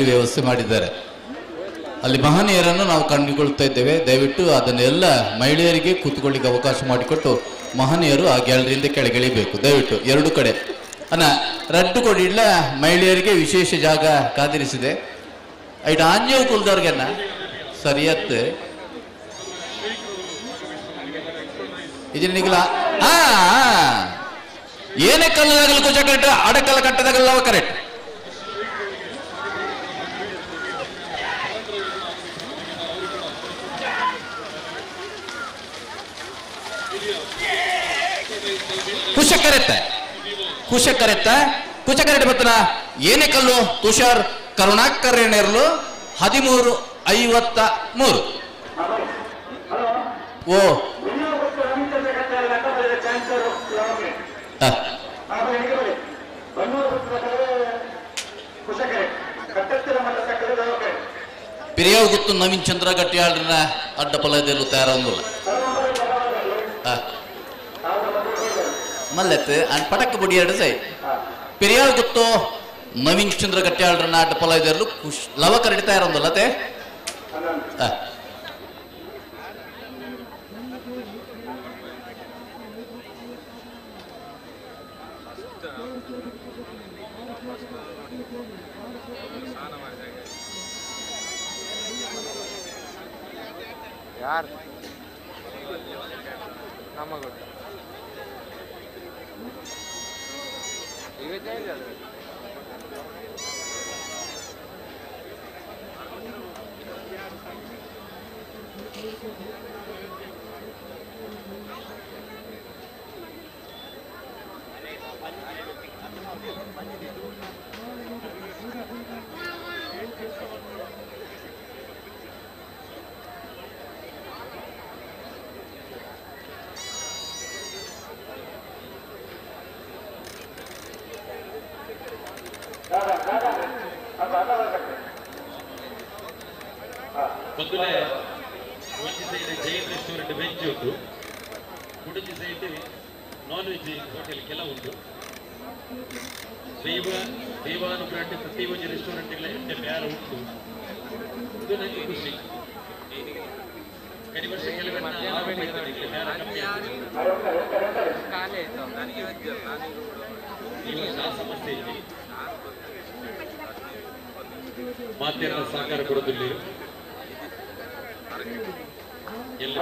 Gallery ವ್ಯವಸ್ಥೆ ಮಾಡಿದ್ದಾರೆ. ಅಲ್ಲಿ ಮಹನೀಯರನ್ನು ನಾವು ಕಂಡುಕೊಳ್ತಾ ಇದ್ದೇವೆ. ದಯವಿಟ್ಟು ಅದನ್ನೆಲ್ಲ ಮಹಿಳೆಯರಿಗೆ ಕೂತ್ಕೊಳ್ಳಿಕ್ಕೆ ಅವಕಾಶ ಮಾಡಿಕೊಟ್ಟು ಮಹನೀಯರು ಆ ಗ್ಯಾಲರಿಯಿಂದ ಕೆಳಗಿಳಿಬೇಕು ದಯವಿಟ್ಟು. ಎರಡು ಕಡೆ ಅನ್ನ ರಡ್ಡು ಕೊಡಿಲ್ಲ ಮಹಿಳೆಯರಿಗೆ ವಿಶೇಷ ಜಾಗ ಕಾದಿರಿಸಿದೆ. ಐಟ್ ಆಂಜೇವು ಕುಲ್ದವ್ರಿಗೆನ್ನ ಸರಿಯತ್ತು ಇದನ್ನ ಏನೇ ಕಲ್ಲದಾಗಲು ಕುಚ ಕರೆಕ್ಟ್, ಅಡಕಲ್ಲ ಕಟ್ಟದಾಗಲ್ಲ ಕರೆಕ್ಟ್. ಕುಶ ಕರೆತ್ತ ಕುಶ ಕರೆತ್ತ ಕುಶ ಕರೆಟ್ ಬತ್ತನ ಏನೇ ಕಲ್ಲು ತುಷಾರ್ ಕರುಣಾಕರ್ಯನೇರ್ಲು 13:53. ಓ ಪಿರಿಯಾವ್ ಗೊತ್ತು ನವೀನ್ ಚಂದ್ರ ಗಟ್ಟಿಯಾಳ್ರನ್ನ ಅಡ್ಡ ಫಲದಲ್ಲೂ ತಯಾರೊಂದಿಲ್ಲ ಮಲ್ಲೆತ್ ಅನ್ ಪಟಕ ಬುಡಿ ಎರಡು ಸೈ. ಪಿರಿಯಾವ್ ಗೊತ್ತು ನವೀನ್ ಚಂದ್ರ ಗಟ್ಟಿಯಾಳ್ರನ್ನ ಅಡ್ಡ ಫಲ ಇದೆರಲು ಖುಷ್ ಲವ ಕರಡಿ ತಯಾರೊಂದಿಲ್ಲ ಅತ್ತೆ. ಯಾರು ನಮ್ಮ ಗೊತ್ತು ಈಗ ಚೇಂಜ್ ಆದ್ರೆ ಬಂದುಲೆ ಒಂಜಿ ಸೈಡ್ ಜೈನ್ ರೆಸ್ಟೋರೆಂಟ್ ವೆಜ್ ಉಂಟು, ಕುಡಂಜಿ ಸೈಡ್ ನಾನ್ ವೆಜ್ ಹೋಟೆಲ್ ಕೆಲವು ಉಂಟು. ದೈವ ದೈವಾನುಗ್ರಹ ಪ್ರತಿ ಒಂಜಿ ರೆಸ್ಟೋರೆಂಟ್ ಎಡ್ಡೆ ಬ್ಯಾರ ಉಂಟು. ಇದು ನನಗೆ ಖುಷಿ. ಕಡಿ ವರ್ಷ ಕೆಲವೆಲ್ಲ ಬ್ಯಾರ ಕಮ್ಮಿ ಆಗ್ತದೆ. ಈ ವರ್ಷ ಆ ಸಮಸ್ಯೆ ಇದೆ. ಮಾತೆಲ್ಲ ಸಹಕಾರ ಕೊಡೋದಿಲ್ಲ. ಎಲ್ಲ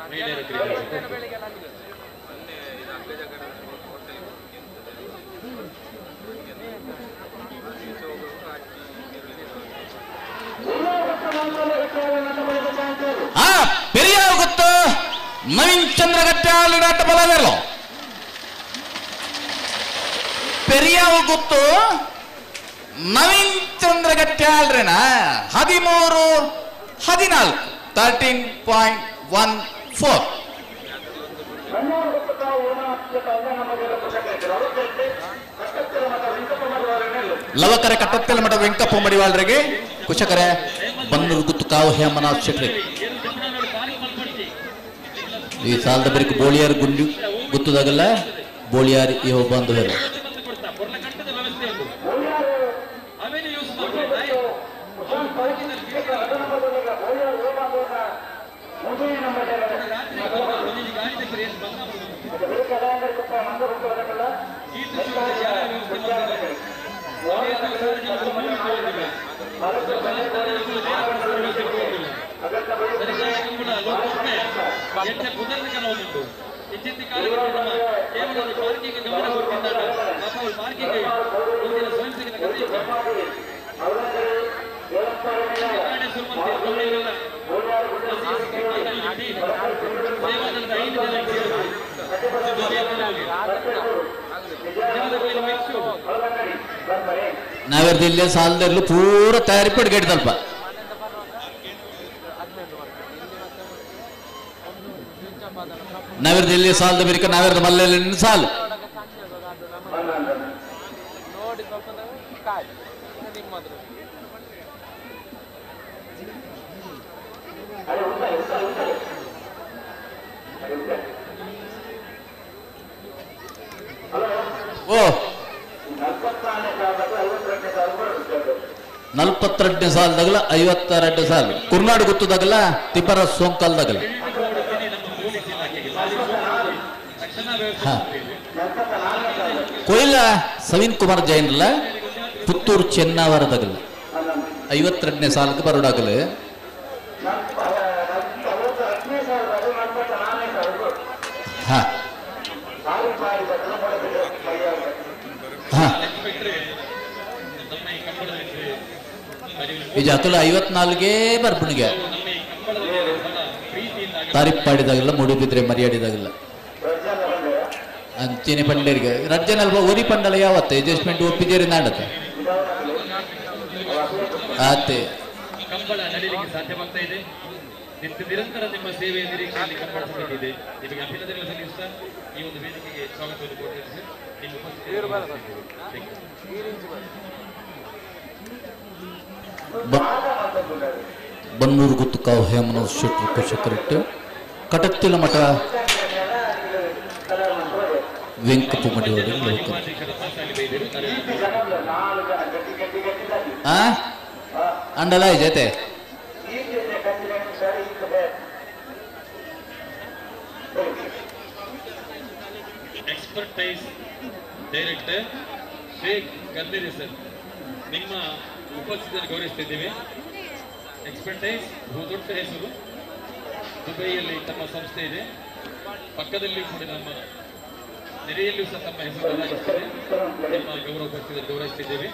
ಮಹಿಳೆಯರ ಕ್ರೀಡೆ ಪೆರಿಯಾವ್ ಗೊತ್ತು ನವೀನ್ ಚಂದ್ರ ಗಟ್ಟಿಯಾಟ ಬಲವೆರಲು ಪೆರಿಯಾವ್ ಗೊತ್ತು ನವೀನ್ ಚಂದ್ರ ಗಟ್ಟಿಯಾಳ್ರೇನ 13:14 13.14. ಲವಕರೆ ಕಟ್ಟತ್ತಲ ಮಠ ವೆಂಕಪ್ಪ ಮಡಿವಾಳ್ರಿಗೆ ಕುಶಕರೆ ಬನ್ನೂರು ಗುತ್ತು ಕಾವು ಹೇಮನಾಥ್ ಶೆಟ್ಟಿ. ಈ ಸಾಲದ ಬರಿಕು ಬೋಳಿಯಾರ್ ಗುಂಡಿ ಗುತ್ತದಾಗಲ್ಲ ಬೋಳಿಯಾರ್ ಈ ಬಂಧುವರು. ನಾವೆರ್ದಿಲ್ಲ ಸಾಲದಲ್ಲಿ ಪೂರ ತಯಾರಿ ಪಡ್ಗೆಡ್ದಲ್ಪ. ನಾವೆರ್ದಿಲ್ಲ ಸಾಲದ ಬೇರಿಕ ನಾವೆರ್ದ ಮಲ್ಲೆಲ್ಲ ಸಾಲು. ಓ 42ನೇ ಸಾಲದಾಗಲ 52 ಸಾಲು ಕುರ್ನಾಡು ಗುತ್ತದಾಗಲ ತಿಪರ ಸೋಂಕಲ್ದಾಗಲ. ಕೊಯ್ಲ ಸವೀನ್ ಕುಮಾರ್ ಜೈನ್ಲ ಪುತ್ತೂರು ಚೆನ್ನಾವರದಾಗಲ 52ನೇ ಸಾಲಕ್ಕೆ ಬರೋಡಾಗಲ. ಹಾ ಹಾ ಈ ಜಾತುಲ 54ಗೆ ಬರ್ಪುಣಿಗೆ ತಾರೀಫ್ ಪಾಡಿದಾಗಲ್ಲ ಮುಡಿಬಿದ್ರೆ ಮರ್ಯಾಡಿದಾಗಲ್ಲ ಅಂಚೆನೆ ಪಂಡೇರಿಗೆ ರಜ್ಜನಲ್ವ ಒರಿ ಪಂಡಲ ಯಾವತ್ತೆ ಅಡ್ಜಸ್ಟ್ಮೆಂಟ್ ಒಪ್ಪಿದ್ದೀರಿ ನಾಡತ್ತೆ ಆತೆ ಕಂಬಳ ನಡೀಲಿಕ್ಕೆ ಸಾಧ್ಯವಾಗ್ತಾ ಇದೆ. ನಿರಂತರ ನಿಮ್ಮ ಸೇವೆಯ ನಿರೀಕ್ಷೆಯಲ್ಲಿ ಕಂಬಳ ಸಮಿತಿ ಇದೆ. ನಿಮಗೆ ಅಭಿನಂದನೆಗಳು ಸಲ್ಲಿಸುತ್ತಾ ಈ ಒಂದು ವೇದಿಕೆಗೆ ಸ್ವಾಗತವನ್ನು ಕೋರ್ತೇನೆ ಸರ್. ನಿಮ್ಮ ಉಪಸ್ಥಿತಿ ಬನ್ನೂರು ಗುತ್ತುಕಾವು ಹೇಮನೋಜ್ ಶೆಟ್ಟರು ಕುಶಕರಿಟ್ಟು ಕಟತ್ತಿಲ ಮಠ ವೆಂಕಪ್ಪ ಮಡಿಯೋಡಿ ಲೋಕ ಅಂಡಲ ಜೊತೆ ಎಕ್ಸ್ಪರ್ಟೈಸ್ ಡೈರೆಕ್ಟರ್ ಶೇಖ್ ಕರ್ನೇರಿ ಸರ್, ನಿಮ್ಮ ಉಪಸ್ಥಿತಿಯನ್ನು ಗೌರವಿಸ್ತಿದ್ದೇವೆ. ಎಕ್ಸ್ಪರ್ಟೈಸ್ ಬಹುದೊಡ್ಡ ಹೆಸರು, ದುಬೈಯಲ್ಲಿ ತಮ್ಮ ಸಂಸ್ಥೆ ಇದೆ, ಪಕ್ಕದಲ್ಲಿ ಕೂಡ ನಮ್ಮ ನೆರೆಯಲ್ಲಿಯೂ ಸಹ ತಮ್ಮ ಹೆಸರು ಬದಲಾಗಿಸ್ತಿದೆ. ನಿಮ್ಮ ಗೌರವ ಉಪಸ್ಥಿತಿಯನ್ನು ಗೌರವಿಸ್ತಿದ್ದೇವೆ.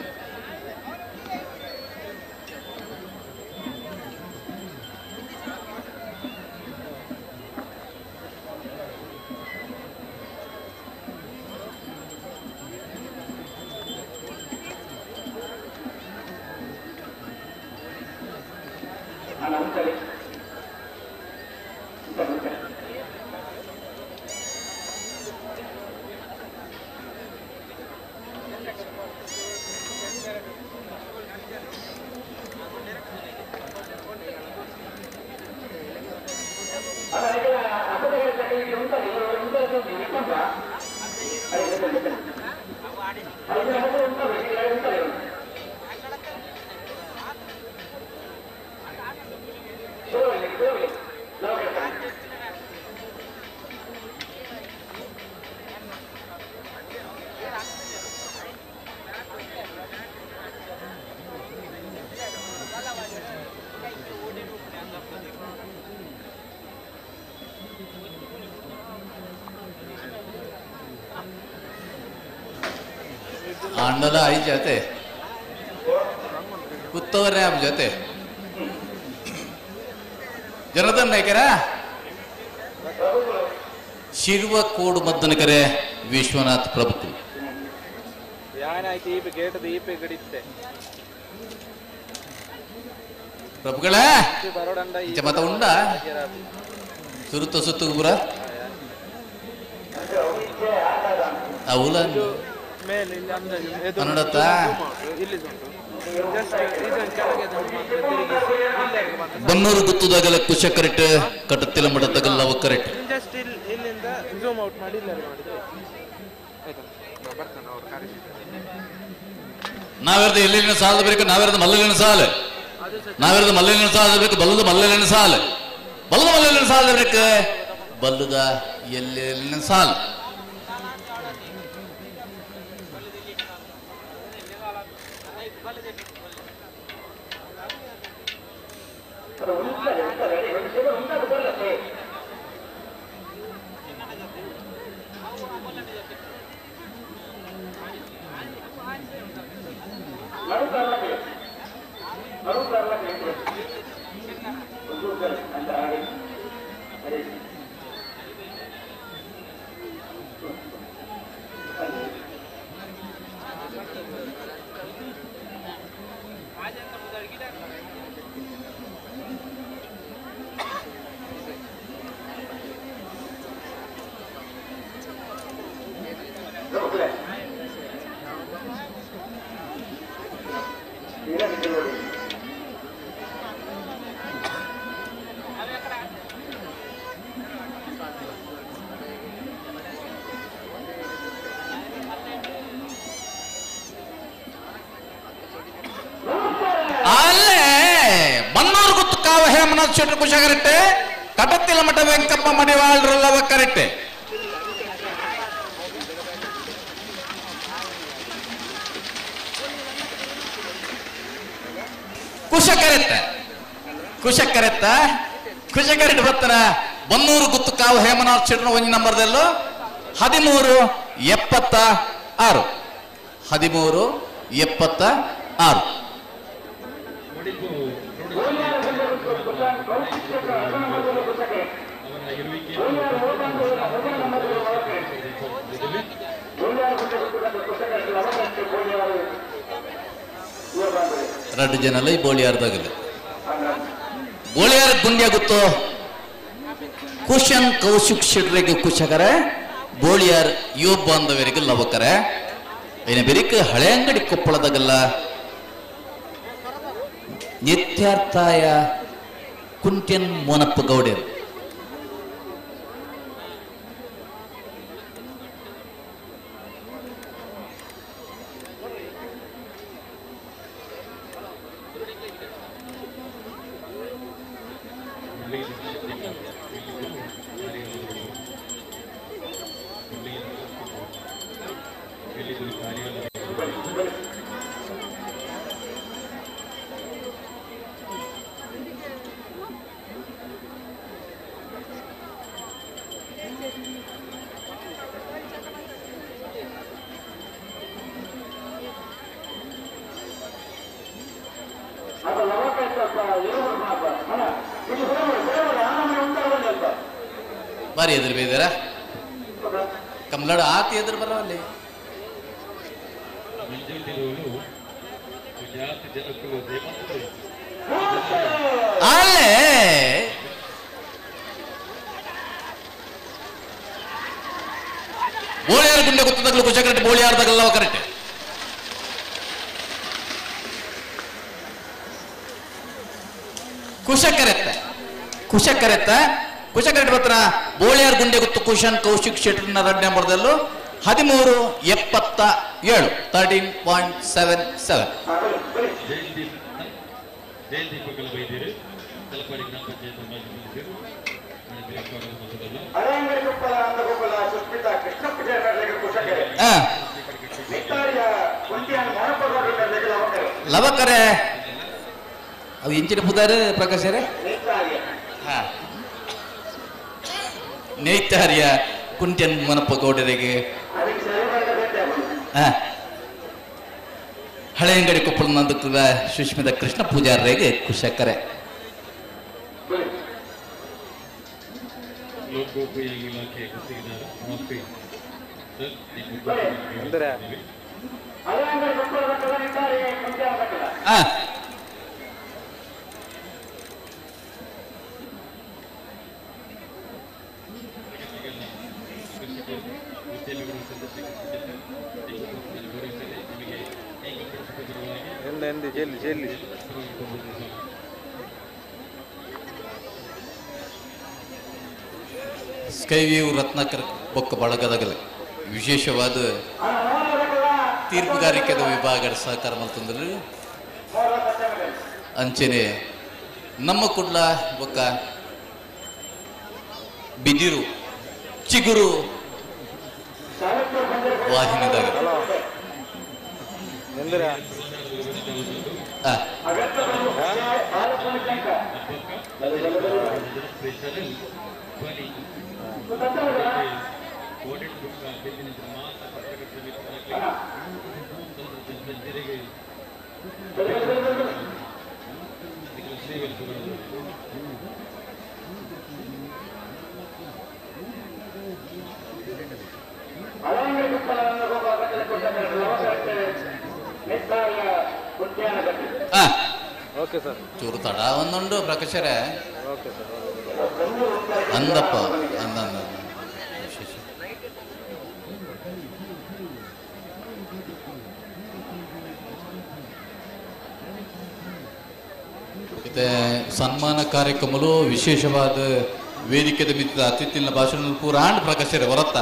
ಅಂಡಲ I ಜೊತೆ ಕುತ್ತವರೇ ಆಮ್ ಜೊತೆ ಜನದನ್ ನಾಯ್ಕರ ಶಿರ್ವ ಕೋಡು ಮದ್ದನ ಕರೆ ವಿಶ್ವನಾಥ್ ಪ್ರಭು ಪ್ರಭುಗಳ ಮತ ಉಂಡ ಸುರುತ ಸುತ್ತು ಪುರ ಅವಲ ಕನ್ನಡತ್ತ ಬನ್ನೂರು ಗುತ್ತದಾಗಲ ಕುಶ ಕರೆಕ್ಟ್ ಕಟತ್ತಿಲ ಮಠದಾಗಲ್ಲ ಅವ ಕರೆಕ್ಟ್. ನಾವೆರ್ದು ಎಲ್ಲಿನ ಸಾಲ ಬೇಕು, ನಾವೆರ್ದು ಮಲ್ಲಲಿನ ಸಾಲ, ನಾವೆರ್ದು ಮಲ್ಲಲಿನ ಸಾಲ ಬೇಕು, ಬಲ್ಲದ ಮಲ್ಲಲಿನ ಸಾಲ, ಬಲ್ಲದ ಮಲ್ಲಲಿನ ಸಾಲ ಬೇಕು, ಬಲ್ಲದ ಎಲ್ಲೆಲ್ಲಿನ ಸಾಲ. ಹೇಮನಾಥ್ ಶೆಟ್ಟರ್ ಕುಶಕರೆಟ್ಟೆ ಕಟತ್ತಿಲ ಮಠ ವೆಂಕಪ್ಪ ಮಡಿವಾಳರು ಲವಕರೆಟ್ಟೆ. ಕುಶಕರೆತ್ತ ಕುಶಕರೆತ್ತ ಕುಶಕರೆಟ್ಟ ಬತ್ತನ ಬನ್ನೂರು ಗುತ್ತುಕಾವು ಹೇಮನಾಥ್ ಶೆಟ್ಟರ್ ಒಂದು ನಂಬರ್ದಲ್ಲೂ 13:76 13:76. ಎರಡು ಜನಲ್ಲ ಈ ಬೋಳಿಯಾರ್ದಾಗಲ್ಲ ಬೋಳಿಯಾರ ಗುಂಡ್ಯ ಗೊತ್ತು ಕುಶನ್ ಕೌಶಿಕ್ ಶೆಟ್ರಿಗೆ ಕುಶಕರೆ ಬೋಳಿಯಾರ್ ಯುವ ಬಾಂಧವರಿಗೆ ಲವಕರೆ. ಏನ ಬೆರಿಕ ಹಳೆ ಅಂಗಡಿ ಕೊಪ್ಪಳದಾಗಲ್ಲ ನಿತ್ಯಾರ್ಥಾಯ ಕುಂಟ್ಯನ್ ಮೋನಪ್ಪ ಗೌಡ್ಯರು. ಬಾರಿ ಎದುರು ಬೇದಾರ ಕಮಲಾಡ ಆತಿ ಎದುರು ಬರವಲ್ಲಿ ಅಲ್ಲೇ ಬೋಳಿಯಾರ ಗುಂಡೆ ಗೊತ್ತದಾಗಲೂ ಕುಶಕರೆಟ್ಟೆ ಬೋಳಿಯಾರ್ದಾಗಲ್ಲ ಕರೆಕ್ಟ್. ಕುಶಕರೆತ್ತ ಕುಶಕರೆತ್ತ ಕುಶಕರೆಟ್ಟ ಪತ್ರ ಬೋಳಿಯಾರ್ ಗುಂಡೆ ಗುತ್ತು ಕುಶನ್ ಕೌಶಿಕ್ ಶೆಟ್ಟರ್ನ ರಡ್ ನಂಬರ್ದಲ್ಲೂ 13:77 13.77. ಲವಕರೆ ಅವು ಎಂಚಿನ ಪುದಾರು ಪ್ರಕಾಶರೇ ನೇತಾರ್ಯ ಕುಂಟ್ಯನ್ ಮನಪ್ಪ ಗೌಡರಿಗೆ ಹಳೆಯಂಗಡಿ ಕೊಪ್ಪಳ ನಂದಕುಲ ಸುಷ್ಮಿತ ಕೃಷ್ಣ ಪೂಜಾರರಿಗೆ ಕುಶಕರೆ. ಸ್ಕೈವ್ಯೂ ರತ್ನಾಕರ್ ಬೊಕ್ಕ ಬಳಗದಾಗಲೇ ವಿಶೇಷವಾದ ತೀರ್ಪುಗಾರಿಕೆದ ವಿಭಾಗ ಸಹಕಾರ ಮಲ್ತಂದ್ರೆ ಅಂಚನೆ ನಮ್ಮ ಕುಡ್ಲ ಬೊಕ್ಕ ಬಿದಿರು ಚಿಗುರು ವಾಹಿನಿದಾಗ ಚೂರು ತಡ ಒಂದುಂಡು ಪ್ರಕಾಶರೇ. ಅಂದಪ್ಪ ಅಂದ ವಿಶೇಷ ಮತ್ತೆ ಸನ್ಮಾನ ಕಾರ್ಯಕ್ರಮಲು ವಿಶೇಷವಾದ ವೇದಿಕೆದ ಮಿತ್ತ ಅತಿಥಿನ ಭಾಷಣ ಪೂರ ಆಂಡ್ ಪ್ರಕಾಶರೇ ಬರತ್ತ.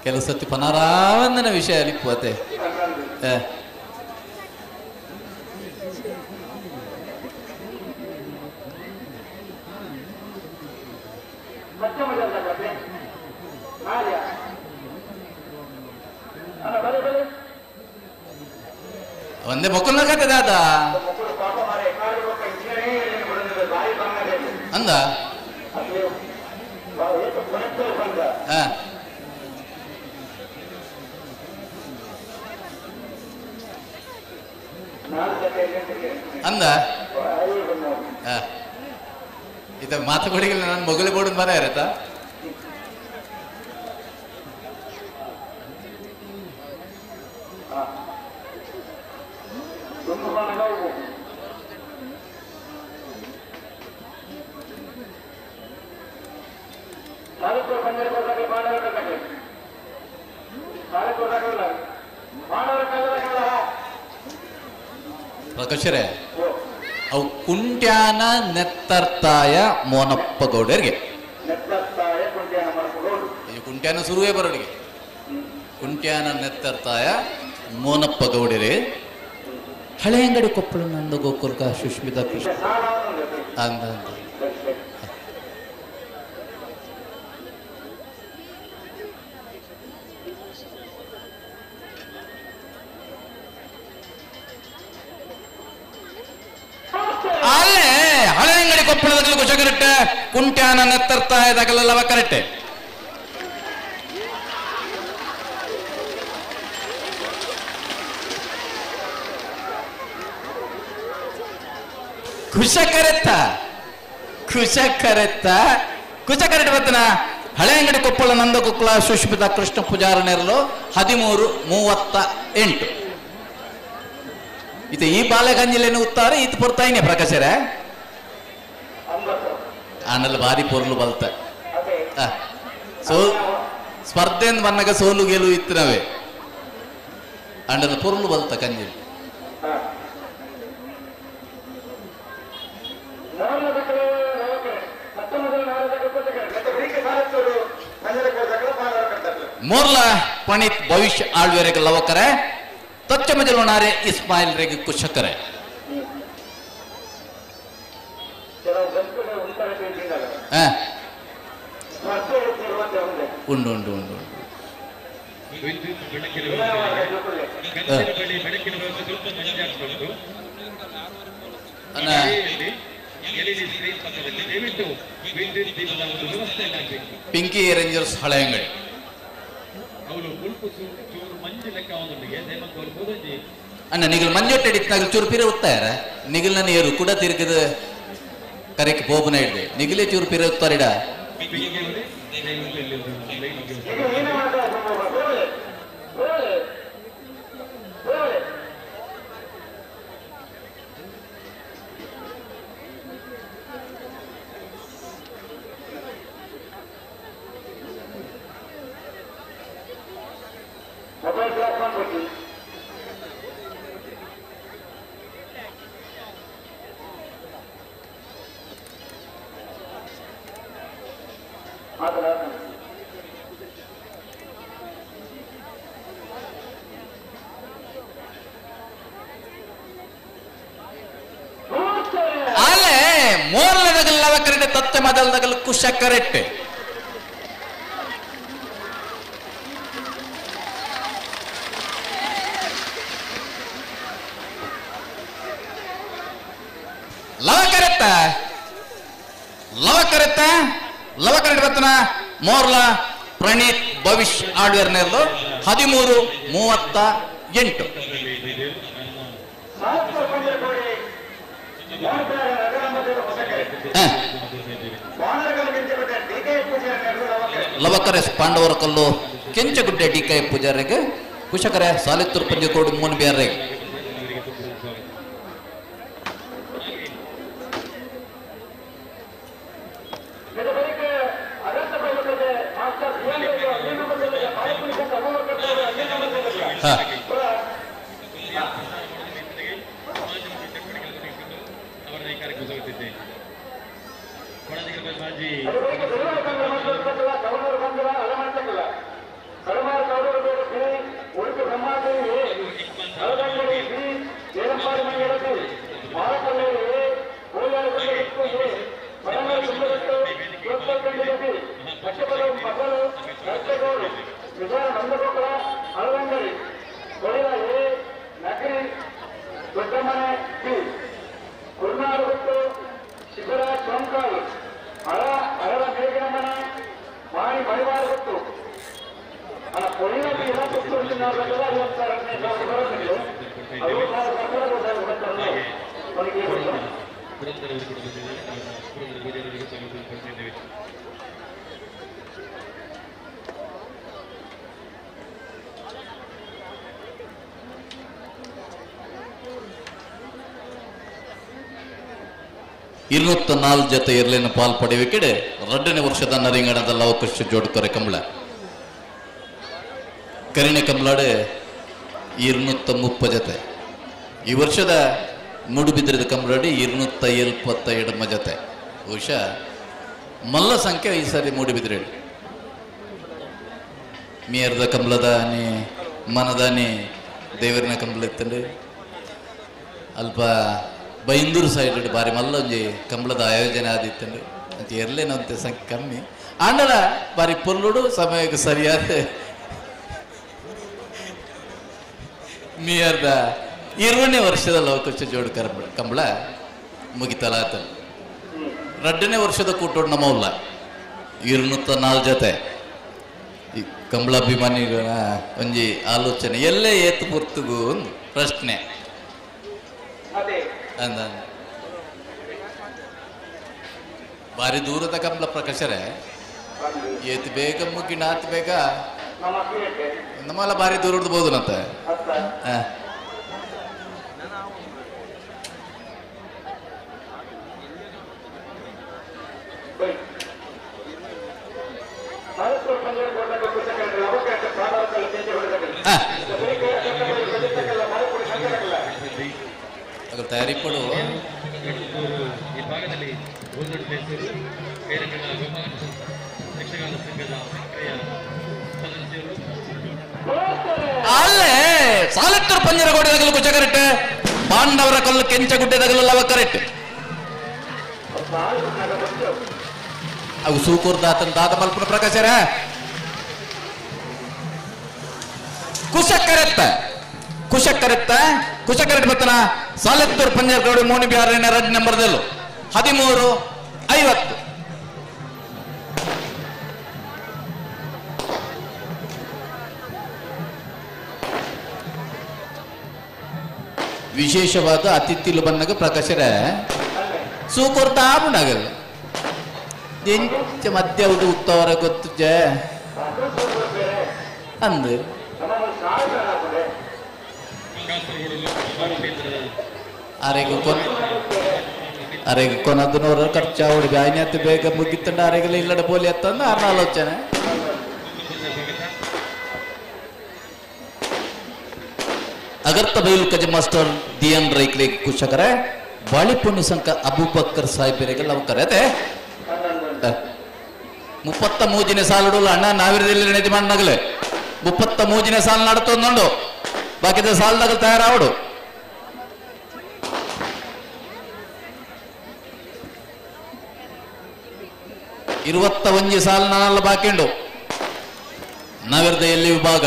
ಕೆಲವು ಸತಿ ಪನರಾವಂದನ ವಿಷಯ ಅಲಿಪ್ಪತೆ. ಒಂದೇ ಮೊಕ್ಕಲ್ನ ಕತೆ ದಾದ ಅಂದ ಅಂದ ಇದ ಮಾತುಗಳಿಗೆ ನನ್ನ ಮೊಗಲಿ ಬೋರ್ಡ್ ಮರ ಇರತ್ತಾ. ಪ್ರಕಾಶರೇ, ಅವು ಕುಂಟ್ಯಾನ ನೆತ್ತರ್ತಾಯ ಮೋನಪ್ಪ ಗೌಡರಿಗೆ. ಈ ಕುಂಟ್ಯಾನ ಸುರುವೇ ಬರೋಡಿಗೆ ಕುಂಟ್ಯಾನ ನೆತ್ತರ್ತಾಯ ಮೋನಪ್ಪ ಗೌಡರೇ. ಹಳೆ ಅಂಗಡಿ ಕೊಪ್ಪಳ ನಂದ ಗೋಕುಲ್ಕ ಸುಷ್ಮಿತಾ ಕೃಷ್ಣ ಅಂದ ಅಂದ. ಅಲ್ಲೇ ಹಳೆ ಅಂಗಡಿ ಕೊಪ್ಪಳದಲ್ಲಿ ಕುಶಕರಟ್ಟೆ ಕುಂಟ್ಯಾನ ನೆತ್ತರ್ತಾಯದಾಗಲೆಲ್ಲವ ಕರೆಕ್ಟೆ. ಕುಶ ಕರೆತ್ತ ಕುಶ ಕರೆತ್ತ ಕುಶ ಕರೆಟ್ ಬತ್ತನ ಹಳೆ ಅಂಗಡಿ ಕೊಪ್ಪಳ ನಂದ ಕುಕ್ಕಳ ಸುಷ್ಮಿತಾ ಕೃಷ್ಣ ಪೂಜಾರನೆರಲು 13:38. ಇದು ಈ ಬಾಲಗಂಜಿಲೇನು ಉತ್ತಾರೆ ಈತ ಪೊರ್ತಾಯಿನೇ ಪ್ರಕಾಶರೇ. ಆನಲ್ಲ ಭಾರಿ ಪೊರ್ಲು ಬಲ್ತ ಸೋ ಸ್ಪರ್ಧೆ ಬನ್ನಾಗ ಸೋಲು ಗೆಲು ಇತ್ತು ನಾವೇ ಅಂಡಲ್ಲ ಪೊರ್ಲು ಬಲ್ತ ಕಂಜಿಲ್. ಮೋರ್ಲ ಪಣಿತ್ ಭವಿಷ್ಯ ಆಳ್ವೆರೆಗೆ ಲವಕರೆ ತೊಚ್ಚ ಮಜಲೋಣಾರೆ ಇಸ್ಮಾಯಿಲ್ ರೆಗೆ ಕುಶಕರೆ. ಉಂಡು ಉಂಡು ಉಂಡು ಪಿಂಕಿ ರೇಂಜರ್ಸ್ ಹಳೆ ಅಂಗಡಿ. ಅಣ್ಣ ನಿಗಲ್ ಮಂಜೊಟ್ಟೆ ಹಿಡಿತು ಚೂರು ಪಿರ ಉತ್ತಾರ ನಿಗಲ್ ನನ್ನ ಏರು ಕೂಡ ತಿರುಗದ ಕರೆಕ್ ಬೋಬನ ಹಿಡ್ದೆ ನಿಗಲೇ ಚೂರು ಪಿರ ಉತ್ತಾರಿಡ. ಅಲ್ಲೇ ಮೋರ್ಲದಗಲ್ಲವ ಕರೆಕ್ಟ್ ತತ್ತೆ ಮೊದಲದಗಲ್ ಕುಶ ಕರೆಕ್ಟ್. ಲವ ಕರೆಕ್ಟ ಲವ ಕರೆಕ್ಟ ಲವ ಕರೆಕ್ಟ್ ಬರ್ತನ ಮೋರ್ಲ ಪ್ರಣೀತ್ ಭವಿಷ್ಯ ಆಳ್ವೇರ್ನೆರ್ಲು 13:38. ಲವಕರೆ ಪಾಂಡವರ ಕಲ್ಲು ಕೆಂಚಗುಡ್ಡೆ ಡಿ ಕೆ ಪೂಜಾರಿಗೆ ಕುಶಕರೆ ಸಾಲಿತ್ತೂರು ಪಂಜಕೋಡು ಮೋನ್ ಬಿಆರ್ಗೆ. ಕೊಡ್ತಾ ಇದ್ದೇವೆ. ಹಾಗೆ ಪುರಂದರವರು ಕೂಡ ಬಂದಿದ್ದಾರೆ. ಅವರ ಪುರಂದರ ಪೂಜಾರರಿಗೆ ಸ್ವಾಗತವನ್ನು ಕೊಡ್ತಾ ಇದ್ದೇವೆ. 204 ಜೊತೆ ಇರ್ಲಿನ ಪಾಲ್ ಪಡೆಯುವ ಕಡೆ 2ನೇ ವರ್ಷದ ನರಿಂಗಣದ ಲವಕುಶ ಜೋಡ್ಕರೆ ಕಂಬಳ ಕರಿಣೆ ಕಂಬಳಾಡೆ 230 ಜೊತೆ. ಈ ವರ್ಷದ ಮೂಡುಬಿದ್ರದ ಕಂಬಳಾಡಿ 272 ಜೊತೆ. ಬಹುಶಃ ಮಲ್ಲ ಸಂಖ್ಯೆ ಈ ಸಾರಿ ಮೂಡುಬಿದ್ರೆ. ಮೇರ್ದ ಕಂಬಳದಾನಿ ಮನದಾನಿ ದೇವರಿನ ಕಂಬಳ ಇತ್ತಂದ್ರೆ ಅಲ್ಪ ಬೈಂದೂರು ಸೈಡ್ ಬಾರಿ ಮಲ್ಲೊಂಜಿ ಕಂಬಳದ ಆಯೋಜನೆ ಆದಿತ್ತಂಡು ಅಂತ ಎರ್ಲೇನಂತೆ ಸಂಖ್ಯೆ ಕಮ್ಮಿ ಆಂಡಲ ಬಾರಿ ಪೊಲ್ಲುಡು ಸಮಯಕ್ಕೆ ಸರಿಯಾದ ಮೀಯರ್ದ 20ನೇ ವರ್ಷದ ಲವಕುಶ ಜೋಡು ಕಂಬಳ ಮುಗಿತಲ ಆತ. 2ನೇ ವರ್ಷದ ಕೂಟೋಡು ನಮ್ಮಲ್ಲ 204 ಜೊತೆ. ಈ ಕಂಬಳಾಭಿಮಾನಿಗಳ ಒಂಜಿ ಆಲೋಚನೆ ಎಲ್ಲೇ ಏತು ಪುರ್ತುಗು ಒಂದು ಪ್ರಶ್ನೆ ಅಂದ. ಬಾರಿ ದೂರದ ಕಂಬಳ ಪ್ರಕಾಶರೇ ಏತು ಬೇಗ ಮುಗಿನ ಆತು ಬೇಗ ನಮ್ಮಲ್ಲ ಬಾರಿ ದೂರ ಹಿಡ್ಬೋದು. ಮತ್ತೆ ತಯಾರಿ ಕೊಡು. ಈ ಭಾಗದಲ್ಲಿ ಯಕ್ಷಗಾನ ಸಂಘದ ಸದಸ್ಯರು ಅಲ್ಲೇ ಸಾಲತ್ತೂರು ಪಂಜರಗೋಡೆದಾಗಲು ಕುಚ ಕರೆಕ್ಟ್, ಪಾಂಡವರ ಕಲ್ಲು ಕೆಂಚಗುಡ್ಡೆದಾಗಲು ಲವ ಕರೆಕ್ಟ್. ಅವು ಸೂಕೂರ್ದಾತನ ದಾದ ಮಲ್ಪನ ಪ್ರಕಾಶರ ಕುಶ ಕರೆತ್ತ ಕುಶ ಕರೆತ್ತ ಕುಶ ಕರೆಕ್ಟ್ ಬತ್ತನ ಸಾಲತ್ತೂರು ಪಂಜರಗೋಡೆ ಮೋನಿ ಬಿಹಾರಿನ 2 ನಂಬರ್ದಲ್ಲೂ 13:50. ವಿಶೇಷವಾದ ಅತಿಥಿಲು ಬನ್ನಗ ಪ್ರಕಾಶರ ಸೂಕೊರ್ತ ಆಪುಂಡಾಗಲ್ಲ ಎಂಚ ಮಧ್ಯ ಉತ್ತವರ ಗೊತ್ತು ಜ ಅಂದು ಅರೆಗೆ ಕೊನ ಅರೆಗೆ ಕೊನದನೋರ ಖರ್ಚಾವಡಿ ಬ್ಯಾಯ್ನ ಬೇಗ ಮುಗಿತ್ತಂಡ ಅರೆಗೆಲ್ಲ ಇಲ್ಲಡ ಪೋಲಿ ಅತ್ತಂದು ಅರ್ನ ಆಲೋಚನೆ. ಅಗರ್ತ ಬೈಲು ಕಜ ಮಾಸ್ಟರ್ ದಿಯನ್ ರೈಕ್ಲೆ ಕುಶಕರೆ ಬಾಳಿಪುಣ್ಯ ಸಂಕ ಅಬೂಬಕ್ಕರ್ ಸಾಹೇಬರಿಗೆಲ್ಲ ಅವಕರೆ ಅದೇ 33ನೇ ಸಾಲುಡು ಅಣ್ಣ ನಾವಿರದಲ್ಲಿ ಯಜಮಾನಗಲೆ 33ನೇ ಸಾಲು ನಡತೊಂದುಂಡು ಬಾಕಿದ ಸಾಲದಾಗ ತಯಾರಾವಡು. 21 ಸಾಲು ನಾನಲ್ಲ ಬಾಕಿ ಉಂಡು ನಾವಿರದ ಎಲ್ಲಿ ವಿಭಾಗ.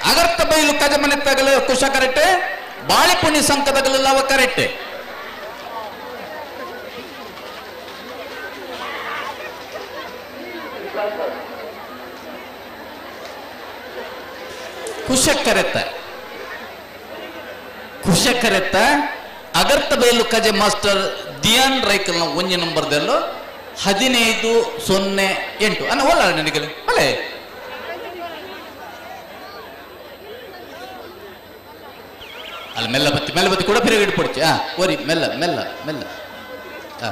ಅಗರ್ತ ಬೈಲು ಕಜಮನೆ ತಗಲು ಕುಶ ಕರೆಕ್ಟ್, ಬಾಳೆಪುಣಿ ಸಂಕದಗಲು ಲವ ಕರೆಕ್ಟ್. ಕುಶ ಕರೆತ್ತ ಕುಶ ಕರೆತ್ತ ಅಗರ್ತ ಬೈಲು ಕಜೆ ಮಾಸ್ಟರ್ ದಿಯಾನ್ ರೈಕಲ್ನ 1 ನಂಬರ್ದಲ್ಲೂ 15:08 ಅನ್ನ ಹೋಲ ನನಗೆ ಅಲ್ಲೇ. ಅಲ್ಲಿ ಮೆಲ್ಲ ಬತ್ತಿ ಮೆಲ್ಲ ಬತ್ತಿ ಕೂಡ ಪಿರಗಿಡ್ ಪಡ್ಚಿ. ಹಾ ಓರಿ ಮೆಲ್ಲ ಮೆಲ್ಲ ಮೆಲ್ಲ. ಹಾ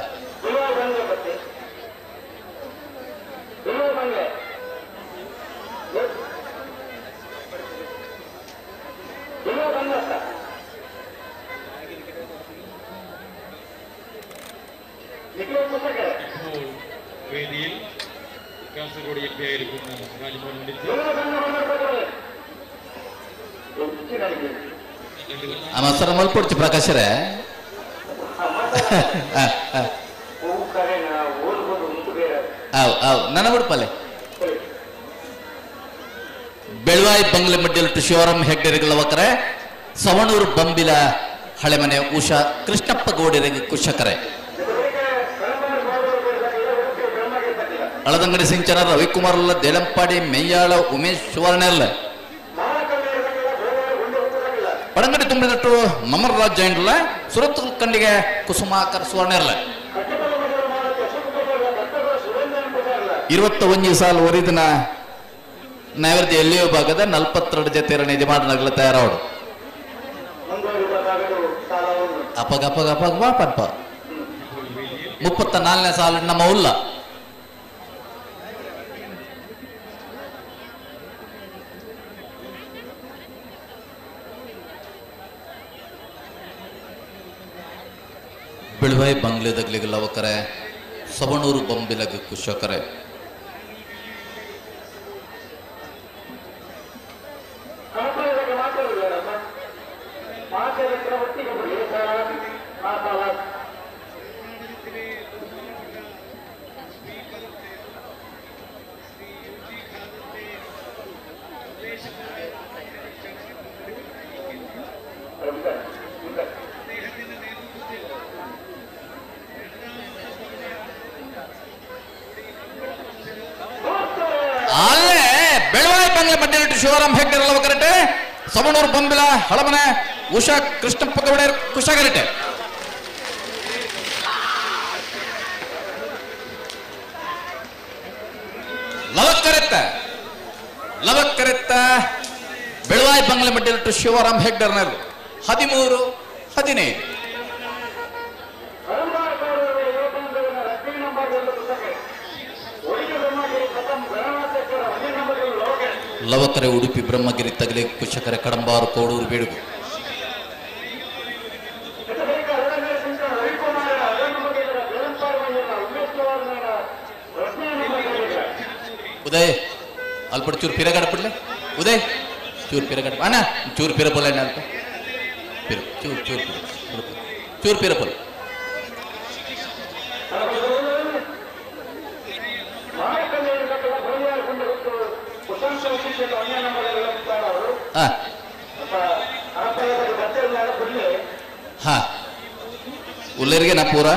ಆ ಮಸರ ಮಲ್ಪೊಡ್ಚಿ ಪ್ರಕಾಶರೇ. ನನ್ನ ಬಿಡ್ಪಲ್ಲೆ ಬೆಳವಾಯಿ ಬಂಗ್ಲೆ ಮಡ್ಡಿಯಲ್ಟು ಶಿವರಾಮ್ ಹೆಗ್ಡೆರಿಗಳವಕರೆ ಸವಣೂರು ಬಂಬಿಲ ಹಳೆಮನೆ ಉಷಾ ಕೃಷ್ಣಪ್ಪ ಗೌಡರಿಗೆ ಕುಶಕರೆ ಅಳದಂಗಡಿ ಸಿಂಚನ ರವಿಕುಮಾರ್ ದೇಲಂಪಾಡಿ ಮೆಯ್ಯಾಳ ಉಮೇಶ್ ಸುವರ್ಣೆಲ್ಲ ಪಡಂಗಡಿ ತುಂಬಿದಟ್ಟು ನಮರ್ರಾಜ್ ಜೈನ್ಲ ಸುರತ್ ಕಂಡಿಗೆ ಕುಸುಮಾಕರ್ ಸುವರ್ಣೆಲ್ಲ 21 ಸಾಲ ಒರಿದಿನ ನೈವೇದ್ಯ ಎಲ್ಲಿಯೋ ಭಾಗದ 42 ಜತೆರಣ ಯಜಮಾನಗಳ ತಯಾರಾವಡು ಅಪಗ ಅಪಗ ಅಪಗ ಬಾಪನ್ಪ 34ನೇ ಸಾಲ ನಮ್ಮ ಉಲ್ಲ ಬೆಳವಾಯಿ ಬಂಗ್ಲೆದಗ್ಲಿಗೆ ಲವಕರೆ ಸವಣೂರು ಬಂಬಿಲಗ ಕುಶಕರೆ ಶಿವರಾಮ್ ಹೆಗ್ಡೆ ಕರೆಟೆ ಸವಣೂರು ಬಂಬಿಲ ಹಳಮನೆ ಉಷಾ ಕೃಷ್ಣಪ್ಪ ಗೌಡರ್ ಕುಶಗರಟೆ ಲವಕ್ಕರೆತ್ತ ಲವಕ್ಕರೆತ್ತ ಬೆಳವಾಯಿ ಬಂಗ್ಲೆ ಮಡ್ಡಿಲಿಟ್ಟು ಶಿವರಾಮ್ ಹೆಗ್ಡರ್ನರು 13 15. ಲವಕರೆ ಉಡುಪಿ ಬ್ರಹ್ಮಗಿರಿ ತಗಲೆ ಕುಶಕರೆ ಕಡಂಬಾರು ಕೋಡೂರು ಬೇಡುಗು ಉದಯ್ ಅಲ್ಪಡು ಚೂರು ಪಿರಗಡಪಡ್ಲೆ ಉದಯ್ ಚೂರು ಪಿರಗಡ ಅಣ್ಣ ಚೂರು ಪಿರಪೊಲ್ಲ ಅಣ್ಣ ಅಲ್ಪ ಪಿರ ಚೂರು ಚೂರು ಪಿರ ಚೂರು ಪಿರಪೊಲ್ಲ ಉಲ್ಲೇರಿಗೆ ನಾ ಪೂರ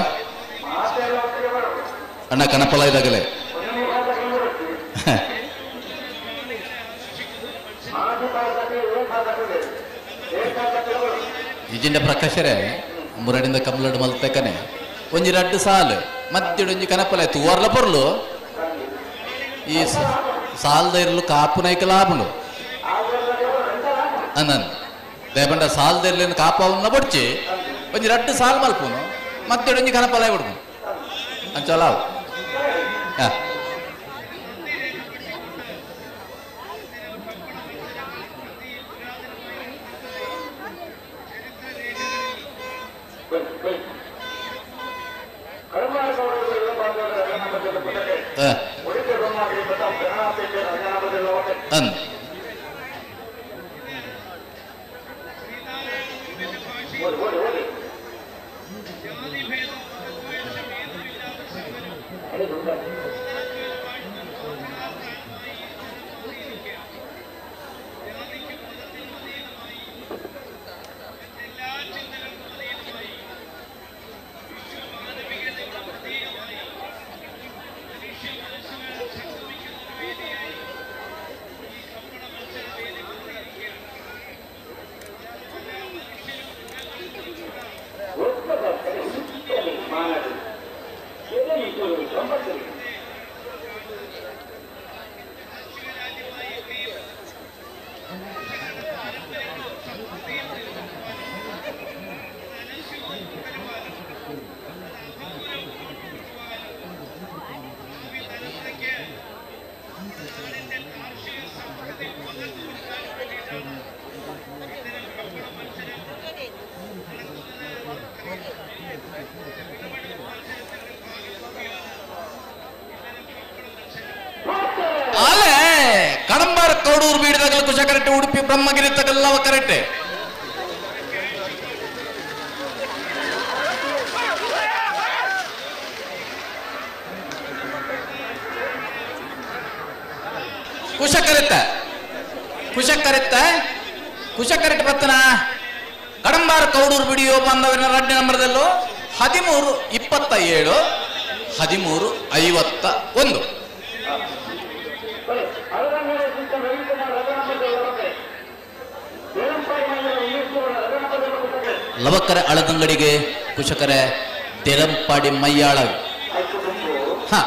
ಅಣ್ಣ ಕನಪಲ ಇದಾಗಲೇ ಇಜಿಂಡ ಪ್ರಕಾಶರೇ ಮುರಡಿಂದ ಕಮಲಡು ಮಲ್ತಕನೆ ಒಂಜಿ ರಡ್ಡು ಸಾಲು ಮತ್ತಿಡೊಂಜಿ ಕನಪಲ ತೂವರ್ಲ ಪೊರ್ಲು ಈ ಸಾಲ್ದ ಇರಲು ಕಾಪು ನೈಕ ಲಾಭನು ಅನ್ನನ್ ದೇಪಂಡ ಸಾಲ್ದ ಇರ್ಲೇನು ಕಾಪವನ್ನ ಬೊಡ್ಚಿ ಒಂಜಿ ರಡ್ಡು ಸಾಲ್ ಮಲ್ಪುನು ಮತ್ತಿಡೊಂಜಿ ಕನಪಲ ಬಿಡ್ನು ಅಂಚಲ ಕಡಂಬಾರ ಕೌಡೂರು ಬೀಡಿದಾಗಲ ಕುಶಕರಟ್ಟೆ ಉಡುಪಿ ಬ್ರಹ್ಮಗಿರಿ ತಗಲ್ಲವ ಕರೆಟ್ಟೆ ಕುಶಕರಿತ್ತ ಕುಶಕರಿಟ್ ಬತ್ತನ ಕಡಂಬಾರ್ ಕೌಡೂರು ಬಿಡಿಯೋ ಬಂದವನ ರಡ್ಡೆ ನಂಬರ್ದಲ್ಲೂ 13 27 13 51. ಲವಕರ ಅಳದಂಗಡಿಗೆ ಕುಶಕರೆ ದೇರಂಪಾಡಿ ಮೈಯಾಳ. ಹಾ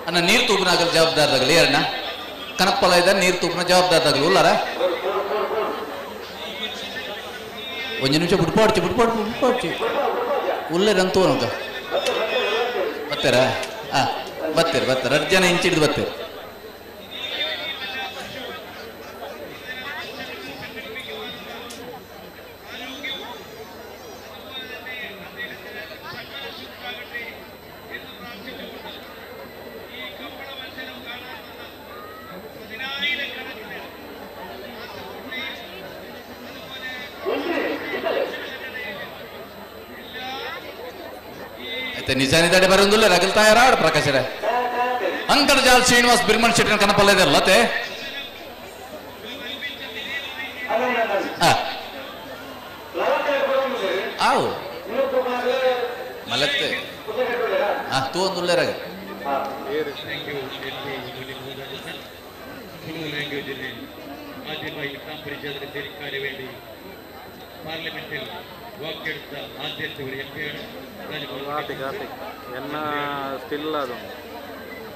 ಅಣ್ಣ ನೀರು ತೂಪನಾಗಲು ಜವಾಬ್ದಾರದಾಗಲಿ ಅಣ್ಣ ಕನಪ್ಪಲ ಇದ್ದ ನೀರು ತೂಪನ ಜವಾಬ್ದಾರದಾಗಲಿ ಉಲ್ಲಾರ ಒಂದು ನಿಮಿಷ ಬಿಡ್ಪಾಡ್ಚಿ ಬಿಡ್ಪಾಡ್ಚಿ ಬಿಡ್ಪಾಡ್ಚಿ ಉಲ್ಲೇರಂತೂ ಅನ್ನೋದು ಬರ್ತಾರ? ಹಾ ಬರ್ತೀರಿ ಬರ್ತಾರೆ, ಎರಡು ಜನ ಇಂಚಿಡ್ದು ಬರ್ತೀರಿ. ನಿಜಾನಿದಾಡೆ ಬರೋದಿಲ್ಲ ರಗಲ್ ತಾಯಾರ ಪ್ರಕಾಶರ ಅಂತರ್ಜಾಲ್ ಶ್ರೀನಿವಾಸ್ ಬಿರ್ಮನ್ ಶೆಟ್ಟಿನ ಕನಪಲ್ಲ ಇದೆ ಅಲ್ಲತೆ. ಆವು ಮಲತ್ತೆ ತೂ ಒಂದು ರಗ. ಪಾರ್ಲಿಮೆಂಟಿൽ ವಾಕ್ಕೆടുത്ത ಆದ್ಯತೆ ಎಂಪಿയാണ് ಎನ್ನ ಸ್ಟಿಲ್ ಅದು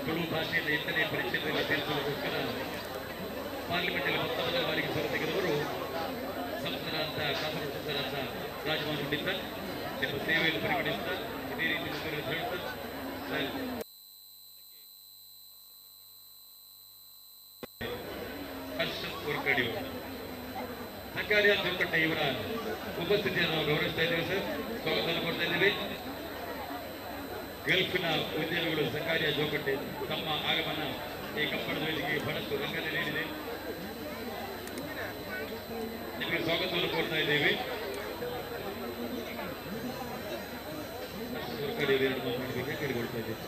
ತುಳು ಭಾಷೆಯನ್ನು ಎಂಟನೇ ಪರಿಚ್ಛೇದದಲ್ಲಿ ಸೇರಿಸುವುದಕ್ಕೋಸ್ಕರ ಪಾರ್ಲಿಮೆಂಟಲ್ಲಿ ಮೊತ್ತ ಮೊದಲ ಬಾರಿಗೆ ಸ್ವರ ತೆಗೆದವರು ಸಂಸದರಾದ ಕಾಸರಗೋಡು ಸಂಸದರಾದ ರಾಜಮೋಹನ್ ಉಂಡಿತ್ತ. ನಿಮ್ಮ ಸೇವೆಯನ್ನು ಪರಿಗಣಿಸ್ತಾ ಇದೇ ರೀತಿ ಮುಂದುವರೆದು ಹೇಳ್ತಾ ಹರ್ಷ ವರ್ಕಡಿಯವರು ಸಕಾರ್ಯ ಜೋಕಟ್ಟೆ ಇವರ ಉಪಸ್ಥಿತಿಯನ್ನು ನಾವು ಗೌರವಿಸ್ತಾ ಇದ್ದೇವೆ ಸರ್, ಸ್ವಾಗತವನ್ನು ಕೊಡ್ತಾ ಇದ್ದೇವೆ. ಗಲ್ಫಿನ ಉದ್ಯಮಿಗಳು ಸಕಾರ್ಯ ಜೋಕಟ್ಟೆ ತಮ್ಮ ಆಗಮನ ಈ ಕಂಬಳದ ವೇದಿಕೆಗೆ ಬಹಳಷ್ಟು ರಂಗನೆ ನೀಡಿದೆ. ನಿಮಗೆ ಸ್ವಾಗತವನ್ನು ಕೊಡ್ತಾ ಇದ್ದೇವೆ. ಎರಡು ಮಾತನಾಡಬೇಕು ಕೇಳಿಕೊಳ್ತಾ ಇದ್ದೇವೆ.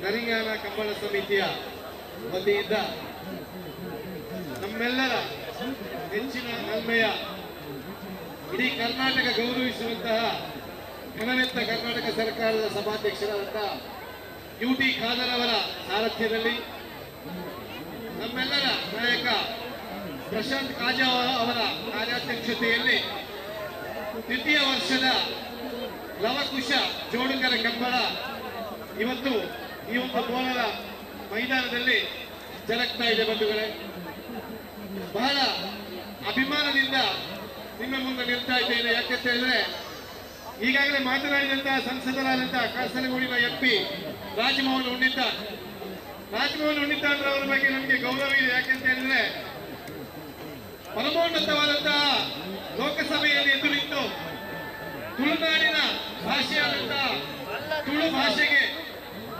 ನರಿಂಗಾನ ಕಂಬಳ ಸಮಿತಿಯ ವತಿಯಿಂದ ನಮ್ಮೆಲ್ಲರ ನೆಚ್ಚಿನ ನಲ್ಮೆಯ ಇಡೀ ಕರ್ನಾಟಕ ಗೌರವಿಸುವಂತಹ ಘನವೆತ್ತ ಕರ್ನಾಟಕ ಸರ್ಕಾರದ ಸಭಾಧ್ಯಕ್ಷರಾದಂತಹ ಯು ಟಿ ಖಾದರ್ ಅವರ ಸಾರಥ್ಯದಲ್ಲಿ ನಮ್ಮೆಲ್ಲರ ನಾಯಕ ಪ್ರಶಾಂತ್ ಕಾಜಾ ಅವರ ಕಾರ್ಯಾಧ್ಯಕ್ಷತೆಯಲ್ಲಿ ದ್ವಿತೀಯ ವರ್ಷದ ಲವಕುಶ ಜೋಡುಗರ ಕಂಬಳ ಇವತ್ತು ಈ ಒಂದು ಕೋಲಾರ ಮೈದಾನದಲ್ಲಿ ಜರುಗ್ತಾ ಇದೆ. ಬಂಧುಗಳೇ, ಬಹಳ ಅಭಿಮಾನದಿಂದ ನಿಮ್ಮ ಮುಂದೆ ನಿಲ್ತಾ ಇದ್ದೇನೆ. ಯಾಕಂತ ಹೇಳಿದ್ರೆ ಈಗಾಗಲೇ ಮಾತನಾಡಿದಂತಹ ಸಂಸದರಾದಂತಹ ಕಾಸರಗೋಡಿನ ಎಂಪಿ ರಾಜಮೋಹನ್ ಉಣ್ಣಿತಾನ್, ರಾಜಮೋಹನ್ ಉಣ್ಣಿತಾನ್ ಅವರ ಬಗ್ಗೆ ನಮಗೆ ಗೌರವ ಇದೆ. ಯಾಕಂತ ಹೇಳಿದ್ರೆ ಪರಮೋನ್ನತವಾದಂತಹ ಲೋಕಸಭೆಯಲ್ಲಿ ಎದ್ದು ನಿಂತು ತುಳುನಾಡಿನ ಭಾಷೆಯಾದಂತಹ ತುಳು ಭಾಷೆಗೆ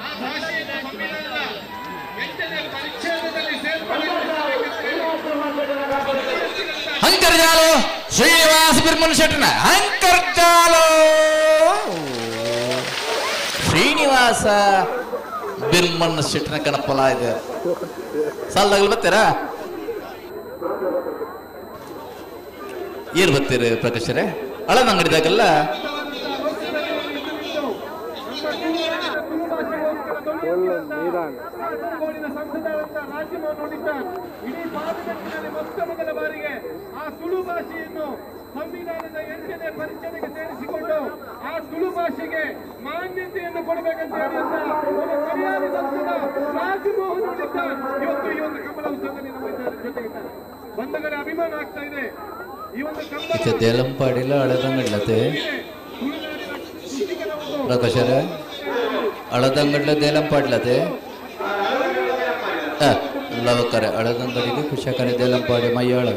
ಆ ಭಾಷೆಯನ್ನು ಸಂವಿಧಾನದ 8ನೇ ಪರಿಚ್ಛೇದದಲ್ಲಿ ಸೇರ್ಪಡೆಗೊಳಿಸಬೇಕಂತ ಅಂತರ್ಜಾಲು ಶ್ರೀನಿವಾಸ ಬಿರ್ಮನ್ ಶೆಟ್ಟನ ಅಂತರ್ಜಾಲು ಶ್ರೀನಿವಾಸ ಬಿರ್ಮನ್ ಶೆಟ್ಟನ ಕಣಪಲ ಇದೆ. ಸಾಲದಾಗಲು ಬರ್ತೀರಾ? ಏನ್ ಬರ್ತೀರಿ ಪ್ರಕಾಶರೇ? ಹಳದ ಅಂಗಡಿದಾಗೆಲ್ಲ ಇಡೀ ಪಾರ್ಲಿಮೆಂಟಿನಲ್ಲಿ ಮೊತ್ತ ಮೊದಲ ಬಾರಿಗೆ ಆ ತುಳು ಭಾಷೆಯನ್ನು ಸಂವಿಧಾನದ 8ನೇ ಪರಿಚ್ಛೇದಕ್ಕೆ ಸೇರಿಸಿಕೊಂಡು ಆ ತುಳು ಭಾಷೆಗೆ ಮಾನ್ಯತೆಯನ್ನು ಕೊಡಬೇಕಂತ ಹೇಳುವಂತ ಒಬ್ಬ ಮರ್ಯಾದ ಸಂಸದ ರಾಜಮೋಹನ್ ಉಣ್ಣಿತಾನ್ ಇವತ್ತು ಈ ಒಂದು ಕಂಬಳ ಉತ್ಸವದಲ್ಲಿ ನಮ್ಮ ಜೊತೆಗಿದ್ದಾರೆ. ಬಂಧುಗಳ ಅಭಿಮಾನ ಆಗ್ತಾ ಇದೆ ಈ ಒಂದು ಕಂಬಳ. ದೇಲಂಪಾಡಿಲ್ಲ ಹಳದಂಗಡ್ಲತೆ ಪ್ರಕಾಶರೇ, ಹಳದಂಗಡ್ಲ ದೇಲಂಪಾಡ್ಲತೆ ಲವಕರೆ ಹಳದಂಗಡಿಗೆ ಕುಶಕರೆ ದೇಲಂಪಾಡಿ ಮೈಯಾಳ.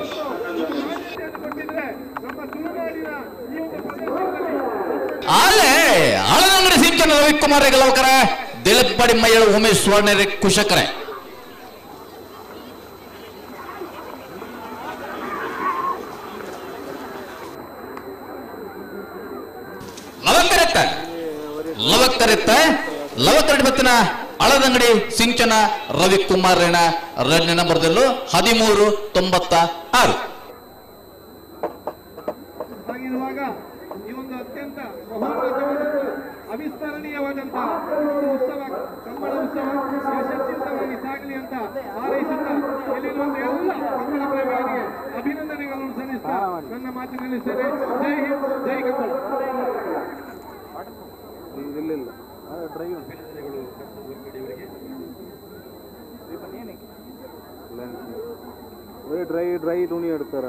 ಆಲೆ ಆಳದಂಗಡಿ ಸಿಂಚನ ರವಿಕುಮಾರ್ ಲವಕರ ದಿಲಪ್ಪಾಡಿ ಮೈಯಳ ಉಮೇಶ್ ಸ್ವರ್ಣರೆ ಕುಶಕರೆ. ಲವಕರೆತ್ತ ಲವಕರೆತ್ತ ಲವಕರೆಡ್ ಬತ್ತಿನ ಅಳದಂಗಡಿ ಸಿಂಚನ ರವಿಕುಮಾರ್ ರೇಣ ಎರಡನೇ ನಂಬರ್ದಲ್ಲೂ 13.96. ಹಾಗಿರುವಾಗ ಈ ಒಂದು ಅತ್ಯಂತ ಮಹೋನ್ನತವಾದಂತಹ ಅವಿಸ್ಮರಣೀಯವಾದಂತಹ ಒಂದು ಉತ್ಸವ ಕಂಬಳ ಉತ್ಸವ ಯಶಸ್ವಿತವಾಗಿ ಸಾಗಲಿ ಅಂತ ಹಾರೈಸುತ್ತಾ ಇಲ್ಲಿರುವಂತ ಎಲ್ಲ ಕಂಬಳ ಪ್ರೇಮಿಗಳಿಗೆ ಅಭಿನಂದನೆಗಳನ್ನು ಸಲ್ಲಿಸ್ತಾ ನನ್ನ ಮಾತು ನಿಲ್ಲಿಸ್ತೇನೆ. ಜೈ ಹಿಂದ್, ಜೈ ಕಂಬಳ. ಡ್ರೈ ಡ್ರೈ ತುಣಿ എടുತ್ತಾರ.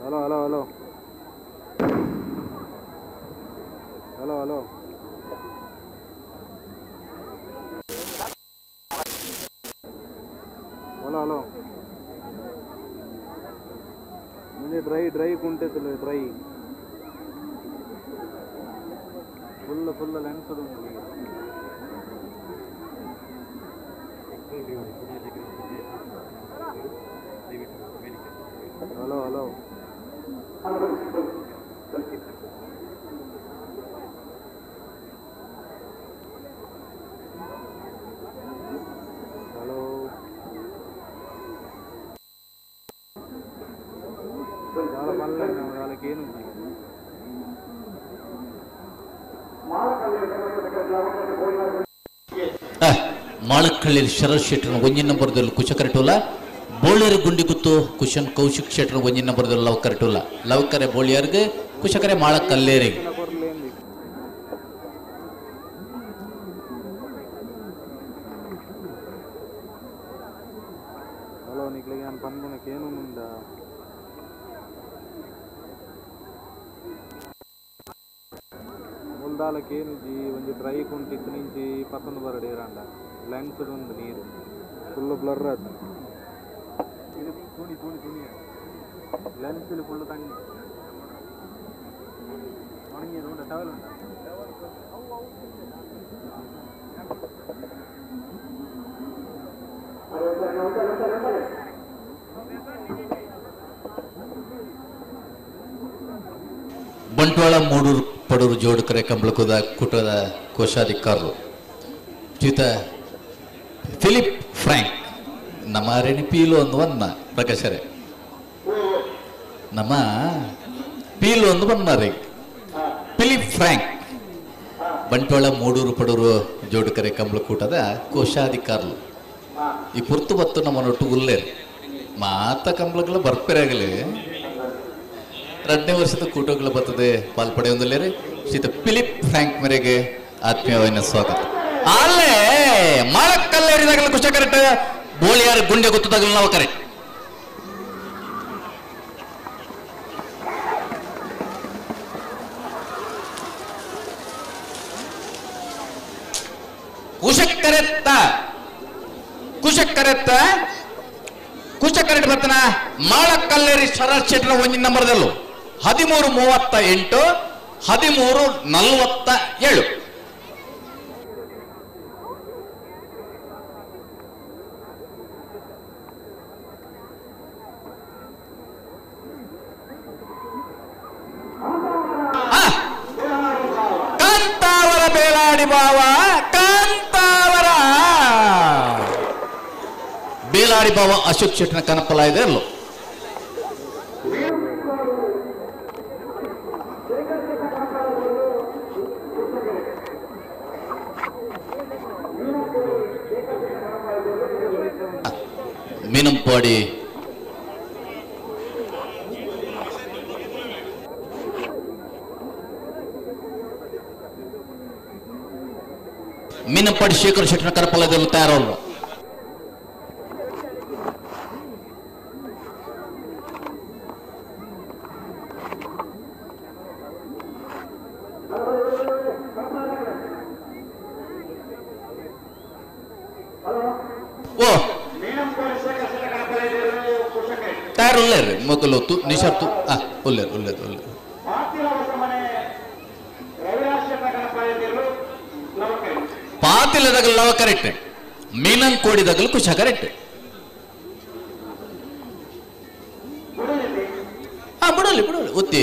Hello hello hello hello hello hello hello ಮುಂದೆ ಡ್ರೈ ಡ್ರೈ ಕುಂಟೆತ್ತಲ್ಲ ಡ್ರೈ ಫುಲ್ ಫುಲ್ ಲೆನ್ಸ್. Hello hello hello చాలా పనులు వాళ్ళకేను. ಮಾಳಕ್ಕಳ್ಳಿ ಶರತ್ ಶೆಟ್ಟರ್ ಒಂಜಿನ ನಂಬರ್ದಲ್ಲಿ ಕುಶಕರಟೋಲ, ಬೋಳಿಯರ್ ಗುಂಡಿಗುತ್ತು ಕುಶನ್ ಕೌಶಿಕ್ ಶೆಟ್ಟರ್ ಒಂಜಿನ ನಂಬರ್ದಲ್ಲಿ ಲವಕರಟೋಲ. ಲವಕರೆ ಬೋಳಿಯರ್ಗೆ, ಕುಶಕರೆ ಮಾಳಕ್ಕಲ್ಲೇರಿಗೆ. ಹಲೋ ನಿಕ್ಲಿಗೆ ನಾನು ಪನ್ಪುನಕ್ಕೆ ಏನು ಮುಂದ ಮುಲ್ದಾಲಕ್ಕೆ ಏನು ಒಂಜಿ ಡ್ರೈ ಕುಂಟಿತ್ತು ನಿಂಚಿ ಪತ್ತೊಂದು ಬರಡು ಇರಂಡ ಲೆನ್ಸ್ ಒಂದು ನೀರು ಫುಲ್ ಬ್ಲರ್ ಅದು ಇದು ತುಣಿ ತುಣಿ ತುಣಿ ಲೆನ್ಸ್ ಫುಲ್ ತಣ್ಣಿ ಒಣಗಿ ಉಂಟ ಟವಲ್ ಉಂಟ. ಬಂಟ್ವಾಳ ಮೂಡೂರು ಪಡೂರು ಜೋಡುಕರೆ ಕಂಬಳಕುದ ಕೂಟದ ಕೋಶಾಧಿಕಾರರು ಶ್ರೀಯುತ ಫಿಲಿಪ್ ಫ್ರಾಂಕ್ ನಮ್ಮ ರೇಣಿ ಪೀಲು ಒಂದು ವನ್ನ ಪ್ರಕಾಶರೇ ನಮ್ಮ ಪೀಲು ಒಂದು ಬನ್ನಾರಿ ಫಿಲಿಪ್ ಫ್ರಾಂಕ್ ಬಂಟ್ವಾಳ ಮೂಡೂರು ಪಡೂರು ಜೋಡುಕರೆ ಕಂಬಳಕೂಟದ ಕೋಶಾಧಿಕಾರರು. ಈ ಪುರ್ತು ಬತ್ತು ನಮ್ಮನ್ನೊಟ್ಟು ಉಲ್ಲೇರು ಮಾತ ಕಂಬಳಗಳು ಬರ್ಪೆರಾಗಲಿ ಎರಡನೇ ವರ್ಷದ ಕೂಟಗಳು ಬರ್ತದೆ ಪಾಲ್ಪಡೆಯೊಂದಲ್ಲೇರಿ ಶ್ರೀತ ಫಿಲಿಪ್ ಫ್ರಾಂಕ್ ಮೇರೆಗೆ ಆತ್ಮೀಯವಾದ ಸ್ವಾಗತ. ಅಲ್ಲೇ ಮಾಳಕ್ಕಲ್ಲೇರಿದಾಗಲ ಕುಶ ಕರೆಕ್ಟ್ ಬೋಳಿಯಾರ ಗುಂಡೆ ಗೊತ್ತದಾಗಲ ನಾವು ಕರೆ ಕುಶಕ್ಕರೆತ್ತ ಕುಶಕ್ಕರೆತ್ತ ಕುಶಕರೆಟ್ ಬರ್ತನ ಮಾಳಕ್ಕಲ್ಲೇರಿ ಶರತ್ ಶೆಟ್ಟರ ಒಂದಿನ ನಂಬರ್ದಲ್ಲೂ 13.38 13.47. ಕಾಂತಾವರ ಬೇಲಾಡಿ ಬಾವ, ಕಾಂತಾವರ ಬೇಲಾಡಿ ಬಾವ ಅಶೋಕ್ ಶೆಟ್ಟನ ಕನಪಲ ಇದೆ ಅಲ್ಲೋ. ಮೀನಂಪಾಡಿ ಮೀನಂಪಾಡಿ ಶೇಖರ್ ಶೆಟ್ಟನ ಕರಪಲದಲ್ಲಿ ತಯಾರಲ್ಲ. ಓ ಟೈರ್ ಉಲ್ಲೇರು ಮೊದಲು ನಿಶರ್ತು ಉಲ್ಲೇರು ಉಲ್ಲೇರು ಉಲ್ಲೇರು. ಪಾತಿಲದಗಲ್ ಲವ ಕರೆಕ್ಟ್, ಮೀನನ್ ಕೋಡಿದಗಲ್ ಕುಶ ಕರೆಕ್ಟ್. ಬಿಡಲಿ ಬಿಡಲಿ ಒತ್ತಿ.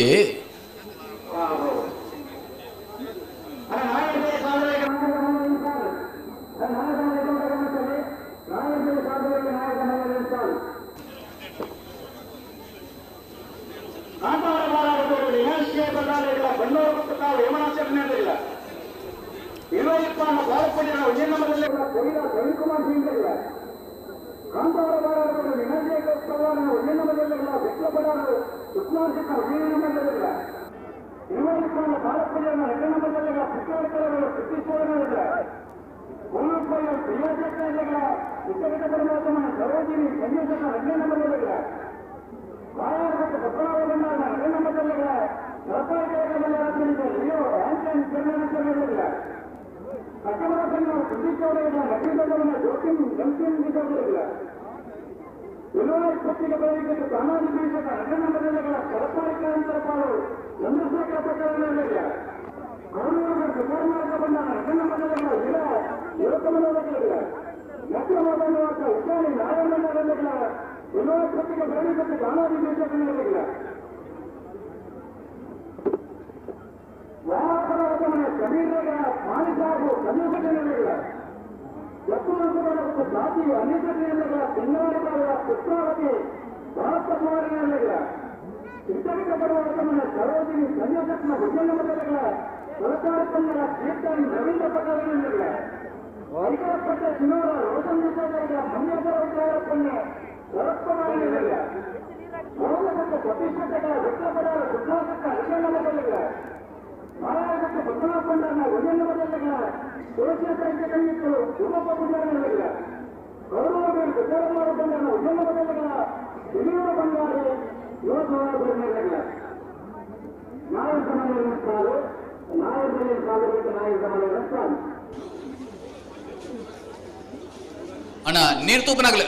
ಅಣ್ಣ ನೀರು ತೂಪನಾಗಲಿ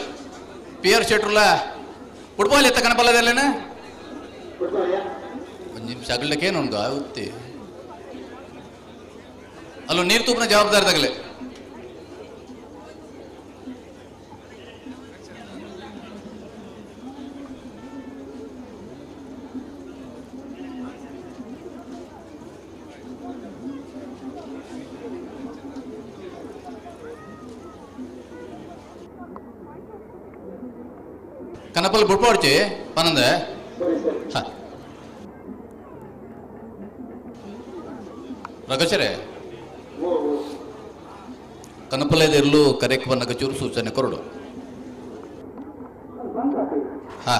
ಪಿ ಆರ್ ಶೆಟ್ರುಲ ಫುಟ್ಬಾಲ್ ಎತ್ತ ಕಣಪಲ್ಲದಲ್ಲೇನ ಒಂದು ನಿಮಿಷ ಅಗಲಕ್ಕೇನು ಉಂಟು ಆಗುತ್ತೆ ಅಲ್ಲೋ ನೀರು ತೂಪನ ಜವಾಬ್ದಾರಿ ತಗಲೆ. ಕನಪಲ್ ಬುಡ್ಪಾಡ್ಚಿ ಪನಂದೆ. ರಘುಚರೆ ಕನಪಲೇದಿರಲು ಕರೆಕ್ ಬನ್ನಗ ಚೂರು ಸೂಚನೆ ಕೊರಡು. ಹಾ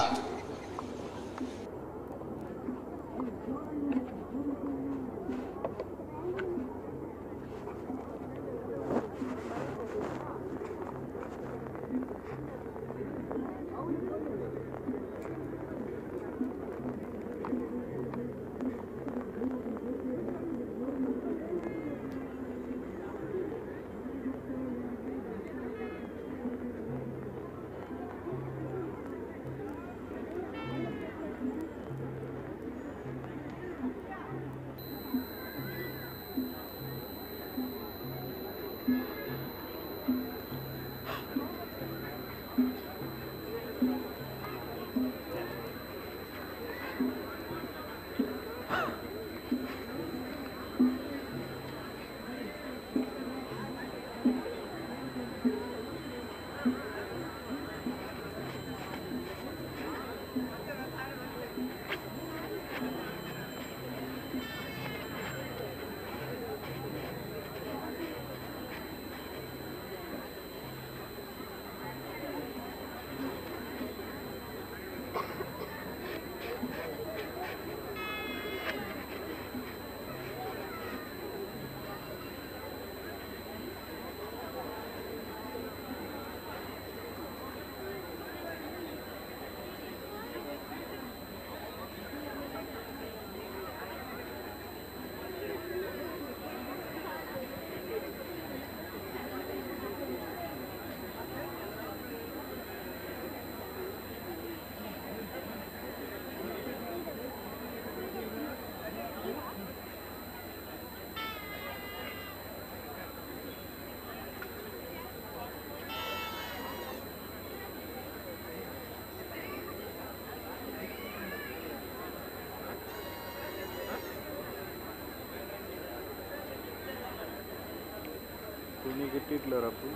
ಸಿಟಿಟ್ಲರಪ್ಪು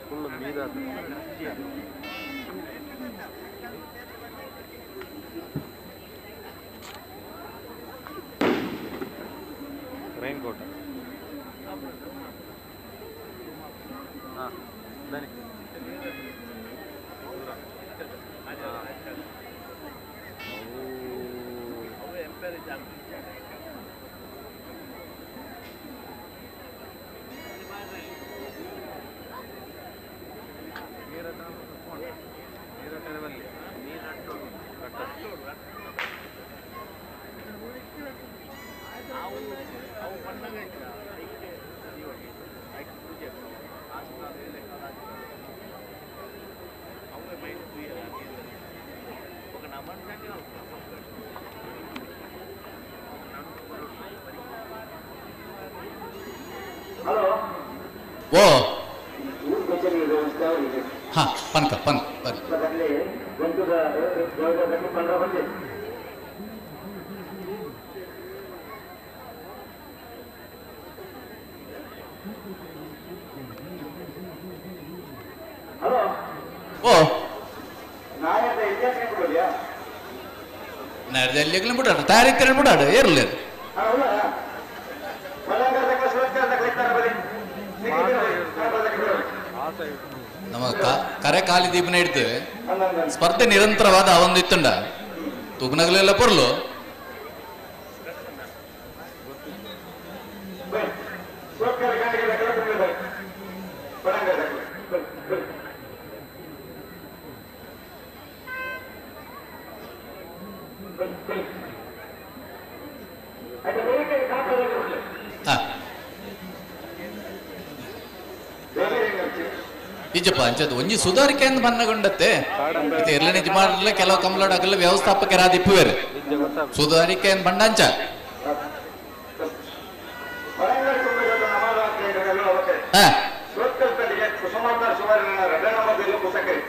ಫುಲ್ ನೀರು ರೈನ್ ಕೋಟ್. ಹಾಂ ಬನ್ನಿ. ಓ ಹಾ ಪನ್ಕ ಪನ್ಕ ಬನ್ನಿ. ಓ ನಡೆದಲ್ಲಿ ಬಿಡಾಡು ತಯಾರಿ ಬಿಡಾಡು ಏರ್ಲಿ ಅದು. ನಮ್ಮ ಕರೆ ಖಾಲಿ ದೀಪನ ಇಡ್ತೇವೆ. ಸ್ಪರ್ಧೆ ನಿರಂತರವಾದ ಒಂದು ಇತ್ತುಂಡ ತೂಗ್ನಗಲೆಲ್ಲ ಪೊರ್ಲು. ನಿಜಪ್ಪ ಅಂಚದು ಒಂಜಿ ಸುಧಾರಿಕೆ ಅಂತ ಬನ್ನಗೊಂಡತ್ತೆ ಇರ್ಲೆ ನಿಜ ಮಾಡಲ್ಲ. ಕೆಲವು ಕಮಲಾಡಗಲ್ಲ ವ್ಯವಸ್ಥಾಪಕರಾದಿಪ್ಪು ಬೇರೆ ಸುಧಾರಿಕೆ ಅಂತ ಬಣ್ಣ ಅಂಚ.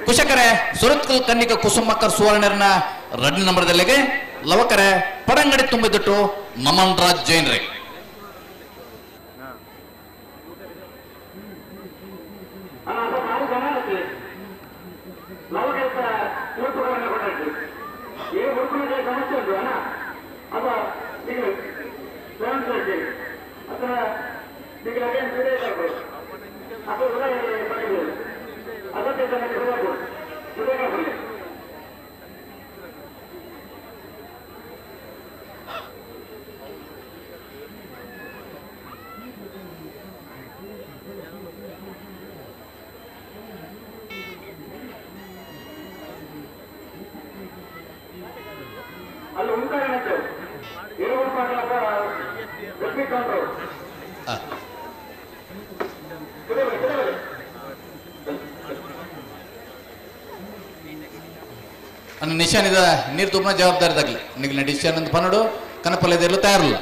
ಕುಶಕರೆ ಸುರತ್ಕಲ್ ಕನ್ನಿಕ ಕುಸುಮಕ್ಕರ್ ಸುವರ್ಣರ್ನ ರಡ್ಡು ನಂಬರ್ದಲ್ಲಿಗೆ ಲವಕರೆ ಪಡಂಗಡಿ ತುಂಬಿದಿಟ್ಟು ನಮನ್ ರಾಜ್ ಜೈನ್ ರೇ. ನಿಶಾನಿದ ನೀರು ತುಂಬ ಜವಾಬ್ದಾರಿ ತಗಲಿ ನಿಗ್ಲ ಡಿಶಾನ್ ಅಂತ ಪನ್ನಡು ಕನಪಲ್ಲದೆಲ್ಲ ತಯಾರಿಲ್ಲ.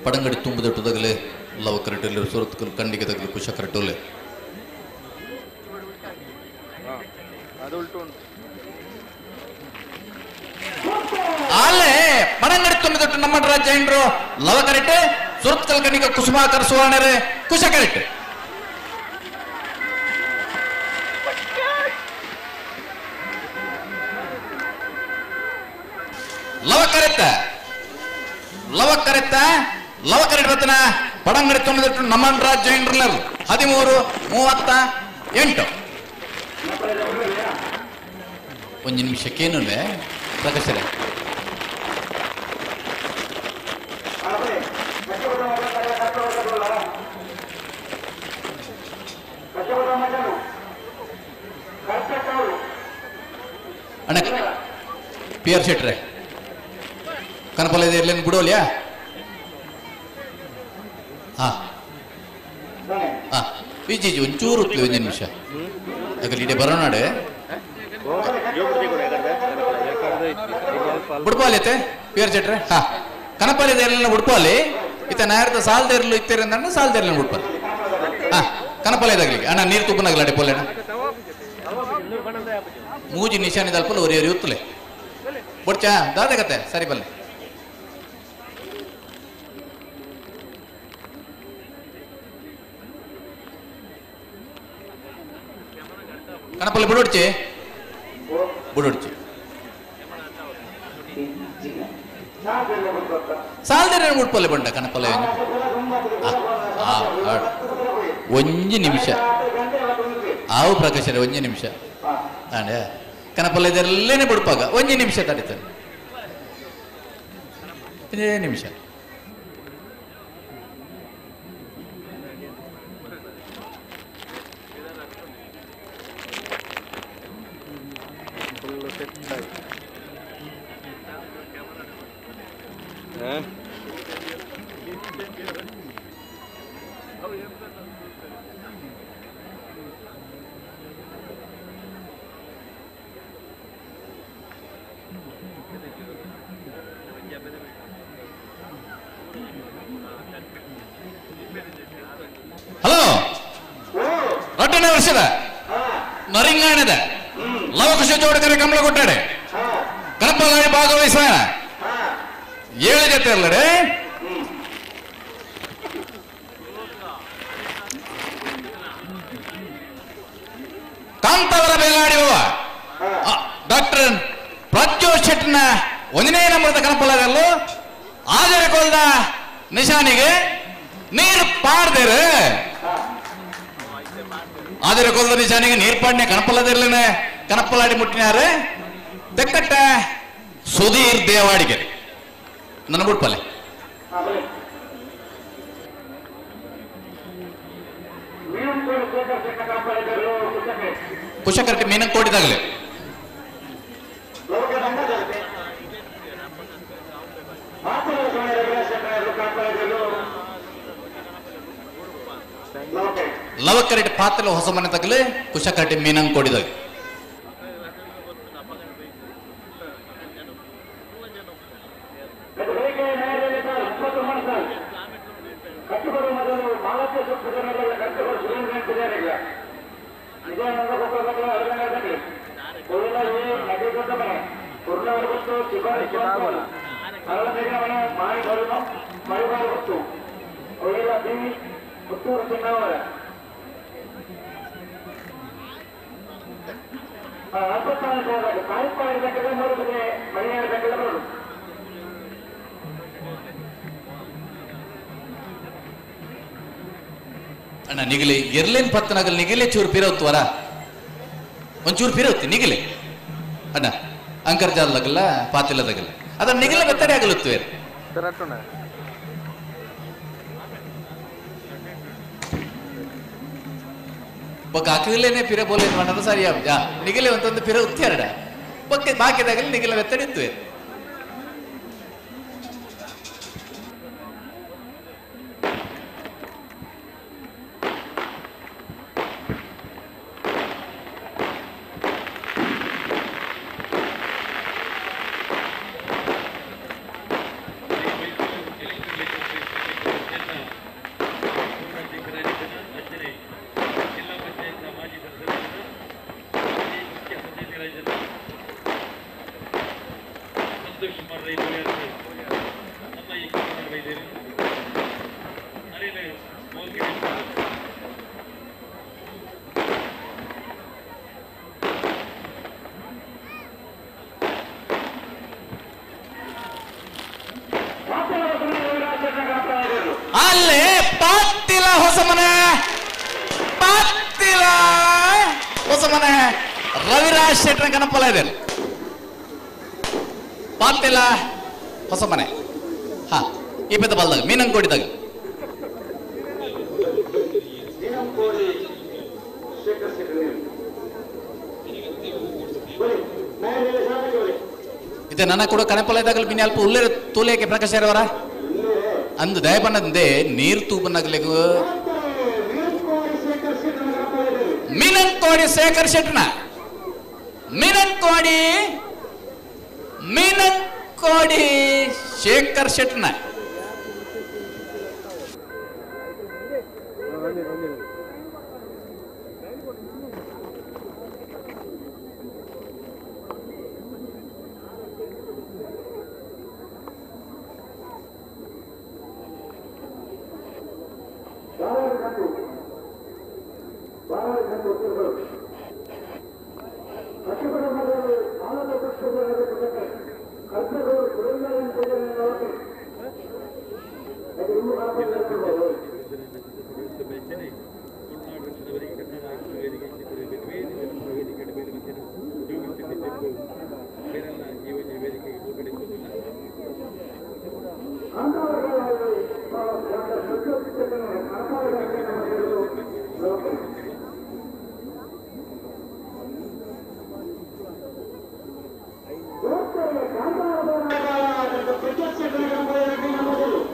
ಪಡಂಗಡಿ ತುಂಬುದಟ್ಟು ತಗಲೆ ಲವ ಕರೆಟಲ್ಲಿ ಸುರತ್ಕಲ್ ಕಂಡಿಗೆ ತಗಲಿ ಕುಶ ಕರೆಟೋಲೆ ಅಲ್ಲೇ ಪಡಂಗಡಿ ತುಂಬಿದಟ್ಟು ನಮ್ಮ ರಾಜ್ಯ ಲವ ಕರೆಟೆ ಸುರತ್ಕಲ್ ಕಣಿಗ ಕುಸುಮಾಕರ್ ಸುವರ್ಣರೇ ಕುಶ ಕರೆಟೆ. ಲವ ಕರೆತ ಲವ ಕರೆತ ಲವ ಕರೆಟ್ ಬತ್ತನ ಪಡಂಗಡಿ ತುಂಬಿದಟ್ಟು ನಮ್ಮ ರಾಜ್ಯ 13:38. ಒಂದು ನಿಮಿಷಕ್ಕೇನು ಪ್ರಕಾಶರೇ ಅಣ್ಣ ಪಿ ಆರ್ ಶೆಟ್ರೆ ಕನಪಲ್ಲ ಇರ್ಲೇನು ಬಿಡೋಲ್ಯಾ? ಹಾ ಹಾ ವಿಜಿ ಒಂಚೂರು ಒಂದು ನಿಮಿಷ ಯಾಕಂದ್ರೆ ಇಡೀ ಬರೋನಾಡೆ ಬುಡ್ಪಾಲೈತೆ ಪಿ ಆರ್ ಶೆಟ್ರೆ. ಹಾ ಕನಪಾಲಿ ದೇರ್ಲಿನ ಬುಡ್ಪಾಲಿ ಇತ್ತ ನಾಯರ್ದ ಸಾಲ್ದೇರ್ಲು ಇತ್ತೇರೆ ಅಂದ್ರೆ ಸಾಲ್ದೇರ್ಲಿನ ಬುಡ್ಪಾಲಿ. ಹಾ ಕನಪಾಲ ಇದಾಗ್ಲಿಕ್ಕೆ ಅಣ್ಣ ನೀರು ತುಪ್ಪನಾಗಲಾಡೆ ಪೋಲೆ ಅಣ್ಣ ಮೂಜಿ ನಿಶಾನಿ ದಲ್ಪಲ್ ಒರಿ ಒರಿ ಉತ್ತಲೆ ಬೊಡ್ಚಾ ದಾದೆ ಕತೆ ಸರಿ ಬಲ್ಲೆ. ಕನಪಲ್ಲಿ ಬುಡೊಡ್ಚಿ ಬುಡೊಡ್ಚಿ ಸಾಲ್ದೇರೆ ಮುಟ್ಪಲ್ಲೆ ಬಂಡ ಕನಪಲ್ಲೆ. ಒಂಜಿ ನಿಮಿಷ ಆವು ಪ್ರಕಾಶರೇ ಒಂಜಿ ನಿಮಿಷ ಆಂಡೆ ಕನಪಲ್ಲೆ ಇದೆಲ್ಲೇನೆ ಬುಡ್ಪಾಗ ಒಂಜಿ ನಿಮಿಷ ತಡೀತಾರೆ ಒಂದೇ ನಿಮಿಷ. ಹಲೋ ರೊಟ್ಟನೆ ವರ್ಷದ ನರಿಂಗಾಣದ ಲವಕುಶ ಜೋಡಕರೆ ಕಮಲ ಕೊಟ್ಟಾಡೆ ಕನಪಲ್ಲಾಡಿ ಭಾಗವಹಿಸ ಏಳು ಜೊತೆ ಅಲ್ಲಡೆ ಕಾಂತವರ ಬೇಲಾಡಿಯುವ ಡಾಕ್ಟರ್ ಪ್ರಜ್ವಲ್ ಶೆಟ್ನ ಒಂದನೇ ನಂಬರದ ಕನಪಲ್ಲದಲ್ಲೂ ಆಜರ ಕೊಲ್ದ ನಿಶಾನಿಗೆ ನೀರು ಪಾಡ್ದೇರು. ಆಜರ ಕೊಲ್ದ ನಿಶಾನಿಗೆ ನೀರು ಪಾಡ್ನೆ ಕನಪಲ್ಲದಿರ್ಲೇನೆ ಕನಪಲ್ಲಾಡಿ ಮುಟ್ಟಿನಾರು ತೆಕ್ಕಟ್ಟ ಸುಧೀರ್ ದೇವಾಡಿಗೆ ನನ್ನ ಬುಡ್ಪಲ್ಲೆ. ಕುಶಕರಟಿ ಮೀನಂಕೋಡಿದಾಗಲೇ ಲವಕರಟಿ ಪಾತ್ರ ಹೊಸ ಮನೆ ತಗಲೆ ಕುಶಕರಟಿ ಮೀನಂಕೋಡಿದಾಗ. ಅಣ್ಣ ನಿಗಲಿ ಎರ್ಲೇನ್ ಪತ್ತನಗಲ್ ನಿಗಲೆ ಚೂರು ಪಿರವತ್ತು ವರ ಒಂಚೂರು ಪಿರವತ್ತಿ ನಿಗಲೆ ಅಣ್ಣ ಅಂಕರ್ಜಾಲಗಲ್ಲ ಪಾತಿಲ್ಲದಾಗಲ್ಲ ಅದನ್ನ ನಿಗಲ ಬೆತ್ತಡೆ ಆಗಲುತ್ತವೆ. ಬೊಕ್ಕ ಅಕಲೇನೆ ಪಿರ ಬೋಲೆ ಮಾಡೋದು ಸರಿ ನಿಗಲೆ ಒಂತೊಂದು ಪಿರ ಉತ್ತಿ ಎರಡ ಬೊಕ್ಕೆ ಬಾಕಿದಾಗಲಿ ನಿಗಲ ಬೆತ್ತಡೆ ಇತ್ತು. ಅಲ್ಲೇ ಪಾತಿಲ ಹೊಸಮನೆ ಪಾತಿಲ ಹೊಸಮನೆ ರವಿರಾಜ್ ಶೆಟ್ಟರ ಕನಪಲ ಇದೆ ಪಾತಿಲ ಹೊಸಮನೆ. ಹಾ ಈ ಪೆದ್ದ ಬಲ್ದಾಗ ಮೀನಂಕೋಡಿದಾಗ Mary ಇತ್ತೆ ನನ್ನ ಕೂಡ ಕಣಪಲ ಇದ್ದಾಗಲೂ ಮಿನಿ ಅಲ್ಪ ಉಲ್ಲೇರ ತೂಲೇಕೆ ಪ್ರಕಾಶ್ ಅವರ ಅಂದು ದಯಪನ್ನದಂದೆ ನೀರು ತೂಬನ್ನಾಗಲಿಗೂ ಮೀನಂಕೋಡಿ ಶೇಖರ್ ಶೆಟ್ಟನ ಮೀನಂಕೋಡಿ ಮೀನಂಕೋಡಿ ಶೇಖರ್ ಶೆಟ್ಟನ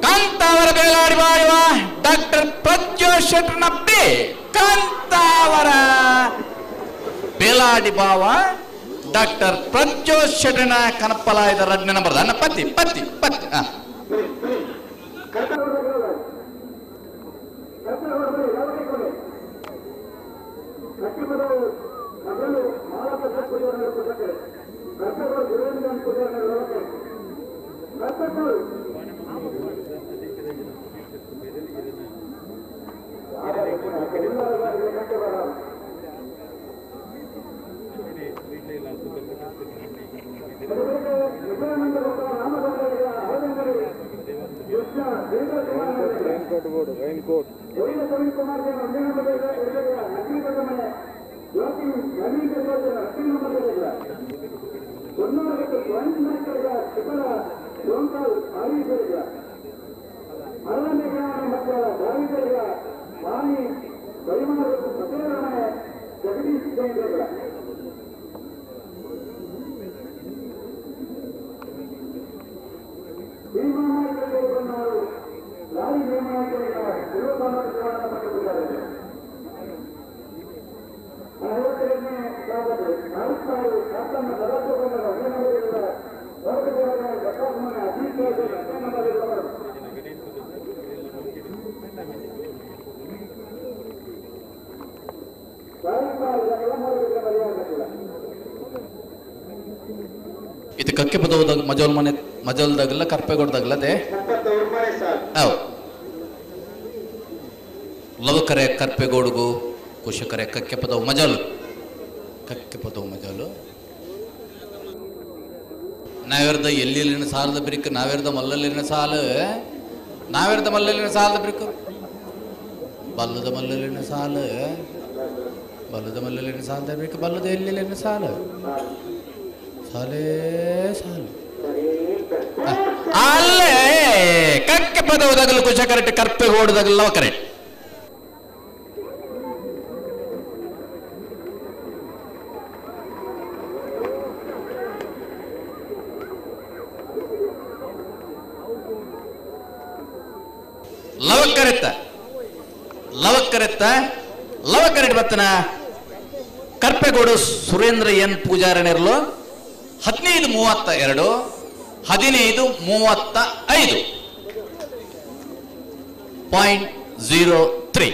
ಕಾಂತಾವರ ಬೇಲಾಡಿ ಬಾಳುವ ಡಾಕ್ಟರ್ ಪ್ರಜ್ವಲ್ ಶೆಟ್ಟರ್ನ ಬಿ ಕಾಂತಾವರ ಬೇಲಾಡಿ ಬಾವ ಡಾಕ್ಟರ್ ಪ್ರಜ್ವಲ್ ಶೆಟ್ಟರ್ನ ಕನಪಲಾಯದ ರಡ್ನೇ ನಂಬರ್ ಅನ್ನ ಪತ್ತಿ ಪತ್ತಿ ಪತ್ತಿ ರೈನ್ಕೋಟ್ ಬೋರ್ಡು ರೈನ್ಕೋಟ್. ಇದು ಕಕ್ಕೆ ಪದವದಾಗ ಮಜಲ್ ಮನೆ ಮಜಲ್ದಾಗಲ್ಲ ಕರ್ಪೆಗೊಡ್ದಾಗಲ್ಲ ಅದೇ ಲವಕರೆ ಕರ್ಪೆಗೋಡುಗು ಕುಶಕರೆ ಕಕ್ಕೆ ಪದವು ಮಜಲು ಕಕ್ಕೆ ಪದವು ಮಜಲು ನಾವೆರ್ದ ಎಲ್ಲಿನ ಸಾಲದ ಬಿರಿಕ್ ನಾವೆರ್ದ ಮಲ್ಲಲ್ಲಿನ ಸಾಲು ನಾವೆರ್ದ ಮಲ್ಲಲ್ಲಿನ ಸಾಲದ ಬಿರಿಕು ಬಲ್ಲದ ಮಲ್ಲಲ್ಲಿನ ಸಾಲು ಬಲ್ಲದ ಮಲ್ಲಲ್ಲಿನ ಸಾಲದ ಬಿರಿಕು ಬಲ್ಲದ ಎಲ್ಲಿನ ಸಾಲು ಸಾಲೇ ಸಾಲು ಅಲ್ಲೇ ಕಕ್ಕೆ ಪದವದಾಗಲು ಕುಶ ಕರೆಕ್ಟ್ ಕರ್ಪೆಗೋಡದಾಗಲ್ಲ ಕರೆಕ್ಟ್. ಲವಕರೆತ್ತ ಲವಕರೆತ್ತ ಲವಕರೆಟ್ ಬತ್ತನ ಕರ್ಪೆಗೋಡು ಸುರೇಂದ್ರ ಎನ್ ಪೂಜಾರಣಿರ್ಲು 15:32 15:35 0.03.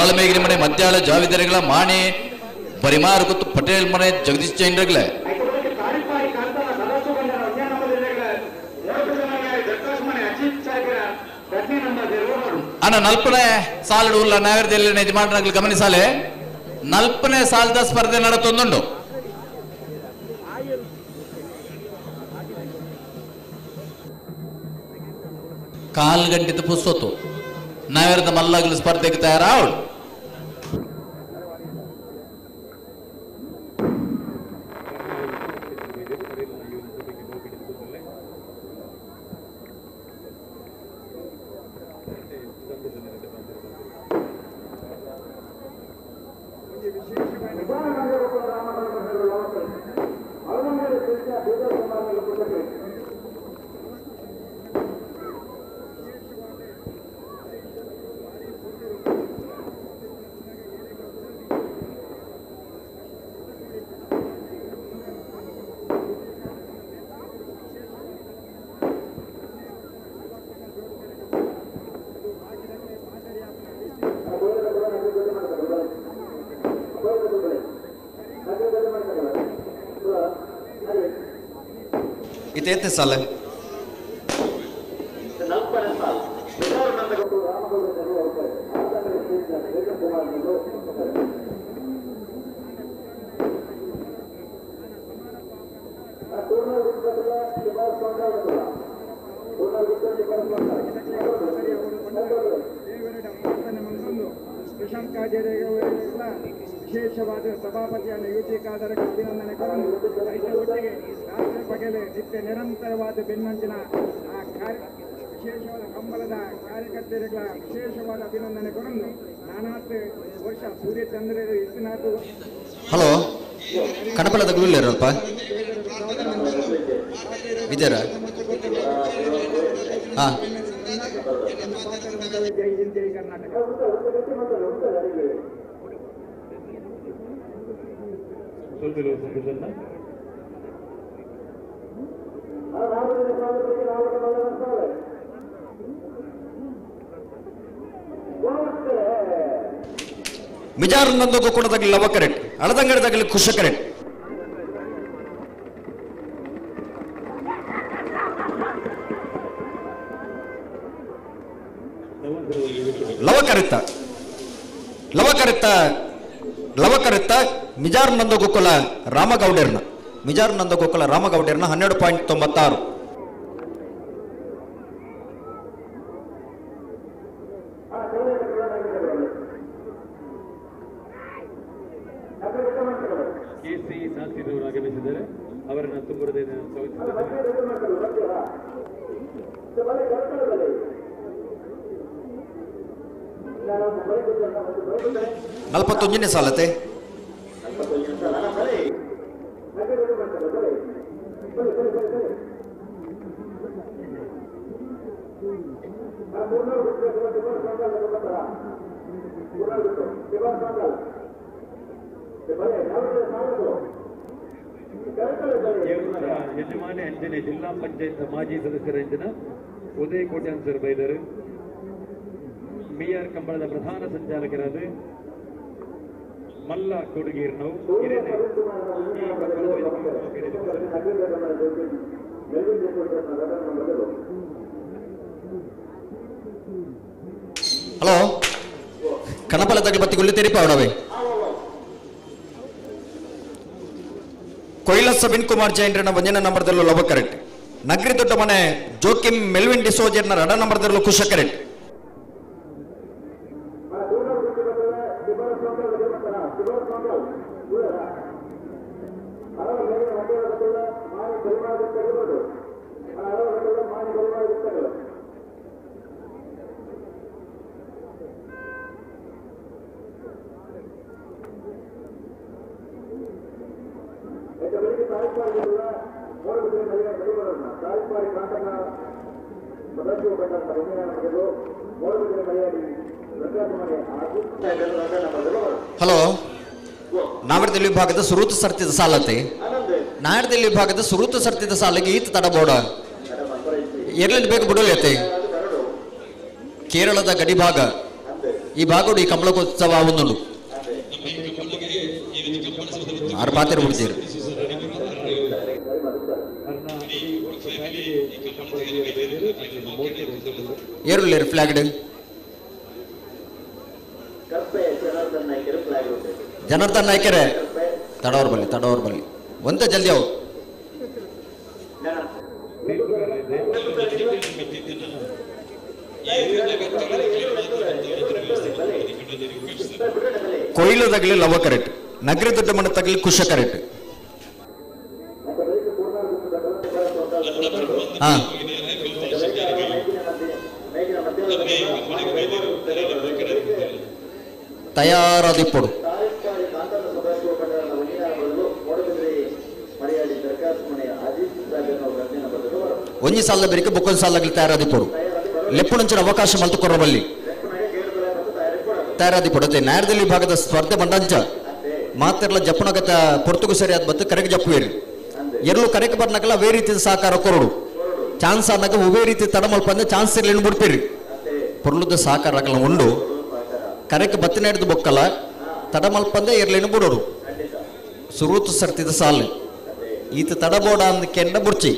ಆಳಮೇಗಿರಿ ಮನೆ ಮಧ್ಯಾಳ ಜಾವಿದರೆಗಳ ಮಾಣಿ ಬರಿಮಾರು ಗೊತ್ತು ಪಟೇಲ್ ಮನೆ ಜಗದೀಶ್ ಜೈನ್ರಗಳೇ. ಅಣ್ಣ ನಲ್ಪನೆ ಸಾಲಡು ಉಲ್ಲ ನಾಗರದಲ್ಲಿ ಯಜಮಾನರಾಗಲಿ ಗಮನಿಸಾಲೆ ನಲ್ಪನೆ ಸಾಲದ ಸ್ಪರ್ಧೆ ನಡತೊಂದುಂಡು. ಕಾಲು ಗಂಟೆದ ಪುಸ್ತೊತ್ತು ನಾವೇರದ ಮಲ್ಲಾಗಲು ಸ್ಪರ್ಧೆಗೆ ತಯಾರಾವಳು. ಇತೇತೆ ಸಾಲ ಪ್ರಶಾಂತ್ ಕಾಜೇರಿಯವರೆಲ್ಲ ವಿಶೇಷವಾದ ಸಭಾಪತಿಯನ್ನು ಯುವತಿಕಾದರ ಅಭಿನಂದನೆ ಒಟ್ಟಿಗೆ ರಾಷ್ಟ್ರ ಬಗೆಲೆ ನಿತ್ಯ ನಿರಂತರವಾದ ಬೆನ್ನಂಚಿನ ಆ ಕಾರ್ಯ ವಿಶೇಷವಾದ ಕಂಬಳದ ಕಾರ್ಯಕರ್ತರಿಗಳ ವಿಶೇಷವಾದ ಅಭಿನಂದನೆ ಕೊಡಲು ನಾನಾತ್ ವರ್ಷ ಸೂರ್ಯಚಂದ್ರರು ಇಸ್ನಾಥ್. ಹಲೋ ಕಣಪಲದ ಗುರುಲೇರಲ್ಪ ವಿದ್ಯಾರ ಹಾ ಜೈ ಹಿಂದ್ ಜೈ ಕರ್ನಾಟಕ. ಮಿಜಾರ್ ನಂದೋಗು ಕೂಡ ತಗಲಿ ಲವ ಕರೆಕ್ಟ್ ಅಳದಂಗಡಿ ತಗಲಿ ಖುಷ ಕರೆಕ್ಟ್. ಲವಕರಿತ ಲವಕರಿತ ಲವಕರಿತ ಮಿಜಾರ್ ನಂದಗೋಕುಲ ರಾಮಗೌಡರ್ನ ಮಿಜಾರ್ ನಂದಗೋಕುಲ ರಾಮಗೌಡರ್ನ 12.96. ಕೆಸಿ ಶಾಸ್ತ್ರಿರವರು ಆಗಮಿಸಿದ್ದಾರೆ. ಅವರನ್ನು ತುಂಬ ಹೃದಯದಿಂದ ಸ್ವಾಗತಿಸಿದ್ದಾರೆ. 41ನೇ ಸಾಲತೆ ಯಜಮಾನಿ ಅಂಜನೆ ಜಿಲ್ಲಾ ಪಂಚಾಯತ್ ಮಾಜಿ ಸದಸ್ಯರ ಅಂಜನ ಉದಯ ಕೋಟ್ಯಾನ್ ಸರ್ ಬೈದರು. ಬಿಆರ್ ಕಂಬಳದ ಪ್ರಧಾನ ಸಂಚಾಲಕರಾದ ಮಲ್ಲ ಕೊಡುಗೀರ್ನವು ಹಿರೇನೆ ಈ ಕಂಬಳದ ಹಲೋ ಕಣಪಲ ತಗಲಿ ಬತ್ತಿಗುಳ್ಳಿ ತೆರಿಪ ಅವಡವೆ ಕೊಯ್ಲಸ ವಿನ್ ಕುಮಾರ್ ಜೈನ್ರನ ಒಂದನೇ ನಂಬರ್ದಲ್ಲೂ ಲವ ಕರೆಕ್ಟ್. ನಗರಿ ದೊಡ್ಡ ಮನೆ ಜೋಕಿಮ್ ಮೆಲ್ವಿನ್ ಡಿಸೋಜರ್ನ ಎರಡ ನಂಬರ್ದಲ್ಲೂ ಖುಷ ಕರೆಕ್ಟ್. ಹಲೋ ನಾವರದಲ್ಲಿ ವಿಭಾಗದ ಸುರೂತ ಸರ್ತಿದ ಸಾಲತೆ ನಾಯರದಲ್ಲಿ ವಿಭಾಗದ ಸುರೂತ ಸರ್ತಿದ ಸಾಲಿಗೆ ಈತ ತಡಬೋಡ ಎರ್ಲೆಂಡ್ ಬೇಕು ಬಿಡೋಲತೆ. ಕೇರಳದ ಗಡಿಭಾಗ ಈ ಭಾಗಡು ಈ ಕಂಬಳಕೋತ್ಸವ ಒಂದುಂಡು ಆರು ಪಾತ್ರೆ ಬಿಡ್ತೀರಿ. ಏರುಲ್ಲೇರು ಫ್ಲಾಗ್ ಜನಾರ್ದನ್ ನಾಯ್ಕರೇ ತಡವರ್ ಬಲ್ಲಿ ತಡವರ್ ಬಲ್ಲಿ ಒಂತ ಜಲ್ದಿ ಅವು ಕೊಯ್ಲು ತಗಲಿ ಲವ ಕರೆಕ್ಟ್, ನಗರ ದೊಡ್ಡ ಮನೆ ತಗಲಿ ಕುಶ ಕರೆಕ್ಟ್. ಹಾ ತಯಾರಾದಿಪ್ಪಡು. ಒಂಜಿ ಸಾಲ ಬೇರಿಕೆ ಬೊಕ್ಕೊಂದು ಸಾಲಗಲಿ ತಯಾರಾದಿಪ್ಪಡು. ಲೆಪ್ಪುನಂಚಿನ ಅವಕಾಶ ಮಲ್ತು ಕೊರಬಲ್ಲಿ ತಯಾರಾದಿಪ್ಪಡು. ಅದೇ ನ್ಯಾಯದಲ್ಲಿ ಭಾಗದ ಸ್ಪರ್ಧೆ ಮಂಡಂಚ ಮಾತೆರ್ಲ ಜಪ್ಪುನಗತ ಪೊರ್ತುಗು ಸರಿಯಾದ ಬತ್ತು ಕರೆಗೆ ಜಪ್ಪುವೇರಿ ಎರಲು ಕರೆಗೆ ಬರ್ನಕಲ್ಲ ಅವೇ ರೀತಿಯ ಸಹಕಾರ ಕೊರಡು ಚಾನ್ಸ್ ಆದಾಗ ಒವೇ ರೀತಿ ತಡಮಲ್ಪಂದ್ರೆ ಚಾನ್ಸ್ ಇರಲಿ ಬಿಡ್ತೀರಿ. ಪೊರ್ಲುದ ಸಹಕಾರ ಆಗಲ್ಲ ಉಂಡು ಕರೆಗೆ ಬತ್ತಿನ ಹಿಡಿದು ಬೊಕ್ಕಲ್ಲ ತಡಮಲ್ಪಂದೆ ಇರ್ಲೇನು ಬಿಡೋರು. ಸುರೂತು ಸರ್ತಿದ ಸಾಲು ಈತ ತಡಬೋಡ ಅಂದ ಕೆಂಡ ಬುರ್ಚಿ.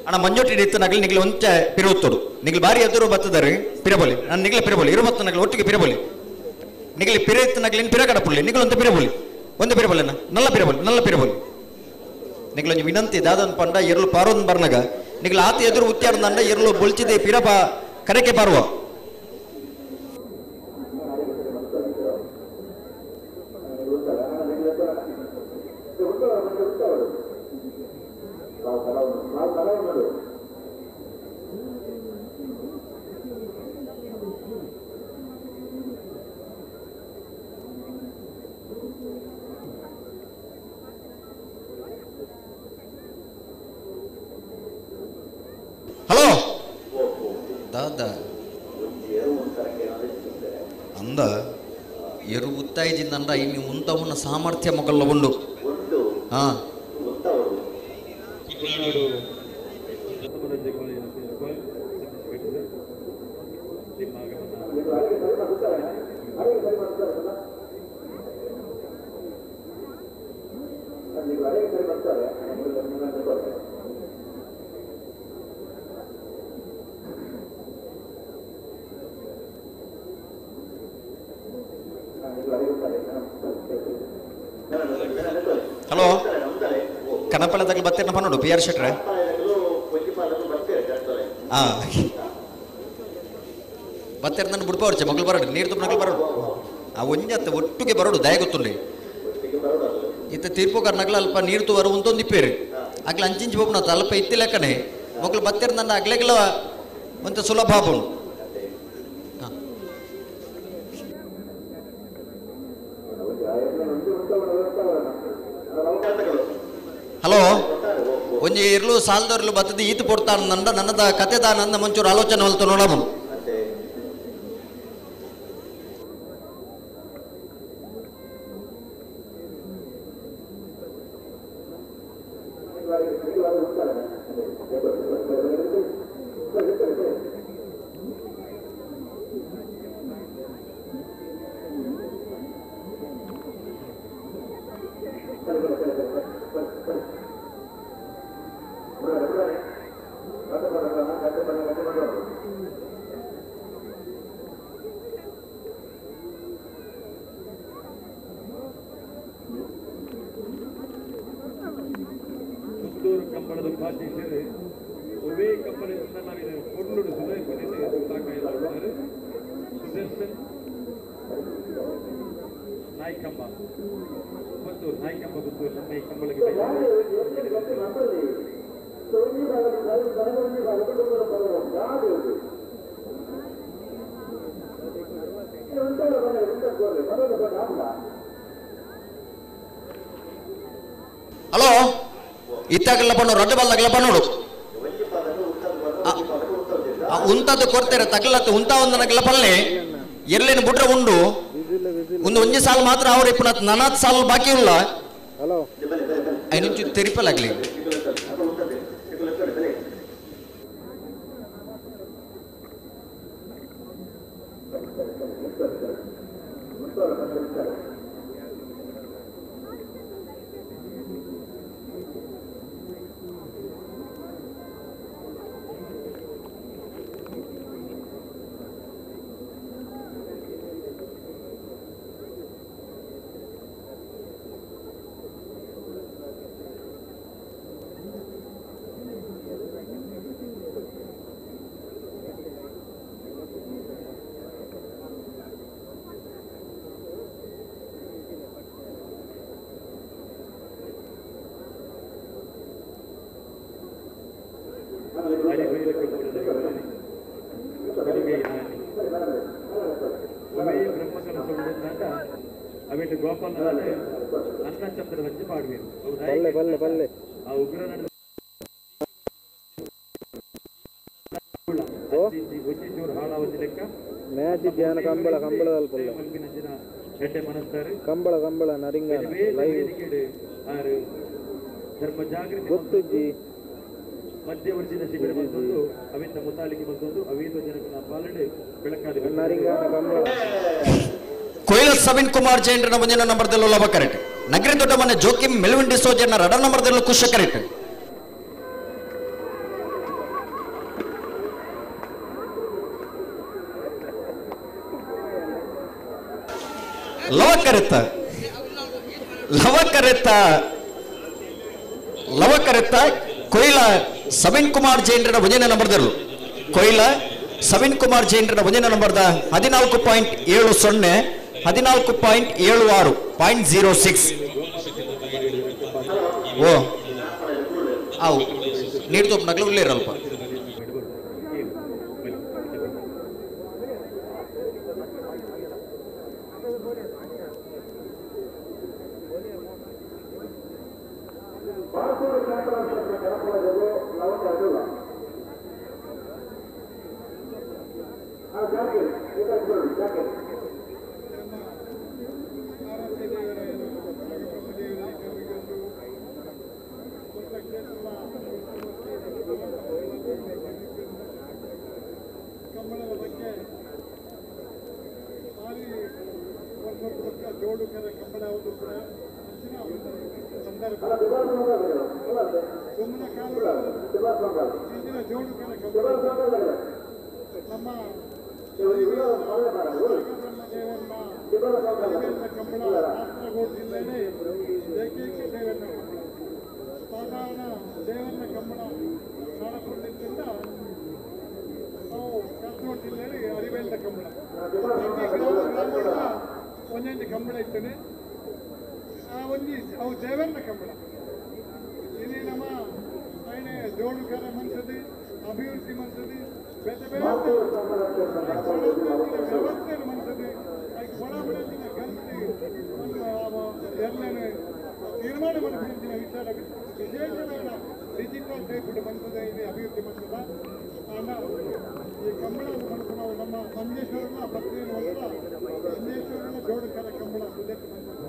ಅಣ್ಣ ಮಂಜೋಟಿ ಇತ್ತು ನಗಲಿ ನಿಗ್ಲಿ ಒಂಚೆ ಪಿರುತ್ತೋಡು ನಿಗ್ಲಿ ಬಾರಿ ಎದುರು ಬತ್ತದಾರೆ ಪಿರಬಲಿ ನಾನು ನಿಗ್ಲೆ ಪಿರಬಲಿ ಇರುಬತ್ತು ನಗಲಿ ಒಟ್ಟಿಗೆ ಪಿರಬಲಿ ನಿಗ್ಲಿ ಪಿರ ಇತ್ತು ನಗಲಿನ ಪಿರ ಕಡಪುಳ್ಳಿ ನಿಗ್ಲೊಂದು ಪಿರಬಲಿ ಒಂದು ಪಿರಬಲಿ ನಲ್ಲ ಪಿರಬಲಿ ನಲ್ಲ ಪಿರಬಲಿ ನಿಗ್ಲೊಂದು ವಿನಂತಿ ದಾದೊಂದು ಪಂಡ ಎರಲು ಪಾರೊಂದು ಬರ್ನಗ ನಿಗ್ಲ ಆತ ಎದುರು ಉಚ್ಚಾರದಂಡ ಎರಲು ಬೊಲ್ಚಿದೆ ಪಿರಪ ಕರೆಕೆ ಪಾರುವ. ಹಲೋ ದಾದ ಅಂದ ಎರು ಉತ್ತಾಯಿಜಿಂದಂಡ ಇನ್ನು ಉಂತವನ ಸಾಮರ್ಥ್ಯ ಮೊಗಲ್ಲ ಉಂಡು. ಹಾ ಹಲೋ ಕನಪಲ್ಲ ತಗಲಿ ಬತ್ತೀರ ನೋಡು ಪಿ ಆರ್ ಶೆಟ್ರೆ. ಹಾ ಬತ್ತೀರ ನನ್ನ ಬುಡ್ಪ ಹೊರ್ಚೆ ಮಗಳು ಬರೋಡು ನೀರು ತುಂಬ ಮಗಳು ಬರೋಡು ಆ ಒಂಜತ್ತ ಒಟ್ಟಿಗೆ ಬರೋಡು ದಯ ಗೊತ್ತುಂಡಿ ಇತ್ತ ತೀರ್ಪು ಕರ್ನಗ್ಲ ಅಲ್ಪ ನೀರು ತುವರು ಉಂತೊಂದು ಇಪ್ಪೇರಿ ಅಗ್ಲ ಅಂಚಿಂಚಿ ಹೋಗ್ನ ಅಲ್ಪ ಇತ್ತಿ ಲೆಕ್ಕನೆ ಮಗಳು ಬತ್ತೀರ ನನ್ನ ಅಗ್ಲೆಗ್ಲ ಒಂತ ಸುಲಭ ಆಪುಂಡು. ಹಲೋ ಒಂಜಿ ಇರ್ಲು ಸಾಲದವ್ರಲು ಬತ್ತದ ಈತ ಪೊಡ್ತಾನ ನಂದ ನನ್ನದ ಕತೆದ ನನ್ನ ಮುಂಚೂರು ಆಲೋಚನೆ ಹೊಲ್ತು ನೋಡಬನು. ಹಲೋ ಇತ್ತಾಗಲ್ಲ ಪಣ್ಣು ರಡ್ಡು ಬಲ್ದಾಗಲ್ಲ ಪಣ್ಣೋಡು ಉಂತದ್ದು ಕೊಡ್ತಾರೆ ತಗಲತ್ತು ಉಂತ ಒಂದನಗಲ್ಲ ಪಲ್ಲೆ ಎರ್ಲೇನು ಬುಟ್ರೆ ಉಂಡು ಒಂದು ಒಂಜಿ ಸಾಲು ಮಾತ್ರ ಅವ್ರು ಇಪ್ಪು ನನಾತ್ ಸಾಲು ಬಾಕಿ ಇಲ್ಲ. ಐನೊಂಚು ತೆರಿಪಲಾಗ್ಲಿ. ಕಂಬಳ ಕಂಬಳ ಕಂಬಳ ಕಂಬಳ ನರಿಂಗಾನ ಲೈವ್ ಗೊತ್ತುಜ್ಜಿ ಮಧ್ಯವರ್ಜಿನ ಶಿಬಿರ ಬಂದೊಂದು ಅವಿತ ಮುತಾಲಿಕೆ ಬಂದೊಂದು ಅವೀತ ಜನಕನ ಪಾಲನೆ ಬೆಳಕಾದ ನರಿಂಗಾನ ಕಂಬಳ. ಕೊಯ್ಲ ಸವಿನ್ ಕುಮಾರ್ ಜೈನ್ರನ ಮುಂದಿನ ನಂಬರ್ದಲ್ಲೂ ಲವ ಕರೆಕ್ಟ್. ನಗರಿ ದೊಡ್ಡ ಮನೆ ಜೋಕಿಂ ಮೆಲ್ವಿನ್ ಡಿಸೋಜರ್ನ ರಡ ನಂಬರ್ದಲ್ಲೂ ಖುಷ ಕರೆಕ್ಟ್. ಲವ ಕರೆತ್ತ ಲವ ಕರೆತ್ತ ಲವ ಕರೆತ್ತ ಕೊಯ್ಲ ಸವಿನ್ ಕುಮಾರ್ ಜೈನ್ರನ ಮುಂದಿನ ನಂಬರ್ದಲ್ಲೂ ಕೊಯ್ಲ ಸವಿನ್ ಕುಮಾರ್ ಜೈನ್ರನ ಮುಂದಿನ ನಂಬರ್ದ 14.70 14.76 0.06. ಓ ಅವು ನೀರು ತೋಪನಾಗ್ಲೂ ಉಳ್ಳೇರಲ್ಪ. ಕಂಬಳದ ಬಗ್ಗೆ ಭಾರಿ ವರ್ಷ ಜೋಡುಕರ ಕಂಬಳ ಒಂದು ಕೂಡ ಅಂಚಿನ ಸಂದರ್ಭ ಸುಮ್ಮನೆ ಕಾಲ ಇಂದಿನ ಜೋಡುಕರ ಕಂಬಳ ನಮ್ಮ ದೇವರ ಕಂಬಳ ಕಾಸರಗೋಡು ಜಿಲ್ಲೆಯಲ್ಲಿ ಏಕೈಕ ದೇವರ ಕಂಬಳ. ಸಾಧಾರಣ ದೇವರ ಕಂಬಳ ನಾಡಕೊಂಡಿದ್ದರಿಂದ ನಾವು ಕಾಸರಗೋಡು ಜಿಲ್ಲೆಯಲ್ಲಿ ಅರಿವೇಲ್ದ ಕಂಬಳ ಪ್ರತಿ ಗ್ರಾಮ ಗ್ರಾಮದ ಒಂದೊಂದು ಕಂಬಳ ಇರ್ತದೆ. ಆ ಒಂದು ಅವು ದೇವರನ ಕಂಬಳ. ಇಲ್ಲಿ ನಮ್ಮ ಐನೆ ಜೋಡುಕರ ಮನ್ಸದಿ ಅಭಿವೃದ್ಧಿ ಮನ್ಸದಿ ಬೇರೆ ಬೇರೆ ವ್ಯವಸ್ಥೆ ಮನ್ಸದಿ ಅದಕ್ಕೆ ಒಳಪಡಿನ ಗಲ್ತಿ ಎಲ್ಲನೇ ತೀರ್ಮಾನ ಮಾಡಿದ ವಿಚಾರ ವಿಶೇಷವಾದ ಡಿಜಿಟಲ್ ಟೈಪ್ ಮನ್ಸದ ಇಲ್ಲಿ ಅಭಿವೃದ್ಧಿ ಮನ್ಸದ. ಆಂಡ ಈ ಕಂಬಳ ನಾವು ನಮ್ಮ ಮಂಜೇಶ್ವರನ ಪತ್ನಿಯನ್ನು ಮಂಜೇಶ್ವರನ ಜೋಡುಕರ ಕಂಬಳ ಸುದೇಶ ಮನ್ಸದ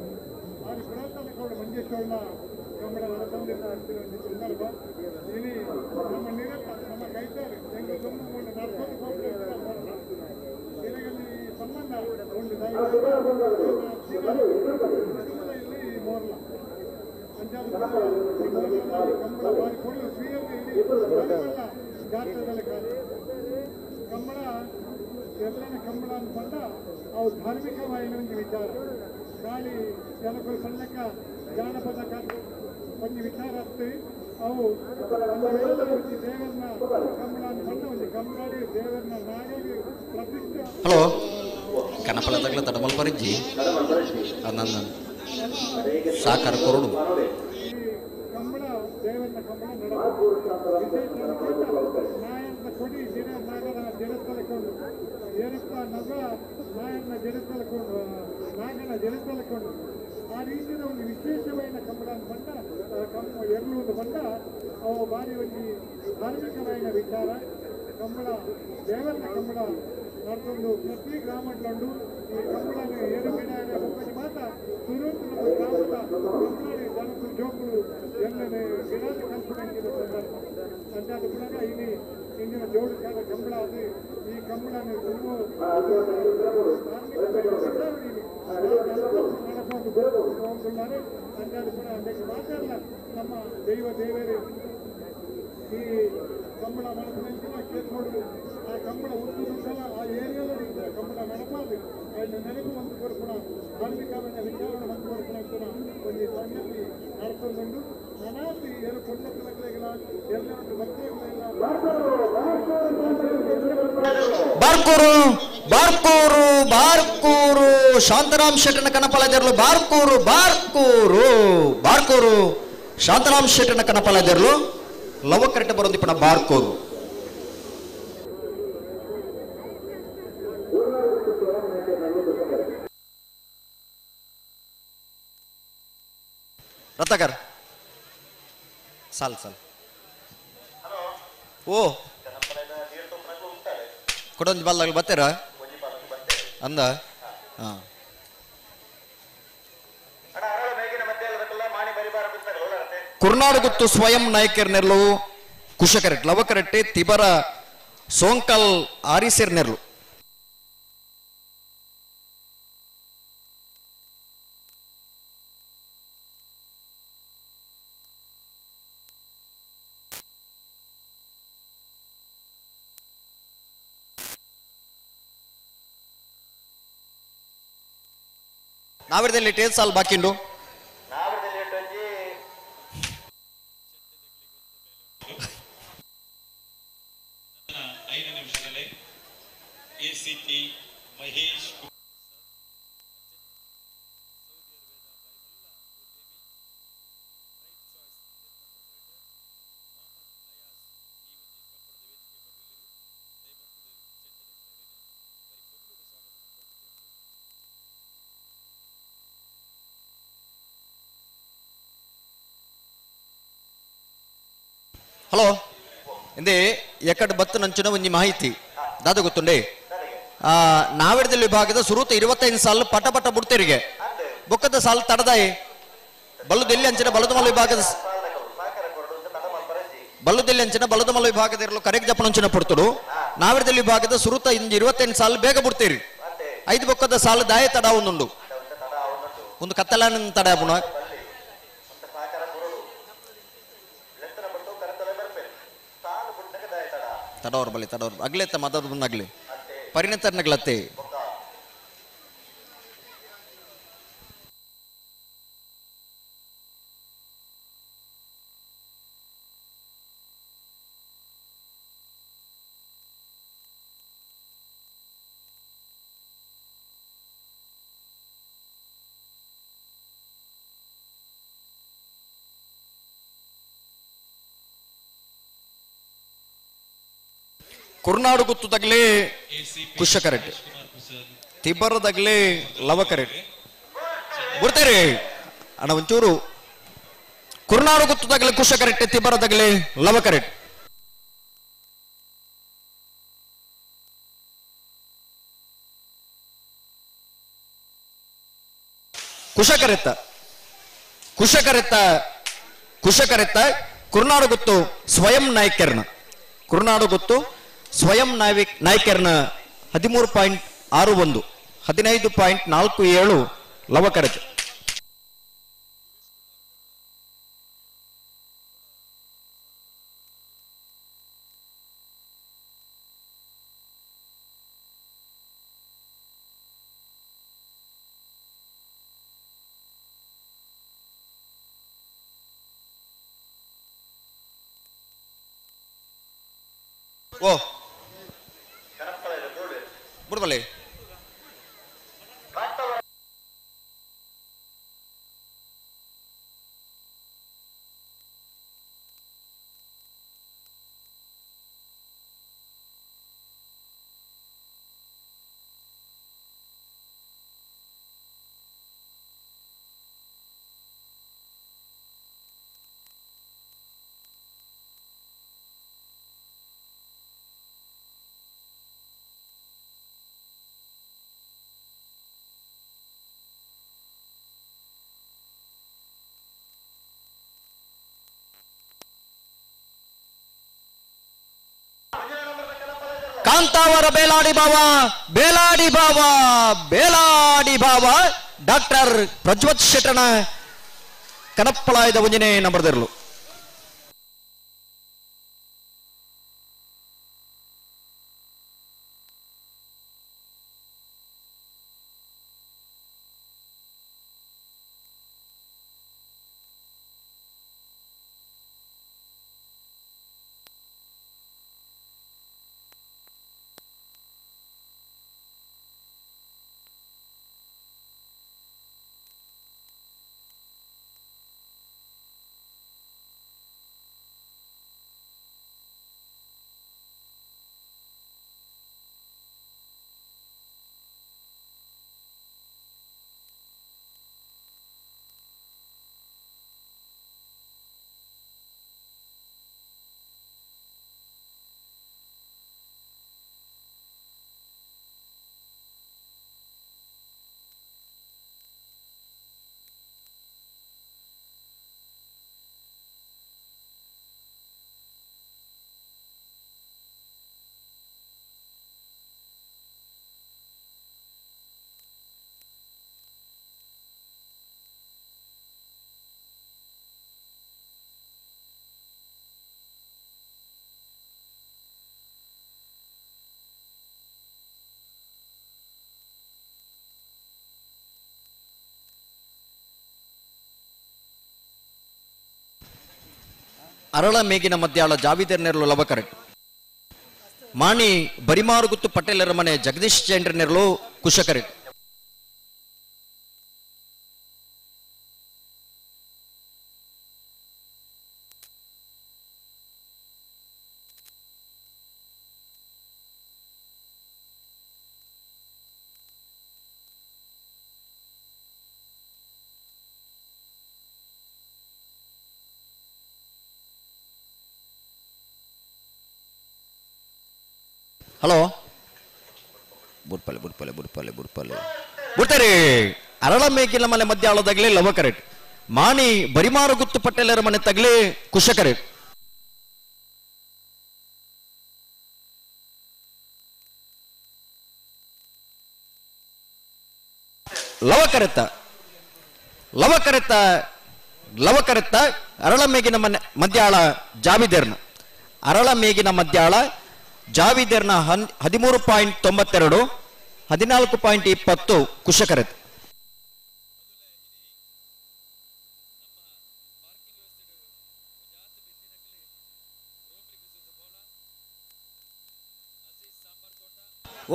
ಆ ಪುರಾತನ ಕೂಡ ಮಂಜೇಶ್ವರನ ಕಂಬಳ ನಡತಂದಿದ್ದ ಸಂದರ್ಭ ಇಲ್ಲಿ ನಮ್ಮ ನಿರತ ನಮ್ಮ ಕೈತಾರೆ ಹೆಂಗೆ ತುಂಬ ನಡ್ಕೊಂಡು ಇಲ್ಲಿ ಸಂಬಂಧ ಒಂದು ಇಲ್ಲಿ ಮೋರ್ಲ ಕಂಬಳ ಬಾರಿ ಕೊಡಲು ಶ್ರೀಯಲ್ಲಿ ಜಾತ್ರೆದಲ್ಲಿ ಕಂಬಳ ಎಲ್ಲನ ಕಂಬಳ ಅಂದ್ಕೊಂಡ ಅವು ಧಾರ್ಮಿಕವಾಯಿನ ಒಂದು ವಿಚಾರ. ಖಾಲಿ ಜನಗಳು ಸಣ್ಣಕ್ಕ ಜಾನಪದ ಒಂದು ವಿಚಾರ ಆಗ್ತದೆ. ಅವು ದೇವರನ್ನ ಕಂಬಳ ಅಂದ್ಕೊಂಡ ಒಂದು ಕಂಬಳಿ ದೇವರನ್ನ ನಾಯಿಗೆ ಪ್ರತಿಷ್ಠೆ. ಹಲೋ ಕನಪಲ ತಗಲ ತಡಮಲ್ ಪರಿಜ್ಜಿ ನನ್ನ ಸಾಕಾರ ಕೊರಡು ಕಂಬಳ ದೇವರನ್ನ ಕಂಬಳ ನಡ ನಾಯನ್ನ ಕೊಡಿ ದಿನ ನಾಗನ ಜಡಸ್ಥಲಕೊಂಡು ಏರಪ್ಪ ನಗ ನಾಯನ್ನ ಜಡಸ್ಥಲಕೊಂಡು ನಾಗನ ಜಡಸ್ಥಲಕೊಂಡು ಆ ರೀತಿಯ ಒಂದು ವಿಶೇಷವಾದ ಕಂಬಳ ಬಂಡ ಎರಳು ಒಂದು ಬಂಡ ಅವು ಭಾರಿ ಒಂದು ಧಾರ್ಮಿಕವಾದ ವಿಚಾರ. ಕಂಬಳ ದೇವರನ್ನ ಕಂಬಳ ನಡ್ಕೊಂಡು ಪ್ರತಿ ಗ್ರಾಮದಲ್ಲೂ ಈ ಕಂಬಳನ ಏರು ಗಿಡ ಒಬ್ಬರಿಗೆ ಮಾತ್ರ ತುರುಂತು ನಮ್ಮ ಗ್ರಾಮದ ಕಂಬಳಿ ಜನಕ್ಕೂ ಜೋಕುಲು ಗಿಡದ ಕಲ್ಪನೆ ಸಂದರ್ಭ ಅಂಚಾದ ಪುನಃ ಇಲ್ಲಿ ಇಂದಿನ ಜೋಡುಕಾರ ಕಂಬಳ ಅದು ಈ ಕಂಬಳನ ತುಳು ಅಂಚಾದ ಪುನಃ ಅದಕ್ಕೆ ಮಾತ್ರ ನಮ್ಮ ದೈವ ದೇವರೇ ಈ ಕಂಬಳ ಮನಸ್ಸಿನ ಕೇಳ್ಕೊಂಡು ಆ ಕಂಬಳ ಒಂದು ಸಲ ಆ ಏರಿಯಾದಲ್ಲಿ ಕಂಬಳ ನಡಪಾದು ನೆನಪು ಒಂದು ಕೊರ್ಪುಣ ಧಾರ್ಮಿಕ ವಿಚಾರಣೆ ಒಂದು ಕೊರ್ಪುಣ ಒಂದು ಸಂಗತಿ ನಡ್ಕೊಂಡು ಅನಾಥಿ ಏನು ಕೊಂಡಗಳ ಎಲ್ಲ ಬಾರ್ಕೂರು ಬಾರ್ಕೂರು ಬಾರ್ಕೂರು ಶಾಂತರಾಮ್ ಶೆಟ್ಟನ ಕನಪಲದೆರ್ಲು ಬಾರ್ಕೂರು ಬಾರ್ಕೂರು ಬಾರ್ಕೂರು ಶಾಂತರಾಮ್ ಶೆಟ್ಟನ ಕನಪಲದೆರ್ಲು ಲವ ಕರೆಕ್ಟ್ ಬರೋದಿಪ್ಪಣ ಬಾರ್ಕೂರು ರತ್ನಾಕರ್ ಸಾಲ್ ಸಾಲ್ ಓ ಕೊಡೊಂದು ಬಾಲ್ ಬರ್ತೀರಾ ಅಂದ ಹಾ ಕುರ್ನಾಡುಗುತ್ತು ಸ್ವಯಂ ನಾಯಕರ್ ನೆರ್ಲು ಕುಶಕರೆಟ್ ಲವಕರೆಟ್ಟೆ ತಿಬರ ಸೋಂಕಲ್ ಆರಿಸೆರ್ ನೆರ್ಲು ನಾವಿರದಲ್ಲಿ ಟೇಲ್ ಸಾಲ್ ಬಾಕಿಂಡು ಐದು ನಿಮಿಷದಲ್ಲಿ ಎಸಿಪಿ ಮಹೇಶ್ ಹಲೋ ಇಂದೇ ಎಕ್ಕಡ ಬತ್ತು ನಂಚಿನ ಒಂಜಿ ಮಾಹಿತಿ ದಾದ ಗೊತ್ತುಂಡೆ ನಾವಿಡದಲ್ಲಿ ವಿಭಾಗದ ಸುರೂತ 25 ಸಾಲು ಪಟ ಪಟ ಬುಡ್ತೇರಿಗೆ ಬೊಕ್ಕದ ಸಾಲು ತಡದಾಯಿ ಬಲ್ಲುದೆಲ್ಲಿ ಅಂಚಿನ ಬಲದಮಲ ವಿಭಾಗದ ಬಲ್ಲುದೆಲ್ಲಿ ಅಂಚಿನ ಬಲದಮಲ ವಿಭಾಗದ ಇರಲು ಕರೆಕ್ ಜಪನಂಚಿನ ಪುಡ್ತುಡು ನಾವಿಡದಲ್ಲಿ ವಿಭಾಗದ ಸುರೂತ ಇಂಜಿ 25 ಸಾಲು ಬೇಗ ಬುಡ್ತೇರಿ ಐದು ಬೊಕ್ಕದ ಸಾಲು ದಾಯ ತಡ ಒಂದುಂಡು ಒಂದು ಕತ್ತಲಾನ ತಡ ಪುನಃ ತಡೋರ್ ಬಲಿ ತಡೋರ್ ಅಗ್ಲೇತ ಮದದ ಬಂದಾಗ್ಲಿ ಪರಿಣಿತರ್ನಗ್ಲತ್ತೆ ಕುರ್ನಾಡು ಗುತ್ತು ತಗಲಿ ಕುಶಕರೆಡ್ಡಿ ತಿಬ್ಬರದಾಗ್ಲಿ ಲವಕರೆಡ್ಡಿ ಬರ್ತಾರೆ ಅಣ್ಣ ಒಂಚೂರು ಕುರ್ನಾಡು ಗುತ್ತು ತಗಲಿ ಕುಶಕರೆಡ್ಡಿ ತಿಬ್ಬರದಾಗ್ಲಿ ಲವಕರೆಡ್ಡಿ ಕುಶಕರೆತ್ತ ಕುಶಕರೆತ್ತ ಕುಶಕರೆತ್ತ ಕುರ್ನಾಡು ಗುತ್ತು ಸ್ವಯಂ ನಾಯಕರ್ನ ಕುರ್ನಾಡು ಗುತ್ತು ಸ್ವಯಂ ನಾಯಕರ್ನ 13.61 15.47 ಲವಕರಜ್. ಓ ಬುಡ್ಬಲ್ಲಿ ಕಾಂತಾವರ ಬೇಲಾಡಿ ಬಾವ ಬೇಲಾಡಿ ಬಾವ ಬೇಲಾಡಿ ಬಾವ ಡಾಕ್ಟರ್ ಪ್ರಜ್ವತ್ ಶೆಟ್ಟನ ಕನಪ್ಪಳಾಯದ ಒಂಜನೇ ನಂಬರ್ದಿರಲು. ಅರಳ ಮೇಗಿನ ಮಧ್ಯಾಳ ಜಾವಿದರ್ ನೆರಳು ಲವಕರೆ ಮಾಣಿ ಬರಿಮಾರುಗುತ್ತು ಪಟೇಲರ ಮನೆ ಜಗದೀಶ್ ಚಂದ್ರ ನೆರಳು ಕುಶಕರೆ. ಹಲೋ ಬುಡ್ಪಲೆ ಬುಡ್ಪಲೆ ಬುಡ್ಪಲೆ ಬುಡ್ಪಲೆ ಬುಡ್ತಾರೆ. ಅರಳ ಮೇಕಿನ ಮನೆ ಮಧ್ಯಾಳದಾಗಲೇ ಲವಕರೆಟ್ ಮಾಣಿ ಬರಿಮಾರುಗುತ್ತು ಪಟೇಲರ ಮನೆ ತಗಲಿ ಕುಶಕರೆಟ್. ಲವಕರೆತ್ತ ಲವಕರೆತ್ತ ಲವಕರೆತ್ತ ಅರಳ ಮೇಗಿನ ಮನೆ ಮಧ್ಯಾಳ ಜಾವಿದೇರ್ನ ಅರಳ ಮೇಗಿನ ಮಧ್ಯಾಳ ಜಾವಿದೇರ್ನ 13.92 14.20 ಕುಶಕರೆತ್.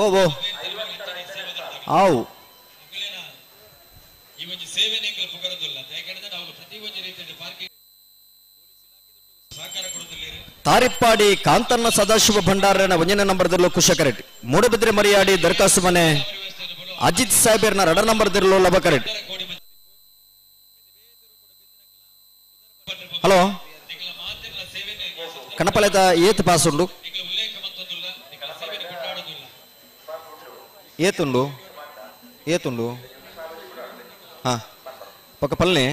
ಓ ಓ ಆವು ತಾರಿಪ್ಪಾಡಿ ಕಾಂತಣ್ಣ ಸದಾಶಿವ ಭಂಡಾರನ ಒಂದನೇ ನಂಬರ್ದಿರಲು ಕುಶಕರೆಟ್. ಮೂಡಬಿದ್ರೆ ಮರಿಯಾಡಿ ದರ್ಖಾಸು ಮನೆ ಅಜಿತ್ ಸಾಹೇಬರ್ನ ಎರಡ ನಂಬರ್ದಿರಲು ಲಬಕರೆಟ್. ಹಲೋ ಕಣಪಲೆದ ಏತ್ ಪಾಸ್ ಉಂಡು ಏತುಂಡು ಏತುಂಡು ಹಾ ಪಕ್ಕ ಪಲ್ನೆ.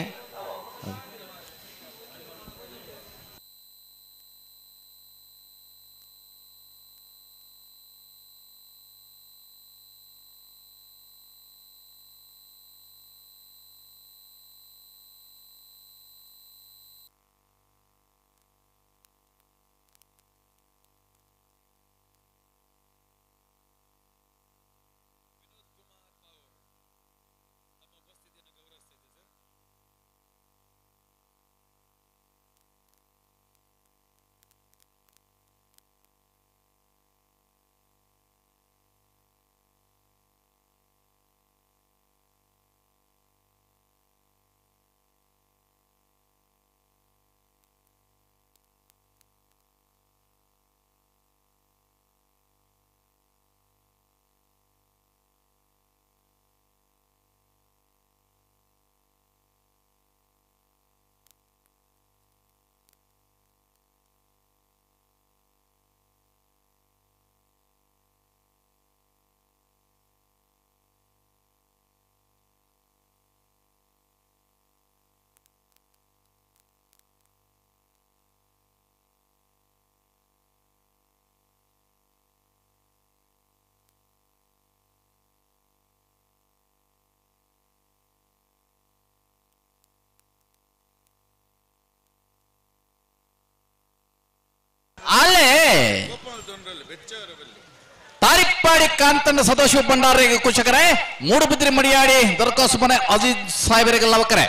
ತಾರಿಪ್ಪಾಡಿ ಕಾಂತಣ್ಣ ಸದಾಶಿವ ಭಂಡಾರಿಗೆ ಕುಶಕರೆ ಮೂಡುಬಿದ್ರಿ ಮಡಿಯಾಡಿ ದರ್ಕಾಸು ಮನೆ ಅಜೀಜ್ ಸಾಹೇಬರಿಗೆ ಲವಕರೆ.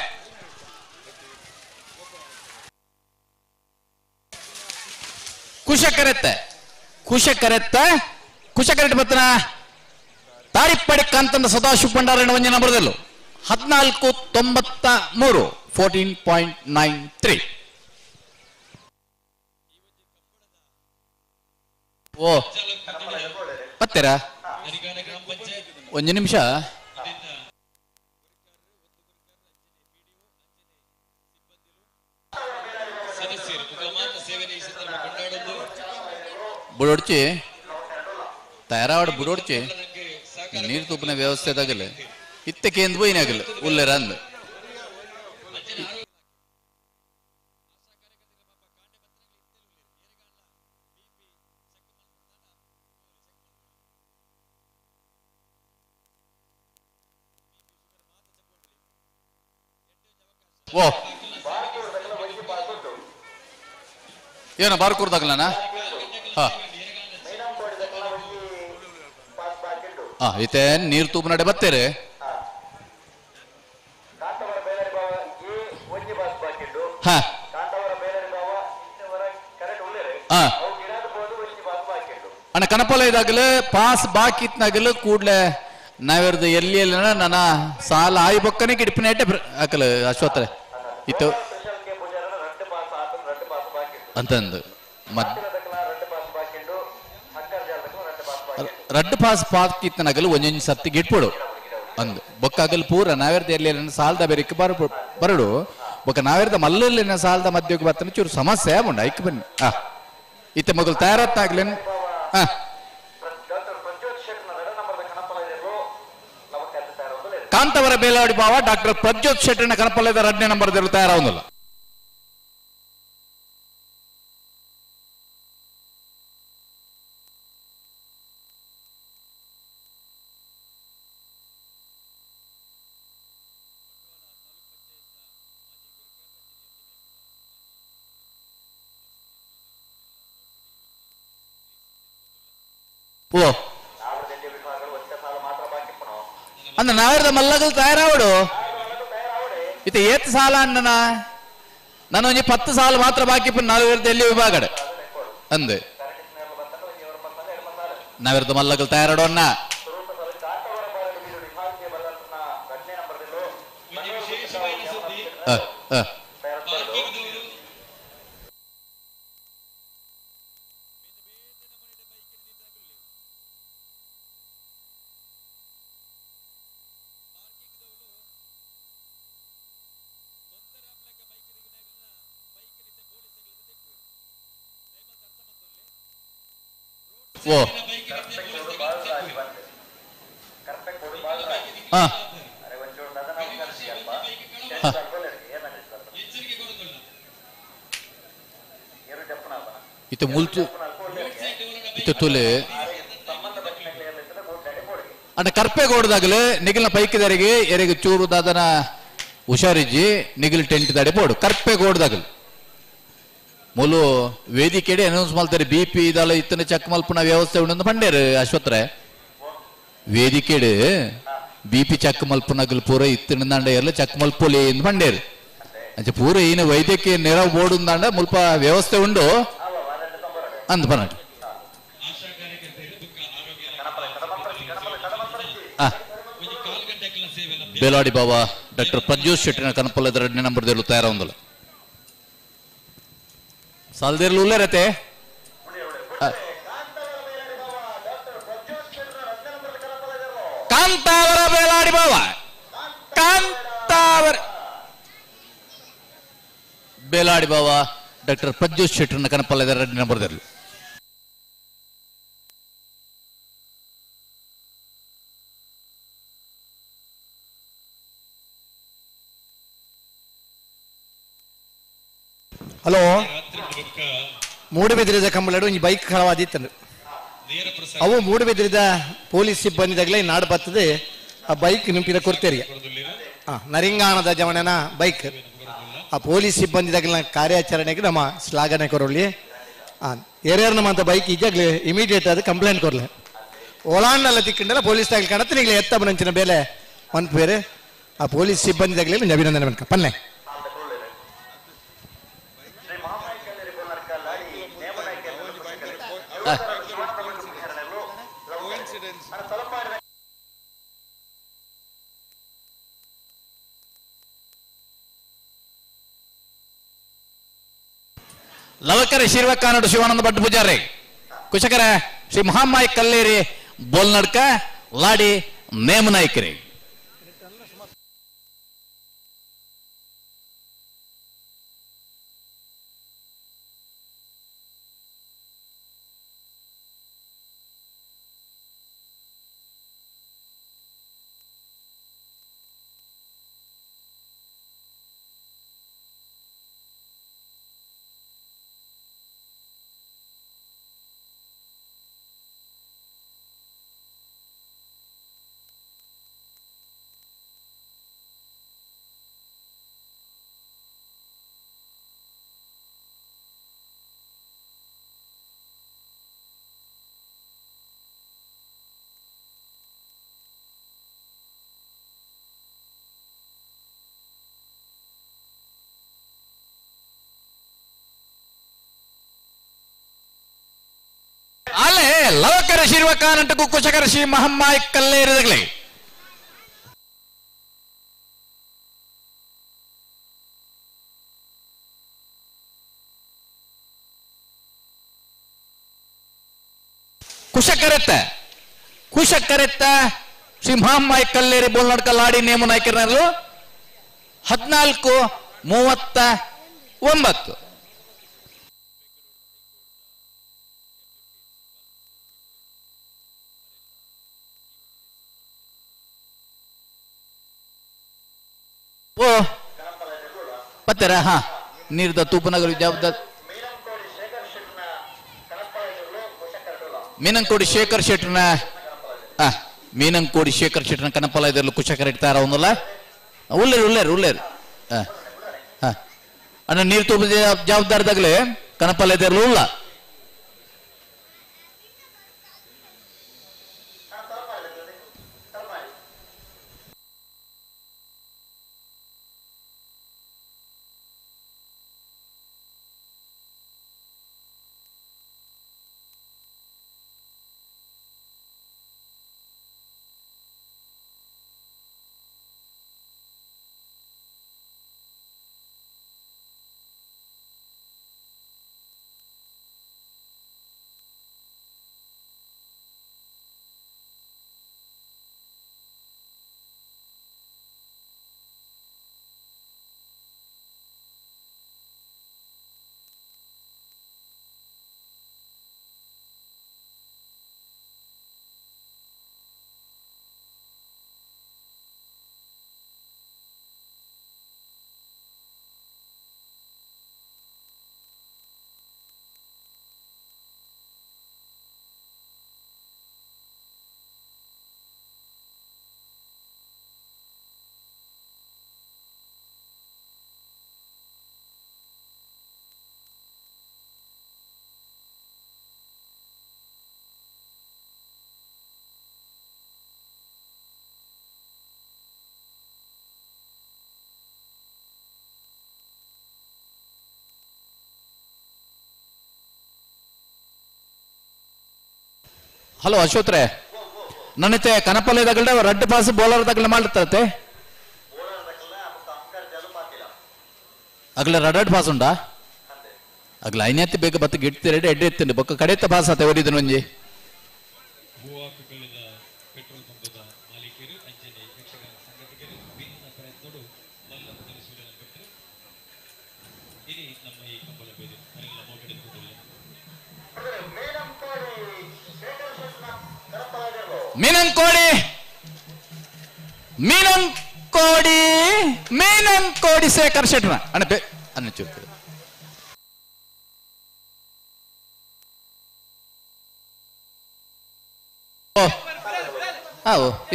ಕುಶಕರೆತ್ತೆ ಕುಶಕರೆತ್ತ ಕುಶಕರೆಟ್ ಬತ್ತನ ತಾರಿಪ್ಪಾಡಿ ಕಾಂತಣ್ಣ ಸದಾಶಿವ ಭಂಡಾರಣ್ಣ ಒಂಜಿ ನಂಬರ್ದಲ್ಲೂ 14.93 14.93. ಓ ಬತ್ತೀರಾ ಒಂದು ನಿಮಿಷ. ಬುಡೋಡ್ಚಿ ತಯಾರಾವಡ್ ಬುಡೋಡ್ಚಿ ನೀರು ತುಪ್ಪನ ವ್ಯವಸ್ಥೆ ತಗಲೆ ಇತ್ತ ಕೇಂದ್ರ ಏನಾಗಲ್ಲ ಉಲ್ಲೇರ ಅಂದ. ಓ ಏನ ಬಾರ್ಕೂರ್ದಾಗಲನ? ಹಾ ಹಾ ಇತ್ತೆ ನೀರು ತೂಪು ನಡೆ ಬತ್ತೇರೆ. ಹಾ ಅಣ್ಣ ಕನಪಲ ಇದಾಗಲೇ ಪಾಸ್ ಬಾಕಿ ಇತ್ನಾಗಲು ಕೂಡ್ಲೆ ನಾವೆರ್ದು ಎಲ್ಲಿ ಎಲ್ಲ ನನ್ನ ಸಾಲ ಆಯಿ ಬೊಕ್ಕನೆ ಗಿಡಪಿನ ಹಾಕಲ ಅಶ್ವತ್ರೆ ಇತ್ತು ಅಂತಂದು ಮತ್ ರಡ್ಡು ಪಾಸ್ ಪಾಕಿತ್ತನಾಗಲು ಒಂದೊಂದು ಸತ್ತಿ ಗಿಟ್ಪಡು ಅಂದು ಬೊಕ್ಕಾಗಲು ಪೂರ ನಾವೆರ್ದ ಎಲ್ಲಿ ಸಾಲದ ಬೇರೆಕ್ಕೆ ಬರಡು ಬೊಕ್ಕ ನಾವೆರ್ದ ಮಲ್ಲಲ್ಲಿ ಸಾಲದ ಮಧ್ಯಕ್ಕೆ ಬರ್ತಾನೆ ಚೂರು ಸಮಸ್ಯೆ ಉಂಡು ಐಕ್ ಬನ್ನಿ. ಹಾ ಇತ್ತೆ ಮಗಲು ತಯಾರತ್ತಾಗ್ಲೇನು. ಹಾ ಕಾಂತವರ ಬೇಲಾಡಿ ಬಾವ ಡಾಕ್ಟರ್ ಪ್ರಜ್ಯೋತ್ ಶೆಟ್ಟರ್ನ ಕನಪಲ್ಲದ 2ನೇ ನಂಬರ್ ತಯಾರಾವಲ್ಲ. ಓ ಅಂದ ನಾವೆರ್ದ ಮಲ್ಲಗಲ್ ತಯಾರಾವಡು ಇತ್ತ ಏತ್ ಸಾಲ ಅಣ್ಣನ ನಾನು ಒಂಜಿ 10 ಸಾಲ ಮಾತ್ರ ಬಾಕಿ ನಾಲ್ವೆರ್ದ ಎಲ್ಲಿ ವಿಭಾಗಡೆ ಅಂದೆ ನಾವೆರ್ದ ಮಲ್ಲಗಲ್ ತಯಾರಾಡು ಅಣ್ಣ. ಓ ಹಾ ಇತ್ತು ಮುಲ್ತು ಇತ್ತು ತುಲೆ ಅಣ್ಣ ಕರ್ಪೆಗೌಡದಾಗಲೇ ನಿಗಿಲ್ನ ಪೈಕಿದರಿಗೆ ಎರೆಗೆ ಚೂರು ದಾದನ ಹುಷಾರಿಜ್ಜಿ ನಿಗಿಲ್ ಟೆಂಟ್ ದಾಡೆ ಬೋಡು ಕರ್ಪೆಗೌಡದಾಗಲು ಮೂಲು ವೇದಿಕೆಡೆ ಅನೌನ್ಸ್ ಮಾಡ್ತಾರೆ ಬಿ ಪಿ ಇದೆಲ್ಲ ಇತ್ತನ ಚೆಕ್ ಮಲ್ಪನ ವ್ಯವಸ್ಥೆ ಉಂಡು ಪಂಡೇರು ಅಶ್ವತ್ರೆ ವೇದಿಕೆಡೆ ಬಿ ಪಿ ಚೆಕ್ ಮಲ್ಪನಗಲು ಪೂರ ಇತ್ತಿನಂದಾಂಡ ಎಲ್ಲ ಚೆಕ್ ಮಲ್ಪೊಲಿ ಎಂದು ಪಂಡೇರು ಅಂಚೆ ಪೂರ ಈನ ವೈದ್ಯಕೀಯ ನೆರವು ಬೋಡುಂದಾಂಡ ಮುಲ್ಪ ವ್ಯವಸ್ಥೆ ಉಂಡು ಅಂದ್ ಪನಾಟ. ಬೇಲಾಡಿ ಬಾಬಾ ಡಾಕ್ಟರ್ ಪ್ರಜ್ಯೋತ್ ಶೆಟ್ಟಿನ ಕನಪಲ್ಲದ 2ನೇ ನಂಬರ್ ದೇಲು ತಯಾರಾವಂದಲ್ಲ ಸಾಲದೇರ್ಲು ಉಲ್ಲೇರತೆ. ಕಾಂತಾವರ ಬೇಲಾಡಿ ಬಾವ ಕಾಂತಾವರ ಬೇಲಾಡಿ ಬಾವ ಡಾಕ್ಟರ್ ಪ್ರಜ್ಯೋತ್ ಶೆಟ್ಟರ್ನ ಕನಪಲ್ಲದ 2ನೇ ನಂಬರ್ ದೇಲು. ಹಲೋ ಮೂಡುಬಿದ್ರಿದ ಕಂಬಳಡು ಒಂಜಿ ಬೈಕ್ ಖಳವಾದಿತ್ತಂದು ಅವು ಮೂಡುಬಿದ್ರಿದ ಪೊಲೀಸ್ ಸಿಬ್ಬಂದಿದಾಗಲೇ ನಾಡು ಬರ್ತದೆ ಆ ಬೈಕ್ ನಿಂಪಿದ ಕೊಡ್ತೇರಿ. ಹಾಂ ನರಿಂಗಾಣದ ಜವಣನ ಬೈಕ್ ಆ ಪೊಲೀಸ್ ಸಿಬ್ಬಂದಿದಾಗಲ ಕಾರ್ಯಾಚರಣೆಗೆ ನಮ್ಮ ಶ್ಲಾಘನೆ ಕೊರೊಳ್ಳಿ. ಏರ್ಯಾರು ನಮ್ಮ ಬೈಕ್ ಇಜ್ಜಾಗ್ಲಿ ಇಮಿಡಿಯೇಟ್ ಅದು ಕಂಪ್ಲೇಂಟ್ ಕೊರ್ಲೆ ಓಲಾಂಡಲ್ಲ ತಿಕ್ಕಂಡಲ್ಲ ಪೊಲೀಸ್ ತಾಗ್ಲಿ ಕಣತ್ತೆ ನಿಗ್ಲೆ ಎತ್ತ ಬನಂಚಿನ ಬೇಲೆ ಮನ್ಪೇರೆ ಆ ಪೊಲೀಸ್ ಸಿಬ್ಬಂದಿ ತಗಲಿ ಅಭಿನಂದನೆ ಮನ್ಕ ಪನ್ನೆ. ಲವಕರ ಶಿರ್ವಕಾನಡು ಶಿವಾನಂದ ಭಟ್ ಪೂಜಾರಿ ಕುಶಕರ ಶ್ರೀ ಮಹಾಮಾಯಿ ಕಲ್ಲೇರಿ ಬೋಲ್ನಡ್ಕ ಲಾಡಿ ನೇಮನಾಯ್ಕರಿ. ಅಲ್ಲೇ ಲವಕರ ಶಿರ್ವಕಾನಂಟಕು ಕುಶಕರ ಶ್ರೀ ಮಹಮ್ಮಾಯಿ ಕಲ್ಲೇರಿದಗಲೇ. ಕುಶಕರೆತ್ತ ಕುಶಕರೆತ್ತ ಶ್ರೀ ಮಹಮ್ಮಾಯಿ ಕಲ್ಲೇರಿ ಬೋಲ್ನಡ್ಕ ಲಾಡಿ ನೇಮು ನಾಯ್ಕರಲ್ಲೂ 14:39. ಓ ಪತ್ತರ ಹಾ ನೀರ್ದ ತೂಪನಗರ ಜವಾಬ್ದಾರಿ ಮೀನಂಕೋಡಿ ಶೇಖರ್ ಶೆಟ್ರನ ಮೀನಂಕೋಡಿ ಶೇಖರ್ ಶೆಟ್ರನ ಕನಪಲ ಇದರಲ್ಲಿ ಕುಶಕರ ಇಡ್ತಾರ ಒಂದಲ್ಲ ಉಳ್ಳೇರು ಉಳ್ಳೇರು ಉಳ್ಳೇರು ಅಣ್ಣ ನೀರು ತೂಪ ಜವಾಬ್ದಾರಿದಾಗಲೇ ಕನಪಲ ಇದರಲ್ಲೂ ಉಳ್ಳ. ಹಲೋ ಅಶ್ವತ್ರೆ, ನನ್ನತೆ ಕನಪಲ್ಲೆ ತಗಲ್ಡ ರಡ್ಡು ಪಾಸ್ ಬೌಲರ್ ತಗಲ ಮಾಡ್ತತೆ ಅಗಲ ರಡ್ಡು ಪಾಸ್ ಉಂಡಾ ಅಗಲ ಐನತ್ತಿ ಬೇಗ ಬತ್ತ ಗಿಡ್ತಿ ರೆಡಿ ಎಡ್ಡೆ ಎತ್ತಿಂಡು ಬೊಕ್ಕ ಕಡೆತ್ತ ಪಾಸ್ ಆತ ಒರಿದನು ಒಂಜಿ. ಮೀನಂಕೋಡಿ ಮೀನಂಕೋಡಿ ಮೀನಂಕೋಡಿ ಶೇಖರ್ ಶೆಟ್ರ ಅಣ್ಣ ಬೇ ಅನ್ನ ಚೂರು ಓ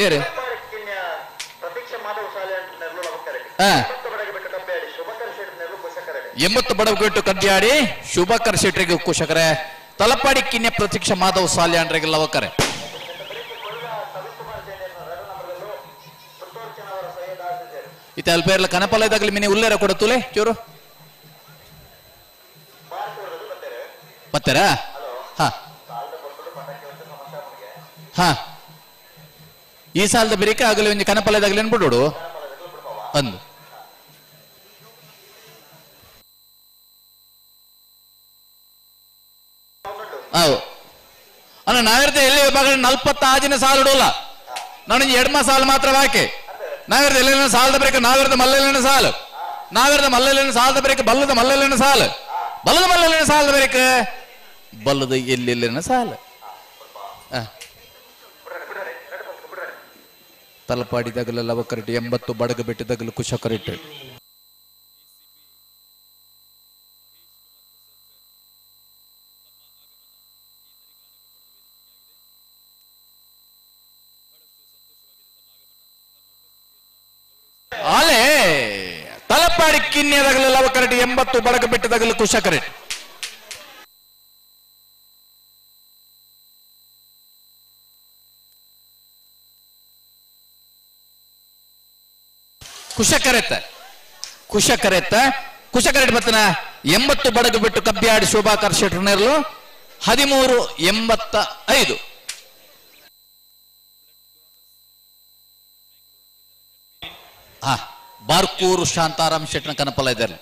ಏರಿ 80 ಬಡವಗಟ್ಟು ಕಬ್ಬಿಯಾಡಿ ಶುಭಕರ್ ಶೆಟ್ರಿಗೆ ಕುಶಕರೆ ತಲಪಾಡಿ ಕಿನ್ಯ ಪ್ರತೀಕ್ಷಾ ಮಾಧವ್ ಸಾಲ್ಯಾನ್ರಿಗೆ ಲವಕರೆ. ಇತ್ತ ಅಲ್ಪೇರ್ಲ ಕನಪಲ ಇದಾಗಲಿ ಮಿನಿ ಉಲ್ಲೇರ ಕೊಡ ತುಲೆ ಚೂರು ಬತ್ತಾರಾ? ಹಾ ಹಾ ಈ ಸಾಲದ ಬೆರಿಕೆ ಆಗಲಿ ಒಂದು ಕನಪಲ ಇದಾಗಲಿ ಅನ್ಬಿಡೋಡು ಅಂದು. ಹೌದು ಅಣ್ಣ, ನಾವಿರ್ತೆ ಎಲ್ಲಿ ವಿಭಾಗ 46ನೇ ಸಾಲು ಇಡೋಲ್ಲ, ನಾನು ಎಡ್ಮ ಸಾಲು ಮಾತ್ರ ಬಾಕಿ. ನಾವಿರ್ದ ಎಲ್ಲೆಲ್ಲ ಸಾಲದ ಬ್ರೇಕ್, ನಾವಿರ್ದ ಮಲ್ಲೆಲ್ಲ ಸಾಲು, ನಾವಿರ್ದ ಮಲ್ಲೆಲ್ಲ ಸಾಲದ ಬ್ರೇಕ್, ಬಲ್ಲದ ಮಲ್ಲೆಲ್ಲ ಸಾಲು, ಬಲ್ಲದ ಮಲ್ಲೆಲ್ಲ ಸಾಲದ ಬ್ರೇಕ್, ಬಲ್ಲದ ಎಲ್ಲೆಲ್ಲಿನ ಸಾಲು. ತಲಪಾಡಿ ದಗಲ ಲವಕರಿಟ್ಟು 80 ಬಡಗ ಬಿಟ್ಟು ದಗಲು ಕುಶಕರಿಟ್ಟು. ಅಲೆ ತಲಪಾಡಿ ಕಿನ್ಯದಗಲು ಲವಕರಟಿ 80 ಬಡಗ ಬಿಟ್ಟದಗಲು ಕುಶಕರಟಿ. ಕುಶಕರೆತ್ತ ಕುಶಕರೆತ್ತ ಕುಶಕರೆಟ್ ಬತ್ತನ 80 ಬಡಗು ಬಿಟ್ಟು ಕಬ್ಬಿಯಾಡಿ ಶೋಭಾಕರ್ ಶೆಟ್ಟರ್ನೇರ್ಲು 13.85. ಹಾ ಬಾರ್ಕೂರು ಶಾಂತಾರಾಮ್ ಶೆಟ್ಟನ ಕನಪಲ ಇದ್ದಾರೆ.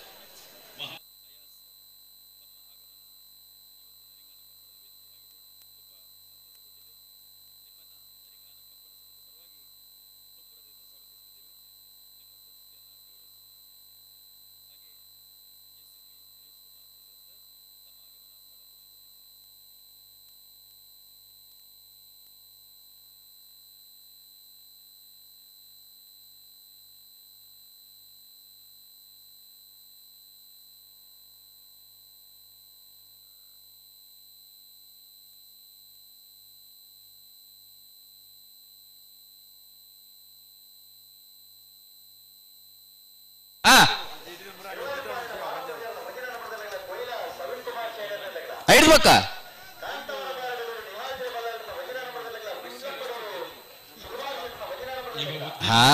ಐಡ್ಬೇಕ ಹಾ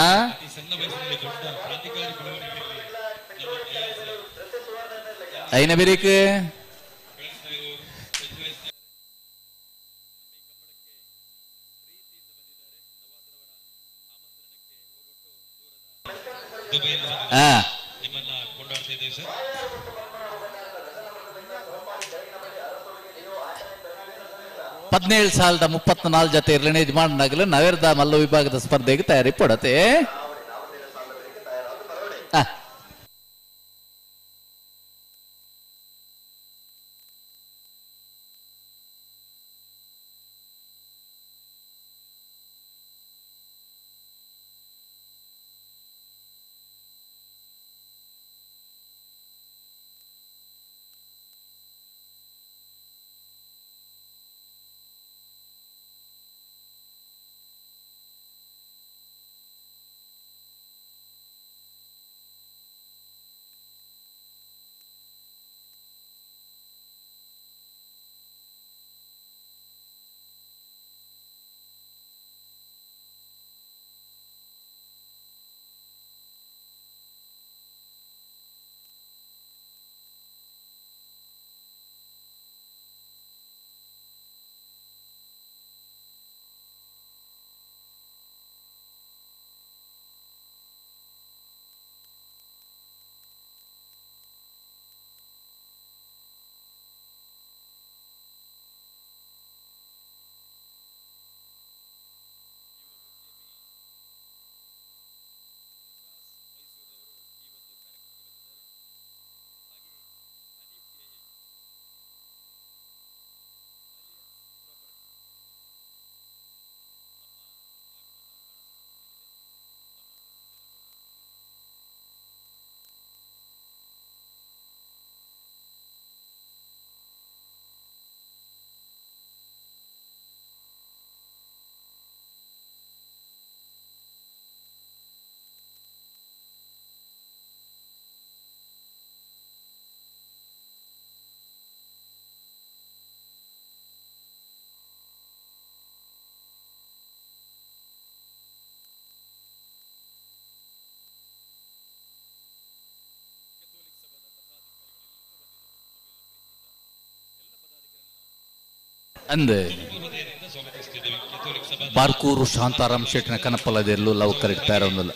ಐನ ಬೇರೇಕ್ ಹಾ ಹದಿನೇಳು ಸಾಲದ 34 ಜೊತೆ ಇರ್ಲೇನೆ ಯಜಮಾನನಾಗಲು ನವೇರ್ದ ಮಲ್ಲ ವಿಭಾಗದ ಸ್ಪರ್ಧೆಗೆ ತಯಾರಿ ಪಡತೆ. ಅಂದೆ ಬಾರ್ಕೂರು ಶಾಂತಾರಾಮ್ ಶೆಟ್ಟಿನ ಕನಪಲದೆಲ್ಲೂ ಲವ್ ಕರೆಕ್ಟ್ ಒಂದಲ್ಲ.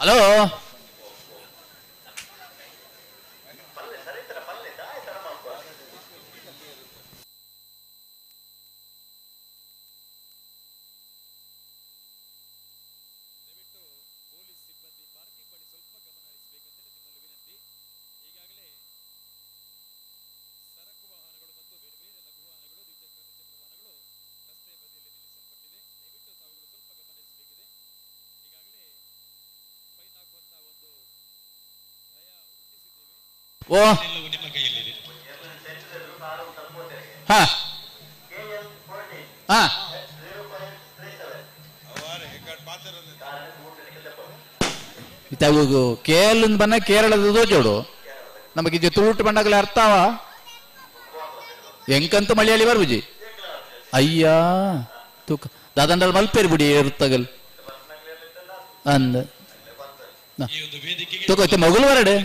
ಹಲೋ ಓ ಹಾ ಹಾ ಇತ್ತಾಗ ಕೇರಳದ ಬಣ್ಣ ಕೇರಳದ ದೋಜೋಡು ನಮಗೆ ತುಳುಟು ಬಣ್ಣಗಳ ಅರ್ಥವ ಎಂಕಂತ ಮಲಯಾಳಿ ಬರ್ಬುಜಿ ಅಯ್ಯ ತೂಕ ದಾದಂಡಲ್ ಮಲ್ಪೇರಿ ಬಿಡಿ ಏರುತ್ತಗಲ್ ಅಂದ ತೂಕ ಮಗಳು ಬರಡೆ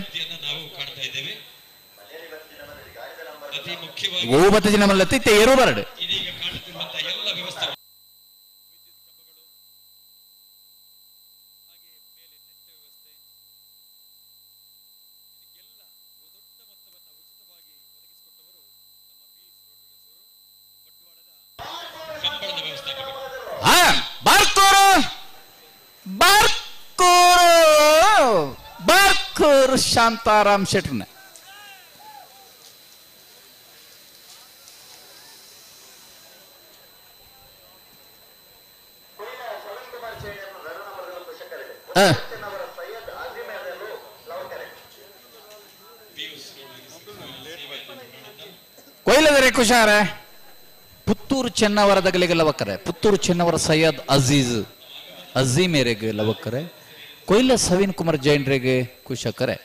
ಗೋಬತ್ತ ದಿನ ಮಲ್ಲತ್ತೆ ಏರು ಬರಡೆ ಬಾರ್ಕೂರು ಬಾರ್ಕೂರು ಬಾರ್ಕೂರು ಶಾಂತಾರಾಮ್ ಶೆಟ್ರನ ಕೊಯ್ಲದರೆ ಕುಶಾರ ಪುತ್ತೂರು ಚೆನ್ನವರದಗಲಿಗೆ ಲವಕರೆ ಪುತ್ತೂರು ಚೆನ್ನವರ ಸೈಯದ್ ಅಜೀಜ್ ಅಜೀಮೇರೆಗೆ ಲವಕರೆ ಕೊಯ್ಲ ಸವೀನ್ ಕುಮಾರ್ ಜೈನ್ರೆಗೆ ಕುಶಕರೆ.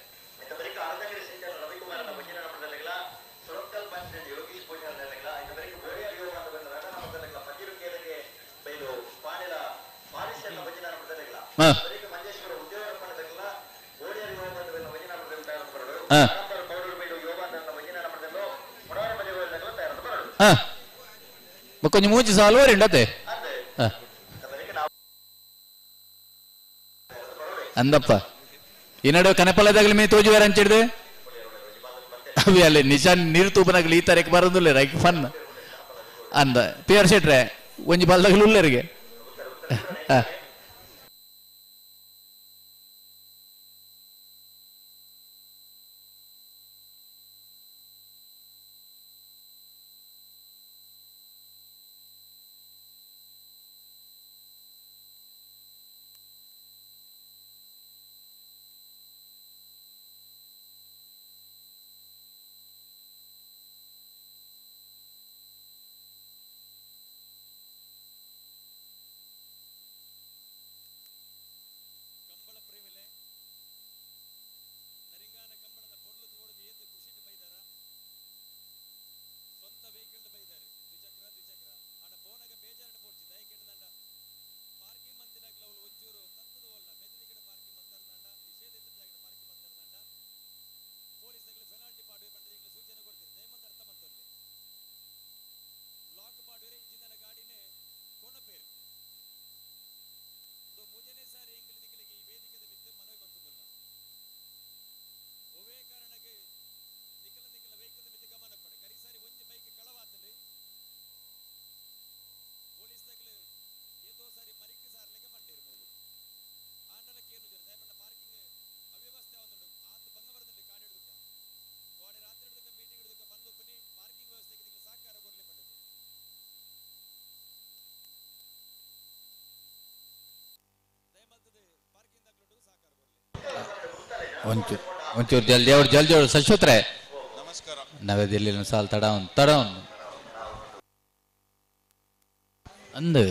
ಕೊಂಚ ಮೂಜಿ ಸಾಲು ಉಂಡತೆ ಅಂದಪ್ಪ ಈ ನಡುವೆ ಕನಪಲದಾಗಲಿ ಮೇ ತೋಜುವಾರ ಅಂಚಿಡ್ದೆ ಅವಿ ಅಲ್ಲಿ ನಿಶಾನ್ ನೀರು ತೂಪನಾಗಲಿ ಈ ತಾರೀಕು ಬರೋದಿಲ್ಲ ರೈಕ್ ಫನ್ ಅಂದ ಪಿ ಆರ್ ಶೆಟ್ರೆ ಒಂಜಿ ಬಲ್ದಾಗಲಿ ಉಲ್ಲರಿಗೆ. ಒಂಚೂರು ಒಂಚೂರು ಜಲ್ದಿ ಅವ್ರು ಜಲ್ದಿ ಅವ್ರು ಸಶೋತ್ರೆ ನಮಸ್ಕಾರ. ನವದೆಹಲಿ ಸಾಲ್ ತಡವನ್ ತಡವನ್ ಅಂದು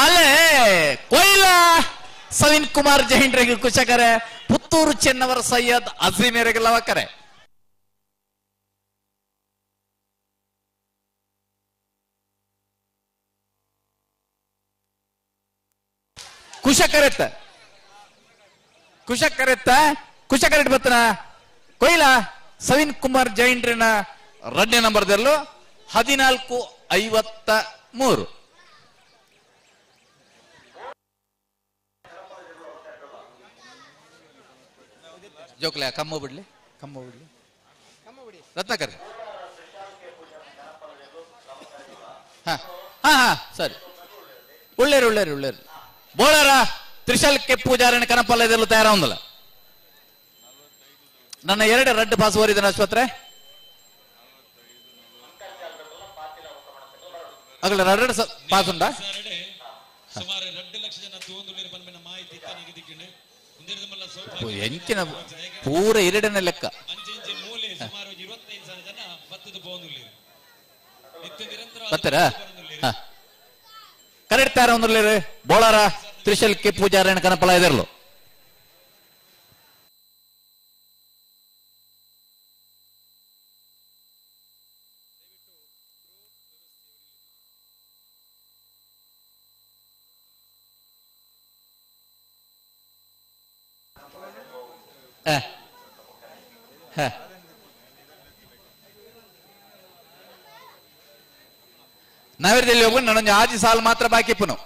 ಅಲೆ ಕೊಯ್ಲ ಸವಿನ್ ಕುಮಾರ್ ಜೈನ್ರಿಗೆ ಕುಶಕರೆ ಪುತ್ತೂರು ಚೆನ್ನವರ ಸೈಯದ್ ಅಜೀಮೇರೆಗೆ ಲವಕರೆ. ಕುಶಕರೆತ್ತ ಕುಶಕರೆತ್ತ ಕುಶಕರೆಟ್ ಬತ್ತನ ಕೊಯ್ಲ ಸವಿನ್ ಕುಮಾರ್ ಜೈನ್ರಿನ ರಡ್ನೇ ನಂಬರ್ದಲ್ಲೂ 14:53. ಜೋಕ್ಲೆ ಕಮ್ಮ ಬಿಡ್ಲಿ ಕಮ್ಮ ಬಿಡ್ಲಿ ರತ್ನಾಕರ್. ಹಾ ಹಾ ಹಾ ಸರಿ ಒಳ್ಳೇರು ಒಳ್ಳೇರು ಒಳ್ಳೇರು. ಬೋಳಾರ ತ್ರಿಶಾಲ್ ಕೆ ಪೂಜಾರಣ ಕನಪಲ್ಲ ಇದೆಲ್ಲ ತಯಾರಾವಂದಲ್ಲ. ನನ್ನ ಎರಡು ರಡ್ಡು ಪಾಸ್ ಓರಿದ ಆಸ್ಪತ್ರೆ ಅಗಲ ರಡ್ಡು ಪಾಸ್ ಉಂಟಾ? ಸುಮಾರು 2 ಲಕ್ಷ ಜನ ತೂಂದುಳ್ಳಿರು ಮಾಹಿತಿ ಎಂಚಿನ ಪೂರ ಎರಡನೇ ಲೆಕ್ಕ. ಬತ್ತರ ಕರೆಕ್ಟ್ ತಾರ ಒಂದ್ರಲ್ಲಿ ಬೋಳಾರ ತ್ರಿಶಲ್ ಕೆ ಪೂಜಾರಣ ಕನಪಲ ಇದರಲು. ನಾವಿರದಲ್ಲಿ ಹೋಗಿ ನಾನೊಂದು ಆಜಿ ಸಾಲು ಮಾತ್ರ ಬಾಕಿ ಪುನಃ.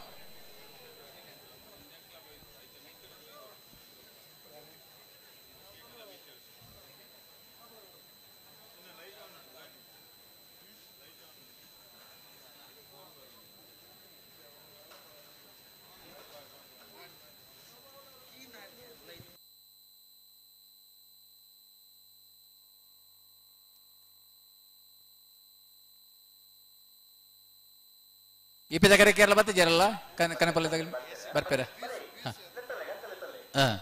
ಈ ಪಿದ ಕೇರಳ ಬತ್ತಿದ್ದೀರಲ್ಲ ಕನಪಲ್ಲಿ ತಗಲಿ ಬರ್ಪೇರ. ಹಾಂ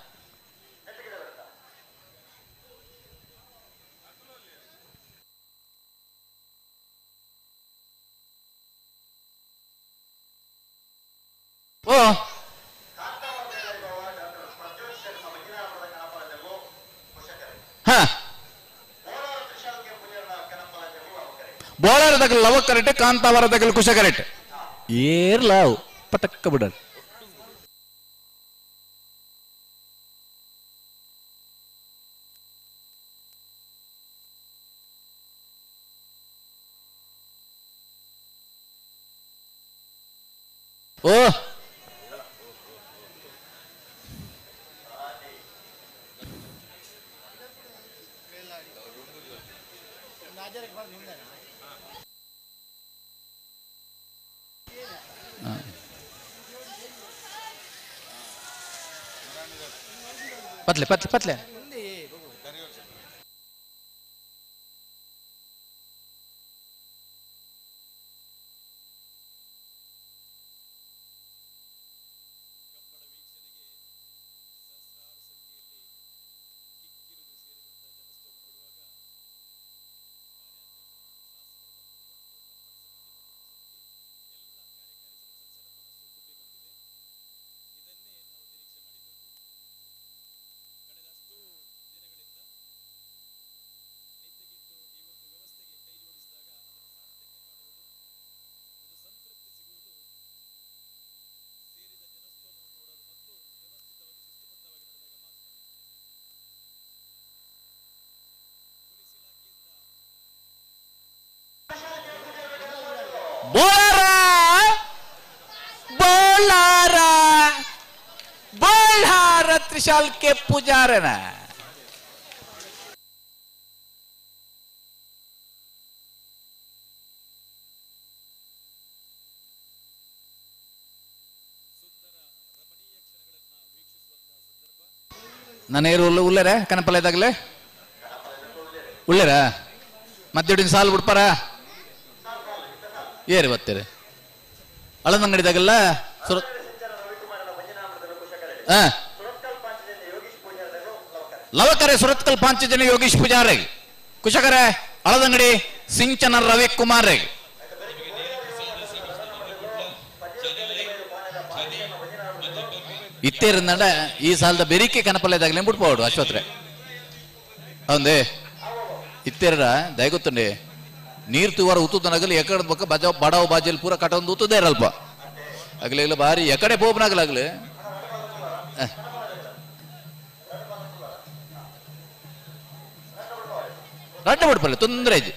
ಓ ಹಾ ಬೋಳಾರ ತಗಲ್ ಲವ ಕರೆಕ್ಟ್, ಕಾಂತಾವರ ತಗಲ್ ಕುಶ ಕರೆಕ್ಟ್. ಏರ್ಲಾವು ಪಟಕ್ಕ ಬಿಡದು. ಓ ಪತ್ಲೆ ಪತ್ಲೆ ಪತ್ಲೆ ಬೋಲಾರ ತ್ರಿಶಾಲ್ ಕೆ ಪೂಜಾರನ ನನೇರು ಉಲ್ಲ ಉಳ್ಳೇರ ಕನಪಲ್ಲ ಇದ್ದಾಗಲೇ ಉಳ್ಳೇರ ಮಧ್ಯಡಿನ ಸಾಲು ಬಿಡ್ಪಾರ ಏರಿ ಬರ್ತೀರಿ ಅಳದಂಗಡಿದಾಗಲ್ಲ ಸುರ ಲವಕರೆ ಸುರತ್ಕಲ್ ಪಾಂಚಜನ ಯೋಗೀಶ್ ಪೂಜಾರಿ ಕುಶಕರೆ ಅಳದಂಗಡಿ ಸಿಂಚನ ರವಿಕುಮಾರ್ ಇತ್ತೇರಿಂದಂಡ ಈ ಸಾಲದ ಬೆರಿಕೆ ಕನಪಲ್ಲ ಇದ್ದಾಗಲೇ ಬಿಟ್ಬೋಡು ಅಶ್ವತ್ರೆ ಹೌದೇ ಇತ್ತೇರ ದಯಗೊತ್ತುಂಡೆ ನೀರು ತುವಾರ ಉತ್ತುದನಾಗಲಿ ಎಕಡೆ ಬಕ್ಕ ಬಜ ಬಡವ ಬಾಜಲ್ಲಿ ಪೂರ ಕಟೊಂದು ಉತ್ತದೇ ಇರಲ್ಪ ಅಗಲಿ ಬಾರಿ ಎಕಡೆ ಪೋಪನಾಗಲಾಗಲಿ ರಡ್ಡ ಬಿಡ್ಪಲ್ಲ ತೊಂದರೆ ಐತಿ.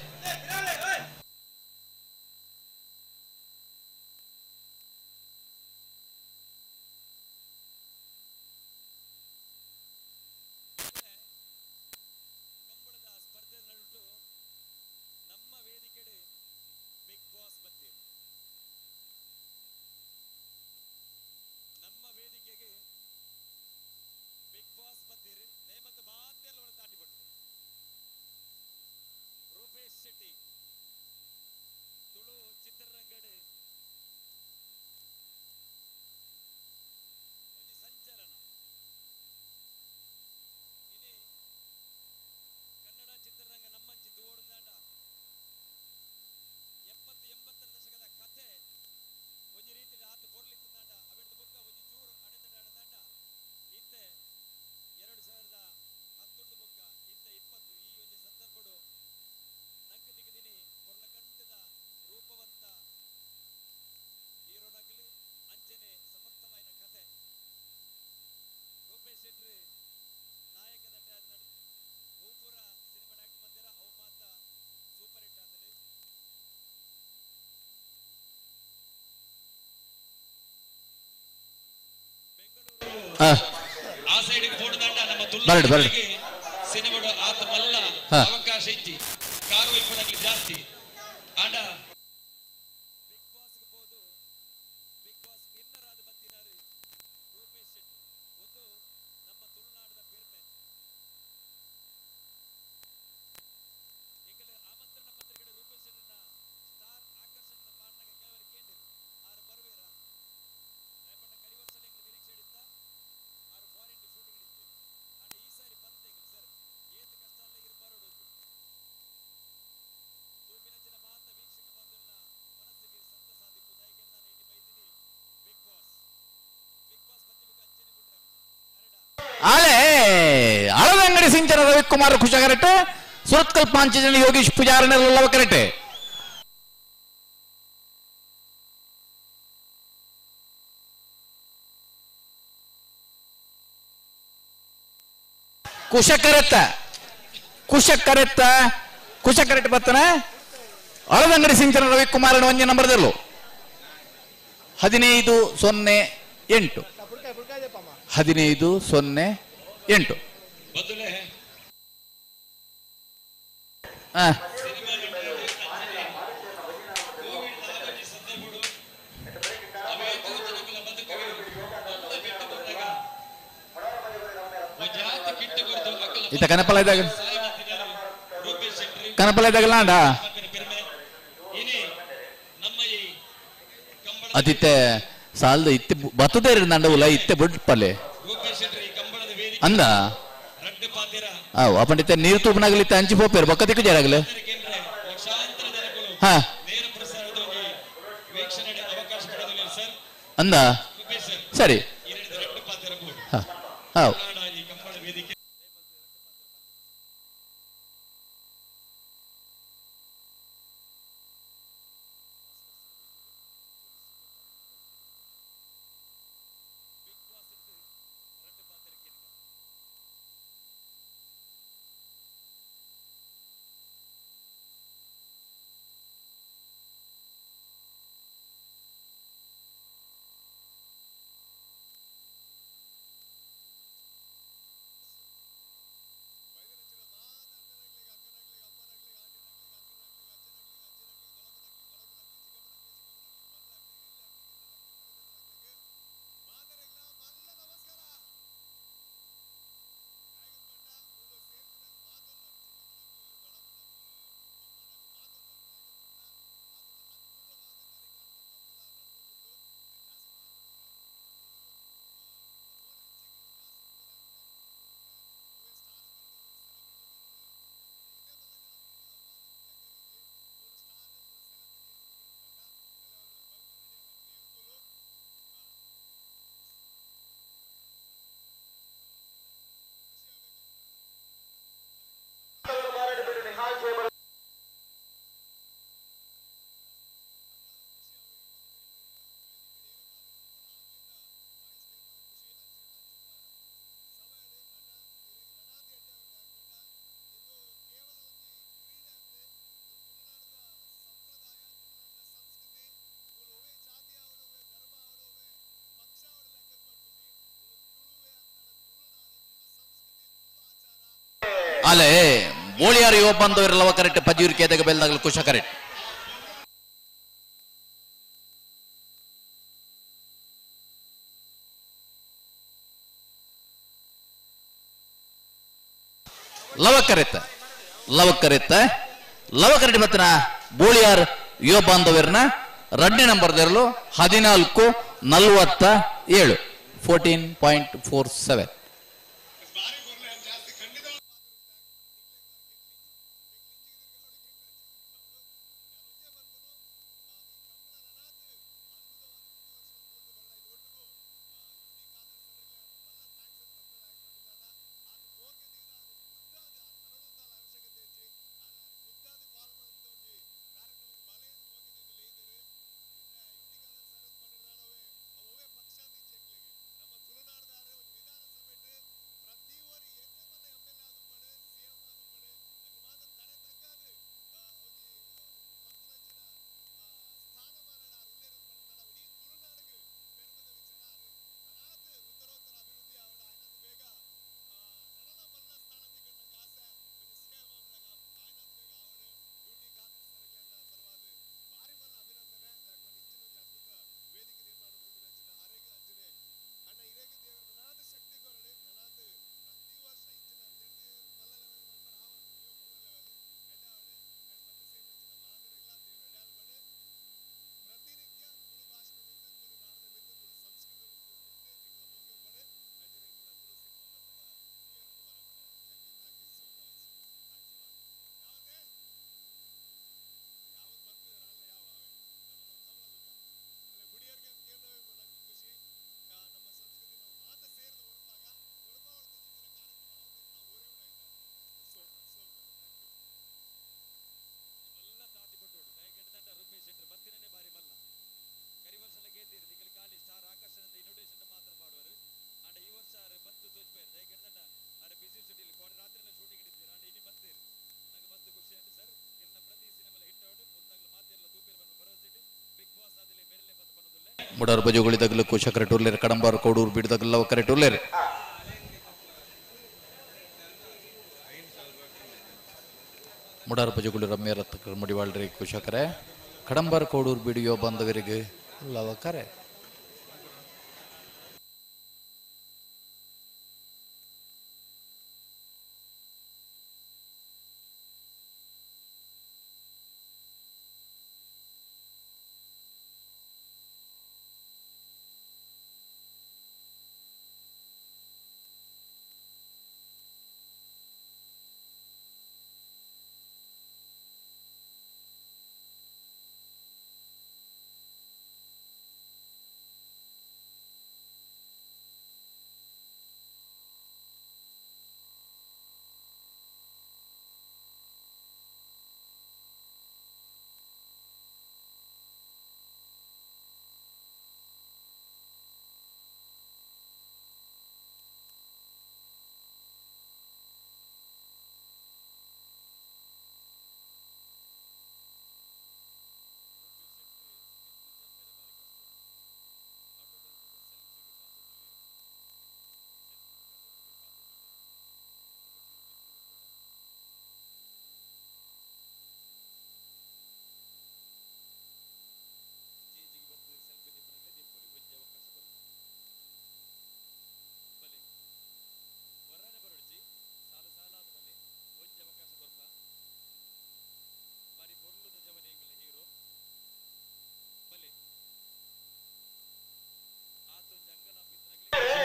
ಬರಡು ಬರಡು ಅವಕಾಶ ಇಚ್ಚಿ ಕಾರು ಜಾಸ್ತಿ ಆಂಡ ಆಲೆ ಅಳದಂಗಡಿ ಸಿಂಚನ ರವಿಕುಮಾರ್ ಕುಶಗರಟೆ ಸುರತ್ಕಲ್ ಪಾಂಚಜನ ಯೋಗೀಶ್ ಪೂಜಾರನೆಲ್ಲ ಕರೆಟೆ. ಕುಶಕರೆತ್ತ ಕುಶಕರೆತ್ತ ಕುಶಕರೆಟ್ ಬತ್ತನ ಅಳದಂಗಡಿ ಸಿಂಚನ ರವಿಕುಮಾರನ ಒಂಜಿ ನಂಬರ್ದಲ್ಲೂ. 15.08 15.08. ಇತ್ತ ಕನಪಲ ಇದ್ದಾಗ ಕನಪಲ ಇದ್ದಾಗಲ್ಲ ಅಂಡ ಅದಿತ್ತೆ ಸಾಲದ ಇತ್ತೆ ಬತ್ತದೇ ನಂಡ ಉಲ ಇತ್ತೆ ಬುಡ್ ಪಲ್ಲೆ ಅಂದ ಅವ್ ಅಪಂಡಿತ ನೀರು ತೂಪನಾಗಲಿ ಅಂಚಿ ಪೋಪೇರು ಬೊಕ್ಕ ದಿಕ್ಕು ಜರಾಗಲೆ. ಹಾ ಅಂದ ಸರಿ. ಹಾ how ಅಲ್ಲೇ ಬೋಳಿಯಾರು ಯುವ ಬಂದವರೆಲ್ಲವ ಕರೆಕ್ಟ್ ಪಜಿಯೂರು ಕೇದಗ ಬೆಲ್ದಾಗಲು ಕುಶ ಕರೆಕ್ಟ್. ಲವ ಕರೆತ್ತ ಲವ ಕರೆತ್ತ ಲವ ಕರೆಕ್ಟ್ ಮತ್ತನ ಬೋಳಿಯಾರ್ ಯುವ ಬಾಂಧವ್ಯರನ್ನ ರಡ್ನೇ ನಂಬರ್ ದೇರಲು 14.47 14.47. ಮುಡಾರ್ ಬಜೋಗಳಿದಾಗಲೂ ಕುಶಕರೆ ಟೂರ್ಲೇರು ಕಡಂಬಾರು ಕೋಡೂರು ಬೀಡದಾಗಲ್ಲ ಕರೆ ಟೂರ್ಲೇರು. ಮುಡಾರ್ ಬಜೋಗಳು ರಮ್ಯ ರತ್ನ ಮುಡಿವಾಳ್ರಿ ಕುಶಕರೆ ಕಡಂಬಾರ್ ಕೋಡೂರು ಬಿಡಿಯೋ ಬಂದವರಿಗೆ ಲವಕರೆ.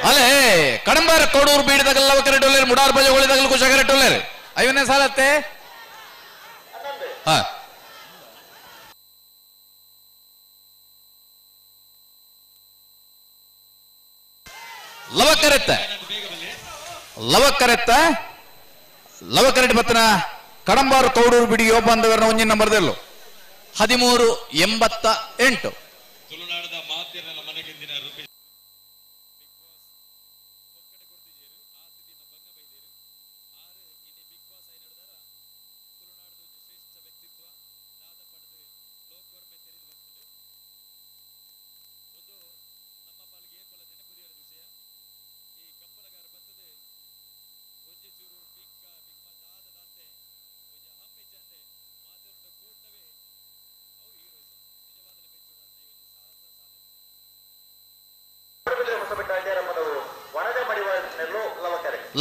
ಅಲ್ಲೇ ಕಡಂಬಾರ ಕೋಡೂರು ಬೀಡದಾಗಲ್ಲ ಕರೆಟೊಲ್ಲೇರು ಮುಡಾರ್ ಬಜೋಗಳಿದಾಗಲೂ ಕುಶ ಕರೆಟೊಲ್ಲೇರು ಐವನೇ ಸಾಲತ್ತೆ. ಹಾ ಲವಕರೆತ್ತ ಲವಕರೆತ್ತ ಲವಕರೆಟ್ ಬತ್ತನ ಕಡಂಬಾರು ಕೌಡೂರು ಬಿಡಿಯೋ ಬಂದವರನ್ನ ಒಂಜಿನ ನಂಬರ್ದಲ್ಲೂ 1388. ತುಳುನಾಡದ ಮಾತಿನ ಮನೆಗಿಂದಿನ ರೂಪೇಶ್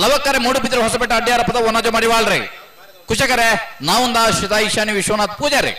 ಲವಕರೆ ಮೂಡುಬಿದ್ರೆ ಹೊಸಪೇಟೆ ಅಡ್ಯಾರ ಪದ ವನಜ ಮಡಿವಾಳ್ರಿ ಕುಶಕರೆ ನಾವುಂದ ಶ್ರೀತಾ ಈಶಾನಿ ವಿಶ್ವನಾಥ್ ಪೂಜಾರಿ.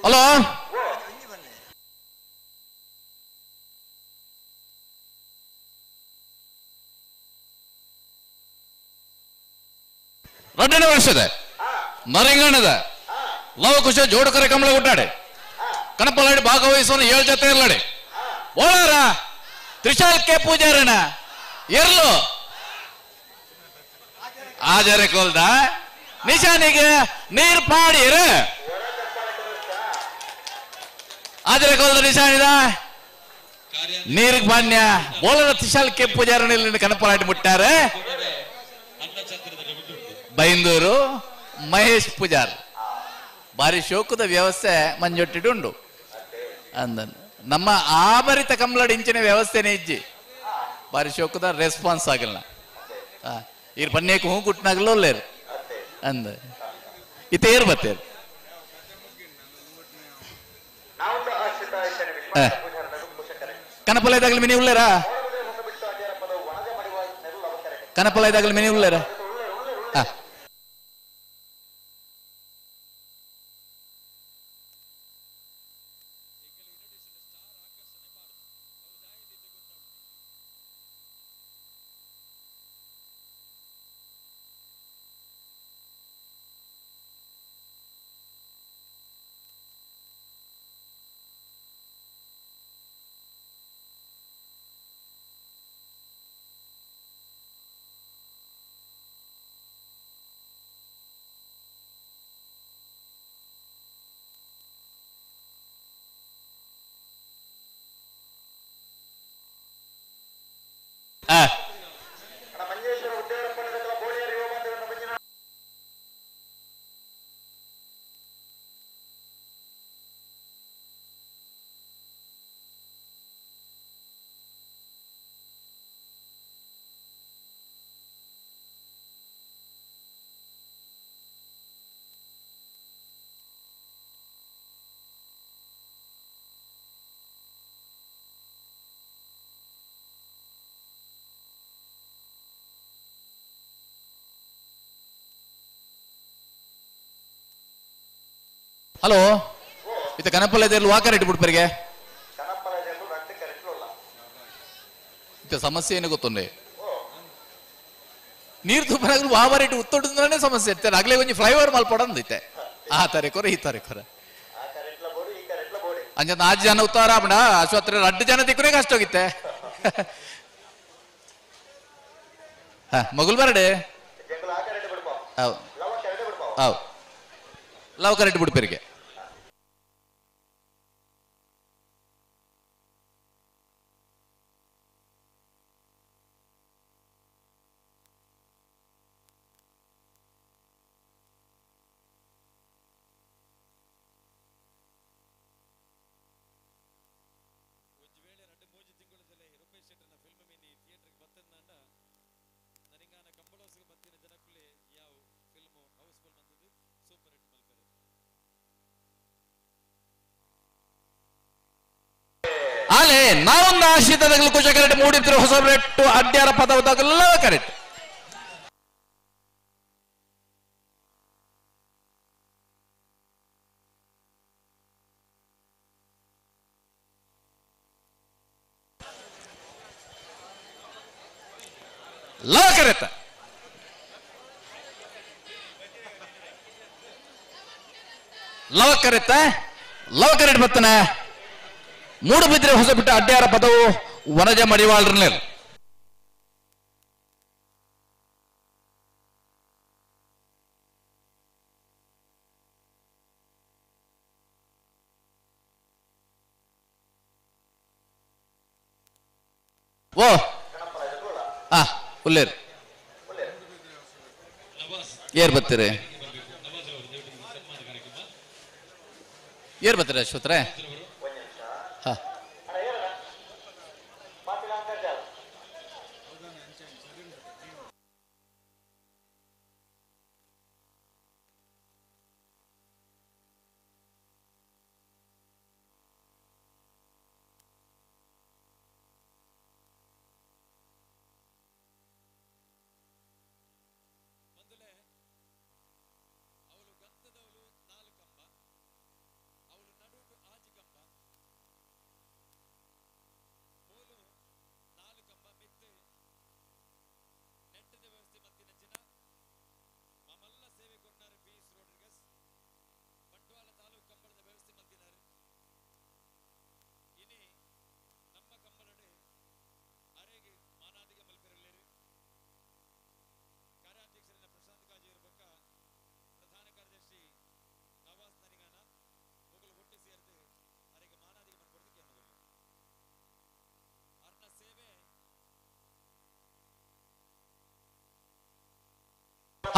ಹಲೋ ರಡ್ಡನೇ ವರ್ಷದ ನರಿಂಗಣದ ಲವಕುಶ ಜೋಡಕರೆ ಕಮಲ ಹುಟ್ಟಾಡೆ ಕಣಪಲಾಡಿ ಭಾಗವಹಿಸುವನು 7 ಜೊತೆ ಇರ್ಲಾಡಿ ಓಳಾರ ತ್ರಿಶಾಲ್ ಕೆ ಪೂಜಾರಣ ಎರ್ಲು ಆಜಾರೆ ಕೋಲ್ದ ನಿಶಾನಿಗೆ ನೀರ್ ಪಾಡಿರ ಆಜಾರೆ ಕೋಲ್ದ ನಿಶಾನಿದ ನೀರಿಗೆ ಮಾನ್ಯ ಬೋಳರ ತ್ರಿಶಾಲ್ ಕೆ ಪೂಜಾರಣ ಇಲ್ಲಿ ಕಣಪಲಾಡಿ ಮುಟ್ಟಾರೆ ಬೈಂದೂರು ಮಹೇಶ್ ಪೂಜಾರ್ ಬಾರಿ ಶೋಕದ ವ್ಯವಸ್ಥೆ ಮಂಜೊಟ್ಟಿಡುಂಡು ಅಂದನ್ ನಮ್ಮ ಆಭರಿತ ಕಮಲಡ್ ಇಂಚಿನ ವ್ಯವಸ್ಥೆನೇ ಇಜ್ಜಿ ಬಾರಿ ಶೋಕದ ರೆಸ್ಪಾನ್ಸ್ ಆಗಲ್ಲ ಇರ್ ಪನ್ನೇಕು ಹೂ ಕುಟ್ನಾಗಲೋ ಲೇರು ಅಂದ ಇತ್ತ ಏರ್ ಬತ್ತೇರು ಕನಪಲ ಇದಾಗಲಿ ಮಿನಿ ಉಳ್ಳೇರಾ ಕನಪಲ ಇದಾಗಲಿ ಮಿನಿ ಉಳ್ಳೇರಾ. ಹಲೋ ಇತ್ತ ಕನಪಲ್ಲ ದೇರ್ಲು ವಾಕರೆಟ್ ಬಿಡ್ಪರಿಗೆ ಇತ್ತ ಸಮಸ್ಯೆ ಏನು ಗೊತ್ತೊಂಡೆ ನೀರು ತುಪ್ಪನಾಗಲು ವಾವರೇಟ್ ಉತ್ತೊಡ್ದಂದ್ರೆ ಸಮಸ್ಯೆ ಇರ್ತಾರೆ ಆಗ್ಲೇ ಒಂಜಿ ಫ್ಲೈಓವರ್ ಮಲ್ಪಡಂದಿತ್ತೆ ಆ ತಾರೀಕೊರ ಈ ತಾರೀಕೊರ ಅಂಜ ನಾಲ್ಕು ಜನ ಉತ್ತಾರ ಆಪಣ ಆಸ್ಪತ್ರೆ ರಡ್ಡು ಜನ ತಿಕ್ಕರೆ ಕಷ್ಟ ಹೋಗಿತ್ತೆ. ಹಾ ಮಗುಲ್ ಬರಡೆ ಅವ್ ಅವ್ ಲವ್ ಕರೆಕ್ಟ್ ಬಿಡ್ಪೇರಿಗೆ. ಆಲೆ ನಾವೊಂದು ಆಶಿತದಾಗಲೂ ಕುಶ ಕರೆಕ್ಟ್ ಮೂಡಿದ್ರು ಹೊಸ ಬ್ರೆಟ್ಟು ಅಡ್ಡ್ಯಾರ ಪದವದಾಗಲೆಲ್ಲ ಕರೆಕ್ಟ್. ಲವ ಕರೆಕ್ಟ್ ಲವ ಕರೆಕ್ಟ್ ಲವ ಕರೆಕ್ಟ್ ಬತ್ತನೆ ಮೂಡುಬಿದ್ರೆ ಹೊಸ ಬಿಟ್ಟ ಅಡ್ಡ್ಯಾರ ಪದವು ವನಜ ಮಡಿವಾಳ್ರನ್ನೇರು. ಓ ಆ ಉಲ್ಲೇರು ಏರ್ ಬರ್ತೀರಿ ಏರ್ ಬರ್ತೀರಿ ಅಶ್ವತ್ರೆ? ಹಾ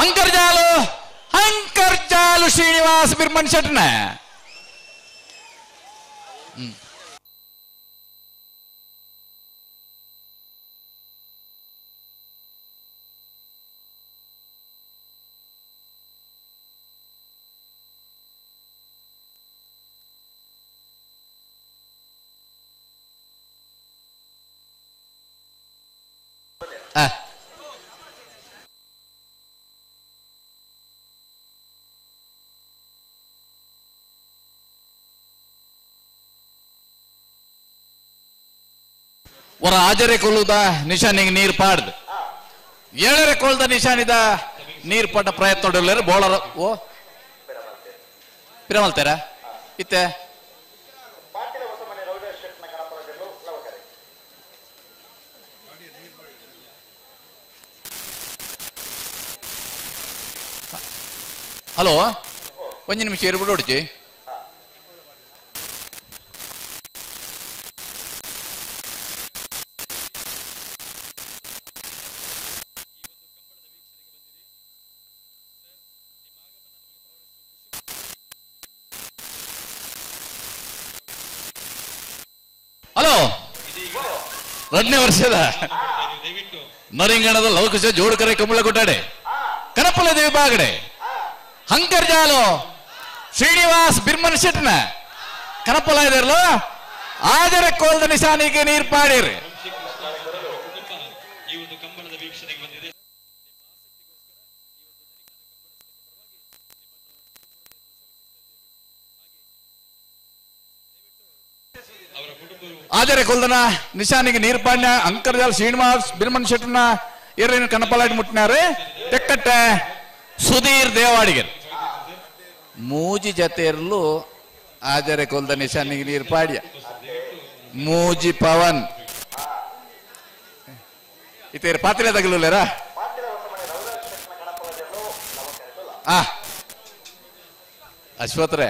ಅಂಕರ್ಜಾಲು ಅಂಕರ್ಜಾಲು ಶ್ರೀನಿವಾಸ್ ಬಿರ್ಮನ್ ಶೆಟ್ನ ಆಜರೆ ಕೊಲ್ಲುದ ನಿಶಾನಿಗೆ ನೀರು ಪಾಡ್ದು ಏಳರೆ ಕೊಲ್ದ ನಿಶಾನಿದ ನೀರು ಪಾಡ ಪ್ರಯತ್ನ ಬೋಳರ ಓ ಪಿರಮಲ್ತಾರ ಇತ್ತೆ ಹಲೋ ಒಂದು ನಿಮಿಷ ಇರ್ಬಿಡು ಹೊಡಿಚಿ. ಹಲೋ 2ನೇ ವರ್ಷದ ನರಿಂಗಣದ ಲವಕುಶ ಜೋಡುಕರೆ ಕಮಲ ಕೊಟ್ಟಾಡೆ ಕನಪಲ ದೇವಿ ಬಾಗಡೆ ಹಂಕರ್ಜಾಲು ಶ್ರೀನಿವಾಸ್ ಬಿರ್ಮನ್ ಶೆಟ್ನ ಕನಪಲ ಇದಾರಲ್ಲ ಆದರೆ ಕೋಲ್ದ ನಿಶಾನಿಗೆ ನೀರು ಪಾಡಿರಿ. ಆದರೆ ಕೊಲ್ದನ ನಿಶಾನಿಗೆ ನೀರ್ಪಾಣ್ಯ ಅಂಕರ್ಜಾಲ್ ಶ್ರೀನಿವಾಸ್ ಬಿರ್ಮನ್ ಶೆಟ್ಟನ ಎರಡಿನ ಕನಪಲಾಡಿ ಮುಟ್ಟಿನಾರೆ ತೆಕ್ಕಟ್ಟೆ ಸುಧೀರ್ ದೇವಾಡಿಗರ್ ಮೂಜಿ ಜತೆಯರ್ಲು ಆಜರೆ ಕೊಲ್ದ ನಿಶಾನಿಗೆ ನೀರ್ಪಾಡ್ಯ ಮೂಜಿ ಪವನ್ ಇತೇರು ಪಾತ್ರೆ ತಗಲುಲ್ಲೇರಾ ಆ ಅಶ್ವತ್ರೆ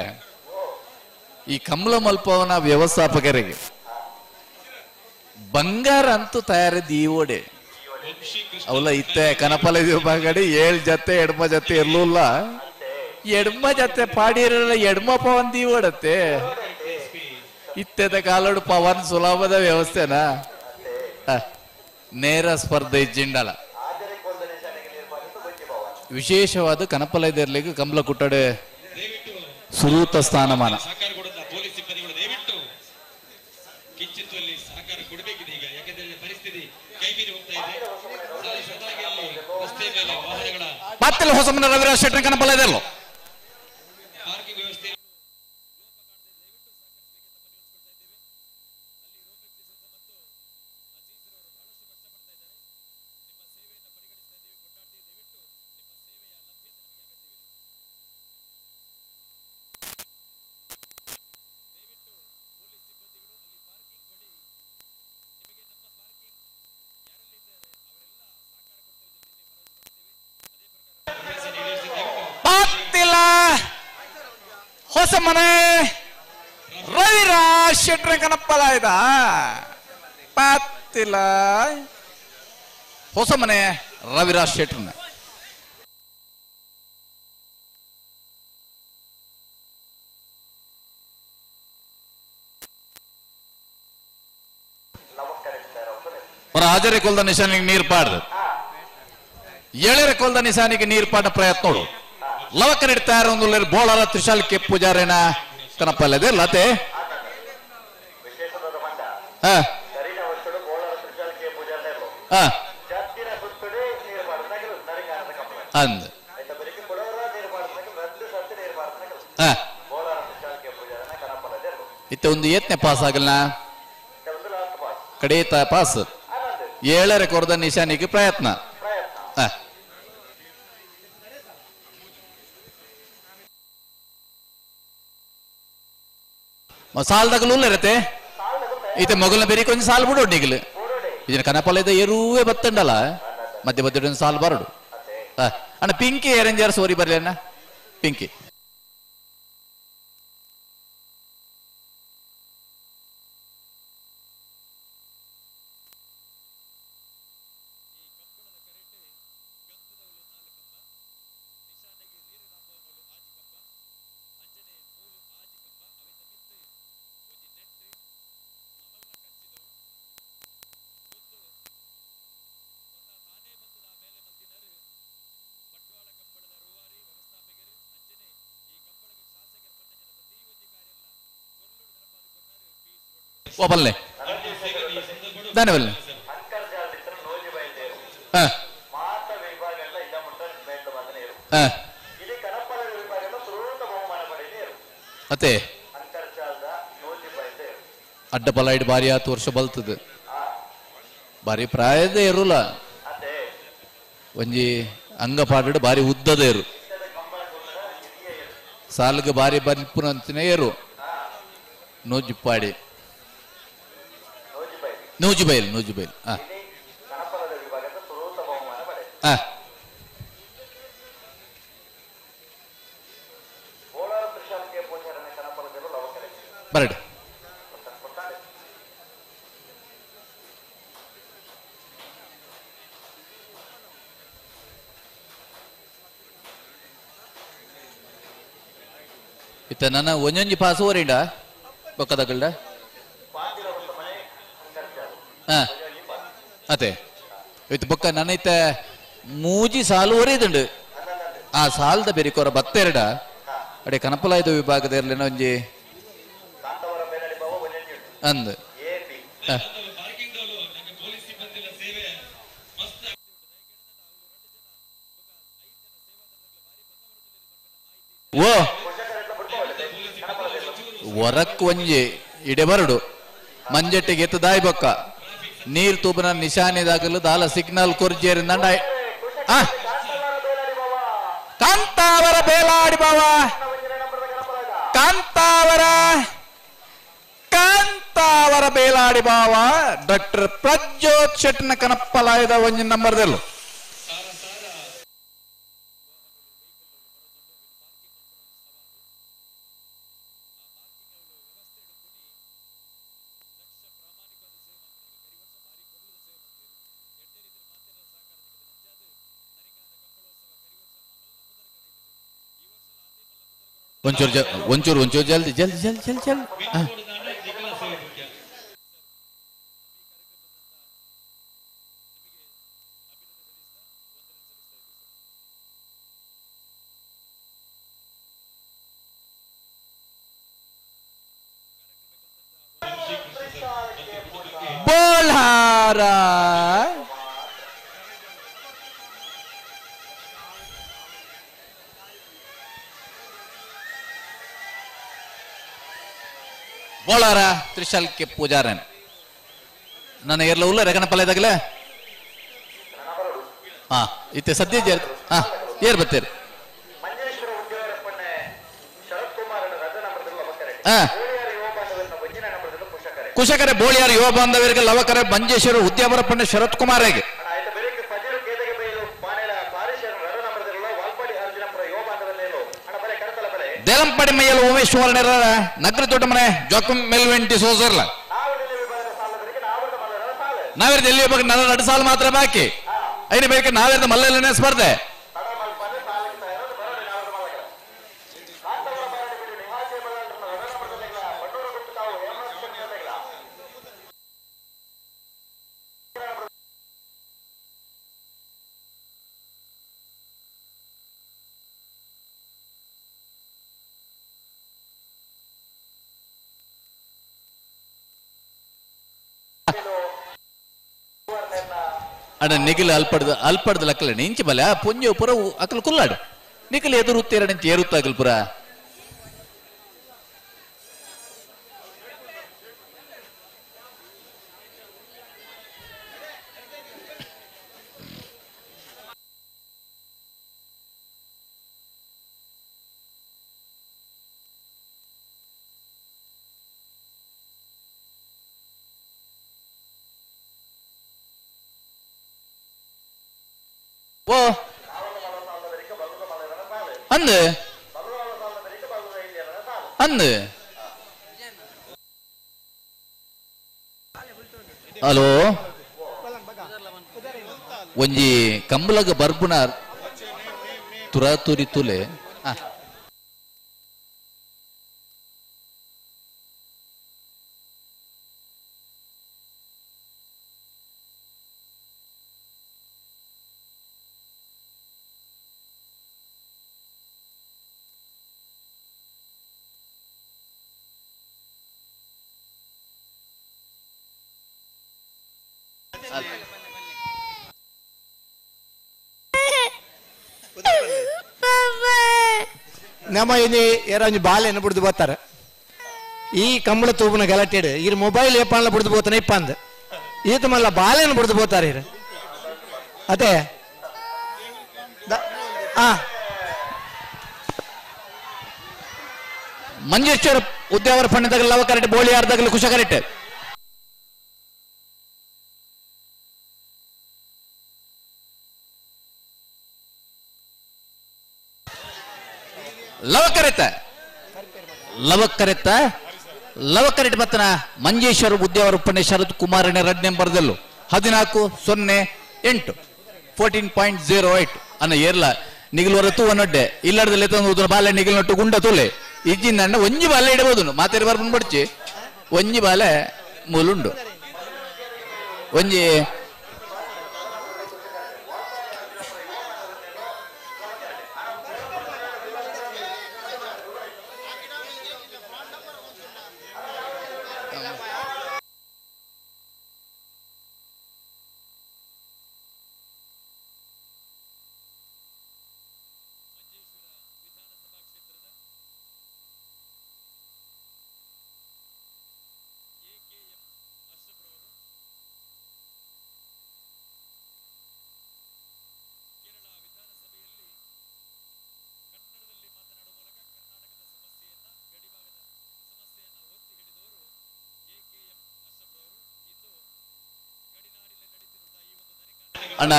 ಈ ಕಮಲ ಮಲ್ಪವನ ವ್ಯವಸ್ಥಾಪಕರಿಗೆ ಬಂಗಾರ ಅಂತೂ ತಯಾರಿದ್ದು ಈ ಓಡೆ ಅವಲ್ಲ ಇತ್ತೆ ಕನಪಲ ಬಾಗಡಿ ಏಳು ಜತೆ ಎಡ್ಮ ಜತೆ ಇರ್ಲೂಲ್ಲ ಎಡ್ಮ ಜತೆ ಪಾಡಿರಲ್ಲ ಎಡ್ಮ ಪವನ್ ದೀವಡತ್ತೆ ಇತ್ತೆದ ಕಾಲೋಡು ಪವನ್ ಸುಲಭದ ವ್ಯವಸ್ಥೆನಾ ನೇರ ಸ್ಪರ್ಧೆ ಜಿಂಡಲ ವಿಶೇಷವಾದ ಕನಪಲೈದರ್ಲಿಗೆ ಕಮಲ ಕುಟ್ಟಡೆ ಸುರೂತ ಸ್ಥಾನಮಾನ ಮತ್ತೆ ಹೊಸಮನ ರವಿರಾಜ್ ಶೆಟ್ಟರ್ ಕನಪಲೈದರ್ಲು ಹೊಸ ಮನೆ ರವಿರಾಜ್ ಶೆಟ್ರ ಕನಪ್ಪಲಾಯ್ದ ಪಾತಿಲ್ಲ ಹೊಸ ಮನೆ ರವಿರಾಜ್ ಶೆಟ್ರನ ಹಾಜರಿ ಕೊಲ್ದ ನಿಶಾನಿಗೆ ನೀರು ಪಾಡ್ದು ಏಳರ ಕೊಲ್ದ ನಿಶಾನಿಗೆ ನೀರು ಪಾಡ ಪ್ರಯತ್ನ ನೋಡು ಲವಕರ್ ಇಡ್ತಾರೆ ಒಂದು ಬೋಳರ ತ್ರಿಶಾಲ್ ಕೆ ಪೂಜಾರೇನ ಕನಪಲ್ಲದೆ ಲತೆ ಅಂದ್ ಇತ್ತ ಒಂದು ಏತ್ನೆ ಪಾಸ್ ಆಗಲ್ಲ ಕಡೇತ ಪಾಸ್ ಏಳರ ಕೊರದ ನಿಶಾನಿಗೆ ಪ್ರಯತ್ನ ಸಾಲದಾಗಲೂ ಇರತ್ತೆ ಈತ ಮಗಲ್ನ ಬೇರೆ ಕೊಂಚ ಸಾಲು ಬಿಡೋಡು ನಿಗಲು ಇದನ್ನ ಕನಪಲ ಏರುವೆ ಬತ್ತಂಡಲ್ಲ ಮಧ್ಯ ಮಧ್ಯ ಸಾಲು ಬರಡು ಅಣ್ಣ ಪಿಂಕಿ ಏರಂಜಾರ್ ಸೋರಿ ಬರ್ಲಿ ಅಣ್ಣ ಪಿಂಕಿ ಬಲ್ಲೆ ದಾನೆ ಮತ್ತೆ ಅಡ್ಡ ಪಲಾಯ್ಡ್ ಬಾರಿ ಆತು ವರ್ಷ ಬಲ್ತದ ಬಾರಿ ಪ್ರಾಯದ ಇರುಲ್ಲ ಒಂಜಿ ಅಂಗ ಪಾಡು ಬಾರಿ ಉದ್ದದ ಇರು ಸಾಲ್ಗೆ ಬಾರಿ ಬಲ್ಪುನಂತನೇ ಏರು ನೂಜಿಪ್ಪಾಡಿ ನೂಜುಬೈಲ್ ನೂಜುಬೈಲ್ ಬರಡಿ ಇತ್ತ ನನ್ನ ಒಂಜೊಂಜಿ ಪಾಸ್ ಓರಿಂಡ ಬೊಕ್ಕದಗಲ್ಡ ಅದೇ ಇತ್ತು ಬೊಕ್ಕ ನನ್ನೈತ ಮೂಜಿ ಸಾಲು ಒರಿದುಂಡು ಆ ಸಾಲದ ಬೆರಿಕೊರ ಬತ್ತೆರಡ ಅಡೆ ಕನಪಲಾಯ್ದ ವಿಭಾಗದ ಇರ್ಲಿನ ಒಂಜಿ ಅಂದ್ ಓ ಹೊರಕ್ ಒಂಜಿ ಇಡೆ ಬರಡು ಮಂಜಟ್ಟಿಗೆ ಎತ್ತು ದಾಯಿ ಬೊಕ್ಕ ನೀರ್ ತೂಬನ ನಿಶಾನೆದಾಗಲು ದಾಲ ಸಿಗ್ನಲ್ ಕೊರ್ಜೇರಿಂದಂಡ ಕಾಂತಾವರ ಬೇಲಾಡಿ ಬಾವ ಕಾಂತಾವರ ಕಾಂತಾವರ ಬೇಲಾಡಿ ಬಾವ ಡಾಕ್ಟರ್ ಪ್ರಜ್ಯೋತ್ ಶೆಟ್ನ ಕನಪ್ಪಲಾಯದ ಒಂಜಿ ನಂಬರ್ದಲ್ಲು ಒಂಚೂರು ಒಂಚೂರು ಒಂಚೂರು ಜಲ್ದಿ ಜಲ್ದಿ ಜಲ್ದಿ ಜಲ್ದಿ ಜಲ್ದಿ. ಬೋಲ್ಹಾರ ಬೋಳಾರ ತ್ರಿಶಾಲ್ ಕೆ ಪೂಜಾರನ್ ನನ್ನ ಎರ್ಲ ಉಲ್ಲ ರೆಗನ ಪಲ್ಯದಾಗಲೇ ಹಾ ಇತ್ತೆ ಸದ್ಯ ಜೇರ್ ಹಾ ಏರ್ ಬತ್ತೀರಿ ಹಾ ಕುಶಕರೆ ಬೋಳಿಯಾರ್ ಯುವ ಬಾಂಧವರಿಗೆ ಲವಕರೆ ಮಂಜೇಶ್ವರ ಉದ್ಯಾವರ ಪಂಡ ಶರತ್ ಕುಮಾರ್ ದೇಲಂಪಡಿ ಮೈಯಲ್ಲಿ ಉಮೇಶ್ ಸುವರ್ಣರ ನಗರ ದೊಡ್ಡ ಮನೆ ಜೋಕಂ ಮೆಲ್ವೆನ್ ಡಿಸೋಸರ್ಲ ನಾವೇರ್ದ ಎಲ್ಲಿ ಬಗ್ಗೆ ನನ್ನ ಎರಡು ಸಾಲು ಮಾತ್ರ ಬಾಕಿ ಐನ ಬೇಕು ನಾವೇರ್ದ ಮಲ್ಲಲ್ಲನೇ ಸ್ಪರ್ಧೆ ಅಡ ನಿಗಿಲು ಅಲ್ಪಡ್ದು ಅಲ್ಪಡ್ದು ಲಕ್ಕಲ ನಿಂಚಿ ಬಲ ಪುಂಜ ಪುರ ಅಕಲ್ ಕುಲ್ಲಾಡು ನಿಖಲ್ ಎದುರು ಉತ್ತೀರ ನಿಂಚಿ ಏರುತ್ತಾಗಲ್ ಪುರ ಓ ಅಂದು ಅಂದು ಹಲೋ ಒಂಜಿ ಕಂಬಲಗ ಬರ್ಬುನ ತುರಾತುರಿ ತುಲೆ ನಮ್ಮ ಇಲ್ಲಿ ಏರಂಜಿ ಬಾಲೆಯನ್ನು ಬಿಡ್ದು ಬರ್ತಾರೆ ಈ ಕಂಬಳ ತೂಬನ ಗಲಾಟೆಡು ಇರ್ ಮೊಬೈಲ್ ಏಪಾನ್ಲ ಬಿಡ್ದು ಬೋತಾನೆ ಇಪ್ಪಂದ್ ಈತ ಮಲ್ಲ ಬಾಲೆಯನ್ನು ಬಿಡ್ದು ಬೋತಾರೆ ಇರು ಅದೇ ಆ ಮಂಜೇಶ್ವರ ಉದ್ಯಾವರ ಫಂಡದಾಗಲ ಲವ ಕರೆಕ್ಟ್ ಬೋಳಿಯಾರ್ದಾಗಲ ಕುಶ ಕರೆಕ್ಟ್ ಲವಕರೆತ ಲವಕರೆತ ಲವಕರೆಟ್ ಬತ್ತನ ಮಂಜೇಶ್ವರ ಉದ್ಯಾವರ ಪಂಡೆ ಶರತ್ ಕುಮಾರಣ್ಣ ಎರಡನೇ ಬರದಲ್ಲು 14.08 14.08 ಅನ್ನ ಏರ್ಲ ನಿಗಿಲ್ ಹೊರತು ಒನ್ನೊಡ್ಡೆ ಇಲ್ಲಡದಲ್ಲಿ ತಂದು ಬಾಲೆ ನಿಗಿಲ್ ನೊಟ್ಟು ಗುಂಡ ತುಲೆ ಇಜ್ಜಿಂದ ಅಣ್ಣ ಒಂಜಿ ಬಾಲೆ ಇಡಬಹುದು ಮಾತೇರಿ ಬರ್ಬನ್ ಬಡ್ಚಿ ಒಂಜಿ ಬಾಲೆ ಮೂಲುಂಡು ಒಂಜಿ ಅಣ್ಣ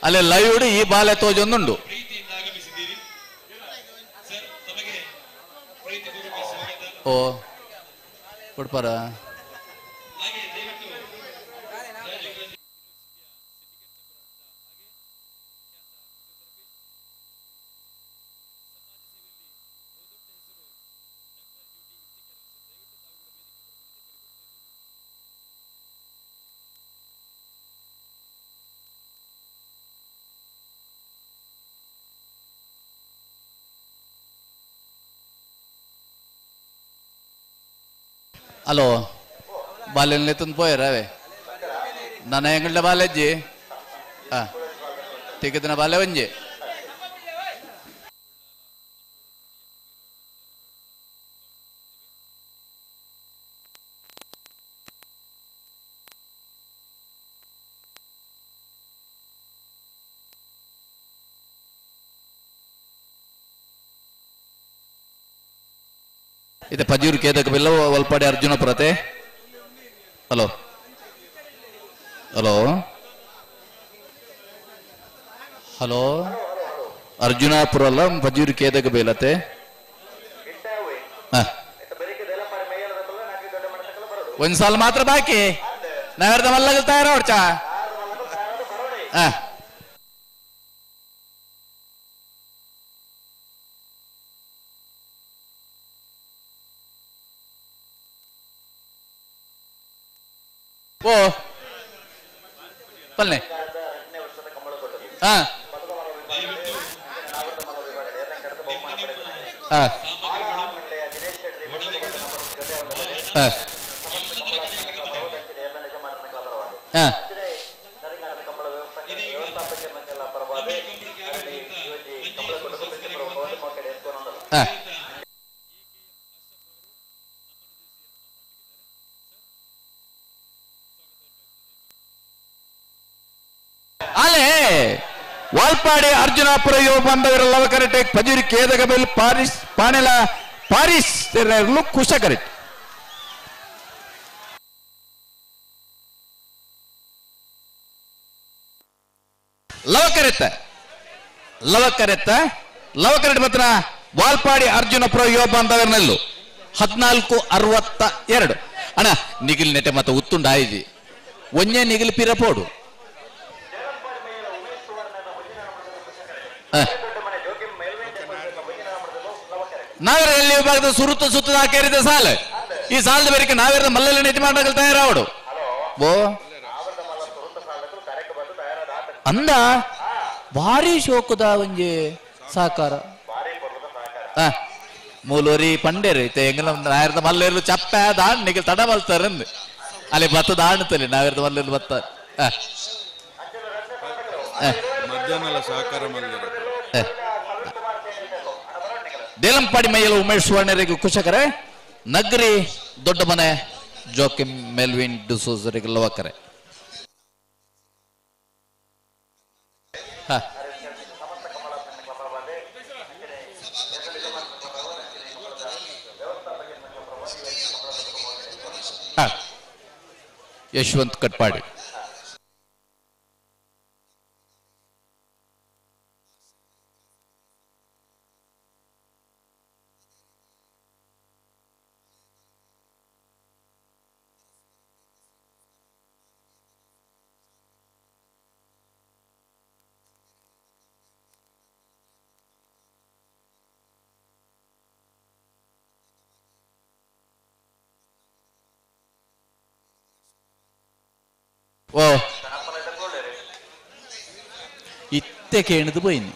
ಅಲ್ಲೇ ಲೈವ್ ಈ ಬಾಲೆ ತೋಜೊಂದುಂಡು. ಓ ಕೊಡ್ಪಾರ ಹಲೋ ಬಾಲ್ಯನಲ್ಲಿ ತಂದು ಪೋಯರವೇ ನನ್ನ ಎಂಗಳ್ನ ಬಾಲೆಜ್ಜಿ ಹಾ ತಿಕ್ಕದಿನ ಬಾಲೆ ಒಂಜಿ ಇದು ಪಜೀರು ಕೇದಕ ಬಿಲ್ಲ ಒಲ್ಪಾಡಿ ಅರ್ಜುನ ಪುರತೆ. ಹಲೋ ಹಲೋ ಹಲೋ ಅರ್ಜುನಾಪುರ ಅಲ್ಲ ಪಜೀರು ಕೇದಕ ಬೇಲತೆ. ಒಂದ್ ಸಾಲ ಮಾತ್ರ ಬಾಕಿ ನಾವೆರ್ದ ಮಲ್ಲಗಲ್ ತಯಾರ ಹೊಡ್ಚ. ಓ ಪಲ್ಲೆ ಹಾ ಹಾ ಹಾ ಹಾ ಅಲೆ ವಾಲ್ಪಾಡಿ ಅರ್ಜುನಾಪುರ ಯುವ ಬಾಂಧವರೆಲ್ಲವ ಕರೆಕ್ಟ್ ಪಜೀರಿ ಕೇದಗಬೆಲ್ ಪಾರಿಸ್ ಪಾನೆಲ ಪಾರಿಸ್ ಕುಶ ಕರೆಕ್ಟ್. ಲವಕರೆತ್ತ ಲವಕರೆತ್ತ ಲವಕರೆಟ್ ಮಾತ್ರ ವಾಲ್ಪಾಡಿ ಅರ್ಜುನಪುರ ಯುವ ಬಾಂಧವರನಲ್ಲು 14:62. ಅಣ್ಣ ನಿಗಿಲ್ ನೆಟೆ ಮತ್ತೆ ಉತ್ತುಂಡ ಆಯ್ಜಿ ಒಂಜೆ ನಿಗಿಲ್ ಪಿರಪೋಡು. ನಾವೆಲ್ಲ ವಿಭಾಗದ ಸುರುತ ಸುತ್ತದ ಹಾಕೇರಿದ ಸಾಲ ಈ ಸಾಲದ ಬೇರೆ ನಾವೆಲ್ಲ ಮಲ್ಲೆಲ್ಲ ನೆಟ್ಟಿ ಮಾಡಲು ತಯಾರಾವಡು. ಓ ಅಂದ ಭಾರಿ ಶೋಕದ ಒಂಜಿ ಸಹಕಾರ ಮೂಲೋರಿ ಪಂಡೇರು ಐತೆ ಎಂಗಲ ನಾಯರ್ದ ಮಲ್ಲೇರ್ಲು ಚಪ್ಪೆ ದಾಂಡ್ ನಿಗಿಲ್ ತಡ ಮಲ್ತಾರಂದು ಅಲ್ಲಿ ಭತ್ತ ದಾಂಡ್ತಲ್ಲಿ ನಾವೆರ್ದ ಮಲ್ಲೇರ್ಲು ಭತ್ತ ಮಧ್ಯಾಹ್ನ ಸಹಕಾರ ಮಲ್ಲೇರು. ದೇಲಂಪಾಡಿ ಮೈಯಲು ಉಮೇಶ್ ಸುವರ್ಣರಿಗೆ ಕುಶಕರೆ ನಗರಿ ದೊಡ್ಡ ಮನೆ ಜೋಕಿಮ್ ಮೆಲ್ವಿನ್ ಡಿಸೋಜರಿಗೆ ಲವಕರೆ. ಯಶವಂತ್ ಕಟ್ಪಾಡಿ. ಓ ಇತ್ತೆ ಕೇಣದು ಪೋಯಿನಿ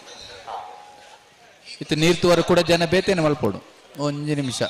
ಇತ್ತೆ ನೀರ್ ತೂವರ ಕೂಡ ಜನ ಬೇತೇನೆ ಮಲ್ಪೋಡು. ಒಂಜಿ ನಿಮಿಷ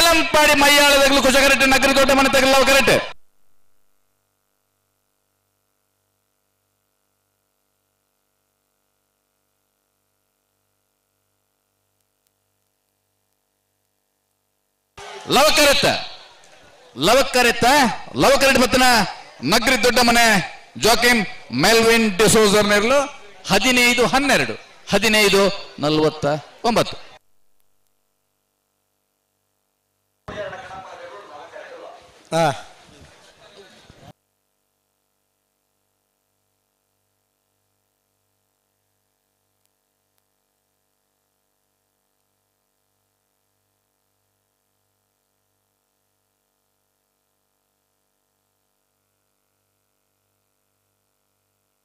ದೇಲಂಪಾಡಿ ಮೈಯಾಳದಗ್ಲು ಕುಶಕರೆಟ್ ನಗರಿ ದೊಡ್ಡ ಮನೆ ತಗಲ ಕರೆಟ್ ಲವಕರೆತ್ತ ಲವಕರೆತ್ತ ಲವಕರೆಟ್ ಬತ್ತನ ನಗರಿ ದೊಡ್ಡ ಮನೆ ಜೋಕಿಮ್ ಮೆಲ್ವಿನ್ ಡಿಸೋಜರ್ ನೆರಳು 15 12 15 49.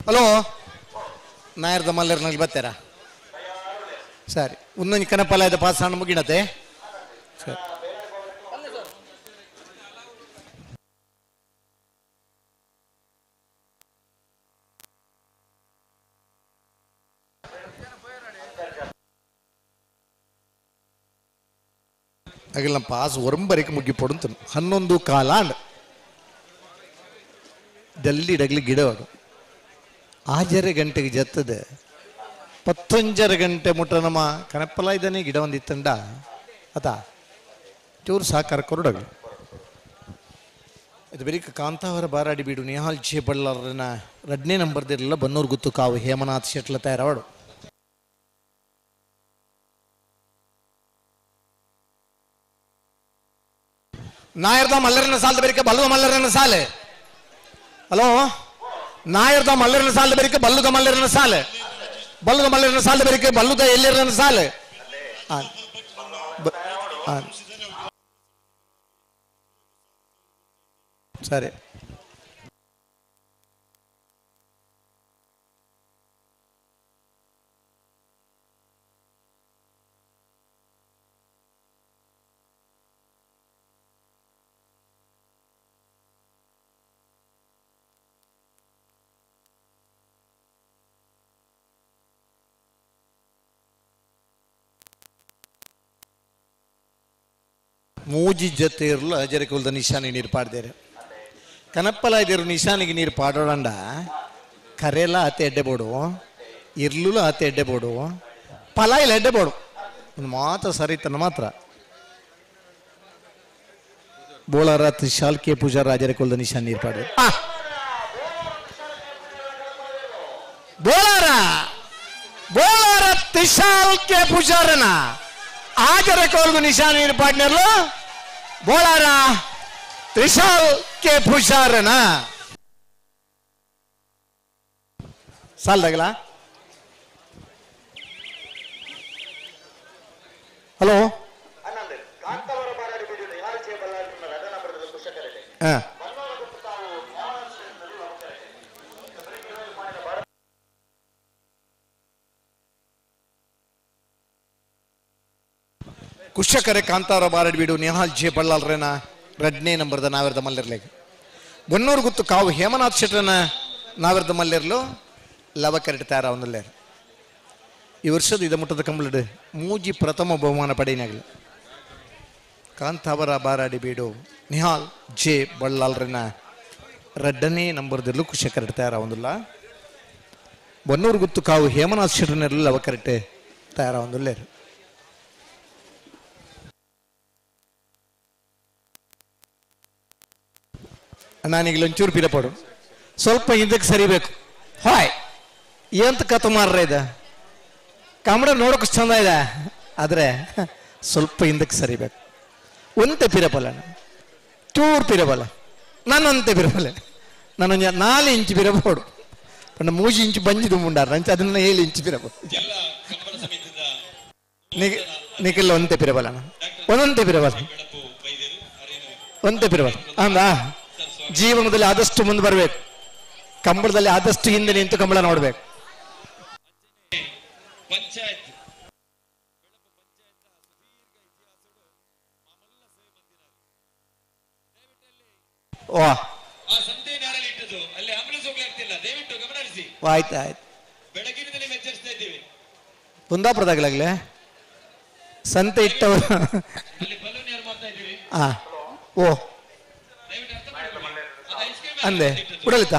ಹಲೋ ನಾಯರ್ದ ಮಲ್ಲರ್ನಲ್ಲಿ ಬರ್ತಾರಾ? ಸರಿ, ಒಂದೊಂದು ಕನಪಲ ಇದೆ ಪಾಸ್ ಹಣ್ಣು ಮುಗಿಡತ್ತೆ. ಸರಿ, ಅಗಿಲ್ಲ ಪಾಸ್ ಒರಂಬರಿಗೆ ಮುಗಿ ಪೊಡುಂತು 11:15 ಆಂಡ್ ಜಲ್ಲಿ ಡಗ್ಲಿ ಗಿಡ ಅದು 6:30 ಗಂಟೆಗೆ ಜತ್ತದೆ 10:30 ಗಂಟೆ ಮುಟ್ಟ ನಮ್ಮ ಕನಪಲ ಇದ್ದಾನೆ ಗಿಡ ಒಂದಿತ್ತಂಡ ಅತ ಚೂರು ಸಾಕಾರ ಕೊರಡಗಲು ಇದು ಬೆರಿಕ ಕಾಂತಾವರ ಬಾರಾಡಿ ಬೀಡು ನಿಹಾಲ್ ಜೆ ಬಳ್ಳಾರನ 2ನೇ ನಂಬರ್ದಿರಲಿಲ್ಲ ಬನ್ನೂರು ಗುತ್ತು ಕಾವು ಹೇಮನಾಥ್ ಶೆಟ್ಲ ತಯಾರವಡು ನಾಯರ್ದ ಮಲ್ಲರನ ಸಾಲದ ಬೆರಿಕ ಬಲ್ಲದ ಮಲ್ಲರನ ಸಾಲೆ. ಹಲೋ, ನಾಯರ್ದ ಮಲ್ಲರನ ಸಾಲದ ಬೆರಿಕ ಬಲ್ಲದ ಮಲ್ಲರನ ಸಾಲೆ, ಬಲ್ಲದ ಮಲ್ಲರನ ಸಾಲದ ಬೆರಿಕ ಬಲ್ಲದ ಎಲ್ಲರನ ಸಾಲೆ. ಸರಿ, ಮೂಜಿ ಜೊತೆ ಇರಲು ಅಜರಕುಲ್ದ ನಿಶಾನಿಗೆ ನೀರು ಪಾಡ್ದೇರು ಕನಪ್ಪಲ ಇದ್ದರು ನಿಶಾನಿಗೆ ನೀರು ಪಾಡೋಡಂಡ ಕರೆಲ್ಲ ಆತ ಎಡ್ಡೆ ಬೋಡು ಇರ್ಲೂ ಆತ ಎಡ್ಡೆ ಬೋಡು ಫಲ ಇಲ್ಲ ಎಡ್ಡೆ ಬೋಡು ಒಂದು ಮಾತ್ರ ಸರಿ ತನ್ನ ಮಾತ್ರ ಬೋಳಾರ ಶಾಲ್ಕೆ ಪೂಜಾರ ಅಜರಕುಲ್ದ ನಿಶಾನ್ ನೀರು ಪಾಡ ಬೋಳಾರ ಬೋಳಾರ ತ್ರಿಶಾಲ್ಕೆ ಪೂಜಾರನ ಆಜರಕೋಲ್ಗು ನಿಶಾನ್ ನೀರು ಪಾಡ್ನರ್ಲು ಬೋಳಾರ ತ್ರಿಶಾಲ್ ಕೆ ಪೂಜಾರನ ಸಾಲ್ದಾಗಲ. ಹಲೋ, ಕುಶಕರೆ ಕಾಂತಾರ ಬಾರಡ್ ಬೀಡು ನಿಹಾಲ್ ಜೆ ಬಳ್ಳಾಲ್ರೇನ 2ನೇ ನಂಬರ್ದ ನಾವೆರ್ದ ಮಲ್ಲಿರ್ಲೇಗ ಬೊನ್ನೂರು ಗುತ್ತು ಕಾವು ಹೇಮನಾಥ್ ಶೆಟ್ರನ ನಾವೆರ್ದ ಮಲ್ಲಿರ್ಲು ಲವಕರೆಟ್ ತಯಾರ ಒಂದಲ್ಲೇರು. ಈ ವರ್ಷದ ಇದ ಮುಟ್ಟದ ಕಂಬಳಡು ಮೂಜಿ ಪ್ರಥಮ ಬಹುಮಾನ ಪಡೆಯನಾಗಲಿ ಕಾಂತಾವರ ಬಾರಾಡಿ ಬೀಡು ನಿಹಾಲ್ ಜೆ ಬಳ್ಳಾಲ್ರನ 2ನೇ ನಂಬರ್ದಿರ್ಲು ಕುಶಕರೆಟ್ ತಯಾರ ಒಂದಿಲ್ಲ ಬೊನ್ನೂರು ಗುತ್ತು ಕಾವು ಹೇಮನಾಥ್ ಶೆಟ್ರನೆಲ್ಲ ಲವಕರೆಟ್ ತಯಾರ ಒಂದುಲ್ಲೇರು. ನಾನೀಗ ಒಂಚೂರು ಪಿರಪಡು ಸ್ವಲ್ಪ ಹಿಂದಕ್ಕೆ ಸರಿಬೇಕು. ಹಾಯ್, ಎಂತ ಕತೆ ಮಾರ್ರ ಇದೆ, ಕಮಡ ನೋಡೋಕೆ ಚಂದ ಇದೆ, ಆದರೆ ಸ್ವಲ್ಪ ಹಿಂದಕ್ಕೆ ಸರಿಬೇಕು. ಒಂತೆ ಪಿರಪಲ್ಲ, ಚೂರು ಪಿರಬಲ್ಲ, ನಾನೊಂತೆ ಪಿರಬಲ್ಲ, ನಾನೊಂದು 4 ಇಂಚು ಪಿರಬೋಡು ಪಂಡ 3 ಇಂಚು ಬಂಜಿದು ಮುಂಡಾರ ಅಂಚೆ ಅದನ್ನ 7 ಇಂಚು ಪಿರಬೋದು. ನಿಖಿಲ್ ಒಂತೆ ಪಿರಬಲ್ಲ, ಒಂದೊಂತೆ ಪಿರಬಲ್ಲ, ಒಂತೆ ಪಿರಬಲ್ಲ ಅಂದ. ಜೀವನದಲ್ಲಿ ಆದಷ್ಟು ಮುಂದೆ ಬರಬೇಕು, ಕಂಬಳದಲ್ಲಿ ಆದಷ್ಟು ಹಿಂದೆ ನಿಂತು ಕಂಬಳ ನೋಡ್ಬೇಕು. ಆಯ್ತು ಆಯ್ತು, ಕುಂದಾಪುರದಾಗಲಾಗ್ಲೆ ಸಂತೆ ಇಟ್ಟವರು ಆ ಓ ಅಂದೆ ಉಡಲಿತ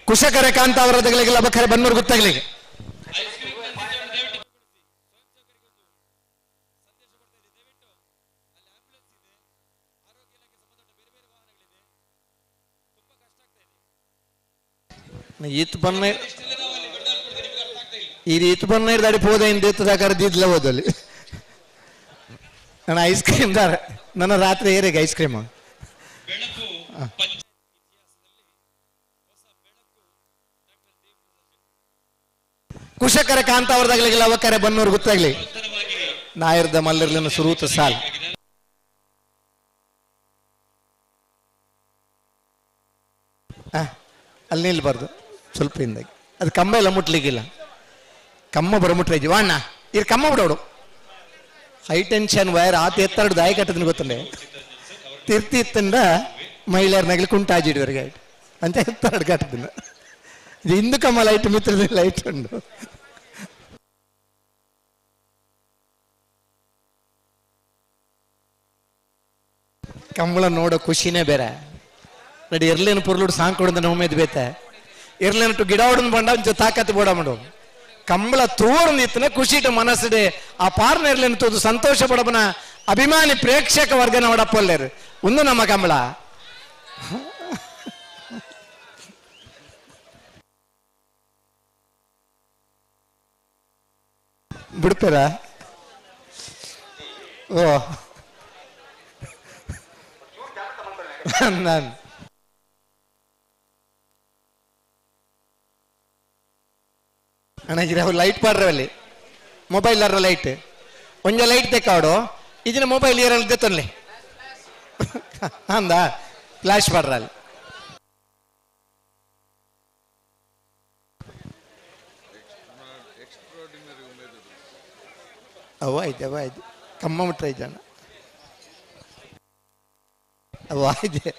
ಕುಶಕರೆ ಕಾಂತ ಅವರ ತಗಲಿಗೆಲ್ಲ ಬಕ್ಕರೆ ಬನ್ನೂರು ಗೊತ್ತಾಗ್ಲಿಕ್ಕೆ ಈತ್ ಬನ್ನ ಈ ರೀತಿ ಬನ್ನ ದಾಡಿ ಪೋದ ಹಿಂದೆ ಕರೆದಿದ್ಲ ಹೋದಲ್ಲಿ ನಾನು ಐಸ್ ಕ್ರೀಮ್ ದಾರ ನನ್ನ ರಾತ್ರಿ ಏರಿಗೆ ಐಸ್ ಕ್ರೀಮ್. ಕುಶಕರ ಕಾಂತ ಅವರದಾಗ್ಲಿಲ್ಲ ಅವಕರೆ ಬನ್ನೂರು ಗೊತ್ತಾಗ್ಲಿ ನಾಯರ್ದ ಮಲ್ಲರ್ಲಿನ ಸುರೂತ ಸಾಲ್. ಅಲ್ಲಿ ನಿಲ್ಬಾರ್ದು ಸ್ವಲ್ಪ ಹಿಂದಾಗಿ, ಅದು ಕಂಬ ಎಲ್ಲ ಮುಟ್ಲಿಕ್ಕಿಲ್ಲ, ಕಮ್ಮ ಬರ ಮುಟ್ರೆ ವಾಣ್ಣ ಇದು ಕಮ್ಮ ಬಿಡೋಡು. ಹೈ ಟೆನ್ಷನ್ ವೈರ್ ಆತ ಎತ್ತರ ದಾಯ ಕಟ್ಟದನ್ನು ಗೊತ್ತಂಡೆ ತಿರ್ತಿ ಇತ್ತಂಡ ಮಹಿಳೆಯರ್ನಾಗಲಿ ಕುಂಟಾಜಿಡುವರೆಗೆ ಅಂತ ಎತ್ತರ ಕಟ್ಟದಿನ ಇದು ಹಿಂದೂ ಕಮ್ಮ ಲೈಟ್ ಮಿತ್ರದ ಲೈಟ್ ಉಂಟು. ಕಂಬಳ ನೋಡೋ ಖುಷಿನೇ ಬೇರೆ. ನಡಿ ಎರ್ಲೇನು ಪೊರ್ಲುಡು ಸಾಂಗ್ ಕೊಡಂದ ಉಮೇದ್ ಬೇತೆ ಎರ್ಲೇನಟ್ಟು ಗಿಡ ಹೊಡನ್ ಬಂಡ ಒಂಚೂರು ತಾಕತ್ತು ಬೋಡ ಮಾಡು ಕಂಬಳ ತೋರ್ನ ಇತ್ತನ ಖುಷಿಟ ಮನಸ್ಸಿಡೆ ಆ ಪಾರ್ನ ಎರ್ಲೇನು ತೋದು ಸಂತೋಷ ಪಡಬನ ಅಭಿಮಾನಿ ಪ್ರೇಕ್ಷಕ ವರ್ಗನ ಒಡಪ್ಪಲ್ಲೇರು ಒಂದು ನಮ್ಮ ಕಂಬಳ. ಬಿಡ್ತಾರ ಓ ನಾನು ಅಣ್ಣ ಇರೋ ಲೈಟ್ ಪಾಡ್ರವಲ್ಲಿ ಮೊಬೈಲ್ ಅರ ಲೈಟ್ ಒಂಜ ಲೈಟ್ ತೆಕ್ಕಾಡು ಇದನ್ನ ಮೊಬೈಲ್ ಏರಲ್ಲಿ ದೆತ್ತೊನ್ಲಿ ಅಂದ ಫ್ಲಾಶ್ ಪಾಡ್ರ ಅಲ್ಲಿ. ಅವ ಆಯ್ತು ಅವ ಆಯ್ತು ಕಮ್ಮ ಮುಟ್ರ ಜನ ಅವ ಆಯ್ತು.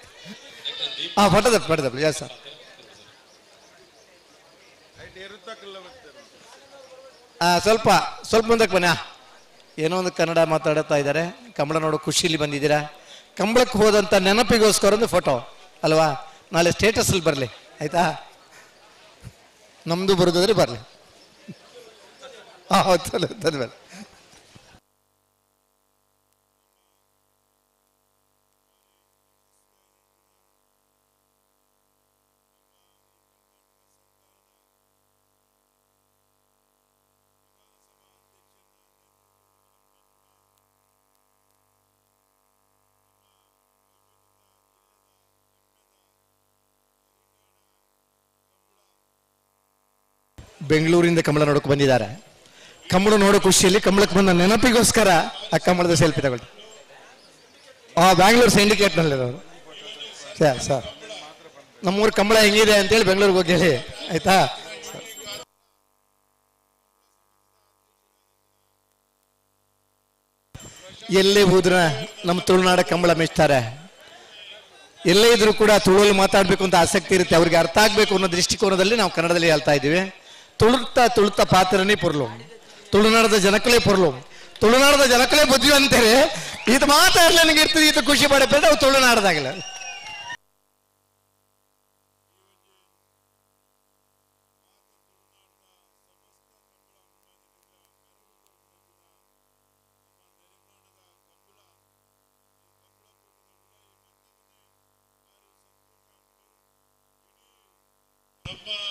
ಹಾಂ ಪಟ್ಟದ ಪಟ್ಟದ ಎಸ್ ಸರ್. ಸ್ವಲ್ಪ ಸ್ವಲ್ಪ ಮುಂದಕ್ಕೆ ಬನ್ನಿ. ಏನೋ ಒಂದು ಕನ್ನಡ ಮಾತಾಡ್ತಾ ಇದ್ದಾರೆ. ಕಂಬಳ ನೋಡೋ ಖುಷಿಲಿ ಬಂದಿದ್ದೀರಾ. ಕಂಬಳಕ್ಕೆ ಹೋದಂಥ ನೆನಪಿಗೋಸ್ಕರ ಒಂದು ಫೋಟೋ ಅಲ್ವಾ, ನಾಳೆ ಸ್ಟೇಟಸಲ್ಲಿ ಬರಲಿ ಆಯಿತಾ? ನಮ್ಮದು ಬರೋದಾದ್ರೆ ಬರಲಿ. ಹಾಂ ಹೌದು ಧನ್ಯವಾದ. ಬೆಂಗಳೂರಿಂದ ಕಮಲ ನೋಡಕ್ಕೆ ಬಂದಿದ್ದಾರೆ. ಕಮಲ ನೋಡೋ ಖುಷಿಯಲ್ಲಿ ಕಮಲಕ್ಕೆ ಬಂದ ನೆನಪಿಗೋಸ್ಕರ ಆ ಕಮಲದ ಸೆಲ್ಫಿ ತಗೊಳ್ಳಿ. ಆ ಬ್ಯಾಂಗ್ಳೂರ್ ಸಿಂಡಿಕೇಟ್ನಲ್ಲಿರೋರು ಸರ್ ಸರ್ ನಮ್ಮೂರು ಕಮಲ ಹೆಂಗಿದೆ ಅಂತೇಳಿ ಬೆಂಗಳೂರಿಗೆ ಹೋಗಿ ಹೇಳಿ ಆಯ್ತಾ? ಎಲ್ಲೇ ಹೋದ್ರ ನಮ್ಮ ತುಳುನಾಡ ಕಂಬಳ ಮೆಚ್ತಾರೆ. ಎಲ್ಲೇ ಇದ್ರೂ ಕೂಡ ತುಳುವಲ್ಲಿ ಮಾತಾಡಬೇಕು ಅಂತ ಆಸಕ್ತಿ ಇರುತ್ತೆ, ಅವ್ರಿಗೆ ಅರ್ಥ ಆಗಬೇಕು ಅನ್ನೋ ದೃಷ್ಟಿಕೋನದಲ್ಲಿ ನಾವು ಕನ್ನಡದಲ್ಲಿ ಹೇಳ್ತಾ ಇದ್ದೀವಿ. ತುಳುತ್ತಾ ತುಳುತ್ತ ಪಾತ್ರನೇ ಪೊರ್ಲು, ತುಳುನಾಡದ ಜನಕ್ಕಲೇ ಪೊರ್ಲು, ತುಳುನಾಡದ ಜನಕ್ಕಲೇ ಬುದ್ಧಿ ಅಂತಾರೆ. ಇದು ಮಾತಾಡ್ಲಿ ನನಗೆ ಇರ್ತದೆ, ಇದು ಖುಷಿ ಪಡಬೇಕು ಅವು ತುಳುನಾಡದಾಗಲ್ಲ.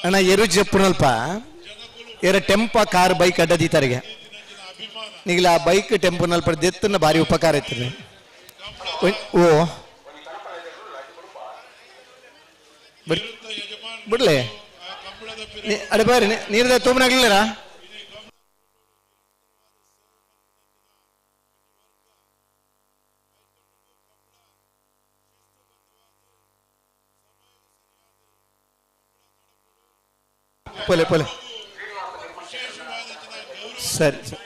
ಅಣ್ಣ ಎರು ಜಪ್ಪುನಲ್ಪ ಎರ ಟೆಂಪ ಕಾರ್ ಬೈಕ್ ಅಡ್ಡದೀತರಿಗೆ ನೀಗಲ ಆ ಬೈಕ್ ಟೆಂಪುನಲ್ಪ ದೆತ್ತನ ಭಾರಿ ಉಪಕಾರ ಇರ್ತದೆ. ಓ ಬಿಡ್ಲೆ ಅಡೆ ಬರ್ರಿ ನೀರ್ದ ತೂಮನಾಗ್ಲಿಲ್ಲ. ಪೊಲೆ ಪೊಲೆ ಸರಿ ಸರಿ.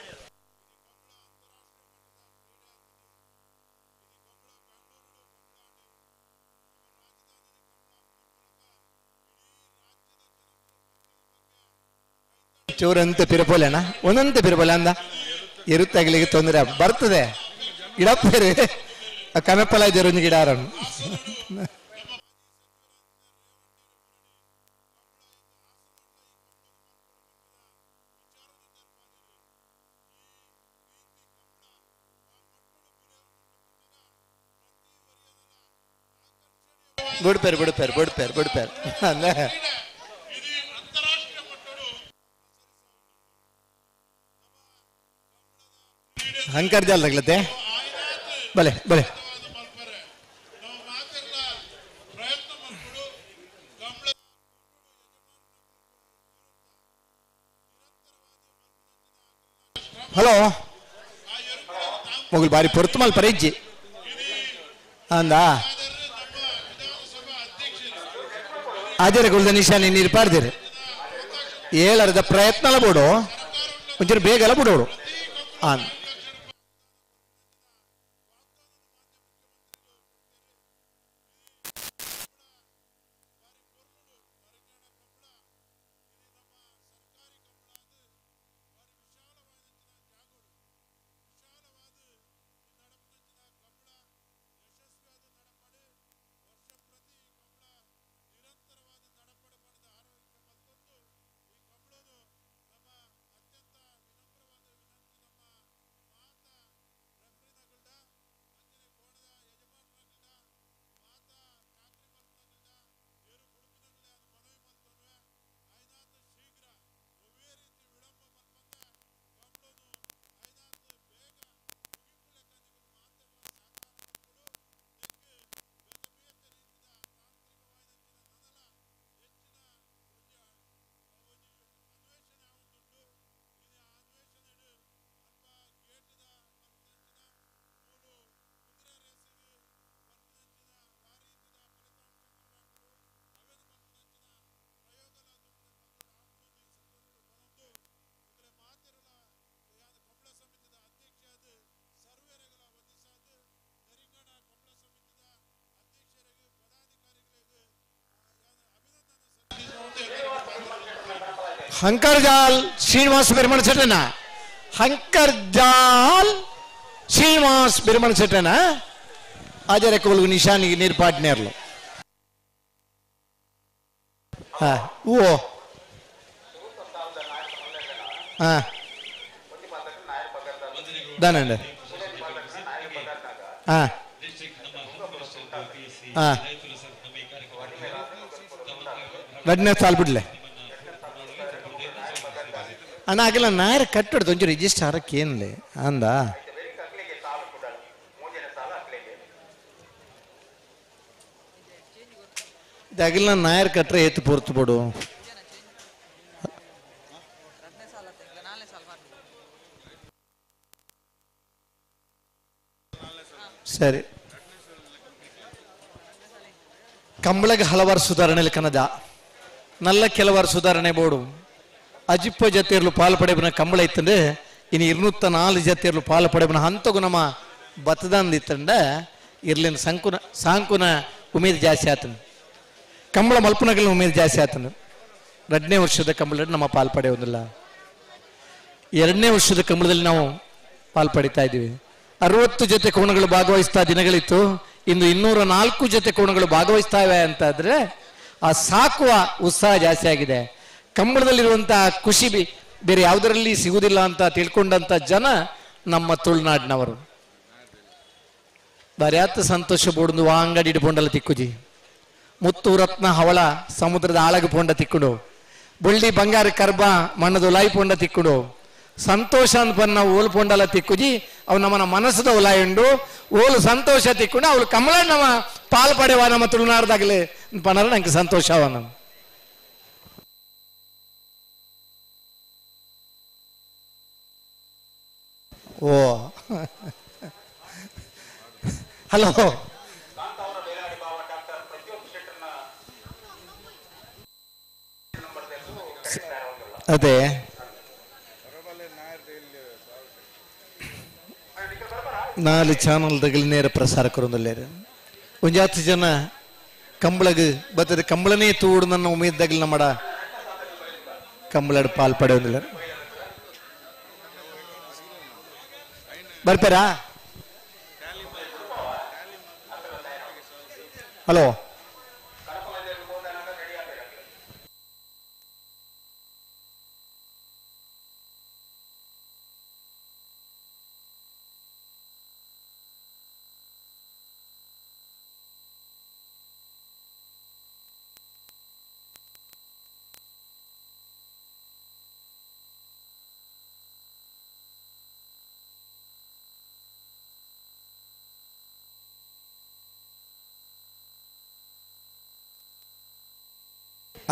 ಚೂರಂತೆ ಪಿರಪೋಲೆನಾ ಒಂದಂತೆ ಪಿರಪೋಲೆ ಅಂದ ಎರುತ್ತಗಲಿಗೆ ತೊಂದರೆ ಬರ್ತದೆ ಗಿಡಪ್ಪೇರಿ ಕನಪಲ ಇದ್ದಾರೆ ಒಂದು ಗಿಡ ಆರನ್ನು. ಬಿಡ್ಪೇರು ಬಿಡ್ಪೇರು ಬಿಡ್ಪೇರು ಬಿಡ್ಪೇರು ಅಲ್ಲ. ಹಂಕರ್ ಜಾಲದಾಗ್ಲತ್ತೆ ಬಲೆ ಬಲೆ ಹಲೋ ಮೊಗಲ್ ಬಾರಿ ಪೊರ್ತು ಮಲ್ಪ ಇಜ್ಜಿ ಅಂದ ಆಜರ ಗುಳ್ದ ನಿಶಾನೆ ನೀರು ಪಾಡ್ದಿರಿ ಏಳರದ ಪ್ರಯತ್ನ ಎಲ್ಲ ಬಿಡು ಒಂಚೂರು ಬೇಗ ಎಲ್ಲ ಬಿಡೋಡು ಆನ್. ಹಂಕರ್ಜಾಲ್ ಶ್ರೀನಿವಾಸ್ ಬಿರ್ಮಣ ಶೆಟ್ಟನ, ಹಂಕರ್ಜಾಲ್ ಶ್ರೀನಿವಾಸ್ ಬಿರ್ಮಣ ಶೆಟ್ಟನ ಆಜರ ಕೋಲ್ಗು ನಿಶಾನಿಗೆ ನೀರು ಪಾಟ್ನೇರ್ಲು. ಹಾ ಓ ಹಾ ದಾನಂಡ ಹಾ ಹಾ ರಡ್ನೇ ಸಾಲ್ ಬಿಡ್ಲೆ ಅಣ್ಣ ಆಗಿಲ್ಲ ನಾಯರ್ ಕಟ್ಟಡ್ದು ಒಂಚೂರು ರಿಜಿಸ್ಟರ್ ಹರಕ್ಕೆ ಏನ್ಲೆ ಅಂದ ಇದಾಗಿಲ್ಲ ನಾಯರ್ ಕಟ್ರೆ ಏತು ಪೊರ್ತು ಬಿಡು. ಸರಿ ಕಂಬಳಗೆ ಹಲವಾರು ಸುಧಾರಣೆ ಕನದ ನಲ್ಲ ಕೆಲವಾರು ಸುಧಾರಣೆ ಬೋಡು ಅಜಿಪ್ಪ ಜತಿಯರ್ಲು ಪಾಲು ಪಡೆಬನ ಕಂಬಳ ಇತ್ತಂದ್ರೆ ಇನ್ನು 204 ಜತಿಯರ್ಲು ಪಾಲು ಪಡೆಬನ ಹಂತಗು ನಮ್ಮ ಬತ್ತದಂದಿತ್ತಂಡ ಇರ್ಲಿನ ಸಂಕುನ ಸಾಂಕುನ ಉಮೇದು ಜಾಸ್ತಿ ಆತನು ಕಂಬಳ ಮಲ್ಪನಗಲಿನ ಉಮೇದು ಜಾಸ್ತಿ ಆತನು. 2ನೇ ವರ್ಷದ ಕಂಬಳ ನಮ್ಮ ಪಾಲು ಪಡೆಯೋದಿಲ್ಲ, 2ನೇ ವರ್ಷದ ಕಂಬಳದಲ್ಲಿ ನಾವು ಪಾಲು ಪಡಿತಾ ಇದ್ದೀವಿ. 60 ಜೊತೆ ಕೋಣಗಳು ಭಾಗವಹಿಸ್ತಾ ದಿನಗಳಿತ್ತು, ಇಂದು 204 ಜೊತೆ ಕೋಣಗಳು ಭಾಗವಹಿಸ್ತಾ ಇವೆ ಅಂತಾದ್ರೆ ಆ ಸಾಕುವ ಉತ್ಸಾಹ ಜಾಸ್ತಿ ಆಗಿದೆ. ಕಂಬಳದಲ್ಲಿರುವಂತಹ ಖುಷಿ ಬೇರೆ ಯಾವುದರಲ್ಲಿ ಸಿಗುವುದಿಲ್ಲ ಅಂತ ತಿಳ್ಕೊಂಡಂತ ಜನ ನಮ್ಮ ತುಳುನಾಡಿನವರು. ಬರ್ಯಾತ ಸಂತೋಷ ಬೋಡ್ದು ವಾಂಗಡಿ ಪೊಂಡಲ ತಿಕ್ಕುಜಿ ಮುತ್ತು ರತ್ನ ಹವಳ ಸಮುದ್ರದ ಆಳಗ ಪೊಂಡ ತಿಕ್ಕುಡು ಬಳ್ಳಿ ಬಂಗಾರ ಕರ್ಬ ಮಣ್ಣದು ಲಾಯಿ ಪೊಂಡ ತಿಕ್ಕುಡು ಸಂತೋಷ ಅಂತ ಓಲು ಪೊಂಡಲ ತಿಕ್ಕುಜಿ ಅವು ನಮ್ಮನ ಮನಸ್ಸದ ಉಲಾಯುಂಡು ಓಲು ಸಂತೋಷ ತಿಕ್ಕೊಂಡು ಅವಳು ಕಮಲ ನಮ್ಮ ಪಾಲು ಪಡೆವ ನಮ್ಮ ತುಳುನಾಡ್ದಾಗಲೇ ಪನರ ನಂಗೆ ಸಂತೋಷವ ನಮ್ಮ. ಓ ಹಲೋ ಅದೇ 4 ಚಾನಲ್ದಗಲಿ ನೇರ ಪ್ರಸಾರ ಕೊರೊಂದುಲ್ಲೇರು ಒಂಜಾತಿ ಜನ ಕಂಬಳಗ್ ಬತ್ತದ ಕಂಬಳನೇ ತೂಡು ನನ್ನ ಉಮೇದಗಲಿ ನಮ್ಮಡ ಕಂಬಳಡ್ ಪಾಲ್ ಪಡೆಯೊಂದಿಲ್ಲ. ಬರ್ಪೇರಾ? ಹಲೋ,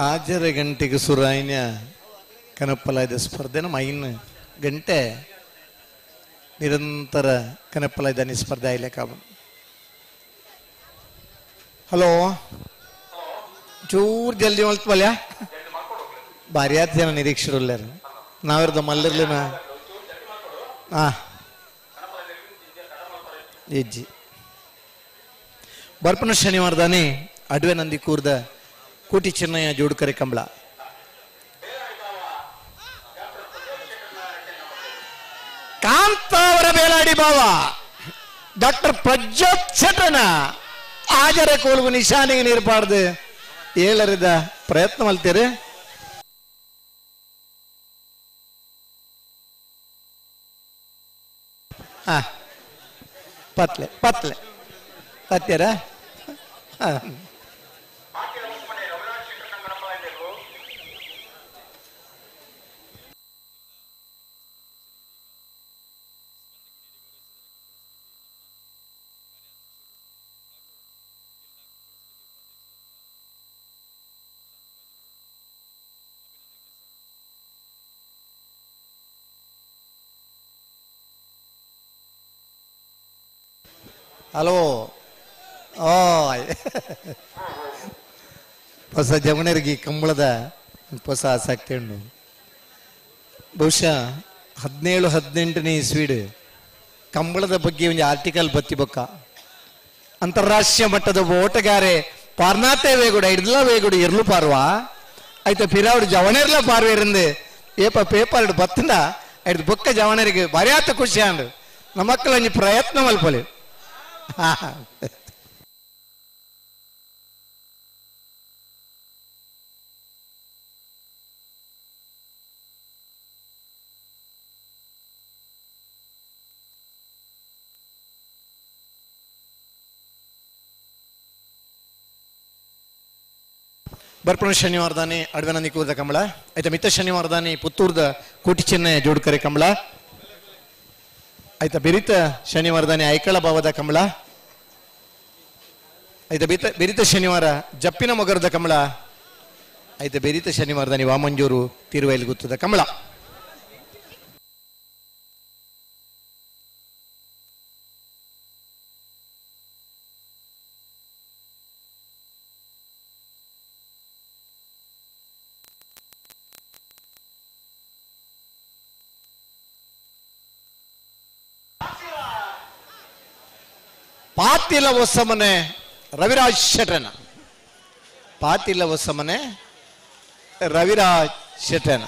ಆಜರ ಗಂಟೆಗೆ ಸುರಾಯಿನ ಕನಪ್ಪಲಾಯ್ದ ಸ್ಪರ್ಧೆ ನಮ್ಮ ಐನ್ ಗಂಟೆ ನಿರಂತರ ಕನಪ್ಪಲಾಯ್ದಾನಿ ಸ್ಪರ್ಧೆ ಆಯ್ಲೆಕ್ಕ. ಹಲೋ, ಚೂರು ಜಲ್ದಿ ಮಲ್ತ್ವಲ್ಯ ಭಾರಿ ಆತ್ ಜನ ನಿರೀಕ್ಷರು ನಾವಿರ್ದ ಮಲ್ಲಿರ್ಲಿನ. ಹಾ ಹೆಜ್ಜಿ ಬರ್ಪನ ಶನಿವಾರದಾನೆ ಅಡ್ವೆ ನಂದಿ ಕೂರ್ದ ಕೋಟಿ ಚೆನ್ನಯ್ಯ ಜೋಡುಕರೆ ಕಂಬಳ. ಕಾಂತಾವರ ಬೇಲಾಡಿ ಬಾವ ಡಾಕ್ಟರ್ ಪ್ರಜ್ಯೋತ್ ಶೆಟ್ಟನ ಆಜರ ಕೋಲ್ಗು ನಿಶಾನಿಗೆ ನೀರ್ಪಾಡ್ದು ಏಳರಿದ ಪ್ರಯತ್ನ ಮಲ್ತೀರಿ. ಹಾ ಪತ್ಲೆ ಪತ್ಲೆ ಪತ್ಯರ. ಹಲೋ, ಹೊಸ ಜಮಣರಿಗೆ ಕಂಬಳದ ಹೊಸ ಆಸಕ್ತಿ ಉಂಟು. ಬಹುಶಃ 17 18ನೇ ಇಸ್ವಿಡ್ ಕಂಬಳದ ಬಗ್ಗೆ ಒಂದು ಆರ್ಟಿಕಲ್ ಬತ್ತಿ ಬೊಕ್ಕ. ಅಂತಾರಾಷ್ಟ್ರೀಯ ಮಟ್ಟದ ಓಟಗಾರೆ ಪಾರ್ನಾತೆ ವೇಗುಡ ಇಡ್ಲ ವೇಗುಡು ಇರ್ಲು ಪಾರ್ವ ಆಯ್ತಾ ಪಿರಾವ್ಡು ಜವಣೇರ್ಲ ಪಾರ್ವೇರಿಂದ ಏಪ ಪೇಪರ್ ಬತ್ತಿಂದ ಐದು ಬೊಕ್ಕ ಜವಣರಿಗೆ ಬರ್ಯಾತ ಖುಷಿ ಅಂಡು ನಮ್ಮ ಮಕ್ಕಳ ಪ್ರಯತ್ನ ಮಲ್ಪಲಿ. ಬರ್ಪಣ ಶನಿವಾರದಾನೆ ಅಡ್ವೆನಂದಿ ಕೂರ್ದ ಕಂಬಳ ಆಯ್ತಾ. ಮಿತ್ತ ಶನಿವಾರದಾನೆ ಪುತ್ತೂರ್ದ ಕೋಟಿ ಚೆನ್ನಯ್ಯ ಜೋಡ್ಕರೆ ಕಂಬಳ ಆಯ್ತಾ. ಬೆರಿತ ಶನಿವಾರದಾನೆ ಐಕಳ ಭಾವದ ಕಂಬಳ ಆಯ್ತಾ. ಬೆರಿತ ಶನಿವಾರ ಜಪ್ಪಿನ ಮೊಗರದ ಕಂಬಳ ಆಯ್ತಾ. ಬೆರಿತ ಶನಿವಾರದಾನೆ ವಾಮಂಜೂರು ತಿರುವೈಲ್ ಗುತ್ತದ ಕಂಬಳ. ಪಾತಿಲ ಹೊಸಮನೆ ರವಿರಾಜ್ ಶೆಟ್ಟನ, ಪಾತಿಲ ಹೊಸಮನೆ ರವಿರಾಜ್ ಶೆಟ್ಟನ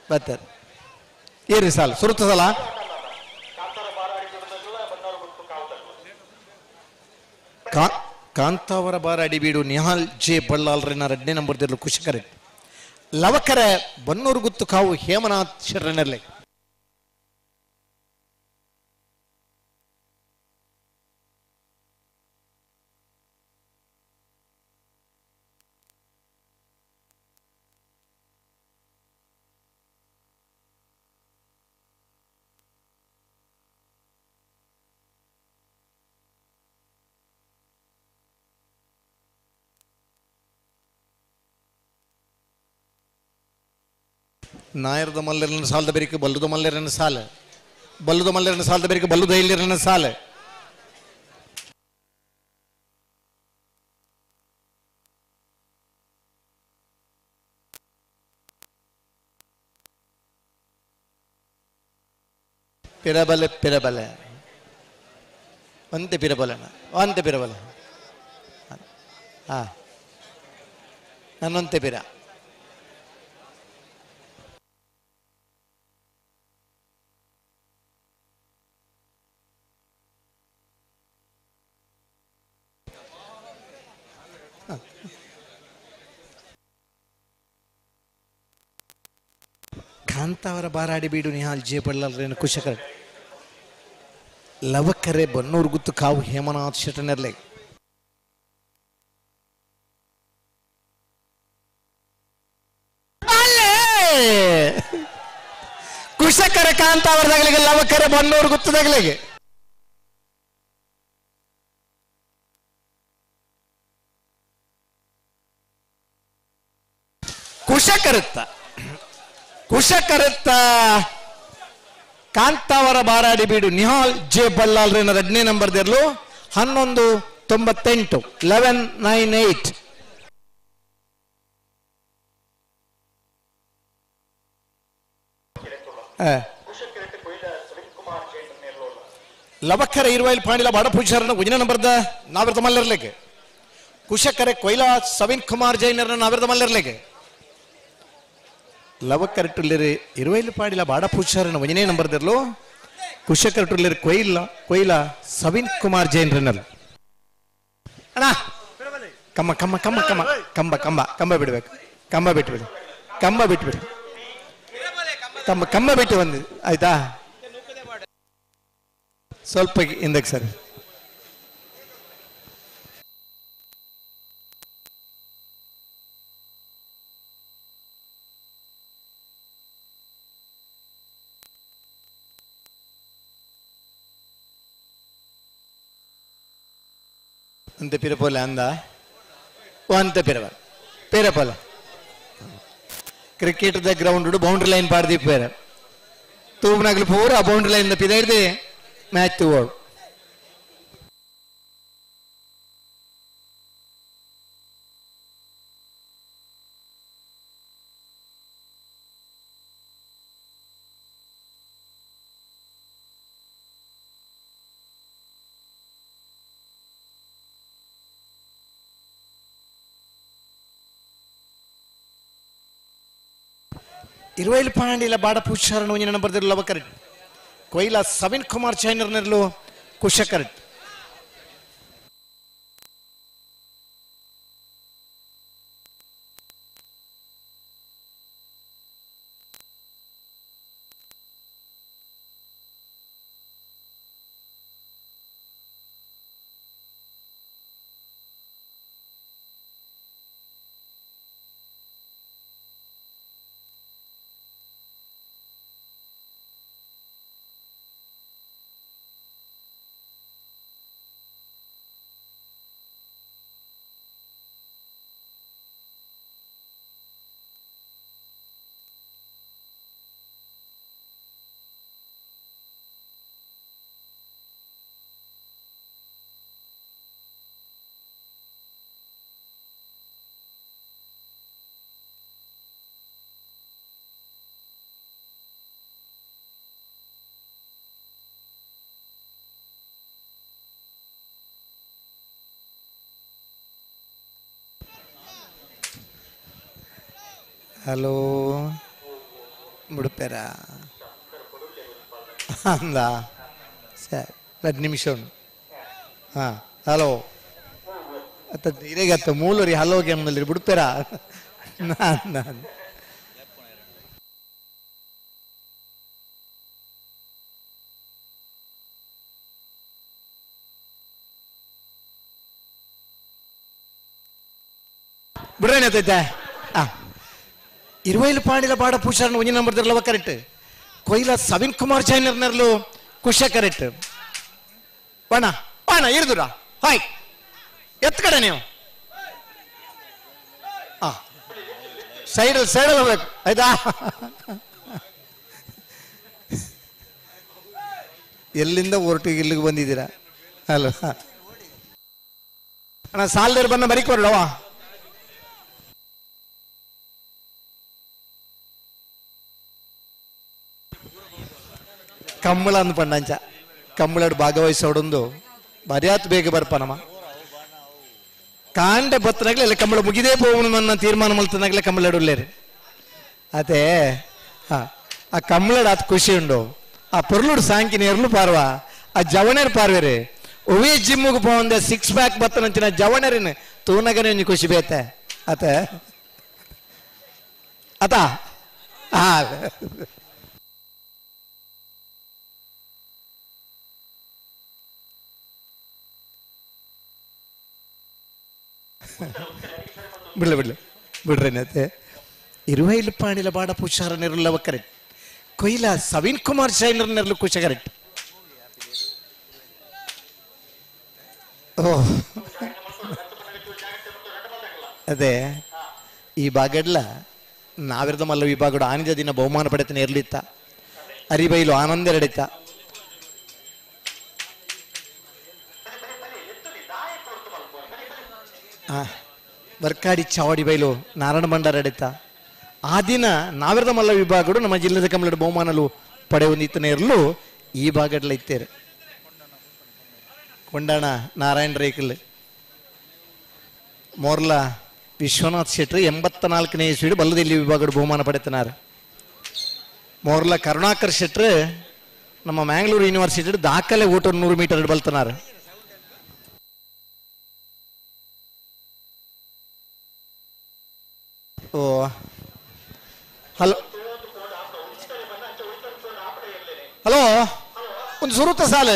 ಬರ್ತಾರೆ. ಏರಿ ಸಾಲ ಸುರುತ್ತ ಸಲ ಕಾಂತಾವರ ಬಾರ ಅಡಿಬೀಡು ನಿಹಾಲ್ ಜೆ ಬಳ್ಳಾಲ್ರನ್ನ 2ನೇ ನಂಬರ್ ದಿರ್ಲು ಕುಶಕರೆ ಲವಕರೆ ಬನ್ನೂರು ಗುತ್ತು ಕಾವು ಹೇಮನಾಥ್ ಶರಣರ್ಲೆ. ನಾಯರದ ಮಲ್ಲರನ್ನ ಸಾಲದ ಬೇರಿಕೆ ಬಲ್ಲದ ಮಲ್ಲರನ್ನ ಸಾಲ, ಬಲ್ಲದ ಮಲ್ಲರನ್ನ ಸಾಲದ ಬೇರಿಕೆ ಬಲ್ಲದ ಇಲ್ಲಿರನ್ನ ಸಾಲ. ಪಿರಬಲೆ ಪಿರಬಲೆ ಒಂತೆ ಪಿರಬಲನ ಒಂತೆ ಪಿರಬಲ ಹಾ ನನ್ನೊಂತೆ ಪಿರ. ಕಾಂತಾವರ ಬಾರಾಡಿ ಬೀಡು ನಿಹಾಲ್ ಜೆ ಬಳ್ಳಾಲ್ರೇನು ಕುಶಕರ ಲವಕರೆ ಬನ್ನೂರು ಗುತ್ತು ಕಾವು ಹೇಮನಾಥ್ ಶೆಟ್ಟನೆರ್ಲೆ. ಕುಶಕರ ಕಾಂತಾವರದಾಗಲಿಗೆ ಲವಕರೆ ಬನ್ನೂರು ಗುತ್ತದಾಗಲಿಗೆ. ಕುಶಕರುತ್ತ ಕುಶಕರುತ್ತ ಕಾಂತಾವರ ಬಾರಾಡಿ ಬೀಡು ನಿಹಾಲ್ ಜೆ ಬಲ್ಲಾಲ್ರೇನ 2ನೇ ನಂಬರ್ ದೆರ್ಲು 11.98 11.98. ಲವಕ್ಕರೆ ಇರುವೈಲ್ ಪಾಂಡಿಲ ಬಾಡಪೂಜಾರನ ಒಂದನೇ ನಂಬರ್ದ ನಾವಿರ್ತ ಮಲ್ಲರ್ಲೆಗೆ. ಕುಶಕರೆ ಕೊಯ್ಲಾ ಸವಿನ್ ಕುಮಾರ್ ಜೈನರನ್ನ ನಾವಿರ್ತ ಮಲ್ಲರ್ಲೆಗೆ. ಲವಕ್ಕರೆ ಟುಲ್ಲಿರಿ ಇರುವೈಲು ಪಾಂಡಿಲ ಬಾಡಪೂಜಾರನ ಒಂದನೇ ನಂಬರ್ದಿರ್ಲು ಕುಶಕರ ಟುಲ್ಲಿರಿ ಕೊಯ್ಲ ಕೊಯ್ಲಾ ಸವಿನ್ ಕುಮಾರ್ ಜೈನರನ್ನಲ್ಲ. ಅಣ್ಣ ಕಮ್ಮ ಕಮ್ಮ ಕಮ್ಮ ಕಮ್ಮ ಕಂಬ ಕಂಬ ಕಂಬ ಬಿಡ್ಬೇಕು, ಕಂಬ ಬಿಟ್ಬಿಡಿ, ಕಂಬ ಬಿಟ್ಬಿಡಿ, ಕಂಬ ಕಂಬ ಬಿಟ್ಟು ಬಂದಿದೆ ಆಯ್ತಾ? ಸ್ವಲ್ಪ ಹಿಂದಕ್ಕೆ ಸರಿ. ಅಂತ ಪಿರಪೋಲೆ ಅಂದ ಅಂತ ಪಿರವ ಪಿರಪೋಲೆ cricket the ground boundary line ಪಾಡ್ದಿಪ್ಪೇರೆ ತೂಬ್ನಾಗ್ಲು ಪೂರ ಆ ಬೌಂಡ್ರಿ ಲೈನ್ ಪಿದ ಹಿಡ್ದು ಮ್ಯಾಚ್ ತೂವೋಡು. ಇರುವೈಲ್ ಪಾಂಡಿಲ ಬಾಡಪೂಚಾರಣ ಒಂಜಿನ ನಂಬರ್ ಲವಕರ್ ಕೊಯ್ಲಾ ಸವಿನ್ ಕುಮಾರ್ ಚೈನರ್ನೆರ್ಲು ಕುಶಕರ್. ಹಲೋ ಬಿಡ್ಪೇರ ಅಂದ ಸರಿ 2 ನಿಮಿಷ. ಹಾಂ ಹಲೋ ಅತ್ತ ಇರೇಗತ್ತ ಮೂಲರಿ ಹಲೋ ಗೇಮ್ನಲ್ಲಿ ಬಿಡ್ಪೇರ ನಾನು ಬಿಡ್ರೇನತ್ತೈತೆ. ಹಾಂ ಇರುವೈಲು ಪಾಂಡಿಲ ಬಾಡ ಪೂಷಾರನ ಒಂಜಿನ ನಂಬರ್ ಲವ ಕರೆಕ್ಟ್ ಕೊಯ್ಲಾ ಸವಿನ್ ಕುಮಾರ್ ಜೈನರ್ನೆರ್ಲು ಕುಶ ಕರೆಕ್ಟ್. ಬಾಣ ಬಾಣ ಇರ್ದುರ ಹಾಯ್ ಎತ್ ಕಡೆ ನೀವು ಸೈಡಲ್ಲಿ ಸೈಡಲ್ಲಿ ಹೋಗ್ಬೇಕು ಆಯ್ತಾ? ಎಲ್ಲಿಂದ ಹೊರಟು ಇಲ್ಲಿಗೆ ಬಂದಿದ್ದೀರಾ ಅಲ್ಲ ಅಣ್ಣ? ಸಾಲದೇರು ಬಂದ ಮರಿಕ್ ಬರಲವ. ಕಂಬಳ ಅಂದ್ ಪಂಡಂಚ ಕಂಬಳಡ್ ಭಾಗವಹಿಸೋಡೊಂದು ಬರಿಯಾತ್ ಬೇಗ ಬರ್ಪನಮ್ಮ ಕಾಂಡೆ ಬತ್ತನಾಗ್ಲೆ ಅಲ್ಲಿ ಕಂಬಳ ಮುಗಿದೇ ಹೋಗುನು ನನ್ನ ತೀರ್ಮಾನ ಮಲ್ತನಾಗ್ಲೆ ಕಂಬಳಡುಲ್ಲೇರಿ ಅದೇ. ಹಾ ಆ ಕಂಬಳಡ್ ಆತ್ ಖುಷಿ ಉಂಡು ಆ ಪೊರ್ಲುಡು ಸಾಂಕಿನ ಎರ್ಲು ಪಾರ್ವ ಆ ಜವಣೇರ್ ಪಾರ್ವೇರಿ ಒವೇ ಜಿಮ್ಗೆ ಪೋಂದೆ 6 ಪ್ಯಾಕ್ ಬತ್ತನಂಚಿನ ಜವಣೇರಿನ ತೂನಗನೆ ಒಂಜಿ ಖುಷಿ ಬೇತೆ ಅತೆ ಅತಾ. ಆ ಬಿಡ್ಲ ಬಿಡ್ಲ ಬಿಡ್ರೇನತೆ ಇರುವೈಲು ಪಾಣಿಲ ಬಾಡ ಪುಷಾರ ನೆರಳು ಕರೆಕ್ಟ್ ಕೊಯ್ಲ ಸವೀನ್ ಕುಮಾರ್ ಶೈನರ್ ನೆರಳು ಕುಶ ಕರೆಕ್ಟ್. ಓ ಅದೇ ಈ ಬಾಗಡ್ಲ ನಾವಿರದ ಮಲ್ಲ ವಿಭಾಗಡು ಆನಿದ ದಿನ ಬಹುಮಾನ ಪಡೆತನ ಇರ್ಲಿತ್ತ ಅರಿಬೈಲು ಆನಂದ ಎರಡಿತ್ತ. ವರ್ಕಾಡಿ ಚಾವಡಿ ಬೈಲು ನಾರಾಯಣ ಭಂಡಾರ ಎಡಿತ. ಆ ದಿನ ನಾವಿರದ ಮಲ್ಲ ವಿಭಾಗಡು ನಮ್ಮ ಜಿಲ್ಲೆದ ಕಮಲಡು ಬಹುಮಾನಲು ಪಡೆಯೊಂದಿತ್ತನೇ ಇರಲು ಈ ಭಾಗಡ್ಲ ಇತ್ತೇರು ಕೊಂಡಾಣ ನಾರಾಯಣ ರೇಖಲ್ ಮೋರ್ಲಾ ವಿಶ್ವನಾಥ್ ಶೆಟ್ರು 84ನೇ ಇಸ್ವಿಡು ಬಲ್ಲದೆಲ್ಲಿ ವಿಭಾಗಡು ಬಹುಮಾನ ಪಡೆತನಾರು. ಮೋರ್ಲಾ ಕರುಣಾಕರ್ ಶೆಟ್ರು ನಮ್ಮ ಮ್ಯಾಂಗ್ಳೂರು ಯೂನಿವರ್ಸಿಟಿ ದಾಖಲೆ ಓಟ 100 ಮೀಟರ್ ಬಲ್ತನಾರು. ಓ ಹಲೋ ಹಲೋ ಒಂದು ಸುರುತ ಸಾಲು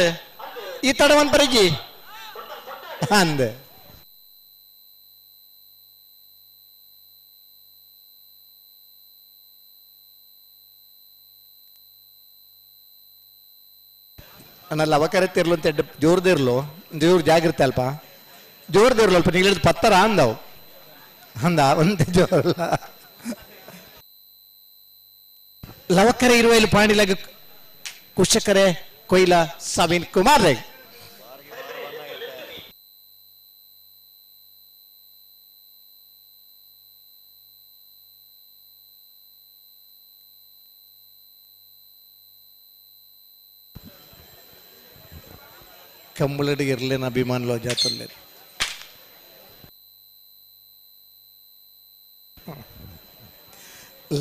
ಈ ತಡವನ್ ಪರಿಜಿ ಅಂದ ನನ್ನಲ್ಲಿ ಅವಕರತ್ತಿರ್ಲು ಅಂತ ಜೋರ್ದಿರ್ಲು ಜೋರು ಜಾಗೃತಿ ಅಲ್ಪ ಜೋರ್ದಿರ್ಲು ಅಲ್ಪ ನೀವು ಪತ್ತರ ಅಂದವು ಅಂದ ಒಂದೇ ಜೋರಲ್ಲ. ಲವಕರೆ ಇರುವ ಇಲ್ಲಿ ಪಾಂಡಿಲಾಗ ಕುಶಕರೆ ಕೊಯ್ಲ ಸವೀನ್ ಕುಮಾರ್ ರೈ. ಕಂಬಳಡಿ ಇರ್ಲೇನ ಅಭಿಮಾನುలు ಜಾತರ್ಲೇರು.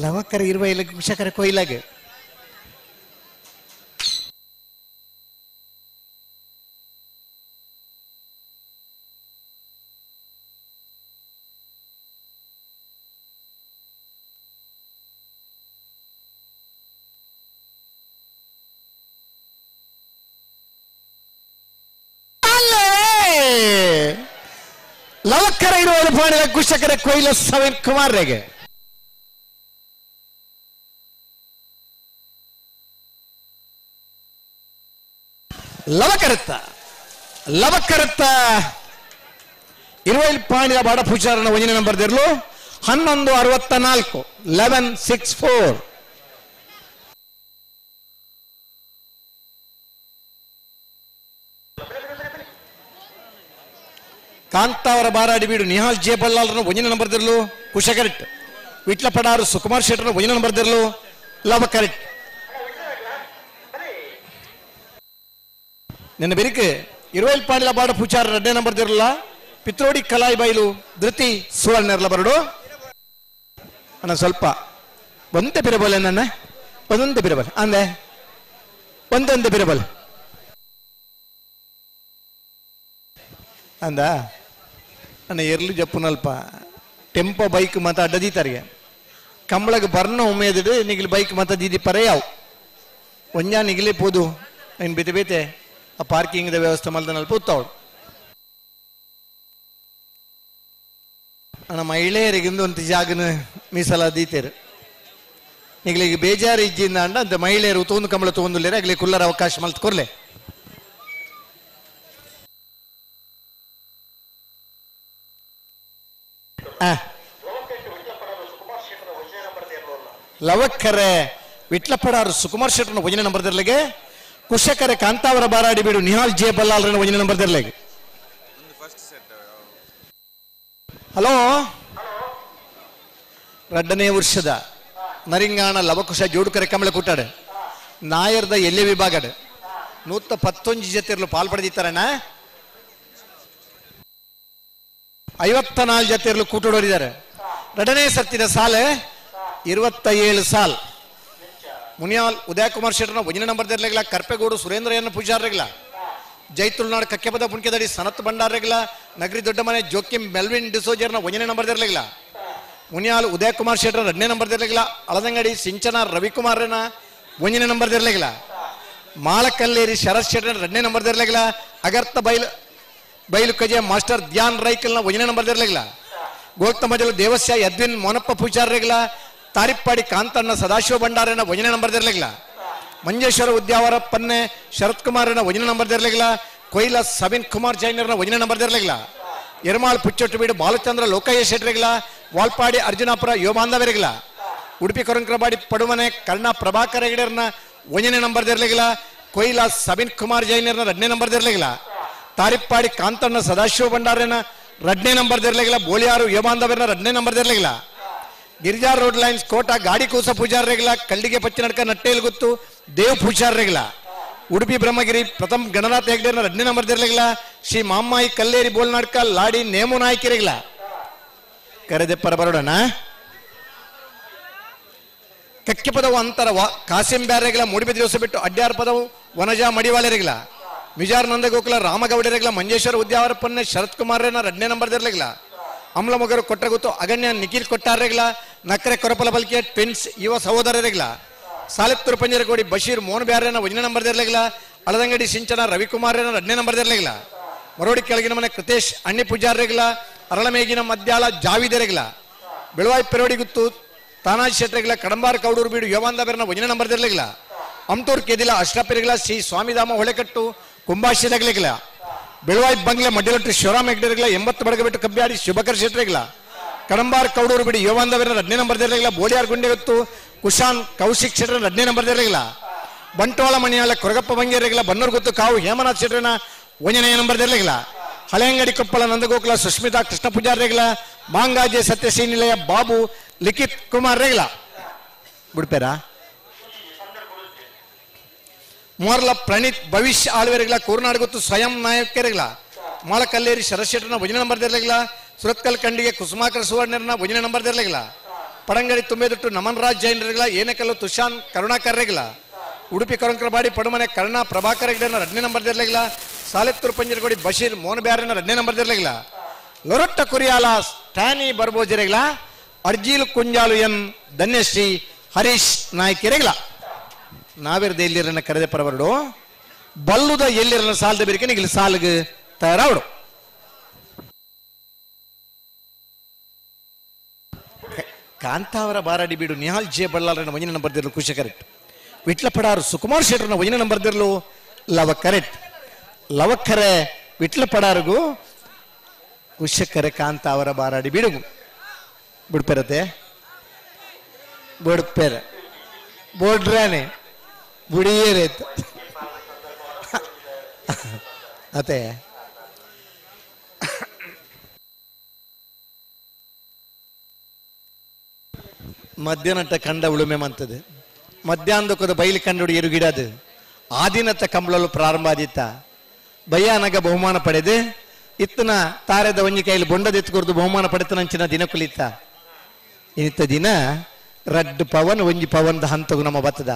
ಲವಕರ ಇರುವ ಇಲ್ಲ ಕುಶಕರ ಕೊಯ್ಲಾಗೆ ಲವಕರ ಇರುವ ಕುಶಕರ ಕೊಯ್ಲ ಸವೀನ್ ಕುಮಾರ್ ರೇಗೆ. ಲವಕರತ್ತ ಲವಕರತ್ತ ಇರುವೈಲ್ ಪಾಣಿಯ ಬಾಡ ಪೂಜಾರನ ಒಂದನೇ ನಂಬರ್ ದಿರ್ಲು 11:64 11:64. ಕಾಂತಾವರ ಬಾರಾಡಿ ಬೀಡು ನಿಹಾಲ್ ಜೆ ಬಲ್ಲಾಲ್ರನ್ನ ಒಂದನೇ ನಂಬರ್ ದಿರ್ಲು ಕುಶಕರೆಟ್. ವಿಟ್ಲಪಡಾರು ಸುಕುಮಾರ್ ಶೆಟ್ಟರ್ನ ಒಂದನೇ ನಂಬರ್ ದಿರ್ಲು ಲವಕರೆಟ್. ನಿನ್ನ ಬೆರಿಕೆ ಇರುವೈಲ್ ಪಾಂಡಿಲ ಬಾಡ ಪೂಜಾರ ಎರಡನೇ ನಂಬರ್ ದಿರಲ್ಲ ಪಿತ್ರೋಡಿ ಕಲಾಯಿ ಬೈಲು ಧೃತಿ ಸುವರ್ಣರ್ಲ ಬರಡು. ಅಣ್ಣ ಸ್ವಲ್ಪ ಒಂದೇ ಬಿರಬಲ್ಲ ನನ್ನ ಒಂದೊಂದೇ ಬಿರಬಲ್ ಅಂದೆ ಒಂದೊಂದೇ ಬಿರಬಲ್ ಅಂದ ಅಣ್ಣ ಎರ್ಲು ಜಪ್ಪುನಲ್ಪ ಟೆಂಪೋ ಬೈಕ್ ಮಾತ ಅಡ್ಡದೀತಾರಿಗೆ ಕಂಬಳಗೆ ಬರ್ನ ಉಮೇದಿಡು ನಿಗಿಲ್ ಬೈಕ್ ಮಾತ ದೀದಿ ಪರೆ ಯಾವು ಒಂಜಾ ನಿಗಿಲೇ ಪೋದು ಇನ್ನು ಬೇತೆ ಬೇತೆ ಆ ಪಾರ್ಕಿಂಗ್ ವ್ಯವಸ್ಥೆ ಮಲ್ದನಲ್ಪ ಉತ್ತಾವಳು. ಅಣ್ಣ ಮಹಿಳೆಯರಿಗಿಂದು ಒಂದು ಜಾಗನ ಮೀಸಲಾ ದೀತೇರು ನಿಗಲಿಗೆ ಬೇಜಾರು ಇಜ್ಜಿಂದ ಅಂಡ ಅಂತ ಮಹಿಳೆಯರು ತೋಂದು ಕಂಬಳ ತೋಂದುಲ್ಲೇರೆ ಆಗಲಿ ಕುಲ್ಲರ ಅವಕಾಶ ಮಲ್ತ್ ಕೊರ್ಲೆ. ಲವಕ್ಕರೆ ವಿಟ್ಲಪಡಾರು ಸುಕುಮಾರ್ ಶೆಟ್ಟರ್ನ ಒಂದನೇ ನಂಬರ್ ದಿರ್ಲಿಗೆ ಕುಶಕರೆ ಕಾಂತಾವರ ಬಾರಾಡಿ ಬೀಡು ನಿಹಾಲ್ ಜೆ ಬಲ್ಲಾಲ್ರನ್ನ ಒಂದನೇ ನಂಬರ್ ದಿರ್ಲಿಗೆ. ಹಲೋ ರಡ್ಡನೇ ವರ್ಷದ ನರಿಂಗಾಣ ಲವಕುಶ ಜೋಡುಕರೆ ಕಮಲ ಕೂಟಾಡು ನಾಯರ್ದ ಎಲ್ಲೆ ವಿಭಾಗಡು 111 ಜೊತೆರ್ಲು ಪಾಲ್ ಪಡೆದಿತ್ತಾರಣ್ಣ 54 ಜೊತೆರ್ಲು ಕೂಟೋಡಿದ್ದಾರೆ. ಎರಡನೇ ಸರ್ತಿನ ಸಾಲೆ 27 ಸಾಲ್ ಮುನಿಯಾಲ್ ಉದಯಕುಮಾರ್ ಶೆಟ್ಟರ್ನ ಒಂದನೇ ನಂಬರ್ ದಿರ್ಲಿಗ್ಲ ಕರ್ಪೆಗೌಡು ಸುರೇಂದ್ರಯ್ಯನ ಪೂಜಾರ್ರೆಗ್ಲ ಜೈತುಳ್ನಾಡು ಕಕ್ಕೆಪದ ಪುಣ್ಕೆದಡಿ ಸನತ್ ಭಂಡಾರ್ರೆಗ್ಲ ನಗರಿ ದೊಡ್ಡಮನೆ ಜೋಕಿಂ ಮೆಲ್ವಿನ್ ಡಿಸೋಜರ್ನ ಒಂದನೇ ನಂಬರ್ ದಿರ್ಲಿಗ್ಲ ಮುನಿಯಾಲ್ ಉದಯಕುಮಾರ್ ಶೆಟ್ಟರ್ 2ನೇ ನಂಬರ್ ದಿರ್ಲೆಗ್ಲ ಅಳದಂಗಡಿ ಸಿಂಚನ ರವಿಕುಮಾರ್ನ 1ನೇ ನಂಬರ್ ದಿರ್ಲೆಗ್ಲ ಮಾಳಕಲ್ಲೇರಿ ಶರತ್ ಶೆಟ್ಟರ್ 2ನೇ ನಂಬರ್ ದಿರ್ಲೆಗ್ಲ ಅಗರ್ತ ಬೈಲು ಬೈಲು ಕಜೆ ಮಾಸ್ಟರ್ ಧ್ಯಾನ್ ರೈಕಲ್ನ 1ನೇ ನಂಬರ್ ದಿರ್ಲೆಗ್ಲ ಗೋಲ್ತಮಜಲು ದೇವಸ್ಯ ಯದ್ವಿನ್ ಮೋನಪ್ಪ ಪೂಜಾರ್ರೆಗ್ಲ ತಾರಿಪ್ಪಾಡಿ ಕಾಂತಣ್ಣ ಸದಾಶಿವ ಭಂಡಾರನ 1ನೇ ನಂಬರ್ ದಿರ್ಲೆಗ್ಲ ಮಂಜೇಶ್ವರ ಉದ್ಯಾವರ ಪನ್ನೆ ಶರತ್ ಕುಮಾರನ 1ನೇ ನಂಬರ್ ದಿರ್ಲೆಗ್ಲ ಕೊಯ್ಲ ಸವಿನ್ ಕುಮಾರ್ ಜೈನರ್ನ 1ನೇ ನಂಬರ್ ದಿರ್ಲೆಗ್ಲ ಎರ್ಮಾಳ್ ಪುಚ್ಚೊಟ್ಟು ಬೀಡು ಬಾಲಚಂದ್ರ ಲೋಕಯ್ಯ ಶೆಟ್ರೆಗ್ಲ ವಾಲ್ಪಾಡಿ ಅರ್ಜುನಾಪುರ ಯೋಮಾಂಧವರೆಗ್ಲ ಉಡುಪಿ ಕೊರಂಕ್ರಬಾಡಿ ಪಡುಮನೆ ಕರ್ಣ ಪ್ರಭಾಕರ್ ಹೆಗಡೆರ್ನ 1ನೇ ನಂಬರ್ ದಿರ್ಲೆಗ್ಲ ಕೊಯ್ಲ ಸವಿನ್ ಕುಮಾರ್ ಜೈನರ್ನ 2ನೇ ನಂಬರ್ ದಿರ್ಲೆಗ್ಲ ತಾರಿಪ್ಪಾಡಿ ಕಾಂತಣ್ಣ ಸದಾಶಿವ ಭಂಡಾರನ 2ನೇ ನಂಬರ್ ದಿರ್ಲೆಗ್ಲ ಬೋಳಿಯಾರು ಯೋಮಾಂಧವರ್ನ 2ನೇ ನಂಬರ್ ದಿರ್ಲೆಗ್ಲ ಗಿರಿಜಾ ರೋಡ್ ಲೈನ್ಸ್ ಕೋಟ ಗಾಡಿ ಕೂಸ ಪೂಜಾರ್ರೆಗ್ಲ ಕಳ್ಳಿಗೆ ಪಚ್ಚಿನಡ್ಕ ನಟ್ಟೇಲ್ ಗುತ್ತು ದೇವ್ ಪೂಜಾರ್ರೆಗ್ಲ ಉಡುಪಿ ಬ್ರಹ್ಮಗಿರಿ ಪ್ರಥಮ್ ಗಣನಾಥ್ ಹೆಗ್ಡೆರ್ನ 2ನೇ ನಂಬರ್ ದಿರ್ಲೆಗ್ಲ ಶ್ರೀ ಮಾಮ್ಮಾಯಿ ಕಲ್ಲೇರಿ ಬೋಲ್ನಾಡ್ಕ ಲಾಡಿ ನೇಮು ನಾಯ್ಕಿರೆಗ್ಲ ಕರೆದೆಪ್ಪರ ಬರೋಡಣ ಕಕ್ಕೆ ಪದವು ಅಂತರ ಕಾಸಿಂ ಬ್ಯಾರೆಗ್ಲ ಮೂಡಿಬಿದ್ರಿ ಹೊಸ ಬಿಟ್ಟು ಅಡ್ಯಾರ್ ಪದವು ವನಜಾ ಮಡಿವಾಲೆರೆಗ್ಲ ಮಿಜಾರ್ ನಂದಗೋಕುಲ ರಾಮಗೌಡರೆಗ್ಲ ಮಂಜೇಶ್ವರ ಉದ್ಯಾವರ ಪನ್ನೆ ಶರತ್ ಕುಮಾರ್ನ 2ನೇ ನಂಬರ್ ದಿರ್ಲೆಗ್ಲ ಅಮ್ಲಮೊಗರು ಕೊಟ್ರಗುತ್ತು ಅಗಣ್ಯ ನಿಖಿಲ್ ಕೊಟ್ಟಾರೆಗ್ಲ ನಕ್ರೆ ಕೊರಪಲ ಬಲ್ಕಿಯ ಟ್ವಿನ್ಸ್ ಯುವ ಸಹೋದರರೆಗ್ಲ ಸಾಲೆತ್ತೂರು ಪಂಜರಗೋಡಿ ಬಶೀರ್ ಮೋಹನ್ ಬ್ಯಾರೇನ 1ನೇ ನಂಬರ್ ದಿರ್ಲೆಗ್ಲ ಅಳದಂಗಡಿ ಸಿಂಚನ ರವಿಕುಮಾರ್ನ 2ನೇ ನಂಬರ್ ದಿರ್ಲೆಗ್ಲ ಮರೋಡಿ ಕೆಳಗಿನ ಮನೆ ಕೃತೇಶ್ ಅಣ್ಣಿ ಪೂಜಾರ್ರೆಗ್ಲ ಅರಳಮೇಗಿನ ಮದ್ಯಾಳ ಜಾವಿದೆರೆಗ್ಲ ಬೆಳವಾಯಿ ಪೆರೋಡಿ ಗುತ್ತು ತಾನಾಜ್ ಶೆಟ್ರೆಗ್ಲ ಕಡಂಬಾರ್ ಕೌಡೂರು ಬೀಡು ಯೋಮಾಂದಬೆರ್ನ 1ನೇ ನಂಬರ್ ದಿರ್ಲೆಗ್ಲ ಅಮ್ತೂರ್ ಕೆದಿಲ ಅಶ್ರಫಿರೆಗ್ಲ ಶ್ರೀ ಸ್ವಾಮಿಧಾಮ ಹೊಳೆಕಟ್ಟು ಕುಂಬಾಶಿದಗ್ಲೆಗ್ಲ ಬೆಳವಾಯಿ ಬಂಗ್ಲೆ ಮಡ್ಡಿಲೊಟ್ಟು ಶಿವರಾಮ್ ಹೆಗ್ಡೆರೆಗ್ಲ 80 ಬಡಗಬೆಟ್ಟು ಕಬ್ಬ್ಯಾಡಿ ಶುಭಕರ್ ಶೆಟ್ರೆಗ್ಲ ಕಡಂಬಾರ್ ಕೌಡೂರು ಬಿಡಿ ಯೋಮಾಂದಬೆರ್ನ 2ನೇ ನಂಬರ್ ದಿರ್ಲೆಗ್ಲ ಬೋಳಿಯಾರ್ ಗುಂಡೆಗೊತ್ತು ಕುಶಾನ್ ಕೌಶಿಕ್ ಶೆಟ್ರನ 2ನೇ ನಂಬರ್ ದಿರ್ಲೆಗ್ಲ ಬಂಟ್ವಾಳ ಮಣಿಯಾಳ ಕೊರಗಪ್ಪ ಬಂಗೇರೆಗ್ಲ ಬನ್ನೂರು ಗುತ್ತು ಕಾವು ಹೇಮನಾಥ್ ಶೆಟ್ರನ 1ನೇ ನಂಬರ್ ದಿರ್ಲೆಗ್ಲ ಹಳೆಯಂಗಡಿ ಕೊಪ್ಪಳ ನಂದಗೋಕುಲ ಸುಷ್ಮಿತಾ ಕೃಷ್ಣ ಪೂಜಾರ್ರೆಗ್ಲ ಮಾಂಗಾಜೆ ಸತ್ಯಶ್ರೀ ನಿಲಯ ಬಾಬು ಲಿಖಿತ್ ಕುಮಾರ್ ರೆಗ್ಲ ಬಿಡ್ಪೇರಾ ಮೋರ್ಲ ಪ್ರಣೀತ್ ಭವಿಷ್ಯ ಆಳ್ವೆರೆಗ್ಲ ಕೂರ್ನಾಡ್ ಗೊತ್ತು ಸ್ವಯಂ ನಾಯಕರೆಗ್ಲ ಮಾಳಕಲ್ಲೇರಿ ಶರತ್ ಶೆಟ್ಟರ್ನ 1ನೇ ನಂಬರ್ ದಿರ್ಲೆಗ್ಲ ಸುರತ್ಕಲ್ ಕಂಡಿಗೆ ಕುಸುಮಾಕರ ಸುವರ್ಣರ್ನ 1ನೇ ನಂಬರ್ ದಿರ್ಲೆಗ್ಲ ಪಡಂಗಡಿ ತುಂಬೇದೊಟ್ಟು ನಮನ್ ರಾಜ್ ಜೈನರೆಗ್ಲ ಏನಕಲ್ಲು ತುಷಾನ್ ಕರುಣಾಕರ್ ರೆಗ್ಲ ಉಡುಪಿ ಕೊರಂಕ್ರಬಾಡಿ ಪಡುಮನೆ ಕರ್ಣ ಪ್ರಭಾಕರ್ ಹೆಗ್ಡೆನ 2ನೇ ನಂಬರ್ ದಿರ್ಲೆಗ್ಲ ಸಾಲೆತ್ತೂರು ಪಂಜರಗೋಡಿ ಬಶೀರ್ ಮೋಹನ್ ಬ್ಯಾರನ 2ನೇ ನಂಬರ್ ದಿರ್ಲೆಗ್ಲ ಲೊರೊಟ್ಟ ಕುರಿಯಾಲ ಸ್ಟ್ಯಾನಿ ಬರ್ಬೋಜಿರೆಗ್ಲ ಅರ್ಜೀಲು ಕುಂಜಾಲು ಎನ್ ಧನ್ಯಶ್ರೀ ಹರೀಶ್ ನಾಯ್ಕಿರೆಗ್ಲ ನಾವಿರದ ಎಲ್ಲಿರನ್ನ ಕರೆದೆ ಪರವರಡು ಬಲ್ಲುದ ಎಲ್ಲಿರನ್ನ ಸಾಲದ ಬೇರಿಕೆ ಇಲ್ಲಿ ಸಾಲಗ ತಯಾರಾವಡು ಕಾಂತಾವರ ಬಾರಾಡಿ ಬೀಡು ನಿಹಾಲ್ ಜೆ ಬಳ್ಳಾರನ 1ನೇ ನಂಬರ್ ದಿರ್ಲು ಖುಷಿ ಕರೆಕ್ಟ್ ವಿಟ್ಲಪಡಾರು ಸುಕುಮಾರ್ ಶೆಟ್ಟರ್ನ 1ನೇ ನಂಬರ್ ದಿರ್ಲು ಲವ ಕರೆಕ್ಟ್ ಲವಕ್ಕರೆ ವಿಟ್ಲಪಡಾರಿಗೂ ಕುಶಕರೆ ಕಾಂತಾವರ ಬಾರಾಡಿ ಬೀಡುಗು ಬಿಡ್ಪೆರತೆ ಬಿಡ್ಪೆರ ಬೋಡ್ರಾನೆ ಬುಡಿಯೇರೇತ ಅತೆ ಮಧ್ಯಾಹ್ನಟ್ಟ ಕಂಡ ಉಳುಮೆ ಮಂತದೆ ಮಧ್ಯಾಹ್ನದ ಬೈಲಿ ಕಂಡು ಎರುಗಿಡದು ಆದಿನತ್ತ ಕಂಬಳಲು ಪ್ರಾರಂಭ ಆದಿತ್ತ ಭಯಾನಕ ಬಹುಮಾನ ಪಡೆದು ಇತ್ತನ ತಾರೆದ ಒಂಜಿ ಕೈಲಿ ಬೊಂಡದೆತ್ತು ಬಹುಮಾನ ಪಡೆತನಂಚಿನ ದಿನ ಕುಲಿತ ಇನ್ನಿತ್ತ ದಿನ ರಡ್ಡು ಪವನ್ ಒಂಜಿ ಪವನ್ದ ಹಂತಗು ನಮ್ಮ ಬತ್ತದ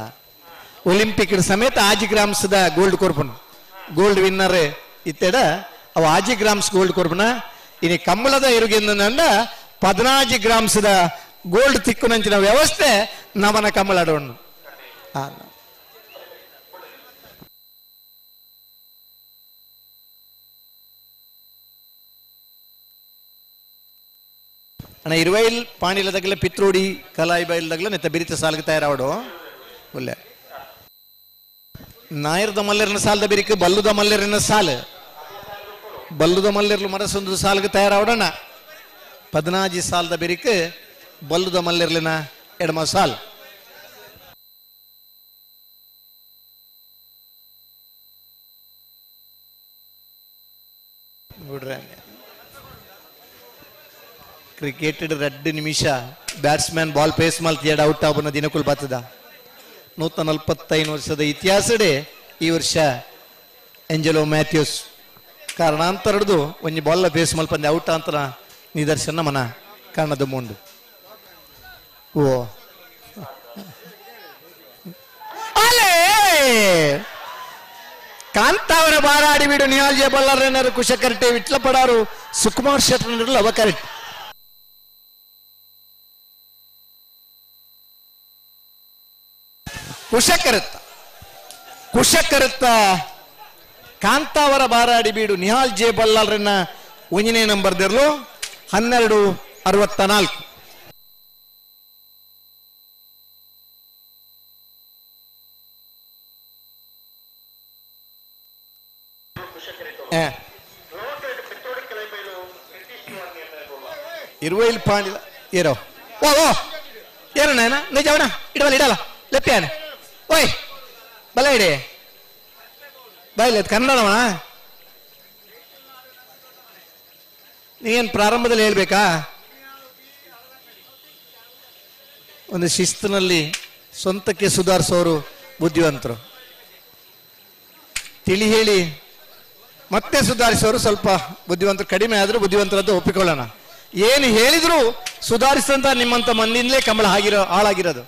ಒಲಿಂಪಿಕ್ ಸಮೇತ ಆಜಿ ಗ್ರಾಮ್ಸ್ದ ಗೋಲ್ಡ್ ಕೊರ್ಪನು ಗೋಲ್ಡ್ ವಿನ್ನರ್ ಇತ್ತೆಡ ಅವ ಆಜಿ ಗ್ರಾಮ್ಸ್ ಗೋಲ್ಡ್ ಕೊರ್ಪನ ಇನಿ ಕಂಬಳದ ಎರುಗೆಂದ 14 ಗ್ರಾಮ್ಸ್ದ ಗೋಲ್ಡ್ ತಿಕ್ಕುನಂಚಿನ ವ್ಯವಸ್ಥೆ ನಮನ ಕಂಬಳಾಡೋಣ. ಅಣ್ಣ ಇರುವೈಲ್ ಪಾಣಿಲ ತಗಲ ಪಿತ್ರೋಡಿ ಕಲಾಯಿ ಬೈಲ್ ತಗಲ ನೆತ್ತ ಬಿರಿತ ಸಾಲ್ಗೆ ತಯಾರಾವಡು ಒಳ್ಳೆ ನಾಯರ್ದ ಮಲ್ಲೆರನ ಸಾಲದ ಬಿರಿಕು ಬಲ್ಲುದ ಮಲ್ಲೆರನ ಸಾಲು ಬಲ್ಲುದ ಮಲ್ಲೆರ್ಲು ಮರಸೊಂದು ಸಾಲ್ಗೆ ತಯಾರಾವಡಣ 14 ಸಾಲದ ಬಿರಿಕು ಬಲ್ಲುದ ಮಲ್ಲೆರ್ಲಿನ ಎಡಮ ಸಾಲ್ ಬಿಡ್ರೆ. ಕ್ರಿಕೆಟ್ 2 ನಿಮಿಷ ಬ್ಯಾಟ್ಸ್ಮನ್ ಬಾಲ್ ಪೇಸ್ ಮಲ್ತಿ ಔಟ್ ಆಗುವ ದಿನಕುಲ್ ಬತ್ತದ 145 ವರ್ಷದ ಇತಿಹಾಸಡೆ ಈ ವರ್ಷ ಎಂಜಲೋ ಮ್ಯಾಥ್ಯೂಸ್ ಕಾರಣಾಂತರದು ಒಂಜಿ ಬಾಲ್ ಪೇಸ್ ಮಲ್ಪಂದೆ ಔಟ್ ಅಂತ ನಿದರ್ಶನ ಮನ ಕಾರಣದ ಮುಂಡು. ಓ ಅಲೇ ಕಾಂತಾವರ ಬಾರಾಡಿ ಬಿಡು ನಿಹಾಲ್ ಜೆ ಬಲ್ಲಾರನರು ಕುಶಕರ್ಟೆ ವಿಟ್ಲಪಡಾರು ಸುಕುಮಾರ್ ಶೆಟ್ಟರ್ ಲವ ಕರೆಕ್ಟ್. ಕುಶಕರತ್ತ ಕುಶಕರತ್ತ ಕಾಂತಾವರ ಬಾರಾಡಿ ಬೀಡು ನಿಹಾಲ್ ಜೆ ಬಲ್ಲಾಲ್ರನ್ನ ಒಂಜನೇ ನಂಬರ್ ದೆರ್ಲು 12:64. ಇರುವೈಲ್ ಪಾಂಡಿಲ ಏರೋ ಓ ಓ ಏರಣ್ಣ ನಿಜವಣ ಇಡವಲ್ಲ ಇಡಲ್ಲ ಲೆಪ್ಪಿಯಾನ ಓಯ್ ಬಲ ಇಡಿ ಬಾಯಿಲ್ಲ ಕನ್ನಡವಣ ನೀನು ಪ್ರಾರಂಭದಲ್ಲಿ ಹೇಳ್ಬೇಕಾ? ಒಂದು ಶಿಸ್ತಿನಲ್ಲಿ ಸ್ವಂತಕ್ಕೆ ಸುಧಾರಿಸೋರು ಬುದ್ಧಿವಂತರು, ತಿಳಿ ಹೇಳಿ ಮತ್ತೆ ಸುಧಾರಿಸೋರು ಸ್ವಲ್ಪ ಬುದ್ಧಿವಂತರು ಕಡಿಮೆ ಆದರೂ ಬುದ್ಧಿವಂತರದ್ದು ಒಪ್ಪಿಕೊಳ್ಳೋಣ. ಏನು ಹೇಳಿದ್ರು ಸುಧಾರಿಸಿದಂತ ನಿಮ್ಮಂತ ಮಂದಿಯಿಂದಲೇ ಕಂಬಳ ಆಗಿರೋ ಹಾಳಾಗಿರೋದು.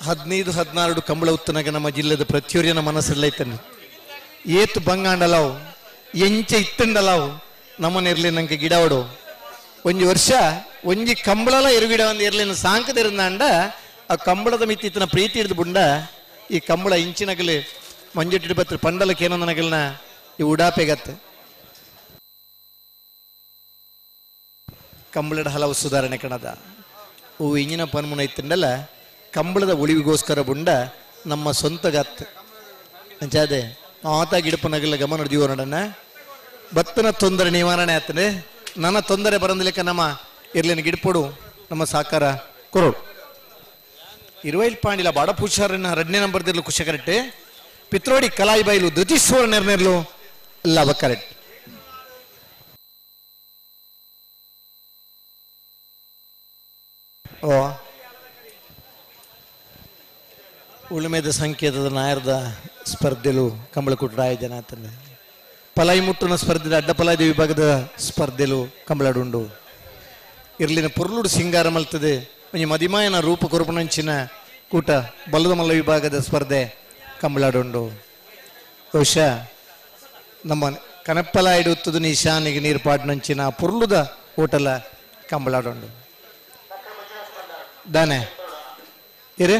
ಹದಿನೈದು ಹದಿನಾರು ಕಂಬಳ ಉತ್ತನಗ ನಮ್ಮ ಜಿಲ್ಲೆದ ಪ್ರತಿಯೊರಿಯನ ಮನಸ್ಸಲ್ಲೈತಾನೆ ಏತು ಬಂಗಾಂಡಲಾವು ಎಂಚೆ ಇತ್ತಂಡಲಾವು ನಮ್ಮನಿರ್ಲಿ ನಂಗೆ ಗಿಡವಡು ಒಂಜಿ ವರ್ಷ ಒಂಜಿ ಕಂಬಳಲ ಎರುಗಿಡ ಒಂದು ಇರ್ಲಿನ ಸಾಂಕದಿರಂದಾಂಡ ಆ ಕಂಬಳದ ಮಿತ್ತಿತ್ತನ ಪ್ರೀತಿ ಹಿಡಿದು ಬುಂಡ ಈ ಕಂಬಳ ಇಂಚಿನಗಲಿ ಮಂಜೆಟ್ಟಿಡು ಬತ್ತ ಪಂಡಲಕ್ಕೆ ಏನೋ ನನಗಲ್ನ ಈ ಉಡಾಪೆಗತ್ತೆ ಕಂಬಳದ ಹಲವು ಸುಧಾರಣೆ ಕಣದ ಹೂ ಇಂಜಿನ ಪನ್ಮುನ ಇತ್ತಂಡಲ್ಲ ಕಂಬಳದ ಉಳಿವಿಗೋಸ್ಕರ ಬುಂಡ ನಮ್ಮ ಸ್ವಂತ ಗಾತ್ ಅಂಚಾದೆ ಆತ ಗಿಡಪನಗಲ್ಲ ಗಮನ ಹಿಡಿದೀವೋ ನೋಡಣ್ಣ ಭತ್ತನ ತೊಂದರೆ ನಿವಾರಣೆ ಆಗ್ತದೆ ನನ್ನ ತೊಂದರೆ ಬರಂದಿಲ್ಲಕ್ಕ ನಮ್ಮ ಇರ್ಲಿನ ಗಿಡಪೊಡು ನಮ್ಮ ಸಾಕಾರ ಕೊರೋಡು ಇರುವೈಲ್ ಪಾಂಡಿಲ ಬಾಡಪೂಚಾರನ್ನ ಎರಡನೇ ನಂಬರ್ ದಿರ್ಲು ಕುಶ ಕರೆಕ್ಟ್ ಪಿತ್ರೋಡಿ ಕಲಾಯಿ ಬೈಲು ಧೃತಿಸ್ವರ ನೆರ್ನೆರ್ಲು ಲವ ಕರೆಕ್ಟ್ ಓ ಉಳುಮೆದ ಸಂಕೇತದ ನಾಯರದ ಸ್ಪರ್ಧೆಲು ಕಂಬಳಕುಟ್ಟ ಆಯೋಜನ ಆತಂದೆ ಪಲಾಯಿ ಮುಟ್ಟುನ ಸ್ಪರ್ಧೆ ಅಡ್ಡ ಪಲಾಯ್ದ ವಿಭಾಗದ ಸ್ಪರ್ಧೆಲು ಕಂಬಳಡುಂಡು ಇರ್ಲಿನ ಪೊರ್ಲುಡು ಸಿಂಗಾರ ಮಲ್ತದೆ ಒಂಜಿ ಮದಿಮಾಯನ ರೂಪ ಕೊರಪುನಂಚಿನ ಕೂಟ ಬಲ್ಲದ ಮಲ್ಲ ವಿಭಾಗದ ಸ್ಪರ್ಧೆ ಕಂಬಳಡುಂಡು. ಬಹುಶಃ ನಮ್ಮ ಕನಪ್ಪಲಾಯ್ಡು ಉತ್ತದು ನಿಶಾನಿಗೆ ನೀರು ಪಾಟ್ನಂಚಿನ ಪೊರ್ಲುದ ಹೋಟೆಲ ಕಂಬಳಡುಂಡು ದಾನೆ ಇರೇ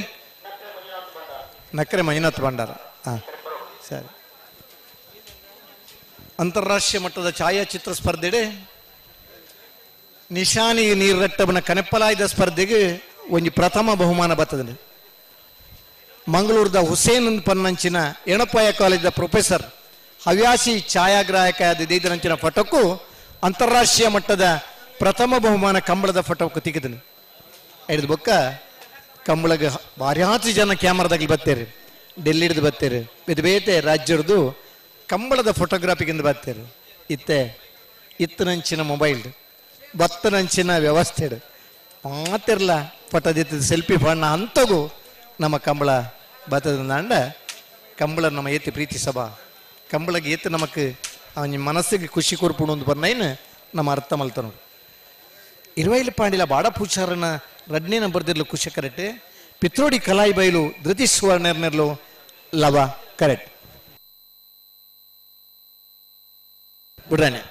ನಕ್ಕರೆ ಮಂಜುನಾಥ್ ಭಂಡಾರ. ಹಾಂ ಸರಿ. ಅಂತಾರಾಷ್ಟ್ರೀಯ ಮಟ್ಟದ ಛಾಯಾಚಿತ್ರ ಸ್ಪರ್ಧೆಡೆ ನಿಶಾನಿ ನೀರಟ್ಟವನ ಕನೆಪ್ಪಲಾಯ್ದ ಸ್ಪರ್ಧೆಗೆ ಒಂಜಿ ಪ್ರಥಮ ಬಹುಮಾನ ಬರ್ತದೆ. ಮಂಗಳೂರದ ಹುಸೇನ್ ಪನ್ನಂಚಿನ ಎಣಪಾಯ ಕಾಲೇಜಿನ ಪ್ರೊಫೆಸರ್ ಹವ್ಯಾಸಿ ಛಾಯಾಗ್ರಾಹಕ ದೇದರಂಚಿನ ಫಟೋಕ್ಕೂ ಅಂತಾರಾಷ್ಟ್ರೀಯ ಮಟ್ಟದ ಪ್ರಥಮ ಬಹುಮಾನ ಕಂಬಳದ ಫಟೋಕ್ಕೂ ತೆಗೆದನು. ಹಿಡಿದು ಬೊಕ್ಕ ಕಂಬಳಗ ಭಾರ್ಯಾತಿ ಜನ ಕ್ಯಾಮರಾದಾಗಲಿ ಬರ್ತಾರೆ, ಡೆಲ್ಲಿ ಹಿಡಿದು ಬರ್ತಾರೆ, ಬೇತೆ ಬೇತೆ ರಾಜ್ಯರದು ಕಂಬಳದ ಫೋಟೋಗ್ರಾಫಿಗಿಂದ ಬರ್ತಾರೆ. ಇತ್ತೆ ಇತ್ತನಂಚಿನ ಮೊಬೈಲ್ ಬತ್ತನಂಚಿನ ವ್ಯವಸ್ಥೆ ಮಾತಿರಲ್ಲ ಫೋಟೋದಿತ್ತದ ಸೆಲ್ಫಿ ಬಣ್ಣ ಅಂತಗೂ ನಮ್ಮ ಕಂಬಳ ಬತ್ತದಂಡ ಕಂಬಳ ನಮ್ಮ ಏತಿ ಪ್ರೀತಿ ಸಭಾ ಕಂಬಳಗೆ ಏತು ನಮಕ್ ಅವನ ಮನಸ್ಸಿಗೆ ಖುಷಿ ಕೊರ್ಪುಣು ಒಂದು ಬನ್ನೈನ್ ನಮ್ಮ ಅರ್ಥ ಮಲ್ತ ನೋಡು. ಇರುವೈಲ್ ಪಾಂಡಿಲ ಬಾಡಪೂಚಾರನ ರಡ್ನೇ ನಂಬರ್ ದಿರ್ಲು ಖುಷಿ ಕರೆಕ್ಟ್ ಪಿತ್ರೋಡಿ ಕಲಾಯಿ ಬೈಲು ಧೃತಿ ಸುವರ್ಣರ್ನೆರ್ಲು ಲವ ಕರೆಕ್ಟ್ ಬಿಡ್ರಾನೆ.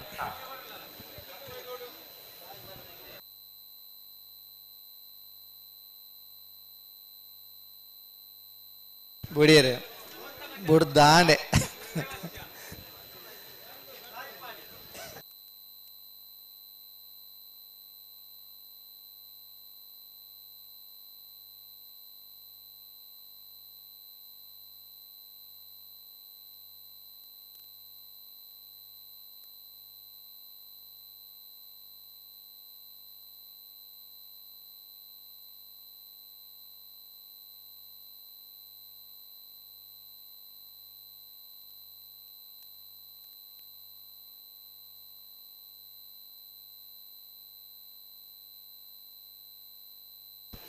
ಬುಡಿಯರೆ ಬುಡ್ದಾಂಡೆ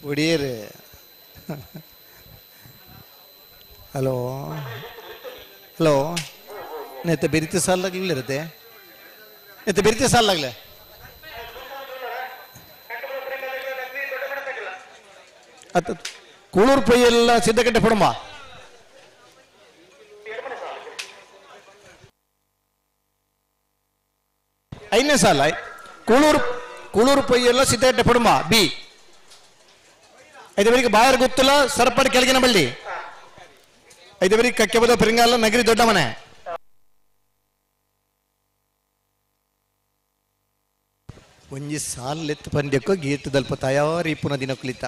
ಒಡಿಯರು. ಹಲೋ ಹಲೋ ನೇತ ಬಿರಿತಿ ಸಾಲಾಗ್ಲಿರುತ್ತೆ, ನೇತ ಬಿರಿತಿ ಸಾಲಾಗ್ಲೆ ಅತ್ತ ಕೂಳೂರು ಪೊಯ್ಯೆಲ್ಲ ಸಿದ್ಧಕಟ್ಟೆ ಪಡಂಬ. ಐದನೇ ಸಾಲ ಕೂಳೂರು ಕೂಳೂರು ಪೊಯ್ಯೆಲ್ಲ ಸಿದ್ಧಕಟ್ಟೆ ಪಡಂಬ ಬಿ. ಐದವರಿಗೆ ಬಾಯರ್ ಗೊತ್ತಿಲ್ಲ ಸರಪಡಿ ಕೆಳಗಿನ ಬಳ್ಳಿ. ಐದವರಿಗೆ ಕಕ್ಕೆಬದ ಪರಿಂಗಾಲ ನಗರಿ ದೊಡ್ಡ ಮನೆ. ಒಂಜಿ ಸಾಲ್ ಲೆತ್ತು ಪಂದ್ಯಕ್ಕೋ ಗೀತದಲ್ಪ ತಯಾರಿ ಪುನಃ ದಿನ ಕುಲಿತ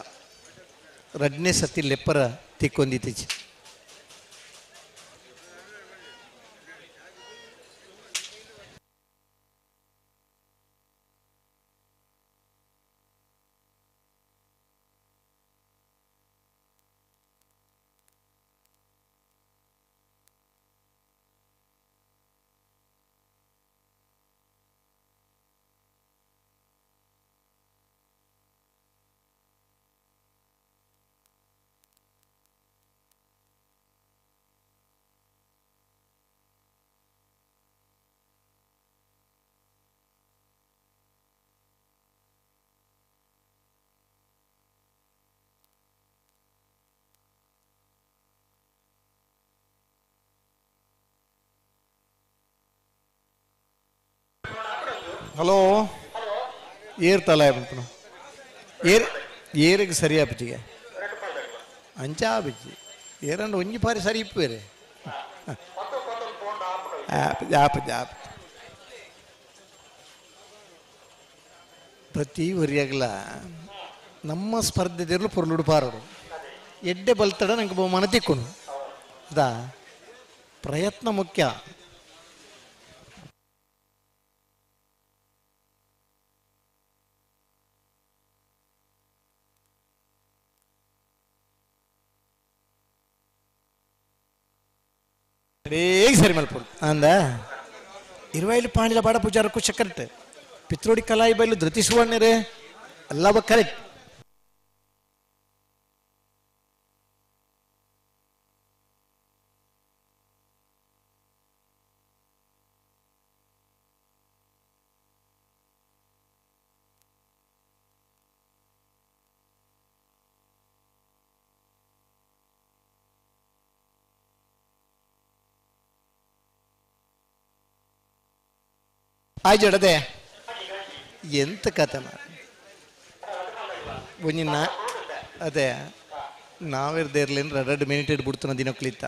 ರಡ್ನೇ ಸತಿ ಲೆಪ್ಪರ ತಿಕ್ಕೊಂದಿತ್ತೀಚೆ. ಹಲೋ ಏರ್ ತಲ ಏರ್ ಏರಿಗೆ ಸರಿ ಆಪಿಚಿಗೆ ಅಂಚ ಆಪಿಚಿ ಏರಂಡು ಒಂಜಿ ಪಾರಿ ಸರಿ ಇಪ್ಪು ಆಪಜ ಆಪಜ ಆಪ ಪ್ರತಿ ಒರಿಯಾಗಲ ನಮ್ಮ ಸ್ಪರ್ಧೆದಿರಲು ಪೊರ್ಲುಡು ಪಾರಡು ಎಡ್ಡೆ ಬಲ್ತಡ ನಂಗೆ ಬಹುಮಾನ ತಿಕ್ಕೊನು ಅದಾ ಪ್ರಯತ್ನ ಮುಖ್ಯ. ಹೇಗೆ ಸರಿ ಮಲ್ಪೊಡು ಅಂದ ಇರುವೈಲು ಪಾಂಡಿಲ ಬಾಡ ಪೂಜಾರ ಕುಶ ಕರೆಕ್ಟ್ ಪಿತ್ರೋಡಿ ಕಲಾಯಿ ಬೈಲು ಧೃತಿ ಸುವರ್ಣರೇ ಅಲ್ಲವ ಕರೆಕ್ಟ್. ಆಯ್ಜಡದೆ ಎಂತ ಕತೆ ಒಂಜಿ ನಾ ಅದೇ ನಾವಿರ್ದೇ ಇರಲಿ ಎರಡು ಮಿನಿಟ್ ಇಟ್ಬಿಡ್ತು ದಿನಕ್ಲಿತ್ತ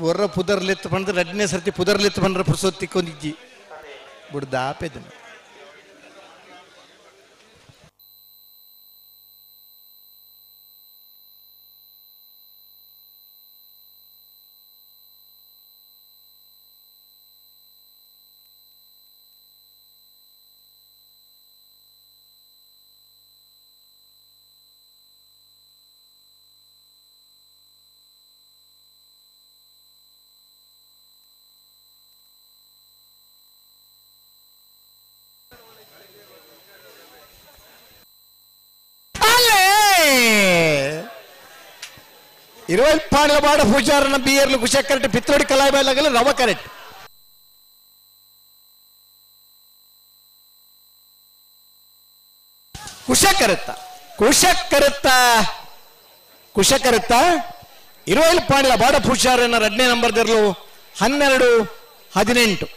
ಒರ್ರ ಪುದರ್ಲೆತ್ತು ಬಂದ್ರೆ ಎರಡನೇ ಸರ್ತಿ ಪುದರ್ಲೆತ್ತು ಬಂದ್ರೆ ಪುರ್ಸೊತ್ತಿಕ್ಕೊಂದಿಜ್ಜಿ ಬಿಡ್ದ ಆಪೆದನು. ಇರುವೈ ಪಾಂಡ್ಲ ಬಾಡ ಪೂಜಾರನ ಬಿಯರ್ಲು ಕುಶ ಕರೆಕ್ಟ್ ಪಿತ್ರೋಡಿ ಕಲಾಯಿ ಬಾಯ್ಲಾಗಲ್ಲ ರವ ಕರೆಕ್ಟ್. ಕುಶ ಕರೆತ್ತ ಕುಶ ಕರೆತ್ತ ಕುಶ ಕರೆತ್ತ ಇರುವೈಲ್ ಪಾಂಡ್ಲ ಬಾಡ ಪೂಜಾರನ ಎರಡನೇ ನಂಬರ್ ದಿರ್ಲು 12 18.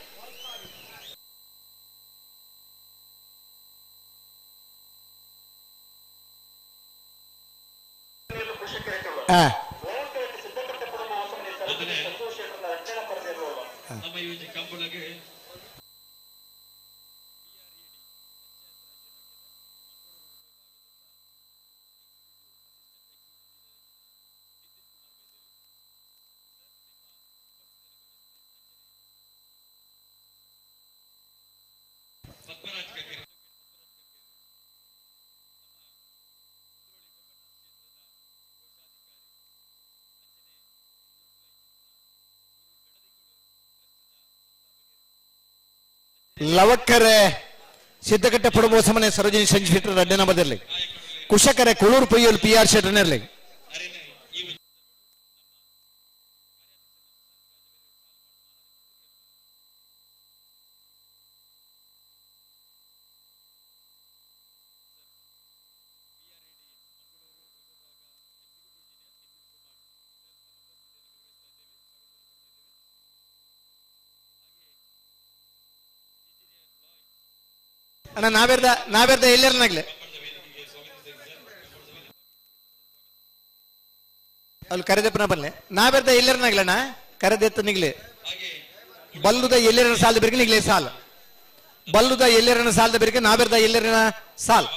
ಲವಕ್ಕರೆ ಸಿದ್ದಕಟ್ಟೆ ಪಡುವ ಸಮನೆ ಸರೋಜಿನಿ ಸಂಜು ಶೆಟ್ಟರ್ ಅಡ್ಡೆ ನಂಬರ್ದಲ್ಲಿ ಕುಶಕರೆ ಕುಳೂರು ಪೊಯ್ಯಲು ಪಿ ಆರ್ ಶೆಟ್ಟರ್ನಲ್ಲಿ. ಅಣ್ಣ ನಾವೇರ್ದ ನಾವೇರ್ದ ಎಲ್ಲರನಾಗ್ಲೆ ಅಲ್ಲಿ ಕರೆದಪ್ಪನ ಬಲ್ಲೆ ನಾವೇರ್ದ ಎಲ್ಲರನಾಗ್ಲಣ್ಣ ಕರೆದೆತ್ತ ನಿಗ್ಲೆ ಬಲ್ಲುದ ಎಲ್ಲರನ ಸಾಲದ ಬೆರಕೆ ನಿಗ್ಲೆ ಸಾಲ ಬಲ್ಲುದ ಎಲ್ಲರನ ಸಾಲದ ಬೆರಕೆ ನಾವೇರ್ದ ಎಲ್ಲರನ ಸಾಲ್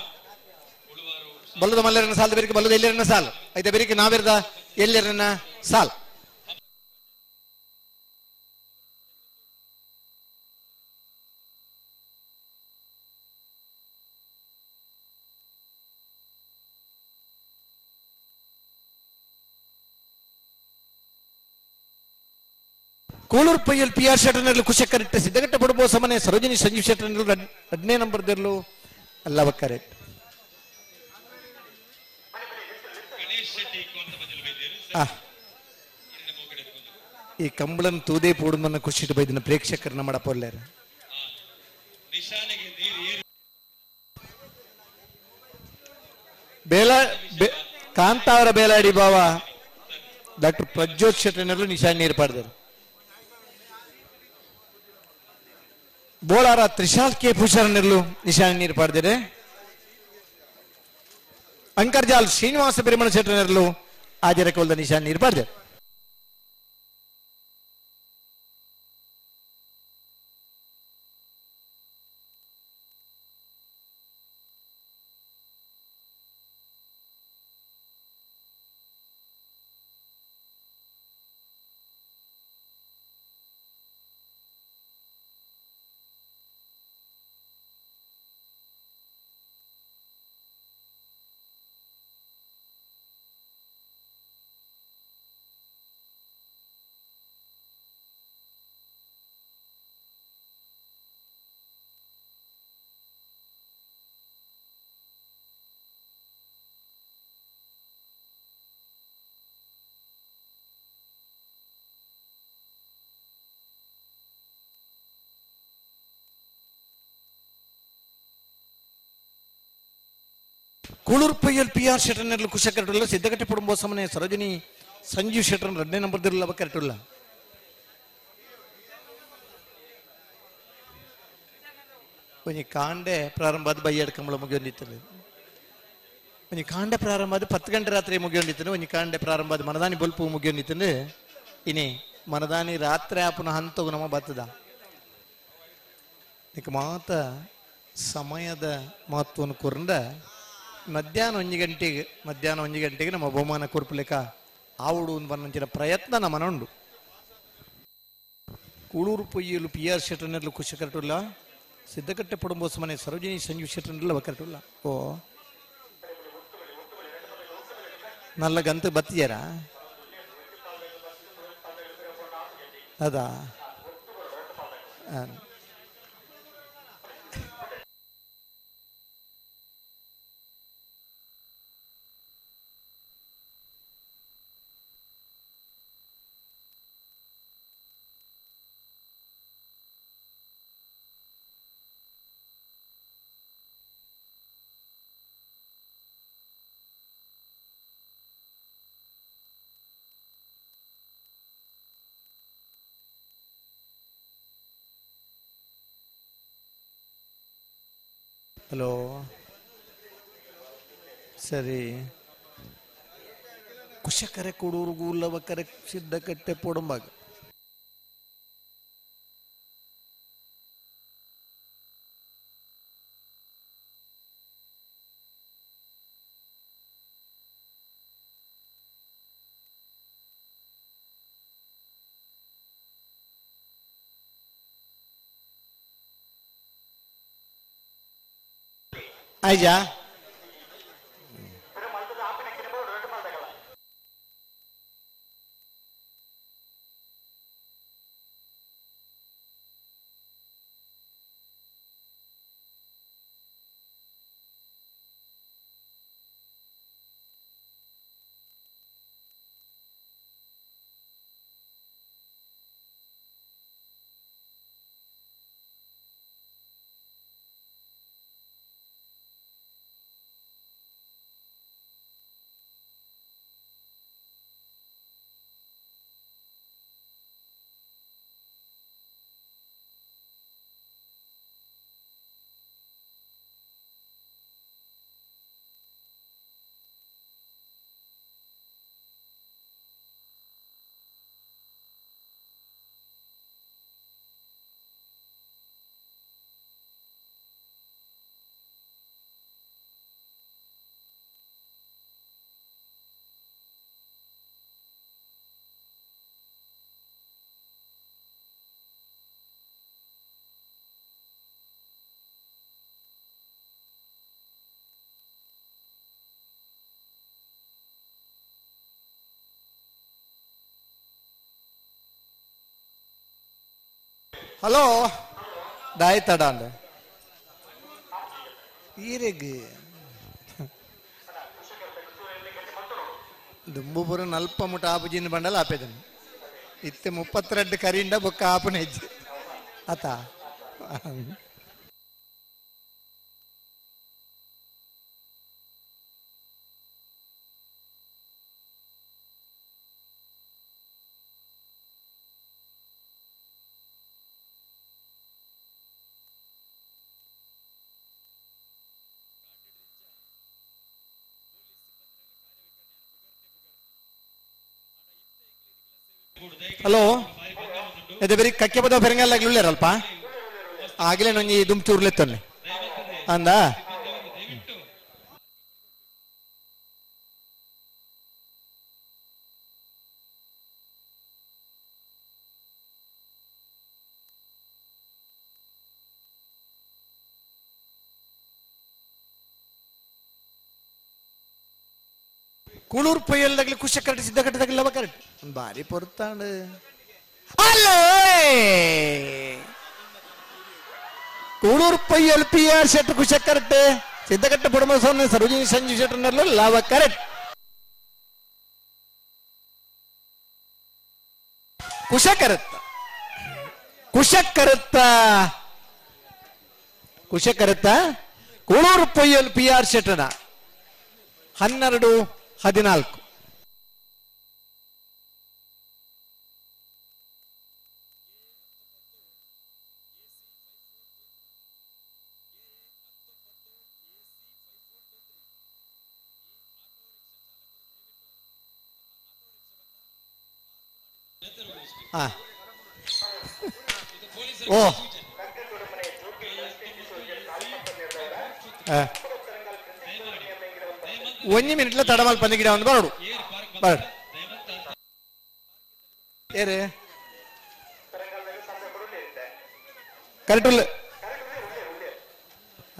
ಬಲ್ಲುದ ಮಲ್ಲರನ ಸಾಲದ ಬೆರಕೆ ಬಲ್ಲುದ ಎಲ್ಲರನ ಸಾಲ್ ಐತ ಬೆರಕೆ ನಾವೇರ್ದ ಎಲ್ಲರನ ಸಾಲ್. ಕೂಳೂರು ಪೈಯಲ್ ಪಿ ಆರ್ ಶೆಟ್ಟರ್ನಲ್ಲಿ ಕುಶಕರಿಟ್ಟ ಸಿದ್ದಘಟ್ಟ ಪಡುಬೋ ಸಮನೆ ಸರೋಜಿನಿ ಸಂಜೀವ್ ಶೆಟ್ಟರ್ನಲ್ಲಿ ಎರಡನೇ ನಂಬರ್ ದಿರ್ಲು ಅಲ್ಲವ ಕರೆಕ್ಟ್. ಈ ಕಂಬಳನ್ ತೂದೇ ಪೂಡುಮನ್ನ ಖುಷಿಟ್ಟು ಬೈದಿನ ಪ್ರೇಕ್ಷಕರನ್ನ ಮಾಡಪೋಲ್ಲೇರ. ಬೇಲ ಕಾಂತಾವರ ಬೇಲಾಡಿ ಬಾವ ಡಾಕ್ಟರ್ ಪ್ರಜ್ಯೋತ್ ಶೆಟ್ಟರ್ನಲ್ಲೂ ನಿಶಾನ್ ನೀರು ಪಡೆದರು. ಬೋಳಾರ ತ್ರಿಶಾಲ್ ಕೆ ಪೂಷಾರನಿರ್ಲು ನಿಶಾನ್ ನೀರು ಪಡೆದಿದೆ. ಅಂಕರ್ಜಾಲ್ ಶ್ರೀನಿವಾಸ ಬಿರಿಮಣ ಶೆಟ್ಟರ್ನರ್ಲು ಆಜರಕೋಲ್ದ ನಿಶಾನ್ ನೀರು ಪಡೆದರು. ಕೂಳೂರು ಪೈಯಲ್ ಪಿ ಆರ್ ಶೆಟ್ಟರ್ನಲ್ಲಿ ಕುಶಕರಟುಲ್ಲ ಸಿದ್ದಗಟ್ಟೆ ಪಡುಂಬೋ ಸಮನೆ ಸರೋಜಿನಿ ಸಂಜೀವ್ ಶೆಟ್ಟರ್ ಎರಡನೇ ನಂಬರ್ ದಿರಲ್ಲ ಕರೆಟುಲ್ಲ. ಒಂಜಿ ಕಾಂಡೆ ಪ್ರಾರಂಭ ಆದ ಬೈಯಡ್ ಕಂಬಳ ಮುಗಿಯೊಂದಿತ್ತದು. ಒಂಜಿ ಕಾಂಡೆ ಪ್ರಾರಂಭ ಆದ 10 ಗಂಟೆ ರಾತ್ರಿ ಮುಗಿಯೊಂದಿತ್ತನು. ಒಂಜಿ ಕಾಂಡೆ ಪ್ರಾರಂಭ ಆದ ಮನದಾನಿ ಬೊಲ್ಪು ಮುಗಿಯೊಂದಿತ್ತನು. ಇನಿ ಮನದಾನಿ ರಾತ್ರಿ ಆಪುನ ಹಂತಗು ನಮ್ಮ ಬತ್ತದ. ಮಾತ ಸಮಯದ ಮಹತ್ವವನ್ನು ಕೊರಂಡ ಮಧ್ಯಾಹ್ನ 1 ಗಂಟೆಗೆ ಮಧ್ಯಾಹ್ನ 1 ಗಂಟೆಗೆ ನಮ್ಮ ಬಹುಮಾನ ಕೊರ್ಪುಲೆಕ ಆವುಡು ಬನ್ನಂಚಿನ ಪ್ರಯತ್ನ ನಮ್ಮನ ಉಂಡು. ಕೂಳೂರು ಪೊಯ್ಯಲು ಪಿ ಆರ್ ಶೆಟ್ಟರ್ನಲ್ಲೂ ಖುಷಿ ಕರಟುಲ್ಲ ಸಿದ್ದಕಟ್ಟೆ ಪಡುಂಬೋಸ್ ಮನೆ ಸರೋಜಿನಿ ಸಂಜೀವ್ ಶೆಟ್ಟರ್ನಲ್ಲ ಕರಟುಲ್ಲ. ಓ ನಲ್ಲ ಗಂತ ಬತ್ತಿಯಾರ ಅದಾ ಹಲೋ ಸರಿ ಕುಶಕರೆ ಕೊಡೂರು ಗೂಲವ ಕರೆ ಸಿದ್ದಕಟ್ಟೆ ಪೊಡಂಬಾಗ ಆಯ್ಜಾ ಹಲೋ ದಾಯ್ತಡ ಅಂದ ಈರೆಗ್ ದುಂಬುಪುರ ನಲ್ಪ ಮುಟ ಆಪುಜಿನ ಬಂಡಲ ಆಪೆದನು ಇತ್ತೆ 32 ಕರಿಂಡ ಬೊಕ್ಕ ಆಪುನ ಹೆಜ್ಜೆ ಆತ. ಹಲೋ ಅದೇ ಬೇರೆ ಕಕ್ಕೆ ಬದ ಬೆರಂಗಲ್ಲಾಗ್ಲಿಲ್ಲಾರಲ್ಪ ಆಗಲೇ ನೊಂಜಿ ದುಂಚೂರ್ಲೆತ್ತೊನ್ನೆ ಅಂದ. ಕೂಳೂರು ಪೊಯ್ಯಲ್ದಾಗ್ಲಿ ಕುಶ ಕರೆಕ್ಟ್ ಸಿದ್ಧ ಕಟ್ಟದಾಗಲಿ ಕರೆಕ್ಟ್ ಬಾರಿ ಪೊರ್ತಾಂಡು ಅಲ್ಲೇ ಕೂಳೂರು ಪೊಯ್ಯಲ್ ಪಿ ಆರ್ ಶೆಟ್ ಕುಶ ಕರೆಕ್ಟ್ ಸಿದ್ಧಕಟ್ಟ ಪುಡಮ ಸೊನ್ನೆ ಸರೋಜಿನಿ ಸಂಜೀವ್ ಶೆಟ್ಟರ್ನಲ್ಲೂ ಲಾವ ಕರೆಕ್ಟ್ ಕುಶ ಕರೆಕ್ಟ್ ಕುಶ ಕರೆಕ್ಟ ಕುಶ ಕರೆಕ್ಟ ಕೂಳೂರು ಪೊಯ್ಯಲ್ ಪಿ ಆರ್ ಶೆಟ್ಟನ 12 14. ಓ ಒಂಜಿ ಮಿನಿಟ್ಲ ತಡಮಲ್ ಪಂದಿಗಿಡ ಒಂದು ಬರೋಡು ಬರೋಡು ಏರು ಕರೆಕ್ಟ್ ಉಲ್ಲ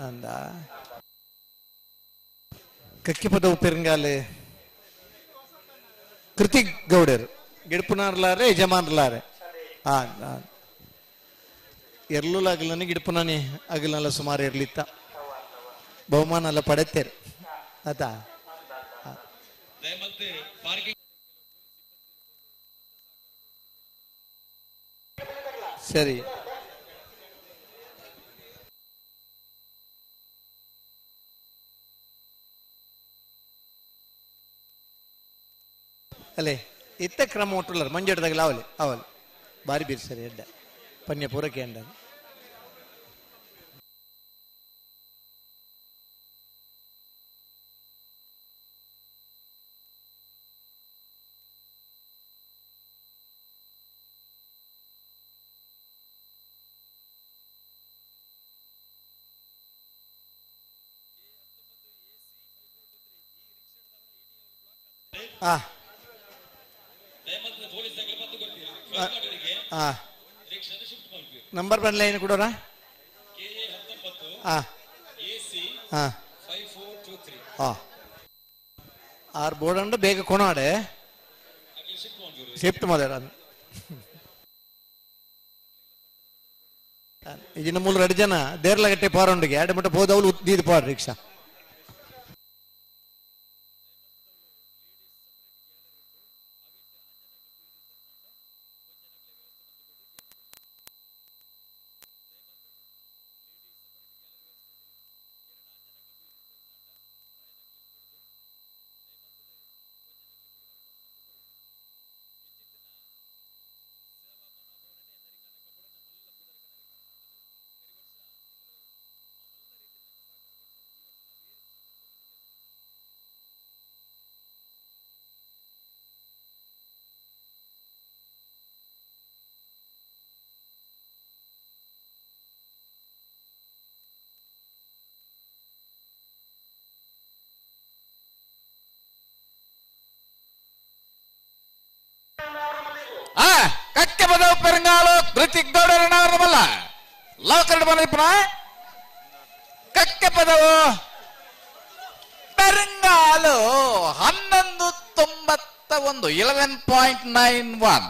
ಅಂದ ಕಕ್ಕಿಪದವು ಪೆರಂಗಾಲೆ ಕೃತಿಕ್ ಗೌಡರು ಗಿಡಪುನಾರ್ಲಾರೆ ಯಜಮಾನ್ರ್ಲಾರೆ ಆ ಎರ್ಲುಲಾಗಲನಿ ಗಿಡಪುನಾನಿ ಅಗಲಲ್ಲ ಸುಮಾರು ಇರ್ಲಿತ್ತ ಬಹುಮಾನ ಎಲ್ಲ ಪಡೆತೇರು ಆತಾ. ಸರಿ ಅಲ್ಲೇ ಇತ್ತ ಕ್ರಮ ಒಟ್ಟುಳ್ಳಾರ ಮಂಜೆಡ್ದಾಗಲ ಅವಲಿ ಅವಲಿ ಬಾರಿ ಬೀರ್ ಸರಿ ಎಡ್ಡ ಪನ್ಯ ಪೂರಕ್ಕೆ ಎಂಡ ನಂಬರ್ ಬಂದ್ಲ ಏನು ಕೊಡೋಣ? ಆರು ಬೋರ್ಡ್ ಅಂಡ ಬೇಗ ಕೊನಾಡೆ ಶಿಫ್ಟ್ ಮಾಡ ಇನ್ನು ಮೂಲ ಎರಡು ಜನ ದೇರ್ಲಗಟ್ಟೆ ಪಾರೊಂಡಿಗೆ ಎರಡು ಮಟ್ಟ ಹೋದವಳು ಉದ್ದೀದು ಪಾರ್ ರಿಕ್ಷಾ. ಕಕ್ಕೆ ಬದವು ಪೆರಂಗಾಲು ಕೃತಿಕ್ ಗೌಡರನ್ನವರಲ್ಲ ಲವ್ ಕರಡು ಬಂದಿಪ್ಪನ ಕಕ್ಕೆ ಪದವು ಪೆರಂಗಾಲು 11.91 11.91.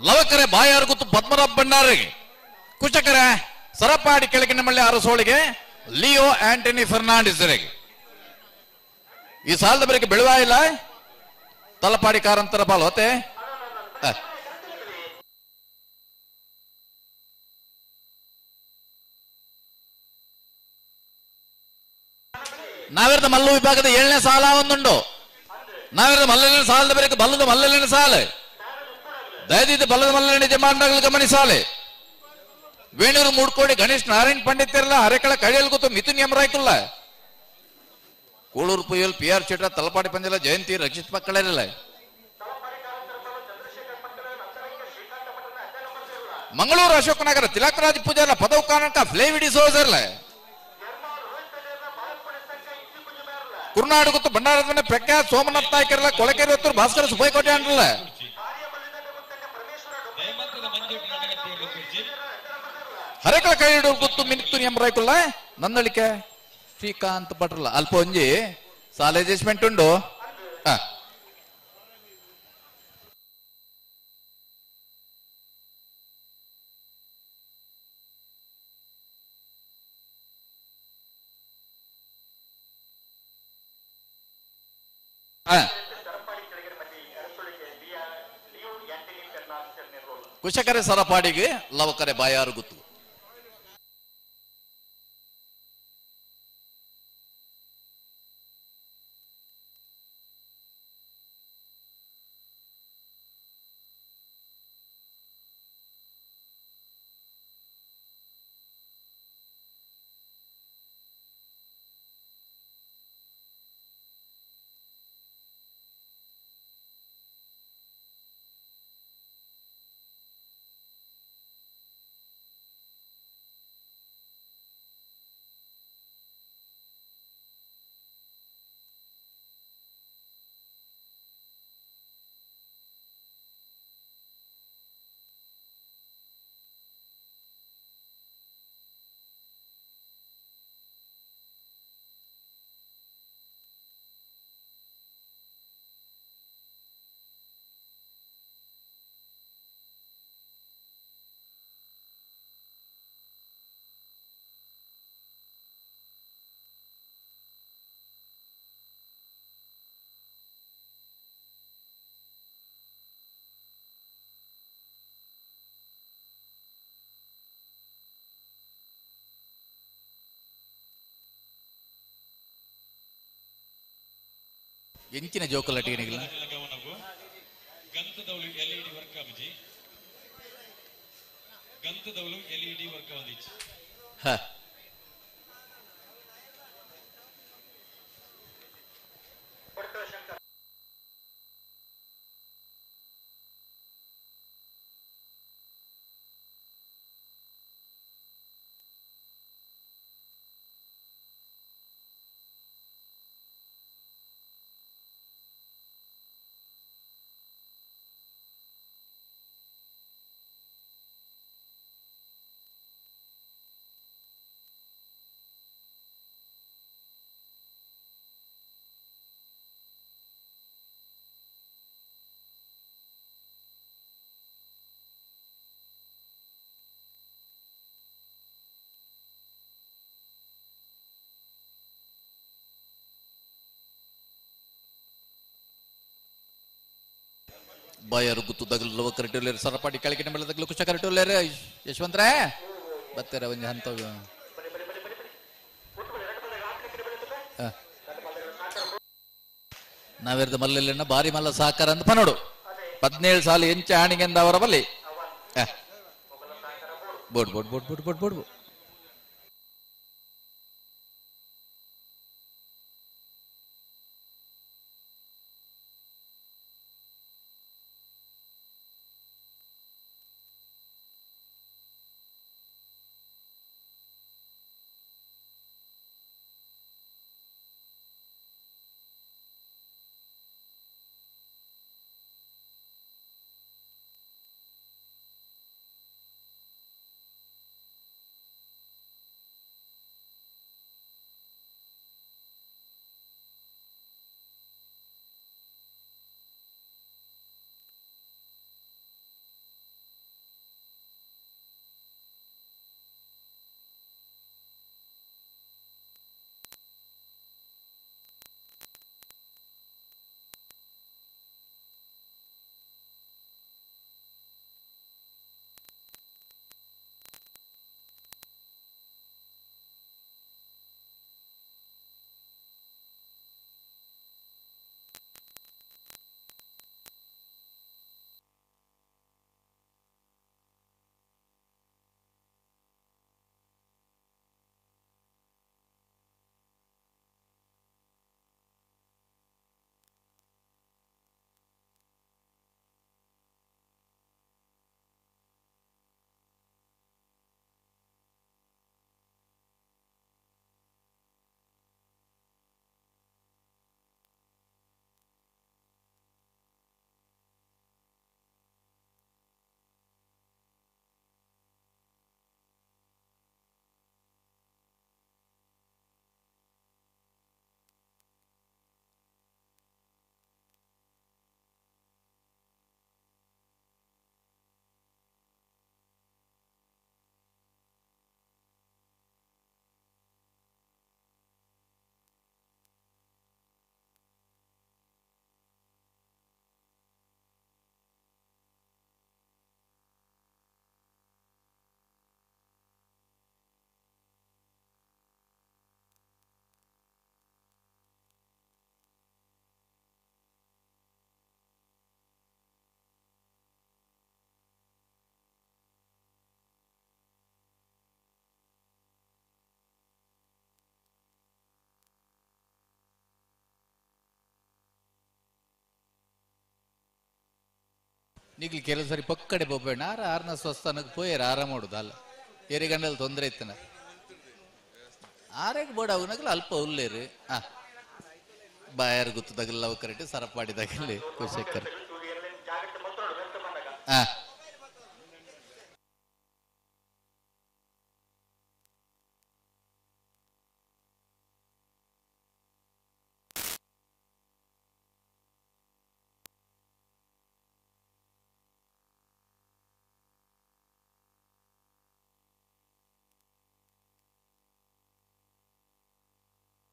ಲವಕರೆ ಬಾಯಾರು ಗೊತ್ತು ಪದ್ಮನಾಭ ಭಂಡಾರಿಗೆ. ಕುಶಕರೆ ಸರಪಾಡಿ ಕೆಳಗಿನ ಮಳ್ಳಿ ಅರಸೋಳಿಗೆ ಲಿಯೋ ಆಂಟನಿ ಫರ್ನಾಂಡಿಸ್. ಈ ಸಾಲದ ಬರೆಗೆ ಬೆಳುವ ಇಲ್ಲ ತಲಪಾಡಿ ಕಾರಂತರ ಬಾಲ್ ಹೊತ್ತೆ. ನಾವಿರದ ಮಲ್ಲು ವಿಭಾಗದ 7ನೇ ಸಾಲ ಒಂದುಂಡು. ನಾವಿರದ ಮಲ್ಲಲಿನ ಸಾಲದ ಬರೆಗೆ ಬಲ್ಲದ ಮಲ್ಲಲಿನ ಸಾಲ ದಯದಿದ್ದು ಬಲ್ಲದ ಮಲ್ಲಲಿನ ಜಮಾಂಡಗಳು ಗಮನಿಸಾಲೆ. ವೇಣೂರು ಮೂಡ್ಕೋಡಿ ಗಣೇಶ್ ನಾರಾಯಣ್ ಪಂಡಿತರಲ್ಲ ಹರೆಕಳ ಕಳಿಯಲ್ ಗೊತ್ತು ಮಿಥುನ್ ಯಮರಾಯ್ಕುಲ್ಲ. ಕೂಳೂರು ಪುಯ್ಯಲ್ ಪಿ ಆರ್ ಚೇಟ ತಲಪಾಡಿ ಪಂಜಲ ಜಯಂತಿ ರಕ್ಷಿತ್ ಮಕ್ಕಳಿರಲ್ಲ. ಮಂಗಳೂರು ಅಶೋಕನಗರ ತಿಲಕರಾಜ್ ಪೂಜಾರ ಪದವು ಕಾನಕ ಫ್ಲೇವಿಡಿ ಸೋಜರ್ಲ. ಕುರ್ನಾಡು ಗೊತ್ತು ಭಂಡಾರದ ಮನೆ ಪ್ರಖ್ಯಾತ್ ಸೋಮನಾಥ್ ನಾಯ್ಕರಲ್ಲ ಕೊಳಕೆರೆ ಹೊತ್ತೂರು ಭಾಸ್ಕರ ಸುಬ್ಬಯ್ಯ ಅಂಡ್ರಲ್ಲ. ಹರೆಕಳ ಕೈ ಗೊತ್ತು ಮಿನಿತ್ತು ಎಂಬರಾಯ್ಕುಲ್ಲ ನನ್ನಳಿಕೆ ಶ್ರೀಕಾಂತ್ ಭಟ್ರಲ್ಲ. ಅಲ್ಪ ಒಂಜಿ ಸಾಲ ಅಡ್ಜಸ್ಟ್ಮೆಂಟ್ ಉಂಡು. ಕುಶಕರೆ ಸರಪಾಡಿಗೆ ಲವಕರೆ ಬಾಯಾರು ಗೊತ್ತು. ಎಂಚಿನ ಜೋಕಲ್ ಅಟಿಗಿನಿಗಿಲ್ಲ. ಗಂತದವಳು ಎಲ್ಇಡಿ ವರ್ಕ್ ಅಬ್ಜಿ ಗಂತದವಳು ಎಲ್ಇಡಿ ವರ್ಕ್ ಒಂದಿಚ್ಚು. ಹ ಬಾಯರು ಗುತ್ತು ದಗಲು ಲವ ಕರೆಟುಲೇರು ಸರಪಾಡಿ ಕೆಳಗಿನ ಮೇಲೆ ದಗಲು ಕುಶ ಕರೆಟುಲೇರು ಯಶವಂತ್ರೆ ಬತ್ತಾರೆ ಒಂಜಿ ಹಂತ. ನಾವೇರ್ದ ಮಲ್ಲಲ್ಲಿನ ಬಾರಿ ಮಲ್ಲ ಸಹಕಾರ ಅಂತ ಪನೋಡು 17 ಸಾಲ ಎಂಚ ಆಣಿಗೆಂದ ಅವರ ಬಲ್ಲಿ board board board board board board. Nigli ಕೆಲವು ಸರಿ ಪಕ್ಕಡೆ ಪೋಪೇಣ ಆರ ಆರ್ನ ಸ್ವಸ್ಥಾನಕ್ಕೆ ಪೋಯೇರು ಆರಾಮ ಮಾಡುದು ಅಲ್ಲ ಏರಿ ಗಂಡಲ್ಲಿ ತೊಂದರೆ ಇತ್ತನ ಆರೇಗ್ ಬೋಡ ಅವನಗಲ ಅಲ್ಪ ಉಲ್ಲೇರು ಆ ಬಾಯಾರು ಗೊತ್ತದಾಗಲ್ಲ ಅವ ಕರೆಕ್ಟ್ ಸರಪಾಡಿದಾಗಲ್ಲಿ ಕುಶೇಖರ್ ಆ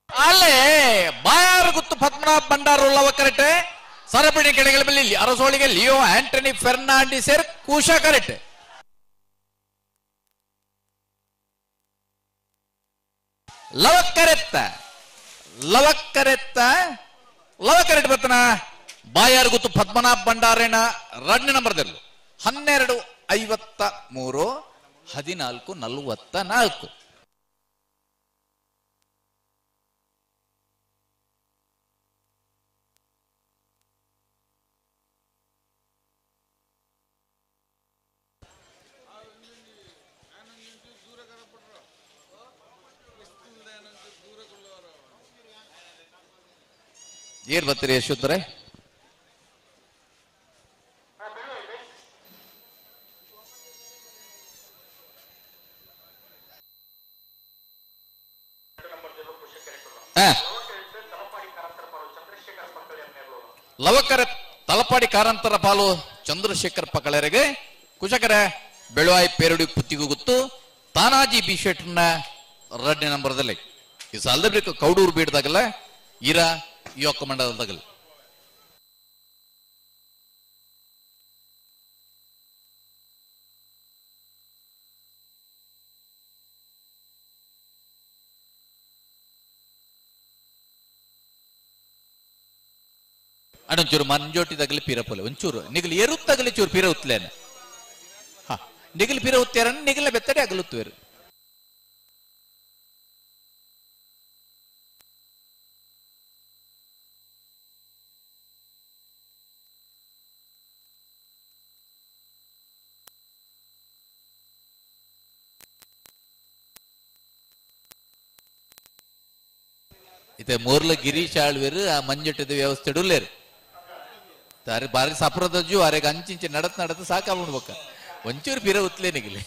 ಅಲ್ಲೇ ಬಾಯಾರು ಗುತ್ತು ಪದ್ಮನಾಭ ಭಂಡಾರ ಉಳ್ಳವ ಕರೆಕ್ಟ್ ಸರಪಣಿ ಕೆಳಗಳ ಮೇಲೆ ಅರಸೋಳಿಗೆ ಲಿಯೋ ಆಂಟನಿ ಫೆರ್ನಾಂಡಿಸೆರ್ ಕೂಶ ಕರೆಕ್ಟ್. ಲವಕ್ಕರೆತ್ತ ಲವಕ್ಕರೆತ್ತ ಲವಕರೆಟ್ ಬತ್ತನ ಬಾಯಾರು ಗುತ್ತು ಪದ್ಮನಾಭ ಭಂಡಾರೇಣ ರಡ್ನ ನಂಬರ್ದಲ್ಲಿ 12:53 14:44. ಏನ್ ಬರ್ತೀರಿ ಯಶೋಧರೆ? ಲವಕರ ತಲಪಾಡಿ ಕಾರಂತರ ಪಾಲು ಚಂದ್ರಶೇಖರ್ ಪಕಳೆರೆಗೆ ಕುಶಕರ ಬೆಳುವಾಯಿ ಪೇರುಡಿ ಪುತ್ತಿಗೂ ಗೊತ್ತು ತಾನಾಜಿ ಬಿ ಶೆಟ್ನ ರಡ್ನೇ ನಂಬರ್ದಲ್ಲಿ ಈ ಸಾಲದ ಬೇಕು ಕೌಡೂರು ಬೀಡ್ದಾಗಲ್ಲ ಇರ ಯೋಕ ಮಂಡಲದಾಗಲ್ಲ. ಅಣ್ಣೊಂಚೂರು ಮಂಜೋಟಿ ತಗಲಿ ಪೀರಪೋಲೆ ಒಂಚೂರು ನಿಗಲಿ ಎರುತ್ತಗಲಿ ಚೂರು ಪೀರ ಉತ್ಲೇನ ಹಾ ನಿಗಲಿ ಪೀರ ಉತ್ತೇರನ್ನ ನಿಗಲ ಬೆತ್ತಡೆ ಅಗಲುತ್ತುವೇರು. ಇತ್ತೆ ಮೂರ್ಲ ಗಿರೀಶ್ ಆಳ್ವೇರು ಆ ಮಂಜುಟ್ಟದ ವ್ಯವಸ್ಥೆ ಉಲ್ಲೇರು ತಾರೆ ಬಾರಿ ಸಪ್ರದಜ್ಜು ಅರೆಗೆ ಅಂಚಿಂಚಿ ನಡತ್ ನಡತ್ ಸಾಕಾಗ್ಬಿಡ್ಬೇಕ ಒಂಚೂರು ಪಿರ ಉತ್ಲೇ ನಿಗಲಿ.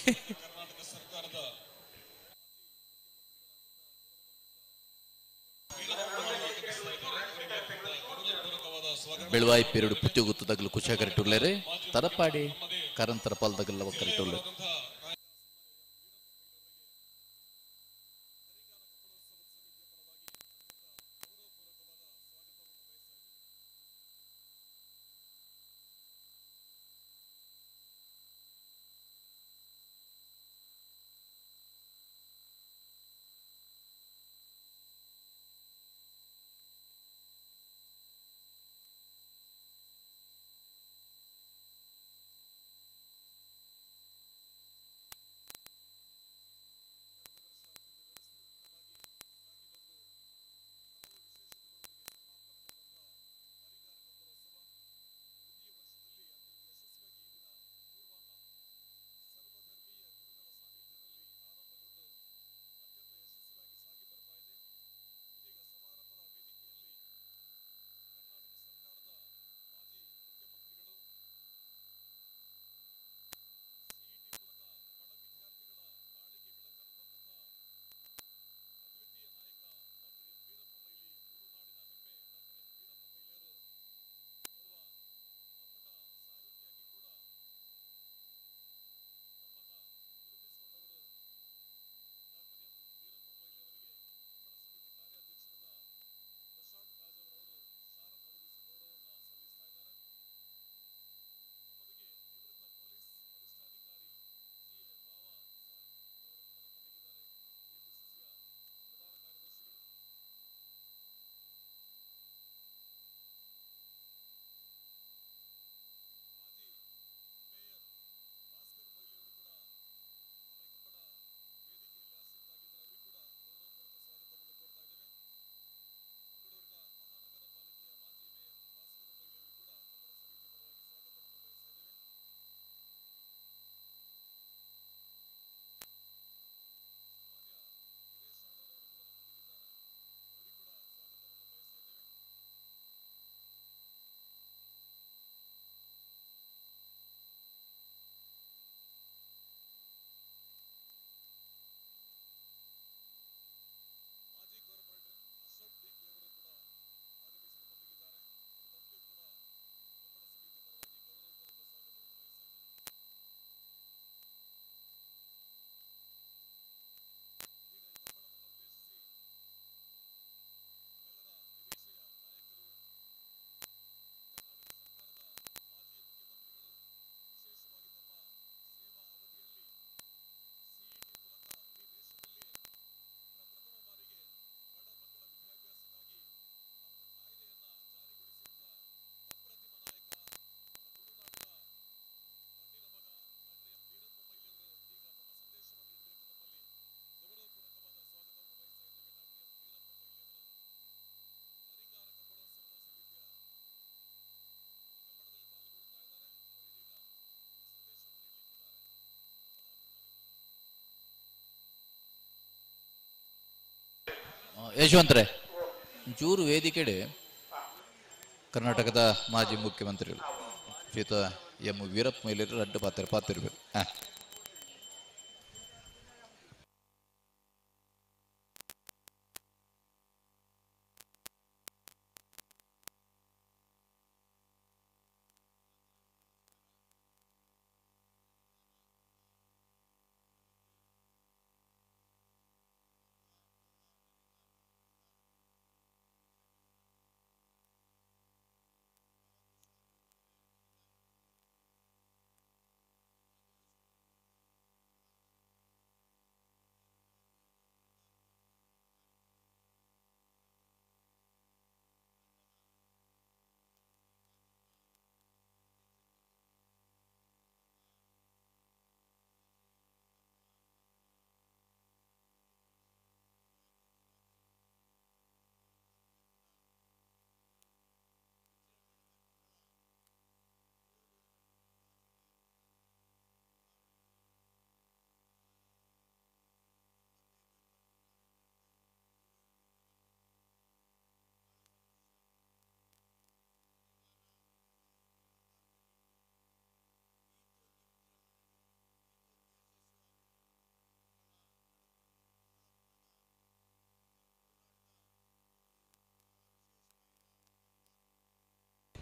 ಬೆಳುವಾಯಿ ಪೇರುಡು ಪುತ್ತಿ ಗುತ್ತು ತಗಲು ಕುಶ ಕರೆಟುಲ್ಲೇರೆ ತರಪಾಡಿ ಕರಂತರ ಪಾಲ್ ತಗಲ್ಲ ಕರೆಟುಲ್ಲೇರು. ಯಶವಂತರೇ, ಚೂರು ವೇದಿಕೆಡೆ ಕರ್ನಾಟಕದ ಮಾಜಿ ಮುಖ್ಯಮಂತ್ರಿಗಳು ಶ್ರೀತ ಎಂ ವೀರಪ್ಪ ಮೊಯ್ಲಿಯರು ರಡ್ಡು ಪಾತ್ರ ಪಾತಿರ್ಬೇಕು.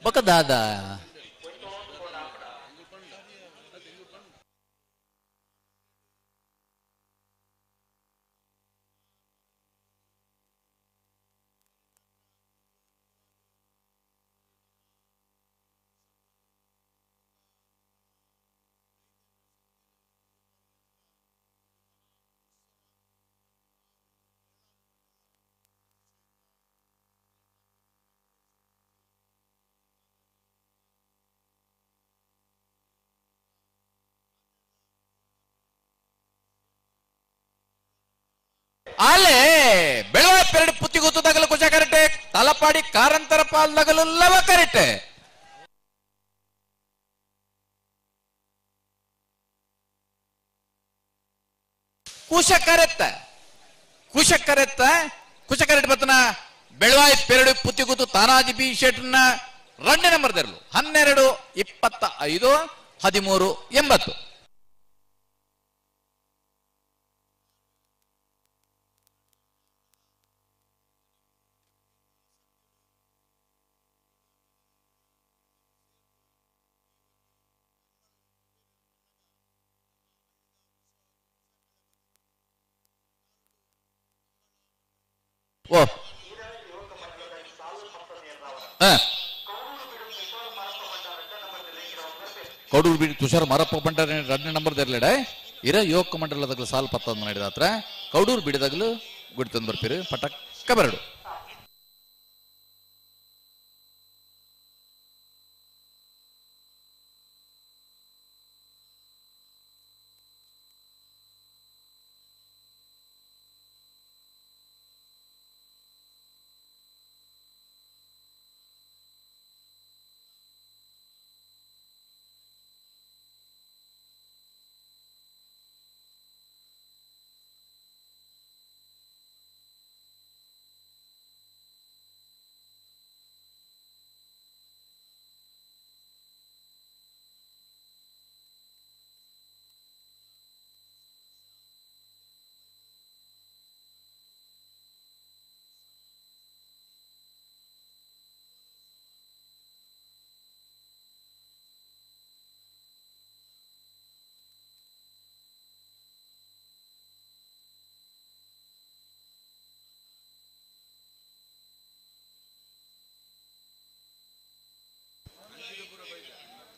ಬಕದಾದ ಅಲ್ಲೇ ಬೆಳವ ಪೆರಡು ಪುತ್ತಿ ಗೊತ್ತದಾಗಲು ಕುಚ ಕರೆಟೆ ತಲಪಾಡಿ ಕಾರಂತರ ಪಾಲ್ದಾಗಲು ಲವ ಕರೆಟೆ. ಕುಶ ಕರೆತ್ತ ಕುಶ ಕರೆತ್ತ ಕುಶ ಕರೆಟ್ ಬತ್ತನ ಬೆಳವಾಯಿ ಪೆರಡು ಪುತ್ತಿ ಗೊತ್ತು ತಾನಾಜಿ ಬಿ ಶೆಟ್ನ 2 ನಂಬರ್ ದೆರಲು 12 25 13 80. ಓ ಕೌಡೂರು ಬೀಡಿ ತುಷಾರ್ ಮಾರಪ್ಪ ಭಂಡಾರ 2 ನಂಬರ್ ದೆರ್ಲೆಡೆ ಇರ ಯುವಕ ಮಂಡಲದಾಗಲು ಸಾಲು ಪತ್ತೊಂದು ನಡೆದ ಹತ್ರ ಕೌಡೂರು ಬಿಡಿದಾಗಲು ಗುಡಿ ತಂದು ಬರ್ತೀರಿ ಪಟಕ್ಕ ಬರಡು.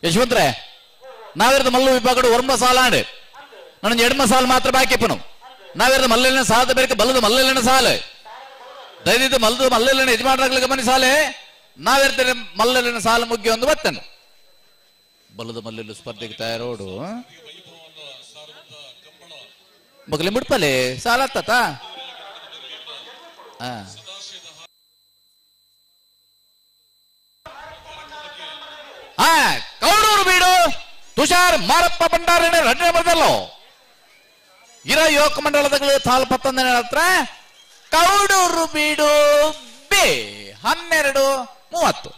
ಯಶವಂತ್ರೆ, ನಾವಿರದ ಮಲ್ಲು ವಿಭಾಗಡು ಒರ್ಮ ಸಾಲಾಂಡ್ ನನ್ನ ಎಡ್ಮ ಸಾಲು ಮಾತ್ರ ಬಾಕಿ ಪನು. ನಾವಿರದ ಮಲ್ಲೆಲ್ಲ ಸಾಲದ ಬೇರೆ ಬಲ್ಲದ ಮಲ್ಲೆಲ್ಲ ಸಾಲು ದಯದಿದ್ದು ಮಲ್ದು ಮಲ್ಲೆಲ್ಲ ಯಜಮಾನರಾಗ್ಲಿ ಗಮನಿ ಸಾಲೆ ನಾವಿರ್ತೇನೆ ಮಲ್ಲೆಲ್ಲ ಸಾಲು ಮುಗ್ಗಿ ಒಂದು ಬತ್ತನು ಬಲ್ಲದ ಮಲ್ಲೆಲ್ಲ ಸ್ಪರ್ಧೆಗೆ ತಯಾರೋಡು ಮಗಲಿ ಮುಡ್ಪಲೆ ಸಾಲ ತಾತ. ಕೌಡೂರು ಬೀಡು ತುಷಾರ್ ಮಾರಪ್ಪ ಭಂಡಾರ 2 ನಂಬರ್ದಲ್ಲೋ ಇರ ಯುವಕ ಮಂಡಲದ ತಾಲ್ ಪತ್ತೊಂದನೇ ಹತ್ರ ಕೌಡೂರು ಬೀಡು ಬಿ 12:30.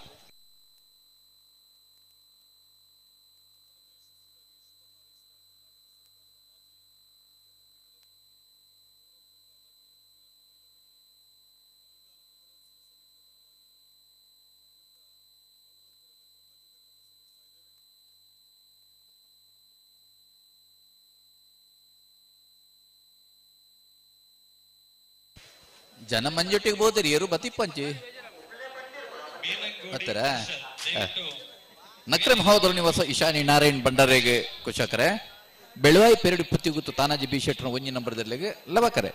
ಜನ ಮಂಜೊಟ್ಟಿಗೆ ಬೋದರಿ ಏರು ಬತಿಪ್ಪಂಚಿ ಹತ್ತರ ನಕ್ರೆ ಮಹೋದರ ನಿವಾಸ ಇಶಾನಿ ನಾರಾಯಣ್ ಭಂಡಾರೆಗೆ ಕುಶಕರೆ ಬೆಳವಾಯಿ ಪೆರಡು ಪುತ್ತಿಗುತ್ತು ತಾನಾಜಿ ಬಿ ಶೆಟ್ಟರ್ ಒಂಜಿ ನಂಬರ್ದಲ್ಲಿಗೆ ಲವಕರೆ.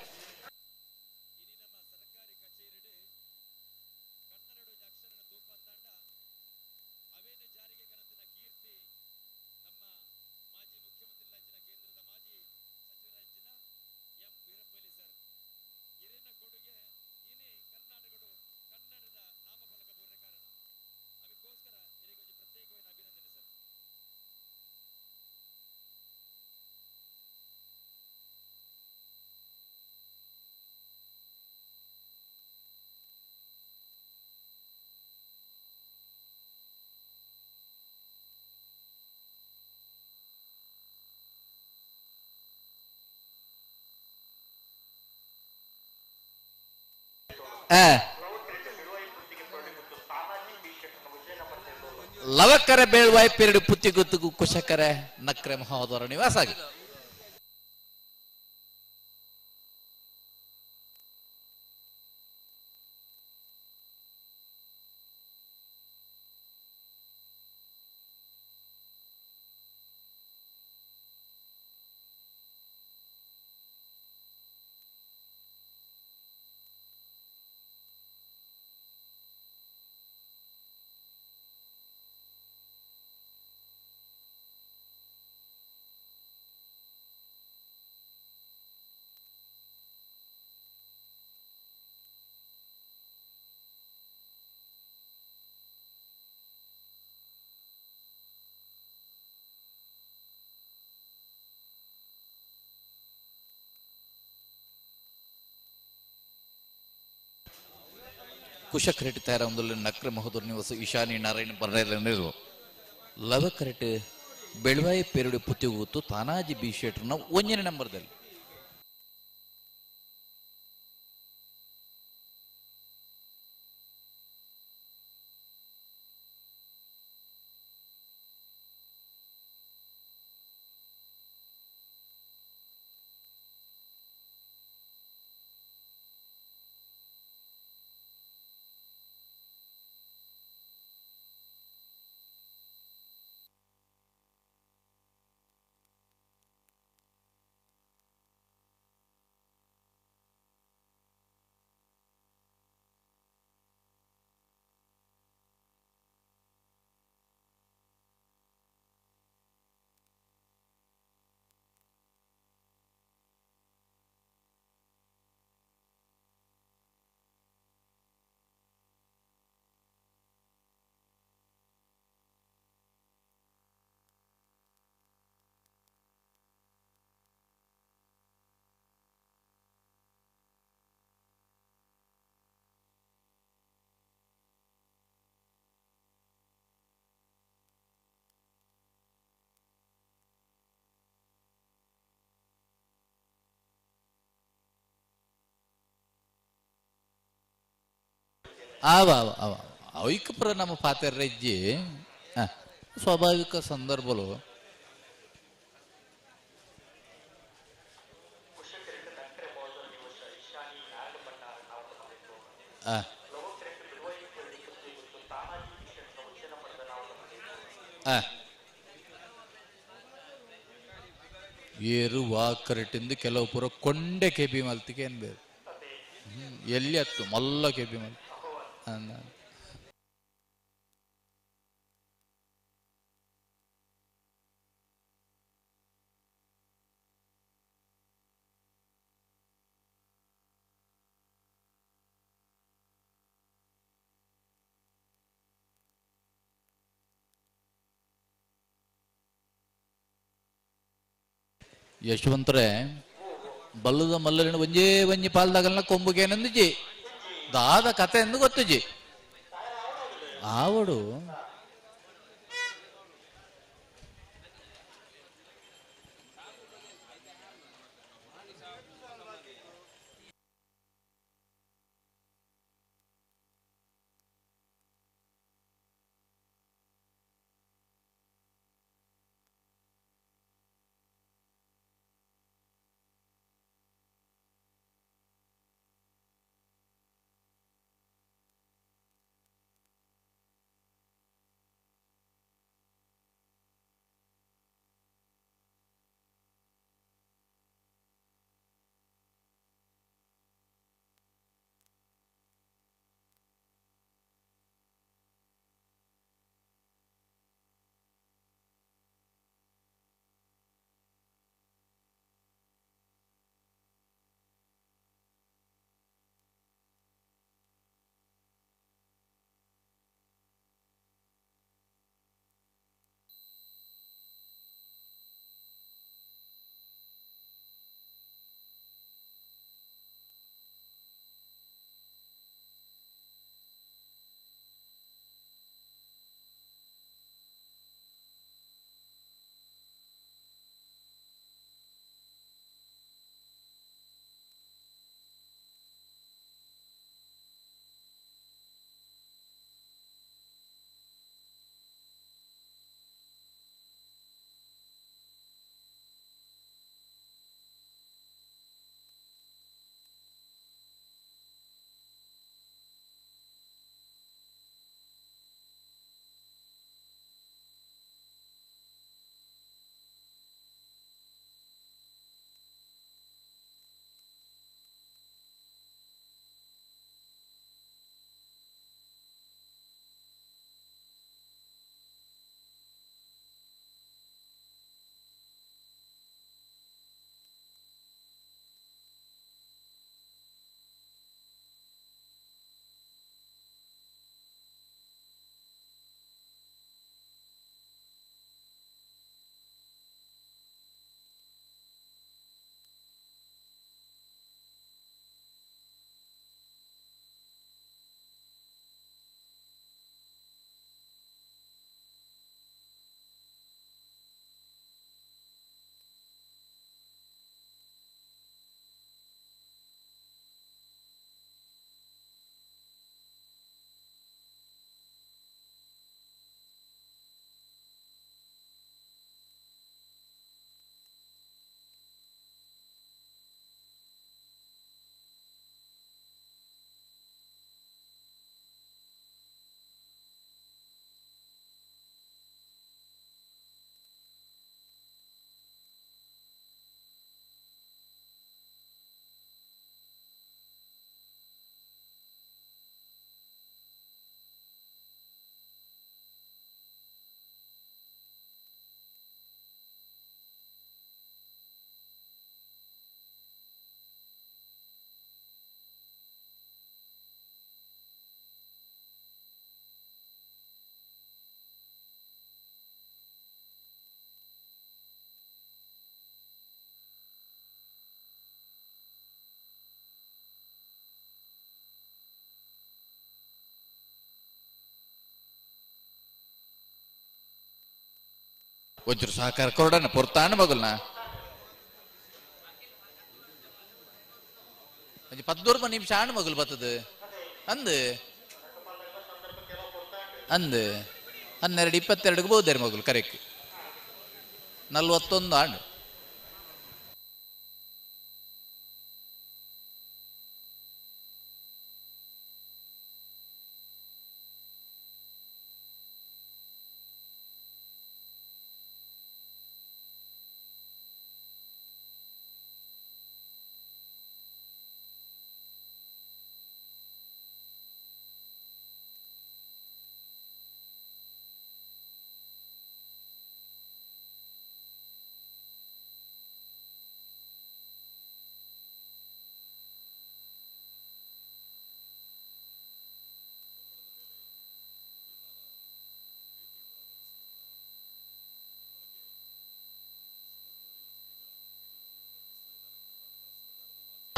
ಲವಕರೆ ಬೇಳ್ವಾಯ್ ಪೆರಡು ಪುತ್ತಿಗುತ್ತಿಗೂ ಕುಶಕರೆ ನಕ್ರೆ ಮಹೋದರ ನಿವಾಸ ಆಗಿ. ಕುಶಕ್ರೆಟ್ ತಯಾರ ಒಂದು ನಕ್ರ ಮಹೋದರ ನಿವಾಸ ಈಶಾನಿ ನಾರಾಯಣ ಬರ್ನೇರು ಲವಕರೆಟ್ ಬೆಳವಾಯಿ ಪೆರಡು ಪುತ್ತಿಗೂತು ತಾನಾಜಿ ಬಿ ಶೆಟ್ರನ ಒಂದನೇ ನಂಬರ್ದಲ್ಲಿ. ಆವ ಆವ ಆವ ಐಕಪುರ ನಮ್ಮ ಪಾತೆರ್ರೆಜ್ಜಿ ಸ್ವಾಭಾವಿಕ ಸಂದರ್ಭಲು ಏರು ವಾಕರಟಿಂದ ಕೆಲವು ಪುರ ಕೊಂಡೆ ಕೆಬಿ ಮಲ್ತಿಗೆ ಏನ್ ಬೇರೆ ಎಲ್ಲಿ ಹತ್ತು ಮಲ್ಲ ಕೆಬಿ ಮಲ್ ಯಶವಂತರೇ, ಬಲ್ಲದ ಮಲ್ಲರಿನ ಒಂಜೇ ಒಂಜಿ ಪಾಲ್ದಾಗಲ್ನ ಕೊಂಬುಗೇನಂದಿಜಿ ದಾದ ಕತೆ ಎಂದು ಗೊತ್ತುಜಿ ಆವಡು ಒಂಚೂರು ಸಹಕಾರ ಕೊರಡನ ಪೊರ್ತಾನ ಮಗಲ್ನ ಒಂಜಿ ಪದ್ದೊರ್ಮ ನಿಮಿಷ ಆಣ್ ಮಗಲ್ ಬತ್ತದ ಅಂದ್ ಅಂದ್ 12 22 ಬೋದೇರು ಮಗಲ್ ಕರೆಕ್ಟ್ 41 ಆಣ್.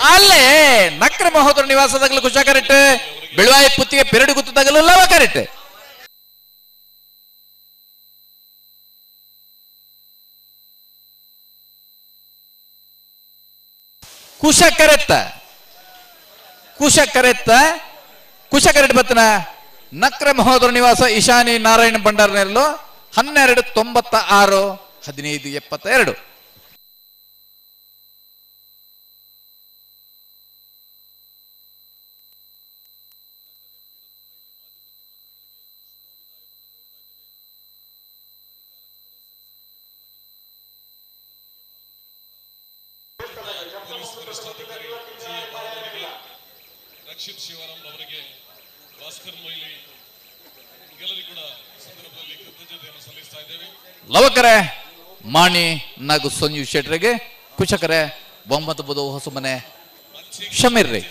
ಅಲ್ಲೇ ನಕ್ರ ಮಹೋದರ ನಿವಾಸದಾಗಲೂ ಕುಶ ಕರೆಕ್ಟ್, ಬೆಳುವಾಯಿ ಪುತ್ತಿಗೆ ಪೆರಡು ಗುತ್ತದಾಗಲೂ ಲವ ಕರೆಕ್ಟ್. ಕುಶ ಕರೆತ್ತ ಕುಶ ಕರೆತ್ತ ಕುಶ ಕರೆಟ್ ಬತ್ತನ ನಕ್ರ ಮಹೋದರ ನಿವಾಸ ಈಶಾನಿ ನಾರಾಯಣ ಭಂಡಾರನೆಲ್ಲೋ 12 96 15 72. ರಕ್ಷಿತ್ ಶಿವರಾಮ್ ಅವರಿಗೆ ಭಾಸ್ಕರ್ ಮೊಯ್ಲಿ ಎಲ್ಲರಿಗೂ ಕೂಡ ಸಂದರ್ಭದಲ್ಲಿ ಕೃತಜ್ಞತೆಯನ್ನು ಸಲ್ಲಿಸ್ತಾ ಇದ್ದೇವೆ. ಲವಕರೆ ಮಾಣಿ ನಾಗು ಸಂಜೀವ್ ಶೆಟ್ಟರಿಗೆ, ಕುಶಕರೆ ಬೊಮ್ಮತ ಬುಧ ಹೊಸಮನೆ ಶಮೀರ್ ರೀ.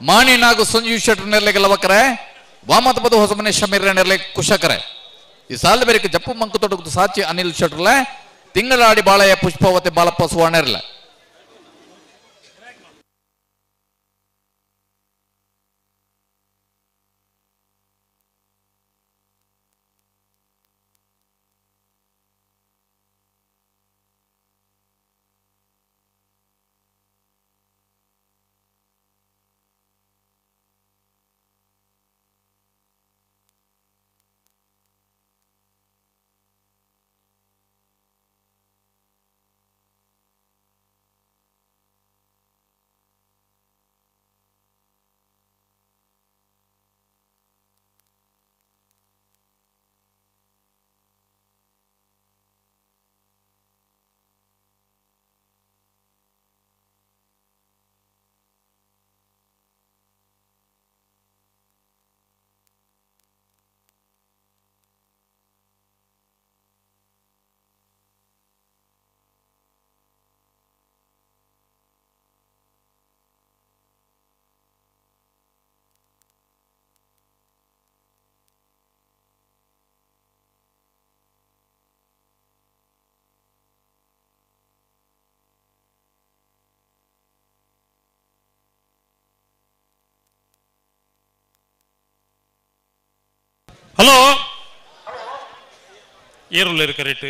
ಮಾಣಿ ನಾಗು ಸಂಜೀವ್ ಶೆಟ್ಟರ್ ನೆರಳಿಗೆ ಲವಕರೆ, ವಾಮತ ಪದ ಹೊಸಮನೆ ಶಮೀರ್ ನೆರಳೆ ಕುಶಕರೆ. ಈ ಸಾಲ ಬೇರೆ ಜಪ್ಪು ಮಂಕು ತೊಡಗುದು ಸಾಚಿ ಅನಿಲ್ ಶೆಟ್ಟರ್ಲೆ, ತಿಂಗಳಾಡಿ ಬಾಳೆಯ ಪುಷ್ಪವತಿ ಬಾಲಪ್ಪ ಸುವರ್ಣರ್ಲೆ. ಹಲೋ ಏರುಳ್ಳ ಕರೆಕ್ಟ್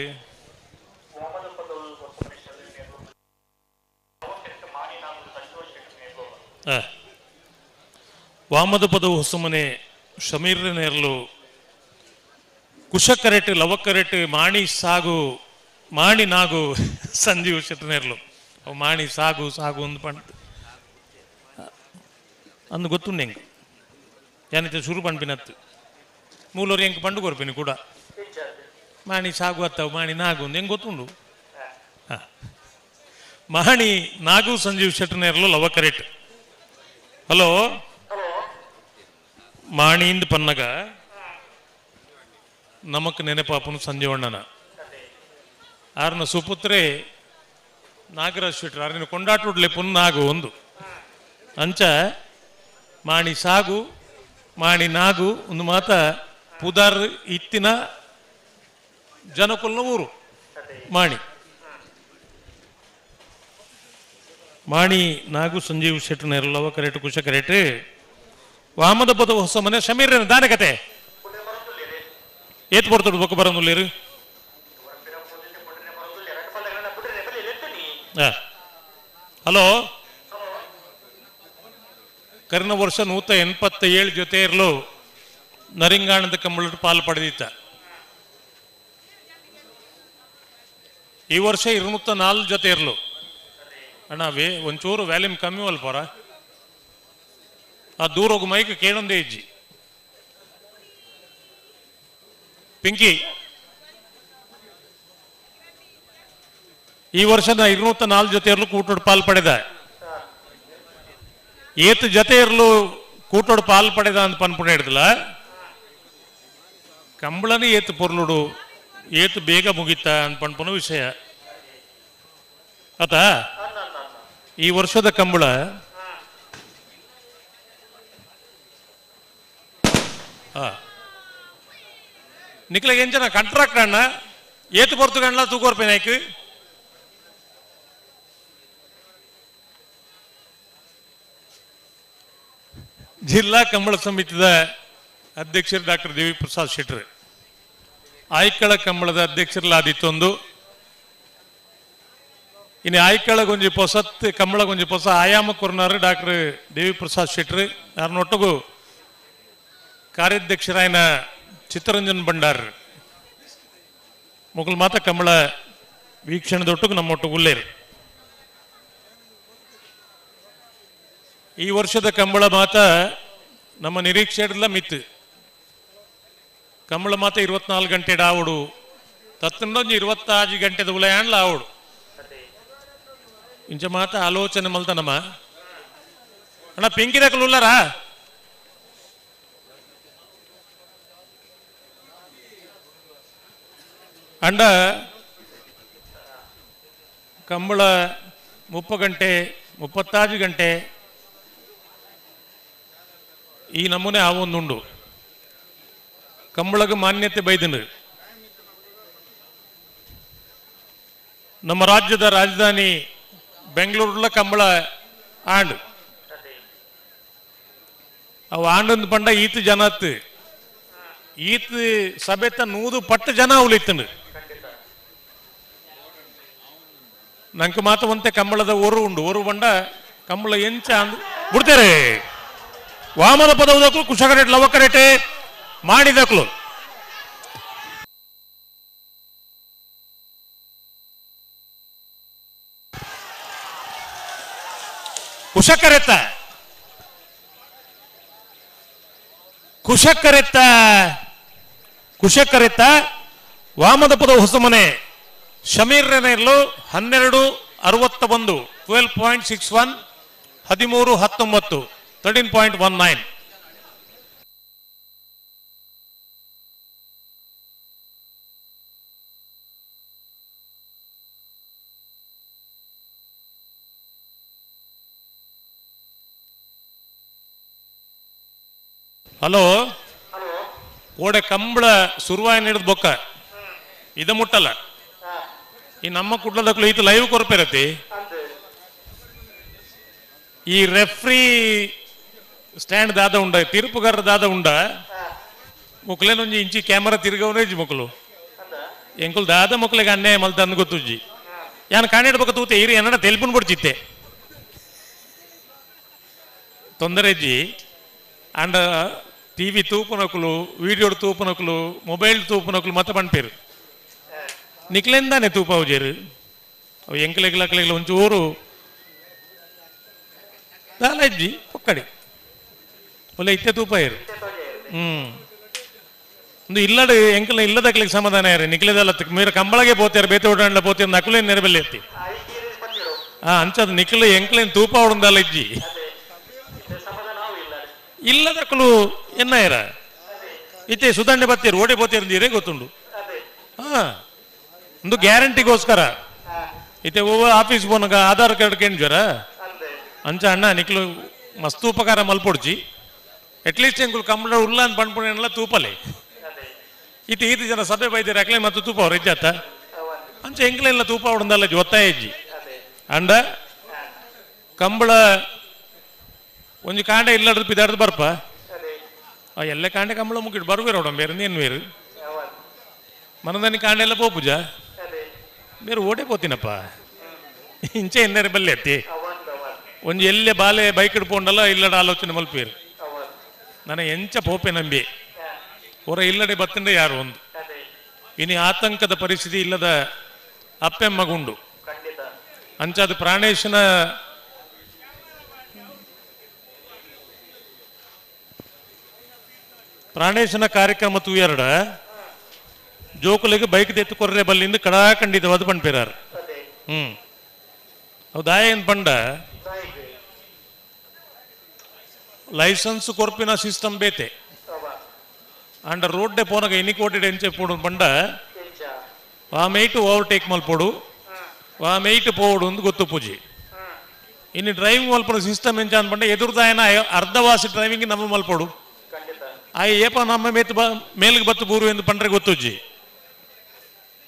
ವಾಮದ ಪದವು ಹೊಸಮನೆ ಶಮೀರ್ ನೇರ್ಲು ಕುಶ ಕರೆಟ್ ಲವ ಕರೆಟ್ ಮಾಣಿ ಸಾಗು ಮಾಣಿ ನಾಗು ಸಂಜೀವ್ ಶೆಟ್ಟನೇರ್ಲು ಅವು ಮಾಣಿ ಸಾಗು ಸಾಗು ಒಂದು ಪಂಡ್ ಅಂದು ಗೊತ್ತುಂಡು ಹೆಂಗೆ ಯಾನಿತ ಶುರು ಪಂಪಿನತ್ತು ಮೂಲೋರು ಹೆಂಗೆ ಪಂಡು ಕೊರ್ಪಿನಿ ಕೂಡ ಮಾಣಿ ಸಾಗು ಅತ್ತವು ಮಾಣಿ ನಾಗು ಒಂದು ಹೆಂಗೆ ಗೊತ್ತುಂಡು. ಹಾಂ ಮಾಣಿ ನಾಗು ಸಂಜೀವ್ ಶೆಟ್ಟನೇರ್ಲು ಲವ ಕರೆಟ್. ಹಲೋ ಮಾಣಿಯಿಂದ ಪನ್ನಗ ನಮಕ್ ನೆನಪಾಪನು ಸಂಜೀವಣ್ಣನ ಆರ್ನ ಸುಪುತ್ರೆ ನಾಗರಾಜ್ ಶೆಟ್ಟರ್ ಆರ್ನ ಕೊಂಡಾಟುಡ್ಲೆ ಪುನ್ ನಾಗು ಒಂದು ಅಂಚ ಮಾಣಿ ಸಾಗು ಮಾಣಿ ನಾಗು ಒಂದು ಮಾತ ಪುದಾರ್ ಇತ್ತಿನ ಜನಕುಲ್ನ ಊರು ಮಾಣಿ ಮಾಣಿ ನಾಗು ಸಂಜೀವ್ ಶೆಟ್ಟರ್ ನೆರಳವ ಕರೆಟ್ ಕುಶ ಕರೆಟ್ ವಾಮದ ಪದ ಹೊಸ ಮನೆ ಶಮೀರ್ ದಾನೆ ಕತೆ ಏತ್ ಬರ್ತದೆ ಬೊಕ್ಕ ಬರೋನುಲ್ಲೇರು. ಹಲೋ ಕರಿನ ವರ್ಷ 187 ಜೊತೆ ಇರಲು ನರಿಂಗಾಣದ ಕಂಬಳ ಪಾಲು ಪಡೆದಿತ್ತ. ಈ ವರ್ಷ 204 ಜೊತೆ ಇರಲು. ಅಣ್ಣ ವೇ ಒಂಚೂರು ವ್ಯಾಲ್ಯೂಮ್ ಕಮ್ಮಿ ಅಲ್ಪರ ಆ ದೂರ ಹೋಗು ಮೈಕ್ ಕೇಳೊಂದೇ ಇಜ್ಜಿ ಪಿಂಕಿ. ಈ ವರ್ಷ 204 ಜೊತೆ ಇರಲು ಕೂಟೋಡು ಪಾಲು ಪಡೆದ. ಏತ್ ಜೊತೆ ಇರಲು ಕೂಟೋಡು ಪಾಲು ಪಡೆದ ಅಂತ ಪನ್ಪುಣ ಹಿಡ್ದಲ್ಲ ಕಂಬಳನೇ ಏತ್ ಪೊರ್ಲುಡು ಏತು ಬೇಗ ಮುಗಿತಾ ಅನ್ಪನ್ಪನ ವಿಷಯ ಆತ. ಈ ವರ್ಷದ ಕಂಬಳ ನಿಕ್ಲಗೆ ಎಂಚನ ಕಾಂಟ್ರಾಕ್ಟ್ ಅಣ್ಣ ಏತು ಪೊರ್ತು ಗಂಡ್ಲ ತೂಕೋರ್ಪೇನಾಯ್ಕು ಜಿಲ್ಲಾ ಕಂಬಳ ಸಮಿತಿದ ಅಧ್ಯಕ್ಷರು ಡಾಕ್ಟರ್ ದೇವಿ ಪ್ರಸಾದ್ ಶೆಟ್ಟರ್, ಆಯ್ಕಳ ಕಂಬಳದ ಅಧ್ಯಕ್ಷರಲ್ಲಾದಿತ್ತೊಂದು. ಇನ್ನು ಆಯ್ಕಳ ಗೊಂಜಿ ಪೊಸತ್ ಕಂಬಳ ಗೊಂಜಿ ಪೊಸ ಆಯಾಮ ಕೊರ್ನಾರು ಡಾಕ್ಟರ್ ದೇವಿ ಪ್ರಸಾದ್ ಶೆಟ್ಟರ್ ಯಾರನ್ನೊಟ್ಟಿಗೂ ಕಾರ್ಯಾಧ್ಯಕ್ಷರಾಯನ ಚಿತ್ತರಂಜನ್ ಭಂಡಾರ್ ಮುಗುಲ್ ಮಾತ ಕಂಬಳ ವೀಕ್ಷಣದೊಟ್ಟಿಗೂ ನಮ್ಮೊಟ್ಟಿಗೆ ಉಲ್ಲೇರು. ಈ ವರ್ಷದ ಕಂಬಳ ಮಾತ ನಮ್ಮ ನಿರೀಕ್ಷೆ ಮಿತ್ತು. ಕಂಬಳ ಮಾತ 24 ಗಂಟೆ ಆವಡು ತತ್ತೊಂದು 26 ಗಂಟೆದ ಉಲಯಾಂಡ್ಲ ಆವಡು. ಇಂಚ ಮಾತ ಆಲೋಚನೆ ಮಲ್ತನಮ್ಮ ಅಣ್ಣ ಪಿಂಕಿದಕಲು ಉಲ್ಲಾರಾ? ಅಂಡ ಕಂಬಳ 30 ಗಂಟೆ 36 ಗಂಟೆ ಈ ನಮೂನೆ ಆವೊಂದುಂಡು. ಕಂಬಳಗ ಮಾನ್ಯತೆ ಬೈದನು. ನಮ್ಮ ರಾಜ್ಯದ ರಾಜಧಾನಿ ಬೆಂಗಳೂರಲ್ಲ ಕಂಬಳ ಆಂಡು. ಅವು ಆಂಡಂದು ಪಂಡ ಈತ ಜನತ್ ಈತ ಸಭೆತ 100 ಪಟ್ಟು ಜನ ಉಳಿತನು. ನಂಗೆ ಮಾತವಂತೆ ಕಂಬಳದ ಒರು ಉಂಡು. ಒರು ಬಂಡ ಕಂಬಳ ಎಂಚ ಅಂದು ಬಿಡ್ತಾರೆ. ವಾಮನ ಪದವದಕ್ಕೂ ಕುಶಕರೇಟ್ ಲವಕರೇಟೆ ಮಾಡಿದಕ್ಲು ಕುಶಕರೆತ್ತ ಕುಶಕರೆತ್ತ ಕುಶಕರೆತ್ತ ವಾಮದ ಪದ ಹೊಸಮನೆ ಶಮೀರ್ನೇರ್ಲು 12:61 12.61 13:19 13.19. ಹಲೋ ಓಡೆ ಕಂಬಳ ಸುರುವಾಯ ಹಿಡಿದು ಬೊಕ್ಕ ಇದ ಮುಟ್ಟಲ್ಲ. ಈ ನಮ್ಮ ಕುಡ್ಲದಕ್ಲು ಈತ ಲೈವ್ ಕೊರಪೇರತಿ. ಈ ರೆಫ್ರಿ ಸ್ಟ್ಯಾಂಡ್ ದಾದ ಉಂಡ ತೀರ್ಪುಗಾರ ದಾದ ಉಂಡ ಮುಕ್ಲೇನೊಂಜಿ ಇಂಚಿ ಕ್ಯಾಮರಾ ತಿರ್ಗವನೇ ಮಕ್ಕಳು ಎಂಕುಲ್ ದಾದ ಮಕ್ಕಳಿಗೆ ಅನ್ಯಾಯ ಮಲ್ತ ಅಂದ್ ಗೊತ್ತುಜ್ಜಿ. ಯಾನ್ ಕಾಣಿಡ್ಬೇಕ ತೂತೆ ಇರಿ ಎನ್ನಡ ತೆಲ್ಪುನ್ ಬಿಡ್ಚಿತ್ತೆ ತೊಂದರೆ ಇಜ್ಜಿ. ಅಂಡ ಟಿವಿ ತೂಪನಕುಲು ವಿಡಿಯೋ ತೂಪನಕುಲು ಮೊಬೈಲ್ ತೂಪನಕುಲು ಮತ್ತೆ ಪಣ್ಪೇರು ನಿಕ್ಲೆಂದಾನೆ ತೂಪ ಅವಜೇರು ಅವು ಎಂಕಲೆಗ್ಲಕ್ಲೆಗ್ಲ ಒಂಚೂರು ದಾಲ ಇಜ್ಜಿ ಪೊಕ್ಕಡಿ ಒಳ್ಳೆ ಇತ್ತೆ ತೂಪ ಇರು. ಒಂದು ಇಲ್ಲಡು ಎಂಕಲ ಇಲ್ಲದಕ್ಲಿಗೆ ಸಮಾಧಾನ ಯಾರು ನಿಕ್ಲೆದಲ್ಲ ಮೀರ ಕಂಬಳಗೆ ಪೋತಾರ ಬೇತೆ ಓಡಾಡ್ಲ ಪೋತೇರು ನಕುಲೇನು ನೆರಬೆಲ್ಲ ಎತ್ತಿ ಅಂಚದ ನಿಕ್ಲೆ ಎಂಕಲೇನು ತೂಪ ಹೊಡಂದಲ್ಲ ಇಜ್ಜಿ ಇಲ್ಲದಕ್ಕಲು ಎನ್ನಾಯರ ಇತ್ತೆ ಸುದಂಡೆ ಬತ್ತೀರು ಓಡಿ ಪೋತೇರು ನೀರೇ ಗೊತ್ತುಂಡು. ಹಾ ಒಂದು ಗ್ಯಾರಂಟಿಗೋಸ್ಕರ ಇತ್ತೆ ಓ ಆಫೀಸ್ ಪೋನಗ ಆಧಾರ್ ಕಾರ್ಡ್ ಕೇಂದ್ರ ಅಂಚ ಅಣ್ಣ ನಿಕ್ಲು ಮಸ್ತ್ ಉಪಕಾರ ಮಲ್ಪೊಡ್ಚಿ ಅಟ್ಲೀಸ್ಟ್ ಎಂಕುಲು ಕಂಬಳ ಉಲ್ಲ ಅಂತ ಪಣ್ಪುಣೆಲ್ಲ ತೂಪಲೆ ಇತ್ತೆ ಈತ ಜನ ಸಭೆ ಬೈದಿರ ಅಕ್ಲೆ ಮತ್ತು ತೂಪ ಅವ್ರ ಇಜ್ಜಾತ ಅಂಚ ಎಂಕ್ಲೆಲ್ಲ ತೂಪ ಹೊಡಂದಲ್ಲ ಒತ್ತಾಯ ಇಜ್ಜಿ. ಅಂಡ ಕಂಬಳ ಒಂಜಿ ಕಾಂಡ ಇಲ್ಲಡ್ದು ಪಿದಾಡ್ದು ಬರ್ಪ ಎಲ್ಲ ಕಾಂಡೆ ಕಂಬಳ ಮುಗಿಡು ಬರ್ಬೇರು ಅವಡ ಬೇರೆ ಏನು ಬೇರು ಮನದಾನಿ ಕಾಂಡೆ ಎಲ್ಲ ಪೋಪುಜ ಬೇರೆ ಓಡೆ ಪೋತಿನಪ್ಪ ಇಂಚೆ ಎನ್ನರೆ ಬಲ್ಲೆ ಅತ್ತಿ ಒಂಜಿ ಎಲ್ಲೆ ಬಾಲೆ ಬೈಕ್ ಹಿಡ್ಕೊಂಡಲ್ಲ ಇಲ್ಲಡ ಆಲೋಚನೆ ಮಲ್ಪೇರು ನನ್ನ ಎಂಚ ಪೋಪೆ ನಂಬಿ ಹೊರ ಇಲ್ಲಡೆ ಬತ್ತಂಡೆ ಯಾರು ಒಂದು ಇನಿ ಆತಂಕದ ಪರಿಸ್ಥಿತಿ ಇಲ್ಲದ ಅಪ್ಪೆಮ್ಮಗುಂಡು ಅಂಚಾದ ಪ್ರಾಣೇಶನ ಪ್ರಾಣೇಶನ ಕಾರ್ಯಕ್ರಮ ತೂಯರಡ ಜೋಕುಲಿಗೆ ಬೈಕ್ ತೆತ್ತು ಕೊರ್ರೆ ಬಲ್ಲಿಂದ ಕಡಾ ಖಂಡಿತವಾದ ಪಣ್ಪೇರಾರು. ಹೌದಾ ಏನ್ ಪಂಡ ಲೈಸೆನ್ಸ್ ಕೊರ್ಪಿನ ಸಿಸ್ಟಮ್ ಬೇತೆ ಅಂಡ ರೋಡ್ಡೆ ಪೋನಗ ಎನಿ ಕೋಟಿ ಎಂಚೆ ಪೋಡು ಪಂಡ ಆ ಮೇಟ್ ಓವರ್ಟೇಕ್ ಮಲ್ಪೋಡು, ಆ ಮೇಟ್ ಪೋಡು ಅಂತ ಗೊತ್ತು ಪೂಜಿ. ಇನ್ನು ಡ್ರೈವಿಂಗ್ ಮಲ್ಪಡ ಸಿಸ್ಟಮ್ ಎಂಚ ಅನ್ಪಂಡ ಎದುರ್ದಾಯನ ಅರ್ಧವಾಸಿ ಡ್ರೈವಿಂಗ್ ನಮ್ಮ ಮಲ್ಪೋಡು. ಆ ಏಪ ನಮ್ಮ ಮೇತ್ ಮೇಲ್ಗೆ ಬತ್ತು ಬೂರು ಎಂದು ಪಂಡ್ರೆ ಗೊತ್ತುಜ್ಜಿ.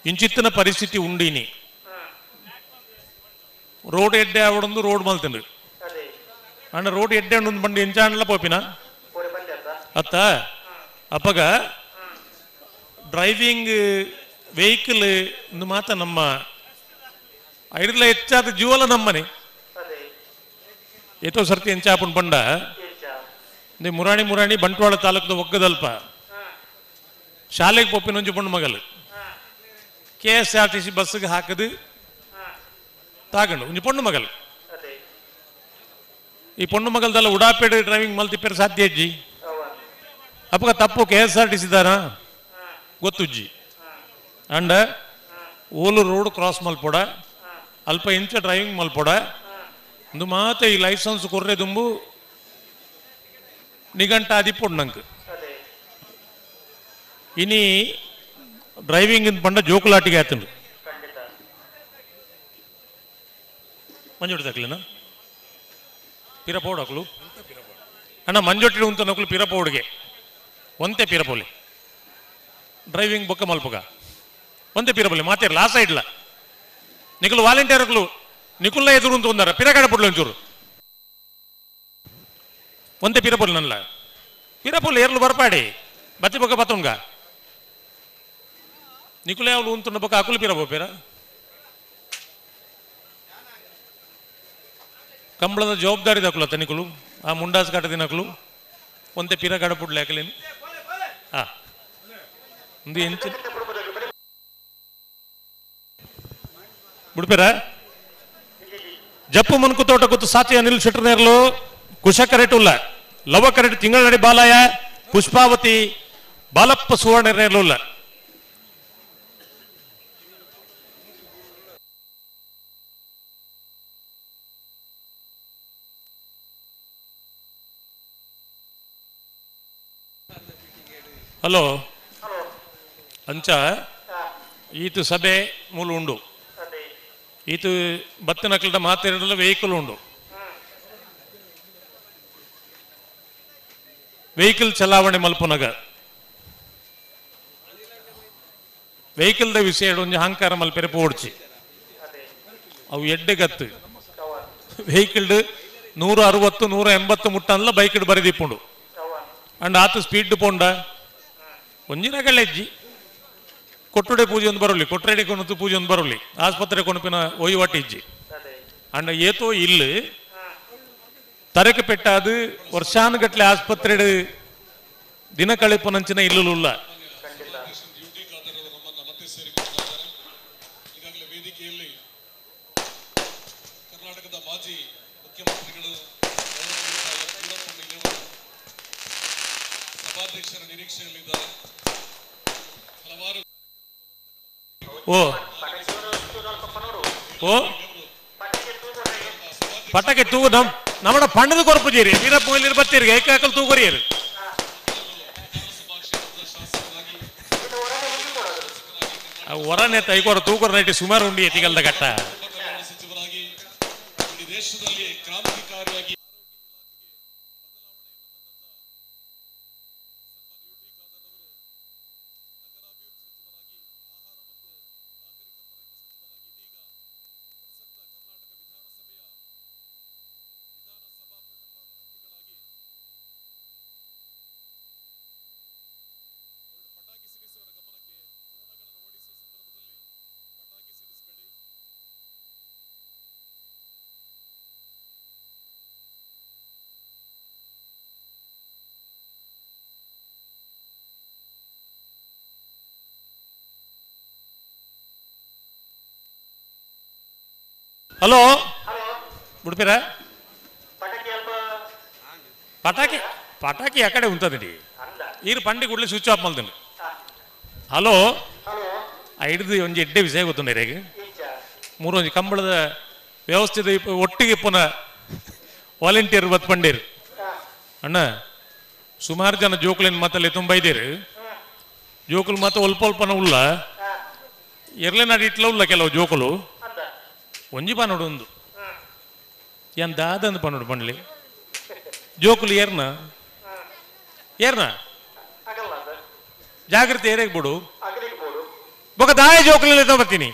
ಇಂಚಿತ್ತಿನ ಪರಿಸ್ಥಿತಿ ಉಂಡಿನಿ. ರೋಡ್ ಎಡ್ಡೆ ಆವಡೊಂದು ರೋಡ್ ಮಲ್ತಿಂಡು ಅಂಡ ರೋಡ್ ಎಡ್ಡೆ ಉಂಡು ಬಂಡು ಎಂಚಾಂಡ್ಲ ಪೋಪಿನ ಅತ್ತ. ಅಪ್ಪಗ ಡ್ರೈವಿಂಗ್ ವೆಹಿಕಲ್ ಇಂದು ಮಾತ ನಮ್ಮ ಐಡ್ಲ ಹೆಚ್ಚಾದ ಜೀವಲ ನಮ್ಮನೆ. ಏತೋ ಸರ್ತಿ ಎಂಚಾಪುಂಡು ಪಂಡ ಮುರಾಣಿ ಮುರಾಣಿ ಬಂಟ್ವಾಳ ತಾಲೂಕದ ಒಗ್ಗದಲ್ಪ ಶಾಲೆಗೆ ಪೊಪ್ಪಿನ ಒಂಜಿ ಪೊಣ್ಣು ಮಗಲು KSRTC ಬಸ್ಗೆ ಹಾಕದು ತಾಗಂಡು ಒಂಜಿ ಪೊಣ್ಣು ಮಗಲು. ಈ ಪೊಣ್ಣು ಮಗಲ್ದಲ್ಲ ಉಡಾಪೇಡು ಡ್ರೈವಿಂಗ್ ಮಲ್ತಿಪ್ಪೇರು ಸಾಧ್ಯ ಅಜ್ಜಿ. ಅಪ್ಪಗ ತಪ್ಪು KSRTC ದಾನ ಗೊತ್ತುಜ್ಜಿ. ಅಂಡ ಓಲು ರೋಡ್ ಕ್ರಾಸ್ ಮಲ್ಪೊಡ, ಅಲ್ಪ ಇಂಚ ಡ್ರೈವಿಂಗ್ ಮಲ್ಪೊಡ ಒಂದು ಮಾತ ಈ ಲೈಸೆನ್ಸ್ ಕೊರ್ರೆ ದುಂಬು ನಿಘಂಟ ಆದಿಪ್ಪೊಡು ನಂಗೆ. ಇನಿ ಡ್ರೈವಿಂಗ್ ಪಂಡ ಜೋಕುಲಾಟಿಗೆ ಆತಂಡು ಮಂಜೊಟ್ಟಿ ತಕ್ಲೇನ ಪಿರಪೋಡು ಅಕ್ಲು ಅಣ್ಣ ಮಂಜೊಟ್ಟಿ ಉಂತ ನಕಲು ಪಿರಪೋಡುಗೆ ಒಂತೆ ಪಿರಪೋಲಿ ಡ್ರೈವಿಂಗ್ ಬೊಕ್ಕ ಮಲ್ಪುಗ ಒಂತೆ ಪಿರಪೋಲಿ ಮಾತೇರ್ಲ ಆ ಸೈಡ್ಲ ನಿಕುಲು ವಾಲಂಟಿಯರ್ ಅಕ್ಲು ನಿಕುಲ್ಲ ಎದುರು ಅಂತ ಒಂದಾರ ಪಿರಗಡ ಪುಡ್ಲು ಒಂಚೂರು ಒಂತೆ ಪಿರಪೋಲಿ ನನ್ಲ ಪಿರಪೋಲಿ ಏರ್ಲು ಬರ್ಪಾಡಿ ಬತ್ತಿ ಬೊಕ್ಕ ಬತ್ತುಂಗ ನಿಕುಲೆ ಅವಳು ಉಂತುಂಡ ಬೊಕ್ಕ ಅಕುಲು ಪಿರಪೋ ಪಿರ ಕಂಬಳದ ಜವಾಬ್ದಾರಿ ದಕ್ಕುಲತ್ತ ನಿಕುಲು ಆ ಮುಂಡಾಸ್ ಕಟ್ಟ ದಿನಕುಲು ಒಂತೆ ಪಿರ ಗಡಪುಡ್ಲೆ ಅಕಲೇನು ಆ ಒಂದು ಎಂಚ ಬಿಡ್ಪೇರ ಜಪ್ಪು ಮನ್ಕು ತೋಟ ಗೊತ್ತು ಸಾತಿ ಅನಿಲ್ ಶೆಟ್ಟರ್ನೇರ್ಲು ಕುಶ ಕರೆಟುಲ್ಲ ಲವ ಕರೆಟ್ ತಿಂಗಳನಡಿ ಬಾಲಯ ಪುಷ್ಪಾವತಿ ಬಾಲಪ್ಪ ಸುವರ್ಣನೇರ್ಲುಲ್ಲ. ಹಲೋ ಅಂಚ ಈತು ಸಭೆ ಮೂಲ ಉಂಡು ಈತು ಬತ್ತಿನಕ್ಲದ ಮಾತೆರಡಲ ವೆಹಿಕಲ್ ಉಂಡು. ವೆಹಿಕಲ್ ಚಲಾವಣೆ ಮಲ್ಪುನಗ ವೆಹಿಕಲ್ದ ವಿಷಯ ಒಂಜಿ ಅಹಂಕಾರ ಮಲ್ಪೆರೆ ಪೋಡ್ಚಿ ಅವು ಎಡ್ಡೆ ಗತ್ತು ವೆಹಿಕಲ್ 160 180 ಮುಟ್ಟನ್ಲ ಬೈಕ್ ಬರಿದಿಪ್ಪುಂಡು ಅಂಡ್ ಆತ ಸ್ಪೀಡ್ ಪೋಂಡ ಒಂಜಿ ರಗಳೆಜ್ಜಿ ಕೊಟ್ಟುಡೆ ಪೂಜೆ ಒಂದು ಬರೋಲಿ ಕೊಟ್ಟರೆಡೆ ಕೊನತು ಪೂಜೆ ಒಂದು ಬರೋಲಿ ಆಸ್ಪತ್ರೆ ಕೊನಪಿನ ಒಯ್ವಾಟಿ ಇಜ್ಜಿ ಅಂಡ ಏತೋ ಇಲ್ಲಿ ತರಕೆ ಪೆಟ್ಟಾದು ವರ್ಷಾನುಗಟ್ಲೆ ಆಸ್ಪತ್ರೆ ದಿನ ಕಳೆಪನಂಚಿನ ಇಲ್ಲುಲ್ಲ. ಈಗಾಗಲೇ ವೇದಿಕೆಯಲ್ಲಿ ಕರ್ನಾಟಕದ ಮಾಜಿ ಮುಖ್ಯಮಂತ್ರಿಗಳು ಸಭಾಧ್ಯಕ್ಷರ ನಿರೀಕ್ಷೆಯಲ್ಲಿದ್ದಾರೆ. ಹಲವಾರು ಓ ಓ ಪಟಾಕಿ ತೂಗು ನಮ್ ನಮ್ಮಡ ಪಣ್ಣದ ಕೊರಪು ಜೀರಿ ವೀರಪ್ಪ ಮೊಯ್ಲಿ ಬತ್ತೀರಿ ಏಕಾಕಲ್ ತೂಗೊರಿಯರು. ಹೊರನೆ ತೈಕೋರ ತೂಕೊರ ನೈಟಿ ಸುಮಾರು ಉಂಡಿ ಎತ್ತಿಗಲ್ದ ಘಟ್ಟ. ಸಚಿವರಾಗಿ ಇಡೀ ದೇಶದಲ್ಲಿ ಕ್ರಾಂತಿಕಾರಿಯಾಗಿ ಹಲೋ ಬಿಡ್ತೀರಾ ಪಟಾಕಿ ಪಟಾಕಿ ಆ ಕಡೆ ಉಂಟದಿ ಈರು ಪಂಡಿ ಕೂಡಲೇ ಸ್ವಿಚ್ ಆಫ್ ಮಲ್ತಂಡು. ಹಲೋ ಹಿಡಿದು ಒಂಜಿ ಎಡ್ಡೆ ವಿಷಯ ಗೊತ್ತುಂಡು ರೇಗ್ ಮೂರು ಒಂಜಿ ಕಂಬಳದ ವ್ಯವಸ್ಥೆದ ಒಟ್ಟಿಗೆ ಪುನಃ ವಾಲಂಟಿಯರ್ ಬತ್ ಪಂಡೇರು ಅಣ್ಣ ಸುಮಾರು ಜನ ಜೋಕುಲಿನ ಮಾತಲ್ಲಿ ತುಂಬ ಇದ್ದೀರು ಜೋಕುಲು ಮಾತ ಒಲ್ಪ ಒಲ್ಪನ ಉಲ್ಲ ಎರ್ಲೆನಾಡು ಇಟ್ಲ ಉಲ್ಲ ಕೆಲವು ಜೋಕುಲು ಒಂಜಿ ಪನೋಡು ಒಂದು ಏನ್ ದಾದಂದು ಪನೋಡು ಪಂಡ್ಲಿ ಜೋಕುಲು ಏರ್ನ ಏರ್ನ ಜಾಗೃತಿ ಏರೇಗ್ ಬಿಡು ಬೊಕ ದಾಯ ಜೋಕುಲು ಬರ್ತೀನಿ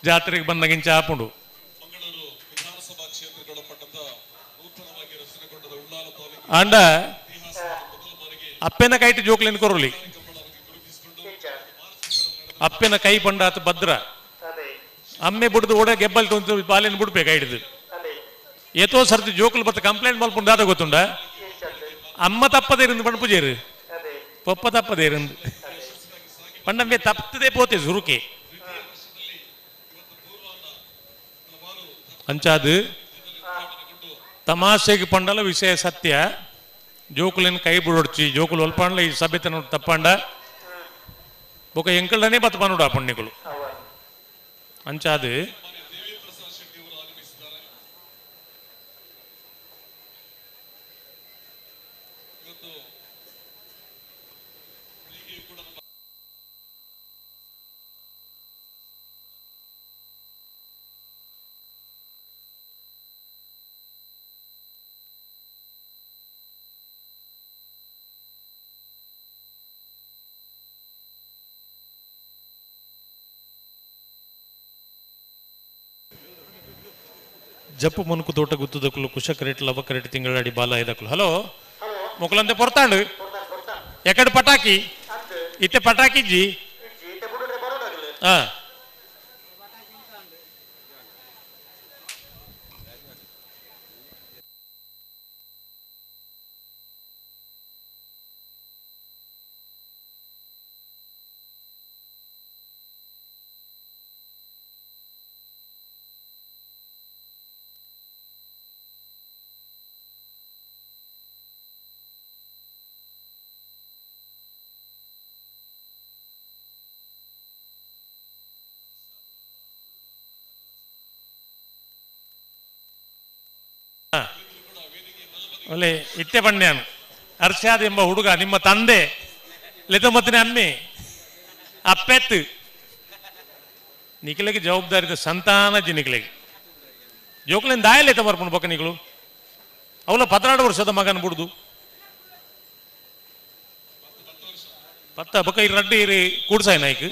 ಜಾತ್ರೆಗೆ ಬಂದಾಗಿಂಚ ಆಪುಂಡು. ಅಂಡ ಅಪ್ಪೆನ ಕೈಟ್ ಜೋಕ್ಲಿನ ಕೊರಲಿ ಅಪ್ಪೆನ ಕೈ ಬಂಡಾತ ಭದ್ರ ಅಮ್ಮೆ ಬುಡ್ದು ಓಡ ಗೆಬ್ಬಲ್ ತೊಂತು ಬಾಲಿನ ಬುಡ್ಬೇಕು ಹಿಡಿದು ಏತೋ ಸರ್ತಿ ಜೋಕುಲು ಬತ್ತ ಕಂಪ್ಲೇಂಟ್ ಮಲ್ಪುಂಡು ದಾದ ಗೊತ್ತುಂಡ ಅಮ್ಮ ತಪ್ಪದೇ ಇರಂದು ಪಂಡ ಪೂಜೇರು ಪೊಪ್ಪ ತಪ್ಪದೇ ಇರಂದು ಪಂಡಮ್ಮೆ ತಪ್ಪದೇ ಪೋತೆ ಸುರುಕೆ ಅಂಚಾದು ತಮಾಷೆಗೆ ಪಂಡಲ ವಿಷಯ ಸತ್ಯ ಜೋಕುಲಿನ ಕೈ ಬಿಡೋಡ್ಚಿ ಜೋಕುಲು ಒಲ್ಪಾಂಡ್ಲ ಈ ಸಭ್ಯತೆ ತಪ್ಪಂಡ ಬೊಕ ಎಂಕಲ್ಡನೇ ಬತ್ತ ಪನುಡು ಆ ಪುಣ್ಯಗಳು ಅಂಚಾದು ಜಪ್ಪು ಮನುಕು ತೋಟ ಗುತ್ತದಕ್ಕಲು ಕುಶ ಕರೆಟ್ ಲವ ಕರೆಟ್ ತಿಂಗಳಾಡಿ ಬಾಲ ಇದಕ್ಕಲು. ಹಲೋ ಮೊಕಲಂತೆ ಪೊರ್ತಾಂಡು ಎಕಡೆ ಪಟಾಕಿ ಇತ್ತೆ ಪಟಾಕಿ ಜಿ ಹಾ ಒಳ್ಳೆ ಇತ್ತೆ ಬಣ್ಣ್ಯಾನು ಅರ್ಷಾದ್ ಎಂಬ ಹುಡುಗ ನಿಮ್ಮ ತಂದೆ ಲೆತಮತ್ತಿನ ಅಮ್ಮೆ ಅಪ್ಪೆತ್ತು ನಿಖಲಿಗೆ ಜವಾಬ್ದಾರಿ ಸಂತಾನ ಜಿನಿಕಲಿಗೆ ಜೋಕ್ಲಿಂದ ದಾಯಲೇತ ಬರ್ಕೊಂಡು ಬೊಕ್ಕ ನಿಗಳು ಅವಳ 12 ವರ್ಷದ ಮಗನ ಬಿಡುದು ಪತ್ತ ಬೊಕ್ಕ ಈ ರಡ್ಡು ಇರಿ ಕೂಡ್ಸಾಯಿ ನಾಯ್ಕ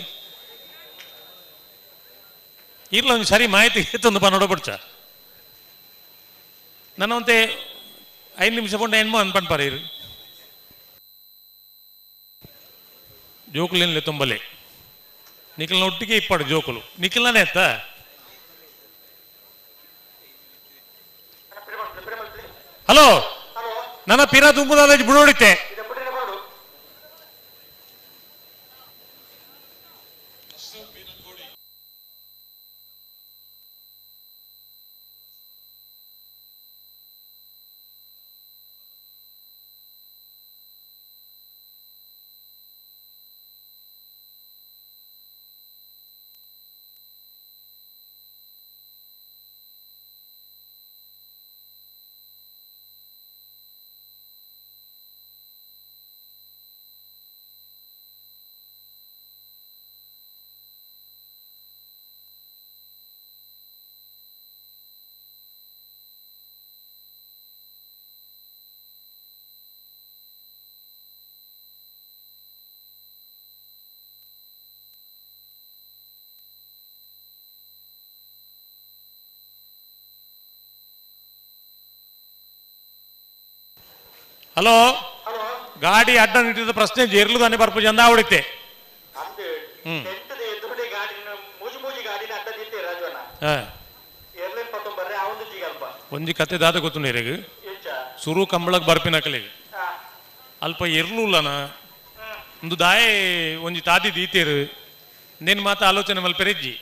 ಇರ್ಲ ಒಂದು ಸರಿ ಮಾಹಿತಿ ಎತ್ತೊಂದು ಪನ್ನೋಡ ಪಡ್ಚ ನನ್ನಂತೆ 5 ನಿಮಿಷ ಪಂಡ ಎಣ್ಮ ಅನ್ಪನ್ಪಾರ ಇರು ಜೋಕುಲೇನ್ಲೆ ತುಂಬಲೆ ನಿಖಲ್ನ ಒಟ್ಟಿಗೆ ಇಪ್ಪಾಡು ಜೋಕುಲು ನಿಖಲ್ನೇ ಎತ್ತ ಹಲೋ ನನ್ನ ಪಿರ ತುಂಬುದಾದ ಬಿಡೋಡಿತ್ತೆ ಹಲೋ ಗಾಡಿ ಅಡ್ಡ ನಿಟ್ಟಿದ ಪ್ರಶ್ನೆ ಜೇರ್ಲು ತಾನೆ ಬರ್ಪು ಚಂದ ಆವಡಿತ್ತೆ. ಒಂಜಿ ಕತೆ ದಾದ ಗೊತ್ತು ನೀರಿಗೆ ಸುರು ಕಂಬಳಕ್ ಬರ್ಪಿನಕಲಿಗೆ ಅಲ್ಪ ಎರ್ಲುಲ್ಲನ ಒಂದು ದಾಯೆ ಒಂಜಿ ತಾದಿ ದೀತೇರು ನೇನು ಮಾತ ಆಲೋಚನೆ ಮಲ್ಪೆರೆಜ್ಜಿ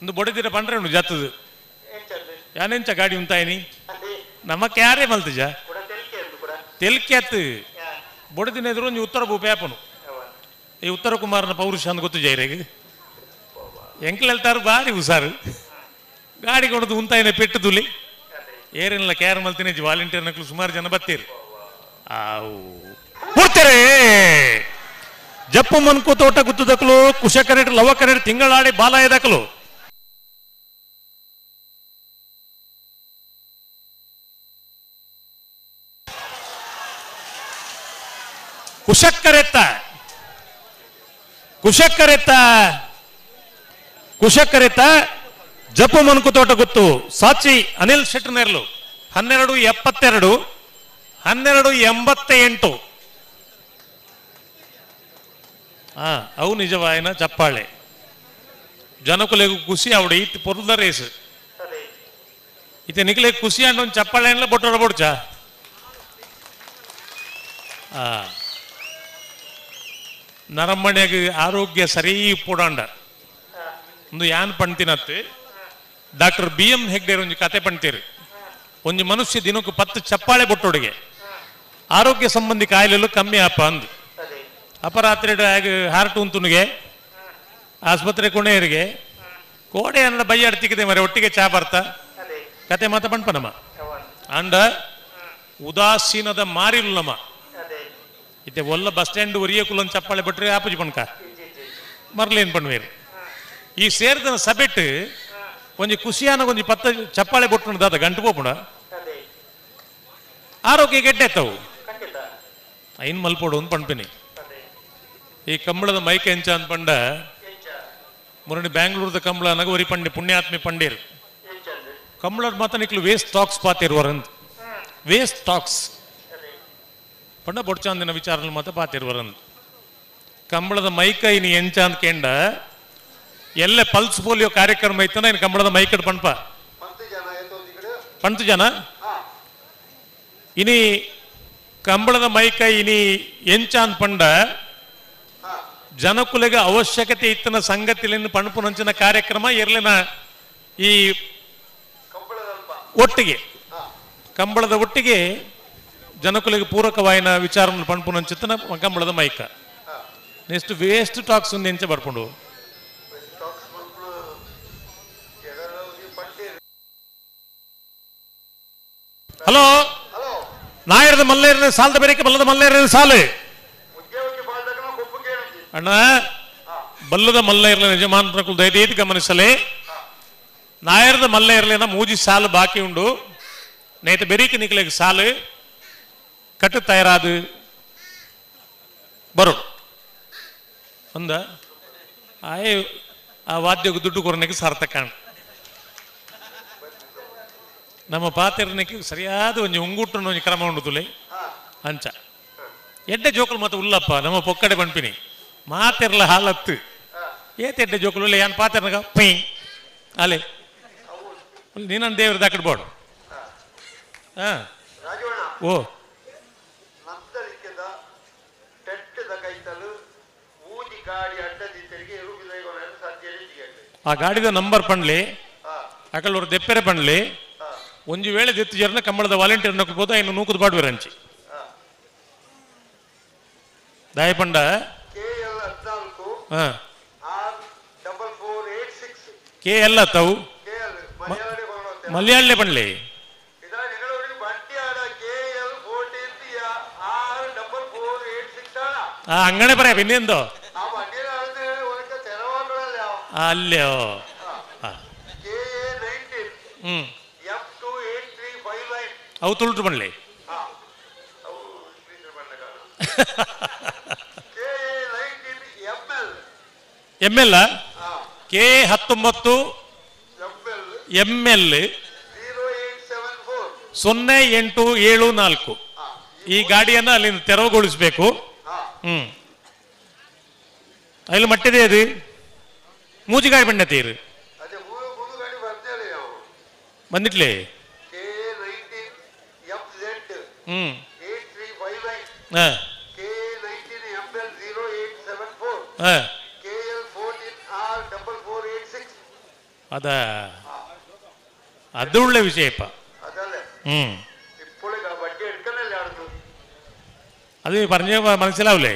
ಒಂದು ಬೊಡೆದಿರ ಪಂಡ್ರೆ ಉಂಡು ಜತ್ತದು ಯಾನೆಂಚ ಗಾಡಿ ಉಂತಾಯಿನಿ ನಮಕ್ ಯಾರೇ ಮಲ್ತಜ ತೆಲ್ಕೆ ಅತ್ತು ಬೊಡೆದಿನ ಎದುರು ಒಂಜಿ ಉತ್ತರ ಭೂಪೇಪನು ಈ ಉತ್ತರ ಕುಮಾರನ ಪೌರುಷ ಅಂದ್ ಗೊತ್ತು ಜೈರೇಗ್ ಎಂಕ್ಲೆಲ್ತಾರು ಬಾರಿ ಹುಷಾರು ಗಾಡಿ ಕೊಡದು ಉಂತಾಯಿನ ಪೆಟ್ಟು ತುಲಿ ಏರಿಲ್ಲ ಕೇರ್ ಮಲ್ತಿನ ವಾಲಂಟಿಯರ್ ನಕ್ಲು ಸುಮಾರು ಜನ ಬತ್ತೀರಿ. ಆವು ಬಿಡ್ತಾರೆ ಜಪ್ಪು ಮನ್ಕು ತೋಟ ಗುತ್ತದಕಲು ಕುಶಕರೆಡ್ ಲವಕರೆಡ್ ತಿಂಗಳಾಡಿ ಬಾಲಾಯದಕಲು ಕುಶಕ್ಕರೆತ್ತ ಕುಶಕ್ಕರೆತ್ತ ಕುಶಕ್ಕರೆತ್ತ ಜಪ್ಪು ಮನ್ಕು ತೋಟ ಗುತ್ತು ಸಾಚಿ ಅನಿಲ್ ಶೆಟ್ಟರ್ನೆರ್ಲು 12:72 12:88. ಅವು ನಿಜವಾಯಿನ ಚಪ್ಪಾಳೆ ಜನಕುಲೆಗು ಖುಷಿ ಅವಡು ಇತ್ತು ಪೊರ್ದ ರೇಸ್ ಇತ್ತೆ ನಿಕ್ಲೆ ಖುಷಿ ಅಂಡ ಒಂದು ಚಪ್ಪಾಳೆ ಅನ್ಲ ಬೊಟ್ಟೋಡ ಬೊಡ್ಚ. ನರಮಣ್ಯಾಗ ಆರೋಗ್ಯ ಸರಿ ಪೋಡಾಂಡ ಒಂದು ಯಾನ್ ಪಣ್ತಿನತ್ತು ಡಾಕ್ಟರ್ ಬಿ ಎಂ ಹೆಗ್ಡೆ ಒಂಜಿ ಕತೆ ಪಣ್ತೀರಿ. ಒಂಜಿ ಮನುಷ್ಯ ದಿನಕ್ಕೂ 10 ಚಪ್ಪಾಳೆ ಬೊಟ್ಟೊಡಿಗೆ ಆರೋಗ್ಯ ಸಂಬಂಧಿ ಕಾಯಿಲೆಲು ಕಮ್ಮಿ ಆಪ ಅಂದು. ಅಪರಾತ್ರಿ ಹಾರ್ಟ್ ಉಂತುನಿಗೆ ಆಸ್ಪತ್ರೆ ಕೊನೆಯರಿಗೆ ಕೋಡೆ ಅನ್ನ ಬಯ್ಯಾಡ್ತಿಕ್ಕಿದೆ ಮರೆ ಒಟ್ಟಿಗೆ ಚಾ ಬರ್ತಾ ಕತೆ ಮಾತ ಪಣ್ಪ ನಮ್ಮ ಅಂಡ ಉದಾಸೀನದ ಮಾರಿಲ್ಲ ನಮ್ಮ ಇತ್ತೆ ಒಲ್ಲ ಬಸ್ ಸ್ಟ್ಯಾಂಡ್ ಒರಿಯ ಕುಲನ್ ಚಪ್ಪಾಳೆ ಬಿಟ್ರೆ ಆಪುಜಿ ಪಣ್ಕ ಮರ್ಲೇನ್ ಪಣ್ವೇರು. ಈ ಸೇರಿದ ಸಬೆಟ್ಟು ಒಂಜಿ ಖುಷಿಯಾನ ಒಂಜಿ 10 ಚಪ್ಪಾಳೆ ಬೊಟ್ಟು ದಾದ ಗಂಟು ಪೋಪುಣ ಆರೋಗ್ಯ ಗೆಡ್ಡೆತ್ತವು ಐನ್ ಮಲ್ಪೋಡು ಅಂತ ಪಣ್ಪಿನಿ. ಈ ಕಂಬಳದ ಮೈಕ್ ಎಂಚ ಅಂತ ಪಂಡ ಮುರಣಿ ಬ್ಯಾಂಗ್ಳೂರ್ದ ಕಂಬಳ ಅನ್ನಾಗ ಒರಿ ಪಂಡಿ ಪುಣ್ಯಾತ್ಮಿ ಪಂಡೀರ್ ಕಂಬಳದ ಮಾತ್ರ ನಿಕ್ಲು ವೇಸ್ಟ್ ಟಾಕ್ಸ್ ಪಾತಿರುವರಂತ ವೇಸ್ಟ್ ಟಾಕ್ಸ್ ಪಂಡ ಬೊಡ್ಚಾಂದಿನ ವಿಚಾರ ಮಾತ್ರ ಪಾತಿರುವರಂತ ಕಂಬಳದ ಮೈಕ ಇನಿ ಎಂಚ ಅಂತ ಕೇಂಡ ಎಲ್ಲ ಪಲ್ಸ್ ಪೋಲಿಯೋ ಕಾರ್ಯಕ್ರಮ ಐತನ ಇನ್ ಕಂಬಳದ ಮೈಕಡ್ ಪಣ್ಪ ಪಂತು ಜನ ಇನಿ ಕಂಬಳದ ಮೈಕ ಇನಿ ಎಂಚ ಅಂತ ಪಂಡ ಜನಕುಲೆಗೆ ಅವಶ್ಯಕತೆ ಇತ್ತನ ಸಂಗತಿಲಿನ ಪಣಪುನಂಚಿನ ಕಾರ್ಯಕ್ರಮ ಇರ್ಲಿನ ಈ ಒಟ್ಟಿಗೆ ಕಂಬಳದ ಒಟ್ಟಿಗೆ ಜನಕುಲೆಗೆ ಪೂರಕವಾಯಿನ ವಿಚಾರ ಪಣಪುನಂಚಿತ್ತನ ಕಂಬಳದ ಮೈಕ. ನೆಕ್ಸ್ಟ್ ವೇಸ್ಟ್ ಟಾಕ್ಸ್ ಒಂದು ಎಂಚ ಬರ್ಕೊಂಡು ಹಲೋ ನಾಯರದ ಮಲ್ಲೇರ ಸಾಲದ ಬೇರೆ ಬಲ್ಲದ ಮಲ್ಲೇರ ಸಾಲು ಅಣ್ಣ ಬಲ್ಲದ ಮಲ್ಲ ಇರಲಿ ಯಜಮಾನ್ರಕುಲ್ ದಯದೀತಿ ಗಮನಿಸಲಿ. ನಾಯರದ ಮಲ್ಲ ಇರಲಿನ ಮೂಜಿ ಸಾಲು ಬಾಕಿ ಉಂಡು ನೇತ ಬೆರೀಕ ನಿಕ್ಲೆಗ್ ಸಾಲು ಕಟ್ಟು ತಯಾರಾದು ಬರು ಒಂದ ಆಯ್ ಆ ವಾದ್ಯಕ್ಕೆ ದುಡ್ಡು ಕೊರನಿಗೆ ಸಾರ್ಥಕ ನಮ್ಮ ಪಾತಿರನಿಗೆ ಸರಿಯಾದ ಒಂಜಿ ಉಂಗುಟ್ಟು ಒಂಜಿ ಕ್ರಮ ಉಂಡು ತುಲೆ ಅಂಚ ಎಡ್ಡೆ ಜೋಕುಲು ಮಾತ ಉಲ್ಲಪ್ಪ ನಮ್ಮ ಪೊಕ್ಕಡೆ ಪನ್ಪಿನಿ ಮಾತಿರ್ಲ ಹಾಲತ್ತು ಏತ್ ಎಡ್ಡೆ ಜೋಕುಲು ಇಲ್ಲ ಯಾನ್ ಪಾತಿರ್ನಗ ಪೈ ಅಲೆ ನೀನನ್ ದೇವ್ರ ದಾಕಡ್ಬೋಡು. ಹಾ ಓ ಆ ಗಾಡಿದ ನಂಬರ್ ಪಣ್ಲಿ ಅಕಲ್ ದೆಪ್ಪೆರೆ ಪಣ್ಲಿ ಒಂಜಿ ವೇಳೆ ದೆತ್ತು ಜರ್ನ ಕಂಬಳದ ವಾಲಂಟಿಯರ್ ನೊಕ್ಕಬೋದು ಇನ್ನು ನೂಕುದು ಬಾಡ್ವೇರ್ ಅಂಚಿ ದಾಯಪಂಡ ಕೆ ಎಲ್ ತಾವು ಮಲಯಾಳಲೆ ಪಣ್ಲಿ ಅಂಗಣೆ ಬರ ಇನ್ನೆಂದೋ ಅಲ್ಲೋ ಹ್ಮ್ ಅವು ತುಳುಟು ಪಣ್ಲಿ M L K 19 M L 0874 ಈ ಗಾಡಿಯನ್ನು ಅಲ್ಲಿಂದ ತೆರವುಗೊಳಿಸಬೇಕು. ಹ್ಮ್ ಅಲ್ಲಿ ಮಟ್ಟಿದೆ ಅದು ಮೂಜಿಗಾಯಿ ಬಣ್ಣ ತೀರು ಬಂದಿಟ್ಲೆ. ಹ್ಮ್ ಅದ ಅದು ಒಳ್ಳೆ ವಿಷಯಪ್ಪ. ಹ್ಮ್ ಅದು പറഞ്ഞ മനസ്സിലാവില്ലേ?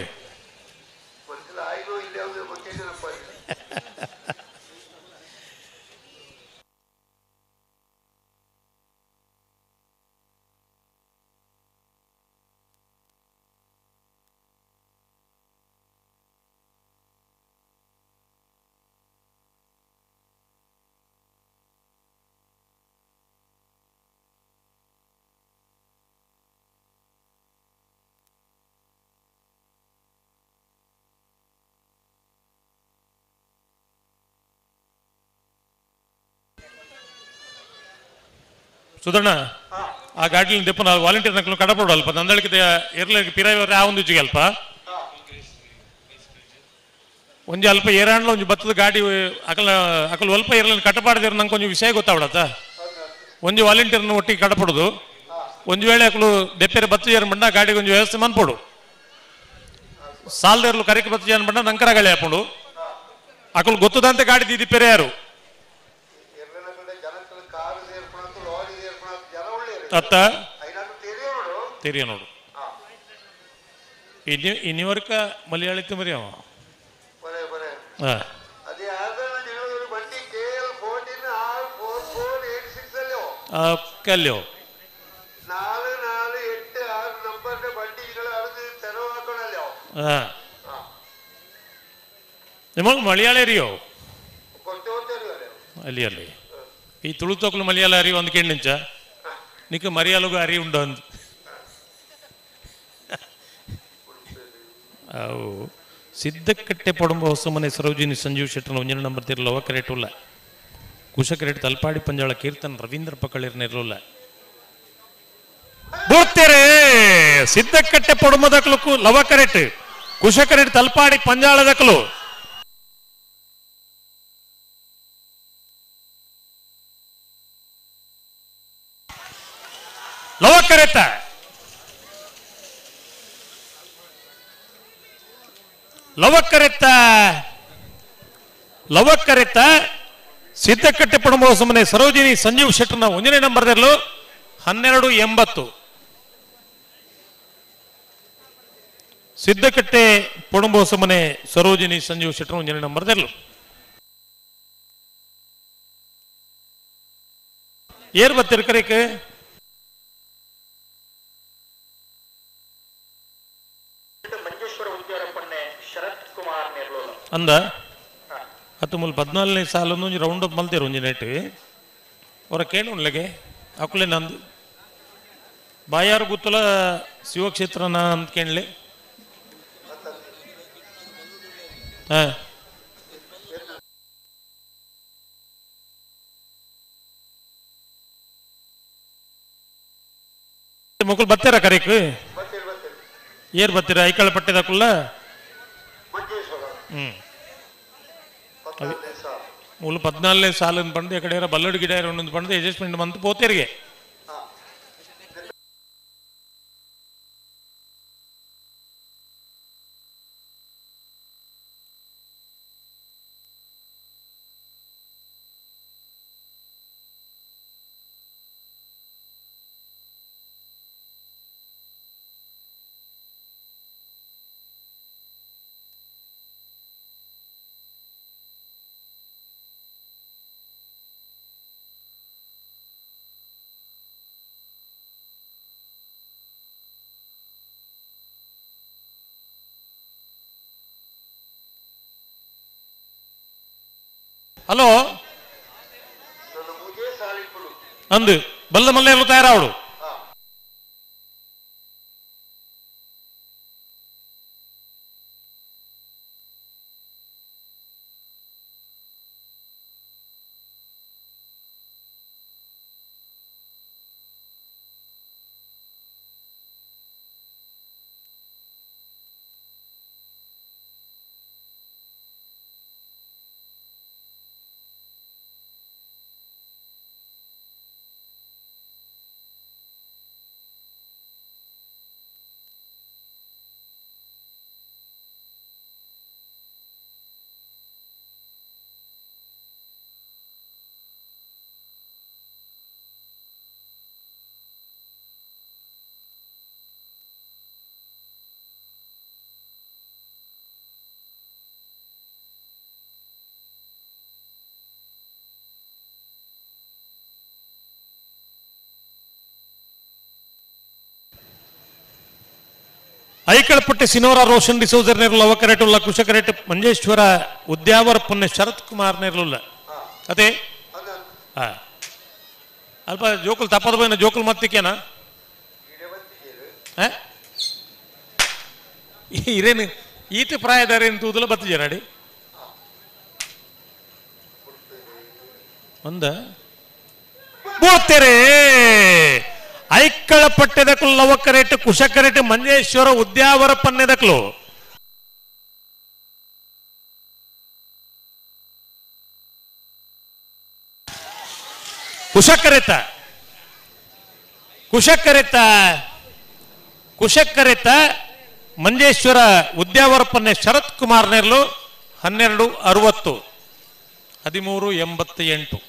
ಸುಧಣ್ಣ ಆ ಗಾಡಿನ ದೆಪ್ಪನ ವಾಲಂಟಿಯರ್ ನಕಲು ಕಡಪಡು ಅಲ್ಪ ನಂದಳಿಕೆ ಎರ್ಲಕ್ಕೆ ಪಿರಾಯವರ ಆ ಒಂದು ಅಲ್ಪ ಒಂಜಿ ಅಲ್ಪ ಏರಾಂಡ್ಲ ಒಂಜಿ ಬತ್ತದ ಗಾಡಿ ಅಕಲ ಅಕಲ್ ಅಲ್ಪ ಏರ್ಲನ್ ಕಟ್ಟಪಾಡದಿರ ನಂಗೆ ಒಂಜಿ ವಿಷಯ ಗೊತ್ತಾವಡತ್ತ ಒಂಜಿ ವಾಲಂಟಿಯರ್ನ ಒಟ್ಟಿಗೆ ಕಡಪಡುದು ಒಂದು ವೇಳೆ ಅಕಲು ದೆಪ್ಪೆರೆ ಬತ್ತು ಜನ ಬಂಡ ಗಾಡಿಗೆ ಒಂಜಿ ವ್ಯವಸ್ಥೆ ಮನ್ಪೋಡು ಸಾಲದೇರ್ಲು ಕರೆಕ್ ಬತ್ತು ಜನ ಬಂಡ ನಂಕರ ಗಾಳಿ ಹಾಕೊಂಡು ಅಕಲು ಗೊತ್ತದಂತೆ ಗಾಡಿ ದೀದಿ ಪೆರೆ ಯಾರು ಅತ್ತ ತೆರಿಯ ನೋಡು ಇನಿ ಇನಿವರ್ಕ ಮಲಯಾಳಕ್ಕೆ ಮರಿಯವ ಕಲ್ಯೋ ನಿಮಗೆ ಮಲಯಾಳ ಅರಿಯೋ ಅಲ್ಲಿ ಅಲ್ಲಿ ಈ ತುಳುತೋಕ್ಲು ಮಲಯಾಳ ಅರಿಯೋ ಒಂದು ಕೆಂಡಿಂಚ ನಿಕ್ಕ ಮರಿಯಾಲಗೂ ಅರಿ ಉಂಡು ಅಂದು ಅವು ಸಿದ್ದಕಟ್ಟೆ ಪೊಡಂಬ ಹೊಸಮನೆ ಸರೋಜಿನಿ ಸಂಜೀವ್ ಶೆಟ್ಟರ್ನ ಒಂಜನ ನಂಬರ್ ತಿರ್ಲ ಲವಕರೇಟ್ ಉಲ್ಲ ಕುಶಕರೇಟ್ ತಲ್ಪಾಡಿ ಪಂಜಾಳ ಕೀರ್ತನ್ ರವೀಂದ್ರ ಪಕ್ಕಳಿರ್ನಿರ್ಲುಲ್ಲ ಬೂರ್ತೇರೆ ಸಿದ್ದಕಟ್ಟೆ ಪೊಡಂಬದಕ್ಲು ಲವಕರೇಟ್ ಕುಶಕರೇಟ್ ತಲ್ಪಾಡಿ ಪಂಜಾಳದಕ್ಲು ಲವಕರೆತ ಲವಕರೆತ ಲವಕರೆತ ಸಿದ್ದಕಟ್ಟೆ ಪಡಂಬ ಸುಮ್ಮನೆ ಸರೋಜಿನಿ ಸಂಜೀವ್ ಶೆಟ್ಟರ್ನ ಒಂದನೇ ನಂಬರ್ 1280 ಸಿದ್ದಕಟ್ಟೆ ಪೊಡಂಬ ಸುಮ್ಮನೆ ಸರೋಜಿನಿ ಸಂಜೀವ್ ಶೆಟ್ಟರ್ ಒಂದನೇ ನಂಬರ್ ಏರ್ ಬತ್ತಿರ್ಕರೇಕೆ ಅಂದ ಹತ್ತು ಮೂಲ 14ನೇ ಸಾಲನ್ನು ಒಂಜಿ ರೌಂಡ್ ಅಪ್ ಮಲ್ತೇರು ಒಂಜಿ ನೆಟ್ ಅವರ ಕೇಳು ಉಣ್ಲೆಗೆ ಅಕುಲೆ ನಂದು ಬಾಯಾರು ಗುತ್ತಲ ಶಿವಕ್ಷೇತ್ರನ ಅಂತ ಕೇಳಲಿ ಹಾಂ ಮುಕುಲ್ ಬತ್ತೀರ ಕರೀಕ್ ಏರ್ ಬತ್ತೀರ ಐಕಳ ಪಟ್ಟಿದಕುಲ್ಲ ಹ್ಞೂ ಮೂಲ 14ನೇ ಸಾಲನ್ನು ಬಂದು ಈ ಕಡೆ ಬಲ್ಲಡು ಗಿಡ ಒಂದೊಂದು ಬಂದು ಅಡ್ಜಸ್ಟ್ಮೆಂಟ್ ಬಂತು ಪೋತೇರಿಗೆ ಹಲೋ ಅಂದು ಬಲ್ಲ ಮಲ್ಲೆಲ್ಲ ತಯಾರಾವಡು ಐಕಳಪಟ್ಟೆ ಸಿನೋರಾ ರೋಷನ್ ಡಿಸೋಜರ್ ನೇರ್ಲ ಅವಕರೇಟುಲ್ಲ ಕುಶಕರೇಟ್ ಮಂಜೇಶ್ವರ ಉದ್ಯಾವರ ಪುಣ್ಯ ಶರತ್ ಕುಮಾರ್ ನೇರ್ಲುಲ್ಲ ಅದೇ ಹಾ ಅಲ್ಪ ಜೋಕುಲ್ ತಪ್ಪದ ಬೈನ ಜೋಕುಲ್ ಮತ್ತಿಕೇನಾ ಇರೇನು ಈತ ಪ್ರಾಯದಾರೇನು ತೂದಲ ಬತ್ತು ಜನಾಡಿ ಒಂದ ಬೋತೇರೆ ಐಕ್ಕಳ ಪಟ್ಟೆದಕ್ಲು ಲವಕರೇಟ್ ಕುಶಕರೇಟ್ ಮಂಜೇಶ್ವರ ಉದ್ಯಾವರ ಪನ್ನೆದಕ್ಲು ಕುಶಕರೆತ ಕುಶಕರೆತ ಕುಶಕರೆತ ಮಂಜೇಶ್ವರ ಉದ್ಯಾವರಪ್ಪನ್ನೇ ಶರತ್ ಕುಮಾರ್ ನೆರ್ಲು 12:60 13:88.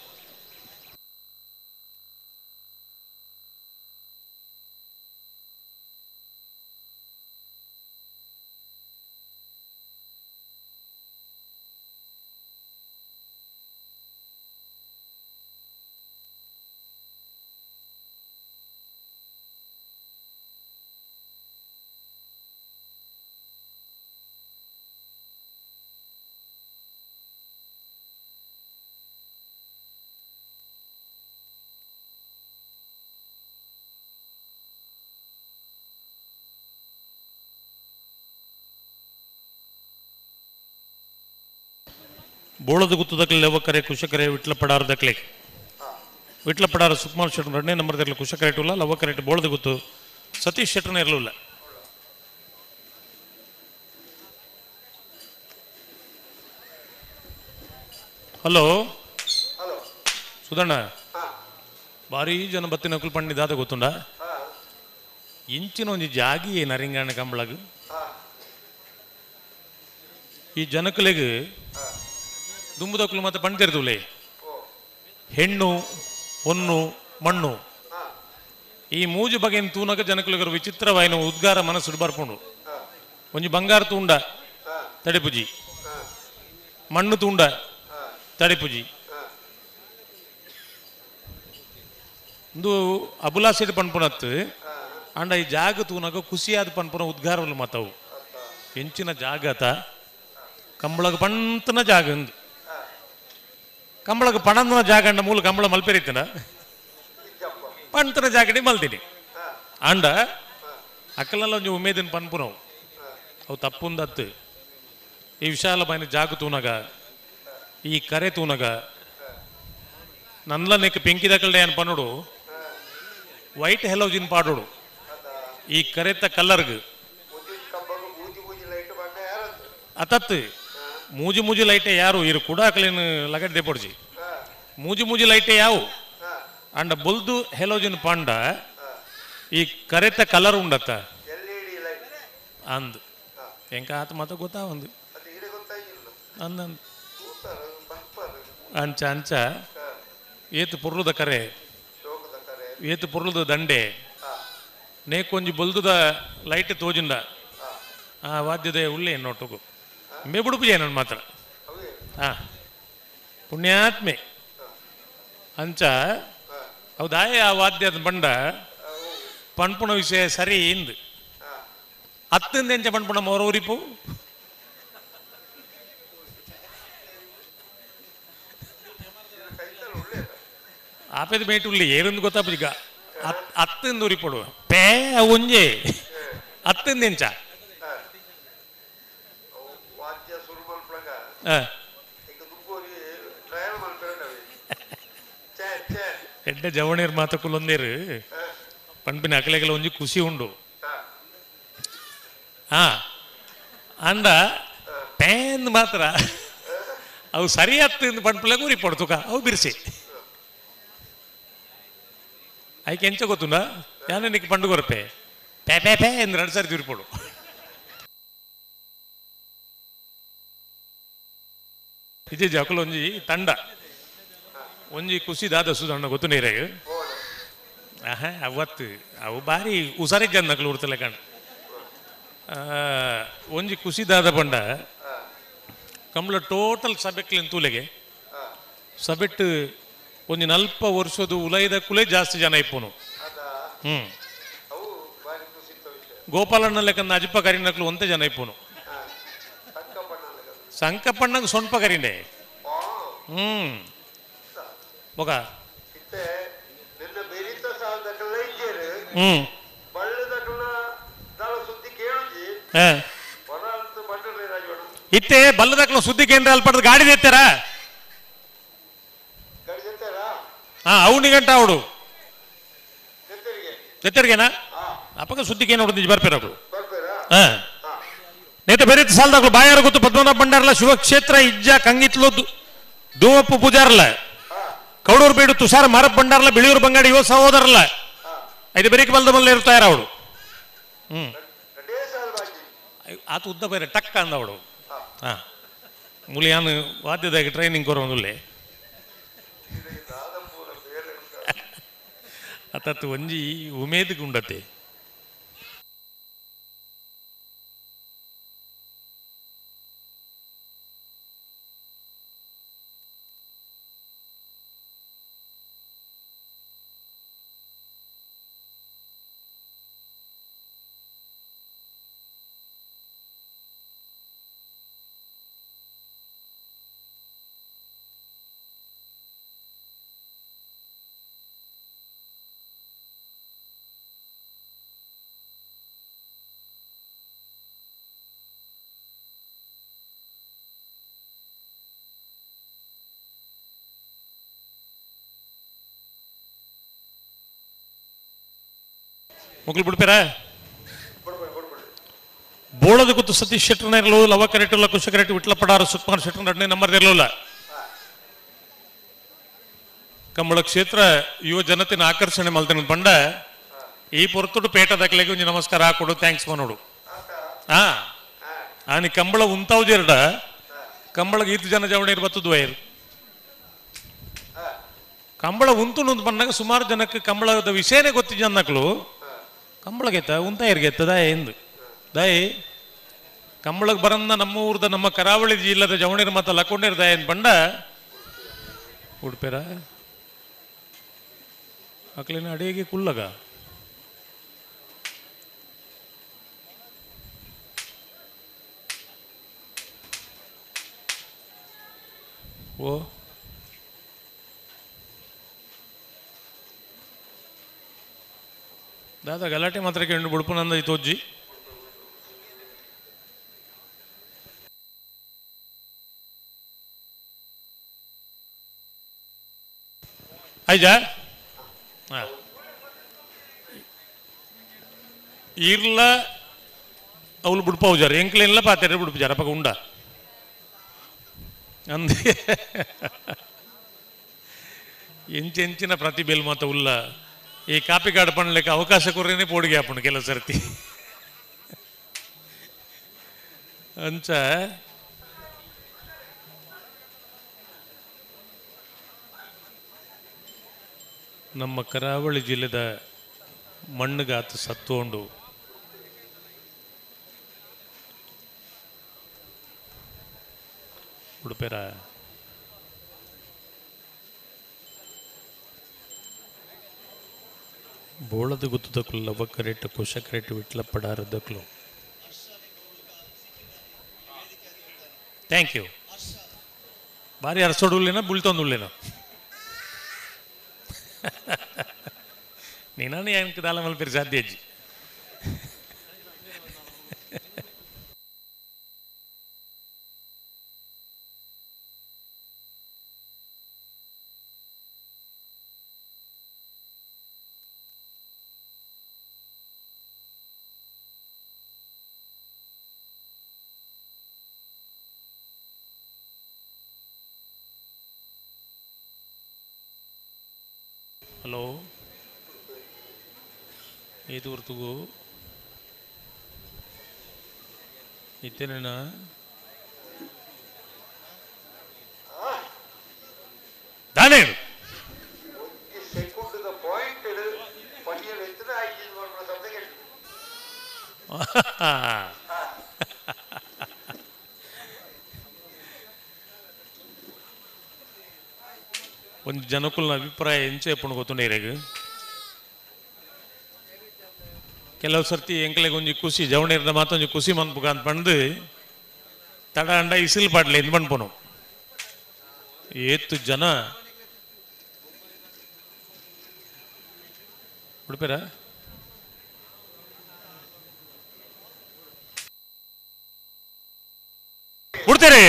ಬೋಳದ ಗುತ್ತದಕ್ಲೆ ಲವಕರೆ ಕುಶಕರೆ ವಿಟ್ಲ ಪಡಾರ ದಕ್ಲೆ ವಿಟ್ಲ ಪಡಾರ ಸುಕುಮಾರ್ ಶೆಟ್ಟರ್ ಎರಡನೇ ನಂಬರ್ ದಕ್ಲೆ ಕುಶಕರೆ ಟುಲ್ಲ ಲವಕರೆ ಬೋಳದ ಗುತ್ತು ಸತೀಶ್ ಶೆಟ್ಟರ್ನ ಇರಲಿಲ್ಲ. ಹಲೋ ಸುಧಣ್ಣ, ಭಾರಿ ಜನ ಬತ್ತಿನ ಪಂಡಿದಾದ ಗೊತ್ತುಂಡ ಇಂಚಿನ ಒಂಜಿ ಜಾಗಿ ನರಿಂಗಾಣ ಕಂಬಳಗ ಈ ಜನಕಲೆಗ್ ದುಂಬುದಕ್ಲು ಮತ್ತೆ ಪಂಡಿರ್ದುಲೆ ಹೆಣ್ಣು ಹೊನ್ನು ಮಣ್ಣು ಈ ಮೂಜು ಬಗೆಯನ್ನು ತೂನಕ ಜನಕುಲಗರು ವಿಚಿತ್ರವಾಯಿನ ಉದ್ಗಾರ ಮನಸ್ಸು ಬರ್ಪುಂಡು. ಒಂಜಿ ಬಂಗಾರ ತೂಂಡ ತಡಿಪುಜಿ, ಮಣ್ಣು ತೂಂಡ ತಡಿಪುಜಿ. ಒಂದು ಅಬುಲಾಸೆಡ್ ಪನ್ಪುನತ್ತು ಅಂಡ ಈ ಜಾಗ ತೂನಕ ಖುಷಿಯಾದ ಪನ್ಪುನ ಉದ್ಗಾರವಲು ಮಾತಾವು ಎಂಚಿನ ಜಾಗತ ಕಂಬಳಗ ಪಂತನ ಜಾಗ ಅಂದು ಕಂಬಳಗ ಪಣಂದನ ಜಾಗ ಅಂಡ ಮೂಲ ಕಂಬಳ ಮಲ್ಪೆರಿತನ ಪಂತನ ಜಾಗಡಿ ಮಲ್ತೀನಿ ಅಂಡ ಅಕ್ಕಲೆಲ್ಲ ಒಂಜಿ ಉಮೇದಿನ ಪನ್ಪುನವು ಅವು ತಪ್ಪುಂದತ್ತು. ಈ ವಿಶಾಲ ಬಾಯಿನ ಜಾಗ ತೂನಗ ಈ ಕರೆ ತೂನಗ ನನ್ಲ ನೆಕ್ ಪಿಂಕಿ ದಕ್ಕಲ್ಡೆ ಏನು ಪನ್ನುಡು ವೈಟ್ ಹೆಲೋಜಿನ್ ಪಾಡೋಡು ಈ ಕರೆತ ಕಲ್ಲರ್ಗ್ ಅತತ್ತು ಮೂಜಿ ಮೂಜಿ ಲೈಟೆ ಯಾರು ಇರು ಕೂಡ ಅಕಲೇನು ಲಗಡ್ ದೇಪೊಡ್ಜಿ ಮೂಜಿ ಮೂಜಿ ಲೈಟೆ ಯಾವು ಅಂಡ ಬೊಲ್ದು ಹೆಲೋಜಿನ್ ಪಾಂಡ ಈ ಕರೆತ ಕಲರ್ ಉಂಡತ್ತ ಅಂದ್ ಎಂಕ ಆತ ಮಾತ ಗೊತ್ತಾ ಒಂದು ಅಂದ ಅಂಚ ಅಂಚ ಏತು ಪೊರ್ಲುದ ಕರೆ ಏತು ಪೊರ್ಲುದ ದಂಡೆ ನೇಕೊಂಜಿ ಬೊಲ್ದುದ ಲೈಟ್ ತೋಜಿಂದ ಆ ವಾದ್ಯದ ಉಳ್ಳೆ ನೋಟುಗು ಮೇಬುಡುಪು ಜಯನನ್ ಮಾತ್ರ ಹಾ ಪುಣ್ಯಾತ್ಮೆ ಅಂಚ ಹೌದಾಯ ಆ ವಾದ್ಯದ ಬಂಡ ಪಣ್ಪುಣ ವಿಷಯ ಸರಿ ಇಂದು ಅತ್ತಿಂದ ಎಂಚ ಪಣ್ಪುಣ ಮೋರೂರಿಪು ಆಪೆದ ಮೇಟುಳ್ಳಿ ಏರೊಂದು ಗೊತ್ತಾಪುಜಿಗ ಅತ್ತಿಂದ ಉರಿಪೊಡು ಪೇ ಒಂಜೆ ಅತ್ತಿಂದ ಎಂಚ ಎಡ್ಡೆ ಜವಣೀರ್ ಮಾತಕ್ಕುಲೊಂದೇರು ಪಣ್ಪಿನ ಅಕಲೆಗಳ ಒಂಜಿ ಖುಷಿ ಉಂಡು. ಹಾ ಅಂಡ ಪೇನ್ ಮಾತ್ರ ಅವು ಸರಿ ಅತ್ತಿಂದ ಪಣ್ಪುಲೆಗ್ ಉರಿ ಪಡ್ತುಕ ಅವು ಬಿರ್ಸಿ ಐಕೆ ಎಂಚ ಗೊತ್ತುಂಡ ಯಾನೆ ನಿಕ್ ಪಂಡು ಕೊರಪೆ pay pay pay ಎಂದು ಎರಡು ಸಾರಿ ತಿರುಪೊಡು. ಇದೇ ಜಕುಲ ಒಂಜಿ ತಂಡ ಒಂಜಿ ಖುಷಿ ದಾದ ಸುಧಣ್ಣ ಗೊತ್ತು ನೀರಾಗ ಆಹಾ ಅವತ್ತು ಅವು ಭಾರಿ ಹುಷಾರಿ ಜನ ನಕಲು ಉಡ್ತಲೆ ಕಣ ಒಂಜಿ ಖುಷಿ ದಾದ ಪಂಡ ಕಂಬಳ ಟೋಟಲ್ ಸಬೆಕ್ಲಿನ ತೂಲೆಗೆ ಸಬೆಟ್ಟು ಒಂಜಿ ನಲ್ಪ ವರ್ಷದ ಉಲೈದ ಕುಲೆ ಜಾಸ್ತಿ ಜನ ಇಪ್ಪುನು. ಹ್ಮ್ ಗೋಪಾಲಣ್ಣ ಲೆಕ್ಕಂದ ಅಜಿಪ್ಪ ಕರಿನಕ್ಲು ಒಂತೆ ಜನ ಇಪ್ಪುನು. ಸಂಕಪ್ಪಣ್ಣಗೆ ಸೊಂಪ ಕರಿಂಡೆ. ಹ್ಮ್ ಬೊಕ ಹ್ಮ್ ಇತ್ತೆ ಬಲ್ಲದಕ್ಲ ಸುದ್ದಿ ಕೇಂದ್ರ ಅಲ್ಪಡ್ದು ಗಾಡಿ ತೆತ್ತಾರ ಹಾ ಅವನಿ ಗಂಟ ಅವಡು ತೆತ್ತರಿಗೆನಾ ಅಪ್ಪಗ ಸುದ್ದಿಗೆ ಏನು ನೋಡಿದ್ ಬರ್ಪೇರಗಳು. ಹಾ ನೇತ ಬೇರೆ ಸಾಲದಾಗಲು ಬಾಯಾರ ಗೊತ್ತು ಪದ್ಮನಾಭ ಭಂಡಾರಲ ಶಿವಕ್ಷೇತ್ರ ಇಜ್ಜ ಕಂಗಿತ್ಲು ದೂವಪ್ಪು ಪೂಜಾರಲ್ಲ ಕೌಡೂರು ಬೇಡು ತುಷಾರ ಮಾರಪ್ಪ ಭಂಡಾರಲ ಬಿಳಿಯೂರು ಬಂಗಾಡಿ ಯುವ ಸಹೋದರಲ್ಲ ಐದು ಬೇರೆ ಬಲ್ದ ಮಲ್ಲ ಇರ್ತಾರ ಅವಳು. ಹ್ಮ್ ಆತ ಉದ್ದ ಬೇರೆ ಟಕ್ಕ ಅಂದ ಅವಳು. ಹಾ ಮುಲಿಯಾನು ವಾದ್ಯದಾಗ ಟ್ರೈನಿಂಗ್ ಕೊರೋನುಲ್ಲೆ ಅತತ್ತು ಒಂಜಿ ಉಮೇದ್ ಗುಂಡತೆ. ಮಕ್ಕಳು ಬಿಡ್ಪೇರ ಬೋಳದ ಗೊತ್ತು ಸತೀಶ್ ಶೆಟ್ಟರ್ನ ಇರಲು ಲವ ಕರೆಟ್ ಕುಶ ಕರೆಟ್ ವಿಟ್ಲ ಪಡಾರ ಸುಕುಮಾರ್ ಶೆಟ್ಟರ್ ಎರಡನೇ ನಂಬರ್ ಇರಲಿಲ್ಲ. ಕಂಬಳ ಕ್ಷೇತ್ರ ಯುವ ಜನತೆನ ಆಕರ್ಷಣೆ ಮಲ್ತನ ಬಂಡ ಈ ಪೊರ್ತುಡು ಪೇಟ ದಾಖಲೆಗೆ ಒಂಜಿ ನಮಸ್ಕಾರ ಹಾಕೊಡು thanks ಮನೋಡು. ಹಾ ಆನಿ ಕಂಬಳ ಉಂತಾವ್ಜೆರಡ ಕಂಬಳಗೆ ಈತ ಜನ ಜವಣಿ ಬತ್ತದು ವೈರ್ ಕಂಬಳ ಉಂತು ಬಂದಾಗ ಸುಮಾರು ಜನಕ್ಕೆ ಕಂಬಳದ ವಿಷಯನೇ ಗೊತ್ತಿದ್ದ ಜನಕ್ಕಳು ಕಂಬಳಗೆತ್ತ ಉಂತಾಯಿರ್ಗೆತ್ತ ದಾಯ ಎಂದು ದಾಯಿ ಕಂಬಳಕ್ಕೆ ಬರನ್ನ ನಮ್ಮ ಊರ್ದ ನಮ್ಮ ಕರಾವಳಿ ಜಿಲ್ಲದ ಜವಣಿರ ಮತ್ತ ಲಕ್ಕೊಂಡಿರ್ ದಾಯ ಎಂದು ಬಂಡ ಉಡ್ಪೇರ ಅಕ್ಲಿನ ಅಡಿಗೆ ಕುಲ್ಲಗ ಓ ದಾದಾ ಗಲಾಟೆ ಮಾತ್ರ ಕೇಂದ್ರ ಬುಡುಪುನಂದ ತೋಜ್ಜಿ ಆಯ್ಜಾ ಇರ್ಲ ಅವಳು ಬುಡ್ಪಾವುಜಾರ ಎಂಕ್ಲೇನ್ಲ ಪಾತೆರೆ ಬುಡ್ಪುಜಾರ ಅಪ್ಪಗ ಉಂಡ ಅಂದೆ ಎಂಚೆಂಚಿನ ಪ್ರತಿಭೆಲ್ ಮಾತ ಉಲ್ಲ ಈ ಕಾಪಿ ಕಾರ್ಡ್ ಪಣ್ಲಿಕ್ಕೆ ಅವಕಾಶ ಕೊರ್ರೇನೆ ಪೋಡಿಗೆ ಹಾಪುಂಡು ಕೆಲವು ಸರ್ತಿ ಅಂಚ ನಮ್ಮ ಕರಾವಳಿ ಜಿಲ್ಲೆದ ಮಣ್ಣುಗಾತ ಸತ್ತೋಂಡು ಉಡುಪೇರ ಬೋಳದ ಗುತ್ತದಕ್ಲು ಲವ್ವ ಕರೆಟ್ ಕುಶ ಕರೆಟ್ ವಿಟ್ಲ ಪಡಾರದಕ್ಲು. Thank you. ಭಾರಿ ಅರಸೋಡುಲ್ಲೇನ ಬುಳ್ತೊಂದುಲ್ಲೇನ ನೀನಾನು ಏನಕ್ಕೆ ದಾಲ ಮಲ್ಪೇರಿ ಸಾಧ್ಯ ಅಜ್ಜಿ. ಹಲೋ ಏದು ಹೊರ್ತುಗು ಇತ್ತೇನ ದಾನೇನು ಒಂದು ಜನಕುಲ್ನ ಅಭಿಪ್ರಾಯ ಎಂಚೆ ಎಪ್ಪುಂಡು ಗೊತ್ತುಂಡು ಇರೆಗ್ ಕೆಲವು ಸರ್ತಿ ಎಂಕ್ಲೆಗ್ ಒಂಜಿ ಖುಷಿ ಜವಣಿರ್ನ ಮಾತೊಂಜಿ ಖುಷಿ ಮನ್ಪುಗ ಅಂತ ಪಂಡು ತಡ ಅಂಡ ಇಸಿಲ್ ಪಾಡ್ಲೆ ಎಂದ್ ಪನ್ಪುನು ಏತು ಜನ ಉಡುಪೇರ ಉಡ್ತೀರಿ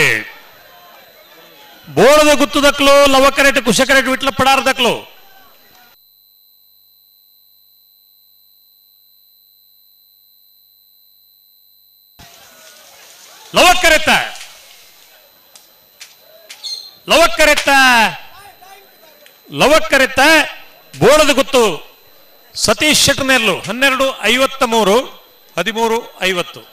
ಬೋಳದ ಗುತ್ತದಕ್ಲು ಲವಕರೆಟ್ ಕುಶಕರೆಟ್ ವಿಟ್ಲ ಪಡಾರದಕ್ಲು. ಲವಕ್ಕರೆತ್ತ ಲವಕ್ಕರೆತ್ತ ಬೋಳದ ಗುತ್ತು ಸತೀಶ್ ಶೆಟ್ಟನೆರ್ಲು 12:53 13:50.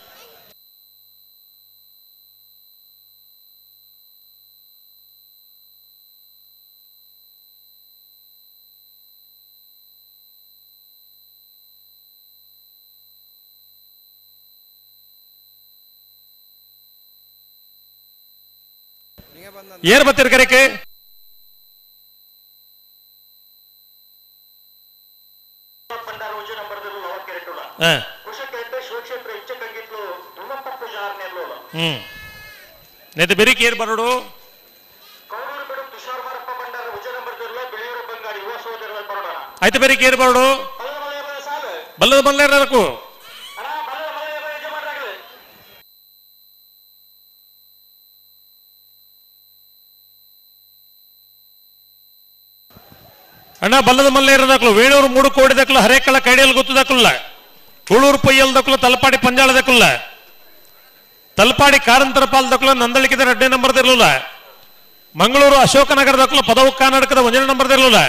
ಏರ್ ಬತ್ತಿರ್ ಕರೆಕೆ ನೇತೆ ಬೆರಿಕೆ ಏರ್ ಬರೋಡು ಆಯ್ತು ಬೆರಿಕೆ ಏರ್ ಬರೋಡು ಬಲ್ಲದ ಬಲ್ಲೇರಕು ಅಣ್ಣ ಬಲ್ಲದ ಮಲ್ಲೇರದಕ್ಲು ವೇಣೂರು 3 ಕೋಟಿ ದಕ್ಕಲು ಹರೇಕಳ ಕೈಡಿಯಲ್ಲಿ ಗೊತ್ತದಕ್ಕಲ್ಲ ಕೂಳೂರು ಪೊಯ್ಯಲ್ ದಕ್ಕಲು ತಲಪಾಡಿ ಪಂಜಾಳ ದಕ್ಕಲ್ಲ ತಲಪಾಡಿ ಕಾರಂತರ ಪಾಲ್ ದಕ್ಕಲು ನಂದಳಿಕಿದ 2ನೇ ನಂಬರ್ದಿರಲಿಲ್ಲ ಮಂಗಳೂರು ಅಶೋಕನಗರ ದಕ್ಕಲು ಪದವು ಕರ್ನಾಟಕದ 1ನೇ ನಂಬರ್ದಿರಲಿಲ್ಲ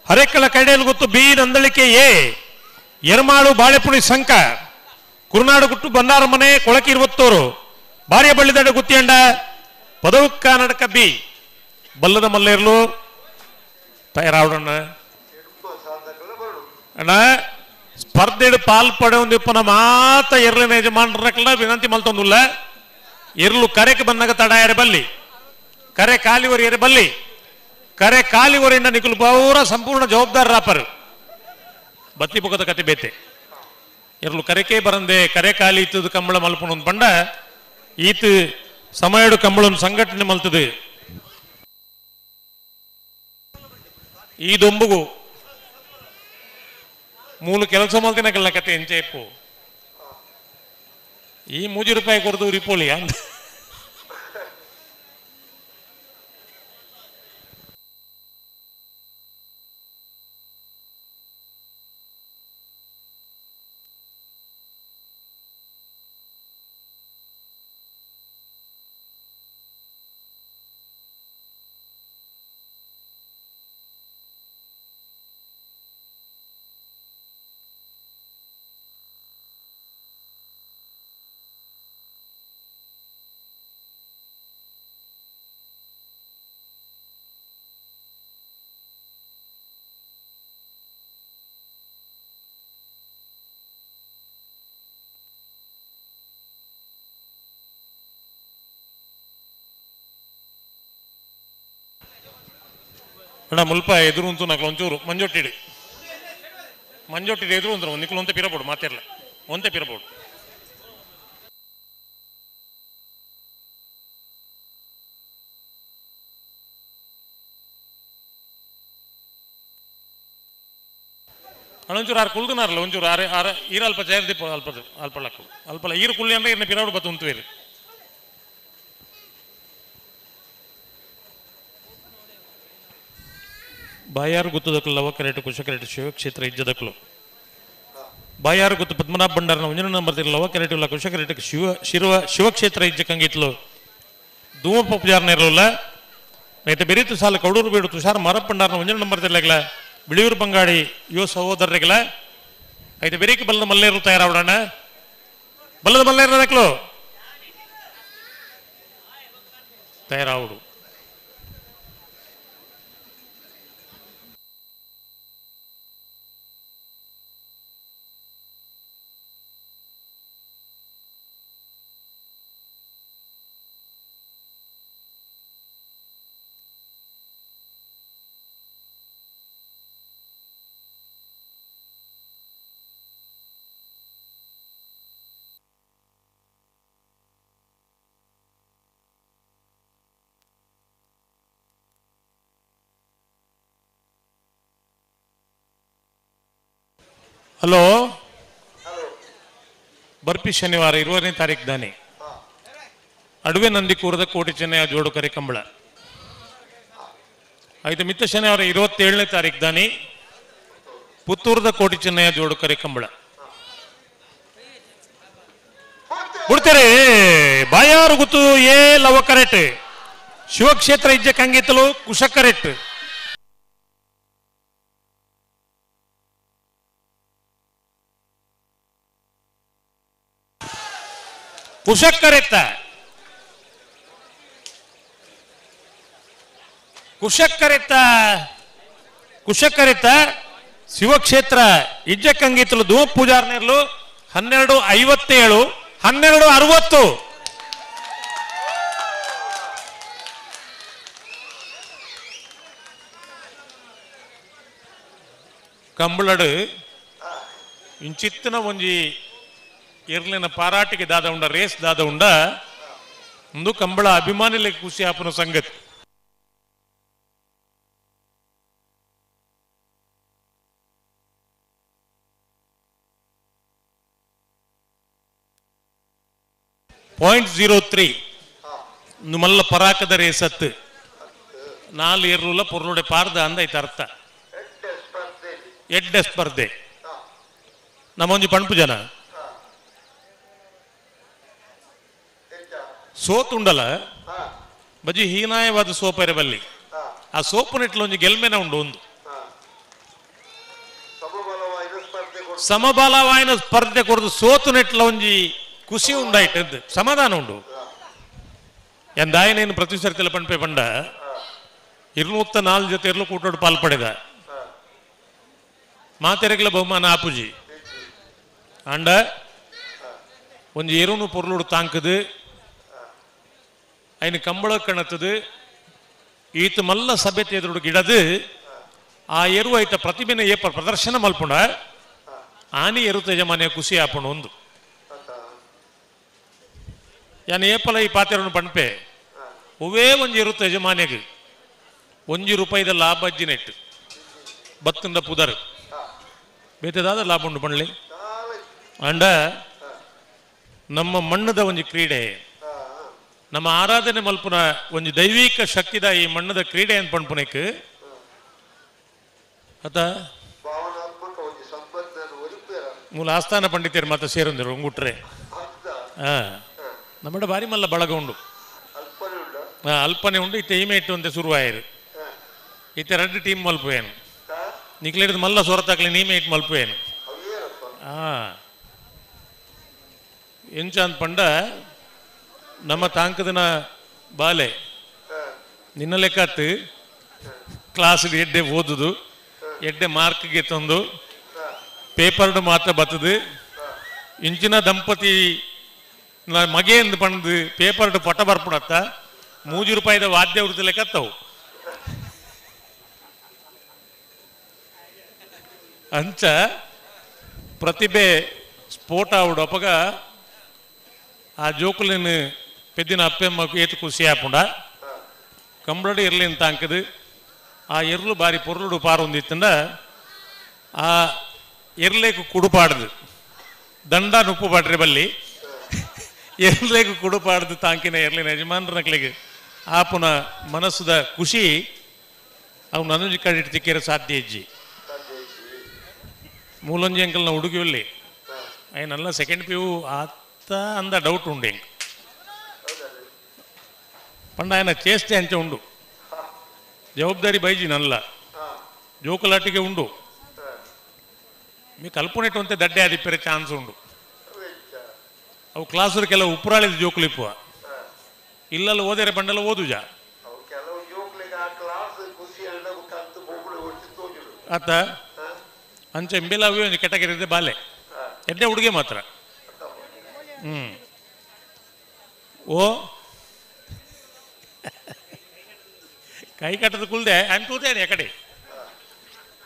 ಹರೇಕಳ ಕೈಡಿಯಲ್ಲಿ ಗೊತ್ತು ಬಿ ನಂದಳಿಕೆ ಎ ಎರ್ಮಾಳು ಬಾಳೆಪುಣಿ ಸಂಕ ಕುರುನಾಡು ಗುಟ್ಟು ಬಂದಾರ ಮನೆ ಕೊಳಕಿ 21 ಬಾರಿಯ ಬಳ್ಳಿದಡ ಗುತ್ತಿಯಂಡ ಪದವು ಕರ್ನಾಟಕ ಬಿ ಬಲ್ಲದ ಮಲ್ಲೇರ್ಲು ತಯಾರಾವಣ ಅಣ್ಣ ಸ್ಪರ್ಧೆಡು ಪಾಲ್ಪಡೆಯೊಂದಿಪ್ಪನ ಮಾತ ಎರ್ಲಿನ ಯಜಮಾನರಕ್ಲ ವಿನಂತಿ ಮಲ್ತೊಂದುಲ್ಲ ಎರ್ಲು ಕರೆಗೆ ಬಂದಾಗ ತಡ ಎರೆ ಬಲ್ಲಿ ಕರೆ ಕಾಲಿವರಿ ಎರೆ ಬಲ್ಲಿ ಕರೆ ಕಾಲಿವರಿಂದ ನಿಕುಲು ಪೂರ ಸಂಪೂರ್ಣ ಜವಾಬ್ದಾರರಾಪರು ಬತ್ತಿ ಪೊಗದ ಕತೆ ಬೇತೆ ಎರ್ಲು ಕರೆಕೆ ಬರಂದೆ ಕರೆ ಕಾಲಿ ಇತ್ತದು ಕಂಬಳ ಮಲ್ಪುನ ಪಂಡ ಈತ ಸಮಯಡು ಕಂಬಳನ್ನು ಸಂಘಟನೆ ಮಲ್ತದೆ ಈ ದೊಂಬುಗು ಮೂಲ ಕೆಲಸ ಮಲ್ತಿನಕಲ್ಲ ಕತೆ ಎಂಚೆಪ್ಪು ಈ 3 ರೂಪಾಯಿ ಕೊರದು ರಿಪೋಲಿ ಅಂತ ಅಣ್ಣ ಮುಲ್ಪ ಎದುರು ಉಂಟು నాకు ಒಂಚೂರು ಮಂಜೊಟ್ಟಿಡಿ ಮಂಜೊಟ್ಟಿಡಿ ಎದುರು ಉಂಟು ನಿಕ್ಕಲು ಒಂತೆ ಪಿರಬೋಡು ಮಾತಿರ್ಲ ಒಂತೆ ಪಿರಬೋಡು ಅಣ್ಣ ಒಂಚೂರು ಆರು ಕುಲ್ದುನಾರಲ್ಲ ಒಂಚೂರು ಆರೆ ಆರ ಈರ ಅಲ್ಪ ಚೇರ್ದಿಪ್ಪ ಅಲ್ಪ ಅಲ್ಪಳಕ್ಕು ಅಲ್ಪಲ ಈರು ಕುಳ್ಳಿ ಅಂದ್ರೆ ಇನ್ನು ಪಿರವಡು ಬತ್ತು ಉಂಟು ಬಾಯಾರು ಗುತ್ತದಕ್ಕಲು ಲವಕರೇಟು ಕುಶಕರೇಟು ಶಿವಕ್ಷೇತ್ರ ಇಜ್ಜದಕ್ಕಲು ಬಾಯಾರು ಗುತ್ತು ಪದ್ಮನಾಭ ಭಂಡಾರನ ಒಂಜನ ನಂಬರ್ ಲವಕರೇಟು ಇಲ್ಲ ಕುಶಕರೇಟು ಶಿವ ಶಿರುವ ಶಿವಕ್ಷೇತ್ರ ಇಜ್ಜಕಂಗಿತ್ಲು ಧೂಮಪ್ಪ ಪೂಜಾರನ ಇರಲಿಲ್ಲ ನೈತೆ ಬೆರೀತು ಸಾಲ ಕೌಡೂರು ಬೀಡು ತುಷಾರ್ ಮಾರಪ್ಪ ಭಂಡಾರನ ಒಂಜನ ನಂಬರ್ ತಿರ್ಲಾಗಲ ಬಿಳಿಯೂರು ಬಂಗಾಡಿ ಯುವ ಸಹೋದರರಿಗಲ ಐತೆ ಬೆರೀಕೆ ಬಲ್ಲದ ಮಲ್ಲೇರು ತಯಾರಾವಡಣ ಬಲ್ಲದ ಮಲ್ಲೇರು ತಯಾರಾವಡು ಹಲೋ ಬರ್ಪಿ ಶನಿವಾರ 20ನೇ ತಾರೀಕು ದಾನಿ ಅಡುವೆ ನಂದಿಕೂರದ ಕೋಟಿ ಚೆನ್ನಯ್ಯ ಜೋಡುಕರೆ ಕಂಬಳ ಆಯ್ತು ಮಿತ್ತ ಶನಿವಾರ 27ನೇ ತಾರೀಕು ದಾನಿ ಪುತ್ತೂರದ ಕೋಟಿ ಚೆನ್ನಯ್ಯ ಜೋಡುಕರೆ ಕಂಬಳ ಬಿಡ್ತಾರೆ ಬಾಯಾರು ಗುತ್ತು ಎ ಲವಕರೆಟ್ ಶಿವಕ್ಷೇತ್ರ ಇಜ್ಜೆ ಕಂಗಿತ್ತಲು ಕುಶಕರೆಟ್ ಕುಶಕರೆತ್ತ ಕುಶಕರೆತ್ತ ಕುಶಕರೆತ್ತ ಶಿವಕ್ಷೇತ್ರ ಇಜ್ಜೆ ಕಂಗಿತ್ತಲು ಧೂಮ ಪೂಜಾರ್ನೇರ್ಲು 12:57 12:60 ಕಂಬಳಡು ಇಂಚಿತ್ತಿನ ಒಂಜಿ ಎರ್ಲಿನ ಪಾರಾಟಿಗೆ ದಾದ ಉಂಡ ರೇಸ್ ದಾದ ಉಂಡ ಒಂದು ಕಂಬಳ ಅಭಿಮಾನಿಲೆ ಖುಷಿ ಆಪನ ಸಂಗತಿ. .03 ಮಲ್ಲ ಪರಾಕದ ರೇಸತ್ತು ನಾಲ್ ಎರ್ಲುಲ ಪೊರ್ಲುಡೆ ಪಾರ್ದ ಅಂದೈತ ಅರ್ಥ ಎಡ್ಡೆ ಸ್ಪರ್ಧೆ. ನಮ್ಮೊಂಜಿ ಪಣಪು ಜನ ಸೋತುಂಡಲ ಬಜಿ ಹೀನಾಯವಾದ ಸೋಪರೆ ಬಲ್ಲಿ ಆ ಸೋಪು ನೆಟ್ಲ ಒಂಜಿ ಗೆಲ್ಮೆನ ಉಂಡು ಒಂದು ಸಮಬಲವಾಯಿನ ಸ್ಪರ್ಧೆ ಕೊರದು ಸೋತು ನೆಟ್ಲ ಒಂಜಿ ಖುಷಿ ಉಂಡಾಯ್ತು ಸಮಾಧಾನ ಉಂಡು. ಎಂದಾಯನೇನು ಪ್ರತಿ ಸರ್ತಿಲ ಪಣಪೆ ಪಂಡ 204 ಜೊತೆ ಇರಲು ಕೂಟೋಡು ಪಾಲ್ಪಡೆದ ಮಾತೆರೆಗ್ಲ ಬಹುಮಾನ ಆಪುಜಿ ಅಂಡ ಒಂಜಿ ಎರುನು ಪೊರ್ಲುಡು ತಾಂಕದು ಐನು ಕಂಬಳ ಕಣತದು ಈತ ಮಲ್ಲ ಸಭೆ ಎದುರು ಗಿಡದು ಆ ಎರು ಐತ ಪ್ರತಿಭೆನ ಏಪ ಪ್ರದರ್ಶನ ಮಲ್ಪುಂಡ ಆನಿ ಎರು ಯಜಮಾನ್ಯ ಖುಷಿ ಆಪುಂಡು ಒಂದು ಯಾನ್ ಏಪಲ ಈ ಪಾತೆರನ್ನು ಪಣಪೆ ಒವೇ ಒಂಜಿ ಎರುತ ಯಜಮಾನ್ಯಗ್ ಒಂಜಿ ರೂಪಾಯಿದ ಲಾಭ ಅಜ್ಜಿನೆಟ್ಟು ಬತ್ತುಂಡ ಪುದರ್ ಬೇತೆದಾದ ಲಾಭ ಉಂಡು ಪಣ್ಲಿ ಅಂಡ ನಮ್ಮ ಮಣ್ಣದ ಒಂಜಿ ಕ್ರೀಡೆ ನಮ್ಮ ಆರಾಧನೆ ಮಲ್ಪುನ ಒಂಜಿ ದೈವಿಕ ಶಕ್ತಿದ ಈ ಮಣ್ಣದ ಕ್ರೀಡೆ ಅಂತ ಪಣ್ಪುನೆಕ್ ಅತ ಮೂಲ ಆಸ್ಥಾನ ಪಂಡಿತರು ಮಾತ್ರ ಸೇರೊಂದಿರು ಉಂಗುಟ್ರೆ ನಮ್ಮಡ ಬಾರಿ ಮಲ್ಲ ಬಳಗ ಉಂಡು ಅಲ್ಪನೆ ಉಂಡು ಇತ್ತೆ ಈಮೆ ಇಟ್ಟು ಅಂತೆ ಶುರುವಾಯಿರು ಇತ್ತೆ ರಡ್ಡು ಟೀಮ್ ಮಲ್ಪುವೇನು ನಿಕ್ಲೇಡ್ದು ಮಲ್ಲ ಸೊರತಾಕ್ಲಿ ನೀಮೆ ಇಟ್ಟು ಮಲ್ಪುವೇನು ಎಂಚ ಅಂತ ಪಂಡ ನಮ್ಮ ತಾಂಕದನ ಬಾಲೆ ನಿನ್ನ ಲೆಕ್ಕತ್ತು ಕ್ಲಾಸ್ ಎಡ್ಡೆ ಓದುದು ಎಡ್ಡೆ ಮಾರ್ಕ್ಗೆ ತಂದು ಪೇಪರ್ಡು ಮಾತ್ರ ಬತ್ತದು ಇಂಚಿನ ದಂಪತಿ ಮಗೆ ಎಂದು ಪಂದು ಪೇಪರ್ಡು ಪಟ ಬರ್ಪುಣತ್ತ 3 ರೂಪಾಯಿದ ವಾದ್ಯ ಉರ್ದು ಲೆಕ್ಕತ್ತವು ಅಂಚ ಪ್ರತಿಭೆ ಸ್ಫೋಟ ಆವಡು ಅಪಗ ಆ ಜೋಕುಲಿನ ಪೆದ್ದಿನ ಅಪ್ಪೆಮ್ಮ ಏತು ಖುಷಿ ಆಪುಂಡ ಕಂಬಳಡಿ ಇರ್ಲಿನ ತಾಂಕದು ಆ ಎರ್ಲು ಬಾರಿ ಪೊರ್ಲುಡು ಪಾರೊಂದಿತ್ತಂಡ ಆ ಎರ್ಲೇಕು ಕುಡುಪಾಡ್ದು ದಂಡ ನುಪ್ಪು ಪಾಡ್ರೆ ಬಲ್ಲಿ ಎರ್ಲೇಕು ಕುಡುಪಾಡ್ದು ತಾಂಕಿನ ಎರ್ಲಿನ ಯಜಮಾನ್ರನಕ್ಲಿಗೆ ಆಪುನ ಮನಸ್ಸುದ ಖುಷಿ ಅವು ನನಂಜಿ ಕಡೆ ತಿಕ್ಕಿರ ಸಾಧ್ಯ ಇಜ್ಜಿ. ಮೂಲೊಂಜಿ ಅಂಕಲ್ನ ಹುಡುಗಿಯಲ್ಲಿ ಐನಲ್ಲ ಸೆಕೆಂಡ್ ಪಿ ಯು ಆತ ಅಂದ ಡೌಟ್ ಉಂಡು ಎಂಕ್ ಪಂಡ ఆయన చేస్తే ಅಂಚೆ ಉಂಡು ಜವಾಬ್ದಾರಿ ಬೈಜಿ ನಲ್ಲ ಜೋಕುಲಾಟಿಗೆ ಉಂಡು మీ ಕಲ್ಪನೆಟ್ಟುವಂತೆ ದಡ್ಡೆ ಆದಿಪ್ಪರೆ ಚಾನ್ಸ್ ಉಂಡು ಅವು ಕ್ಲಾಸರು ಕೆಲವು ಉಪ್ರಾಳಿದ ಜೋಕುಲು ಇಪ್ಪುವ ಇಲ್ಲಲ್ಲ ಓದೇರೆ ಬಂಡಲ ಓದುಜ ಆತ ಅಂಚೆ ಇಂಬೆಲ ಅವೇ ಒಂದು ಕೆಟಗರಿ ಬಾಲೆ ಎಡ್ಡೆ ಹುಡುಗೆ ಮಾತ್ರ. ಓ ಕೈ ಕಟ್ಟದ ಕುಲ್ದೆ ఆయన ತೂತೇನೆ ಎಕಡೆ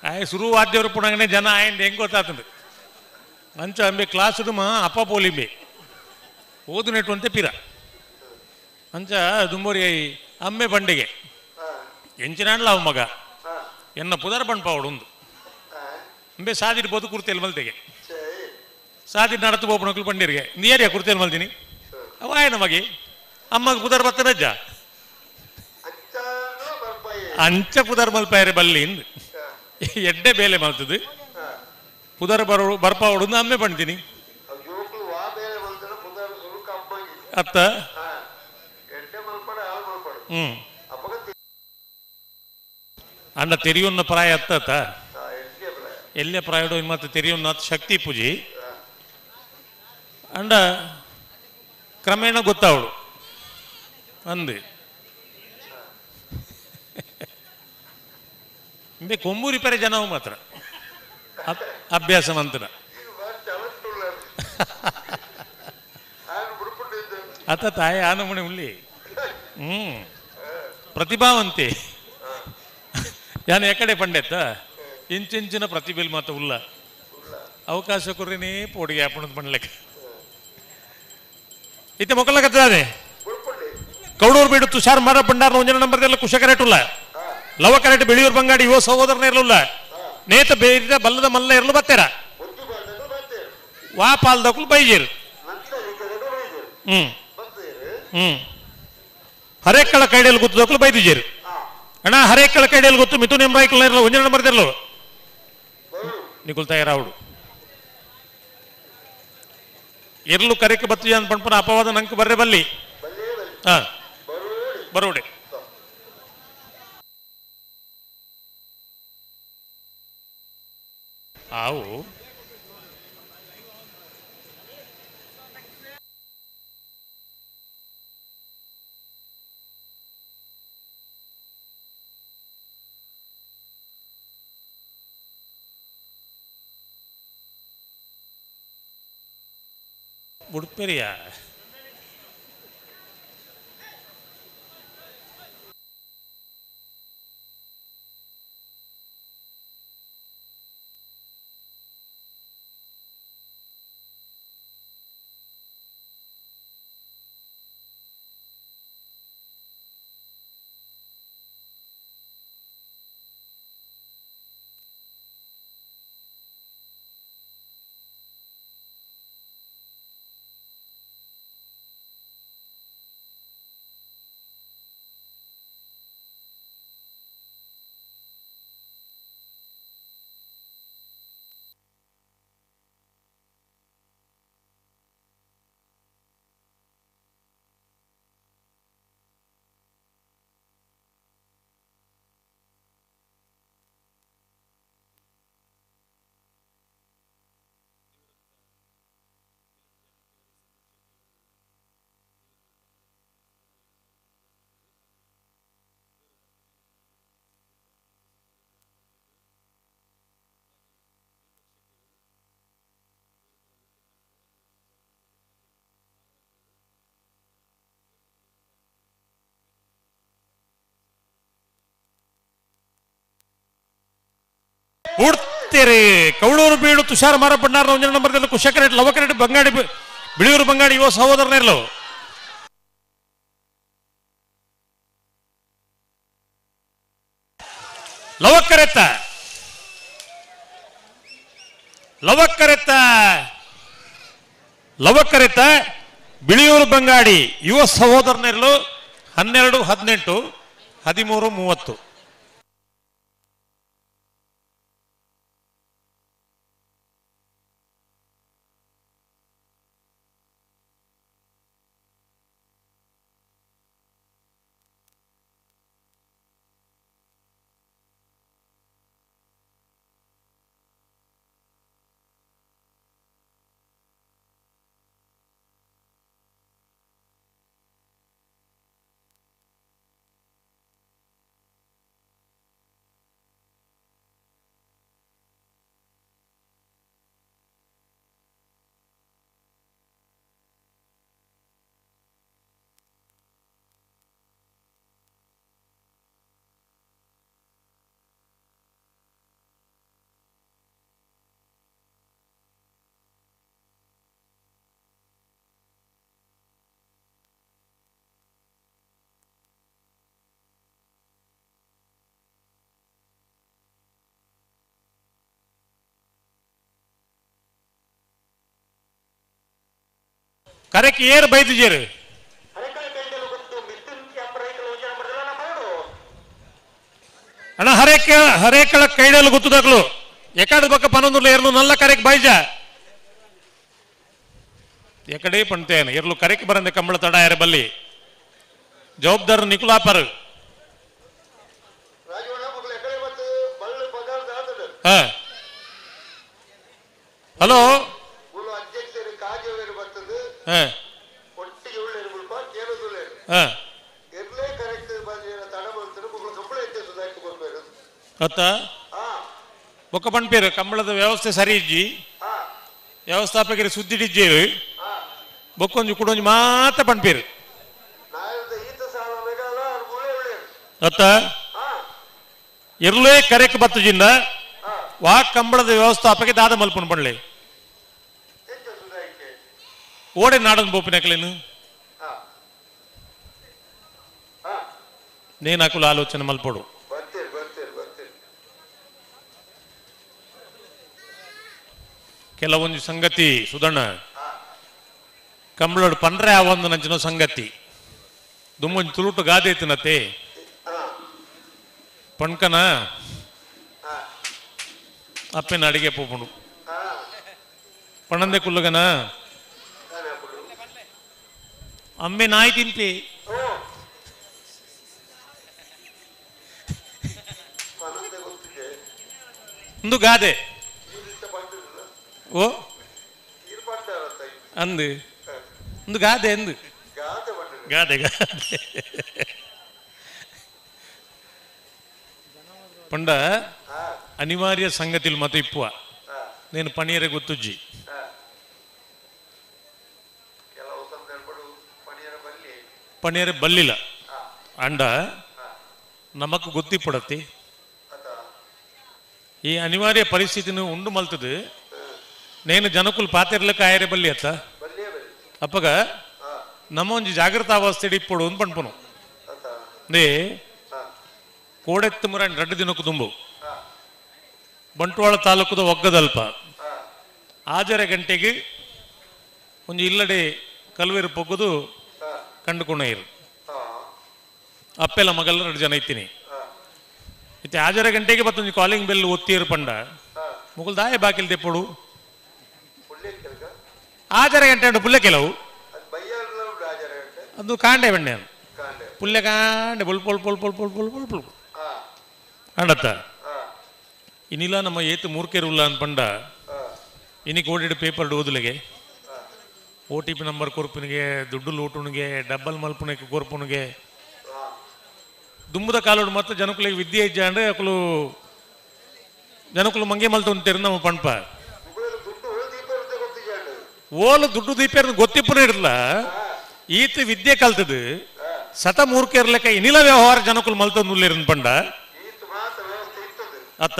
ಆಯ್ ಶುರು ವಾದ್ಯವರು ಪುಣಂಗನೆ ಜನ ಆಯಂದ ಹೆಂಗ್ ಗೊತ್ತಾತಂದು ಅಂಚ ಅಂಬೆ ಕ್ಲಾಸ್ ಮಾ ಅಪ್ಪ ಪೋಲಿಂಬೆ ಓದುನೆಟ್ಟುವಂತೆ ಪಿರ ಅಂಚ ದುಂಬೋರಿ ಅಮ್ಮೆ ಬಂಡಿಗೆ ಎಂಚಿನಾಡ್ಲ ಅವ ಮಗ ಎನ್ನ ಪುದರ್ ಬಂಡ್ಪಾವಡು ಒಂದು ಅಂಬೆ ಸಾದಿಡ್ಬೋದು ಕುರ್ತೆಲ್ ಮಲ್ತೆಗೆ ಸಾದಿ ನಡತು ಬೋಪನಕ್ಲು ಬಂಡಿರಿಗೆ ನೀರಿಯ ಕುರ್ತೆಲ್ ಮಲ್ತೀನಿ ಅವ ಆಯನ ಮಗೆ ಅಮ್ಮಗ ಪುದರ್ ಬತ್ತನಜ್ಜ ಅಂಚ ಪುದರ್ ಮಲ್ಪಾಯರೆ ಬಲ್ಲಿ ಎಡ್ಡೆ ಬೇಲೆ ಮಲ್ತದು ಪುದರ್ ಬರೋ ಬರ್ಪಾವಡು ಅಮ್ಮೆ ಬಂತೀನಿ ಅತ್ತ. ಅಂಡ ತೆರಿಯುನ್ನ ಪ್ರಾಯ ಅತ್ತ ಎಲ್ಲೇ ಪ್ರಾಯಡು ಮತ್ತೆ ತೆರಿಯುನ್ನ ಶಕ್ತಿ ಪೂಜಿ ಅಂಡ ಕ್ರಮೇಣ ಗೊತ್ತಾವಳು ಅಂದೆ ಇಂಬೆ ಕೊಂಬೂರಿ ಪರೆ ಜನವು ಮಾತ್ರ ಅಭ್ಯಾಸ ಮಂತ್ರ ಅತ್ತ ತಾಯಿ ಆನಮಣಿ ಉಳ್ಳಿ ಪ್ರತಿಭಾವಂತೆ ಯಾನು ಎಕಡೆ ಪಂಡೆತ್ತ ಇಂಚಿಂಚಿನ ಪ್ರತಿಭೆಲ್ ಮಾತ್ರ ಉಲ್ಲ ಅವಕಾಶ ಕೊರ್ರಿನೇ ಪೋಡಿಗೆ ಅಪ್ಪಣದ ಪಂಡ್ಲೆಕ್ಕ ಇತ್ತೆ ಮೊಕ್ಕಲಕತ್ತದೆ ಕೌಡೂರು ಬೀಡು ತುಷಾರ್ ಮಾರ ಭಂಡಾರ ಒಂಜನ ನಂಬರ್ದೆಲ್ಲ ಕುಶ ಕರೆಟುಲ್ಲ ಲವ ಕರೆಟ್ ಬೆಳಿಯೂರು ಬಂಗಾಡಿ ಯುವ ಸಹೋದರನ ಇರಲಿಲ್ಲ ನೇತ ಬೇರಿದ ಬಲ್ಲದ ಮಲ್ಲ ಇರಲು ಬತ್ತೇರ ವಾ ಪಾಲ್ದಕ್ಲು ಬೈಜೇರು ಹ್ಮ್ ಹ್ಮ್ ಹರೇಕಳ ಕೈಡಿಯಲ್ಲಿ ಗೊತ್ತದಕ್ಲು ಬೈದಿಜೇರು ಅಣ್ಣ ಹರೇಕಳ ಕೈಡಿಯಲ್ಲಿ ಗೊತ್ತು ಮಿಥುನ್ ಎಂಬಾಯ್ಕಲ್ ಇರಲು ಒಂಜನ ನಂಬರ್ದಿರಲು ನಿಕುಲ್ ತಯಾರಾವಡು ಇರ್ಲು ಕರೆಕ್ ಬತ್ತು ಜನ ಪಣ್ಪನ ಅಪವಾದ ನಂಗೆ ಬರ್ರೆ ಬಲ್ಲಿ ಹಾ ಬರೋಡೆ ಆವು ಉಡುಪೆರಿಯ ಉಡ್ತೇರಿ ಕೌಳೂರು ಬೀಡು ತುಷಾರ್ ಮಾರ ಭಂಡಾರ ಒಂಜನ ನಂಬರ್ದಲ್ಲಿ ಕುಶಕರೇಟ್ ಲವಕರೇಟ್ ಬಂಗಾಡಿ ಬಿಳಿಯೂರು ಬಂಗಾಡಿ ಯುವ ಸಹೋದರನ ಇರಲು ಲವಕರೆತ್ತ ಲವಕರೆತ್ತ ಲವಕರೆತ್ತ ಬಿಳಿಯೂರು ಬಂಗಾಡಿ ಯುವ ಸಹೋದರನ ಇರಲು 12 18 13 30. ಕರೆಕ್ ಏರ್ ಬೈದಿಜೇರು ಅಣ್ಣ ಹರೇಕಳ ಕೈಡಲ್ಲಿ ಗೊತ್ತದಾಗ್ಲು ಎಕಾಡ ಬಕ್ಕ ಪನ್ನೊಂದು ಏರ್ಲು ನಲ್ಲ ಕರೆಕ್ ಬೈಜ ಎಕಡೆ ಪಂತೇನು ಎರ್ಲು ಕರೆಕ್ ಬರಂದೆ ಕಂಬಳ ತಡ ಯಾರ ಬಲ್ಲಿ ಜವಾಬ್ದಾರ ನಿಕುಲಾಪರು. ಅತ್ತ ಬೊಕ್ಕ ಪನ್ಪೇರು ಕಂಬಳದ ವ್ಯವಸ್ಥೆ ಸರಿ ಇಜ್ಜಿ ವ್ಯವಸ್ಥಾಪಕರು ಸುದ್ದಿಡಿಜ್ಜೇರು ಬೊಕ್ಕೊಂಜಿ ಕುಡೊಂಜಿ ಮಾತ್ರ ಪನ್ಪೇರು ಅತ್ತ ಎರ್ಲೇ ಕರೆಕ್ ಬತ್ತಜಿಂದ ವಾ ಕಂಬಳದ ವ್ಯವಸ್ಥಾಪಕ ದಾದ ಮಲ್ಪುನ್ ಪಣ್ಲೆ ಓಡೆ ನಾಡನ್ ಬೋಪಿನಕಲೇನು ನೇನು ಅಕುಲ ಆಲೋಚನೆ ಮಲ್ಪಡು ಕೆಲವೊಂದು ಸಂಗತಿ ಸುಧಣ್ಣ ಕಂಬಳೋಡು ಪಂಡ್ರೆ ಆ ಒಂದು ನಂಚಿನ ಸಂಗತಿ ದುಮ್ಮೊಂಜಿ ತುಳುಟು ಗಾದೆ ತಿನ್ನತ್ತೆ ಪಣ್ಕನ ಅಪ್ಪನ ಅಡಿಗೆ ಪೋಪುಂಡು ಪಣಂದೆ ಕುಲ್ಲುಗನ ಅಮ್ಮೆ ನಾಯಿ ತಿಂತೆ ಒಂದು ಗಾದೆ ಓ ಅಂದು ಒಂದು ಗಾದೆ ಅಂದು ಗಾದೆ ಗಾದೆ ಪಂಡ ಅನಿವಾರ್ಯ ಸಂಗತಿಲ್ ಮತ ಇಪ್ಪುವ నేను ಪಣಿಯರೆ ಗೊತ್ತುಜ್ಜಿ ಪಣಿಯರೆ ಬಲ್ಲಿಲ್ಲ ಅಂಡ ನಮಕ್ ಗೊತ್ತಿಪ್ಪಡತಿ ಈ ಅನಿವಾರ್ಯ ಪರಿಸ್ಥಿತಿನ ಉಂಡು ಮಲ್ತದು ನೇನು ಜನಕುಲ್ ಪಾತಿರ್ಲಕ್ಕ ಆಯರೆ ಬಲ್ಲಿ ಅತ್ತ ಅಪ್ಪಗ ನಮ್ಮ ಒಂಜಿ ಜಾಗೃತ ಅವಸ್ಥೆ ಇಪ್ಪಡು ಅಂದ್ ಪಣ್ಪುನು ನೇ ಕೋಡೆತ್ತು ಮುರಾಣಿ ರಡ್ಡು ದಿನಕ್ಕೂ ದುಂಬು ಬಂಟ್ವಾಳ ತಾಲೂಕದ ಒಗ್ಗದಲ್ಪ ಆಜರೆ ಗಂಟೆಗೆ ಒಂಜಿ ಇಲ್ಲಡೆ ಕಲ್ವೇರು ಪೊಗ್ಗದು ಕಂಡುಕೊಂಡೈರು ಅಪ್ಪೆಲ್ಲ ಮಗಲ್ಲ ಎರಡು ಜನ ಇತ್ತೀನಿ ಇತ್ತೆ ಆಜರೆ ಗಂಟೆಗೆ ಮತ್ತೊಂದು ಕಾಲಿಂಗ್ ಬೆಲ್ ಒತ್ತೀರು ಪಂಡ ಮುಗುಲ್ ದಾಯ ಬಾಕಿಲ್ ತೆಪ್ಪಡು ಆಜರೆ ಗಂಟೆ ಉಂಟು ಪುಲ್ಲೆ ಕೆಲವು ಅದು ಕಾಂಡೆ ಬೆಣ್ಣೆ ಪುಲ್ಲೆ ಕಾಂಡೆ ಪುಲ್ ಪುಲ್ ಪುಲ್ ಪುಲ್ ಪುಲ್ ಪುಲ್ ಪುಲ್ ಪುಲ್ ಅಂಡತ್ತ ಇನ್ನಿಲ್ಲ ನಮ್ಮ ಏತು ಮೂರ್ಕೆರುಲ್ಲ ಅನ್ಪಂಡ ಇನ್ನಿಗೆ ಓಡಿಡು ಪೇಪರ್ ಓದಲಿಗೆ ಓ ಟಿ ಪಿ ನಂಬರ್ ಕೊರ್ಪುನಿಗೆ ದುಡ್ಡು ಲೋಟುನಿಗೆ ಡಬ್ಬಲ್ ಮಲ್ಪುನಿಗೆ ಕೊರ್ಪುನಿಗೆ ದುಂಬುದ ಕಾಲೋಡು ಮತ್ತು ಜನಕುಲಿಗೆ ವಿದ್ಯೆ ಇಜ್ಜಾಂಡ್ರೆ ಅಕಲು ಜನಕುಲು ಮಂಗೆ ಮಲ್ತು ಅಂತೀರ ನಮ್ಮ ಪಣ್ಪ ಓಲು ದುಡ್ಡು ದೀಪೇರ್ ಗೊತ್ತಿಪ್ಪುನ ಇರಲ್ಲ ಈತ ವಿದ್ಯೆ ಕಲ್ತದು ಸತ ಮೂರ್ಖ ಇರ್ಲಿಕ್ಕ ಇನ್ನಿಲ್ಲ ವ್ಯವಹಾರ ಜನಕುಲು ಮಲ್ತೊಂದು ಪಂಡ ಅತ್ತ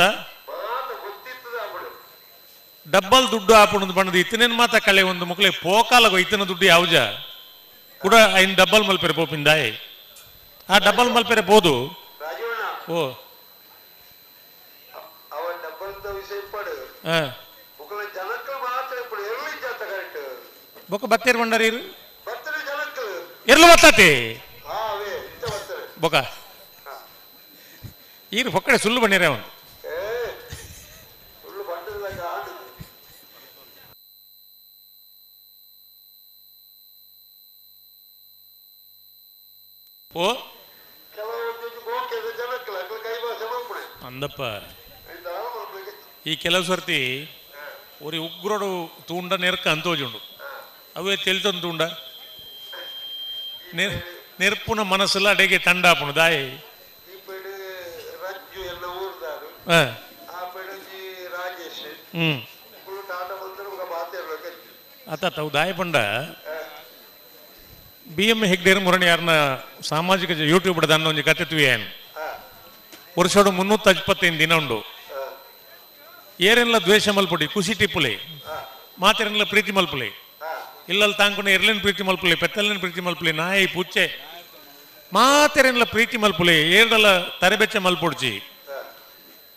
ಡಬ್ಬಲ್ ದುಡ್ಡು ಆಪುಣದ ಬಣ್ಣದ ಇತ್ತನೇನು ಮಾತ ಕಳೆ ಒಂದು ಮುಕ್ಲೆ ಪೋಕಾಲಗೋ ಇತ್ತನ ದುಡ್ಡು ಯಾವ್ಜ ಕೂಡ ಐನ್ ಡಬ್ಬಲ್ ಮಲ್ಪೆರೆ ಪೋಪಿಂದಾಯ್ ಆ ಡಬ್ಬಲ್ ಮಲ್ಪೆರೆ ಬೋದು ಓ ಬೊಕ್ಕ ಬತ್ತೇರು ಬಂಡಾರಿ ಎರ್ಲು ಬತ್ತಾತಿ ಬೊಕ ಈರು ಹೊಕ್ಕಡೆ ಸುಳ್ಳು ಬಣ್ಣಿರ ಅವನು ಓ ಅಂದಪ್ಪ ಈ ಕೆಲವು ಸರ್ತಿ ಒರಿ ಉಗ್ರೋಡು ತೂಂಡ ನೆರ್ಕ ಅಂತೋಜುಂಡು ಅವೇ ತೆಲ್ತೊಂದು ತೂಂಡ ನೆರ್ಪುನ ಮನಸ್ಸೆಲ್ಲ ಅಡೆಗೆ ತಂಡಾಪುಣ ದಾಯಿ ಹ್ಮ್ ಅತ್ತ ತಾವು ದಾಯಿ ಪಂಡ ಬಿ ಎಂ ಹೆಗ್ಡೇರ್ ಮುರಣಿ ಯಾರನ್ನ ಸಾಮಾಜಿಕ ಯೂಟ್ಯೂಬ್ ದಾನ್ನ ಒಂಜಿ ಕತೆ ತುಯೇನು ವರ್ಷೋಡು 325 ದಿನ ಉಂಡು ಏರೆಲ್ಲ ದ್ವೇಷ ಮಲ್ಪುಡಿ ಖುಷಿ ಟಿಪ್ಪುಲೆ ಮಾತೆರೆಲ್ಲ ಪ್ರೀತಿ ಮಲ್ಪುಲೆ ಇಲ್ಲಲ್ಲಿ ತಾಂಕುನ ಎರ್ಲೇನು ಪ್ರೀತಿ ಮಲ್ಪುಲೆ ಪೆತ್ತಲ್ಲೇನು ಪ್ರೀತಿ ಮಲ್ಪುಲೆ ನಾಯಿ ಪುಚ್ಚೆ ಮಾತೆರೆಲ್ಲ ಪ್ರೀತಿ ಮಲ್ಪುಲೆ ಏರ್ಡಲ್ಲ ತರೆಬೆಚ್ಚ ಮಲ್ಪೊಡ್ಚಿ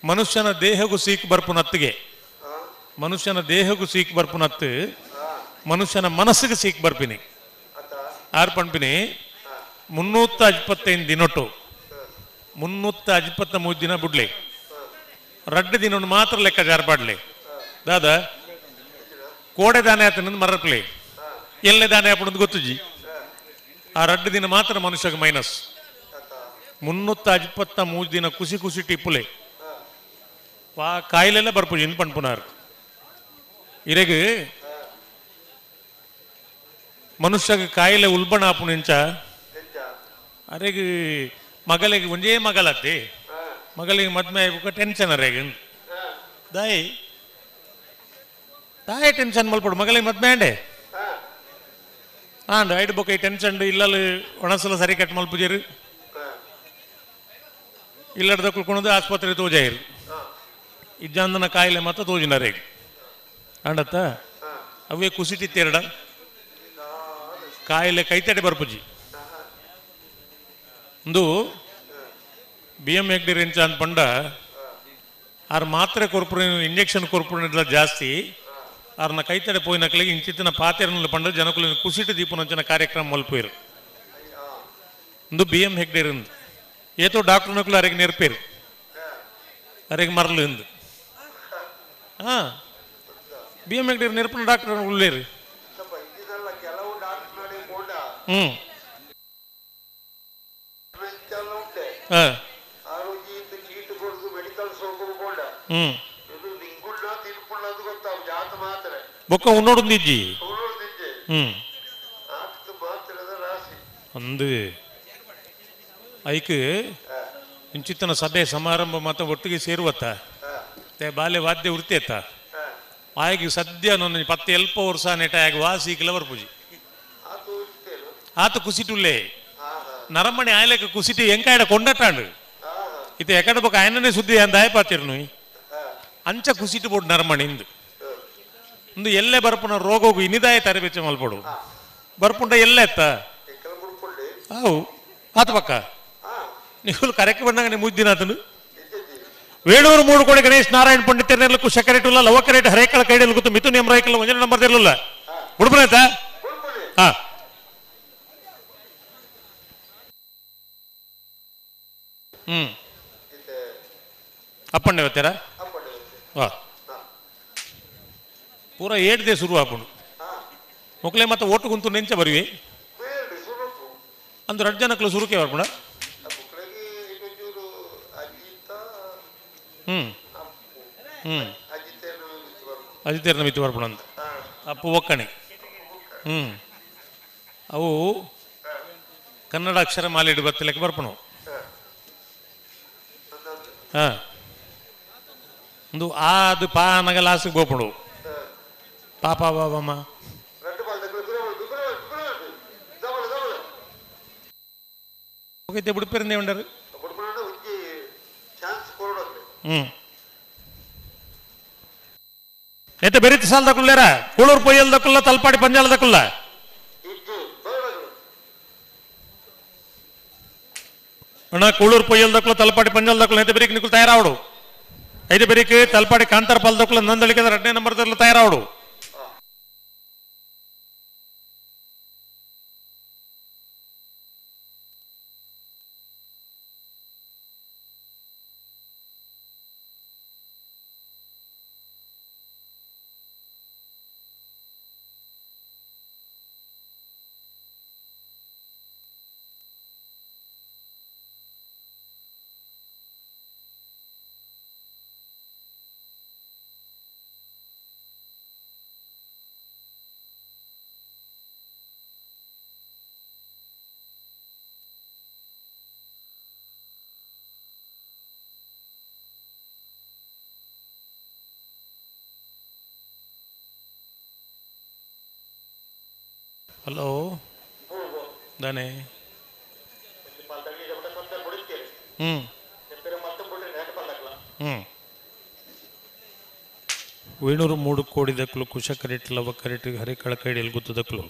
ಮನುಷ್ಯನ ದೇಹಗೂ ಸೀಕ್ ಬರ್ಪುನತ್ತಿಗೆ ಮನುಷ್ಯನ ದೇಹಗೂ ಸೀಕ್ ಬರ್ಪುನತ್ತು ಮನುಷ್ಯನ ಮನಸ್ಸಿಗೆ ಸೀಕ್ ಬರ್ಪಿನಿ ಆರ್ ಪಣ್ಪಿನಿ 325 ದಿನೊಟ್ಟು 323 ದಿನ ಬುಡ್ಲಿ ರಡ್ಡು ದಿನ ಮಾತ್ರ ಲೆಕ್ಕ ಜಾರ್ಪಾಡ್ಲಿ ದಾದಾ ಕೋಡೆ ದಾನೆ ಆತನ ಮರಪ್ಲಿ ಎಲ್ಲೆ ದಾನೆ ಆಪಣದು ಗೊತ್ತುಜಿ ಆ ರಡ್ಡು ದಿನ ಮಾತ್ರ ಮನುಷ್ಯಗೆ ಮೈನಸ್ 323 ದಿನ ಖುಷಿ ಖುಷಿ ಟಿಪ್ಪುಲೆ ವಾ ಕಾಯಿಲೆಲ್ಲ ಬರ್ಪುಜಿ ಇನ್ ಪಣ್ಪುನಾರ್ ಇರೆಗ್ ಮನುಷ್ಯಗೆ ಕಾಯಿಲೆ ಉಲ್ಬಣ ಆಪುಣಿಂಚ ಅರೆಗ್ ಮಗಲಿಗೆ ಒಂಜೇ ಮಗಲತ್ತೆ ಮಗಳಿಗೆ ಮದ್ಮೆ ಆಯ್ಬುಕ ಟೆನ್ಷನ್ ಅರೇಗ ದಾಯಿ ತಾಯಿ ಟೆನ್ಷನ್ ಮಲ್ಪಡು ಮಗಳಿಗೆ ಮದ್ಮೆ ಅಂಡೆ ಆಂಡ್ ಐಡ್ ಬೊಕ್ಕ ಈ ಟೆನ್ಷನ್ ಇಲ್ಲಲ್ಲಿ ಒಣಸಲ ಸರಿ ಕಟ್ ಮಲ್ಪುಜೇರು ಇಲ್ಲಡ್ದ ಕುಳ್ಕೊಳದು ಆಸ್ಪತ್ರೆ ತೋಜಾಯಿರು ಇಜ್ಜಾಂದನ ಕಾಯಿಲೆ ಮತ್ತ ತೋಜಿನರೇಗ ಅಂಡತ್ತ ಅವೇ ಕುಸಿಟಿತ್ತೆರಡ ಕಾಯಿಲೆ ಕೈತಡೆ ಬರ್ಪುಜಿ ಒಂದು ಬಿ ಎಂ ಹೆಗ್ಡೆ ರೆಂಚ ಅಂತ ಪಂಡ ಆರ್ ಮಾತ್ರೆ ಕೊರ್ಪುನ ಇಂಜೆಕ್ಷನ್ ಕೊರ್ಪುನ ಜಾಸ್ತಿ ಆರ್ನ ಕೈತಡೆ ಪೋಯಿನಕ್ಲಿಗೆ ಇಂಚಿತ್ತಿನ ಪಾತೆರನಲ್ಲಿ ಪಂಡ ಜನಕುಲಿನ ಕುಸಿಟ ದೀಪನಂಚಿನ ಕಾರ್ಯಕ್ರಮ ಮಲ್ಪೋಯಿರು ಒಂದು ಬಿ ಎಂ ಹೆಗ್ಡೆ ಇಂದು ಏತೋ ಡಾಕ್ಟರ್ ನಕಲು ಅರೆಗೆ ನೆರ್ಪೇರು ಅರೆಗೆ ಮರಲು ಇಂದು ಹಾ ಬಿ ಎಂ ಹೆಗ್ಡೆ ನೆರ್ಪುನ ಡಾಕ್ಟರ್ ಉಳ್ಳೇರು ಹ್ಮ್ ಹ್ಮ್ ಬೊಕ್ಕ ಉನ್ನೋಡೊಂದಿಜ್ಜಿ ಹ್ಮ್ ಅಂದು ಐಕ್ ಇಂಚಿತ್ತನ ಸಭೆ ಸಮಾರಂಭ ಮಾತ ಒಟ್ಟಿಗೆ ಸೇರುವತ್ತ ಬಾಲ್ಯ ವಾದ್ಯ ವೃತ್ತಿ ಆಯ್ಗೆ ಸದ್ಯ ನನ್ನ ಪತ್ತೆ ಎಲ್ಪ ವರ್ಷ ನೆಟ ಆಗ ವಾಸಿ ಕಿಲವರ್ ಪೂಜಿ ಆತ ಕುಸಿಟುಲ್ಲೇ ನರಮಣಿ ಆಯ್ಲಕ್ಕೆ ಕುಸಿಟಿ ಎಂಕಾಯಡ ಕೊಂಡಟಾಂಡು ಇದು ಎಕಡ ಬೊಕ್ಕ ಆಯನನೇ ಸುದ್ದಿ ಅಂದ ಆಯಪಾತಿರ್ನು ಅಂಚ ಕುಸಿಟು ಬೋಡು ನರಮಣಿ ಇಂದು ಒಂದು ಎಲ್ಲೆ ಬರ್ಪುನ ರೋಗವು ಇನಿದಾಯ ತರಬೇಚ ಮಲ್ಪಡು ಬರ್ಪುಂಡ ಎಲ್ಲೆ ಎತ್ತ ಅವು ಆತ ಪಕ್ಕ ನೀವು ಕರೆಕ್ಟ್ ಬಂದಾಗ ನೀವು ಮುದ್ದಿನ ಆತನು ವೇಣೂರು ಮೂಡು ಕೋಡಿ ಗಣೇಶ್ ನಾರಾಯಣ ಪಂಡಿತ ಶಕರೇಟುಲ್ಲ ಲವಕರೇಟ್ ಹರೇಕಳ ಕೈಡಲ್ ಗೊತ್ತು ಮಿಥುನ್ ಎಂ ರಾಯ್ಕಲ್ ಒಂಜನೇ ನಂಬರ್ ಇರಲಿಲ್ಲ ಉಡುಪನ ಆಯ್ತಾ ಹಾ ಹ್ಮ್ ಅಪ್ಪಣ್ಣೆ ಬರ್ತೀರಾ ವಾ ಪೂರ ಏಡ್ದೆ ಶುರು ಆಪುಂಡು ಮೊಕ್ಲೆ ಮತ್ತೆ ಓಟು ಗುಂತು ನೆಂಚ ಬರುವೆ ಅಂದು ರಡ್ ಜನಕ್ಲು ಸುರುಕೆ ಬರ್ಪುಣ ಹ್ಮ್ ಹ್ಮ್ ಅಜಿತೇರ್ನ ಮಿತ್ತು ಬರ್ಪುಣ ಅಂತ ಅಪ್ಪು ಒಕ್ಕಣೆ ಹ್ಮ್ ಅವು ಕನ್ನಡ ಅಕ್ಷರ ಮಾಲಿಡು ಬತ್ತಲಕ್ಕೆ ಬರ್ಪಣವು ಹಾ ಒಂದು ಆ ಅದು ಪಾ ಅನಗ ಲಾಸಿಗೆ ಬೋಪಡು ಪಾಪ ಬಾಬಮ್ಮ ಬಿಡುಪಿರಂದೇ ಉಂಡರು ಹ್ಮ್ ಎತ್ತ ಬೆರಿತ ಸಾಲ ದಕ್ಕುಲ್ಲೇರ ಕೂಳೂರು ಪೊಯ್ಯಲ್ ದಕ್ಕುಲ್ಲ ತಲ್ಪಾಡಿ ಪಂಜಾಲ ದಕ್ಕುಲ್ಲ ಅಣ್ಣ ಕೂಳೂರು ಪೊಯ್ಯಲ್ ದಕ್ಕುಲ್ಲ ತಲ್ಪಾಡಿ ಪಂಜಾಲ ದಕ್ಕುಲ್ಲ అయితే ಬೆರಿಕ್ ನಿಕ್ಕುಲ್ ತಯಾರಾವಡು ಐದು ಬೆರಿಕ್ ತಲ್ಪಾಡಿ ಕಾಂತಾರ ಪಾಲ್ ದಕ್ಕುಲ್ಲ ನಂದಳಿಕೆ ಎರಡನೇ ನಂಬರ್ ತಯಾರಾವಡು ಹಲೋ ದಾನೆ ಹ್ಮ್ ಹ್ಮ್ ವೇಣೂರು ಮೂಡು ಕೋಡಿ ದಕ್ಕಲು ಕುಶ ಕರೆಟ್ ಲವ ಕರೆಟ್ ಹರಿಕಳ ಕೈಡಿಯಲ್ಲಿ ಗುತ್ತು ದಕ್ಕಲು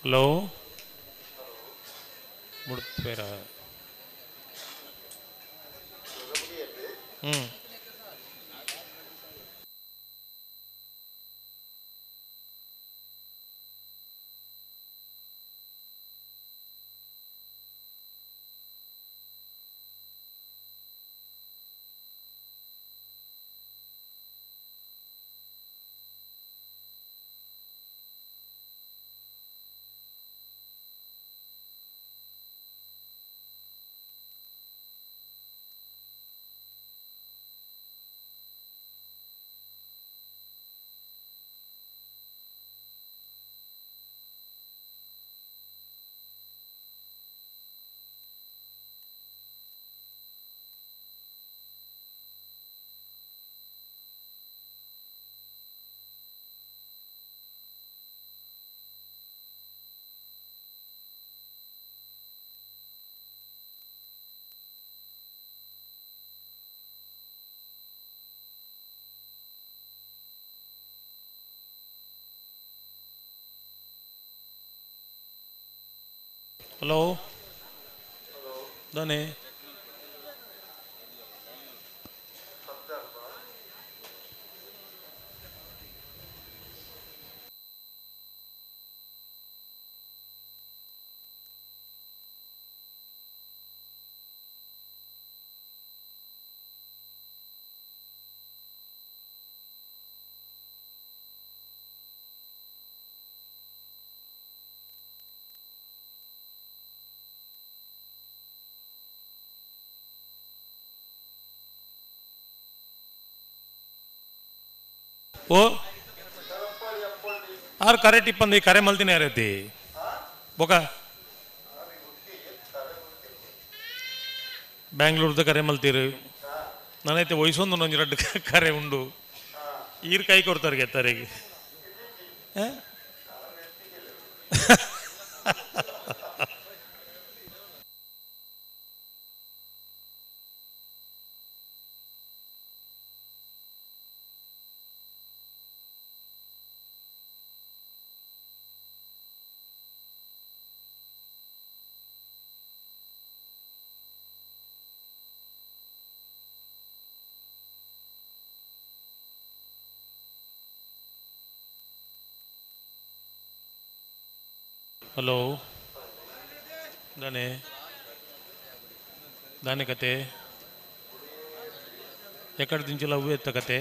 ಹಲೋ ಮುಡ್ಪೇರ ಹಲೋ ದಾನೆ ಓ ಆರು ಕರೆ ಟಿಪ್ಪಂದು ಈ ಕರೆ ಮಲ್ತಿನ ಯಾರೈತಿ ಬೊಕ ಬ್ಯಾಂಗ್ಳೂರ್ದ ಕರೆ ಮಲ್ತೀರು ನಾನೈತೆ ವಯಸ್ಸೊಂದು ಒಂಜಿ ರಡ್ಡು ಕರೆ ಉಂಡು ಈರ್ ಕೈ ಕೊಡ್ತಾರೆ ಗೆತ್ತಾರಿಗೆ. ಹಲೋ ದಾನೆ ದಾನೆ ಕತೆ ಎಕ್ಕಡ ದಿಂಚಲ ಹೂವು ಎತ್ತ ಕತೆ.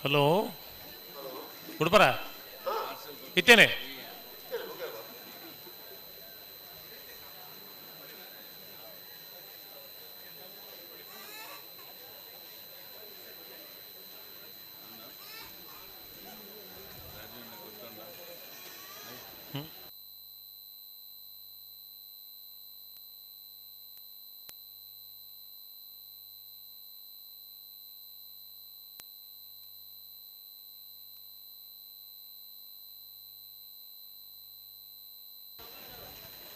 ಹಲೋ ಉಡುಪರ ಇತ್ತೇನೆ.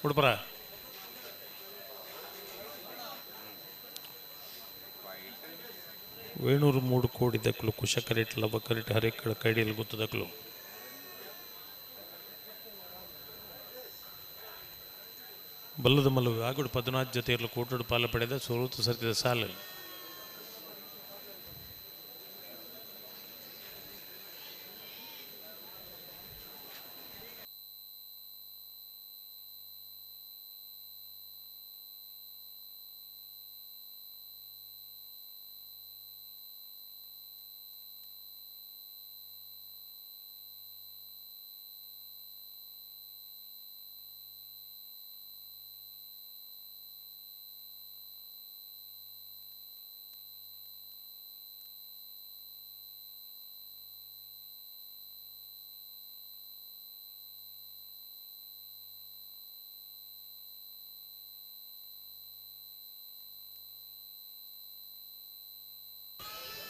ಉಡುಪರ ವೇಣೂರು 3 ಕೋಟಿ ದಕ್ಕಲು ಕುಶ ಕರೆಟ್ ಲವ ಕರೆಟ್ ಹರೇಕಳ ಕೈಡಿಯಲ್ಲಿ ಗೊತ್ತದಕ್ಕಲು ಬಲ್ಲದ ಮಲ್ಲ ವ್ಯಾಗುಡು 14 ಜೊತೆಯಲ್ಲೂ ಕೋಟೋಡು ಪಾಲ ಪಡೆದ ಸೋರುತು ಸರಿದ ಸಾಲು.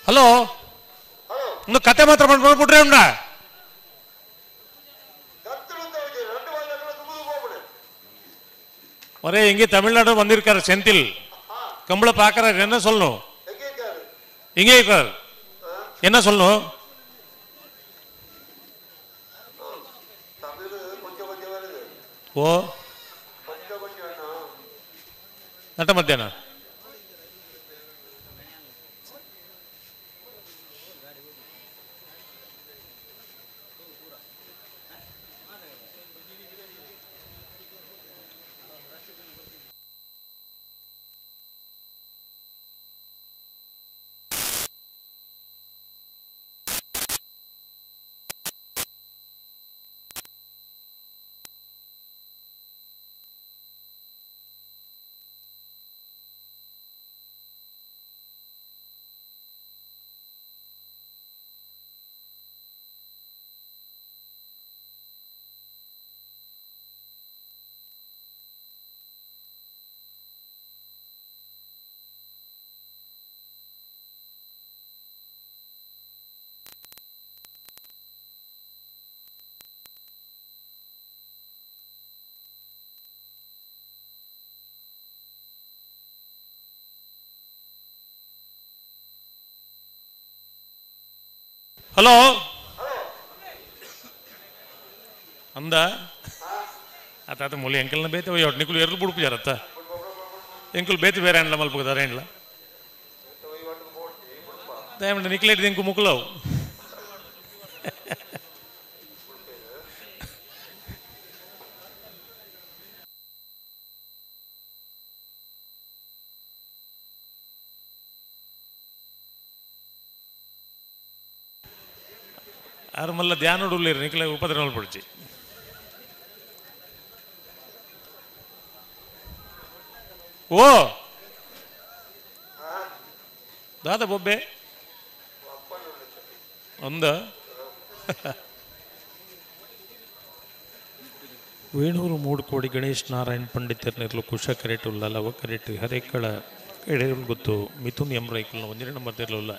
ಹಲೋ ಒಂದು ಕತೆ ಮಾತ್ರ ಮಾಡ್ಬಿಟ್ರೆ ಉಂಡ ஒரே எங்கே தமிழ்நாடு வந்திருக்காரு செந்தில் கம்பளை பார்க்கறாரு என்ன சொல்லணும் எங்கே இருக்கார் என்ன சொல்லணும் ஓ நட்ட மத்தியானம் ಹಲೋ ಅಂದ ಆತ ಮೊಲಿ ಎಂಕಲ್ನ ಬೇತೆ ಒಯ್ಯೋಟ್ ನಿಕುಲು ಎರ್ಲು ಬುಡುಪು ಜಾರತ್ತ ಎಂಕುಲು ಬೇತೆ ಬೇರೆ ಅಂಡ್ಲ ಮಲ್ಪುದಾರ ಎಂಡ್ಲ ದಯಮಂಡ ನಿಕ್ಲೇಟ್ ಎಂಕು ಮುಕುಲವು ಆರು ಮಲ್ಲ ಧ್ಯಾನ ಉಳ್ಳೇರು ನಿಕ್ಲೆ ಉಪದ್ರ ಮಲ್ಪೊಡ್ಚಿ ಓ ದಾದ ಬೊಬ್ಬೆ ಒಂದ ವೇಣೂರು ಮೂಡುಕೋಡಿ ಗಣೇಶ್ ನಾರಾಯಣ್ ಪಂಡಿತರ್ನಿರ್ಲು ಕುಶ ಕರೆಟುಲ್ಲ ಲವ ಕರೆಟ್ ಹರೇಕಳ ಎಡೆರುಲ್ ಗೊತ್ತು ಮಿಥುನ್ ಎಂ ರೈಕುಲ್ನ ಒಂಜಿ ನಂಬರ್ ತೆರಲುಲ್ಲ.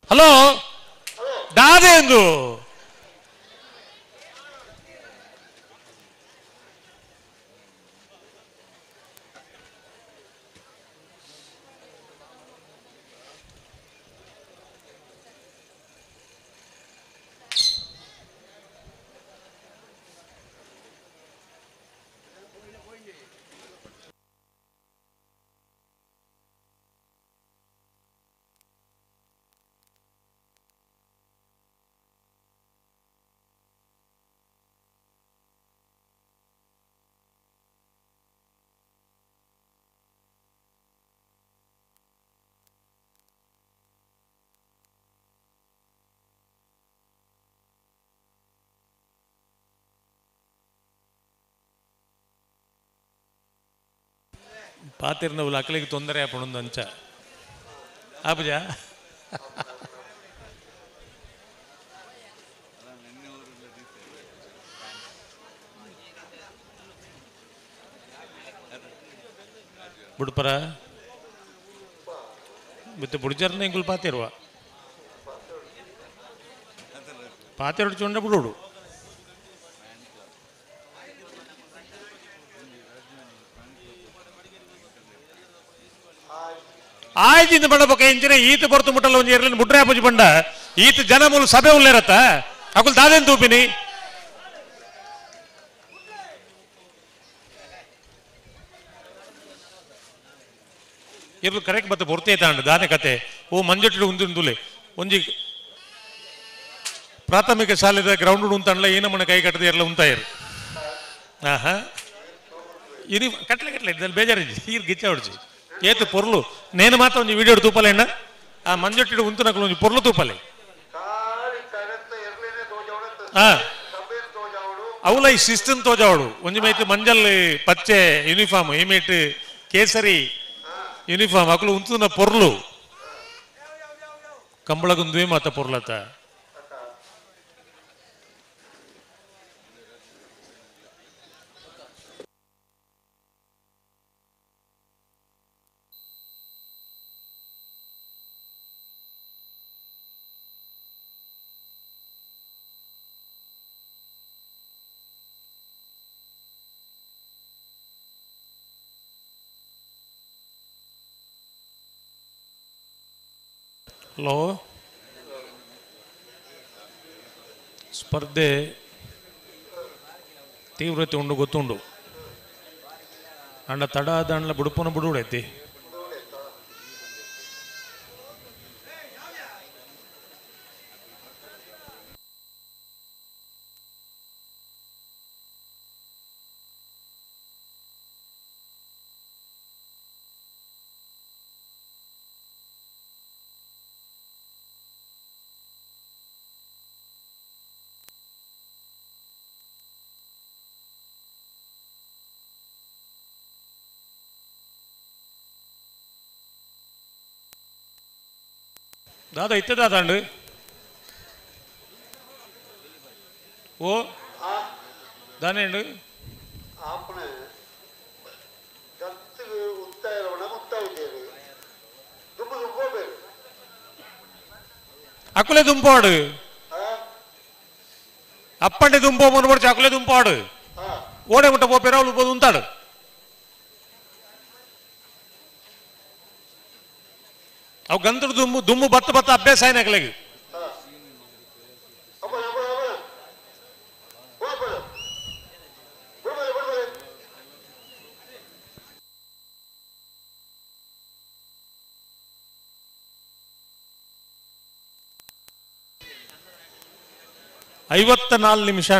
ಹಲೋ ದಾದೇಂದು ಪಾತಿರ್ನವು ಅಕ್ಕಲಿಗೆ ತೊಂದರೆ ಆಪಣೊಂದು ಅಂಚ ಆಪುಜ ಬುಡ್ಪರ ಮತ್ತೆ ಬುಡ್ಜರ್ನ ಇಂಗುಲ್ ಪಾತಿರುವ. ಪಾತೆರಡು ಚೊಂಡ ಬಿಡೋಡು. ಆಯ್ತಿಂದ ಬಡಬಕ ಇಂಚಿನ ಈತ ಬರ್ತು ಮುಟ್ಟಲ್ಲ ಒಂಜಿ ಎರಲಿನ ಮುಟ್ರೆ ಪೂಜೆ ಬಂಡ ಈತ ಜನ ಮೂಲ ಸಭೆ ಉಲ್ಲೇರತ್ತ ಅಕುಲ್ ದಾದೇನ್ ತೂಪಿನಿ. ಇರ್ಲು ಕರೆಕ್ಟ್ ಬತ್ತ ಪೊರ್ತೆ ತಾಂಡು ದಾನೆ ಕತೆ ಓ ಮಂಜಟ್ಟು ಉಂದುಂದುಲೆ ಒಂಜಿ ಪ್ರಾಥಮಿಕ ಶಾಲೆದ ಗ್ರೌಂಡ್ ಉಂತಂಡ್ಲ ಏನಮ್ಮನ ಕೈ ಕಟ್ಟದೆ ಎಲ್ಲ ಉಂತಾಯರು. ಆಹಾ ಇದು ಕಟ್ಲೆ ಕಟ್ಲೆ ಇದ್ದಲ್ಲಿ ಬೇಜಾರಿಜ್ಜಿ ಈರ್ ಗಿಚ್ಚ ಹೊಡ್ಜಿ ಏತು ಪೊರ್ಲು ನೇನು ಮಾತ್ರ ಒಂಜಿ ವಿಡಿಯೋ ತೂಪಲೆ ಅಣ್ಣ ಆ ಮಂಜೊಟ್ಟಿಡು ಉಂತುನಕಲು ಒಂಜಿ ಪೊರ್ಲು ತೂಪಲೆ. ಹಾ ಅವಲ ಈ ಶಿಸ್ತನ್ ತೋಜಾವಡು ಒಂಜಿ ಮೈಟ್ ಮಂಜಲ್ ಪಚ್ಚೆ ಯೂನಿಫಾರ್ಮ್ ಈ ಮೇಟ್ ಕೇಸರಿ ಯೂನಿಫಾರ್ಮ್ ಅಕಲು ಉಂತುನ ಪೊರ್ಲು ಕಂಬಳಗುಂದುವೆ ಮಾತ ಪೊರ್ಲತ. ಹಲೋ ಸ್ಪರ್ಧೆ ತೀವ್ರತೆ ಉಂಡು ಗೊತ್ತುಂಡು ಅಂಡ ತಡ ದಂಡ್ಲ ಬುಡುಪನ ಬುಡುಡೈತಿ. ದಾದಾ ಇತ್ತೆ ದಾದಾಂಡು ಓ ದಾನೇಂಡು ಅಕುಲೆ ದುಂಪಾಡು ಅಪ್ಪಂಡೆ ದುಂಪೋ ಮನುಬಡ್ಚಿ ಅಕುಲೆ ದುಂಪಾಡು ಓಡೆ ಮುಟ್ಟ ಪೋಪೇರ ಅವಳು ಉಂತಾಡು. ಅವು ಗಂಧದ ದುಮ್ಮು ದುಮ್ಮು ಬತ್ತ ಬತ್ತ ಅಭ್ಯಾಸ ಆಯ್ನ. 54 ನಿಮಿಷ.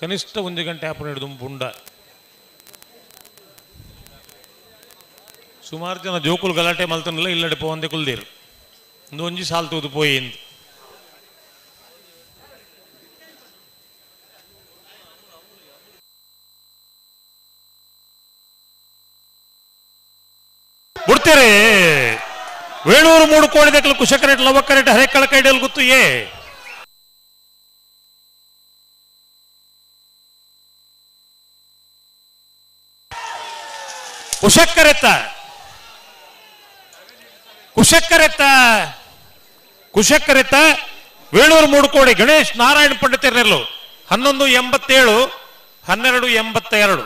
ಕನಿಷ್ಠ 1 ಗಂಟೆ ಆಪಣ ಹಿಡಿದು ಪುಂಡ ಸುಮಾರು ಜನ ಜೋಕುಲು ಗಲಾಟೆ ಮಲ್ತನಲ್ಲ ಇಲ್ಲಡೆ ಪೋವಂದೆ ಕುಲ್ದೀರು ಒಂದು ಒಂಜಿ ಸಾಲ್ ತೂದು ಪೋಯಿ ಎಂದು. ಬಿಡ್ತೀರಿ ವೇಣೂರು 3 ಕೋಡಿ ದಕ್ಕಲು ಕುಶಕರೇಟ್ ಲವಕರೇಟ್ ಹರೇಕಳ ಕೈಡಲ್ ಗೊತ್ತು ಏ ಕುಶಕ್ಕರೆತ್ತ ಕುಶಕ್ಕರೆತ್ತ ಕುಶಕ್ಕರೆತ್ತ ವೇಣೂರು 3 ಕೋಡಿ ಗಣೇಶ್ ನಾರಾಯಣ ಪಂಡಿತರೆಲ್ಲೂ 11.87 12.82.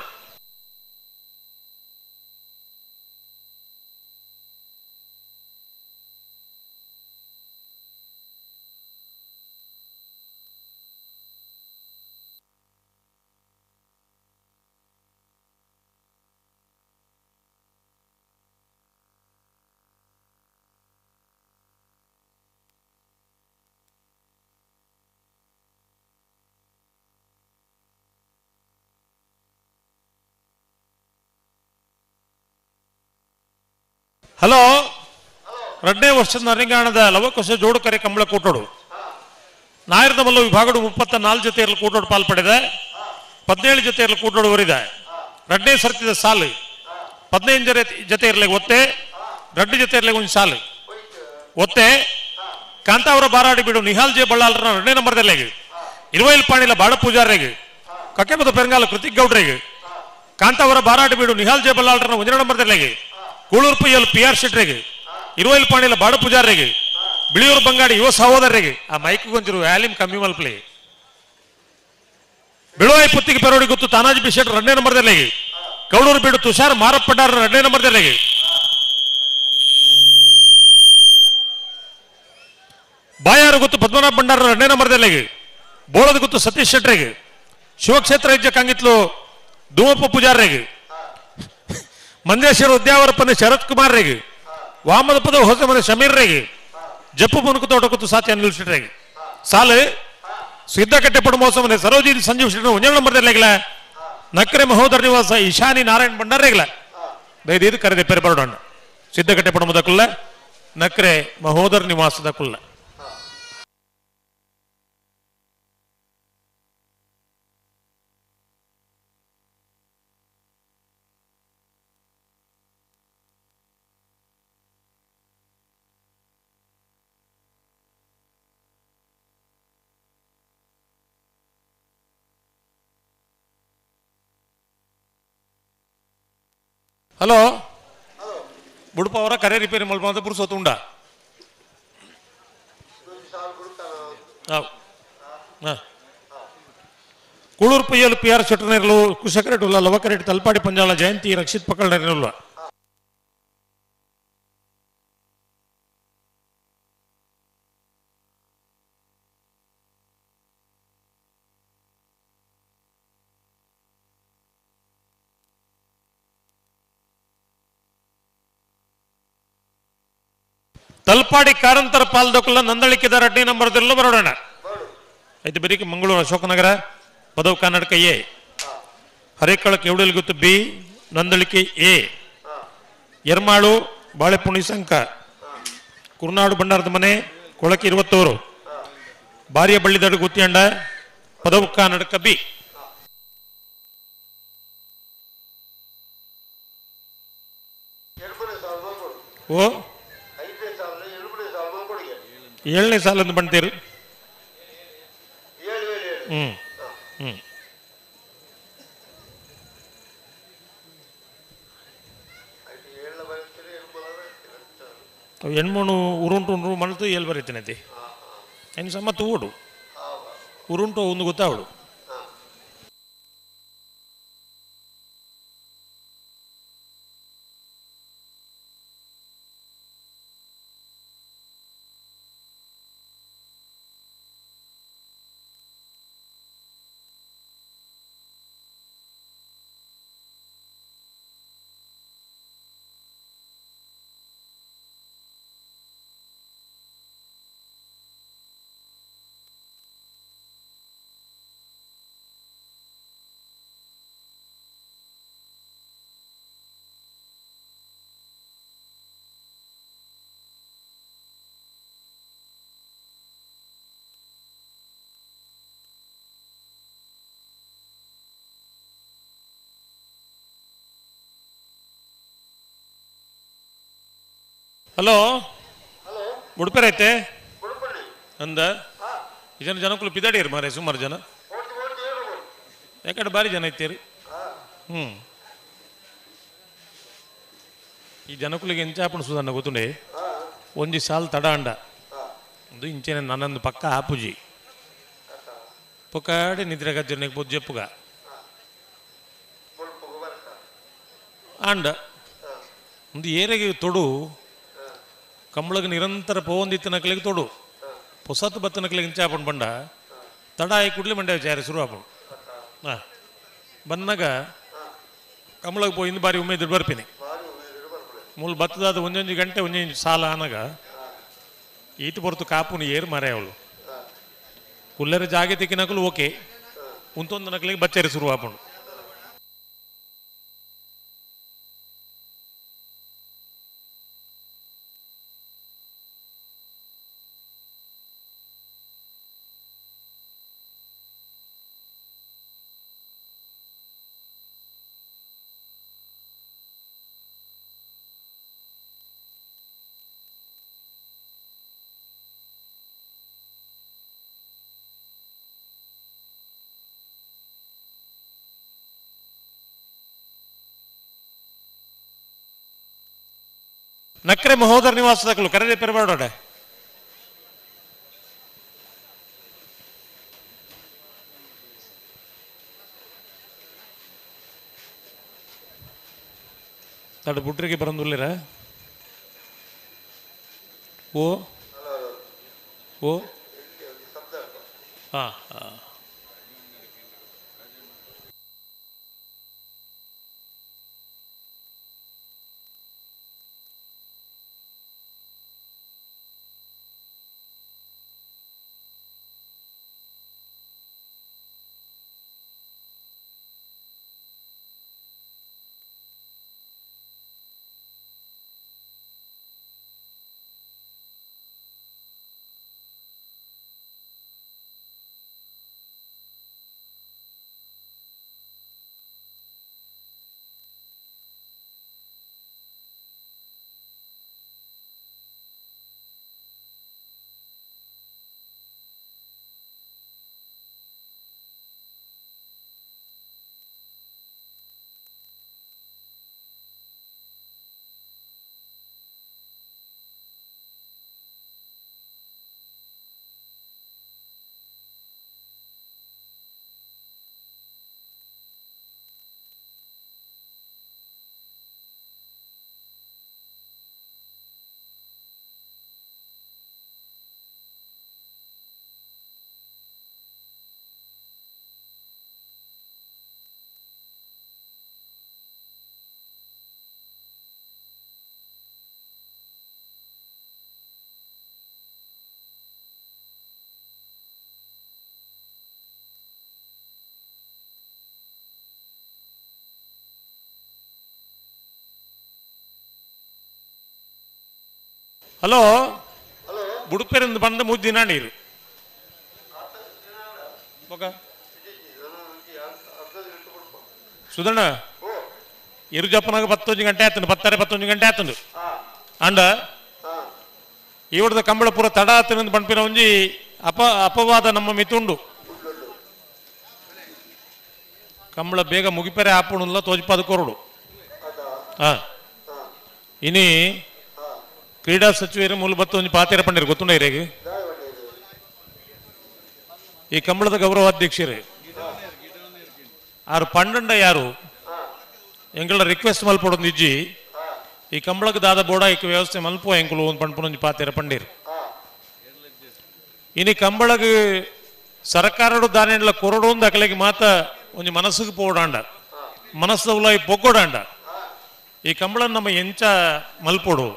ಹಲೋ 2ನೇ ವರ್ಷದ ನರಿಂಗಾಣದ ಲವಕುಶ ಜೋಡುಕರೆ ಕಂಬಳ ಕೂಟೋಡು ನಾಯರದ ಮಲ್ಲ ವಿಭಾಗಡು 34 ಜೊತೆಯಲ್ಲಿ ಕೂಟೋಡು ಪಾಲ್ಪಡೆದ 17 ಜೊತೆಯಲ್ಲಿ ಕೂಟೋಡು ವರಿದ 2ನೇ ಸರ್ತಿದ ಸಾಲು 15 ಜೊತೆ ಇರಲಿಕ್ಕೆ ಒತ್ತೆ 2 ಜೊತೆ ಇರಲಿಕ್ಕೆ ಒಂದು ಸಾಲು ಒತ್ತೆ ಕಾಂತಾವರ ಬಾರಾಡಿ ಬಿಡು ನಿಹಾಲ್ ಜೆ ಬಳ್ಳಾಲ್ರ 2ನೇ ನಂಬರ್ದಲ್ಲೇಗೆ ಇರುವೈಲ್ ಪಾಣಿಲ ಬಾಡ ಪೂಜಾರಿಗೆ ಕಕ್ಕೆಬದ ಪೆರಂಗಾಲ ಕೃತಿಕ್ ಗೌಡ್ರಿಗೆ ಕಾಂತಾವರ ಬಾರಾಟ ಬೀಡು ನಿಹಾಲ್ ಜೆ ಬಲ್ಲಾಳ್ರನ ಒಂಜನೇ ನಂಬರ್ ದರ್ಲೆಗೆ ಕೂಳೂರು ಪುಯ್ಯಲ್ ಪಿ ಆರ್ ಶೆಟ್ರೆಗೆ ಇರುವೈಲ್ ಪಾಣಿಲ ಬಾಡು ಪೂಜಾರಿಗೆ ಬಿಳಿಯೂರು ಬಂಗಾಡಿ ಯುವ ಸಹೋದರರಿಗೆ ಆ ಮೈಕ್ ಗೊಂಚರು ವ್ಯಾಲ್ಯೂಮ್ ಕಮ್ಮಿ ಮಲ್ಪಲಿ ಬಿಳುವಾಯಿ ಪುತ್ತಿಗೆ ಪೆರೋಡಿ ಗೊತ್ತು ತಾನಾಜಿ ಬಿ ಶೆಟ್ರ್ ಎರಡನೇ ನಂಬರ್ ದರ್ಲೆಗೆ ಕೌಡೂರು ಬೀಡು ತುಷಾರ್ ಮಾರಪ್ಪಂಡಾರ ಎರಡನೇ ನಂಬರ್ ದರ್ಲೆಗೆ ಬಾಯಾರು ಗೊತ್ತು ಪದ್ಮನಾಭ ಭಂಡಾರ ಎರಡನೇ ನಂಬರ್ ದರ್ಲೆಗೆ ಬೋಳದ ಗೊತ್ತು ಸತೀಶ್ ಶೆಟ್ರಿಗೆ ಶಿವಕ್ಷೇತ್ರ ಹೆಜ್ಜೆ ಕಂಗಿತ್ಲು ಧೂಮಪ್ಪ ಪೂಜಾರಿಗೆ ಮಂಜೇಶ್ವರ ಉದ್ಯಾವರಪ್ಪನ ಶರತ್ ಕುಮಾರ್ ರೇಗೆ ವಾಮದ ಪದ ಹೊಸ ಮನೆ ಸಮೀರ್ ರೇಗೆ ಜಪ್ಪು ಮುನುಕು ತೋಟ ಕೂತು ಸಾತಿ ಅನಿಲ್ ಶೆಟ್ರಿಗೆ ಸಾಲು ಸಿದ್ದಕಟ್ಟೆ ಪಡ ಮೋಸಮನೆ ಸರೋಜಿನಿ ಸಂಜೀವ್ ಶೆಟ್ಟಿ ಒಂದೇ ನಂಬರ್ ಲೇಗಲ ನಕ್ರೆ ಮಹೋದರ ನಿವಾಸ ಈಶಾನಿ ನಾರಾಯಣ್ ಭಂಡಾರ್ ರೇಗಲ ದಯದೀದು ಕರೆದೆ ಪೆರೆ ಬರೋಣ ಸಿದ್ದಕಟ್ಟೆ ಪಡ ಕುಲ್ಲ ನಕ್ರೆ ಮಹೋದರ ನಿವಾಸದ ಕುಲ್ಲ. ಹಲೋ ಬುಡುಪ ಅವರ ಕರೆ ರಿಪೇರಿ ಮಲ್ಪ ಪುರುಸೊತ್ತು ಉಂಡ ಕೂಳೂರು ಪಯ್ಯಲು ಪಿ ಆರ್ ಶೆಟ್ಟರ್ನೇರ್ಲು ಕುಶಕರೇಟುಲ್ಲ ಲವಕರೇಟ್ ತಲ್ಪಾಡಿ ಪಂಜಾಳ ಜಯಂತಿ ರಕ್ಷಿತ್ ಪಕ್ಕಳ್ನೇರ್ಲ ತಲ್ಪಾಡಿ ಕಾರಂತರ ಪಾಲ್ದೊಕ್ಕಲ್ಲ ನಂದಳಿಕೆದ ರಡ್ಡಿ ನಂಬರ್ ದಿಲ್ಲ ಬರೋಣ ಆಯ್ತು ಬರೀ ಮಂಗಳೂರು ಅಶೋಕನಗರ ಪದವ್ ಕರ್ನಾಟಕ ಎ ಹರೇಕಳ ಕೆವಡಲ್ ಗೊತ್ತು ಬಿ ನಂದಳಿಕೆ ಎ ಎರ್ಮಾಳು ಬಾಳೆಪುಣಿ ಸಂಕ ಕುರ್ನಾಡು ಭಂಡಾರದ ಮನೆ ಕೊಳಕೆ 21 ಬಾರಿಯ ಬಳ್ಳಿದಡು ಗುತ್ತಿಯಂಡ ಪದವು ಕರ್ನಾಟಕ ಬಿ. ಓ ಏಳನೇ ಸಾಲನ್ನು ಬಂತೀರು. ಹ್ಮ್ ಹ್ಮ್ ಎಣ್ಮೂಣು ಉರುಂಟು ಉಂಟು ಮಲ್ತು ಏಳು ಬರೀತೇನೆ ಏನು ಸಮ ತೂಡು ಉರುಂಟು ಒಂದು ಗೊತ್ತಾವಡು. ಹಲೋ ಉಡುಪೇರೈತೆ ಅಂದ ಜನ ಜನಕ್ಕೂ ಪಿದಾಡಿಯರು ಮಾರೆ ಸುಮಾರು ಜನ ಯಾಕಡೆ ಭಾರಿ ಜನ ಐತೇರಿ. ಹ್ಞೂ ಈ ಜನಕುಲಿಗೆ ಎಂಚಾಪಣ ಸುಧಾರಣ ಗೊತ್ತುಂಡೆ ಒಂಜಿ ಸಾಲು ತಡ ಅಂಡ ಒಂದು ಇಂಚೆನೆ ನನ್ನೊಂದು ಪಕ್ಕ ಆಪುಜಿ ಪೊಕ್ಕಾಡೆ ನಿದ್ರೆ ಗಜ್ಜನಿಗೆ ಬೊಜ್ಜೆಪ್ಪುಗ ಅಂಡ ಒಂದು ಏರೆಗೆ ತೊಡು ಕಂಬಳಗೆ ನಿರಂತರ ಪೋವಂದಿತ್ತನಕಲಿಗೆ ತೊಡು ಪೊಸತ್ತು ಬತ್ತನಕಲಿಗೆ ಇಂಚಾಪಣ್ ಬಂಡ ತಡ ಆಯಿ ಕೂಡಲೇ ಮಂಡ್ಯ ಜಾರಿ ಶುರು ಆಪಣ್. ಹಾಂ ಬಂದಾಗ ಕಂಬಳಗೆ ಪೋಯಿಂದ ಬಾರಿ ಉಮೇದು ಬರ್ತೀನಿ ಮೂಲ ಬತ್ತದಾದ ಒಂದೊಂದು ಗಂಟೆ ಒಂದೊಂದು ಸಾಲ ಆನಾಗ ಈತು ಹೊರತು ಕಾಪುನ ಏರು ಮಾರೆ ಅವಳು ಕುಲ್ಲರ ಜಾಗೆ ತಿಕ್ಕಿನಕಲು ಓಕೆ ಉಂತೊಂದು ನಕಲಿಗೆ ಬಚ್ಚೇರಿ ಶುರು ಆಪಣ್. ನಕ್ರೆ ಮಹೋದರ ನಿವಾಸದಕ್ಕಲು ಕರೆದೆ ಪೆರಬೇಡೋಡೆ. ತಡ ಬುಟ್ರಿಗೆ ಬರಂದುಲ್ಲಿರ ಓ ಓ ಹಾಂ ಹಾಂ ಹಲೋ ಬುಡುಪೇರಿಂದ ಬಂದ ಮುದ್ದಿನ ನೀರು ಸುಧಣ್ಣ ಇರುಜಪ್ಪನಾಗ 11 ಗಂಟೆ ಆತನು, 10:30 ಗಂಟೆ ಆತನು. ಅಂಡ ಇವಡ್ದ ಕಂಬಳ ಪೂರ ತಡ ಆತನ ಬಂಡ್ಪಿನ ಒಂಜಿ ಅಪವಾದ ನಮ್ಮ ಮಿತುಂಡು. ಕಂಬಳ ಬೇಗ ಮುಗಿಪೆರೆ ಆಪುಣಲ್ಲ ತೋಜ್ಪಾದ ಕೊರಡು. ಹಾ ಇನಿ ಕ್ರೀಡಾ ಸಚಿವರು ಮೂಲ ಬತ್ತು ಒಂಜಿ ಪಾತೇರ ಪಂಡಿರು ಗೊತ್ತುಂಡ ಇರೇಗ. ಈ ಕಂಬಳದ ಗೌರವಾಧ್ಯಕ್ಷರೇ ಆರು ಪಂಡಂಡ ಯಾರು ಎಂಗಳ ರಿಕ್ವೆಸ್ಟ್ ಮಲ್ಪೊಡೊಂದು ಇಜ್ಜಿ ಈ ಕಂಬಳಕ್ಕೆ ದಾದ ಬೋಡ ಇಕ್ಕ ವ್ಯವಸ್ಥೆ ಮಲ್ಪೋ ಎಂಕುಲು ಒಂದು ಪಂಡ್ಪುನೊಂಜಿ ಪಾತೇರ ಪಂಡೀರು. ಇನಿ ಕಂಬಳಗ್ ಸರ್ಕಾರಡು ದಾನೆಂಡ್ಲ ಕೊರಡು ಒಂದು ಅಕಲೆಗೆ ಮಾತ ಒಂಜಿ ಮನಸ್ಸಿಗೆ ಪೋಡಾಂಡ ಮನಸ್ಸು ಉಲಾಯಿ ಪೊಗ್ಗೊಡಾಂಡ ಈ ಕಂಬಳ ನಮ್ಮ ಎಂಚ ಮಲ್ಪೊಡು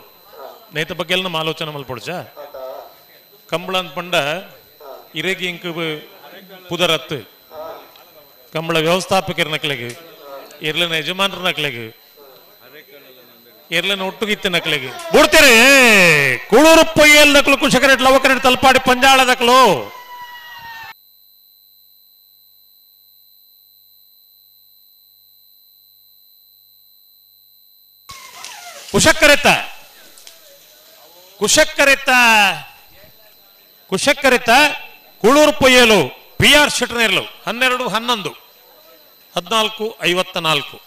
ನೇತ ಬಗ್ಗೆ ನಮ್ಮ ಆಲೋಚನೆ ಮಲ್ಪೊಡ್ಚ. ಕಂಬಳ ಅಂತ ಪಂಡ ಇರೇಗಿ ಇಂಕ್ ಪುದರತ್ತು ಕಂಬಳ ವ್ಯವಸ್ಥಾಪಕರ ನಕಲೆಗೆ ಎರ್ಲನ ಯಜಮಾನರ ನಕಲೆಗೆ ಎರ್ಲನ ಒಟ್ಟುಗಿತ್ತ ನಕಲೆಗೆ ಬುಡ್ತೀರಿ ಕೂಳೂರು ಪೊಯ್ಯಲ್ ನಕಲು ಕುಶಕರೇಟ್ ಲವಕರೇಟ್ ತಲಪಾಡಿ ಪಂಜಾಳ ನಕಲು ಕುಶಕ್ಕರೆತ್ತ ಕುಶಕ್ಕರೆತ್ತ ಕುಶಕ್ಕರೆತ್ತ ಕೂಳೂರು ಪೊಯ್ಯಲು ಪಿ ಆರ್ ಶೆಟ್ಟನೇರ್ಲು 12 11 14 54.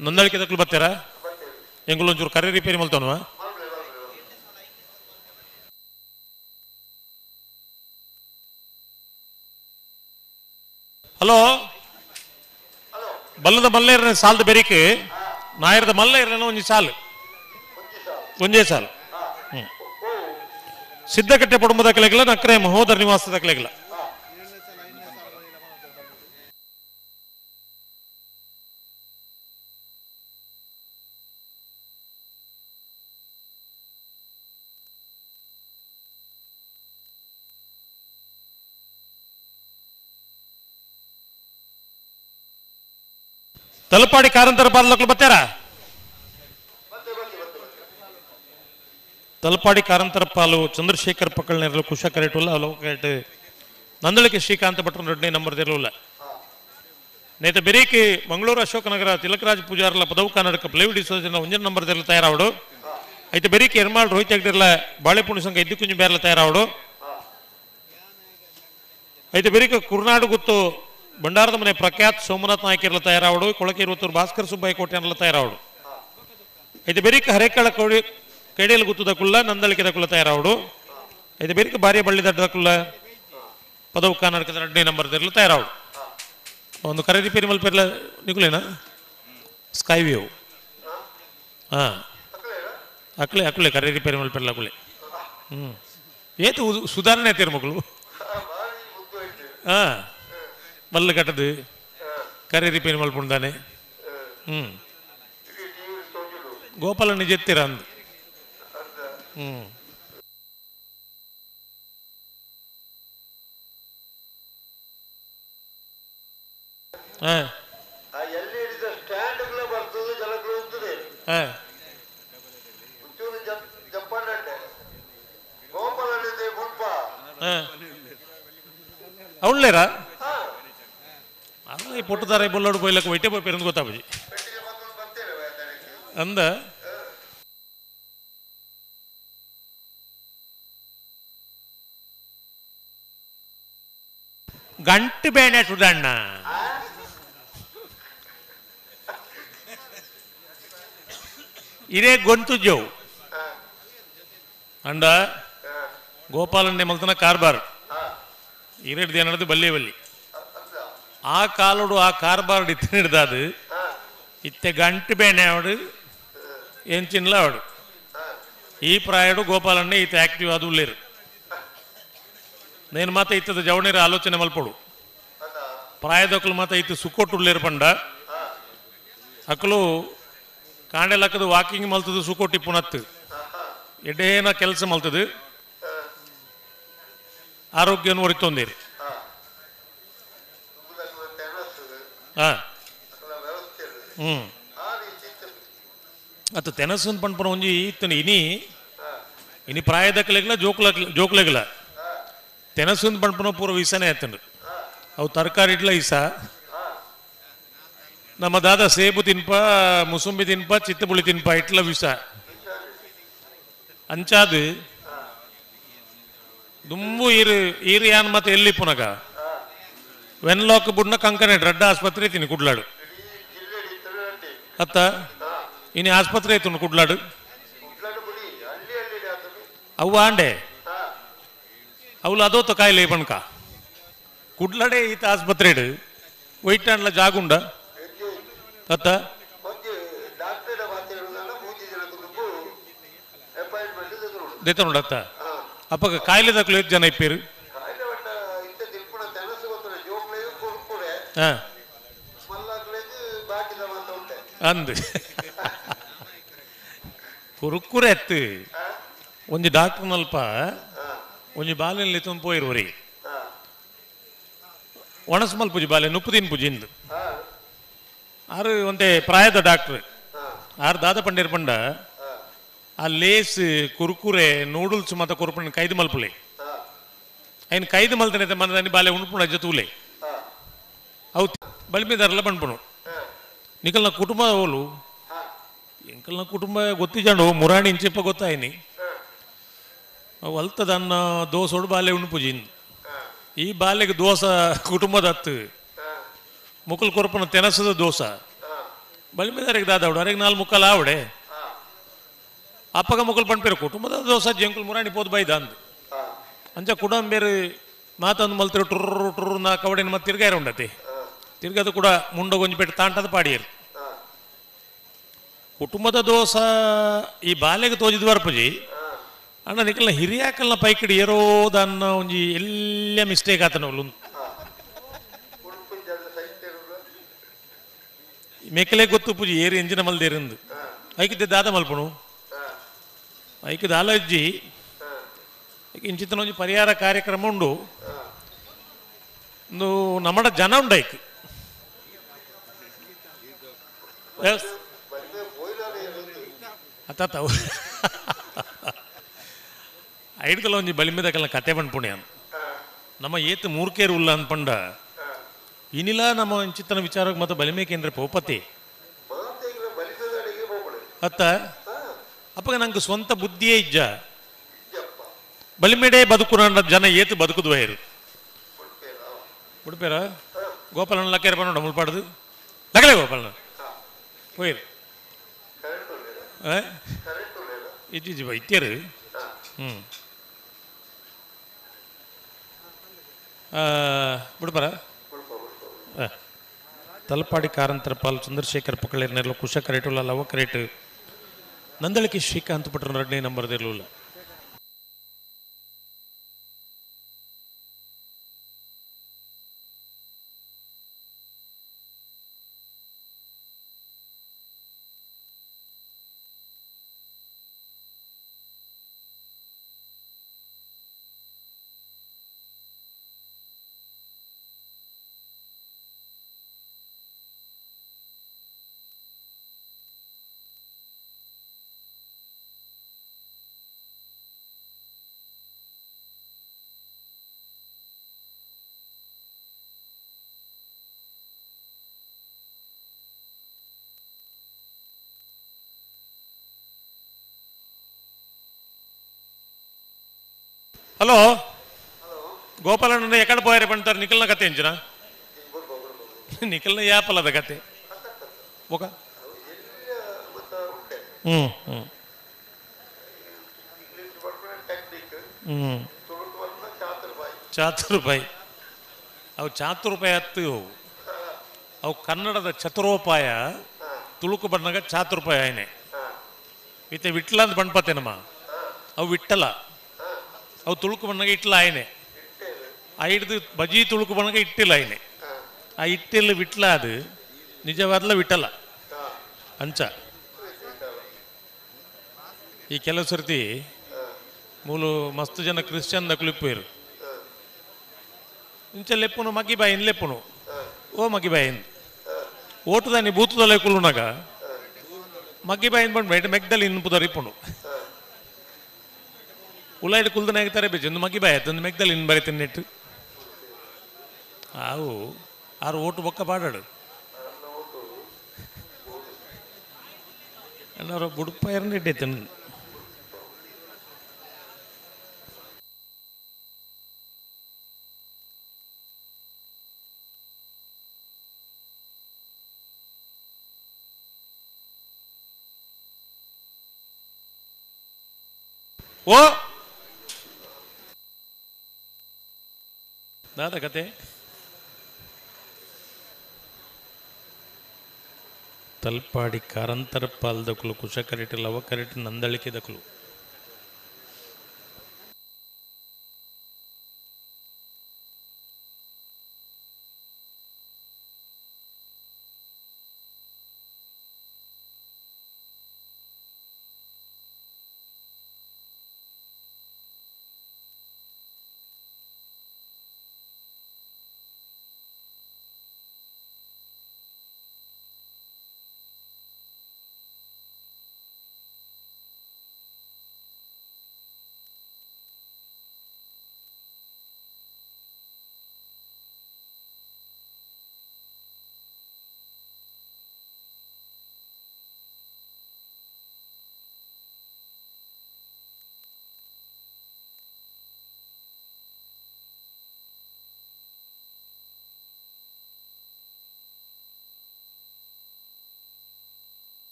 ನೊಂದಳಿಕೆ ತಕ್ಕಲು ಬರ್ತೀರಾ? ಎಂಗುಲೊಂಚೂರು ಕರೆ ರಿಪೇರಿ ಮಲ್ತವನುವ? ಹಲೋ ಬಲ್ಲದ ಮಲ್ಲೇರನ ಸಾಲದ ಬೆರಿಕ್ ನಾಯರದ ಮಲ್ಲೇರನ ಒಂಜಿ ಸಾಲು ಒಂಜೇ ಸಾಲು. ಸಿದ್ಧಕಟ್ಟೆ ಕುಟುಂಬದ ಕಲೆಗಿಲ್ಲ, ನಕ್ರೆ ಮಹೋದರ ನಿವಾಸದ ಕಲೆಗಿಲ್ಲ. ತಲಪಾಡಿ ಕಾರಂತರ ಪಾದಲಕ್ಕಲು ಬತ್ತಾರ? ತಲಪಾಡಿ ಕಾರಂತರ ಪಾಲು ಚಂದ್ರಶೇಖರ್ ಪಕ್ಕಳನೇರಲು ಕುಶ ಕರೆಟುಲ್ಲ ಅಲೋಕ ನಂದಳಿಕೆ ಶ್ರೀಕಾಂತ ಭಟ್ರ ಎರಡನೇ ನಂಬರ್ ಇರಲಿಲ್ಲ. ನೇತ ಬೆರೀಕಿ ಮಂಗಳೂರು ಅಶೋಕನಗರ ತಿಲಕರಾಜ್ ಪೂಜಾರ್ಲ ಪದವು ಕನ್ನಡಕ ಪ್ಲೇವಿಡಿ ಸೋಜನ ಒಂಜನ ನಂಬರ್ ತೆರಲು ತಯಾರಾವಡು. అయితే బెరికి ఎర్మాల్ రోహిత్ ಹೆಗ್ಡೆರ್ಲ ಬಾಳೆಪುಣಿ ಸಂಘ ಇದ್ದಕ್ಕುಂಜಿ ಬೇರ್ಲ ತಯಾರಾವಡು. అయితే బెరిక ಕುರ್ನಾಡು ಗುತ್ತು ಭಂಡಾರದ ಮನೆ ಪ್ರಖ್ಯಾತ್ ಸೋಮನಾಥ್ ನಾಯಕರ್ಲ ತಯಾರಾವಡು. ಕೊಳಕೆ ಇರುವತ್ತೂರು ಭಾಸ್ಕರ್ ಸುಬ್ಬಯ್ಯ ಕೋಟ್ಯಾನ್ಲ ತಯಾರಾವಡು. అయితే బెరిక ಹರೇಕಳ ಕೋಡಿ ಕೈಡೇಲು ಗುತ್ತದಕುಲ್ಲ ನಂದಳಿಕೆ ದಕುಲ್ಲ ತಯಾರಾವಡು. అయితే బెరిక ಭಾರ್ಯ ಬಳ್ಳಿ ದಡ್ಡದಕುಲ್ಲ ಪದವು ಕರ್ನಾಟಕದ 2ನೇ ನಂಬರ್ ದರ್ಲ ತಯಾರಾವಡು. ಒಂದು ಖರೀದಿ ಪೇರಿಮಲ್ ಪೇರ್ಲ ನಿಕುಲೇನಾ ಸ್ಕೈ ವ್ಯೂ ಹಾಂ ಅಕ್ಲೆ ಅಕ್ಲೆ ಖರೀದಿ ಪೇರಿಮಲ್ ಪೇರ್ಲ ಅಕ್ಲೆ ಹ್ಞೂ ಏತು ಸುಧಾರಣೆ ಆಯ್ತೀರ ಮಕ್ಕಳು ಹಾಂ ಮಲ್ಲ ಕಟ್ಟದು ಕರೆ ರಿಪೇರಿ ಮಲ್ಪುಂಡಾನೆ ಹ್ಞೂ ಗೋಪಾಲಣ್ಣ ಜೆತ್ತೀರ ಅಂದು ಹ್ಞೂ ಹಾಂ ಹಾಂ ಅವಳ್ಳೇರಾ ಅಲ್ಲ ಈ ಪೊಟ್ಟುದಾರ ಬೊಲ್ಲೋಡು ಬೊಯ್ಲಕ್ಕೆ ವೈಟೆ ಪೋಯಿ ಪೆರಂದು ಗೊತ್ತಾಪುಜಿ ಅಂದ ಗಂಟು ಬೇಣೆ ಸುದಣ್ಣ ಇದೇ ಗೊಂತು ಜೋವು ಅಂಡ ಗೋಪಾಲಣ್ಣೆ ಮಲ್ತನ ಕಾರ್ಬಾರ್ ಇರೆಡ್ದು ಏನದು ಬಲ್ಲೆ ಬಲ್ಲಿ ಆ ಕಾಲೋಡು ಆ ಕಾರ್ಬಾರ್ ಇತ್ತ ಹಿಡ್ದಾದು ಇತ್ತೆ ಗಂಟು ಬೇಣೆ ಅವಡು ಏನ್ ಚಿನ್ಲ ಅವಡು ಈ ಪ್ರಾಯಡು ಗೋಪಾಲಣ್ಣೆ ಈತ ಆಕ್ಟಿವ್ ಅದು ಉಳ್ಳೇರು నేను ಮಾತ ಇತ್ತದ ಜವಣೀರ ಆಲೋಚನೆ ಮಲ್ಪಡು ಪ್ರಾಯದಕ್ಕಲು ಮಾತ ಇತ್ತು ಸುಕ್ಕೊಟ್ಟು ಉಳ್ಳೇರು ಪಂಡ ಅಕ್ಕಲು ಕಾಂಡೆಲಕ್ಕದು ವಾಕಿಂಗ್ ಮಲ್ತದು ಸುಕ್ಕೊಟ್ಟಿ ಪುನತ್ತು ಎಡೇನ ಕೆಲಸ ಮಲ್ತದು ಆರೋಗ್ಯವನ್ನು ಒರಿತೊಂದಿರಿ ಹ್ಞೂ ಅತ್ತ ತೆನಸು ಪಂಪನ ಒಂಜಿ ಇತ್ತನ ಇನಿ ಇನಿ ಪ್ರಾಯದಕ್ಕಲೆಗ್ಲ ಜೋಕ್ಲ ಜೋಕ್ಲೆಗ್ಲ ತೆನಸುಂದು ಪಂಪನ ಪೂರ ವಿಸನೇ ಆಯ್ತಂಡು ಅವು ತರಕಾರಿ ಇಡ್ಲ ಇಸ ನಮ್ಮ ದಾದ ಸೇಬು ತಿನ್ಪ ಮುಸುಂಬಿ ತಿನ್ಪ ಚಿತ್ತಪುಳಿ ತಿನ್ಪ ಇಟ್ಲ ವಿಷ ಅಂಚಾದು ದುಂಬು ಈರು ಈರು ಯಾನ್ ಮತ್ತೆ ಎಲ್ಲಿ ಪುನಗ ವೆನ್ಲಾಕ್ ಬುಡ್ನ ಕಂಕನೆ ರಡ್ಡ ಆಸ್ಪತ್ರೆ ತಿನ್ನಿ ಕುಡ್ಲಾಡು ಅತ್ತ ಇನಿ ಆಸ್ಪತ್ರೆ ಐತುನು ಕುಡ್ಲಾಡು ಅವು ಆಂಡೆ ಅವಳು ಅದೋತ ಕಾಯಿಲೆ ಪಣಕ ಕುಡ್ಲಾಡೆ ಈತ ಆಸ್ಪತ್ರೆ ವೈಟಾಂಡ್ಲ ಜಾಗುಂಡ ಅತ್ತ ದೇತನುಂಡ ಅತ್ತ ಅಪ್ಪಗ ಕಾಯಿಲೆ ದಕ್ಕಲು ಎಷ್ಟು ಜನ ಇಪ್ಪೇರು ಅಂದು ಕುರುಕುರೆ ಎತ್ತು ಒಂಜಿ ಡಾಕ್ಟರ್ನಲ್ಪ ಒಂಜಿ ಬಾಲೆನಲ್ಲಿ ತುಂಬ ಪೋಯಿರುವರಿ ಒಣಸ್ ಮಲ್ಪುಜಿ ಬಾಲೆ ನುಪ್ಪು ತಿನ್ ಪೂಜಿ ಇಂದು ಆರು ಒಂತೆ ಪ್ರಾಯದ ಡಾಕ್ಟ್ರ್ ಆರು ದಾದ ಪಂಡೇರ್ ಪಂಡ ಆ ಲೇಸ್ ಕುರುಕುರೆ ನೂಡಲ್ಸ್ ಮತ್ತ ಕೊರುಪಣ್ಣ ಕೈದು ಮಲ್ಪುಲೆ ಐನ್ ಕೈದು ಮಲ್ತನೆ ಮನದಾನಿ ಬಾಲೆ ಉಣುಪುಣ ಜತೂಲೆ ಅವು ಬಳಿಮೆದಾರಲ್ಲ ಬಂಡ್ಪುಣು ನಿಕಲ್ನ ಕುಟುಂಬ ಅವಳು ಎಂಕಲ್ನ ಕುಟುಂಬ ಗೊತ್ತಿಜಾಂಡು ಮುರಾಣಿ ಇಂಚಿಪ್ಪ ಗೊತ್ತಾಯ್ನಿ ಅವು ಅಲ್ತದನ್ನ ದೋಸೋಡು ಬಾಲೆ ಉಣುಪುಜಿ ಈ ಬಾಲೆಗೆ ದೋಸ ಕುಟುಂಬದ ಹತ್ತು ಮುಕುಲ್ ಕೊರಪನ ತೆನಸದ ದೋಸ ಬಳಿಮೆದಾರಿಗೆ ದಾದಾವಡು ಅರೆಗೆ ನಾಲ್ ಮುಕ್ಕಲ್ ಆವಡೆ ಅಪ್ಪಗ ಮುಕುಲ್ ಪಂಪೇರು ಕುಟುಂಬದ ದೋಸ ಜಂಕುಲ್ ಮುರಾಣಿ ಪೋದು ಬೈದ ಅಂದು ಅಂಚ ಕುಡಂಬೇರು ಮಾತಂದು ಮಲ್ತಿರು ಟುರ್ರು ಟುರ್ರು ನಾ ಕವಡಿನ ಮತ್ತೆ ತಿರ್ಗಾರ ಉಂಡತಿ ತಿರ್ಗದು ಕೂಡ ಮುಂಡ ಗೊಂಜಿ ತಾಂಟದ ಪಾಡಿಯರು ಕುಟುಂಬದ ದೋಸ ಈ ಬಾಲೆಗೆ ತೋಜಿದ ವರ್ಪುಜಿ ಅಣ್ಣ ನಿಕಲ್ನ ಹಿರಿಯಾಕಲ್ನ ಪೈಕಿಡಿ ಏರೋದನ್ನ ಒಂಜಿ ಎಲ್ಲ ಮಿಸ್ಟೇಕ್ ಆತನ ಮೇಕಲೆ ಗೊತ್ತು ಪೂಜಿ ಏರು ಎಂಜಿನ ಮಲ್ದೇರಿಂದು ಐಕಿದ್ದೆ ದಾದ ಮಲ್ಪಣು ಐಕಿದ ಆಲಜ್ಜಿ ಇಂಚಿತನ ಒಂಜಿ ಪರಿಹಾರ ಕಾರ್ಯಕ್ರಮ ಉಂಡು ಒಂದು ನಮ್ಮಡ ಜನ ಉಂಡು ಐಕ್ ಅತ್ತ ಐಡ್ಕಲ ಒಂಜಿ ಬಲಿಮೆದಕಲ್ನ ಕತೆ ಪಣ್ಪುಣ್ಯಾನ್ ನಮ್ಮ ಏತ್ ಮೂರ್ಕೇರು ಉಲ್ಲ ಅನ್ಪಂಡ ಇನಿಲ ನಮ್ಮ ಇಂಚಿತನ ವಿಚಾರಕ್ಕೆ ಮತ್ತೆ ಬಲಿಮೆ ಕೇಂದ್ರ ಪೋಪತಿ ಅತ್ತ ಅಪ್ಪಗ ನಂಗೆ ಸ್ವಂತ ಬುದ್ಧಿಯೇ ಇಜ್ಜ ಬಲಿಮೆಡೆ ಬದುಕು ಜನ ಏತು ಬದುಕುದು ವೈರು ಉಡುಪೇರ ಗೋಪಾಲನ ಲಕ್ಕೇರ ಪನ್ನೋಡ ಮುಲ್ಪಾಡುದು ಲಗಲೆ ಗೋಪಾಲನ ಪೋಯಿರು ಇಜ್ಜಿ ಇಜ್ಜಿ ಇತ್ತೇರು. ಹ್ಞೂ ಬಿಡ್ಬಾರ. ತಲಪಾಡಿ ಕಾರಂತರ ಪಾಲ್ ಚಂದ್ರಶೇಖರ್ ಪಕ್ಕಳೇರ್ ನೆರಳು ಕುಶ ಕರೇಟುಲ್ಲ ಲವ ಕರೇಟ್ ನಂದಳಿಕೆ ಶ್ರೀಕಾಂತ್ ಪಟ್ರ ಎರಡನೇ ನಂಬರ್ ಇರಲಿಲ್ಲ. ಹಲೋ ಗೋಪಾಲಣ್ಣ ಎಕಡೆ ಪೋಯರೆ ಪಂತಾರೆ ನಿಖಲ್ನ ಕತೆ ಎಂಚಿನ ನಿಖಲ್ನ ಯಾಪಲದ ಕತೆ ಒಕ. ಹ್ಞೂ ಹ್ಞೂ ಹ್ಞೂ ಚಾತುರ್ಪಾಯಿ ಅವು ಚಾತುರ್ಪಾಯ ಅತ್ತು ಅವು ಕನ್ನಡದ ಚತುರೋಪಾಯ ತುಳುಕು ಬಣ್ಣಗ ಚಾತುರ್ಪಾಯ ಆಯ್ನೆ ಇತ್ತೆ ವಿಟ್ಲ ಅಂತ ಬಣ್ಪತ್ತೇನಮ್ಮ ಅವು ವಿಟ್ಟಲ ಅವು ತುಳುಕು ಬಣ್ಣಗ ಇಟ್ಲ ಆಯ್ನೆ ಆ ಹಿಡ್ದು ಬಜಿ ತುಳುಕು ಬಣ್ಣಗ ಇಟ್ಟಿಲ್ಲ ಆಯ್ನೆ ಆ ಇಟ್ಟಿಲ್ಲ ವಿಟ್ಲ ಅದು ನಿಜವಾದ್ಲ ವಿಟ್ಟಲ ಅಂಚ. ಈ ಕೆಲವು ಸರ್ತಿ ಮೂಲು ಮಸ್ತ್ ಜನ ಕ್ರಿಶ್ಚಿಯನ್ ದಕ್ಲಿಪ್ಪೇರು ಇಂಚ ಲೆಪ್ಪುನು ಮಗ್ಗಿ ಬಾಯಿನ್ ಲೆಪ್ಪುನು ಓ ಮಗ್ಗಿ ಬಾಯಿನ್ ಓಟುದಾನಿ ಬೂತದಲ್ಲೇ ಕುಲ್ಲುನಾಗ ಮಗ್ಗಿ ಬಾಯಿನ್ ಬಂದು ಬೈಟ್ ಮೆಗ್ದಲ್ಲಿ ಇನ್ನು ಪುದರ್ ಇಪ್ಪುನು ಉಳ್ಳಾಯ್ಡು ಕುಲ್ದನಾಗ್ತಾರೆ ಬೇಜಿ ಒಂದು ಮಗ್ಗಿ ಬಾಯಿ ಆಯ್ತು ಒಂದು ಮೆಗ್ದಲ್ಲಿ ಇನ್ನು ಬರೀತೀನಿ ನೆಟ್ಟು ಆವು ಆರು ಓಟು ಬೊಕ್ಕ ಪಾಡಾಡು ಅಣ್ಣವ್ರ ಬುಡುಪ ಎರಡು ಇಟ್ಟೈತೆ. ಓ ದಾದ ಕತೆ ತಲ್ಪಾಡಿ ಕಾರಂತರ ಪಾಲ್ದಕುಲು ಕುಶ ಕರೆಟ್ ಲವ ಕರೆಟ್ ನಂದಳಿಕೆ ದಕುಲು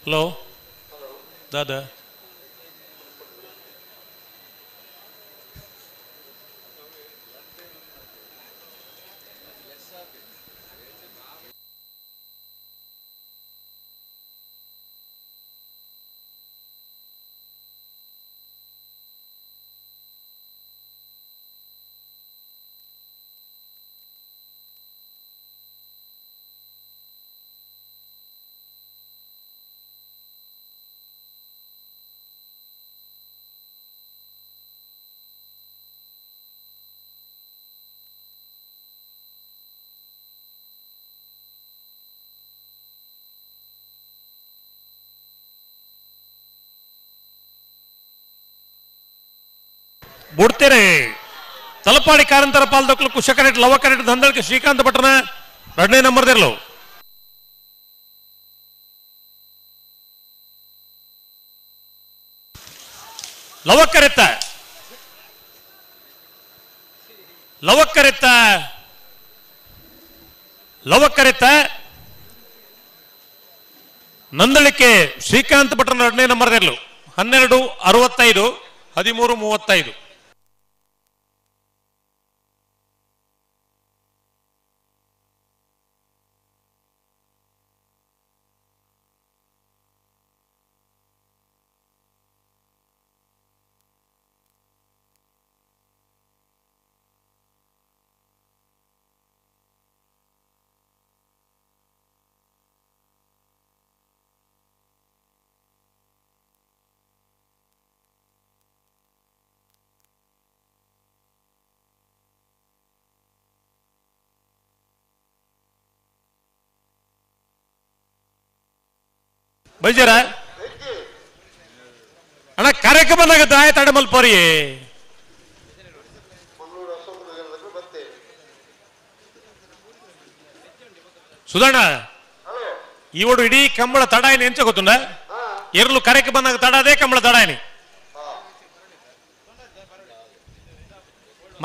ಹಲೋ ದಾದಾ ಬುಡ್ತೇರೆ. Talapady ಕಾರಂತರ ಪಾಲ್ದಕ್ಲು ಕುಶಕರೆಟ್ ಲವಕರೆಟ್ ದಂದಳಕ್ಕೆ ಶ್ರೀಕಾಂತ ಭಟ್ರನ 2ನೇ ನಂಬರ್ ದಿರ್ಲು. ಲವಕರೆತ್ತ ಲವಕರೆತ್ತ ಲವಕರೆತ್ತ ನಂದಳಿಕೆ ಶ್ರೀಕಾಂತ್ ಭಟ್ರನ 2ನೇ ನಂಬರ್ ದಿರ್ಲು. 12:65 13:35. ಬೈಜಾರ ಅಣ್ಣ ಕಾರ್ಯಕ್ರಮ ದಾಯ ತಡಮಲ್ ಪೋರಿ ಸುಧಣ್ಣ ಇವಡು ಇಡೀ ಕಂಬಳ ತಡಾಯಿನಿ ಎಂಚ ಗೊತ್ತುಂಡ ಎರ್ಲು ಕರೆಕ್ ಬಂದಾಗ ತಡಾದೇ ಕಂಬಳ ತಡಾಯಿನಿ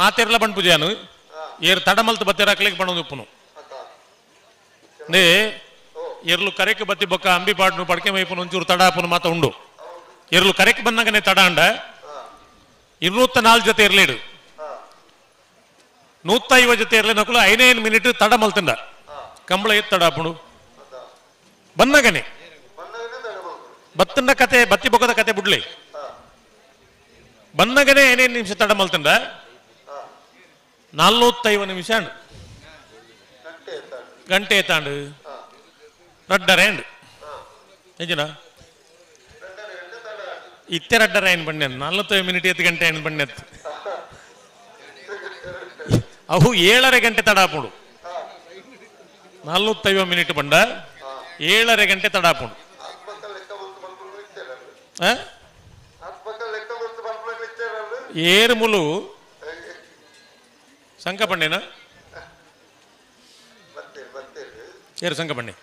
ಮಾತೆರ್ಲ ಬಂಡ್ ಪೂಜೆನು ಏರ್ ತಡಮಲ್ತು ಬತ್ತೆರಾಕ್ಲಿಕ್ಕೆ ಬಣ್ಣದ ಉಪ್ಪುನು ನೇ ಎರ್ಲು ಕರೆಕ್ ಬತ್ತಿ ಬೊಕ್ಕ ಅಂಬಿ ಪಾಡ್ನು ಪಡ್ಕೆ ಮೈಪುನು ಒಂಚೂರು ತಡ ಹಾಪುನು ಮಾತ ಉಂಡು ಎರ್ಲು ಕರೆಕ್ ಬಂದಾಗನೆ ತಡ ಅಂಡ 204 ಜೊತೆ ಇರ್ಲೇಡು 150 ಜೊತೆ ಇರ್ಲಿ ನಕಲು 5 ಮಿನಿಟ್ ತಡ ಮಲ್ತಂಡ ಕಂಬಳ ಎತ್ತು ತಡ ಹಾಪುನು ಬಂದಾಗನೆ ಬತ್ತಂಡ ಕತೆ ಬತ್ತಿ ಬೊಕ್ಕದ ಕತೆ ಬುಡ್ಲಿ ಬಂದಾಗನೆ 5 ನಿಮಿಷ ತಡ ಮಲ್ತಂಡ 450 ನಿಮಿಷ ಗಂಟೆ ಎತ್ತಾಂಡು ರಡ್ಡರೆ ಅಂಡು ನಿಜನಾ ಇತ್ತೆ ರಡ್ಡರೆ ಏನು ಬಣ್ಣ 45 ಮಿನಿಟ್ 8 ಗಂಟೆ ಏನು ಬಣ್ಣ ಅವು 7.5 ಗಂಟೆ ತಡ ಹಾಪುಂಡು 450 ಮಿನಿಟ್ ಬಂಡ 7.5 ಗಂಟೆ ತಡ ಹಾಪುಂಡು ಏರು ಮುಲು ಸಂಕ ಪಂಡೇನಾ ಏರು ಸಂಕ ಪಂಡೆ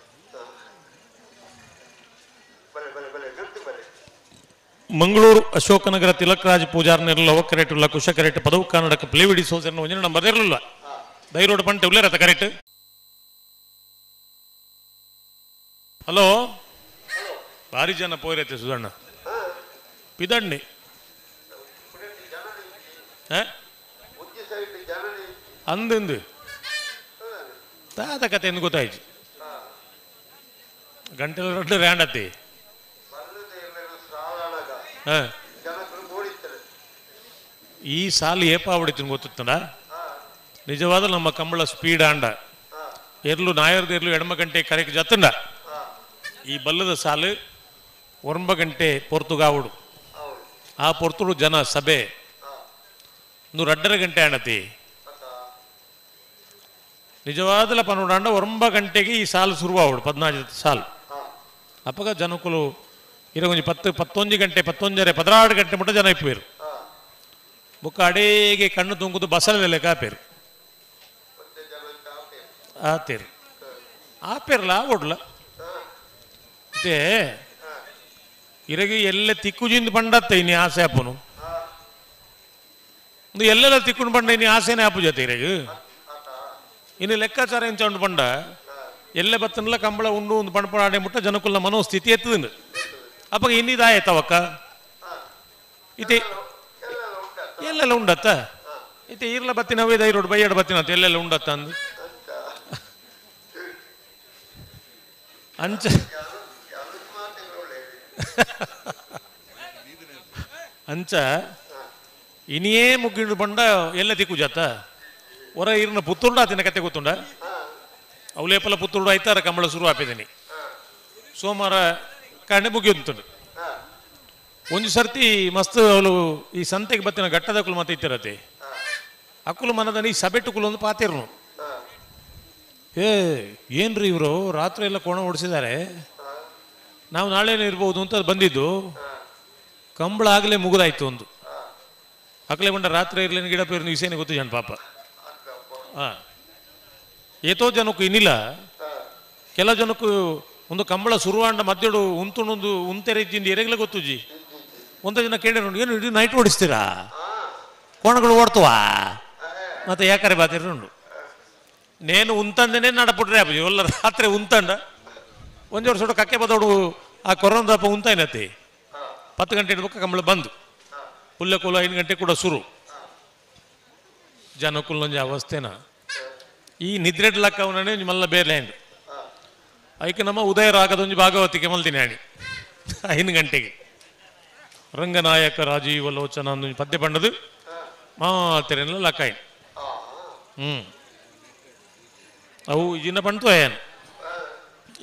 ಮಂಗಳೂರು ಅಶೋಕನಗರ ತಿಲಕರಾಜ್ ಪೂಜಾರ್ನಿರಲ್ಲ ಒಕ್ಕರೇಟ್ ಇಲ್ಲ ಕುಶಕರೇಟ್ ಪದವು ಕನ್ನಡಕ್ಕೆ ಪ್ಲೇವಿಡಿ ಸೋಸರ್ನ ಒಂಜಿನ ನಂಬರ್ ಇರಲಿಲ್ಲ ದೈರೋಡ್ ಪಂಟೆ ಉಳ್ಳೇರತ್ತ ಕರೆಕ್ಟ್. ಹಲೋ ಭಾರಿ ಜನ ಪೋಯಿರತ್ತೆ ಸುಧಣ್ಣ ಪಿದಣ್ಣಿ ಅಂದಿಂದು ತಾತ ಕತೆ ಎಂದು ಗೊತ್ತಾಯ್ತು ಗಂಟೆ ರಡ್ಡು ರ್ಯಾಂಡತ್ತಿ ಈ ಸಾಲು ಏಪಾವಡಿತು ಗೊತ್ತಿತ್ತಂಡ ನಿಜವಾದ ನಮ್ಮ ಕಂಬಳ ಸ್ಪೀಡ್ ಆಂಡ ಎರ್ಲು ನಾಯರ್ದು ಎರ್ಲು ಎಡಮ ಗಂಟೆ ಕರೆಕ್ ಜತ್ತಂಡ ಈ ಬಲ್ಲದ ಸಾಲು 9 ಗಂಟೆ ಪೊರ್ತುಗಾವುಡು ಆ ಪೊರ್ತುಡು ಜನ ಸಭೆ 2.5 ಗಂಟೆ ಆಣತಿ ನಿಜವಾದಲ ಪನ್ನುಡಾಂಡ 9 ಗಂಟೆಗೆ ಈ ಸಾಲು ಶುರುವಾವುಡು 14 ಸಾಲು ಅಪ್ಪಗ ಜನಕುಲು ಇರಗೊಂಜಿ 10 11 ಗಂಟೆ 11:30 16 ಗಂಟೆ ಮುಟ್ಟ ಜನ ಇಪ್ಪೇರು ಬುಕ್ಕ ಅಡೇಗೆ ಕಣ್ಣು ತುಂಗುದು ಬಸಲೆಲ್ಲ ಕಾಪೇರು ಆತೇರು ಆಪೇರ್ಲ ಓಡ್ಲ ಮತ್ತೆ ಇರಗಿ ಎಲ್ಲ ತಿಕ್ಕುಜಿಂದ ಬಂಡತ್ತ ಇನಿ ಆಸೆ ಅಪ್ಪನು ಒಂದು ಎಲ್ಲೆಲ್ಲ ತಿಕ್ಕೊಂಡು ಬಂಡ ಇನಿ ಆಸೆನೇ ಆಪು ಜೊತೆ ಇರಗಿ ಇನ್ನು ಲೆಕ್ಕಾಚಾರ ಎಂಚ ಉಂಡು ಬಂಡ ಎಲ್ಲೆ ಬತ್ತನಲ್ಲ ಕಂಬಳ ಉಂಡು ಒಂದು ಪಣಪಣಾಡೆ ಮುಟ್ಟ ಜನಕುಲ್ನ ಮನೋಸ್ಥಿತಿ ಎತ್ತದಂಡು ಅಪ್ಪ ಇನ್ನಿದಾಯತ್ತವಕ್ಕ ಇತಿ ಎಲ್ಲೆಲ್ಲ ಉಂಡತ್ತ ಇತ್ತೆ ಈರ್ಲ ಬತ್ತಿನ ದೈರೋಡ್ ಬೈಯಡ್ ಬತ್ತಿನ ಎಲ್ಲೆಲ್ಲ ಉಂಡತ್ತ ಅಂದು ಅಂಚ ಅಂಚ ಇನಿಯೇ ಮುಗ್ಗಿಂಡು ಬಂಡ ಎಲ್ಲ ತಿಕ್ಕು ಜಾತ ಹೊರ ಈರ್ನ ಪುತ್ತುಂಡ ತಿನ್ನ ಕತೆ ಗೊತ್ತುಂಡ ಅವಲೇಪಲ ಪುತ್ತುಂಡು ಆಯ್ತಾರ ಕಂಬಳ ಶುರು ಆಪಿದ್ದೀನಿ ಸೋಮವಾರ ಕಾಂಡೆ ಮುಗಿಯುಂತುಂಡು ಒಂದು ಸರ್ತಿ ಮಸ್ತ್ ಅವಳು ಈ ಸಂತೆಗೆ ಬತ್ತಿನ ಘಟ್ಟದಕುಲು ಮತ್ತೆ ಇತ್ತಿರತ್ತೆ ಅಕ್ಕುಲು ಮನದನಿ ಈ ಸಬೆಟ್ಟುಕುಲು ಒಂದು ಪಾತಿರ್ನು ಏ ಏನ್ರಿ ಇವರು ರಾತ್ರಿ ಎಲ್ಲ ಕೋಣ ಓಡಿಸಿದ್ದಾರೆ ನಾವು ನಾಳೆನೇ ಇರ್ಬೋದು ಅಂತ ಬಂದಿದ್ದು ಕಂಬಳ ಆಗಲೇ ಮುಗಿದಾಯ್ತು ಒಂದು ಅಕಲೆ ಬಂಡ ರಾತ್ರಿ ಇರ್ಲೇನು ಗಿಡ ಪೇರು ವಿಷಯನೇ ಗೊತ್ತು ಜನ ಪಾಪ. ಹಾಂ, ಏತೋ ಜನಕ್ಕೂ ಇನ್ನಿಲ್ಲ. ಕೆಲ ಜನಕ್ಕೂ ಒಂದು ಕಂಬಳ ಸುರುವಾಂಡ ಮಧ್ಯಡು ಉಂತುಣೊಂದು ಉಂತೆರೆ ಇಜ್ಜಿಂದ ಎರೆಗ್ಲೆ ಗೊತ್ತುಜಿ. ಒಂದ ಜನ ಕೇಳಿ ಏನು ಇಡೀ ನೈಟ್ ಓಡಿಸ್ತೀರಾ, ಕೋಣಗಳು ಓಡ್ತವಾ ಮತ್ತೆ ಯಾಕರೆ ಬಾತಿರುಂಡು. ನೇನು ಉಂತಂದೇನೆ ನಡಪುಟ್ರೆ ಅಪ್ಪ ಎಲ್ಲ ರಾತ್ರಿ ಉಂತಂಡ ಒಂಜೋರು ಸೊಡ ಕಕ್ಕೆ ಬದೋಡು ಆ ಕೊರೋನದಪ್ಪ ಉಂತಾಯಿನತಿ 10 ಗಂಟೆ ಇಡ್ಬೇಕು ಕಂಬಳ ಬಂದು ಹುಲ್ಲೆ ಕೋಲ 5 ಗಂಟೆ ಕೂಡ ಶುರು. ಜನಕ್ಕುಲ್ಲೊಂಜಿ ಅವಸ್ಥೆನ ಈ ನಿದ್ರೆಡ್ಲಕ್ಕ ಅವನೇ ಮಲ್ಲ ಬೇರೆ ಹ್ಯಾಂಡ್ ಐಕೆ ನಮ್ಮ ಉದಯ ರಾಗದೊಂಜಿ ಭಾಗವತಿಗೆ ಮಲ್ದಿನಿ ಆಣಿ 5 ಗಂಟೆಗೆ ರಂಗನಾಯಕ ರಾಜೀವ ಲೋಚನ ಅಂದೊಂಜಿ ಪದ್ಯ ಬಣ್ಣದು ಮಾತಿರೆಲ್ಲ ಲಕ್ಕಾಯಿ. ಹ್ಞೂ, ಅವು ಇನ್ನ ಪಂಡ್ತು ಏನು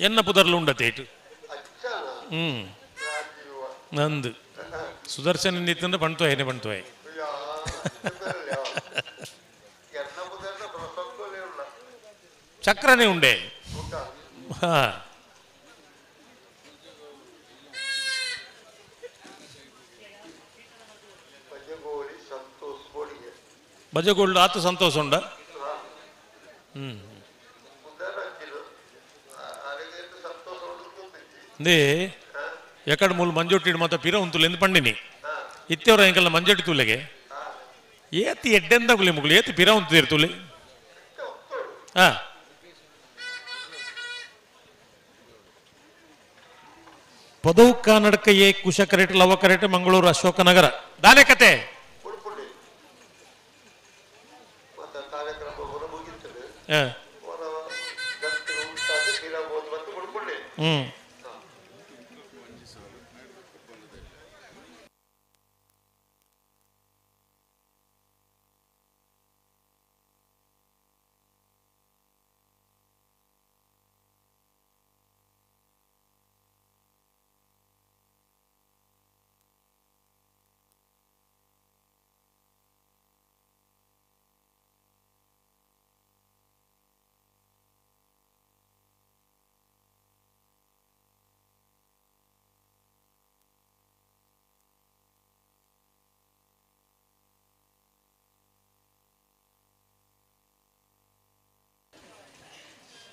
ಎನ್ನ ಪುದರ್ಲು ಉಂಡತೆ ಇಟ್ಟು. ಹ್ಞೂ, ನಂದು ಸುದರ್ಶನ ನಿತ್ತಂದ್ರೆ ಪಂಡ್ತು ಏನೇ ಪಂಡ್ತು. ಚಕ್ರನೇ ಉಂಡೆ. ಹಾ, ಬಜಗೋಲ್ಡ್ ಆತ ಸಂತೋಷ ಉಂಡ. ಹ್ಞೂ, ಅಂದೇ ಎಕಡೆ ಮೂಲು ಮಂಜೊಟ್ಟಿಡು ಮಾತ್ರ ಪಿರ ಉಂತುಲೆ ಎಂದು ಪಂಡಿನಿ ಇತ್ತೆವರ ಎಂಕಲ್ಲ ಮಂಜೊಟ್ಟಿ ತುಲೆಗೆ ಏತಿ ಎಡ್ಡೆಂದ ಗುಲಿ ಮುಗುಲು ಏತಿ ಪಿರ ಉಂತಿರು ತುಲೆ. ಹಾಂ, ಪದೌಕ ನಡಕ ಎ ಕುಶ ಕರೆಟ್ ಲವ ಕರೆಟ್ ಮಂಗಳೂರು ಅಶೋಕನಗರ ದಾನೆ ಕತೆ. ಹ್ಞೂ,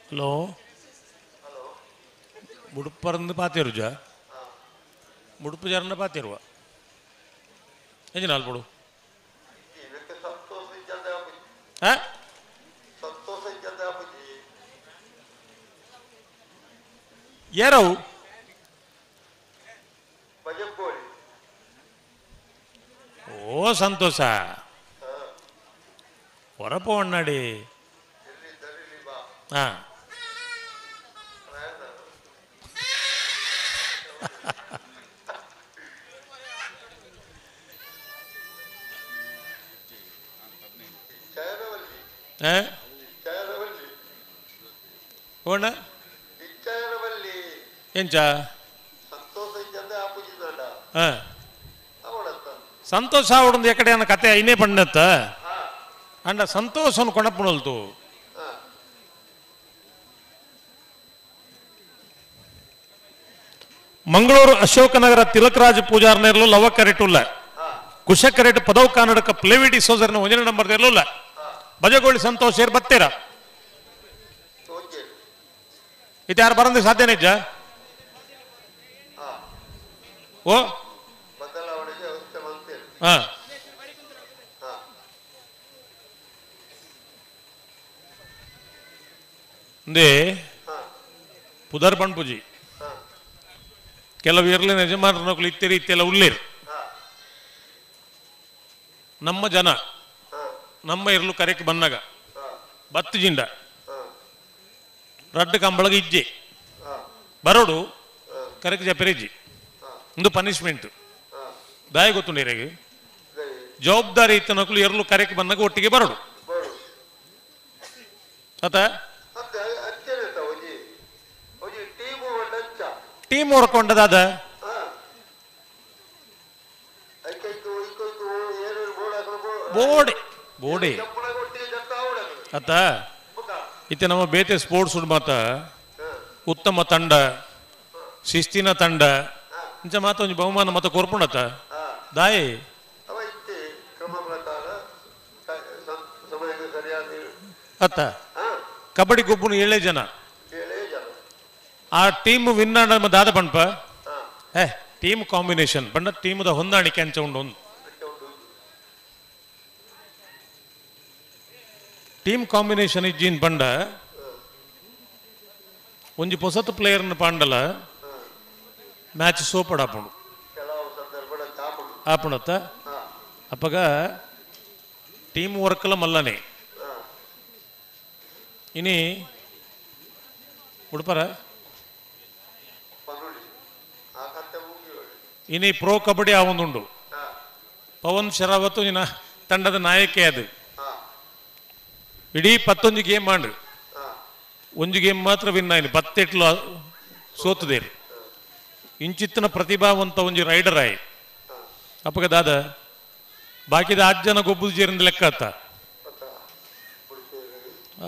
ಹಲೋ ಮುಡುಪರಂದು ಪಾತಿರುಜ ಮುಡುಪು ಜರನ್ನ ಪಾತಿರುವ ಎಂಜಿನ ಅಲ್ಪಡು. ಹಾಂ, ಏರವು ಓ ಸಂತೋಷ ಹೊರಪೋ ಅಣ್ಣಾಡಿ. ಹಾಂ, ಓಣ ಎಂಚ ಸಂತೋಷ ಅವಡೊಂದು ಎಕಡೆ ಅನ್ನ ಕತೆ ಐನೇ ಪಣ್ಣತ್ತ ಅಂಡ ಸಂತೋಷನ ಕೊಣಪುಣಲ್ತು. ಮಂಗಳೂರು ಅಶೋಕನಗರ ತಿಲಕರಾಜ್ ಪೂಜಾರ್ನ ಇರಲು ಲವ ಕರೆಟುಲ್ಲ ಕುಶ ಕರೆಟ್ ಪದವ್ ಕನ್ನಡಕ ಪ್ಲೇವಿಡಿ ಸೋಜರ್ನ ಒಂದನೇ ನಂಬರ್ ಇರಲಿಲ್ಲ. ಬಜಗೋಳಿ ಸಂತೋಷ್ ಏರ್ ಬತ್ತೀರ ಇದು ಯಾರು ಬರಂದ್ರೆ ಸಾಧ್ಯ ನಿಜ. ಓ ಹಾ, ಅಂದೇ ಪುದರ್ ಪಣ್ಪುಜಿ ಕೆಲವು ಇರ್ಲಿನ ಯಜಮಾನರು ಇತ್ತೀರಿ ಇತ್ತೆಲ್ಲ ಉಳ್ಳೇರು ನಮ್ಮ ಜನ ನಮ್ಮ ಇರ್ಲು ಕರೆಕ್ ಬಂದಾಗ ಬತ್ತು ಜಿಂಡ ರಡ್ಡು ಕಂಬಳಗ ಇಜ್ಜೆ ಬರೋಡು ಕರೆಕ್ ಜಪೆರಿಜ್ಜಿ ಒಂದು ಪನಿಷ್ಮೆಂಟ್ ದಾಯ ಗೊತ್ತುಂಡು. ಜವಾಬ್ದಾರಿ ಇತ್ತನಕ್ಲು ಎರ್ಲು ಕರೆಕ್ ಬಂದಾಗ ಒಟ್ಟಿಗೆ ಬರೋಡು ಅತ ಟೀಮ್ ಹೊರ್ಕೊಂಡದಾದ ಬೋಡೆ ಬೋಡೆ ಅತ್ತ ಇತ್ತೆ ನಮ್ಮ ಬೇತೆ ಸ್ಪೋರ್ಟ್ಸ್ ಮಾತ ಉತ್ತಮ ತಂಡ ಶಿಸ್ತಿನ ತಂಡ ಇಂಚ ಮಾತ ಒಂಜಿ ಬಹುಮಾನ ಮತ ಕೊರ್ಪುಂಡತ್ತ ದಾಯಿ. ಅತ್ತ ಕಬಡ್ಡಿ ಗೊಬ್ಬುನು ಏಳೇ ಜನ ಆ ಟೀಮ್ ವಿನ್ ನಮ್ಮ ದಾದ ಪಂಪ ಏ ಟೀಮ್ ಕಾಂಬಿನೇಷನ್ ಬಣ್ಣ ಟೀಮ್ದ ಹೊಂದಾಣಿಕೆ ಅಂಚ ಉಂಡು ಒಂದು ಟೀಮ್ ಕಾಂಬಿನೇಷನ್ ಇಜ್ಜಿನ್ ಪಂಡ ಒಂಜಿ ಪೊಸತ್ ಪ್ಲೇಯರ್ನ ಪಾಂಡಲ ಮ್ಯಾಚ್ ಸೋಪಡಾಪುಂಡು ಆಪುಣತ್ತ ಅಪ್ಪಗ ಟೀಮ್ ವರ್ಕ್ಲ ಮಲ್ಲನೆ ಇನಿ ಉಡುಪರ ಇನಿ ಪ್ರೋ ಕಬಡ್ಡಿ ಆವೊಂದುಂಡು ಪವನ್ ಶರಾವತ್ ನಿನ್ನ ತಂಡದ ನಾಯಕೆ ಅದು ಇಡೀ ಪತ್ತೊಂದು ಗೇಮ್ ಮಾಡು ಒಂಜಿ ಗೇಮ್ ಮಾತ್ರ ವಿನ್ ಆಯ್ತು ಪತ್ತೆಟ್ಲು ಸೋತದೇರು ಇಂಚಿತ್ತಿನ ಪ್ರತಿಭಾವಂತ ಒಂಜಿ ರೈಡರ್ ಆಯ್ ಅಪ್ಪಗ ದಾದ ಬಾಕಿದ ಆರು ಜನ ಗೊಬ್ಬು ಜೇರಿಂದ ಲೆಕ್ಕ ಆತ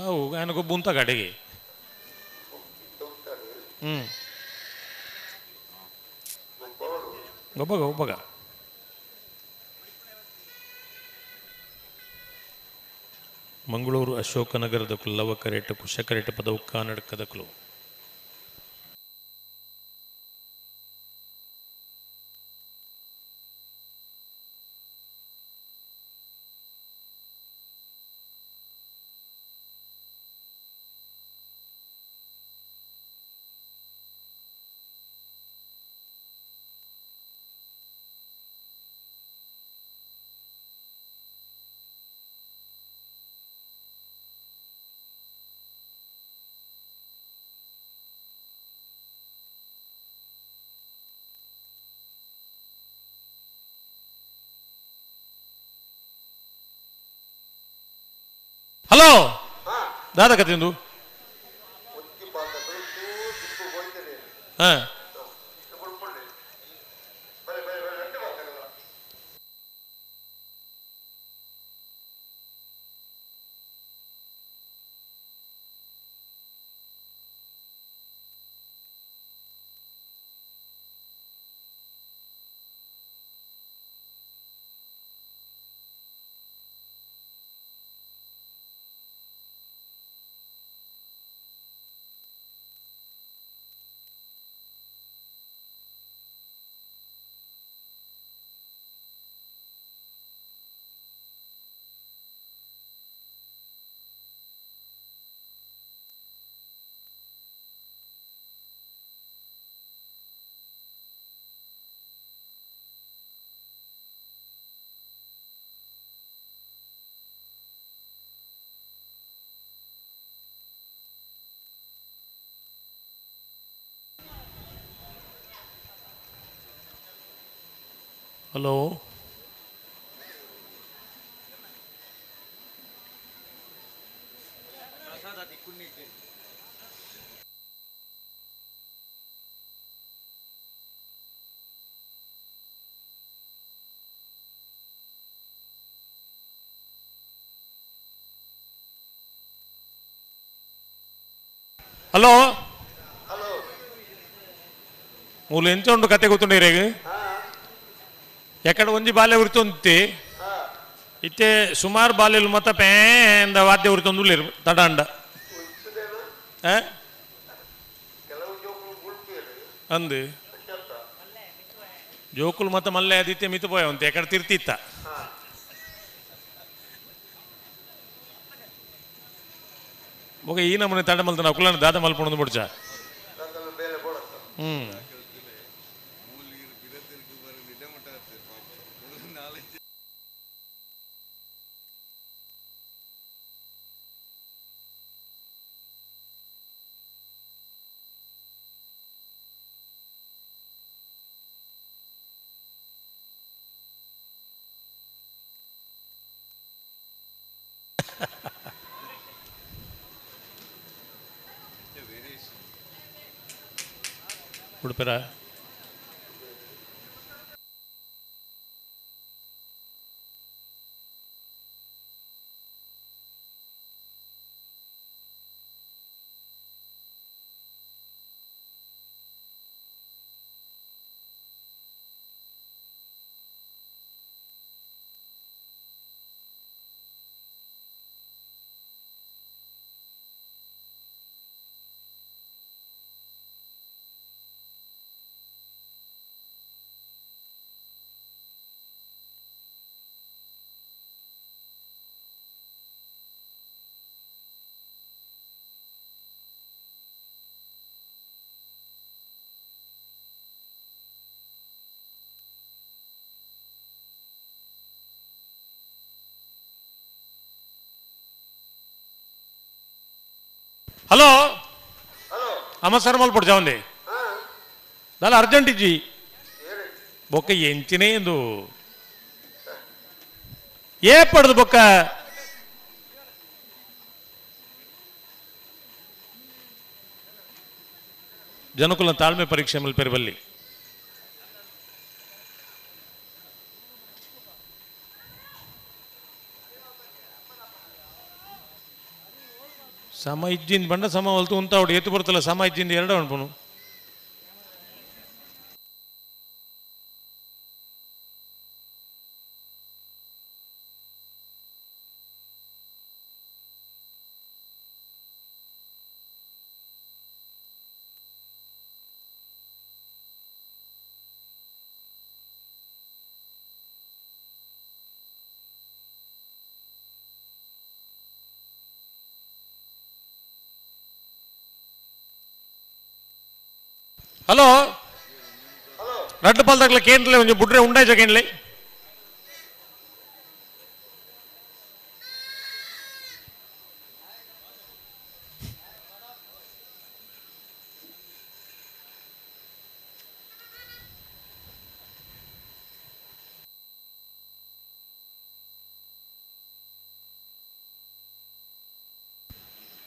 ಅವು ఆయన ಗೊಬ್ಬು ಅಂತ ಗಾಡಿಗೆ ಹ್ಮ್ ಒಬ್ಬಗ ಒಬ್ಬಗ ಮಂಗಳೂರು ಅಶೋಕನಗರದ ಕುಲ್ಲವ ಕರೇಟ ಕುಶಕರೇಟ ಪದವು ಕಾನಡ್ಕದ ಕುಲು ಹಲೋ ದಾದ ಕತಿಂದು ಹಾ ಹಲೋ ಹಲೋ ಮೂಲು ಎಂಚ ಉಂಡು ಕತೆ ಗೊತ್ತುಂಡು ಎಕಡೆ ಒಂಜಿ ಬಾಲೆ ಉರಿತೊಂತಿ ಇತ್ತೆ ಸುಮಾರು ಬಾಲೆಲು ಮತ್ತ ಪೇಂದ ವಾದ್ಯ ಉರಿತೊಂದು ತಡಾಂಡ ಅಂದು ಜೋಕುಲು ಮತ್ತ ಮಲ್ಲೆ ಅದಿತ್ತೆ ಮಿತು ಪೋಯವಂತೆ ಎಕಡೆ ತಿರ್ತಿತ್ತ ಬೊಕ ಈ ನಮೂನೆ ತಡ ಮಲ್ತನ ಅಕುಲನ ದಾದ ಮಲ್ಪೊಂದು ಬುಡ್ಚ ಹ್ಮ್ ಉಡುಪರ Hello ಅಮ್ಮ ಸರ್ ಮಲ್ಪೊಡು ಜಾವಂದೆ ದಾಲ ಅರ್ಜೆಂಟ್ ಇಜ್ಜಿ ಬೊಕ್ಕ ಎಂಚಿನೇ ಎಂದು ಏ ಪಡೆದು ಬೊಕ್ಕ ಜನಕುಲ ತಾಳ್ಮೆ ಪರೀಕ್ಷೆ ಮಲ್ಪೆರಬಲ್ಲಿ ಸಮ ಇಜ್ಜಿಂದ ಬಂಡ ಸಮ ಹೊಲ್ತು ಉಂತಾವಡು ಏತು ಬರ್ತಲ್ಲ ಸಮ ಇಜ್ಜಿಂದ ಎರಡು ಅನ್ಪನು ಹಲೋ ರಡ್ಡು ಪಾಲ್ದಾಗಲ ಕೇಂದ್ರಲೆ ಒಂಜಿ ಬುಡ್ರೆ ಉಂಡಾಯ್ಚ ಕೇಂದ್ಲೆ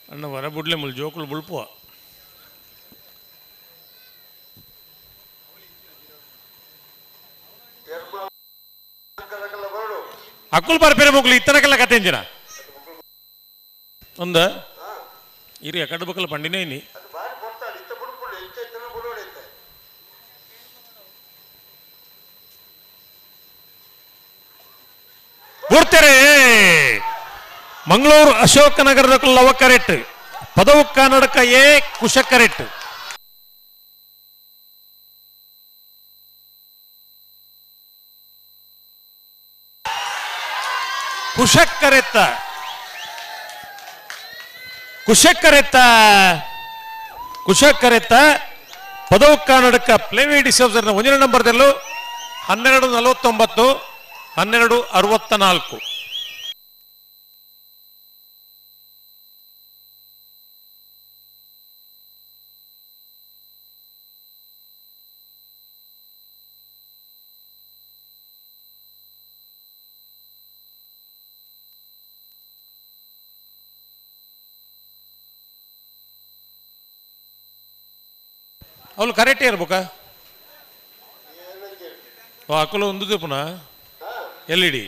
ಅಣ್ಣ ಹೊರ ಬುಡ್ಲೆ ಮುಲ್ ಜೋಕುಲು ಬುಳ್ಪುವ ಅಕ್ಕುಲ್ ಬರ್ಪೇರೆ ಮುಗ್ಲು ಇತ್ತನಕಲ್ಲ ಕತೆ ಇಂಜಿನ ಒಂದ ಇರಿ ಎಕಡ ಬಕ್ಕಲ పండినే ಇನಿ ಬುಡ್ತಾರೆ ಮಂಗಳೂರು ಅಶೋಕನಗರದ ಲವ ಕರೆಕ್ಟ್ ಪದವು ಕನ್ನಡಕ ಎ ಕುಶ ಕರೆಕ್ಟ್ ಕುಶಕ್ಕರೆತ್ತ ಕುಶಕ್ಕರೆತ್ತ ಕುಶಕ್ಕರೆತ್ತ ಪದವು ಕನ್ನಡಕ ಪ್ಲೇವಿ ಡಿಸೋಸರ್ನ ಒಂದನೇ ನಂಬರ್ದಲ್ಲೂ 12:49 12:64. ಅವಳು ಕರೆಕ್ಟ್ ಇರ್ಬೇಕಾ? ಅಕ್ಕಲು ಒಂದು ಪುನಃ L E D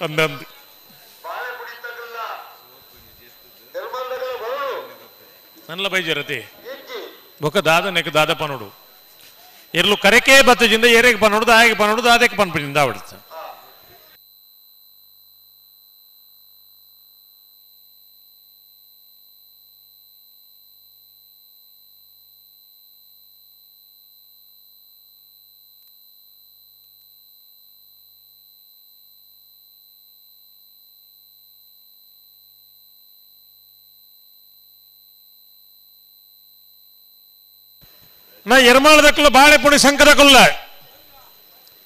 ಅಂದಂದು ನಲ್ಲ ಬೈಜರತಿ ಬೊಕ್ಕ ದಾದ ನೆಕ್ ದಾದ ಪನೋಡು ಎರ್ಲು ಕರೆಕೆ ಬತ್ತಜಿಂದ ಏರೆಗೆ ಪನೋಡು ದಾಯಗೆ ಪನೋಡು ದಾದಕ್ಕೆ ಪನ್ಪಿನಿಂದ ಆವಡ್ತ ನಾ ಎರ್ಮಾಳದಕ್ಕಲ್ಲ ಬಾಳೆಪುಣಿ ಶಂಕರಕುಲ್ಲ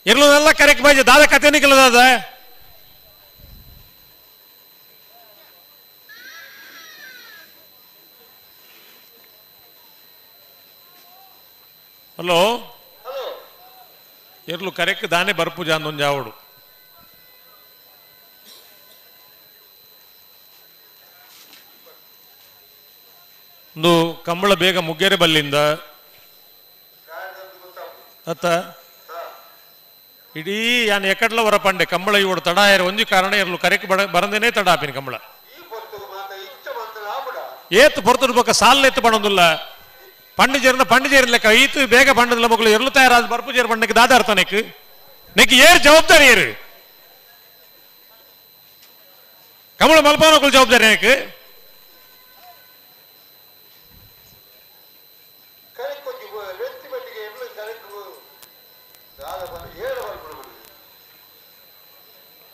ಎರ್ಲುನೆಲ್ಲ ಕರೆಕ್ಟ್ ಬಾಜಿ ದಾದ ಕಥೆನಿಕಲ್ಲ ದಾದ ಹಲೋ ಎರ್ಲು ಕರೆಕ್ಟ್ ದಾನೆ ಬರ್ಪುಜ ಅಂದೊಂದು ಜಾವಡು ಒಂದು ಕಂಬಳ ಬೇಗ ಮುಗ್ಗೇರೆ ಬಲ್ಲಿಂದ ಅತ್ತ ಇಡೀ ಯಾನ್ ಎಕಡ್ಲ ಹೊರ ಪಂಡೆ ಕಂಬಳ ಇವಡು ತಡ ಏರು ಒಂಜಿ ಕಾರಣ ಇರಲು ಕರೆಕ್ ಬರಂದೇನೆ ತಡ ಆಪಿನ ಕಂಬಳ ಏತ್ ಪೊರ್ತದ ಬೊಕ್ಕ ಸಾಲ್ ಎತ್ತು ಪಣೊಂದುಲ್ಲ ಪಂಡಿಜೇರ್ನ ಪಂಡಿಜೇರ್ ಲೆಕ್ಕ ಈತು ಬೇಗ ಪಂಡದಿಲ್ಲ ಮಕ್ಕಳು ಎರ್ಲು ತಯಾರಾದ ಬರ್ಪು ಜೇರ್ ಪಂಡಕ್ಕೆ ದಾದ ಅರ್ಥ ನೆಕ್ ನೆಕ್ ಏರ್ ಜವಾಬ್ದಾರಿ ಏರು ಕಂಬಳ ಮಲ್ಪಾನಕ್ಕೂ ಜವಾಬ್ದಾರಿ ನೆಕ್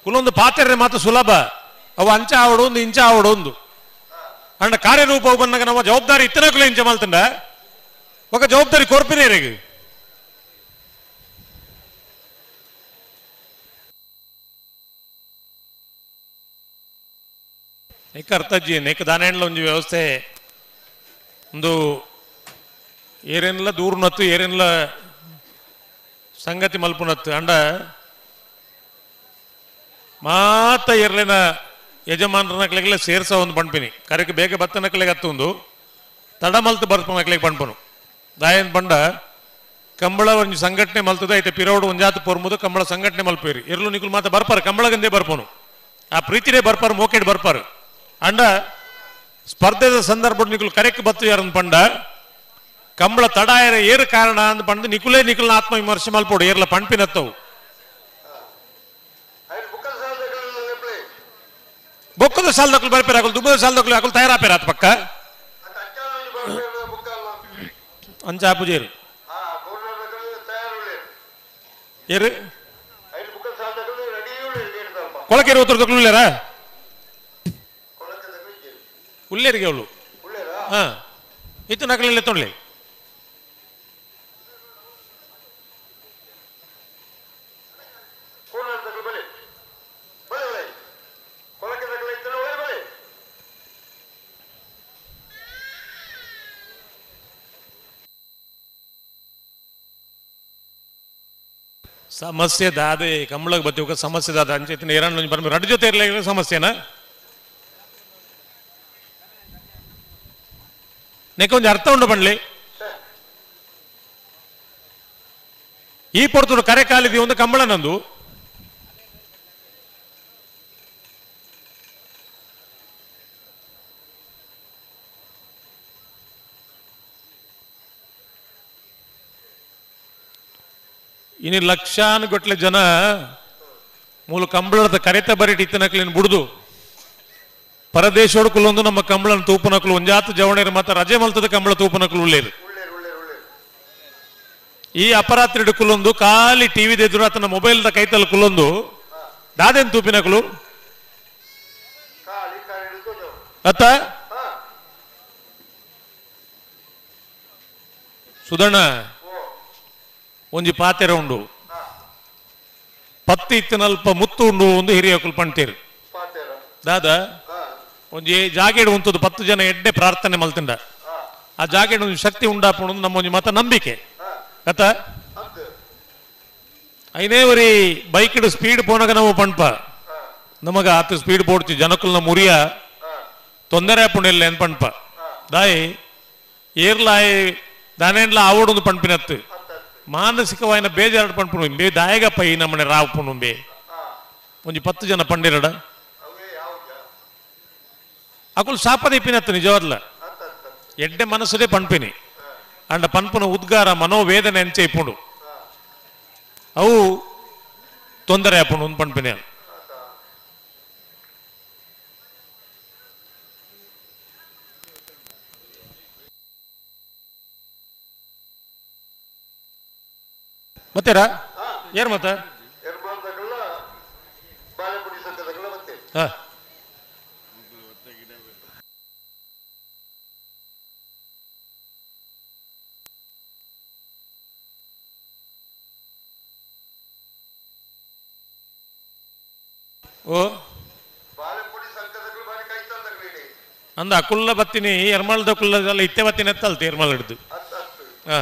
ಕುಲೊಂದು ಪಾತ್ರೆ ಮಾತ್ರ ಸುಲಭ ಅವು ಅಂಚ ಆವಡು ಒಂದು ಇಂಚ ಆವಡು ಒಂದು ಅಂಡ ಕಾರ್ಯರೂಪ ಬಂದಾಗ ನಮ್ಮ ಜವಾಬ್ದಾರಿ ಇತ್ತನಕುಲು ಇಂಚ ಮಲ್ತಂಡ ఒక ಜವಾಬ್ದಾರಿ ಕೋರ್ಪಿನೇರಿಗೆ. ಏಕ ಅರ್ಥಜ್ಜಿ ಏಕ ದಾನೇಂಡ್ಲ ಒಂಜಿ ವ್ಯವಸ್ಥೆ ಒಂದು ಏರೇನ್ಲ ದೂರ್ನತ್ತು ಏರೇನ್ಲ ಸಂಗತಿ ಮಲ್ಪುನತ್ತು ಅಂಡ ಮಾತ ಏರ್ಲೇನ ಯಜಮಾನರನಕ್ಲೆಗೆಲ್ಲ ಸೇರ್ಸ ಒಂದು ಪಣ್ಪಿನಿ ಕರೆಕ್ ಬೇಗ ಬತ್ತನಕ್ಲೆಗೆ ಹತ್ತೊಂದು ತಡ ಮಲ್ತು ಬರ್ಪನಕ್ಲೆಗೆ ಪಣ್ಪನು ದಾಯನ್ ಪಂಡ ಕಂಬಳ ಒಂಜಿ ಸಂಘಟನೆ ಮಲ್ತದ ಐತೆ ಪಿರೋಡು ಒಂಜಾತು ಪೊರ್ಮುದು ಕಂಬಳ ಸಂಘಟನೆ ಮಲ್ಪೇರಿ ಎರ್ಲು ನಿಕುಲು ಮಾತ ಬರ್ಪಾರು ಕಂಬಳಗಂದೇ ಬರ್ಪನು ಆ ಪ್ರೀತಿನೇ ಬರ್ಪಾರು ಮೋಕೆಡ್ ಬರ್ಪಾರು ಅಂಡ ಸ್ಪರ್ಧೆದ ಸಂದರ್ಭ ನಿಕುಲು ಕರೆಕ್ ಬತ್ತು ಯಾರನ್ ಪಂಡ ಕಂಬಳ ತಡ ಏರು ಕಾರಣ ಅಂದ್ ಪಂಡ ನಿಕುಲೇ ನಿಕುಲ್ನ ಆತ್ಮವಿಮರ್ಶೆ ಮಲ್ಪೋಡು ಏರ್ಲ ಪಣ್ಪಿನತ್ತವು ಬೊಕ್ಕದ ಸಾಲದಕ್ಕಲು ಬರ್ಪೇರು ಅಕಲು ದುಬ್ಬದ ಸಾಲದಕ್ಕಲು ಅಕಲು ತಯಾರಾಪೇರ ಆತ ಪಕ್ಕ ಅಂಚ ಪೂಜೇರು ಏರು ಕೊಳಕೇರು ಉತ್ತರದಕ್ಕಲು ಉಳ್ಳೇರಾ ಉಳ್ಳೇರಿಗೆ ಅವಳು ಹಾ ಇತ್ತು ನಕಲೆಲ್ಲ ತೊಗೊಳ್ಳಿ. ಸಮಸ್ಯೆ ದಾದೆ ಕಂಬಳಕ್ಕೆ ಬತ್ತಿ ಸಮಸ್ಯೆ ದಾದ ಅಂಚೆತ್ತಿನ ಏರಣ್ಣ ಬರ್ಬೇಕು ರಡ್ಡು ಜೊತೆ ಇರಲಿಲ್ಲ ಸಮಸ್ಯೆನಾ ನೆಕ್ ಒಂಜಿ ಅರ್ಥ ಉಂಡು ಪಂಡ್ಲಿ ಈ ಪೊರ್ತುಡು ಕರೆ ಕಾಲಿದಿ ಒಂದು ಕಂಬಳ ನಂದು ಇನ್ನು ಲಕ್ಷಾನುಗಟ್ಲೆ ಜನ ಮೂಲ ಕಂಬಳದ ಕರೆತ ಬರಿಟ್ ಇತ್ತನಕ್ಲಿನ ಬುಡ್ದು ಪರದೇಶೋಡ್ಕುಲೊಂದು ನಮ್ಮ ಕಂಬಳನ ತೂಪನಕ್ಲು ಒಂಜಾತು ಜವಣೇರು ಮಾತ್ರ ರಜೆ ಮಲ್ತದ ಕಂಬಳ ತೂಪನಕ್ಲು ಉಳ್ಳೇರು. ಈ ಅಪರಾತ್ರಿ ಕುಲೊಂದು ಖಾಲಿ ಟಿವಿ ಎದುರು ಆತನ ಮೊಬೈಲ್ದ ಕೈತಲ್ ಕುಲೊಂದು ದಾದೇನ್ ತೂಪಿನಕ್ಲು ಅತ್ತ ಸುಧಣ್ಣ ಒಂಜಿ ಪಾತೆರ ಉಂಡು ಪತ್ತಿ ಇತ್ತಿನಲ್ಪ ಮುತ್ತು ಉಂಡು ಒಂದು ಹಿರಿಯಕುಲು ಪಣ್ತೀರು ದಾದಾ ಒಂಜಿ ಜಾಗೆಡ್ ಉಂತದ್ದು 10 ಜನ ಎಡ್ಡೆ ಪ್ರಾರ್ಥನೆ ಮಲ್ತಿಂಡ ಆ ಜಾಗೆಡ್ ಒಂದು ಶಕ್ತಿ ಉಂಡಾಪುಂಡು ನಮ್ಮ ಒಂಜಿ ಮತ ನಂಬಿಕೆ ಅತ್ತ ಐನೇ ವರಿ ಬೈಕ್ ಸ್ಪೀಡ್ ಪೋನಾಗ ನಾವು ಪಣ್ಪ ನಮಗ ಆತ ಸ್ಪೀಡ್ ಪೋಡ್ತಿ ಜನಕುಲ್ನ ಮುರಿಯ ತೊಂದರೆ ಆಪುಂಡು ಇಲ್ಲ ಏನ್ ಪಣ್ಪ ದಾಯಿ ಏರ್ಲಾಯ್ ದಾನೇನ್ಲ ಆವಡೊಂದು ಪಣ್ಪಿನತ್ತು ಮಾನಸಿಕವಾಯಿನ ಬೇಜಾರು ಪಣ್ಪುಂಡು ಬೇ ದಾಯಗಪ್ಪ ಈ ನಮ್ಮನೆ ರಾವಪುಂಡು ಬೇ ಒಂಜಿ 10 ಜನ ಪಂಡಿರಡ ಅಕುಲು ಶಾಪದೀಪಿನತ್ತು ನಿಜವಾದ್ಲ ಎಡ್ಡೆ ಮನಸ್ಸದೇ ಪಣ್ಪಿನಿ ಅಂಡ ಪನ್ಪುನ ಉದ್ಗಾರ ಮನೋವೇದನೆ ಅಂಚೆ ಇಪ್ಪುಂಡು ಅವು ತೊಂದರೆ ಆಪುಂಡು ಒಂದು ಪಣ್ಪಿನಿ. ಮತ್ತೇರಾ ಏರ್ ಮತ್ತ ಓ ಅಂದ ಅಕುಲ್ಲ ಬತ್ತೀನಿ ಎರ್ಮಾಳ್ದ ಕುಲ್ಲದಲ್ಲ ಇತ್ತೆ ಬತ್ತೀನಿ ಎತ್ತಲ್ತ ಎರ್ಮಾಲ್ ಹಿಡ್ದು ಹಾ.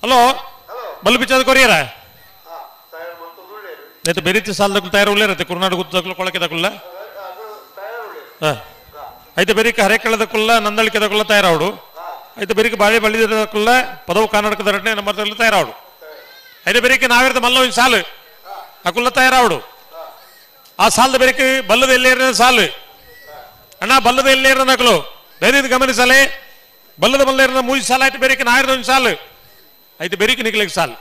ಹಲೋ ಬಲ್ಲು ಬಿಚ್ಚಾದ ಕೊರಿಯರ ನೇತು ಬೆರಿತಿ ಸಾಲದಕ್ಕೂ ತಯಾರು ಉಳ್ಳೇರತ್ತೆ ಕುರ್ನಾಡು ಗುತ್ತದಕ್ಕೂ ಕೊಳಕೆ ತಕುಲ್ಲ. ಹಾಂ ಐತೆ ಬೆರಿಕ ಹರೇಕಳದಕ್ಕುಲ್ಲ ನಂದಳಿಕೆದಕ್ಕುಲ್ಲ ತಯಾರಾವಡು ಐತೆ ಬೆರಿಕ ಬಾಳೆ ಬಳ್ಳಿದಕ್ಕುಲ್ಲ ಪದವು ಕರ್ನಾಟಕದ ಎರಡನೇ ನಂಬರ್ದಲ್ಲಿ ತಯಾರಾವಡು ಐತೆ ಬೆರಿಕೆ ನಾವಿರದ ಮಲ್ಲ ಒಂದು ಸಾಲು ಅಕುಲ್ಲ ತಯಾರಾವಡು ಆ ಸಾಲದ ಬೆರಿಕೆ ಬಲ್ಲದ ಎಲ್ಲೇರಿನ ಸಾಲು ಅಣ್ಣ ಬಲ್ಲದ ಎಲ್ಲೇರಿನ ನಕಲು ದಯವಿಟ್ಟು ಗಮನಿಸಲೇ ಬಲ್ಲದ ಮಲ್ಲೇರಿನ ಮೂಜಿ ಸಾಲ ಆಯ್ತು ಬೆರಿಕೆ ನಾವಿರದ ಒಂದು ಸಾಲು ಐತೆ ಬೆರಿಕೆ ನಿಕ್ಲಿಕ್ಕೆ ಸಾಲು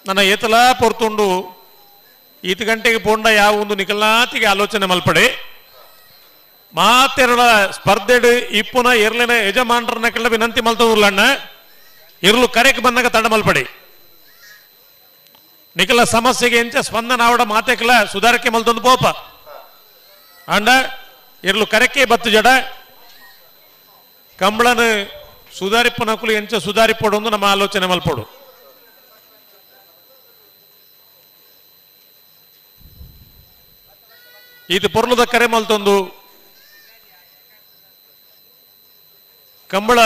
ನನ್ನ ಏತಲ ಪೊರ್ತುಂಡು ಈತ ಗಂಟೆಗೆ ಪೋಂಡ ಯಾವ ಒಂದು ನಿಕಲಾತಿಗೆ ಆಲೋಚನೆ ಮಲ್ಪಡೆ ಮಾತೆರಳ ಸ್ಪರ್ಧೆಡು ಇಪ್ಪುನ ಎರ್ಲಿನ ಯಜಮಾನರನ್ನ ಕೆಲ ವಿನಂತಿ ಮಲ್ತೂರ್ಲಣ್ಣ ಇರ್ಲು ಕರೆಕ್ ಬಂದಾಗ ತಡ ಮಲ್ಪಡಿ ನಿಕಲ ಸಮಸ್ಯೆಗೆ ಎಂಚ ಸ್ಪಂದನ ಆವಡ ಮಾತೆಕಲ ಸುಧಾರಕ್ಕೆ ಮಲ್ತೊಂದು ಪೋಪ ಅಂಡ ಇರ್ಲು ಕರೆಕ್ಕೆ ಬತ್ತು ಜಡ ಕಂಬಳನ ಸುಧಾರಿಪ್ಪನಕುಲು ಎಂಚ ಸುಧಾರಿಪ್ಪಡು ಒಂದು ನಮ್ಮ ಆಲೋಚನೆ ಮಲ್ಪಡು. ಇದು ಪೊರ್ಲುದ ಕರೆ ಮಲ್ತೊಂದು ಕಂಬಳ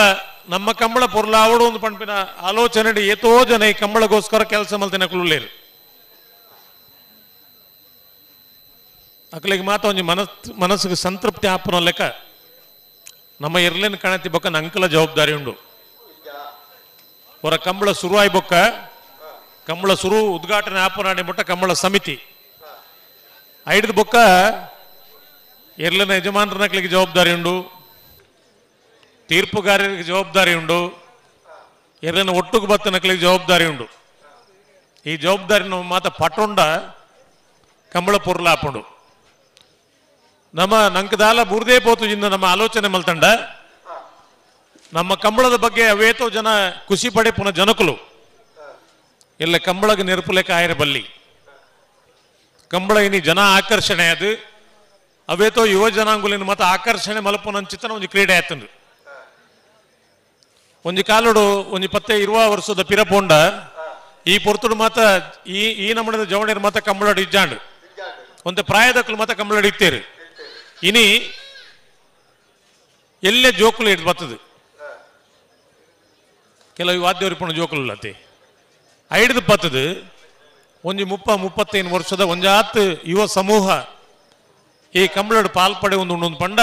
ನಮ್ಮ ಕಂಬಳ ಪೊರ್ಲಾವಡು ಒಂದು ಪಂಪಿನ ಆಲೋಚನೆ ಏತೋ ಜನ ಈ ಕಂಬಳಗೋಸ್ಕರ ಕೆಲಸ ಮಲ್ತಿನ ಕುಳ್ಳಿರು ಅಕ್ಲಿಗೆ ಮಾತ ಒಂಜಿ ಮನಸ್ಸಿಗೆ ಸಂತೃಪ್ತಿ ಆಪನ ಲೆಕ್ಕ ನಮ್ಮ ಇರ್ಲೇನು ಕಾಣತಿ ಬೊಕ್ಕ ಅಂಕಲ ಜವಾಬ್ದಾರಿ ಉಂಡು. ಹೊರ ಕಂಬಳ ಶುರು ಆಯ್ ಬೊಕ್ಕ ಕಂಬಳ ಶುರು ಉದ್ಘಾಟನೆ ಆಪನಾಡಿ ಮುಟ್ಟ ಕಂಬಳ ಸಮಿತಿ ಐಡ್ದು ಬೊಕ್ಕ ಎರ್ಲಿನ ಯಜಮಾನರನಕ್ಲಿಗೆ ಜವಾಬ್ದಾರಿ ಉಂಡು, ತೀರ್ಪುಗಾರರಿಗೆ ಜವಾಬ್ದಾರಿ ಉಂಡು, ಎರ್ಲಿನ ಒಟ್ಟುಗು ಬತ್ತನಕ್ಲಿಗೆ ಜವಾಬ್ದಾರಿ ಉಂಡು. ಈ ಜವಾಬ್ದಾರಿ ನಮ್ಮ ಮಾತ ಪಟೊಂಡ ಕಂಬಳ ಪೊರ್ಲಾಪುಂಡು. ನಮ್ಮ ನಂಕದಾಲ ಬೂರ್ದೇ ಪೋತು ಇಂದ ನಮ್ಮ ಆಲೋಚನೆ ಮಲ್ತಂಡ ನಮ್ಮ ಕಂಬಳದ ಬಗ್ಗೆ ಅವೇತೋ ಜನ ಖುಷಿ ಪಡೆ ಪುನಃ ಜನಕುಲು ಎಲ್ಲ ಕಂಬಳಗೆ ನೆರಪುಲೆಕ್ಕ ಆಯರ ಬಲ್ಲಿ ಕಂಬಳ ಇನಿ ಜನ ಆಕರ್ಷಣೆ ಅದು ಅವೇತೋ ಯುವ ಜನಾಂಗುಲಿನ ಮತ ಆಕರ್ಷಣೆ ಮಲ್ಪುನಂಚಿತನ ಒಂದು ಕ್ರೀಡೆ ಆಯ್ತಂದು. ಒಂಜಿ ಕಾಲುಡು ಒಂಜಿ ಪತ್ತೆ ಇರುವ ವರ್ಷದ ಪಿರಪೋಂಡ ಈ ಪೊರ್ತುಡು ಮಾತ ಈ ಈ ನಮ್ಮದ ಜವಣಿಯರ ಮಾತ ಕಂಬಳಡು ಇಜ್ಜಾಂಡು ಒಂದು ಪ್ರಾಯದಕ್ಕಲು ಮಾತ ಕಂಬಳಡು ಇತ್ತೇರು. ಇನಿ ಎಲ್ಲೇ ಜೋಕುಲು ಇಟ್ಟು ಬರ್ತದೆ ಕೆಲವು ವಾದ್ಯವರಿಪಣ ಜೋಕುಲು ಅತ್ತೆ ಐಡ್ದು ಬರ್ತದೆ. ಒಂಜಿ 30-35 ವರ್ಷದ ಒಂಜಾತ್ ಯುವ ಸಮೂಹ ಈ ಕಂಬಳಡು ಪಾಲ್ಪಡೆ ಒಂದು ಉಂಡು ಪಂಡ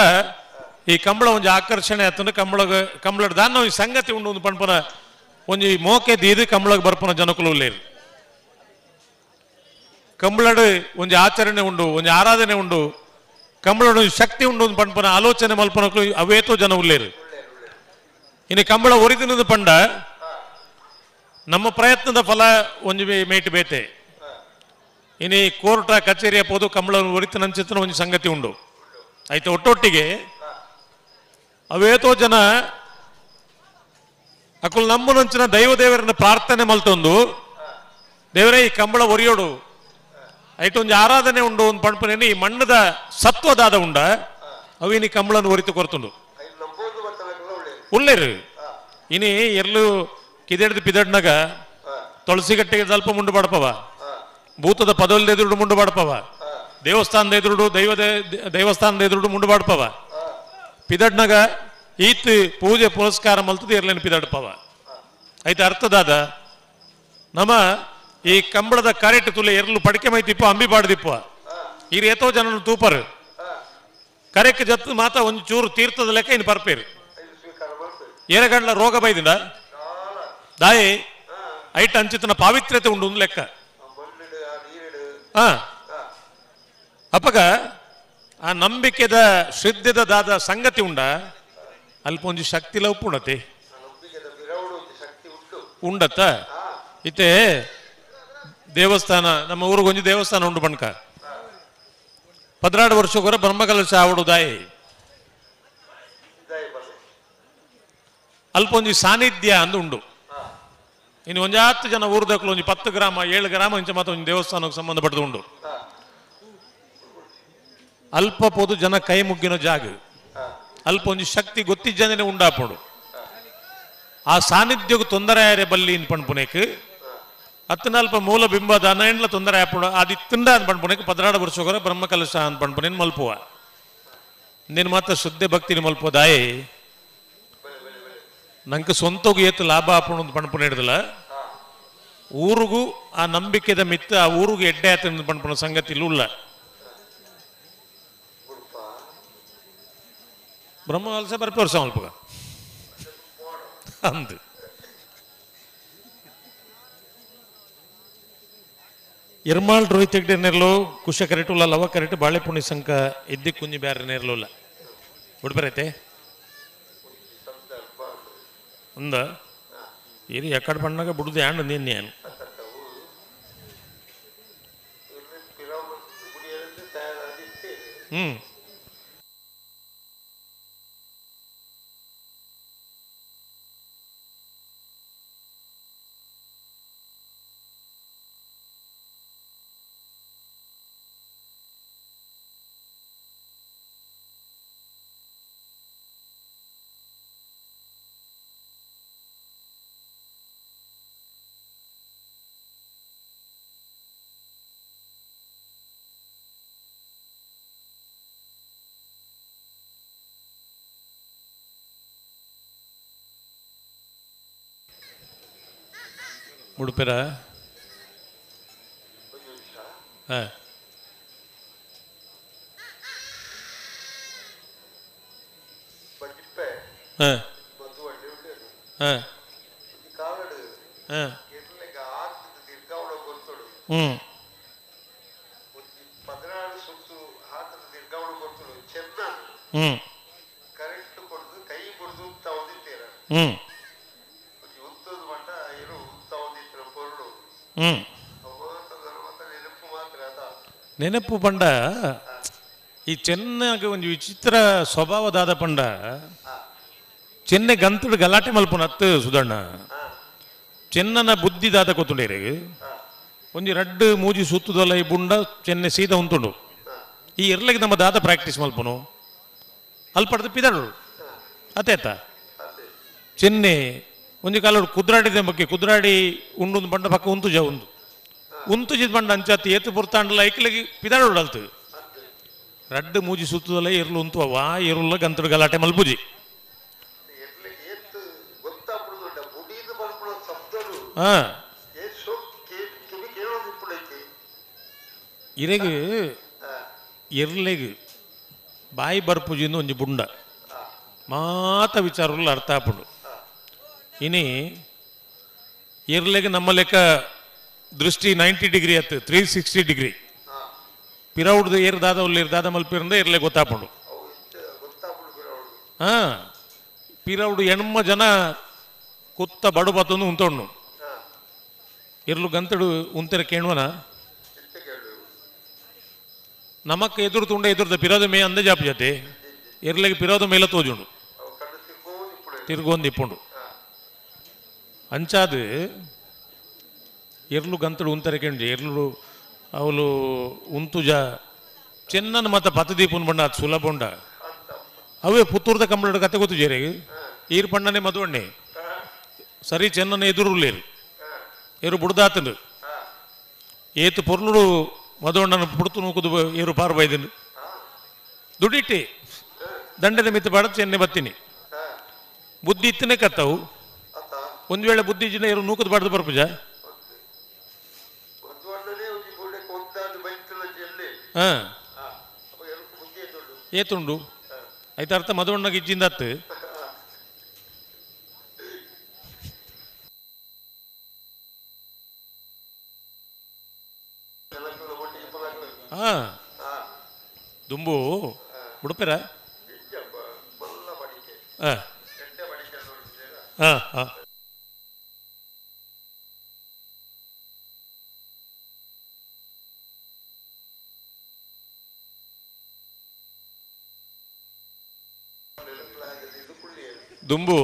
ಈ ಕಂಬಳ ಒಂಜಿ ಆಕರ್ಷಣೆ ಆತಂದ್ರೆ ಕಂಬಳಗ ಕಂಬಳಡು ದಾನ ಒಂಜಿ ಸಂಗತಿ ಉಂಡು ಒಂದು ಪಂಪನ ಒಂಜಿ ಮೋಕೆ ದೀದು ಕಂಬಳಗ್ ಬರ್ಪನ ಜನಕುಲು ಉಲ್ಲೇರು. ಕಂಬಳಡು ಒಂಜಿ ಆಚರಣೆ ಉಂಡು, ಒಂಜಿ ಆರಾಧನೆ ಉಂಡು, ಕಂಬಳಡು ಒಂಜಿ ಶಕ್ತಿ ಉಂಡು ಒಂದು ಪಂಪನ ಆಲೋಚನೆ ಮಲ್ಪನಕ್ಲು ಅವೇತೋ ಜನ ಉಲ್ಲೇರು. ಇನ್ನು ಕಂಬಳ ಒರಿದಿನದ ಪಂಡ ನಮ್ಮ ಪ್ರಯತ್ನದ ಫಲ ಒಂಜಿ ಮೇಟ್ ಬೇತೆ. ಇನಿ ಕೋರ್ಟ ಕಚೇರಿಯ ಪೋದು ಕಂಬಳ ಒರಿತನಂಚಿತನ ಒಂಜಿ ಸಂಗತಿ ಉಂಡು ಆಯ್ತು. ಒಟ್ಟೊಟ್ಟಿಗೆ ಅವೇತೋ ಜನ ಅಕುಲ್ ನಂಬುನಂಚಿನ ದೈವ ದೇವರನ್ನ ಪ್ರಾರ್ಥನೆ ಮಲ್ತೊಂದು ದೇವರೇ ಈ ಕಂಬಳ ಒರಿಯೋಡು ಆಯ್ತು ಒಂಜಿ ಆರಾಧನೆ ಉಂಡು ಒಂದು ಪಂಪನೇನಿ ಈ ಮಣ್ಣದ ಸತ್ವದಾದ ಉಂಡ ಅವಿನಿ ಕಂಬಳನ್ನು ಒರಿತು ಕೊರ್ತುಂಡು ಉಳ್ಳೇರು. ಇನಿ ಎರ್ಲು ಕಿದೆಡ್ದು ಪಿದಡ್ನಾಗ ತುಳಸಿಗಟ್ಟಿಗೆ ಸ್ವಲ್ಪ ಮುಂಡು ಬಾಡಪವ, ಭೂತದ ಪದವಲ್ದ ಎದುರುಡು ಮುಂಡು ಬಾಡಪವ, ದೇವಸ್ಥಾನದ ಎದುರುಡು ದೇವಸ್ಥಾನದ ಎದುರುಡು ಮುಂಡು ಬಾಡಪವ, ಪಿದಡ್ನಾಗ ಈತ್ ಪೂಜೆ ಪುರಸ್ಕಾರ ಮಲ್ತದ ಎರ್ಲೇನು ಪಿದಡ್ಪವ. ಆಯ್ತು ಅರ್ಥದಾದ ನಮ್ಮ ಈ ಕಂಬಳದ ಕರೆಟ್ ತುಲೆ ಎರ್ಲು ಪಡಿಕೆ ಮೈತಿಪ್ಪ ಅಂಬಿ ಬಾಡ್ದಿಪ್ಪ ಈ ಏತೋ ಜನನು ತೂಪರು ಕರೆಕ್ ಜತ್ ಮಾತ ಒಂದು ಚೂರು ತೀರ್ಥದ ಲೆಕ್ಕ ಇನ್ನು ಪರ್ಪೇರು ಏರಗಂಡ್ಲ ರೋಗ ಬೈದಿಂದ ದಾಯಿ ಐಟ್ ಅಂಚಿತನ ಪಾವಿತ್ರ್ಯತೆ ಉಂಡು ಒಂದು ಲೆಕ್ಕ. ಅಪ್ಪಗ ಆ ನಂಬಿಕೆದ ಶ್ರದ್ಧೆದ ದಾದ ಸಂಗತಿ ಉಂಡ ಅಲ್ಪ ಒಂಜಿ ಶಕ್ತಿ ಲವ್ಪುಂಡತೆ ಉಂಡತ್ತ. ಇತ್ತೆ ದೇವಸ್ಥಾನ ನಮ್ಮ ಊರಿಗೊಂಜಿ ದೇವಸ್ಥಾನ ಉಂಡು ಬಣ್ಕ 12 ವರ್ಷಕ್ಕೊರ ಬ್ರಹ್ಮಕಲಶ ಆವಡು ದಾಯಿ ಅಲ್ಪ ಒಂಜಿ ಸಾನ್ನಿಧ್ಯ ಅಂದು ಉಂಡು. ಇನ್ನು ಒಂಜಾತ್ತು ಜನ ಊರ್ದಕ್ಲು ಒಂಜಿ 10 ಗ್ರಾಮ 7 ಗ್ರಾಮ ಇಂಚ ಮಾತ್ರ ಒಂಜಿ ದೇವಸ್ಥಾನಕ್ಕೆ ಸಂಬಂಧಪಟ್ಟದು ಉಂಡು. ಅಲ್ಪ ಪೋದು ಜನ ಕೈ ಮುಗ್ಗಿನ ಜಾಗ ಅಲ್ಪ ಒಂಜಿ ಶಕ್ತಿ ಗೊತ್ತಿಜ್ಜನೇ ಉಂಡಾಪುಂಡು. ಆ ಸಾನ್ನಿಧ್ಯಕ್ಕೆ ತೊಂದರೆ ಆಯರೆ ಬಲ್ಲಿ ಇನ್ ಪಣ್ಪುನೇಕ್ ಅತ್ತನಲ್ಪ ಮೂಲ ಬಿಂಬ ದನ ತೊಂದರೆ ಆಪುಂಡು ಅದು ತಿಂದ ಅಂತ ಪಣ್ಪುನೇಕ್ 12 ವರ್ಷಕ್ಕೊರ ಬ್ರಹ್ಮಕಲಶ ಅಂತ ಪಣ್ಪುನೇನು ಮಲ್ಪುವ ನೀನು ಮಾತ್ರ ಶುದ್ಧ ಭಕ್ತಿని ಮಲ್ಪೋದಾಯಿ ನಂಗೆ ಸ್ವಂತಗೂ ಏತು ಲಾಭ ಆಪುಂಡು ಅಂತ ಪಣ್ಪುನ ಹಿಡ್ದಲ್ಲ ಊರಿಗೂ ಆ ನಂಬಿಕೆದ ಮಿತ್ತ ಆ ಊರಿಗೂ ಎಡ್ಡೆ ಆತ ಪಣ್ಪುನ ಸಂಗತಿ ಇಲ್ಲ. ಬ್ರಹ್ಮ ವಲಸೆ ಬರ್ಪಿ ವರ್ಷ ಮಲ್ಪಗ ಅಂದು ಎರ್ಮಾಳ್ ರೋಹಿತ್ ಹೆಗ್ಡೆ ನೇರ್ಲು ಕುಶ ಕರೆಟ್ ಉಲ್ಲ ಲವ ಕರೆಟ್ ಬಾಳೆಪುಣಿ ಸಂಕ ಎದ್ದಿ ಕುಂಜಿ ಬ್ಯಾರೆ ನೇರ್ಲುಲ್ಲ ಉಡ್ಬರೈತೆ ಅಂದ ಇದು ಎಕ್ಕಡ ಪಣ್ಣಾಗ ಬುಡ್ದು ಯಾಂಡ್ ನೀನು ಹ್ಞೂ ಉಡುಪಿರ ಹಾಂ ಹಾಂ ಹಾಂ ಹಾಂ ಹ್ಞೂ ಹ್ಞೂ ಹ್ಞೂ ಹ್ಞೂ ನೆನಪು ಪಂಡ ಈ ಚೆನ್ನಾಗಿ ಒಂದು ವಿಚಿತ್ರ ಸ್ವಭಾವದಾದ ಪಂಡ ಚೆನ್ನೆ ಗಂತಡು ಗಲಾಟೆ ಮಲ್ಪುನ ಅತ್ತು ಸುಧಣ್ಣ ಚೆನ್ನನ ಬುದ್ಧಿದಾದ ಗೊತ್ತುಂಡೇರಿ ಒಂಜಿ ರಡ್ಡು ಮೂಜಿ ಸುತ್ತುದಲ್ಲ ಈ ಬುಂಡ ಚೆನ್ನೆ ಸೀದಾ ಉಂಟುಂಡು ಈ ಎರ್ಲೆಗೆ ನಮ್ಮ ದಾದ ಪ್ರಾಕ್ಟೀಸ್ ಮಲ್ಪುನು ಅಲ್ಪಡ್ದು ಪಿದಡು ಅತೇತ ಚೆನ್ನೆ ಒಂಜಿ ಕಾಲೋಡು ಕುದ್ರಾಡಿದ ಬಗ್ಗೆ ಕುದ್ರಾಡಿ ಉಂಡೊಂದು ಬಂಡ ಪಕ್ಕ ಉಂತುಜ ಉಂದು ಉಂತುಜಿದ ಬಂಡ ಅಂಚಾತಿ ಏತು ಪುರ್ತಾಂಡಲ ಐಕ್ಲಗಿ ಪಿದಾಡು ಅಲ್ತು ರಡ್ಡು ಮೂಜಿ ಸುತ್ತದಲ್ಲ ಎರ್ಲು ಉಂತು ವಾ ಎರುಲ್ಲ ಗಂತಡು ಗಲಾಟೆ ಮಲ್ಪುಜಿ ಹಾ ಇರೆಗ್ ಎರ್ಲೆಗ್ ಬಾಯಿ ಬರ್ಪುಜಿಂದು ಒಂಜಿ ಬುಂಡ ಮಾತ ವಿಚಾರಗಳು ಅರ್ಥ ಆಪುಂಡು ಇನಿ ಎರ್ಲೆಗ್ ನಮ್ಮ ಲೆಕ್ಕ ದೃಷ್ಟಿ 90 ಡಿಗ್ರಿ ಆತು 360 ಡಿಗ್ರಿ ಪಿರೌಡ್ದು ಏರ್ ದಾದ ಉಲ್ಲೇರ್ ದಾದ ಮಲ್ಪಿರಂದ ಎರ್ಲೆ ಗೊತ್ತಾಪುಂಡು ಹಾ ಪಿರೌಡು ಎಣ್ಮ ಜನ ಕುತ್ತ ಬಡು ಬತ್ತೊಂದು ಉಂತೊಣ್ಣು ಎರ್ಲು ಗಂತಡು ಉಂತೆರ ಕೇಳುವನ ನಮಕ್ ಎದುರು ತುಂಡ ಎದುರ್ದ ಪಿರೋದ ಮೇ ಅಂದ ಜಾಪು ಜೊತೆ ಎರ್ಲೆಗೆ ಪಿರೋದ ಮೇಲ ತೋಜುಂಡು ತಿರ್ಗೊಂದು ಇಪ್ಪುಂಡು ಅಂಚಾದು ಎರ್ಲು ಗಂತಡು ಉಂತಾರೆ ಕೇಂಜಿ ಎರ್ಲು ಅವಳು ಉಂತುಜ ಚೆನ್ನನ ಮತ್ತ ಪತದೀಪುನ್ ಬಣ್ಣ ಅದು ಸುಲಭ ಉಂಡ ಅವೇ ಪುತ್ತೂರ್ದ ಕಂಬಳದ ಕತೆ ಗೊತ್ತು ಜೇರಿಗೆ ಈರ್ ಪಣ್ಣನೆ ಮದುವಣ್ಣೆ ಸರಿ ಚೆನ್ನನ ಎದುರುಲೇರು ಏರು ಬುಡ್ದಾತನು ಏತು ಪೊರ್ಲುಡು ಮದುವಣ್ಣನ ಪುಡ್ತು ನೂಕುದು ಏರು ಪಾರು ಬೈದನು ದುಡಿಟ್ಟಿ ದಂಡದ ಮಿತ್ತ ಬಾಡ ಚೆನ್ನೆ ಬತ್ತೀನಿ ಬುದ್ಧಿ ಇತ್ತನೇ ಕತ್ತವು ಒಂದು ವೇಳೆ ಬುದ್ಧಿ ಜಿನ ಏರು ನೂಕುದು ಬಾಡ್ದು ಬರ್ಪುಜ ಹಾಂ ಏತುಂಡು ಆಯ್ತು ಅರ್ಥ ಮದುವಣ್ಣಗೆ ಇಜ್ಜಿಂದ ಅತ್ತು ಹಾ ದುಂಬು ಉಡುಪಿರ ಹಾಂ ಹಾಂ ಹಾಂ ದುಂಬು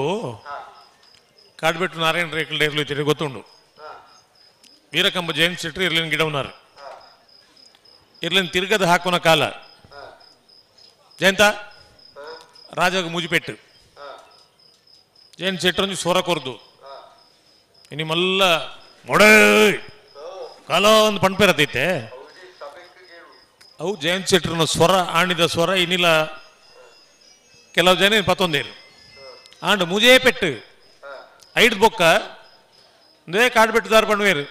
ಕಾಡ್ಬೆಟ್ಟು ನಾರಾಯಣ ರೇಖಲ್ ಇರ್ಲು ಇತ್ತಿರಿ ಗೊತ್ತುಂಡು ವೀರಕಂಬ ಜೈನ್ ಶೆಟ್ರು ಇರ್ಲಿನ ಗಿಡವನಾರು ಇರ್ಲಿನ ತಿರ್ಗದ ಹಾಕೋನ ಕಾಲ ಜಯಂತ ರಾಜಾಗ ಮುಜಿಪೆಟ್ಟು ಜೈನ್ ಶೆಟ್ರು ಒಂಜಿ ಸೊರ ಕೊರ್ದು ನಿಮ್ಮೆಲ್ಲ ಮೊಡ ಕಾಲ ಒಂದು ಪಣ್ಪೇರತೈತೆ ಅವು ಜಯಂತ್ ಶೆಟ್ರನ ಸ್ವರ ಆಣಿದ ಸ್ವರ ಇನ್ನಿಲ್ಲ ಕೆಲವು ಜನ ಪತ್ತೊಂದೇರು ಆಂಡ್ ಮುಜೇ ಪೆಟ್ಟು ಐಡ್ ಬೊಕ್ಕ ಅಂದೇ ಕಾಡ್ಬೆಟ್ಟುದಾರ ಪಣ್ವೇರು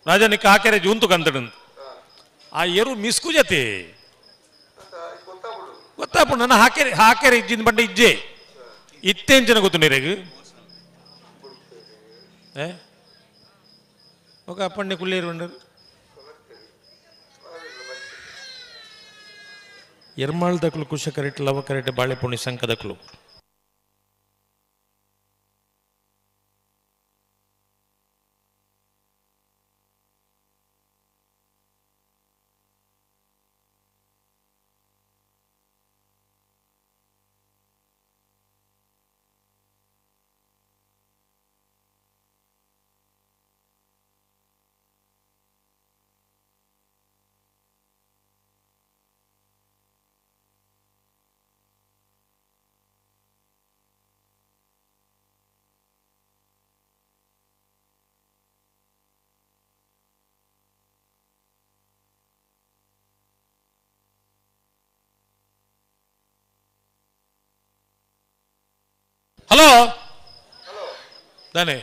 ರಾಜನಿಕ್ಕ ಹಾಕೆರೆ ಜೂಂತು ಕಂತಡು ಆ ಎರು ಮಿಸ್ಕು ಜತೆ ಗೊತ್ತಾಪುಂಡು ನನ್ನ ಹಾಕೇರಿ ಹಾಕೇರಿ ಇಜ್ಜಿಂದ ಬಂಡ ಇಜ್ಜೆ ಇತ್ತೇಂಚನ ಗೊತ್ತು ನೀರೆಗ್ ఒక ಅಪ್ಪಣ್ಣೆ ಕುಳ್ಳೇರು ಬಂಡರು ಎರ್ಮಾಳ್ ದಕ್ಲು ಕುಶ ಕರೆಟ್ ಲವ ಕರೆಟ್ ಬಾಳೆಪುಣಿ ಸಂಕದಕ್ಲು ಹಲೋ ದಾನೆ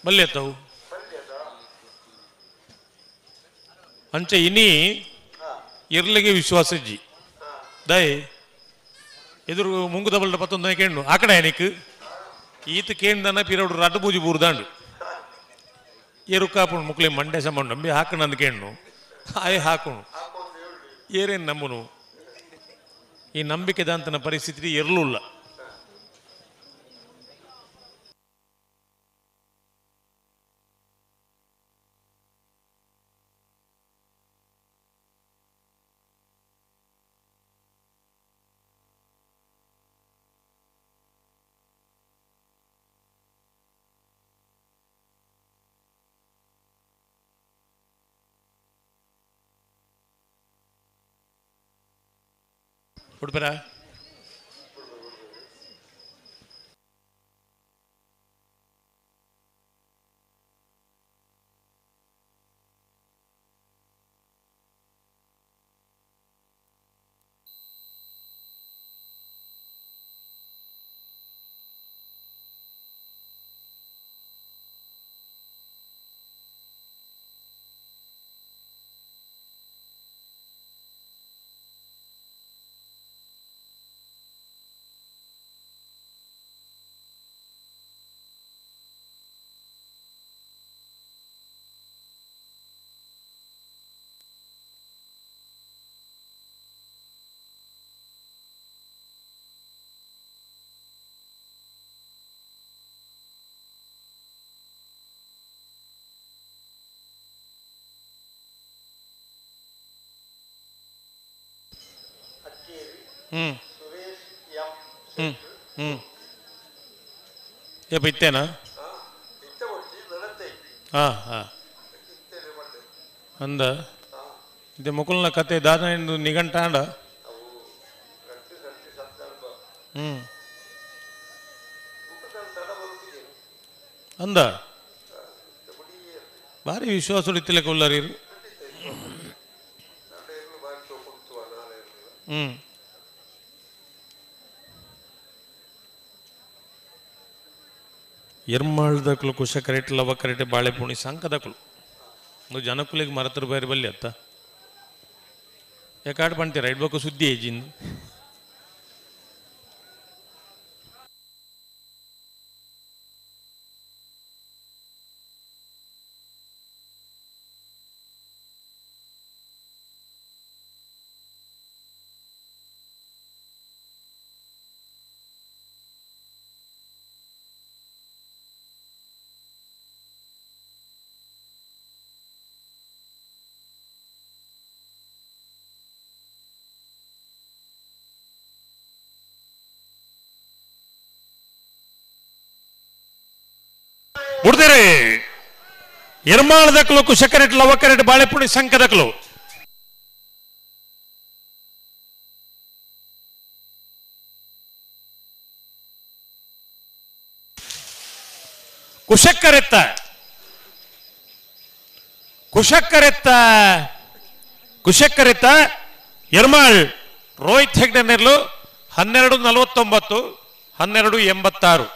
ಬಲ್ಲೆತ್ತವು ಅಂಚೆ ಇನಿ ಇರ್ಲಿಗೆ ವಿಶ್ವಾಸ ಜಿ ದಯ್ ಎದುರು ಮುಂಗುದ ಬಲ್ಡ ಪತ್ತೊಂದು ಕೇಂಡು ಆ ಕಡೆ ನಿಕ್ ಈತ ಕೇಂದನ ಪಿರಡು ರಡ್ಡು ಪೂಜೆ ಬೂರ್ದಾಂಡು ಎರುಕಾಪುಂಡು ಮುಕ್ಲೆ ಮಂಡೆ ಸಂಬಂಧ ನಂಬಿ ಹಾಕಣಂದು ಕೇಂಡು ಆಯ್ ಹಾಕೋಣ ಏರೇನು ನಂಬುನು ಈ ನಂಬಿಕೆದಾಂತನ ಪರಿಸ್ಥಿತಿ ಇರಲಿಲ್ಲ. ಉಡುಪರ ಹ್ಮ್ ಹ್ಮ್ ಹ್ಮ್ ಏಪ ಇತ್ತೇನಾ? ಹಾಂ ಹಾಂ ಅಂದ ಇದು ಮುಕುಲ್ನ ಕತೆ ದಾದ ಎಂದು ನಿಘಂಟಾಂಡ. ಹ್ಮ್ ಅಂದ ಭಾರಿ ವಿಶ್ವಾಸ ಇತ್ತಿಲ್ಲ ಉಳ್ಳಾರಿ. ಹ್ಮ್ ಎರ್ಮಾಳ್ದಕ್ಲು ಕುಶ ಕರೆಟ್ ಲವ ಕರೆಟ್ ಬಾಳೆಪುಣಿ ಸಂಕದಕ್ಲು ಜನಕುಲಿಗೆ ಮರತರು ಬೇರೆ ಬಲ್ಲಿ ಅತ್ತ ಯಾಕಾಡ್ ಬಂತೀರ ಇಡ್ಬೇಕು ಸುದ್ದಿ ಏಜಿಂದು. ಬುಡ್ದಿರಿ ಎರ್ಮಾಳದಕ್ಲು ಕುಶಕರೆಟ್ ಲವಕರೆಟ್ ಬಾಳೆಪುಣಿ ಸಂಕದಕ್ಲು ಕುಶಕ್ಕರೆತ್ತ ಕುಶಕ್ಕರೆತ್ತ ಕುಶಕ್ಕರೆತ್ತ ಎರ್ಮಾಳ್ ರೋಹಿತ್ ಹೆಗ್ಡೆ ನೆರ್ಲು 12:49 12:86.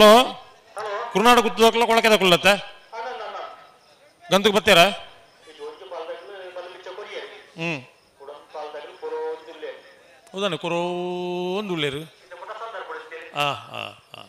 ಹಲೋ ಕುರುನಾಡು ಗುತ್ತದಕ್ಕಲ್ಲ ಕೊಳಕೆದಕ್ಕಲ್ಲತ್ತ ಗಂತಕ್ಕೆ ಬರ್ತೀರಾ? ಹ್ಞೂ ಹೌದಾನೆ ಕೊರೋಂದು ಉಳ್ಳೇರು. ಹಾಂ ಹಾಂ ಹಾಂ.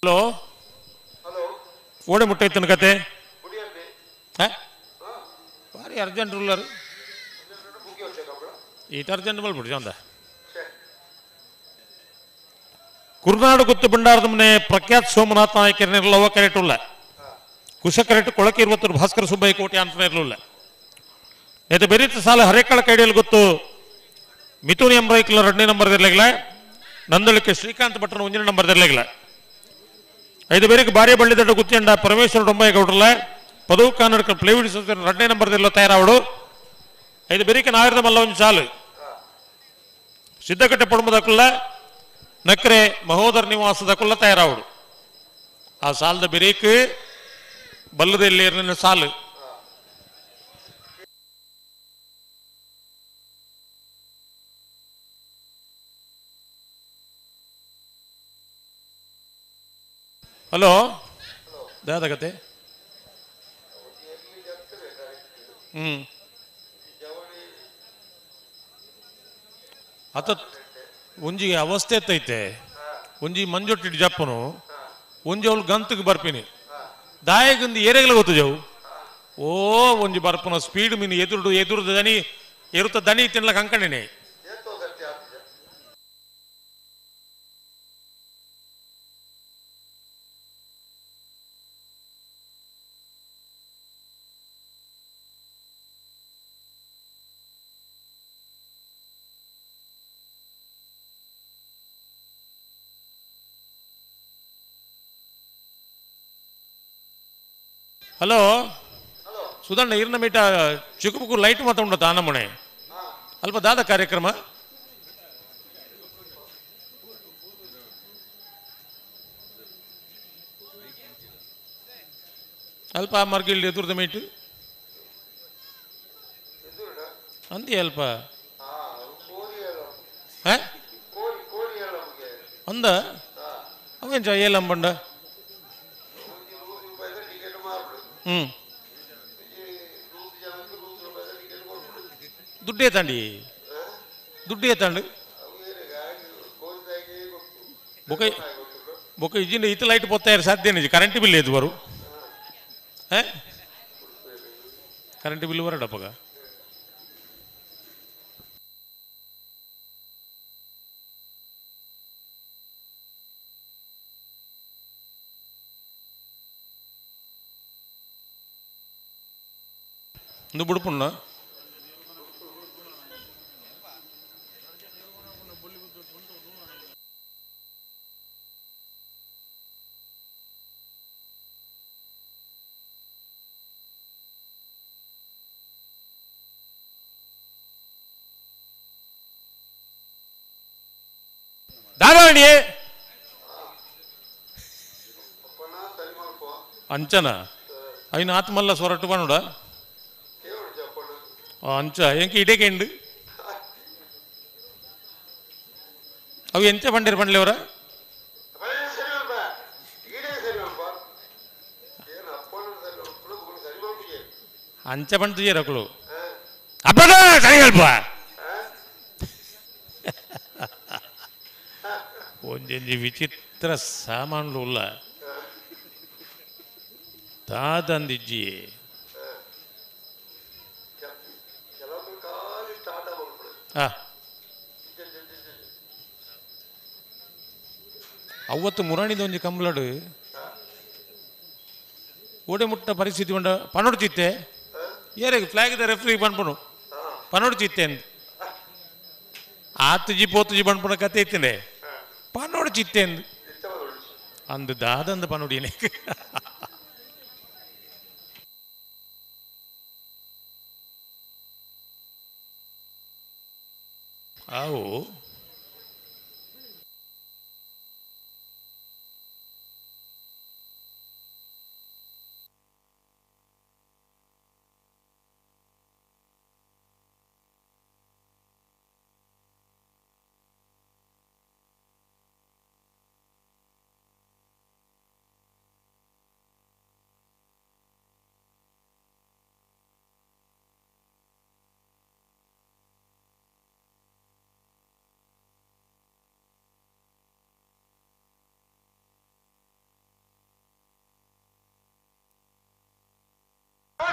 ಹಲೋ ಓಡೆ ಮುಟ್ಟೈತನ ಕತೆ ಭಾರಿ ಅರ್ಜೆಂಟ್ ರೂಲರ್ ಈತ ಅರ್ಜೆಂಟ್ ಮಲ್ಬಿಡ್ರಿ ಅಂದ. ಕುರುನಾಡು ಗುತ್ತು ಭಂಡಾರದ ಮನೆ ಪ್ರಖ್ಯಾತ ಸೋಮನಾಥ ನಾಯಕರನ್ನೆಲ್ಲ ಕರೆಟುಲ್ಲ ಕುಶ ಕರೆಟ್ ಕೊಳಕೆ ಇರುವತ್ತರು ಭಾಸ್ಕರ ಸುಬ್ಬಯ್ಯ ಕೋಟೆ ಅಂತ ಇರಲಿಲ್ಲ. ನೇತ ಬೆರೀತ ಸಾಲ ಹರೇಕಳ ಕೈಡಿಯಲ್ಲಿ ಗೊತ್ತು ಮಿಥುನ್ ಎಂ ರೈಕ್ಲ ಎರಡನೇ ನಂಬರ್ ಇರಲಿಲ್ಲ, ನಂದಳಿಕೆ ಶ್ರೀಕಾಂತ್ ಭಟ್ರನ ಒಂದನೇ ನಂಬರ್ ಇರಲಿಲ್ಲ. ಐದು ಬೇರೆಗೆ ಭಾರಿ ಬಳ್ಳಿದಡ್ಡ ಗುತ್ತಿಯಂಡ ಪರಮೇಶ್ವರ ಡೊಂಬಯ್ಯ ಪದವು ಕನ್ನಡಕ ಪ್ಲೇವಿಡ್ ಸಂಸ್ಥೆ ಎರಡನೇ ನಂಬರ್ದಿಲ್ಲ ತಯಾರಾವಡು. ಐದು ಬೇರೆಗೆ ನಾವಿರದ ಮಲ್ಲ ಒಂದು ಸಾಲು ಸಿದ್ದಕಟ್ಟೆ ಪಡುಮದಕ್ಕಲ್ಲ ನಕ್ರೆ ಮಹೋದರ ನಿವಾಸದಕ್ಕಲ್ಲ ತಯಾರಾವಡು. ಆ ಸಾಲದ ಬೆರೇಕ್ ಬಲ್ಲದಲ್ಲಿ ಸಾಲು. ಹಲೋ ದಾದಗತೆ ಹ್ಞೂ ಅತ ಒಂಜಿ ಅವಸ್ಥೆ ಎತ್ತೈತೆ ಒಂಜಿ ಮಂಜೊಟ್ಟಿ ಜಪ್ಪನು ಒಂಜಿ ಅವಳು ಗಂತಕ್ಕೆ ಬರ್ಪಿನಿ ದಾಯಗಂದು ಏರೆಗಲ ಗೊತ್ತು ಜವು ಓ ಒಂಜಿ ಬರ್ಪನ ಸ್ಪೀಡ್ ಮೀನು ಎದುರು ಎದುರು ದನಿ ಎರುತ್ತ ದನಿ ತಿನ್ಲಕ್ಕೆ ಅಂಕಣೇನೆ. ಹಲೋ ಸುಧಣ್ಣ ಇರ್ನ ಮೀಟ ಚಿಕ್ಕಬುಕ್ಕು ಲೈಟ್ ಮಾತ್ರ ಉಂಟು ತಾನಮ್ಮನೆ ಅಲ್ಪ ದಾದ ಕಾರ್ಯಕ್ರಮ ಅಲ್ಪ ಮರ್ಗಿಲ್ ಎದುರ್ದ ಮೀಟು ಅಂದಿ ಅಲ್ಪ ಅಂದ ಅವೇನ್ ಏಲಂಬಂಡ ಹ್ಞೂ ದುಡ್ಡೇ ತಾಂಡಿ ದುಡ್ಡೇ ತಾಂಡು ಬೊಕ ಬೊಕ ಇಜಿಂದ ಇತ್ತು ಲೈಟ್ ಪೊತ್ತಾಯರು ಸಾಧ್ಯ ನಿಜ ಕರೆಂಟ್ ಬಿಲ್ ಏದು ಬರು ಕರೆಂಟ್ ಬಿಲ್ ಬರಡಪ್ಪಗ ಇಂದು ಬುಡುಪುಣ್ಣ ದಾದಾಣಿಯೇ ಅಂಚನ ಐನ ಆತ್ಮಲ್ಲ ಸೊರಟು ಪನುಡ ಅಂಚ ಎಂಕ ಇಡೇಕೆಂಡು ಅವು ಎಂಚ ಪಂಡೇರು ಪಂಡ್ಲೇವರ ಅಂಚ ಪಂಡು ರಕಲು ಅಪ್ಪದ ಸರಿ ಅಲ್ಪ ಒಂಜೊಂಜಿ ವಿಚಿತ್ರ ಸಾಮಾನ್ಲು ಉಲ್ಲ ದಾದಂದಿಜ್ಜಿ ಅವತ್ತು ಮುರಾಣಿದ ಒಂಜಿ ಕಂಬ್ಲಡು ಓಡೆ ಮುಟ್ಟ ಪರಿಸ್ಥಿತಿ ಉಂಡ ಪನೊಡು ಚಿತ್ತೆ ಏರೆಗ್ ಫ್ಲಾಗ್ the referee ಪನ್ಪುನು ಪನೊಡು ಚಿತ್ತೆ ಅಂದ್ ಆತುಜಿ ಪೋತುಜಿ ಪನ್ಪುನ ಕತೆ ಇತ್ತಿಂಡೆ ಪನೊಡು ಚಿತ್ತೆ ಅಂದ್ ಅಂದ್ ದಾದಂದ್ ಪನೊಡಿನೇ ಆವು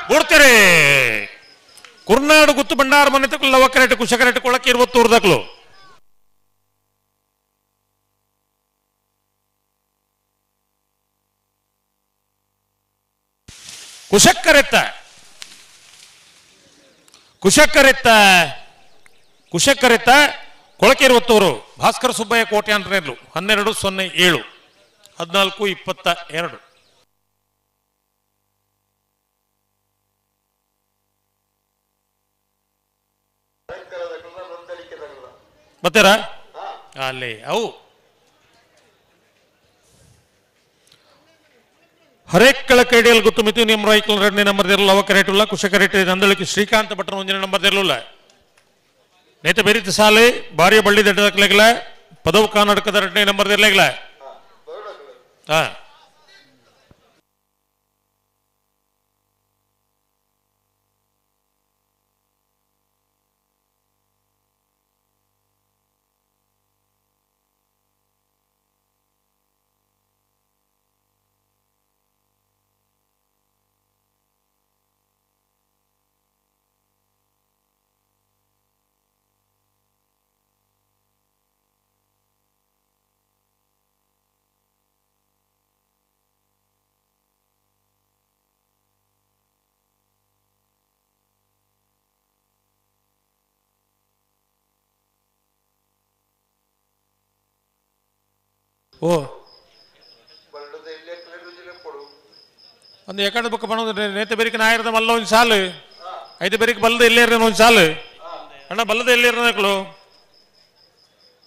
ಬುಡ್ತೀರಿ ಕುರ್ನಾಡು ಗುತ್ತು ಭಂಡಾರ ಮನೆ ತಕ್ಕಲು ಲವಕರೇಟು ಕುಶಕರೇಟು ಕೊಳಕ್ಕೆ ಇರುವತ್ತೂರು ದಕ್ಲು ಕುಶಕ್ಕರೆತ್ತ ಕುಶಕ್ಕರೆತ್ತ ಕುಶಕ್ಕರೆತ್ತ ಕೊಳಕೆ ಇರುವತ್ತೂರು ಭಾಸ್ಕರ ಸುಬ್ಬಯ್ಯ ಕೋಟೆ ಅಂತ 12:07 14:22. ಬರ್ತೀರಾ ಅಲ್ಲಿ ಅವು ಹರೇಕ್ಕಳ ಕೈಡಿಯಲ್ಲಿ ಗೊತ್ತು ಮಿತಿ ನಿಮ್ಮ ರೈಕಲ್ ಎರಡನೇ ನಂಬರ್ ಇರಲ್ಲ ಅವಕ ರೇಟ್ ಇಲ್ಲ ಕುಶಕ ರೇಟ್ ನಂದಳಿಕೆ ಶ್ರೀಕಾಂತ ಭಟ್ರ ಒಂದನೇ ನಂಬರ್ ಇರಲಿಲ್ಲ ನೇತ ಬೆರಿತ ಸಾಲೆ ಭಾರಿ ಬಳ್ಳಿ ದಡ್ಡದಕ್ಲೆಗ್ಲ ಪದವು ಕರ್ನಾಟಕದ ಎರಡನೇ ನಂಬರ್ ಇರಲಿಲ್ಲ. ಹಾ ಓ ಒಂದು ಎಕಡೆ ಬೊಕ್ಕ ಬಣ್ಣದ ನೇತ ಬೆರಿಕೆ ನಾಯರದ ಮಲ್ಲ ಒಂದು ಸಾಲು ಐದು ಬೆರಿಕೆ ಬಲ್ಲದ ಎಲ್ಲೇರ ಒಂದು ಸಾಲು ಅಣ್ಣ ಬಲ್ಲದ ಎಲ್ಲೇರ ನಿಕ್ಲು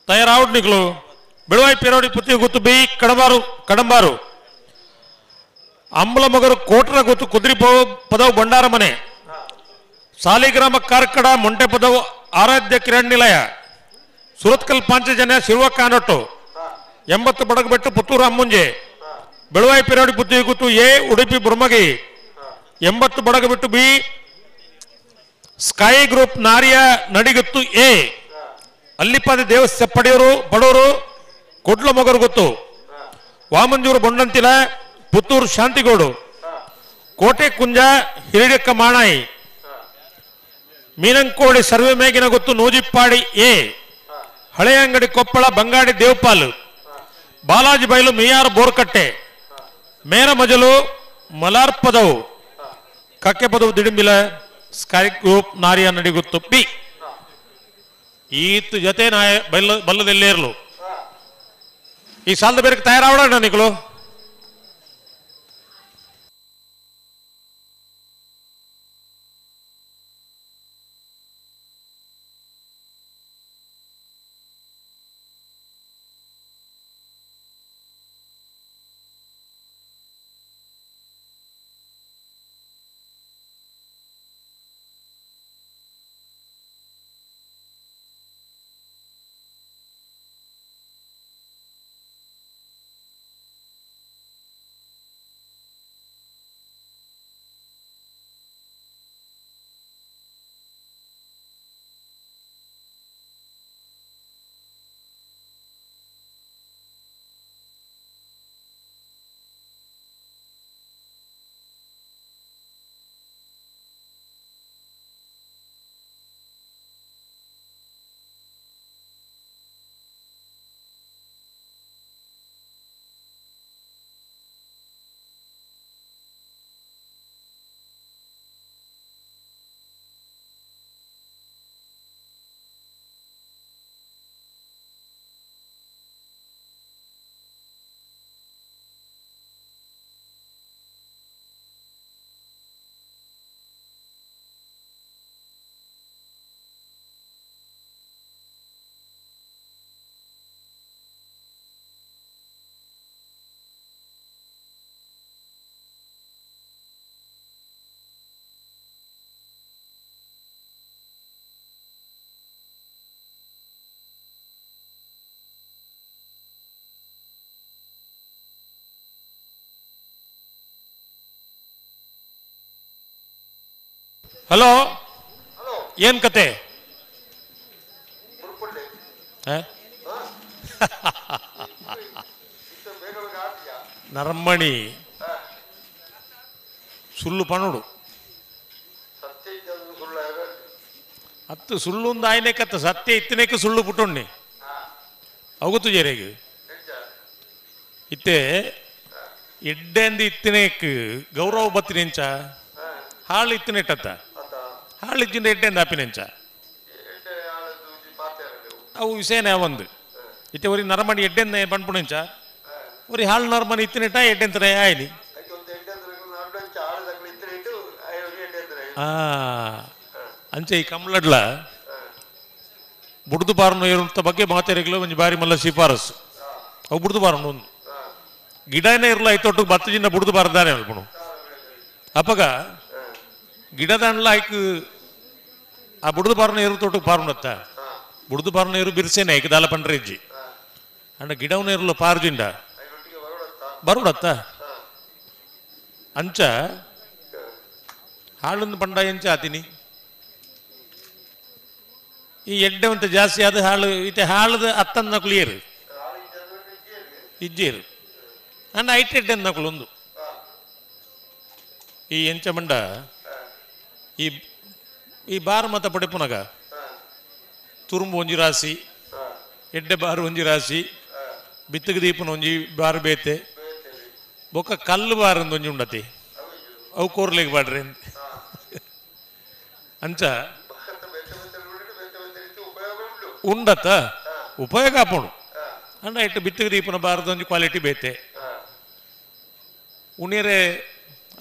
ತಯಾರಾವುಡ್ ನಿಕ್ಲು ಬೆಳುವಾಯಿ ಪಿರೋಡಿ ಪುತ್ತಿ ಗೊತ್ತು ಬಿ ಕಡಂಬಾರು ಕಡಂಬಾರು ಅಂಬಲ ಮಗರು ಕೋಟ್ರ ಗೊತ್ತು ಕುದ್ರಿ ಪದವು ಭಂಡಾರ ಮನೆ ಸಾಲಿಗ್ರಾಮ ಕಾರ್ಕಡ ಮೊಂಟೆ ಪದವು ಆರಾಧ್ಯ ಕಿರಣ್ ನಿಲಯ ಸುರತ್ಕಲ್ ಪಾಂಚಜನ್ಯ ಶಿರುವ ಕಾನೊಟ್ಟು 80 ಬಡಗಬೆಟ್ಟು ಪುತ್ತೂರು ಅಮ್ಮುಂಜೆ ಬೆಳುವಾಯಿ ಪಿರೋಡಿ ಪುತ್ತಿ ಗೊತ್ತು ಎ ಉಡುಪಿ ಬುರ್ಮಗಿ 80 ಬಡಗಬೆಟ್ಟು ಬಿ ಸ್ಕೈ ಗ್ರೂಪ್ ನಾರಿಯ ನಡಿಗುತ್ತು ಎ ಅಲ್ಲಿಪಾದಿ ದೇವಸ್ಥೆ ಪಡೆಯವರು ಬಡವರು ಕೊಡ್ಲ ಮೊಗರು ಗೊತ್ತು ವಾಮಂಜೂರು ಬೊಂಡಂತಿಲ ಪುತ್ತೂರು ಶಾಂತಿಗೋಡು ಕೋಟೆ ಕುಂಜ ಹಿರಿಯಕ್ಕ ಮಾಣಾಯಿ ಮೀನಂಕೋಡಿ ಸರ್ವೆ ಮೇಗಿನ ಗೊತ್ತು ನೂಜಿಪ್ಪಾಡಿ ಎ ಹಳೆಯಂಗಡಿ ಕೊಪ್ಪಳ ಬಂಗಾಡಿ ದೇವಪಾಲು ಬಾಲಾಜಿ ಬೈಲು ಮಿಯಾರ್ ಬೋರ್ಕಟ್ಟೆ ಮೇರ ಮಜಲು ಮಲಾರ್ ಪದವು ಕಕ್ಕೆ ಪದವು ದಿಡಿಂಬಿಲ ಸ್ಕೈ ಗ್ರೂಪ್ ನಾರಿಯ ನಡಿಗುತ್ತು ಬಿ ಈತ ಜೊತೆ ನಾಯ ಬಲ್ಲ ಬಲ್ಲದೆಲ್ಲೇ ಇರಲು ಈ ಸಾಲದ ಬೇರೆ ತಯಾರಾವಣ ನಿಕಲು ಹಲೋ, ಏನ್ ಕತೆ? ನರಮಣಿ ಸುಳ್ಳು ಪಣುಡು ಅತ್ತು ಸುಳ್ಳು ಆಯ್ನೇಕತ್ತ ಸತ್ಯ ಇತ್ತನೇಕ ಸುಳ್ಳು ಪುಟ್ಟೊಣ್ಣಿ ಅವಗೊತ್ತು ಜೇರೆಗ್ ಇತ್ತೆ ಎಡ್ಡೆಂದು ಇತ್ತನೇಕ್ ಗೌರವ ಬತ್ತಿನೆಂಚ ಹಾಳು ಇತ್ತನೆಟ್ಟತ್ತ ಹಾಳು ಇಜ್ಜಿಂದ ಎಡ್ಡೆಂದು ಆಪಿನೆಂಚ ಅವು ವಿಷಯನೇ ಒಂದು ಇತ್ತೆ ಒರಿ ನರಮಣಿ ಎಡ್ಡೆಂದ ಪನ್ಪುನೆಂಚ ಒರಿ ಹಾಳು ನರಮಣಿ ಇತ್ತನೆಟ್ಟ ಎಡ್ಡೆಂತನೇ ಆಯ್ನಿ. ಅಂಚೆ ಈ ಕಮಲಡ್ಲ ಬುಡ್ದು ಬಾರನು ಇರುವಂಥ ಬಗ್ಗೆ ಮಾತೆರೆಗಳು ಒಂಜಿ ಬಾರಿ ಮಲ್ಲ ಶಿಫಾರಸು. ಅವು ಬುಡ್ದು ಬಾರನು ಒಂದು ಗಿಡನೇ ಇರಲ್ಲ ಐತೊಟ್ಟು ಬತ್ತು ಜಿನ್ನ ಬುಡ್ದು ಬಾರದಾನೆ ಅಲ್ಪಣು. ಅಪ್ಪಗ ಗಿಡದಂಡ್ಲ ಐಕ್ ಆ ಬುಡ್ದು ಬಾರನ ಇರು ತೋಟಕ್ಕೆ ಪಾರುನತ್ತ ಬುಡ್ದು ಬಾರನ ಇರು ಬಿರ್ಸೇನೆ ಐಕ್ ದಾಲ ಪಂಡ್ರೆಜ್ಜಿ ಅಂಡ ಗಿಡವನ ಇರಲು ಪಾರ್ಜಿಂಡ ಬರುಡತ್ತ ಅಂಚ ಹಾಳೊಂದು ಪಂಡ ಎಂಚ ಆತೀನಿ ಈ ಎಡ್ಡೆ ಅಂತ ಜಾಸ್ತಿ ಆದ ಹಾಳು ಇತ್ತೆ ಹಾಳದ ಅತ್ತಂದ ನಕುಲಿಯರು ಇಜ್ಜೇರು ಅಂಡ ಐಟ್ ಎಡ್ಡೆ ನಕುಲೊಂದು ಈ ಎಂಚ ಮಂಡ ಈ ಈ ಬಾರ್ ಮತ ಪಡೆಪುನಗ ತುರುಂಬು ಒಂಜಿ ರಾಶಿ ಎಡ್ಡೆ ಬಾರು ಒಂಜಿ ರಾಶಿ ಬಿತ್ತಗ ದೀಪನ ಒಂಜಿ ಬಾರು ಬೇತೆ ಬೊಕ್ಕ ಕಲ್ಲು ಬಾರು ಒಂಜಿ ಉಂಡತಿ ಅವು ಕೋರ್ಲಿಗೆ ಬಾಡ್ರಿ ಅಂಚ ಉಂಡತ್ತ ಉಪಯೋಗ ಆಪೋಣು ಅಂಡ ಇಟ್ಟು ಬಿತ್ತಗ ದೀಪನ ಬಾರದ ಒಂಜಿ ಕ್ವಾಲಿಟಿ ಬೇತೆ ಉಣಿರೆ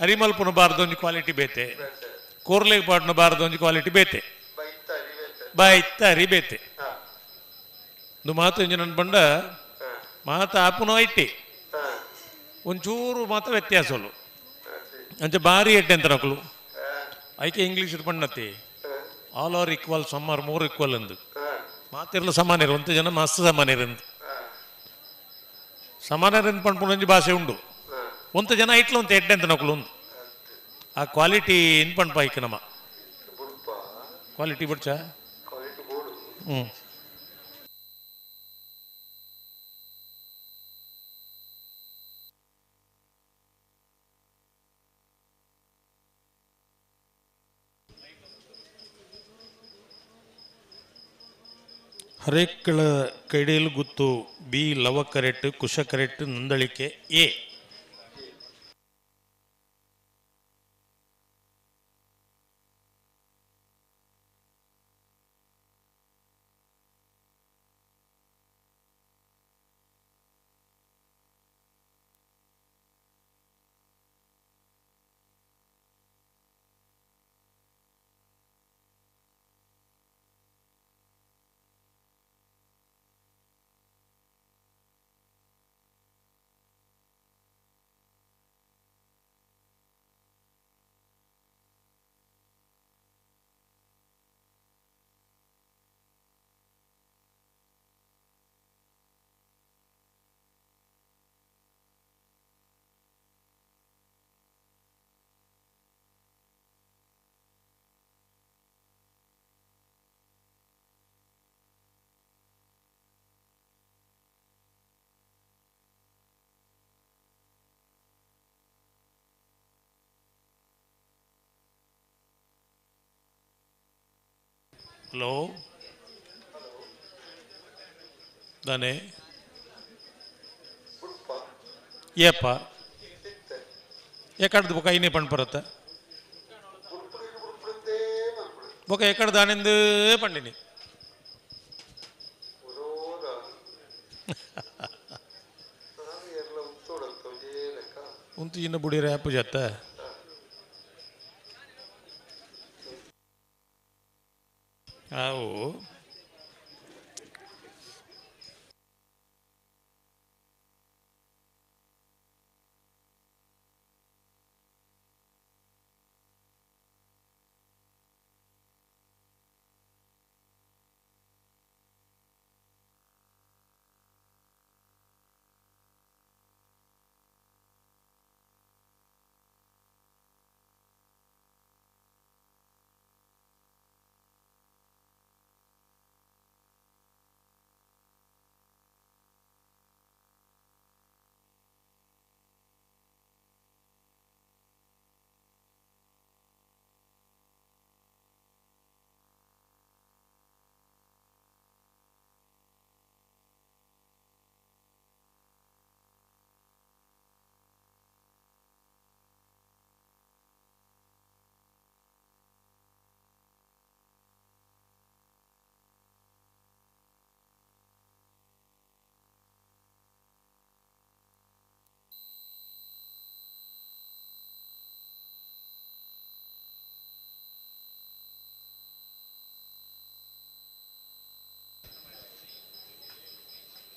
ಅರಿಮಲ್ಪುನ ಬಾರದ ಒಂಜಿ ಕ್ವಾಲಿಟಿ ಬೇತೆ ಕೋರ್ಲೆಗ್ ಪಾಡ್ನ ಬಾರದ ಒಂಜಿ ಕ್ವಾಲಿಟಿ ಬೇತೆ ಬಾಯ್ತ ಅರಿ ಬೇತೆ ಇದು ಮಾತು ಇಂಜಿ ನನ್ನ ಬಂಡ ಮಾತು ಆಪುನ ಐಟಿ ಒಂಚೂರು ಮಾತ ವ್ಯತ್ಯಾಸಲು ಅಂಚೆ ಭಾರಿ ಎಡ್ಡೆ ಅಂತ ನಕಲು ಐಕೆ English ಪಣ್ಣತಿ all are equal some are more equal ಅಂದು ಮಾತಿರಲು ಸಮಾನರು ಅಂತ ಜನ ಮಸ್ತ್ ಸಮಾನರಂದು ಸಮಾನರೆಂದು ಪಣ್ಪುಣಂಜಿ ಭಾಷೆ ಉಂಡು ಒಂತ ಜನ ಐಟ್ಲು ಅಂತ ಎಡ್ಡೆ ಅಂತ ನಕಲು ಒಂದು ಆ ಕ್ವಾಲಿಟಿ ಇನ್ ಪಣ್ಪ ಐಕ್ ನಮ್ಮ ಕ್ವಾಲಿಟಿ ಬಿಡ್ಚಾ ಹ್ಞೂ. ಹರೇಕಳ ಕೈಡೇಲು ಗುತ್ತು ಬಿ ಲವ ಕರೆಟ್ ಕುಶ ಕರೆಟ್ ನಂದಳಿಕೆ ಎ. ಹಲೋ ದಾನೆ ಏಪ ಎಕಡ್ದು ಬೊಕ ಐನೇ ಪಂಡ್ ಬರತ್ತ ಬೊಕ ಎಕಡ್ ದಾನೆಂದು ಪಂಡಿನಿ ಉಂತು ಇನ್ನು ಬುಡಿರ ಆ್ಯಪ್ ಜತ್ತ ಅವು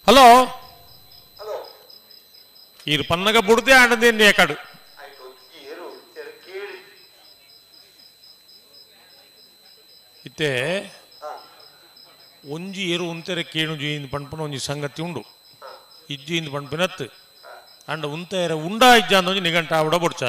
ಹಲೋ ಈರು ಪನ್ನಗ ಬುಡ್ದೆ ಆಂಡದೇನು ಏಕಾಡು ಇತ್ತೆ ಒಂಜಿ ಏರು ಉಂತೆರೆ ಕೇಣು ಜೀಯಿಂದ ಪಣ್ಪುನ ಒಂಜಿ ಸಂಗತಿ ಉಂಡು ಇಜ್ಜಿ ಇಂದು ಪಣ್ಪಿನತ್ತು ಅಂಡ ಉಂತೆರೆ ಉಂಡಾ ಇಜ್ಜ ಅಂದ ಒಂಜಿ ನಿಘಂಟ ಆವಡ ಬೊಡ್ಚ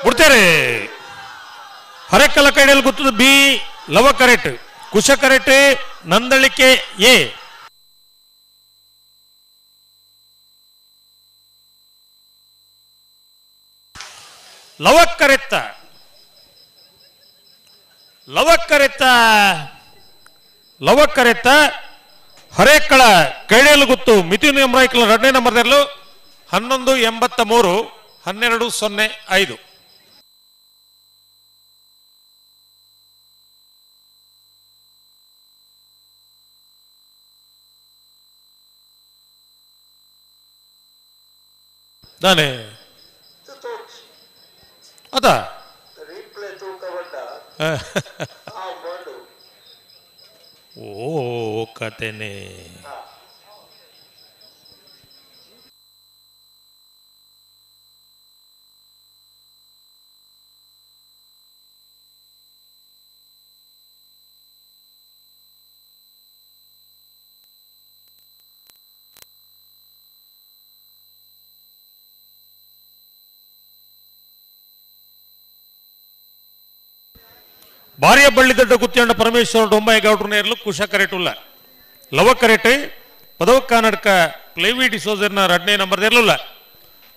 ಬಿಡ್ತಾರೆ ಹರೆಕಲ ಕೈಡಲ್ಲಿ ಗೊತ್ತದ ಬಿ ಲವ ಕರೆಟ್ ಕುಶ ಕರೆಟ್ ನಂದಳಿಕೆ ಎ ಲವ ಕರೆತ್ತ ಲವ ಕರೆತ್ತ ಲವ ಕರೆತ್ತ ಹರೇಕಳ ಕೈಡೇಲು ಗೊತ್ತು ಮಿಥುನ್ ಎಂಬ್ರಾಯ್ಕಲ್ ಎರಡನೇ ನಂಬರ್ದಲ್ಲೂ 11.83 12.05. ದಾನೆ ಅದ ಓ ಕತೆನೆ ಭಾರ್ಯ ಬಳ್ಳಿದಡ್ಡ ಗುತ್ತಿಯಂಡ ಪರಮೇಶ್ವರ ಡೊಂಬಾಯಿ ಗೌಡ್ರ ನೇರ್ಲು ಕುಶ ಕರೆಟುಲ್ಲ ಲವ ಕರೆಟೆ ಪದವ ಕನ್ನಡಕ ಕ್ಲೇವಿ ಡಿಸೋಜರ್ನ ಎರಡನೇ ನಂಬರ್ ಇರಲಿಲ್ಲ.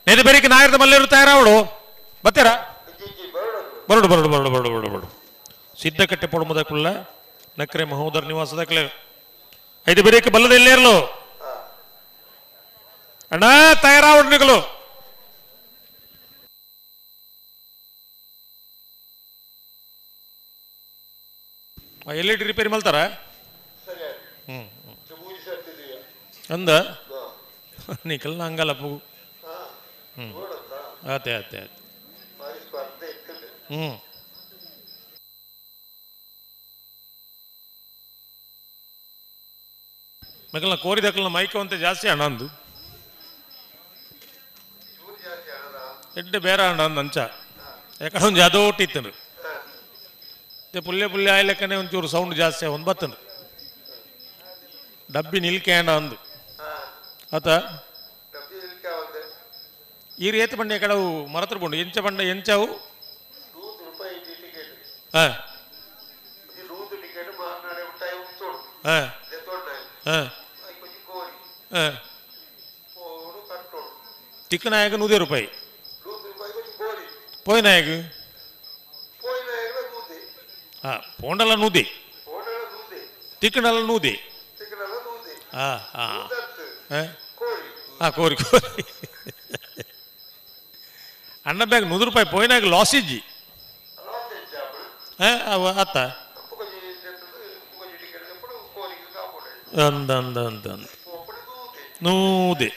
ನೇದು ಬೇರಿಕೆ ನಾಯರದ ಮಲ್ಲೇರು ತಯಾರಾವಡು ಬತ್ತೀರಾ? ಬರಡು ಬರಡು ಬರಡು ಬರಡು ಬರಡು ಬರಡು ಸಿದ್ಧಕಟ್ಟೆ ಪೊಡಮದಕ್ಕುಲ್ಲ ನಕ್ರೆ ಮಹೋದರ ನಿವಾಸದಕ್ಕಲೆ ಐದು ಬೇರಿಕೆ ಬಲ್ಲದ ಎಲ್ಲೇ ಇರಲು ಅಣ್ಣ ತಯಾರಾವಡು ನಿಗಲು. ಎಲ್ ಇ ಡಿ ರಿಪೇರಿ ಮಾಡ್ತಾರ? ಹ್ಞೂ ಅಂದ ನಿಕಲ್ನ ಹಂಗಲ್ಲ ಪು. ಹ್ಞೂ ಆತೆ ಆತೆ ಆತೆ. ಹ್ಞೂ ಮಕ್ಕಳನ್ನ ಕೋರಿದಕ್ಕಲ್ನ ಮೈಕ ಅಂತ ಜಾಸ್ತಿ ಅಣ್ಣ ಅಂದು ಎಡ್ಡೆ ಬೇರೆ ಅಣ್ಣ ಅಂದ ಅಂಚ ಯಾಕಂದ್ರೆ ಒಂದು ಅದೋಟಿ ಇತ್ತು ಪುಲ್ಲೆ ಪುಲ್ಲೆ ಆಯ್ಲೆಕ್ಕನೆ ಒಂಚೂರು ಸೌಂಡ್ ಜಾಸ್ತಿ ಒಂದು ಬತ್ತನು ಡಬ್ಬಿ ನಿಲ್ಕೆ ಅಣ್ಣ ಅಂದು ಆತ ಈ ರೇತ ಬಂಡೆ ಕಡವು ಮರತ್ರ ಬಂಡು ಎಂಚ ಬಂಡ ಎಂಚವು ಹಾಂ ಹಾಂ ಹಾಂ ಹಾಂ ತಿಕ್ಕನಾಯಕ 100 ರೂಪಾಯಿ ಪೋಯ್ನಾಯಕ ಹಾಂ ಪೋಂಡಲ ನೂದೆ ತಿಕ್ಕಣಲ ನೂದೆ ಹಾಂ ಹಾಂ ಹಾಂ ಕೋರಿ ಕೋರಿ ಅಣ್ಣ ಬ್ಯಾಗ್ 100 ರೂಪಾಯಿ ಪೋಯ್ನಾಗ ಲಾಸ್ ಇಜ್ಜಿ ಹಾಂ ಆತ ಅಂದ ಅಂದ ಅಂದ ಅಂದ ನೂದೆ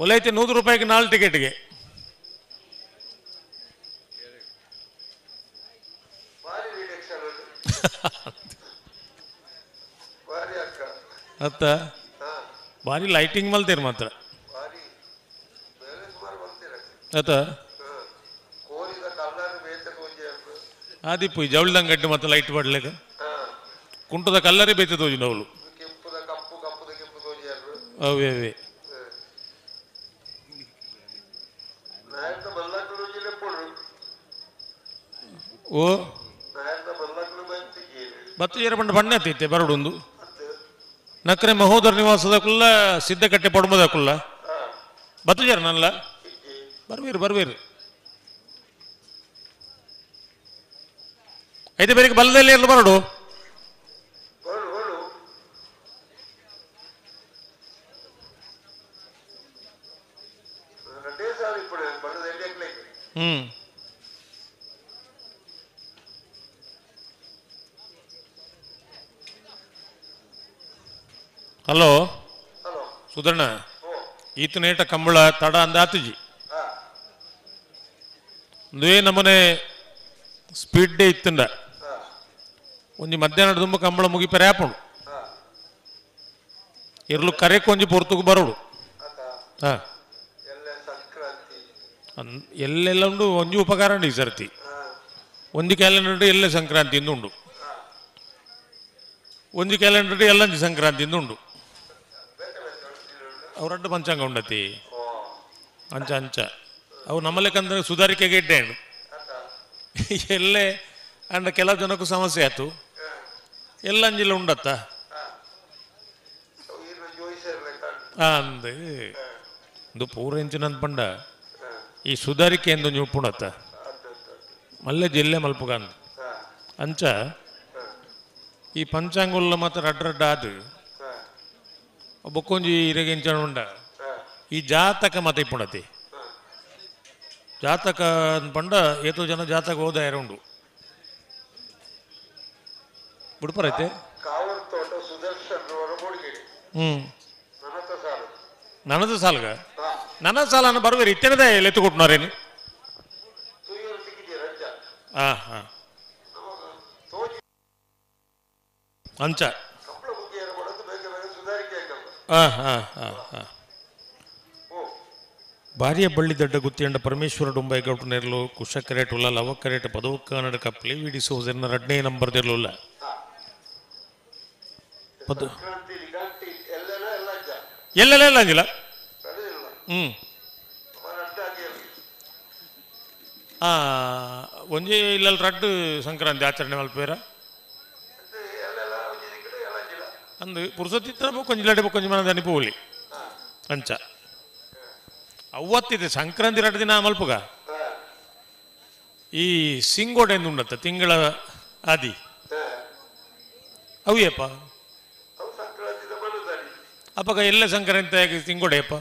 ಒಲೈತೆ 100 ರೂಪಾಯಿಗೆ 4 ಟಿಕೆಟ್ಗೆ. ಅತ್ತ ಭಾರಿ ಲೈಟಿಂಗ್ ಮಲ್ತೇರು ಮಾತ್ರ. ಅತ ಆದಿಪ್ಪು ಜವಳಿದಂಗಡ್ಡೆ ಮತ್ತೆ ಲೈಟ್ ಪಡ್ಲೇಕ ಕುಂಟದ ಕಲ್ಲರೇ ಬೇತೆ ತೋಜಿನವಳು ಅವೇ ಅವೇ ಓ ಬತ್ತು ಏರ ಪಂಡ ಬಣ್ಣ ಎತ್ತೈತೆ ಬರಡೊಂದು ನಕ್ರೆ ಮಹೋದರ ನಿವಾಸದ ಕುಲ್ಲ ಸಿದ್ಧಕಟ್ಟೆ ಪಡುಮದ ಕುಲ್ಲ ಬತ್ತು ಜರ ನಲ್ಲ ಬರ್ವೀರು ಬರ್ವೀರು ಐತೆ ಬೇರೆ ಬಲದಲ್ಲಿ ಇರಲು ಬರಡು ಹ್ಮ್ ಹಲೋ ಸುಧರ್ಣ ಈತನೇಟ ಕಂಬಳ ತಡ ಅಂದ ಆತುಜಿ ಒಂದೇ ನಮನೆ ಸ್ಪೀಡ್ ಡೇ ಇತ್ತಂಡ ಒಂಜಿ ಮಧ್ಯಾಹ್ನ ತುಂಬ ಕಂಬಳ ಮುಗಿಪರೆ ಆಪುಂಡು ಇರ್ಲು ಕರೆ ಕೊಂಜಿ ಪೊರ್ತುಗು ಬರೋಡು ಹಾ ಎಲ್ಲೆಲ್ಲ ಉಂಡು ಒಂಜಿ ಉಪಕಾರ ಉಂಡು ಈ ಸರ್ತಿ ಒಂಜಿ ಕ್ಯಾಲೆಂಡರ್ ಎಲ್ಲ ಸಂಕ್ರಾಂತಿ ಉಂಡು ಒಂಜಿ ಕ್ಯಾಲೆಂಡರ್ ಎಲ್ಲಂಜಿ ಸಂಕ್ರಾಂತಿ ಉಂಡು ಅವರಡ್ಡ ಪಂಚಾಂಗ ಉಂಡತಿ ಅಂಚ ಅಂಚ ಅವು ನಮ್ಮಲೆಕ್ಕಂದ್ರೆ ಸುಧಾರಿಕೆಗೆ ಇಡ್ಡೆ ಎಲ್ಲೇ ಅಂಡ ಕೆಲವು ಜನಕ್ಕೂ ಸಮಸ್ಯೆ ಆಯ್ತು ಎಲ್ಲ ಅಂಜಿಲ್ಲ ಉಂಡತ್ತ ಅಂದು ಇದು ಪೂರ ಇಂಚಿನ ಪಂಡ ಈ ಸುಧಾರಿಕೆ ಎಂದು ಒಂಜಿ ಉಪ್ಪುಂಡತ್ತ ಮಲ್ಲೆ ಜಿಲ್ಲೆ ಮಲ್ಪುಗಂದು ಅಂಚ ಈ ಪಂಚಾಂಗುಲ್ಲ ಮಾತ್ರ ರಡ್ಡ ರಡ್ಡ ಆದು ಬೊಕ್ಕೊಂಜಿ ಇರೆಗೆ ಇಂಚನ ಉಂಡ ಈ ಜಾತಕ ಮಾತ ಇಪ್ಪುಂಡತಿ ಜಾತಕ ಪಂಡ ಏತೋ ಜನ ಜಾತಕ ಹೋದ ಉಂಡು ಬುಡ್ಪರೈತೆ ಹ್ಮ್ ನನದ ಸಾಲ್ಗ ನನ್ನ ಸಾಲ ಬರುವೇರಿ ಇತ್ತೇನದೇ ಎತ್ತು ಕೊಟ್ಟನಾರೇನು ಹಾ ಹಾ ಅಂಚ ಹಾ ಹಾ ಹಾ ಹಾ ಭಾರ್ಯ ಬಳ್ಳಿ ದಡ್ಡ ಗುತ್ತಿಯಂಡ ಪರಮೇಶ್ವರ ಡೊಂಬೈ ಗೌಟು ನೆರಳು ಕುಶ ಕರೇಟ್ ಉಲ್ಲ ಲವ ಕರೇಟ್ ಪದವು ಕನ್ನಡ ಕಪ್ಲಿ ವಿಡಿ ಸೋಜನ್ನ ರಡ್ನೇ ನಂಬರ್ ತೆರಲುಲ್ಲ ಪದ ಎಲ್ಲೆಲ್ಲ ಎಲ್ಲ ಅಂಜಿಲ್ಲ ಹ್ಮ್ ಆ ಒಂಜಿ ಇಲ್ಲಲ್ಲಿ ರಡ್ಡು ಸಂಕ್ರಾಂತಿ ಆಚರಣೆ ಮಲ್ಪೇರ ಅಂದು ಪುರುಸೊತ್ತಿತ್ರ ಕೊಂಚ ಇಲ್ಲಡೆ ಕೊಂಚ ಮನದ ಅನಿಪೋಲಿ ಅಂಚ ಅವತ್ತಿದೆ ಸಂಕ್ರಾಂತಿ ಎರಡು ದಿನ ಮಲ್ಪುಗ ಈ ಸಿಂಗೋಡೆ ಎಂದು ಉಂಡತ್ತ ತಿಂಗಳ ಆದಿ ಅವಿಯಪ್ಪ ಅಪ್ಪಗ ಎಲ್ಲ ಸಂಕ್ರಾಂತಿ ಆಗಿ ಸಿಂಗೋಡೆಯಪ್ಪ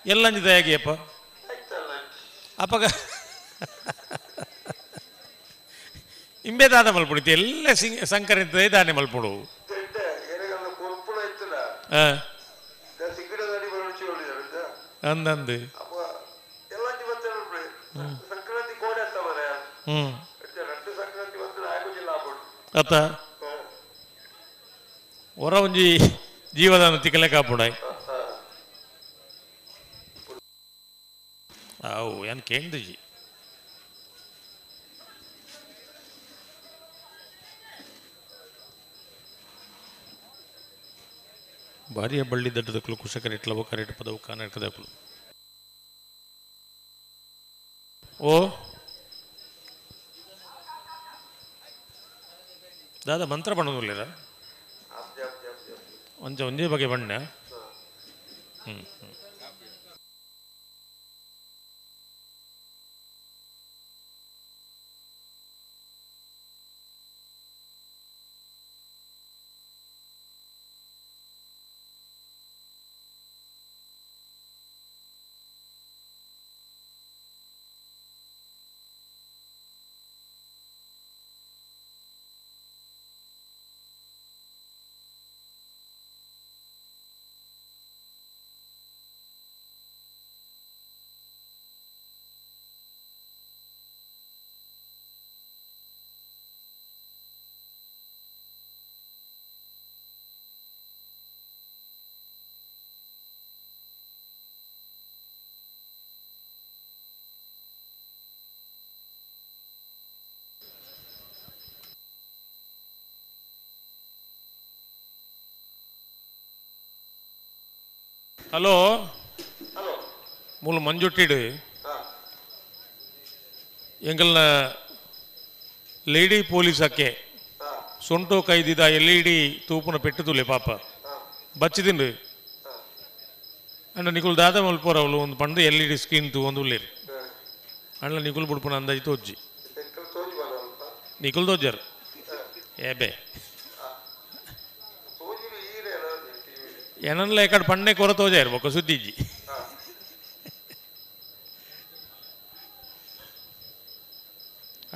ಎಲ್ಲಂಜಿದ ಹೇಗೆಯಪ್ಪ ಅಪ್ಪಗ ಇಂಬೆ ದಾದ ಮಲ್ಪುಡಿತು ಎಲ್ಲ ಸಿಂಗ್ ಸಂಕ್ರಾಂತಿ ದಾನೆ ಮಲ್ಪುಡು ಅಂದಂದು ಹ್ಮ್ ಅತ್ತ ಹೊರ ಒಂಜಿ ಜೀವದಾನ ತಿಕ್ಕಲೆ ಕಾಪುಡಾಯ್ ಅವು ಏನ್ ಕೇಂದ್ರಜಿ ಭಾರಿಯ ಬಳ್ಳಿ ದಡ್ಡದಕ್ಕಲು ಕುಶಕರೇಟ್ ಲವ ಕರೇಟ್ ಪದವು ಕರ್ನಾಟಕದಕ್ಕಲು ಓ ದಾದಾ ಮಂತ್ರ ಬಣ್ಣದಿಲ್ಲ ಒಂಜ ಒಂಜೇ ಬಗೆ ಬಣ್ಣ ಹ್ಮ್ ಹ್ಮ್ ಹಲೋ ಮೂಲ ಮಂಜುಟ್ಟಿಡು ಎಂಗಲ್ನ ಲೇಡಿ ಪೊಲೀಸ್ ಅಕ್ಕೆ ಸೊಂಟೋ ಕೈದಿದ ಎಲ್ ಇ ಡಿ ತೂಪುನ ಪೆಟ್ಟುದುಲೆ ಪಾಪ ಬಚ್ಚಿದಿಂಡು ಅಂಡ ನಿಕುಲ್ ದಾದ ಮಲ್ಪೋರ ಅವಳು ಒಂದು ಪಂಡು ಎಲ್ ಇ ಡಿ ಸ್ಕ್ರೀನ್ ತೂ ಒಂದು ಉಳ್ಳೇರು ಅಂಡ್ಲ ನಿಕುಲ್ ಬುಡ್ಪುನ ಅಂದಾಜಿ ತೋಜ್ಜಿ ನಿಕುಲ್ ತೋಜಾರು ಏಬೆ ಏನನ್ಲ ಎಕಡೆ ಪಂಡೆ ಕೊರ ತೋಜಾರು ಬೊಕ್ಕ ಸುದ್ದಿಜ್ಜಿ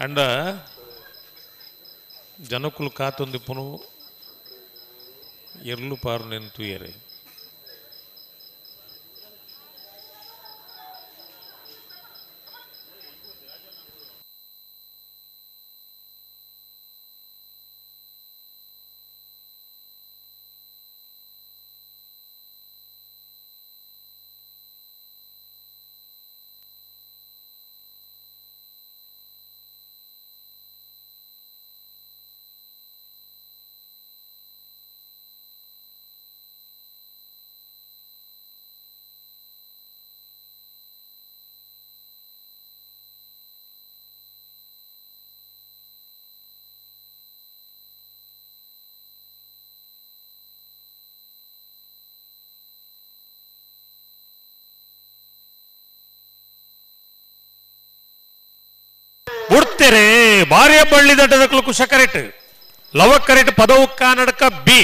ಅಂಡ ಜನಕುಲು ಕಾತೊಂದಿಪ್ಪುನು ಎರ್ಲು ಪಾರು ನೆಂತುಯರೆ ಬುಡ್ತೇರೆ ಭಾರ್ಯ ಬಳ್ಳಿ ದಡ್ಡದಕ್ಕಲು ಕುಶ ಕರೆಟ್ ಲವ ಕರೆಟ್ ಪದವು ಕನ್ನಡಕ ಬಿ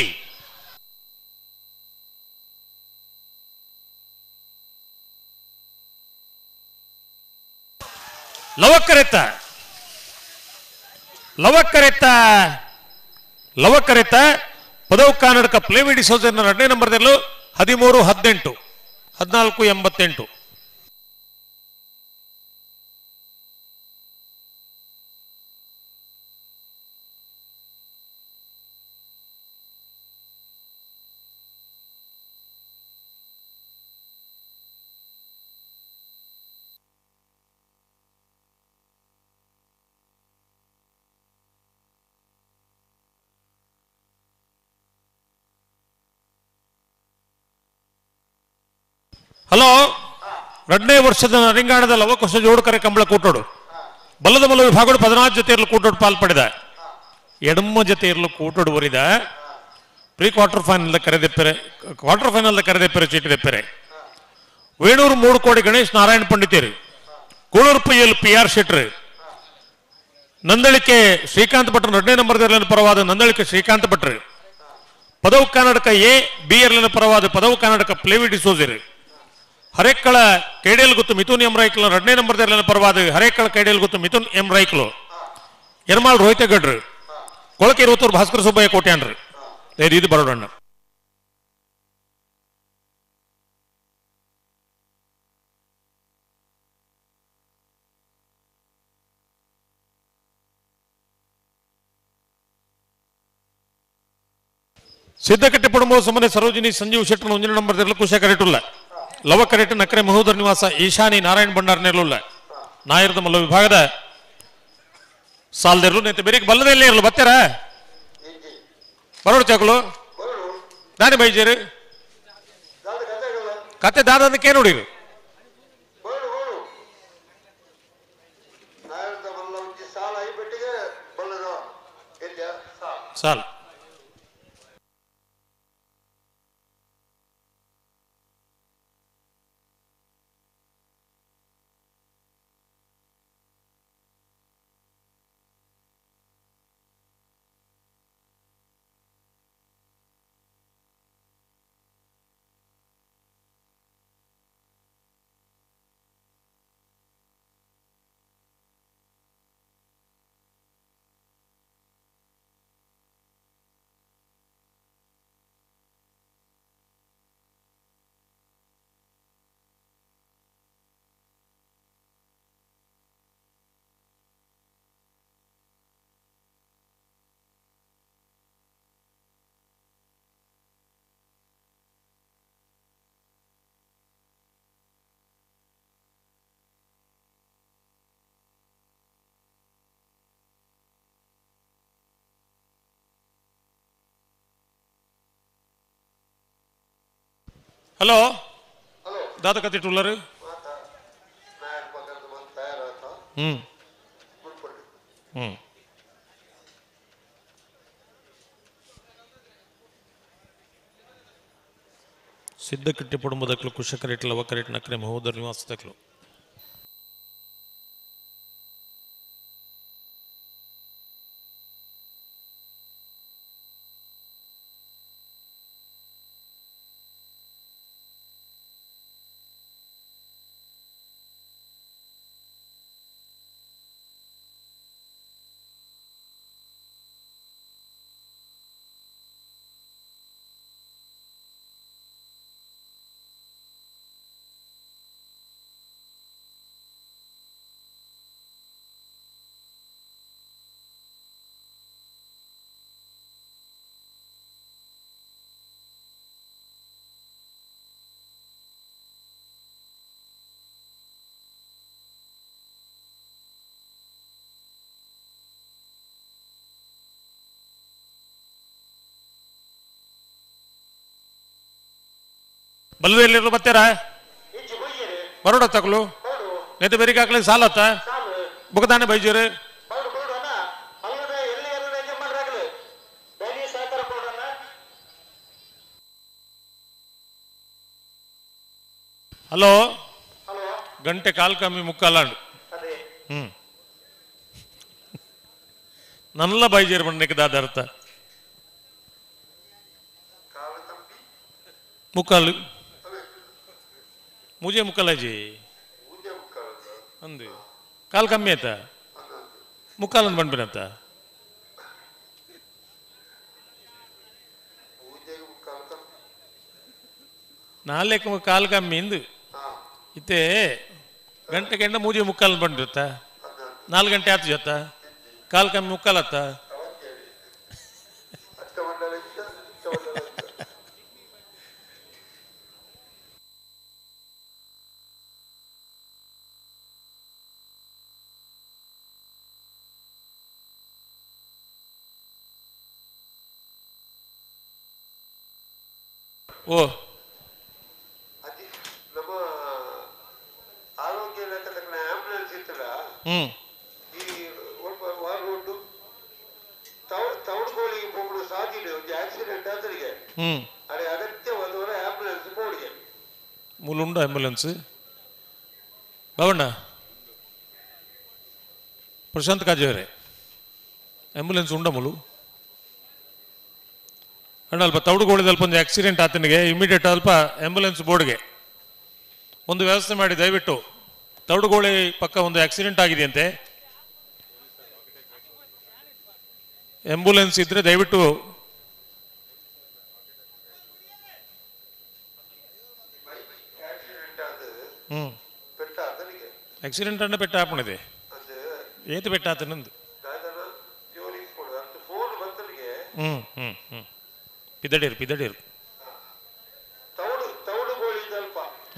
ಲವಕರೆತ ಲವಕರೆತ ಲವಕರೆತ ಪದವು ಕನ್ನಡಕ ಪ್ಲೇವಿಡಿ ಸೋಜನ್ನ ಎರಡನೇ ನಂಬರ್ದಲ್ಲೂ 13 18 14 88. ಹಲೋ ಎರಡನೇ ವರ್ಷದ ನರಿಂಗಾಣದ ಲವಕುಶ ಜೋಡುಕರೆ ಕಂಬಳ ಕೂಟೋಡು ಬಲ್ಲದ ಮಲ್ಲ ವಿಭಾಗಡು 14 ಜೊತೆ ಇರಲು ಕೂಟೋಡು ಪಾಲ್ಪಡೆದ ಎಡಮ್ಮ ಜೊತೆ ಇರಲು ಕೂಟೋಡು ಒರಿದ ಪ್ರೀ ಕ್ವಾರ್ಟರ್ ಫೈನಲ್ ಕರೆದೆಪ್ಪೆರೆ ಕ್ವಾರ್ಟರ್ ಫೈನಲ್ ಕರೆದೆಪ್ಪೆರೆ ಚೀಟಿದೆಪ್ಪೆರೆ ವೇಣೂರು 3 ಕೋಡಿ ಗಣೇಶ್ ನಾರಾಯಣ ಪಂಡಿತೇರು ಕೂಳೂರು ಪೈಯಲ್ ಪಿ ಆರ್ ಶೆಟ್ರು ನಂದಳಿಕೆ ಶ್ರೀಕಾಂತ್ ಭಟ್ರು ಎರಡನೇ ನಂಬರ್ ಪರವಾದ ನಂದಳಿಕೆ ಶ್ರೀಕಾಂತ್ ಭಟ್ರು ಪದವು ಕರ್ನಾಟಕ ಎ ಬಿ ಎರ್ಲಿನ ಪರವಾದ ಪದವು ಕರ್ನಾಟಕ ಪ್ಲೇವಿ ಡಿಸೋಜರು ಹರೇಕಳ ಕೇಡೇಲ್ ಗೊತ್ತು ಮಿಥುನ್ ಎಂ ರೈಕ್ಲು ಎರಡನೇ ನಂಬರ್ ಪರವಾದ ಹರೇಕಳ ಕೇಡೇಲ್ ಗೊತ್ತು ಮಿಥುನ್ ಎಂ ರೈಕ್ಲು ಯರ್ಮಾಳ್ ರೋಹಿತಗಡ್ರು ಕೊಳಕೆ ಇರುವತ್ತೂರು ಭಾಸ್ಕರ ಸುಬ್ಬಯ್ಯ ಕೋಟ್ಯಾನ್ರು ಇದು ಬರೋಡಣ್ಣ. ಸಿದ್ದಕಟ್ಟೆ ಪಡುಂಬ ಸಮನೆ ಸರೋಜಿನಿ ಸಂಜೀವ್ ಶೆಟ್ಟರ್ ಒಂದಿನ ನಂಬರ್ ಕುಶ ಕರೆಟುಲ್ಲ ಲವ ಕರೆಟ್ ನಕರೆ ಮಹೋದರ್ ನಿವಾಸ ಈಶಾನಿ ನಾರಾಯಣ್ ಭಂಡಾರ್ ನೆರಳುಲ್ಲ ನಾಯರದ ಮಲ್ಲ ವಿಭಾಗದ ಸಾಲದೆರಲು ನೇತ ಬೇರೆ ಬಲ್ಲದಲ್ಲೇ ಇರಲು ಬತ್ತಾರ ಬರೋಡು ಚಾಕಲು ದಾನಿ ಬೈಜೇರು ಕತೆ ದಾದಕ್ಕೆ ನೋಡಿರು ಸಾಲ ಹಲೋ ದಾದ ಕತ್ತಿಟ್ಟುಳ್ಳರು ಹ್ಮ್ ಹ್ಮ್ ಸಿದ್ಧಕಟ್ಟಿ ಕುಟುಂಬದಕ್ಲು ಕುಶಕರಿಟ್ಲ ಒಕ್ಕರಿಟ್ ನಕ್ರೆ ಮಹೋದರ ನಿವಾಸದಕ್ಲು ಬಲ್ವೇಲಿರು ಬತ್ತೀರಾ ಬರೋಡ ತಕಲು ನೆತ್ತ ಬೆರಿಕೆ ಹಾಕ್ಲಿ ಸಾಲತ್ತ ಬುಗದಾನೆ ಬೈಜೂರು ಹಲೋ ಗಂಟೆ ಕಾಲ್ ಕಮ್ಮಿ ಮುಕ್ಕಾಲಾಂಡು ಹ್ಮ್ ನಲ್ಲ ಬೈಜೇರು ಬಂಡಕ್ಕೆ ದಾದ ಅರ್ಥ ಮುಕ್ಕಾಲು ಮೂಜೆ ಮುಕ್ಕಾಲಾಜಿ ಅಂದು ಕಾಲು ಕಮ್ಮಿ ಆಯ್ತಾ ಮುಕ್ಕಾಲು ಅಂದ್ ಬಂದ್ಬಿನಂತ ನಾಲ್ಕು ಕಾಲು ಕಮ್ಮಿ ಇಂದು ಇತ್ತೆ ಗಂಟೆ ಗಂಟೆ ಮೂಜೆ ಮುಕ್ಕಾಲು ಬಂದಿರುತ್ತ 4 ಗಂಟೆ ಆತು ಜೊತ್ತ ಕಾಲು ಕಮ್ಮಿ ಮುಕ್ಕಾಲತ್ತ ಓ ನಮ್ಮ ಆರೋಗ್ಯ ಇಲಾಖೆ ಆಂಬ್ಯುಲೆನ್ಸ್ ಇತ್ತಲ್ಲ ಈ ಒಲ್ಪ ವಾರ ಉಂಟು ತವಡ್ಕೋಳಿ ಹೋಗ್ಲು ಸಾಧ್ಯ ಒಂದು ಆಕ್ಸಿಡೆಂಟ್ ಆದ್ರಿಗೆ ಅದೇ ಅಗತ್ಯವಾದವರ ಆಂಬ್ಯುಲೆನ್ಸ್ ಬೋರ್ಡ್ಗೆ ಮೂಲುಂಡು ಆಂಬ್ಯುಲೆನ್ಸ್ ಬಾವಣ್ಣ ಪ್ರಶಾಂತ್ ಕಾಜೇವರೇ ಆಂಬ್ಯುಲೆನ್ಸ್ ಉಂಡ ಮುಲು ಅಣ್ಣ ಅಲ್ಪ ತೌಡುಗೋಳಿದ ಅಲ್ಪ ಒಂದು ಆಕ್ಸಿಡೆಂಟ್ ಆತನಿಗೆ ಇಮಿಡಿಯೇಟ್ ಅಲ್ಪ ಆಂಬ್ಯುಲೆನ್ಸ್ ಬೋರ್ಡ್ಗೆ ಒಂದು ವ್ಯವಸ್ಥೆ ಮಾಡಿ ದಯವಿಟ್ಟು. ತೌಡುಗೋಳಿ ಪಕ್ಕ ಒಂದು ಆಕ್ಸಿಡೆಂಟ್ ಆಗಿದೆಯಂತೆ, ಆಂಬ್ಯುಲೆನ್ಸ್ ಇದ್ರೆ ದಯವಿಟ್ಟು. ಆಕ್ಸಿಡೆಂಟ್ ಅನ್ನ ಪೆಟ್ಟ ಹಾಕೊಂಡಿದೆ ಏತು ಪೆಟ್ಟ ಆತನಂದು. ಹ್ಮ್ ಹ್ಮ್ ಹ್ಮ್ ಪಿದಡೀರು ಪಿದಡೀರು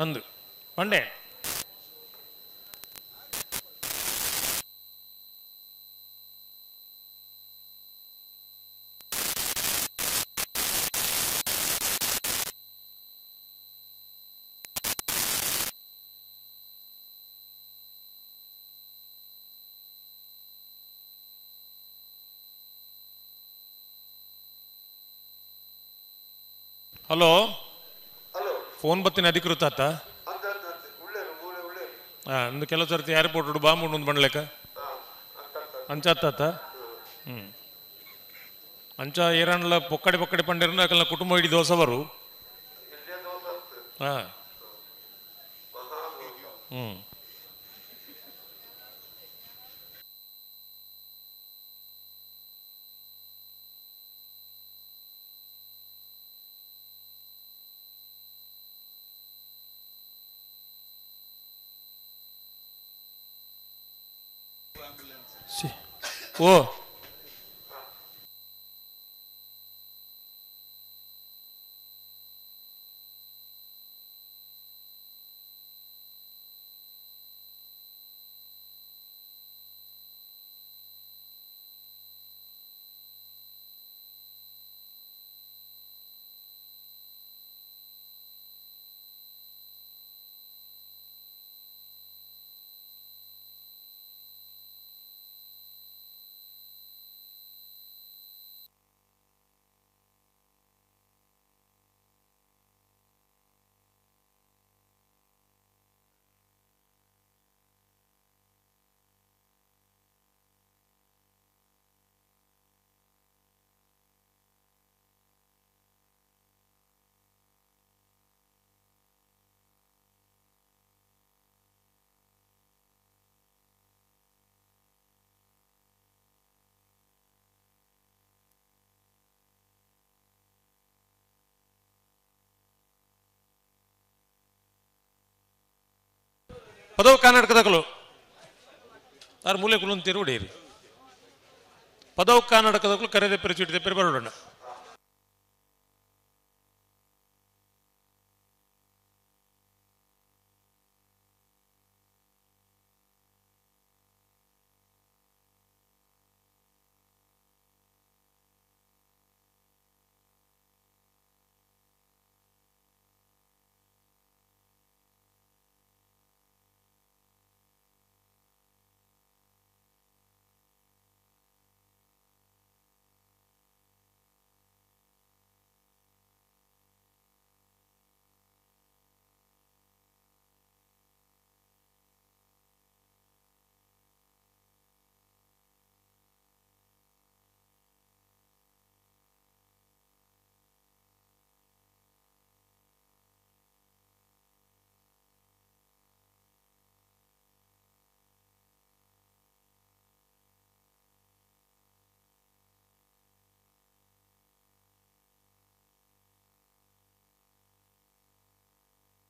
ಅಂದು ಪಂಡೆ ಹಲೋ ಫೋನ್ ಬತ್ತಿನ ಅಧಿಕೃತ ಆತ ಒಂದು ಕೆಲವು ಸರ್ತಿ ಏರ್ಪೋರ್ಟ್ ಬಾಂಬ್ ಉಂಡು ಬಂಡ್ಲೆಕ್ಕ ಅಂಚಾತ. ಹ್ಮ್ ಅಂಚ ಏರನ್ಲ ಪೊಕ್ಕಡೆ ಪೊಕ್ಕಡೆ ಪಂಡಿರನ ಅಕಲ್ನ ಕುಟುಂಬ ಇಡೀ ದೋಸೆ ಬರು. ಹಾ ಹ್ಮ್ ಓ ಪದವು ಕರ್ನಾಟಕದಕಲು ಆರು ಮೂಲೆ ಕುಲೊಂದು ತಿರುವಡೇರಿ ಪದವು ಕರ್ನಾಟಕದಕಲು ಕರೆದೆ ಪರಿಚಿಟ್ಟಿದೆ ಪೆರಿ ಬರೋಣ.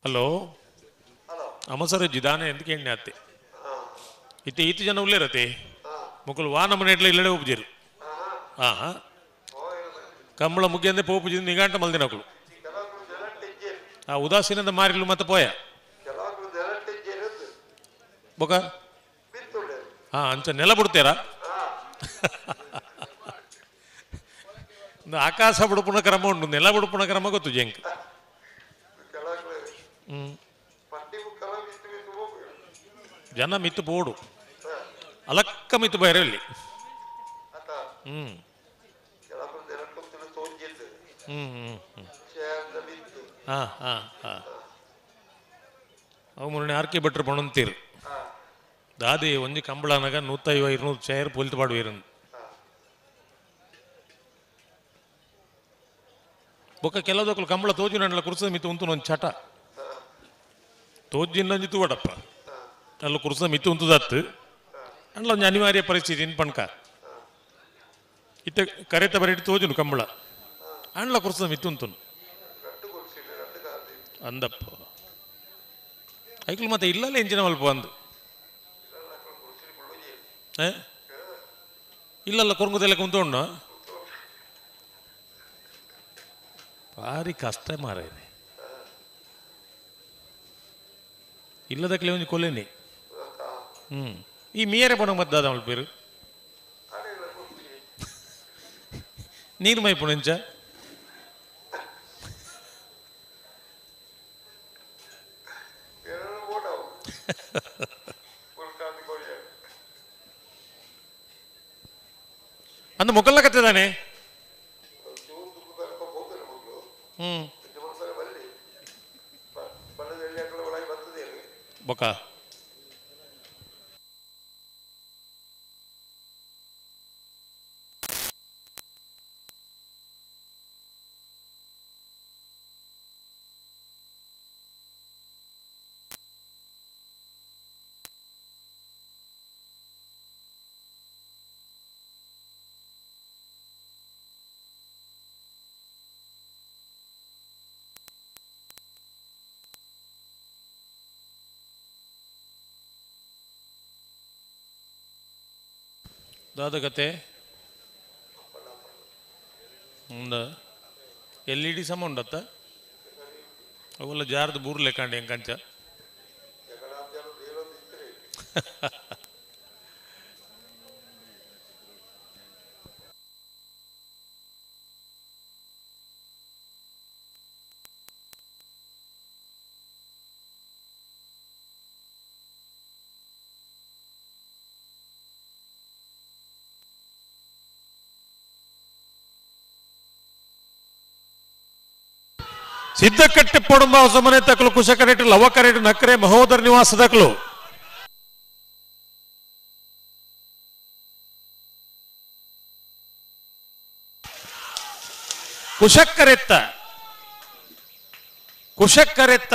ಹಲೋ ಅಮ್ಮ ಸರ್ ಜಿದಾನೆ ఎందుకు ಎಂಡಿ ಅತ್ತೆ ಇತ್ತೆ ಈತ ಜನ ಉಳ್ಳೇರತೆ ಮುಕ್ಕಲು ವಾ ನಮ್ಮ ನೆಟ್ಲ ಇಲ್ಲಡೆ ಒಪ್ಪುಜಿರು. ಹಾಂ ಕಂಬಳ ಮುಗ್ಗಿಂದೆ ಪೋಪುಜಿ ನಿಗಾಂಟ ಮಲ್ದಿನಕುಲು ಆ ಉದಾಸೀನದ ಮಾರಿಲು ಮತ್ತೆ ಪೋಯ ಬೊಕ ಹಾಂ ಅಂಚ ನೆಲ ಬಿಡ್ತೀರಾ ಆಕಾಶ ಬುಡುಪುನ ಕ್ರಮ ಉಂಟು, ನೆಲ ಬುಡುಪುನ ಕ್ರಮ ಗೊತ್ತು ಜಂಕ್. ಜನ ಮಿತ್ತು ಬೋಡು ಅಲಕ್ಕ ಮಿತ್ತು ಬೈರಲ್ಲಿ. ಹ್ಮ್ ಹ್ಮ್ ಹ್ಮ್ ಹಾ ಹಾ ಹಾ ಅವು ಮೊನ್ನೆ ಆರ್ ಕೆ ಭಟ್ರು ಪಣಂತೀರು ದಾದಿ ಒಂಜಿ ಕಂಬಳನಾಗ 150 200 ಚೇರ್ ಪೊಲಿತು ಪಾಡುವೀರು. ಬೊಕ್ಕ ಕೆಲವದಕ್ಕಲು ಕಂಬಳ ತೋಜು ನಲ್ಲ ಕುರ್ಸದ ಮಿತ್ತು ಉಂತು ಒಂದು ಚಟ ತೋಜಿನ್ನಂಜಿ ತೂವಡಪ್ಪ ಅಲ್ಲ ಕುರ್ಸದ ಮಿತ್ತು ಉಂತುದತ್ತು ಅಂಡ್ಲ ಒಂಜಿ ಅನಿವಾರ್ಯ ಪರಿಸ್ಥಿತಿ ಇನ್ ಪಣ್ಕ ಇತ್ತೆ ಕರೆತ ಬರೀಟಿ ತೋಜುನು ಕಂಬಳ ಅಂಡ್ಲ ಕುರ್ಸದ ಮಿತ್ತು ಉಂತುನು ಅಂದಪ್ಪ ಐಕ್ಲು ಮತ್ತೆ ಇಲ್ಲಲ್ಲ ಎಂಜಿನ ಮಲ್ಪ ಅಂದು ಇಲ್ಲಲ್ಲ ಕೊರಂಗುದೆಲ್ಲ ಕುಂತೋಣ ಭಾರಿ ಕಷ್ಟ ಮಾರ ಇದೆ ಇಲ್ಲದಕ್ಕೆ ಒಂಜಿ ಕೊಲೆನಿ. ಹ್ಮ್ ಈ ಮೀಯರೆ ಪಣ ಮದ್ದಾದ ಮಲ್ಪೇರು ನೀರು ಮೈ ಪುಣಂಚ ಅಂದು ಮೊಕಲ್ಲ ಕತ್ತಿದಾನೆ. ಹ್ಮ್ ಬೊಕ ದಾದಗತೆ ಉಂಡ ಎಲ್ ಇ ಡಿ ಸಮ ಉಂಡತ್ತ ಅವೆಲ್ಲ ಜಾರ್ದು ಬೂರ್ಲೆ ಕಾಂಡಿ ಎಂಕಂಚ ಸಿದ್ದಕಟ್ಟೆ ಪೊಡಂಬ ಹೊಸಮನೆ ತಕಲು ಕುಶಕರೇಟು ಲವಕರೇಟು ನಕ್ರೆ ಮಹೋದರ ನಿವಾಸದಕಲು ಕುಶಕ್ಕರೆತ್ತ ಕುಶಕ್ಕರೆತ್ತ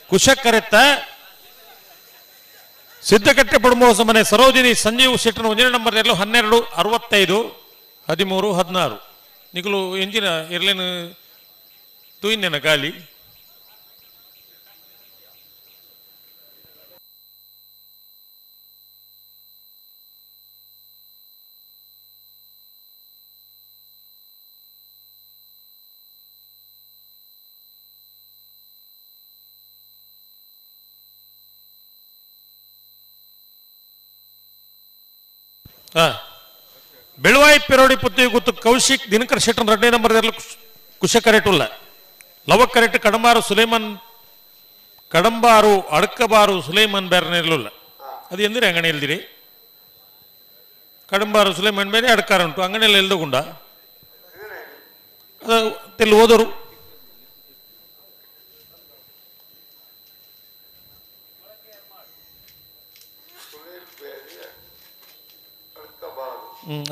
ಕುಶಕ್ಕರೆತ್ತ ಸಿದ್ದಕಟ್ಟೆ ಪೊಡಂಬ ಹೊಸಮನೆ ಸರೋಜಿನಿ ಸಂಜೀವ್ ಶೆಟ್ಟನ ಒಂದನೇ ನಂಬರ್ ಇರಲು 12 65 13 16 ನಿಕಲು ಎಂಜಿನ ಇರ್ಲೇನು ತೂಯಿನ ಗಾಲಿ Beluvai Perodi ಪುತ್ತಿ ಗುತ್ತು ಕೌಶಿಕ್ ದಿನಕರ್ ಶೆಟ್ಟನ್ 2ನೇ ನಂಬರ್ ಕುಶ ಕರೆಟುಲ್ಲ ಲವ ಕರೆಟ್ ಕಡಂಬಾರು ಸುಲೇಮನ್ ಕಡಂಬಾರು ಅಡಕಬಾರು ಸುಲೇಮನ್ ಬೇರೆ ಅದು ಎಂದಿರಿ ಅಂಗಡಿ ಎಲ್ದಿರಿ ಕಡಂಬಾರು ಸುಲೇಮನ್ ಬೇರೆ ಅಡಕಾರ ಉಂಟು ಅಂಗಡಿಯಲ್ಲಿ ಎಲ್ದಗುಂಡ ಅದು ತೆಲ್ಲು ಹೋದರು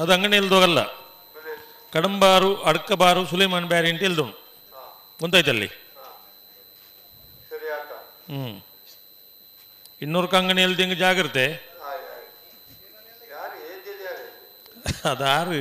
ಅದು ಅಂಗಡಿ ಎಲ್ದೋಗಲ್ಲ ಕಡಂಬಾರು ಅಡಕಬಾರು ಸುಲೇಮಾನ್ ಬ್ಯಾರಿ ಅಂತ ಎಲ್ದು ಗೊತ್ತಾಯ್ತಲ್ಲಿ. ಇನ್ನೂರು ಕಂಗಣಿ ಎಲ್ದಿಂಗ್ ಜಾಗ್ರತೆ ಅದಾರು.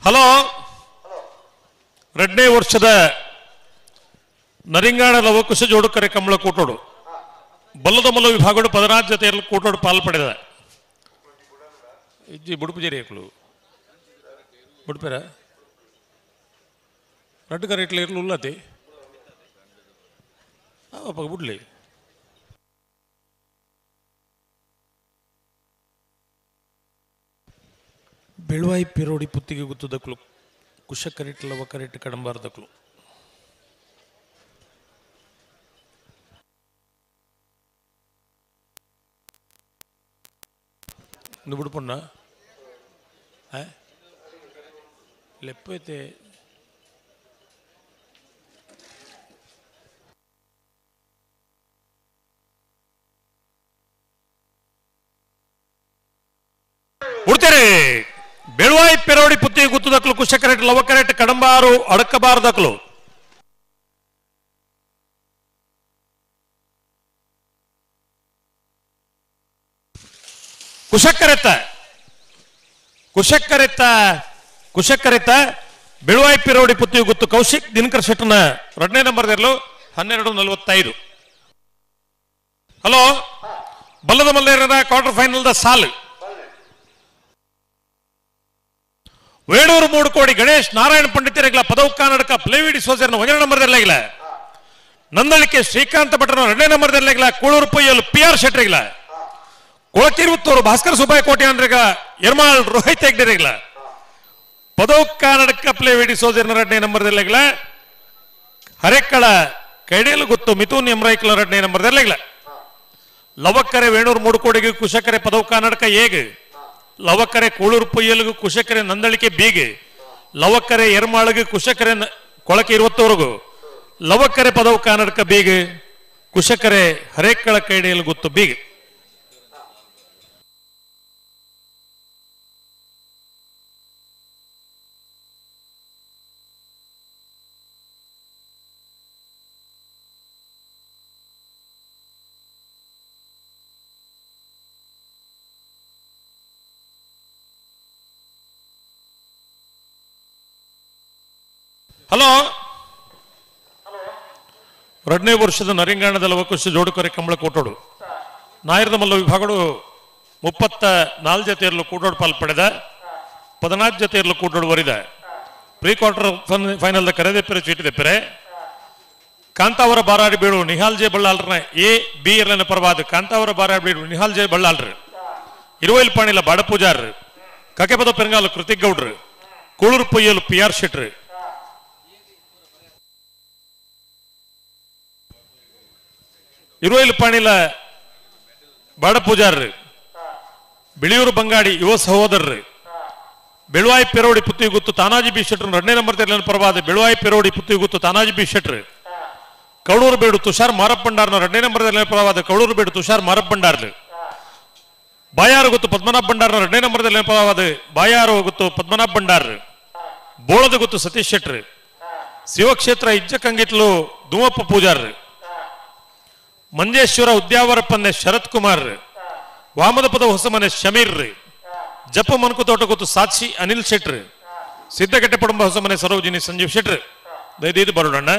ಹಲೋ, 2ನೇ ವರ್ಷದ ನರಿಂಗಾಣ ಲವಕುಶ ಜೋಡುಕರೆ ಕಮಲ ಕೂಟೋಡು ಬಲ್ಲದ ಮಲ್ಲ ವಿಭಾಗಡು 16 ಜೊತೆಯಲ್ಲಿ ಕೂಟೋಡು ಪಾಲು ಪಡೆದ ಇಜ್ಜಿ ಬುಡುಪುಜೇರಿ ಮಕ್ಕಳು ಬುಡುಪೇರ ರಡ್ಡು ಕರೆಟ್ಲ ಇರಲು ಉಲ್ಲತಿ ಅಪ್ಪ ಬಿಡ್ಲಿ. ಬೆಳುವಾಯಿ ಪಿರೋಡಿ ಪುತ್ತಿಗೆ ಗುತ್ತದಕ್ಲು ಕುಶ ಕರೆಟ್ ಲವ ಕರೆಟ್ ಕಡಂಬಾರದಕ್ಲು ಬಿಡ್ಪಣ್ಣ ಲೆಪ್ಪೈತೆ ಉಡ್ತೇರಿ. ಬೆಳುವಾಯಿ ಪೆರೋಡಿ ಪುತ್ತಿ ಗುತ್ತದಕ್ಲು ಕುಶ ಕರೆಟ್ ಲವ ಕರೆಟ್ ಕಡಂಬಾರು ಅಡಕಬಾರದಕ್ಲು ಕುಶಕ್ಕರೆತ್ತ ಕುಶಕ್ಕರೆತ್ತ ಕುಶಕ್ಕರೆತ್ತ ಬೆಳುವಾಯಿ ಪಿರೋಡಿ ಪುತ್ತಿ ಗುತ್ತು ಕೌಶಿಕ್ ದಿನಕರ್ ಶೆಟ್ಟನ 2ನೇ ನಂಬರ್ 12:45. ಹಲೋ, ಬಲ್ಲದ ಮಲ್ಲೇರ quarter final the ಸಾಲು ವೇಣೂರು 3 ಕೋಡಿ ಗಣೇಶ್ ನಾರಾಯಣ ಪಂಡಿತರಿಗಳ ಪದವು ಕರ್ನಾಟಕ ಪ್ಲೇವಿಡಿ ಸೋಜರ್ನ 1ನೇ ನಂಬರ್ದಲ್ಲಾಗಿಲ್ಲ. ನಂದಳಿಕೆ ಶ್ರೀಕಾಂತ ಭಟ್ರನ 2ನೇ ನಂಬರ್ದಲ್ಲಾಗಿಲ್ಲ. ಕೂಳೂರು ಪೊಯ್ಯಲು ಪಿ ಆರ್ ಶೆಟ್ಟರಿಗಳ. ಕೊಳಕಿರುತ್ತವರು ಭಾಸ್ಕರ ಸುಬ್ಬಯ್ಯ ಕೋಟೆ ಅಂದ್ರೆಗ ಎರ್ಮಾಳ್ ರೋಹಿತ್ ಹೆಗ್ಡೆರೆಗ್ಲ ಪದವು ಕನ್ನಡಕ ಪ್ಲೇ ವೇಡಿ ಸೋಜರ್ನ ಎರಡನೇ ನಂಬರ್ದಲ್ಲೆಗ್ಲ ಹರೆಕ್ಕಳ ಕೈಡೇಲು ಗೊತ್ತು ಮಿಥುನ್ ಎಮ್ರೈಕ್ಲ ಎರಡನೇ ನಂಬರ್ದಲ್ಲೆಗ್ಲ ಲವಕ್ಕರೆ ವೇಣೂರು ಮೂಡುಕೋಡಿಗೆ ಕುಶಕರೆ ಪದವು ಕನ್ನಡಕ ಏಗ್ ಲವಕ್ಕರೆ ಕೂಳೂರು ಪೊಯ್ಯಲ್ಗು ಕುಶಕರೆ ನಂದಳಿಕೆ ಬೀಗ್ ಲವಕ್ಕರೆ ಎರ್ಮಾಳಗು ಕುಶಕರೆ ಕೊಳಕೆ ಇರುವತ್ತವರೆಗೂ ಲವಕ್ಕರೆ ಪದವು ಕನ್ನಡಕ ಬೀಗ್ ಕುಶಕರೆ ಹರೇಕಳ ಕೈಡಿಯಲ್ಲಿ ಗೊತ್ತು ಬೀಗ್. ಹಲೋ, ಎರಡನೇ ವರ್ಷದ ನರಿಂಗಾಣದ ಲವಕುಶ ಜೋಡುಕೊರೆ ಕಂಬಳ ಕೋಟೋಡು ನಾಯರದ ಮಲ್ಲ ವಿಭಾಗಡು 34 ಜತೆಯಲ್ಲೂ ಕೂಟೋಡು ಪಾಲ್ ಪಡೆದ 14 ಜತೆಯಲ್ಲೂ ಕೂಟೋಡು ವರಿದ pre quarter final ಕರೆದೆಪ್ಪರೆ ಚೀಟಿದೆಪ್ಪರೆ Kantavara Baradi ಬೀಳು ನಿಹಾಲ್ ಜೆ ಬಳ್ಳಾಲ್ರನ ಎ ಬಿ ಎರಲನ ಪರವಾದ ಕಾಂತಾವರ ಬಾರಾಡಿ ಬೀಳು ನಿಹಾಲ್ ಜೆ ಬಳ್ಳಾಲ್ರು ಇರುವೈಲ್ ಪಾಣಿಲ ಬಾಡಪೂಜಾರ್ ಕಕೆಪದ ಪೆರಂಗಾಲು ಕೃತಿಕ್ ಗೌಡ್ರು ಕೂಳೂರು ಪೊಯ್ಯಲು ಪಿ ಆರ್ ಶೆಟ್ರು ಇರುವೈಲು ಪಾಣಿಲ ಬಾಡಪೂಜಾರ್ರು ಬಿಳಿಯೂರು ಬಂಗಾಡಿ ಯುವ ಸಹೋದರರು ಬೆಳುವಾಯಿ ಪೆರೋಡಿ ಪುತ್ತಿಗುತ್ತು ತಾನಾಜಿ ಬಿ ಶೆಟ್ರು ಎರಡನೇ ನಂಬರ್ ತೆರಲಿನ ಪರವಾದ ಬೆಳುವಾಯಿ ಪೆರೋಡಿ ಪುತ್ತಿಗುತ್ತು ತಾನಾಜಿ ಬಿ ಶೆಟ್ರು ಕೌಡೂರು ಬೇಡು ತುಷಾರ್ ಮಾರಪ್ಪಂಡಾರ್ನ ಎರಡನೇ ನಂಬರ್ ತೆರಲಿನ ಪರವಾದ ಕೌಡೂರು ಬೇಡು ತುಷಾರ್ ಮಾರಪ್ಪಂಡಾರ್ಲು ಬಾಯಾರು ಗೊತ್ತು ಪದ್ಮನಾಭ ಭಂಡಾರ್ನ ಎರಡನೇ ನಂಬರ್ ತೆರಲಿನ ಪರವಾದ ಬಾಯಾರು ಗೊತ್ತು ಪದ್ಮನಾಭ ಭಂಡಾರ್ ಬೋಳದ ಗೊತ್ತು ಸತೀಶ್ ಶೆಟ್ರು ಶಿವಕ್ಷೇತ್ರ ಇಜ್ಜಕಂಗಿತ್ಲು ಧೂಮಪ್ಪ ಪೂಜಾರ್ರು ಮಂಜೇಶ್ವರ ಉದ್ಯಾವರಪ್ಪನ್ನೆ ಶರತ್ ಕುಮಾರ್ ವಾಮದಪದ ಹೊಸಮನೆ ಶಮೀರ್ ಜಪ್ಪ ಮನ್ಕು ತೋಟ ಗೊತ್ತು ಸಾಕ್ಷಿ ಅನಿಲ್ ಶೆಟ್ರ್ ಸಿದ್ದಗಟ್ಟೆ ಪಡಂಬ ಹೊಸಮನೆ ಸರೋಜಿನಿ ಸಂಜೀವ್ ಶೆಟ್ರ್ ದಯದೀದು ಬರೋಣ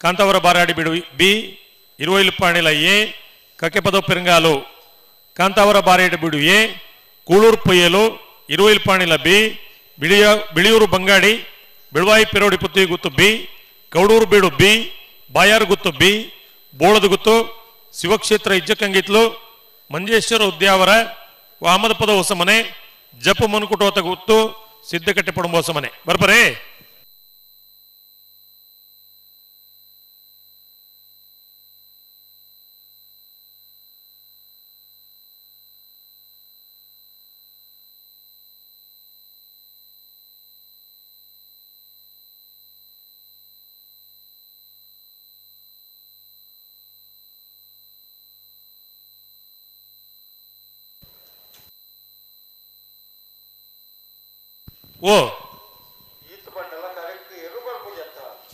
ಕಾಂತಾವರ ಬಾರಾಡಿ ಬಿಡು ಬಿ ಇರುವೈಲು ಪಾಣಿಲ ಎ ಕಕೆಪದ ಪೆರಂಗಾಲು ಕಾಂತಾವರ ಬಾರಾಡಿ ಬಿಡು ಎ ಕೂಳೂರು ಪೊಯ್ಯಲು ಇರುವೈಲು ಪಾಣಿಲ ಬಿ ಬಿಳಿಯೂರು ಬಂಗಾಡಿ ಬೆಳುವಾಯಿ ಪೆರೋಡಿ ಪುತ್ತಿಗುತ್ತು ಬಿ ಕೌಡೂರು ಬೀಡು ಬಿ ಬಾಯಾರು ಗುತ್ತು ಬಿ ಬೋಳದ ಗುತ್ತು ಶಿವಕ್ಷೇತ್ರ ಇಜ್ಜಕಂಗಿತ್ಲು ಮಂಜೇಶ್ವರ ಉದ್ಯಾವರ ವಾಮದಪದ ಹೊಸಮನೆ ಜಪ್ಪು ಮನ್ಕುಟೋತ ಗುತ್ತು ಸಿದ್ದಕಟ್ಟೆ ಪಡಂಬ ಹೊಸಮನೆ ಬರ್ಬರೇ. ಓ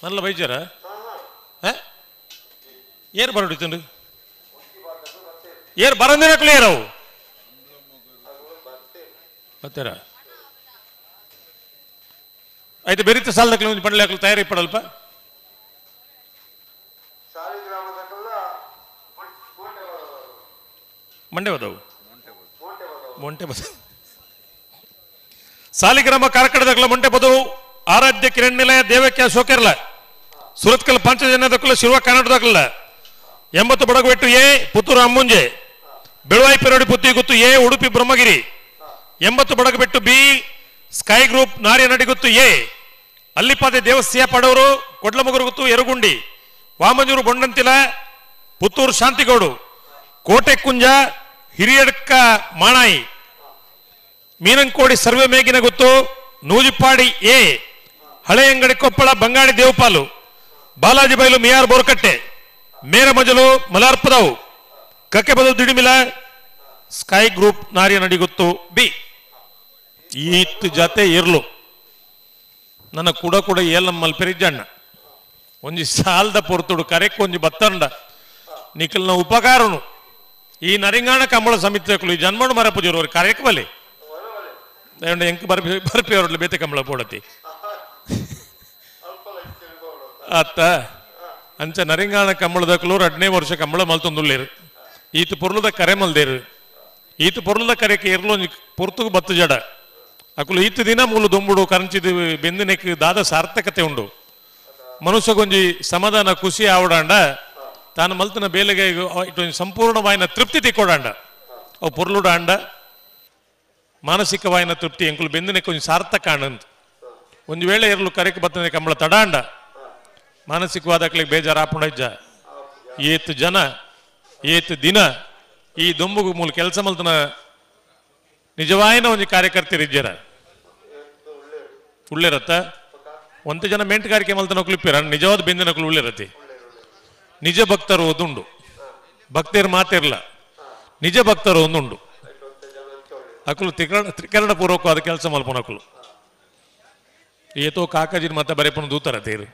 ನಲ್ಲ ಬೈಜಾರ ಏರ್ ಬರೋಡಿತಂಡು ಏರ್ ಬರಂದಿನಕ್ಲೆ ಏರವು ಬರ್ತಾರ ಆಯ್ತು ಬೆರಿತ ಸಾಲದಕ್ಲೆ ಒಂದು ಪಡಲೆ ಹಾಕಲು ತಯಾರಿ ಪಡಲ್ಪ ಮಂಡೆ ಹೋದವು ಮೊಂಟೆ ಬದ ಸಾಲಿಗ್ರಾಮ ಕಾರ್ಕಳದಕ್ಲ ಮೊಂಟೆ ಬದವು ಆರಾಧ್ಯ ಕಿರಣ್ ನಿಲಯ ದೇವಕ್ಕೆ ಅಶೋಕೆರ್ಲ ಸುರತ್ಕಲ್ ಪಂಚಜನ್ಯದಕ್ಕಲ ಶಿರುವ ಕರ್ನಾಟಕದಕ್ಕಲ್ಲ 80 ಬಡಗಬೆಟ್ಟು ಎ Puttur Ammunje Beluvai ಪೆರೋಡಿ Puttiguttu A Udupi Brahmagiri 80 Badagabettu B sky group Nariyanadiguttu A Allipade Devasya Padavuru Kodlamuguruguttu Erugundi Vamanjoor Bondantila Puttur Shantigowdu Kote Kunja Hiriyadka Manayi Meenankodi survey Meginaguttu Nujipadi A Haleyangadi Koppal Bangadi Devapalu Balaji Bailu Miyar Borkatte Meramajalu Malarpadavu Kakkepadavu Didimila sky group Nariyanadiguttu B. ಈತ್ ಜಾತೆ ಇರ್ಲು ನನ್ನ ಕೂಡ ಕೂಡ ಏಲ್ ಮಲ್ಪೆರಿಜಣ್ಣ ಒಂಜಿ ಸಾಲ್ದ ಪೊರ್ತುಡು ಕರೆಕ್ ಒಂಜಿ ಬತ್ತಂಡ ನಿಖಲ್ನ ಉಪಕಾರನು ಈ ನರಿಂಗಾಣ ಕಂಬಳ ಸಮಿತಿ ಈ ಜನ್ಮಡು ಮರಪುಜರು ಕರೆಕ್ ಬಲಿ ಎಂಕ್ ಬರ್ಪಿ ಬರ್ಪಿ ಬೇತೆ ಕಂಬಳ ಪೋಡತಿ ಅತ್ತ ಅಂಚ ನರಿಂಗಾಣ ಕಂಬಳದಕ್ಲು ಎರಡನೇ ವರ್ಷ ಕಂಬಳ ಮಲ್ತೊಂದುಳ್ಳೇರು ಈತ ಪೊರ್ಲುದ ಕರೆ ಮಲ್ದೇರು ಈತ ಪೊರ್ಲುದ ಕರೆಕ್ ಇರ್ಲು ಒಂಜಿ ಪೊರ್ತುಗು ಬತ್ತು ಜಡ ಅಕುಲು ಈತ ದಿನ ಮೂಲು ದೊಂಬುಡು ಕರಂಚಿದ ಬೆಂದಿನೆಕ್ ದಾದ ಸಾರ್ಥಕತೆ ಉಂಡು ಮನುಷ್ಯಗೊಂಜಿ ಸಮಾಧಾನ ಖುಷಿ ಆವಡಾಂಡ ತಾನು ಮಲ್ತನ ಬೇಲೆಗೆ ಇಟ್ಟು ಸಂಪೂರ್ಣವಾಯಿನ ತೃಪ್ತಿ ತಿಕ್ಕೊಡಾಂಡ ಅವು ಪೊರ್ಲುಡ ಅಂಡ ಮಾನಸಿಕವಾಯಿನ ತೃಪ್ತಿ ಎಂಕುಲು ಬೆಂದನೆ ಕೊಂಚ ಸಾರ್ಥಕ ಆನಂದ್. ಒಂದು ವೇಳೆ ಇರಲು ಕರೆಕ್ ಬತ್ತನೆ ಕಂಬಳ ತಡಾಂಡ ಮಾನಸಿಕವಾದ ಬೇಜಾರು ಆಪುಂಡ ಇಜ್ಜ. ಏತ್ ಜನ ಏತ್ ದಿನ ಈ ದೊಂಬುಗು ಮೂಲ ಕೆಲಸ ಮಲ್ತನ ನಿಜವಾಯಿನ ಒಂಜಿ ಕಾರ್ಯಕರ್ತರಿಜ್ಜರ ಉಳ್ಳಿರತ್ತ. ಒಂತ ಜನ ಮೆಂಟುಗಾರಿಕೆ ಮಲ್ತನ ಕ್ಲಿಪ್ಪಿರ ನಿಜವಾದ ಬೆಂದಿನಕ್ಲು ಉಳ್ಳಿರತ್ತೆ. ನಿಜ ಭಕ್ತರು ಒಂದುಂಡು, ಭಕ್ತರು ಮಾತಿರ್ಲ, ನಿಜ ಭಕ್ತರು ಒಂದುಂಡು. ಅಕುಲು ತ್ರಿಕರಣ ಪೂರ್ವಕವಾದ ಕೆಲಸ ಮಲ್ಪನಕುಲು. ಏತೋ ಕಾಕಾಜಿನ ಮತ ಬರೆಪನ ದೂತರ ತೇರು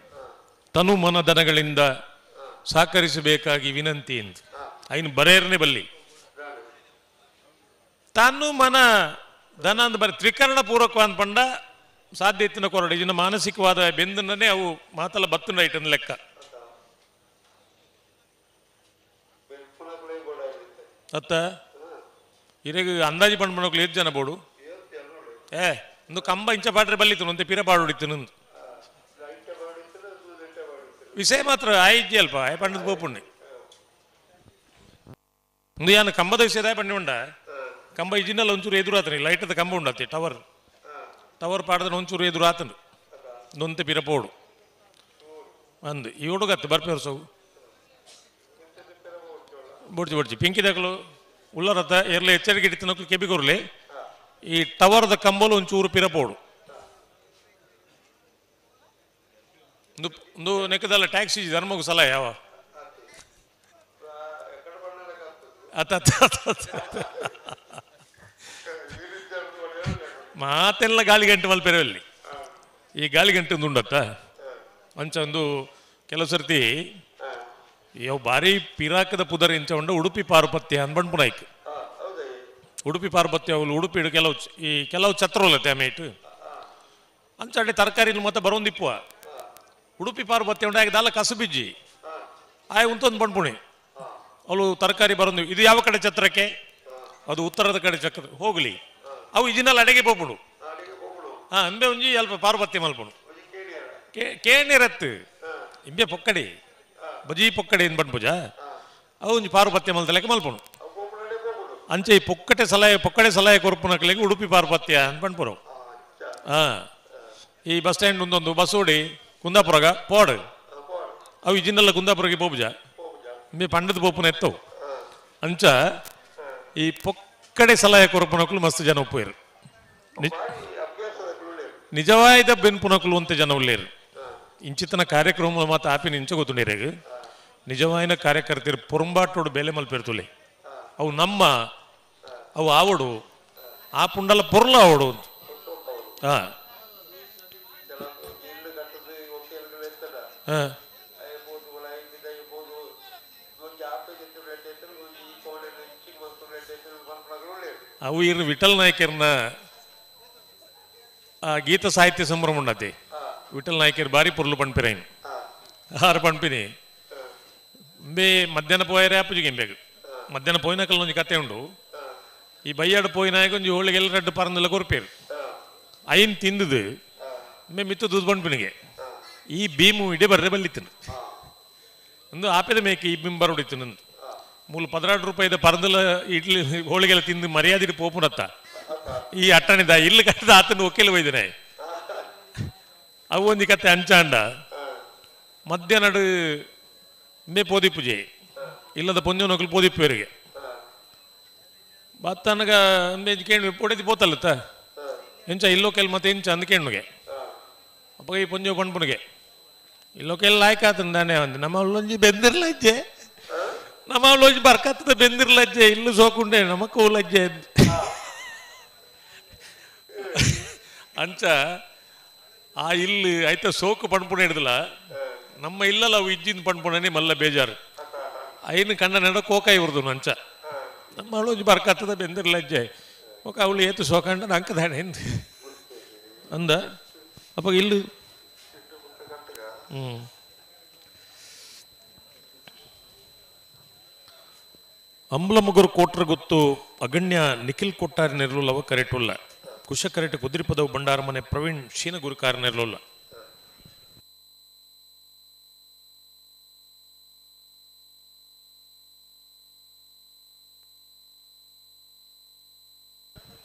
ತನು ಮನ ದನಗಳಿಂದ ಸಹಕರಿಸಬೇಕಾಗಿ ವಿನಂತಿ ಎಂದು ಐನು ಬರೇರನೆ ಬಲ್ಲಿ ತನು ಮನ ದನ ಅಂದ ಬರೀ ತ್ರಿಕರಣ ಪೂರ್ವಕ ಅಂದ್ಪಂಡ ಸಾಧ್ಯ ಇತ್ತಿನ ಕೊರಡು ಇದನ್ನ ಮಾನಸಿಕವಾದ ಬೆಂದನ್ನೇ ಅವು ಮಾತಲ್ಲ ಬತ್ತುಂಡ ಇಟ್ಟನ ಲೆಕ್ಕ. ಅತ್ತ ಇರೆಗ್ ಅಂದಾಜಿ ಪಂಡ್ ಏತ್ ಜನ ಬೋಡು ಏ ಒಂದು ಕಂಬ ಇಂಚ ಪಾಟ್ರೆ ಬಲ್ಲಿತ್ತು ಅಂತೆ ಪಿರ ಪಾಡುಡಿತ್ತು ನಂದು ವಿಷಯ ಮಾತ್ರ ಆಯ್ತಿ ಅಲ್ಪ ಆಯ್ ಪಂಡದ ಪೋಪುಣ್ಣೆ ಒಂದು ಯಾನು ಕಂಬದ ವಿಷಯದ ಪಂಡಿ ಉಂಡ ಕಂಬ ಇಜಿನಲ್ಲ ಒಂಚೂರು ಎದುರಾತನಿ ಲೈಟದ ಕಂಬ ಉಂಡತಿ ಟವರ್ ಟವರ್ ಪಾಡದ ಒಂಚೂರು ಎದುರಾತನು ನೊಂತೆ ಪಿರ ಪೋಡು ಅಂದು ಈ ಹುಡುಗತ್ತು ಬರ್ಪೇರು ಸೌ ಬೊಡ್ಚಿ ಬೊಡ್ಚಿ ಪಿಂಕಿದಾಗಲು ಉಳ್ಳರತ್ತ ಎರ್ಲೆ ಎಚ್ಚರಿಕೆ ಇಡ್ತಿನಕ್ಲು ಕೆಬಿಕೊರ್ಲಿ ಈ ಟವರ್ದ ಕಂಬಲು ಒಂಚೂರು ಪಿರಪೋಡು ಒಂದು ನೆಕ್ಕದಲ್ಲ ಟ್ಯಾಕ್ಸಿ ಧರ್ಮಗೂ ಸಲ ಯಾವ ಅತ್ತ ಮಾತೆಲ್ಲ ಗಾಳಿಗಂಟು ಮಲ್ಪೆರವಲ್ಲಿ ಈ ಗಾಳಿಗಂಟು ಒಂದು ಉಂಡತ್ತ ಅಂಚ ಒಂದು ಕೆಲವು ಸರ್ತಿ ಯಾವ ಭಾರಿ ಪಿರಾಕದ ಪುದರ್ ಇಂಚ ಉಂಡ ಉಡುಪಿ ಪಾರ್ವತ್ಯ ಅನ್ಬಂಡ್ ಉಡುಪಿ ಪಾರ್ವತ್ಯ ಅವಳು ಉಡುಪಿ ಕೆಲವು ಈ ಕೆಲವು ಛತ್ರಲತ್ತೆ ಆಮೇಟು ಅಂಚಾಡಿ ತರಕಾರಿ ಮತ್ತೆ ಬರೋಂದಿಪ್ಪುವ ಉಡುಪಿ ಪಾರ್ವತ್ಯ ಉಂಡ ದಾಲ ಕಸುಬಿಜ್ಜಿ ಆಯ್ ಉಂತೊಂದು ಬಂಡ್ಪುಣಿ ಅವಳು ತರಕಾರಿ ಬರೋದು ಇದು ಯಾವ ಕಡೆ ಛತ್ರಕ್ಕೆ ಅದು ಉತ್ತರದ ಕಡೆ ಚಕ್ರ ಹೋಗ್ಲಿ ಅವು ಇಜಿನಲ್ಲಿ ಅಡಿಗೆ ಪೋಪುಡು ಹಾ ಅಂಬೆ ಒಂಜಿ ಅಲ್ಪ ಪಾರ್ವತ್ಯ ಮಲ್ಪುಣು ಕೇಣಿರತ್ತು ಇಂಬೆ ಪೊಕ್ಕಡಿ ಬಜಿ ಪೊಕ್ಕಡಿ ಏನು ಪೂಜ ಅವು ಒಂಜಿ ಪಾರ್ವತ್ಯ ಮಲ್ತಲೆಕ್ಕ ಮಲ್ಪುಣು ಅಂಚೆ ಈ ಪೊಕ್ಕಟೆ ಸಲಹೆ ಪೊಕ್ಕಡೆ ಸಲಹೆ ಕೊರ್ಪುನಕ್ಲೆಗೆ ಉಡುಪಿ ಪಾರ್ವತ್ಯ ಅಂತ ಪಂಡ್ಪುರು. ಹಾ ಈ ಬಸ್ ಸ್ಟ್ಯಾಂಡ್ ಒಂದೊಂದು ಬಸ್ ಓಡಿ ಕುಂದಾಪುರಗ ಪೋಡು ಅವು ಇಜಿನೆಲ್ಲ ಕುಂದಾಪುರಗೆ ಪೋಪುಜ ಇಂಬೆ ಪಂಡದ ಪೋಪುನ ಎತ್ತವು ಅಂಚ ಈ ಪೊಕ್ಕಡೆ ಸಲಹೆ ಕೊರ್ಪುನಕ್ಲು ಮಸ್ತ್ ಜನ ಒಪ್ಪುವರು ನಿಜವಾದ ಬೆನ್ಪುನಕ್ಲು ಅಂತ ಜನ ಉಳ್ಳೇರು. ಇಂಚಿತನ ಕಾರ್ಯಕ್ರಮ ಮಾತ್ರ ಆಪಿನ ಇಂಚ ಗೊತ್ತುಂಡೇರಾಗ ನಿಜವಾಯಿನ ಕಾರ್ಯಕರ್ತರು ಪೊರಂಬಾಟೋಡು ಬೇಲೆ ಮಲ್ಪೆರ್ತುಲೆ ಅವು ನಮ್ಮ ಅವು ಆವಡು ಆ ಪುಂಡಲ ಪೊರ್ಲ ಆವಡು ಹಾ ಹಾಂ ಅವು ಇರು ವಿಠಲ್ ನಾಯ್ಕರ್ನ ಆ ಗೀತ ಸಾಹಿತ್ಯ ಸಂಭ್ರಮ ಉಂಡತಿ ವಿಠಲ್ ನಾಯ್ಕರ್ ಬಾರಿ ಪೊರ್ಲು ಪಣ್ಪಿರೈನ್ ಆರು ಪಣ್ಪಿನಿ ಬೇ ಮಧ್ಯಾಹ್ನ ಪೋಯರೆ ಆಪುಜಿಗೆ ಇಂಬೇಕು ಮಧ್ಯಾಹ್ನ ಪೋಯಿನಕಲ್ ಒಂಜಿ ಕತೆ ಉಂಡು ಈ ಬೈಯಾಡು ಪೋಯಿನಾಯಕ ಒಂಜಿ ಹೋಳಿಗೆ ಎಲ್ಲ ರಡ್ಡು ಪರಂದೆಲ್ಲ ಕೊರ್ಪೇರು ಐನ್ ತಿಂದುದು ಮೇ ಮಿತ್ತು ದೂದು ಪಣ್ಪಿನಿಗೆ ಈ ಭೀಮು ಇಡೇ ಬರ್ರೆ ಬಲ್ಲಿತ್ತನು ಒಂದು ಆಪೆದ ಮೇಕೆ ಈ ಭೀಮ್ ಬರೋಡಿತ್ತು ನಂದು ಮೂಲ 16 ರೂಪಾಯಿದ ಪರಂದಲ ಇಡ್ಲಿ ಹೋಳಿಗೆಲ್ಲ ತಿಂದು ಮರ್ಯಾದೆ ಪೋಪುನತ್ತ ಈ ಅಟ್ಟಣಿದ ಇಲ್ಲಿ ಕಟ್ಟದ ಆತನ ಒಕ್ಕೆಲು ಒಯ್ದನೆ ಅವು ಒಂಜಿ ಕತೆ ಅಂಚಾಂಡ ಮಧ್ಯಾಹ್ನ ಇಂಬೆ ಪೋದಿಪ್ಪುಜೆ ಇಲ್ಲದ ಪೊಂಜೋನಕ್ಲು ಪೋದಿಪ್ಪುವರಿಗೆ ಬತ್ತನಗ ಅಂಬೆ ಕೇಳು ಪೊಡೆದಿ ಪೋತಲ್ಲತ್ತ ಎಂಚ ಇಲ್ಲೋಕೆಲ್ ಮತ್ತೆ ಎಂಚ ಅಂದ್ ಕೇಣ್ಣುಗೆ ಅಪ್ಪ ಈ ಪೊಂಜೋ ಪಣ್ಪುನಿಗೆ ಇಲ್ಲೋಕೆಲ್ ಲಾಯ್ಕ ಆತಂದಾನೆ ಒಂದು ನಮ್ಮ ಒಳ್ಳೊಂಜಿ ಬೆಂದಿರ್ಲಜ್ಜೆ ನಮ್ಮ ಅವಳೊಂಜಿ ಬರ್ಕತ್ತದ ಬೆಂದಿರ್ಲಜ್ಜೆ ಇಲ್ಲು ಸೋಕುಂಡೆ ನಮಕ್ಕೂ ಲಜ್ಜೆ ಅಂಚ ಆ ಇಲ್ಲಿ ಆಯ್ತ ಸೋಕು ಪಣ್ಪುಣೆ ಹಿಡ್ದಲ್ಲ ನಮ್ಮ ಇಲ್ಲಲ್ಲ ಅವು ಇಜ್ಜಿನ ಪಣ್ಪುಣನೆ ಮಲ್ಲ ಬೇಜಾರು ಐನು ಕಣ್ಣ ನಡ ಕೋಕಾಯಿ ಉರ್ದು ಅಂಚ ನಮ್ಮ ಅವಳೊಂಜಿ ಬರ್ಕತ್ತದ ಬೆಂದಿರ್ಲಜ್ಜೆ ಓಕ ಅವಳು ಏತು ಸೋಕಂಡ ಅಂಕದಾಣೆ ಅಂದ ಅಪ್ಪ ಇಲ್ಲಿ ಹ್ಞೂ ಅಂಬ್ಲಮುಗುರು ಕೋಟ್ರ ಗೊತ್ತು ಅಗಣ್ಯ ನಿಖಿಲ್ ಕೊಟ್ಟಾರಿ ನೆರಳುಲ್ಲವ ಕರೆಟುಲ್ಲ ಕುಶ ಕರೆಟು ಕುದ್ರಿಪದವು ಭಂಡಾರ ಮನೆ ಪ್ರವೀಣ್ ಶೀನ ಗುರುಕಾರ ನೆರಳುಲ್ಲ.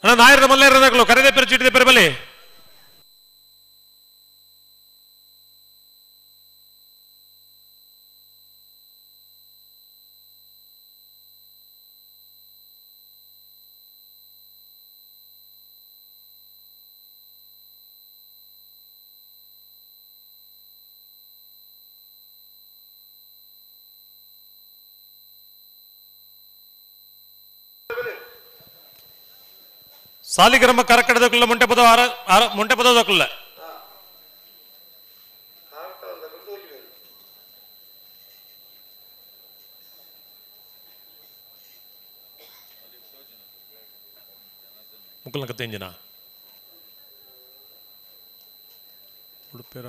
ಅಣ್ಣ ನಾಯರದ ಮಲ್ಲೇರದಕ್ಕಲು ಕರೆದೆ ಪೆರು ಚೀಟಿದೆ ಪೆರು ಬಲಿ ಸಾಲಿಗ್ರಾಮ ಕರಕಡದಕ್ಕಲ್ಲ ಮೊಂಟೆ ಪದ ಮೊಂಟೆ ಪದದಕ್ಕಲ್ಲ ಮುಕ್ಕಲ್ನ ಕತ್ತೆ ಇಂಜಿನ ಉಡುಪಿರ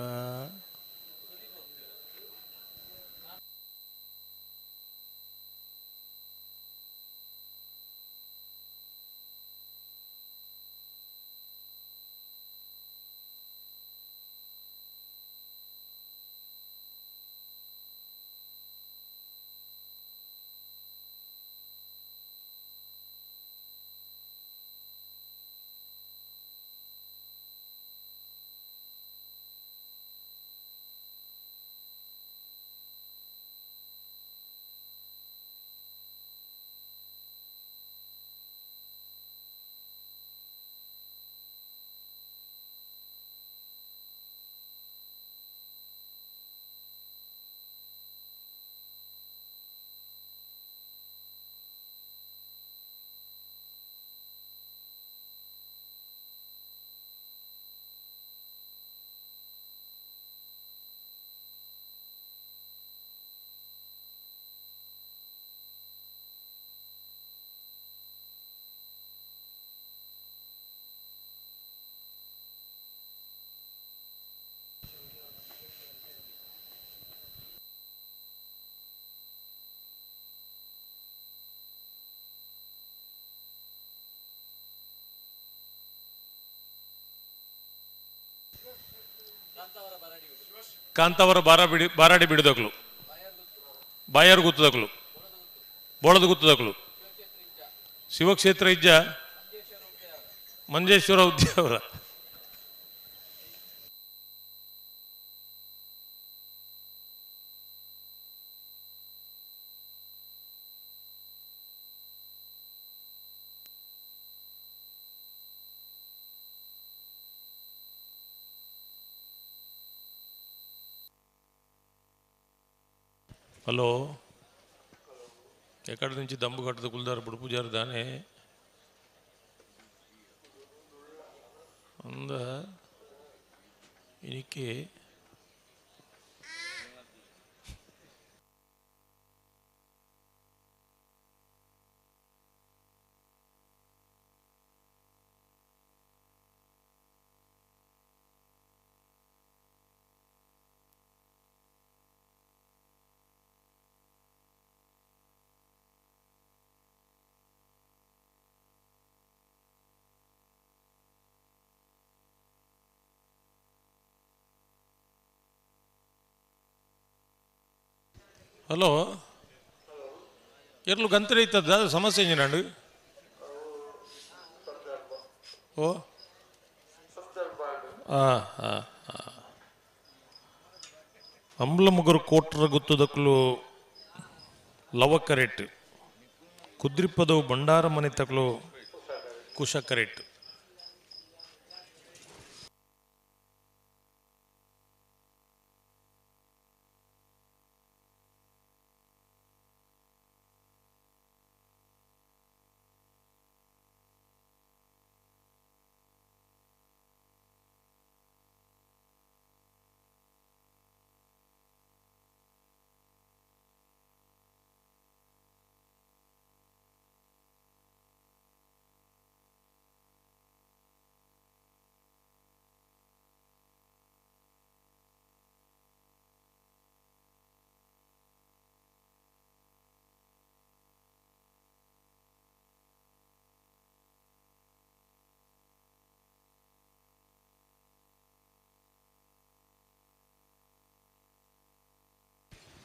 ಕಾಂತಾವರ ಬಾರಾಡಿ ಬಿಡಿದಕ್ಲು ಬಾಯಾರು ಗುತ್ತದಕ್ಲು ಬೋಳದ ಗುತ್ತದಕ್ಲು ಶಿವಕ್ಷೇತ್ರ ಇಜ್ಜ ಮಂಜೇಶ್ವರ ಉದ್ಯಾವರ హలో ఎక్కడి నుంచి దమ్ము కట్టదు కుల్దారు బుడు పూజారు దానే అంద ఇనికి ಹಲೋ ಎರ್ಲು ಗಂತರ ಇತ್ತದ ಸಮಸ್ಯೆ ಇಂಜಿನಾಂಡು ಓ ಹಾಂ ಹಾಂ ಹಾಂ ಅಂಬ್ಲ ಮುಗರು ಕೋಟ್ರ ಗುತ್ತದಕ್ಲು ಲವಕರೆಟ್ ಕುದ್ರಿಪದವು ಬಂಡಾರ ಮನೆ ತಕ್ಲು ಕುಶಕರೆಟ್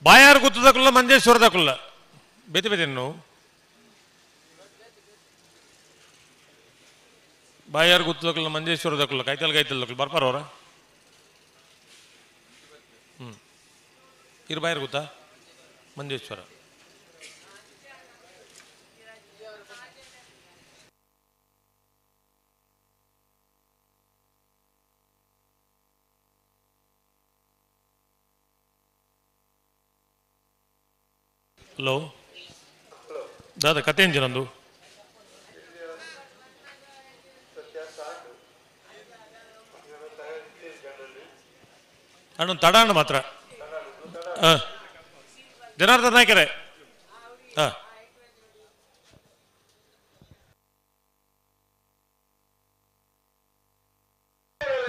ಬಾಯಾರು ಗುತ್ತದಕ್ಕಲ್ಲ ಮಂಜೇಶ್ವರದಕ್ಕಲ್ಲ ಬೇತೆ ಬೇತೆ ನೀವು ಬಾಯಾರು ಗುತ್ತದಕ್ಕಲ್ಲ ಮಂಜೇಶ್ವರದಕ್ಕಲ್ಲ ಕೈತಲ್ ಕೈತಲ್ ಬರ್ಪಾರ ಅವರ. ಹ್ಞೂ ಇರು ಬಾಯಾರು ಗೊತ್ತಾ ಮಂಜೇಶ್ವರ. ಹಲೋ ದಾದಾ ಕತೆ ಎಂಜಿನಂದು ಅಣ್ಣ ತಡ ಅಣ್ಣ ಮಾತ್ರ. ಹಾಂ ಜನಾರ್ದನ್ ನಾಯ್ಕರೇ. ಹಾಂ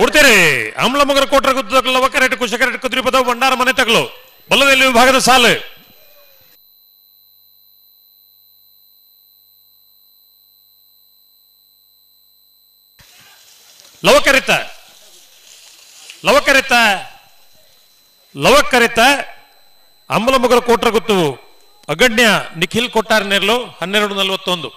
ಉಡ್ತೀರಿ ಅಮ್ಲಮಗರ ಕೋಟ್ರ ಗುದ್ದಕಲ್ಲ ಒಕ್ಕರೆಟ್ ಕುಶಕರೆಟ್ ಕುದುರೆ ಪದವು ಭಂಡಾರ ಮನೆ ತಗಲು ಬಲ್ಲದಲ್ಲಿ ವಿಭಾಗದ ಸಾಲು. ಲವಕರಿತ ಲವಕರಿತ ಲವಕರಿತ ಅಂಬಲಮೊಗರ ಕೋಟ್ರ ಗುತ್ತು ಅಗಣ್ಯ ನಿಖಿಲ್ ಕೊಟ್ಟಾರ್ ನೆರ್ಲು 12:41.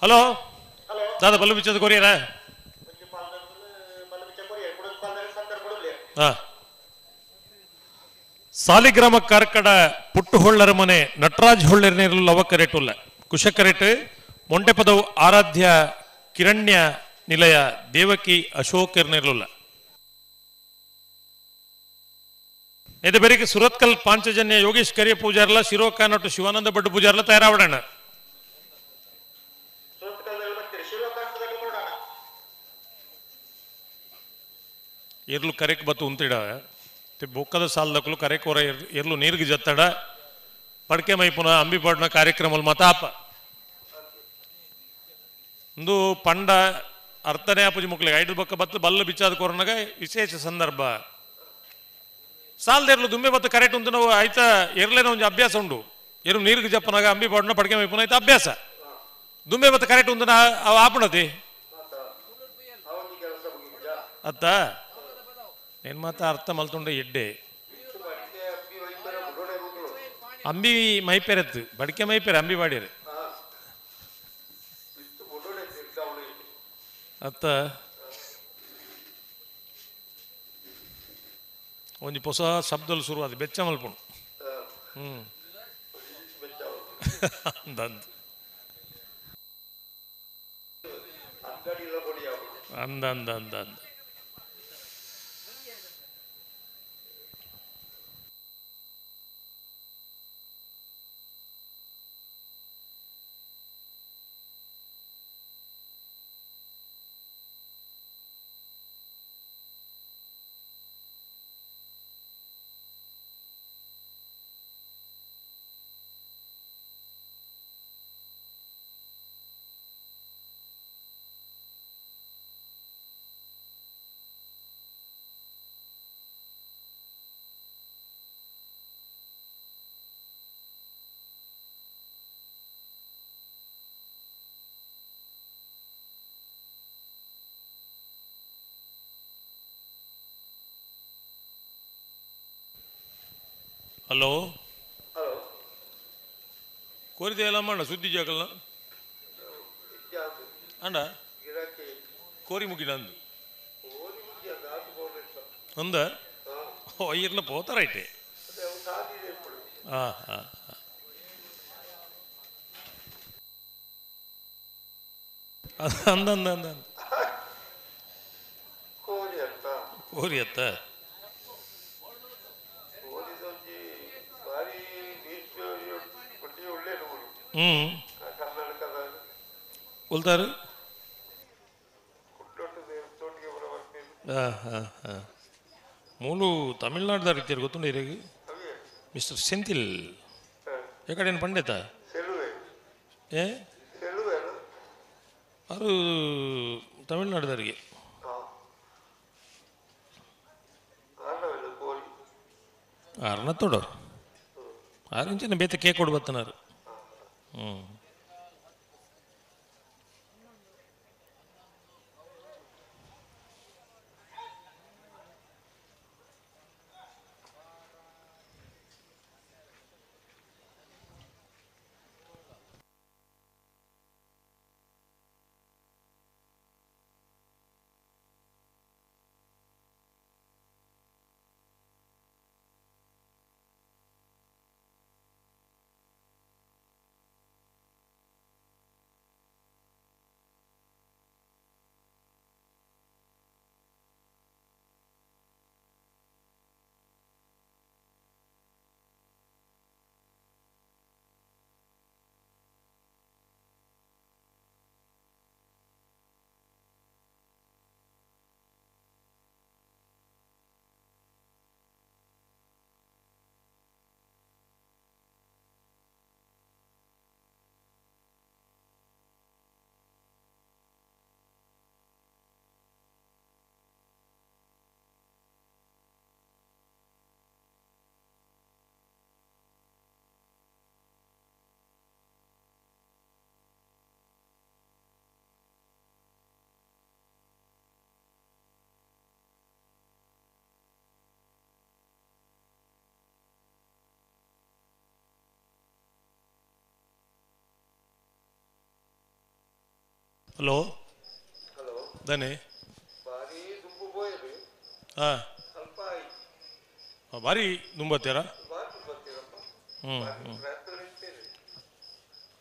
ಹಲೋ ದಾದಾ ಬಲ್ಲು ಬಿಚ್ಚದ ಕೊರಿಯರ. ಸಾಲಿಗ್ರಾಮ ಕಾರ್ಕಡ ಪುಟ್ಟುಹೊಳ್ಳರ ಮನೆ ನಟರಾಜ್ ಹೊಳ್ಳರ ಲವಕರೆಟುಲ್ಲ ಕುಶಕರೆಟ್ ಮೊಂಟೆಪದವು ಆರಾಧ್ಯ ಕಿರಣ್ಯ ನಿಲಯ ದೇವಕಿ ಅಶೋಕರ್ನಿರಲುಲ್ಲ. ಇದು ಬೆರಿಗೆ ಸುರತ್ಕಲ್ ಪಾಂಚಜನ್ಯ ಯೋಗೇಶ್ ಕರಿಯ ಪೂಜಾರ್ಲ ಶಿರೋಕಾನಟ್ಟು ಶಿವಾನಂದ ಭಟ್ ಪೂಜಾರ್ಲ ತಯಾರಾವಡಣ. ಎರ್ಲು ಕರೆಕ್ ಬತ್ತು ಉಂತಿಡ ಬೊಕ್ಕದ ಸಾಲದಕ್ಕಲು ಕರೆಕೋರ ಎರ್ಲು ನೀರಿಗೆ ಜತ್ತಡ ಪಡ್ಕೆ ಮೈಪುನ ಅಂಬಿಪಾಡ್ನ ಕಾರ್ಯಕ್ರಮ ಮತಾಪ ಒಂದು ಪಂಡ ಅರ್ಥನೇ ಆಪುಜಿ ಮುಕ್ಲಿಗೆ ಐದು ಬೊಕ್ಕ ಬತ್ತು ಬಲ್ಲು ಬಿಚ್ಚಾದ ಕೊರನಾಗ ವಿಶೇಷ ಸಂದರ್ಭ ಸಾಲದೆರ್ಲು ದುಂಬೆ ಬತ್ತು ಕರೆಕ್ಟ್ ಉಂಟು ನಾವು ಆಯ್ತಾ ಎರ್ಲೇನ ಒಂದು ಅಭ್ಯಾಸ ಉಂಡು ಎರು ನೀರಿಗೆ ಜಪ್ಪನಾಗ ಅಂಬಿಪಾಡ್ನ ಪಡ್ಕೆ ಮೈಪುನ ಆಯ್ತಾ ಅಭ್ಯಾಸ ದುಂಬೆ ಬತ್ತು ಕರೆಕ್ಟ್ ಉಂಟು ಅವು ಆಪಣತಿ ಅತ್ತ నేను ಮಾತ್ರ ಅರ್ಥ ಮಲ್ತುಂಡ ಎಡ್ಡೆ ಅಂಬಿ ಮೈಪೆರತ್ತು ಬಡಿಕೆ ಮೈಪೆರೆ ಅಂಬಿ ಬಾಡಿಯರು ಅತ್ತ ಒಂಜಿ ಹೊಸ ಶಬ್ದಲು ಶುರು ಅದು ಬೆಚ್ಚ ಮಲ್ಪುಣು. ಹ್ಞೂ ಅಂದ ಅಂದ ಅಂದ ಅಂದ ಅಂದ ಹಲೋ. ಹಲೋ. ಕೋರಿದ ಎಲ್ಲ ಮಾಡ ಸುದ್ದಿ ಜಾಗಲ್ಲ ಅಂಡ ಕೋರಿ ಮುಗಿನಂದು ಅಂದ ಐರ್ಲ ಪೋತಾರೈಟೆ. ಹಾಂ ಹಾಂ ಅಂದ ಅಂದ ಅಂದ ಕೋರಿ ಅತ್ತ ಹ್ಞೂ ಕೊಲ್ತಾರು. ಹಾಂ ಹಾಂ ಹಾಂ ಮೂಲು ತಮಿಳ್ನಾಡ್ದಾರ ಇರ್ತೀರಿ ಗೊತ್ತುಂಡು ಇರೇಗ ಮಿಸ್ಟರ್ ಸೆಂಥಿಲ್ ಎಕಡೇನು ಪಂಡಿತ ಏ ಅವರು ತಮಿಳ್ನಾಡ್ದವ್ರಿಗೆ. ಅರ್ಣತ್ತೋಡು ಆರಿಂಚಿನ ಬೇತ ಕೇಕ್ ಕೊಡು ಬತ್ತನಾರು. ಹ್ಞೂ ಹಲೋ ಹಲೋ ದನಿ ಭಾರಿ ದುಂಬು ಪೋಯರು. ಹಾಂ ಸ್ವಲ್ಪ ಭಾರಿ ದುಂಬತ್ತೀರಾ? ಭಾರಿ ದುಂಬತ್ತೀರಪ್ಪ. ಹ್ಞೂ ಹ್ಞೂ ಪ್ರಯತ್ನ ಇರ್ತೀರಿ.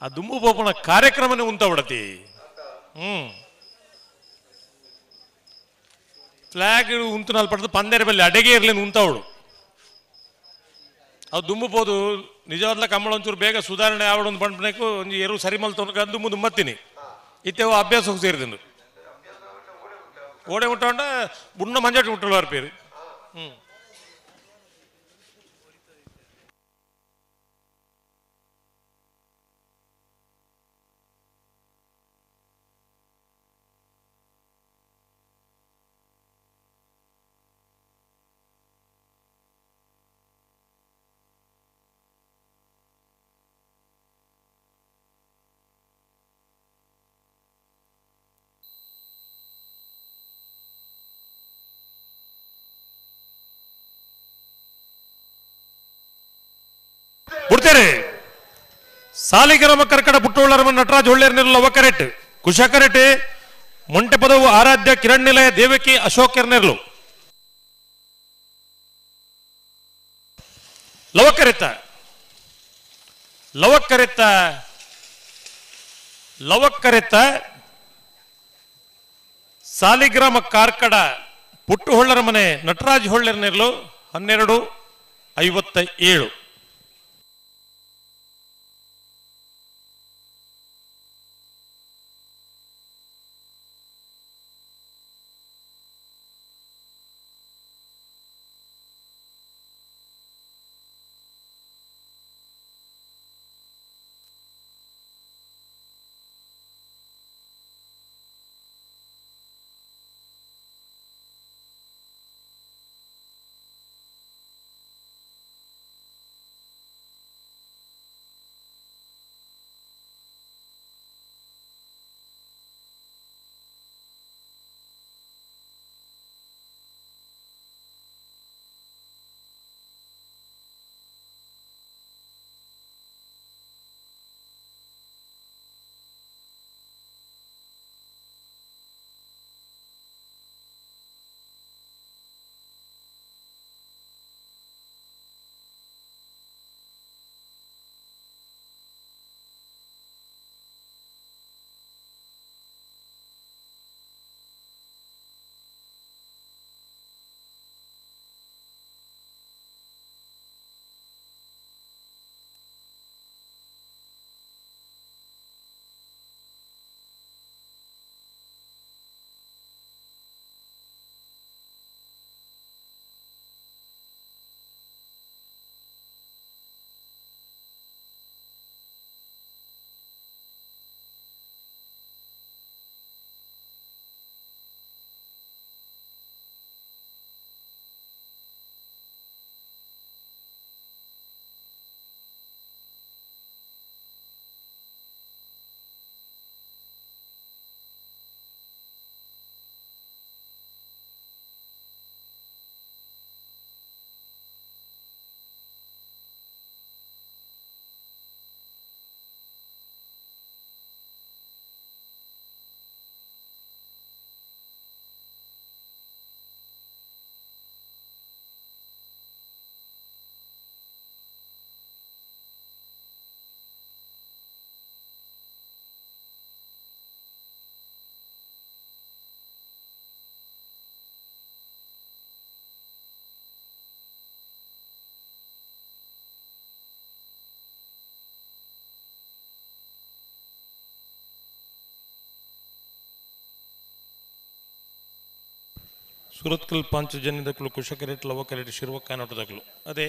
ಆ ದುಂಬು ಪೋಪನ ಕಾರ್ಯಕ್ರಮನೇ ಉಂತ ಬಿಡತಿ. ಹ್ಞೂ ಫ್ಲಾಗ್ ಉಂತು ನಾಲ್ ಪಡೆದು ಪಂದೇರ ಬಲ್ಲಿ ಅಡೆಗೆ ಇರಲಿ ಉಂತಾವಳು. ಅವು ದುಂಬು ಪೋದು ನಿಜವಾದ್ಲ ಕಂಬಳ ಒಂಚೂರು ಬೇಗ ಸುಧಾರಣೆ ಆವಡು ಒಂದು ಬಂಡ್ಬೇಕು ಒಂಜಿ ಎರು ಸರಿ ಮಲ್ತವನು ದುಂಬು ದುಂಬತ್ತೀನಿ ಇತ್ತೇವು ಅಭ್ಯಾಸಕ್ಕೆ ಸೇರಿದಂದು ಓಡೆ ಮುಟ್ಟೋಂಡ ಬುಣ್ಣ ಮಂಜಾಟಿ ಮುಟ್ಟಲು ಪೇರು. ಹ್ಞೂ ಬಿಡ್ತೇನೆ. ಸಾಲಿಗ್ರಾಮ ಕರ್ಕಡ ಪುಟ್ಟೋಳರಮ ನಟರಾಜ್ ಹೊಳ್ಳೇರ್ನೆಲ್ಲ ಲವಕರೆಟ್ ಕುಶಕರೆಟ್ ಮೊಂಟೆ ಪದವು ಆರಾಧ್ಯ ಕಿರಣ್ ನಿಲಯ ದೇವಕಿ ಅಶೋಕ್ ಎರ್ನೆರ್ಲು ಲವಕರೆತ್ತ ಲವಕರೆತ್ತ ಲವಕರೆತ್ತ ಸಾಲಿಗ್ರಾಮ ಕಾರ್ಕಡ ಪುಟ್ಟುಹೊಳ್ಳರ ಮನೆ ನಟರಾಜ್ ಹೊಳ್ಳೇರ್ನೆರ್ಲು 12:57. ಸುರತ್ಕಲ್ ಪಾಂಚಜನ್ಯದಕ್ಕಲು ಕುಶಕರೇಟ್ ಲವಕರೇಟ್ ಶಿರ್ವಕ್ಕಾನೋಟದಕ್ಕಲು ಅದೇ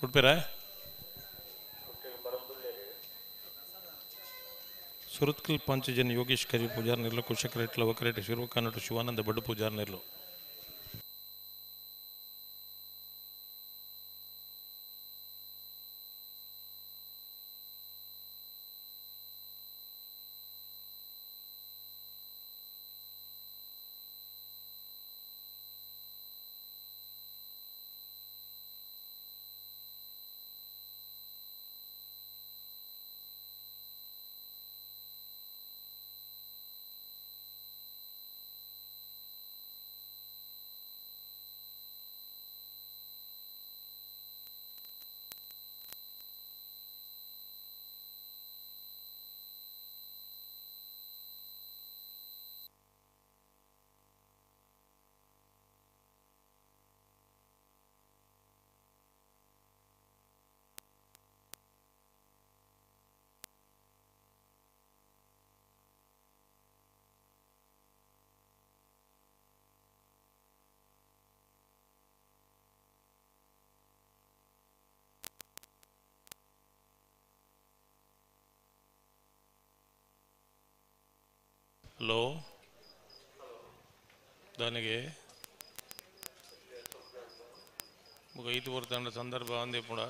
ಉಡ್ಪೇರ ಸುರತ್ಕಲ್ ಪಾಂಚಜನ್ ಯೋಗೇಶ್ ಕರಿ ಪೂಜಾರ್ ನಿರ್ಲು ಕುಶಕರೇಟ್ ಲವಕರೇಟ್ ಶಿರ್ವಕಾನಟು ಶಿವಾನಂದ ಬಡ್ಡು ಪೂಜಾರ್ ನಿರ್ಲು ಹಲೋ ದಾನಿಗೆ ಐದು ಬರ್ತಂಡ ಸಂದರ್ಭ ಅಂದೆ ಪುಣ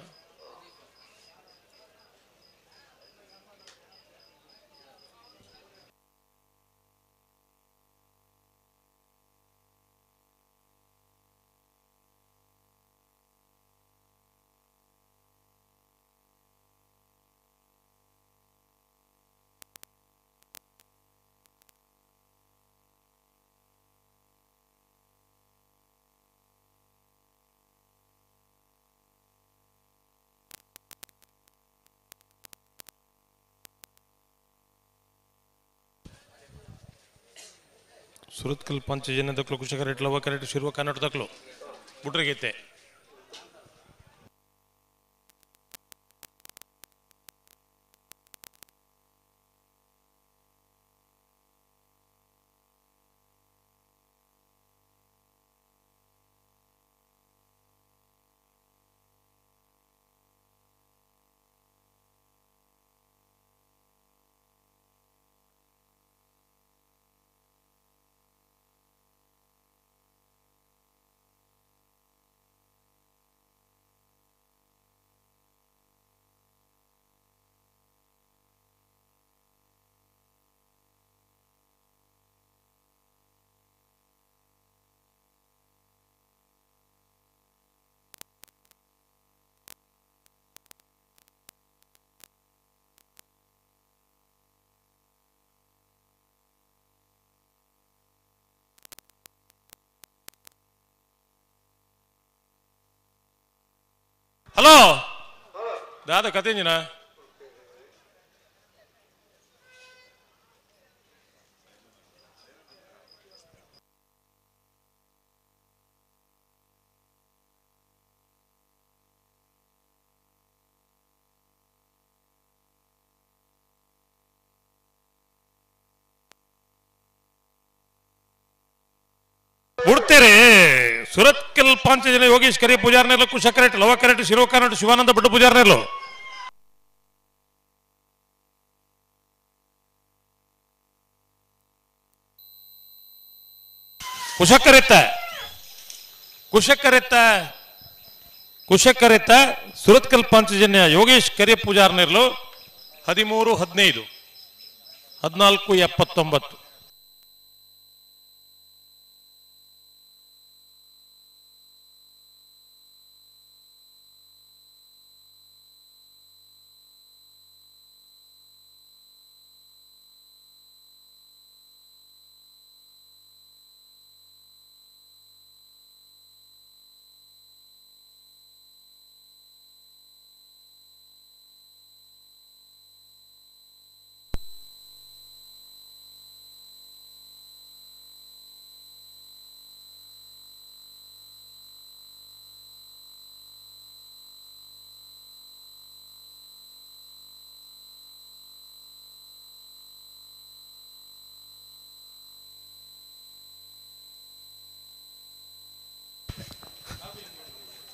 ಸುರತ್ಕಲ್ ಪಂಚಜನ್ಯ ದಕ್ಲು ಕುಶಕರೇಟ್ ಲವಕರೇಟ್ ಶಿರ್ವ ಕನ್ನಡ ದಕ್ಲು ಬುಟ್ರಿಗೈತೆ ಹಲೋ ದಾದ ಕತೆಂಜಿನ ಬಿಡ್ತೇರೆ ಸುರತ್ಕಲ್ ಪಾಂಚಜನ ಯೋಗೇಶ್ ಕರಿ ಪೂಜಾರ್ನೆಲ್ಲ ಕುಶಕರೇಟ್ ಲವಕರೇಟ್ ಶಿರೋಕರೇಟ್ ಶಿವಾನಂದ ಭಟ್ ಪೂಜಾರ್ನೆಲ್ಲ ಕುಶಕರೆತ್ತ ಕುಶಕರೆತ್ತ ಕುಶಕರೆತ್ತ ಸುರತ್ಕಲ್ ಪಾಂಚಜನ್ಯ ಯೋಗೇಶ್ ಕರಿ ಪೂಜಾರ್ನೆರ್ಲು 13 15 14 79.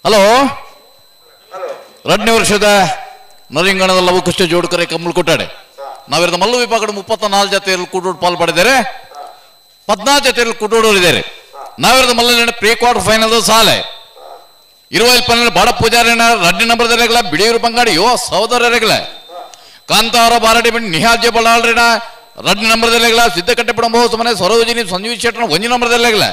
Hello 2ನೇ ವರ್ಷದ ನರಿಂಗಣದ ಲವಕುಶ ಜೋಡ್ಕರೆ ಕಮ್ಮಲ್ ಕೊಟ್ಟಾಡೆ ನಾವಿರದ ಮಲ್ಲು ವಿಭಾಗದ 34 ಜೊತೆಯಲ್ಲಿ ಕೂಡೋಡು ಪಾಲು ಪಡೆದಿದ್ದಾರೆ 14 ಜೊತೆಯಲ್ಲಿ ಕೂಡೋಡೋರಿದ್ದಾರೆ ನಾವಿರದ ಮಲ್ಲ pre quarter final ಸಾಲೆ 20 ಬಾಡ ಪೂಜಾರಿನ 2 ನಂಬರ್ದರೆಗಳ ಬಿಡಿಯೂರು ಬಂಗಾಡಿ ಯುವ ಸಹೋದರರೆಗಳ ಕಾಂತಾರ ಬಾರಡಿ ಬಿಂಡ್ ನಿಹಾಜೆ ಬಳ್ಳಾಳ್ರಿನ 2 ನಂಬರ್ದಲ್ಲೆಗಳ ಸಿದ್ದಕಟ್ಟೆಪುರ ಮನೆ ಸರೋಜಿನಿ ಸಂಜೀವ್ ಶೆಟ್ಟನ 1 ನಂಬರ್ದಲ್ಲೆಗಳ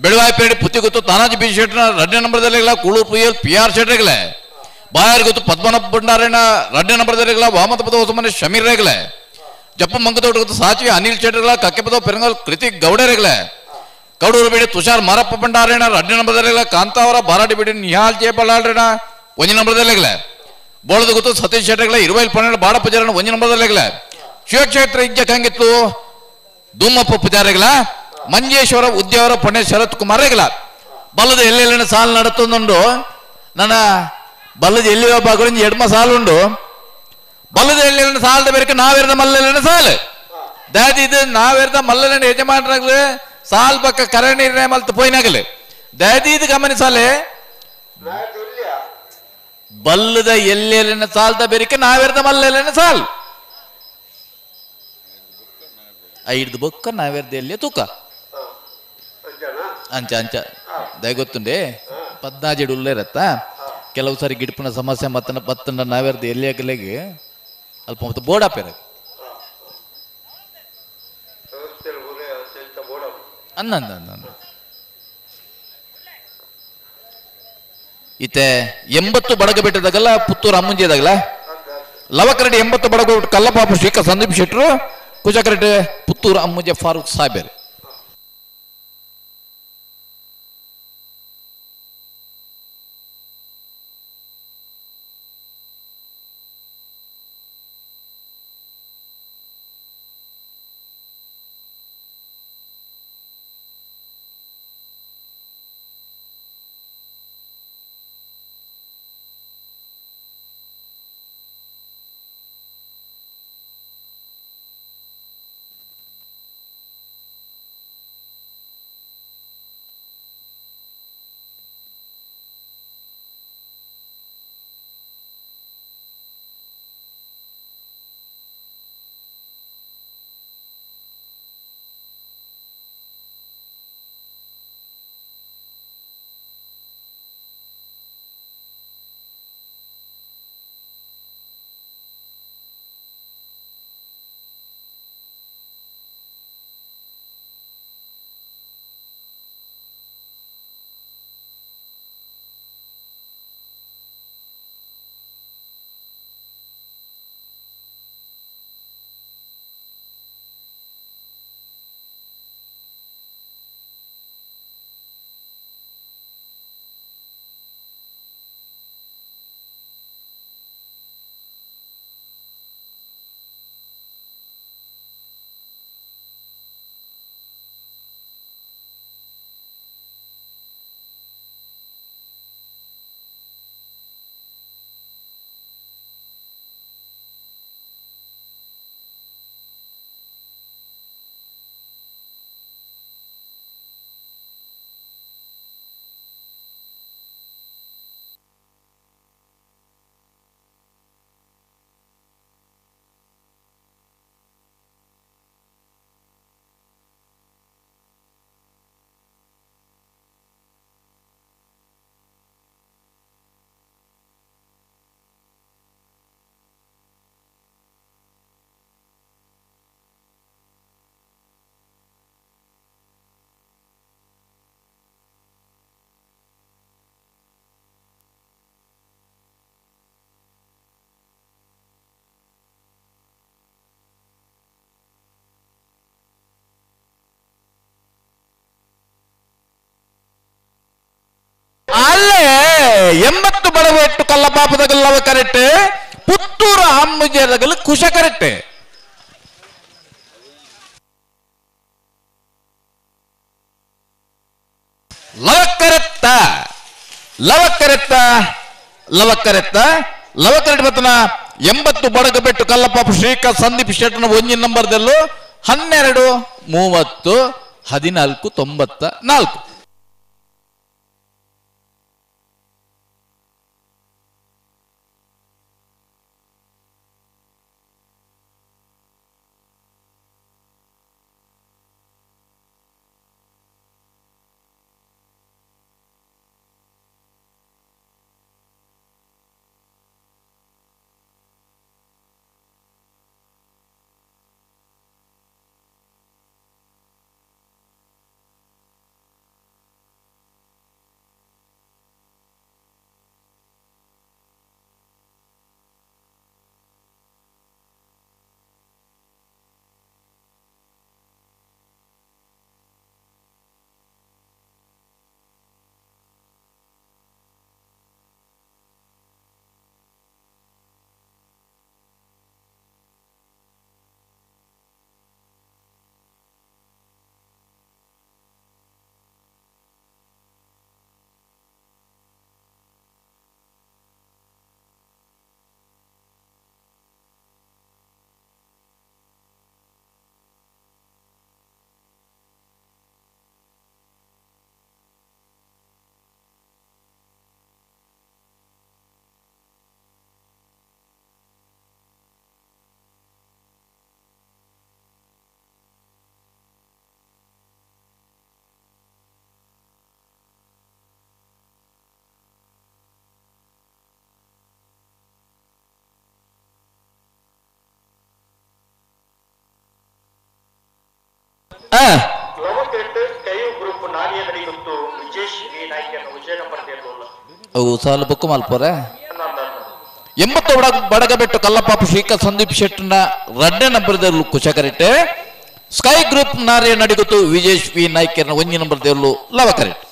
ಬೆಳವಾಯಿಪೇಟೆ ಪುತ್ತಿಗುತ್ತು ತಾನಾಜಿ ಬಿ ಶೆಟ್ಟನ 2 ನಂಬರ್ದಲ್ಲೆಗಳ ಕೂಳೂರು ಪುಯಲ್ ಪಿ ಆರ್ ಶೆಟ್ಟರೆಗಳ ಬಾಯಾರ್ಗುತ್ತು ಪದ್ಮನಾಭ ಭಂಡಾರಿನ 2 ನಂಬರ್ದಲ್ಲೆಗಳ ವಾಮತಪದ ಹೊಸಮನೆ ಶಮೀರ್ ರೇಗಲೆ ಜಪ್ಪ ಮಂಗತೋಟಗುತ್ತು ಸಾಚಿ ಅನಿಲ್ ಶೆಟ್ಟರ್ಗಳ ಕಕ್ಕೆಪದ ಪೆರಂಗಲ್ ಕೃತಿಕ್ ಗೌಡರೆಗಳ ಕೌಡೂರು ಬೇಡಿ ತುಷಾರ್ ಮಾರಪ್ಪ ಭಂಡಾರಿನ 2 ನಂಬರ್ದಲ್ಲೆಗಳ ಕಾಂತಾವರ ಬಾರಾಡಿ ಬೇಡಿ ನಿಹಾಲ್ ಜೆ ಬಳ್ಳಾಳ್ರಿನ 1 ನಂಬರ್ದಲ್ಲೆಗಳ ಬೋಳದ ಗೊತ್ತು ಸತೀಶ್ ಶೆಟ್ಟರ್ಗಳ 20 ಬಾಡ ಪೂಜಾರನ 1 ನಂಬರ್ದಲ್ಲೆಗಳ ಶಿವಕ್ಷೇತ್ರ ಇಜ್ಜ ಕಂಗಿತ್ತು ಧೂಮಪ್ಪ ಪೂಜಾರಿಗಳ ಮಂಜೇಶ್ವರ ಉದ್ಯಾವರ ಪಣೆ ಶರತ್ ಕುಮಾರ್ ರೆಗಳ ಬಲ್ಲದ ಎಲ್ಲೆಲ್ಲಿನ ಸಾಲು ನಡತೊಂದುಂಡು ನನ್ನ ಬಲ್ಲದ ಎಲ್ಲಿ ಬಾಗುಳಿಂದ ಎಡ್ಮ ಸಾಲುಂಡು ಬಲ್ಲದ ಎಲ್ಲೆಲ್ಲಿನ ಸಾಲದ ಬೇರೆ ನಾವೇರ್ದ ಮಲ್ಲೆಲ್ಲಿನ ಸಾಲು ದಾದಿ ಇದು ನಾವೇರ್ದ ಮಲ್ಲೆಲ್ಲಿನ ಯಜಮಾನರಾಗ್ಲಿ ಸಾಲ್ ಪಕ್ಕ ಕರೆ ನೀರಿನ ಮಲ್ತು ಪೋಯಿನಾಗಲಿ ದಾದಿ ಇದು ಗಮನಿಸಾಲೆ ಬಲ್ಲದ ಎಲ್ಲೆಲ್ಲಿನ ಸಾಲದ ಬೇರಿಕೆ ನಾವೇರ್ದ ಮಲ್ಲೆಲ್ಲಿನ ಸಾಲ್ ಐದು ಬೊಕ್ಕ ನಾವೇರ್ದ ಎಲ್ಲಿಯ ತೂಕ ಅಂಚ ಅಂಚ ದಯ ಗೊತ್ತುಂಡೆ 14 ಉಳ್ಳೇರತ್ತ ಕೆಲವು ಸಾರಿ ಗಿಡಪನ ಸಮಸ್ಯೆ ಮತ್ತನ ಪತ್ತನ ನಾವೇರ್ದ ಎಲ್ಲಿಯಾಗಲೆಗೆ ಅಲ್ಪ ಮತ್ತು ಬೋರ್ಡ್ ಆಪೇರ ಅನ್ನ ಇತ್ತೆ 80 ಬಡಗ ಬೆಟ್ಟದಾಗಲ್ಲ ಪುತ್ತೂರು ಅಮ್ಮಂಜಿದಾಗಲ್ಲ ಲವಕರಡಿ 80 ಬಡಗ ಕಲ್ಲಪಾಪು ಶ್ರೀಕ ಸಂದೀಪ್ ಶೆಟ್ಟರು ಕುಶಕರಡ್ಡಿ ಪುತ್ತೂರು ಅಮ್ಮುಜೆ ಫಾರೂಕ್ ಸಾಹೇಬರು. ಅಲ್ಲೇ 80 ಬಡವೆಟ್ಟು ಕಲ್ಲಪಾಪದಗಲ್ಲವ ಕರೆಕ್ಟ್, ಪುತ್ತೂರು ಅಮ್ಮಜದಗಲು ಕುಶ ಕರೆಕ್ಟ್. ಲವಕರೆತ್ತ ಲವಕರೆತ್ತ ಲವಕರೆತ್ತ ಲವಕರೆಟ್ ಬತ್ತನ 80 ಬಡಗ ಬೆಟ್ಟು ಕಲ್ಲಪಾಪ ಶ್ರೀಕ ಸಂದೀಪ್ ಶೆಟ್ಟನ 1 ನಂಬರ್ದಲ್ಲೂ 12 30 14 94. ಅವು ಸಾಲು ಬುಕ್ ಮಲ್ಪೋರೆ 80 ಬಡಗಬೆಟ್ಟು ಕಲ್ಲಪಾಪು ಶ್ರೀಕ ಸಂದೀಪ್ ಶೆಟ್ಟನ ರಡ್ಡೆ ನಂಬರ್ ದೇರ್ಲು ಕುಶಕರಿಟ್ಟೆ ಸ್ಕೈ ಗ್ರೂಪ್ ನಾರಿಯ ನಡಿಗುತ್ತು ವಿಜೇಶ್ ವಿ ನಾಯ್ಕರ್ನ 1 ನಂಬರ್ ದೇರ್ಲು ಲವಕರಿಟ್.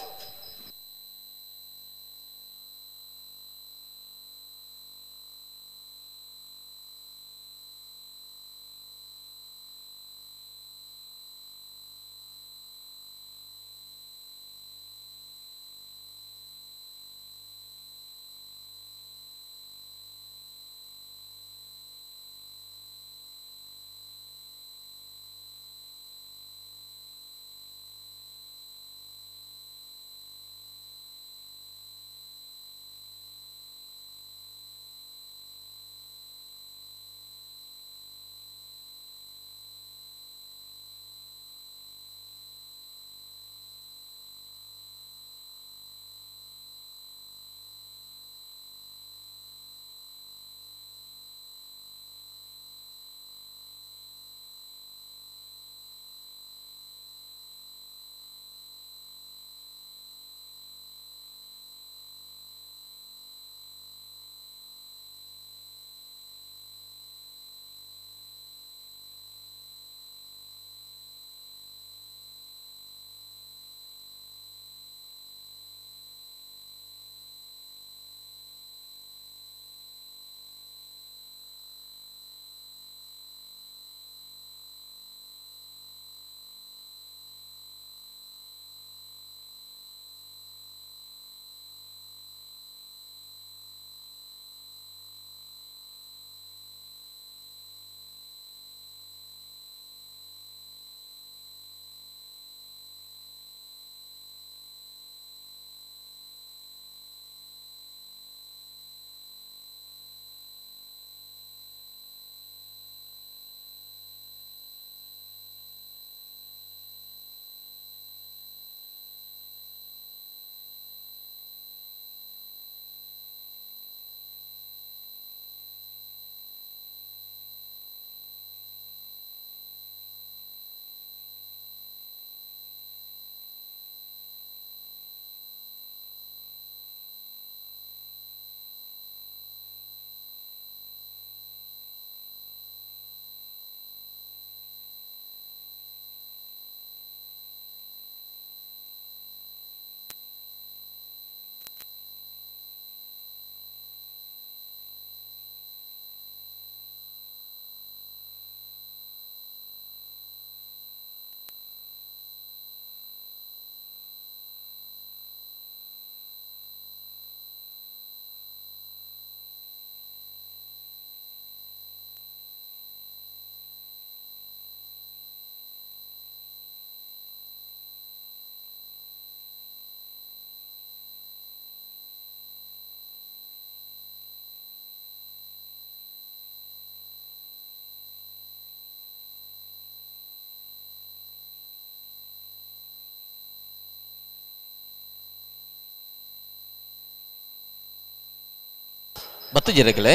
ಬತ್ತು ಜಿರಕಲೆ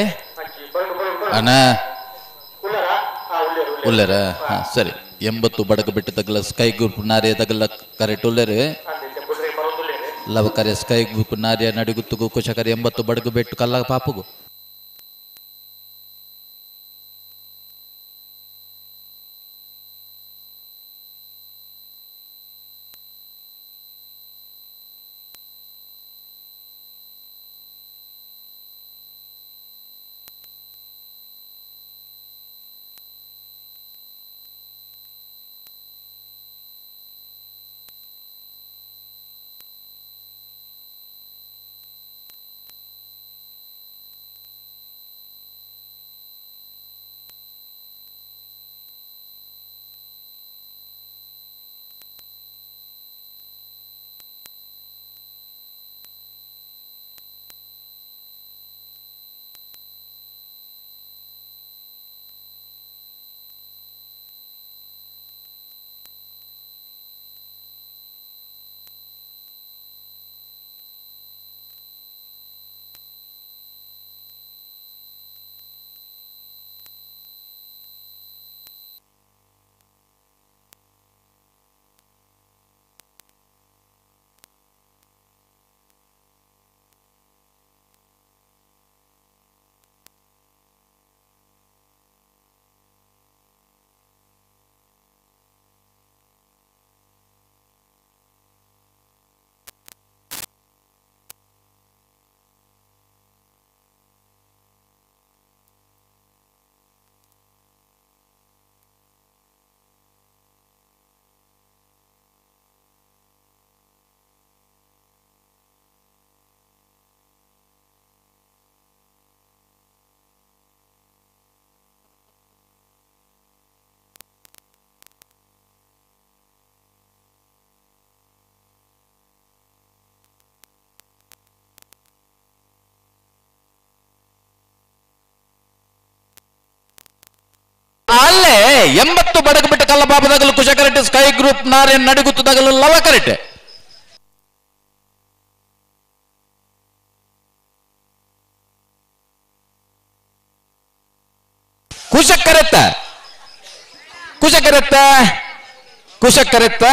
ಅಣ್ಣ ಉಲ್ಲೇರ? ಹಾ ಸರಿ. 80 ಬಡಕ ಬಿಟ್ಟು ತಗಲ ಸ್ಕೈ ಗ್ರೂಪ್ ನಾರಿಯ ತಗಲ ಕರೆಕ್ಟ್ ಉಲ್ಲೇರು ಲವಕರೆ ಸ್ಕೈ ಗ್ರೂಪ್ ನಾರಿಯ ನಡಿಗುತ್ತುಗು ಕುಶಕರೆ 80 ಬಡಗು ಬೆಟ್ಟು ಕಲ್ಲ ಪಾಪುಗು. 80 ಬಡಗಬಿಟ್ಟ ಕಲ್ಲಬಾಬದಗಲು ಕುಶಕರೆಟ್ ಸ್ಕೈ ಗ್ರೂಪ್ ನಾರಾಯಣ್ ನಡಿಗುತ್ತದಗಲು ಲವಕರೆಟ್. ಕುಶಕರೆತ್ತ ಕುಶಕರೆತ್ತ ಕುಶಕರೆತ್ತ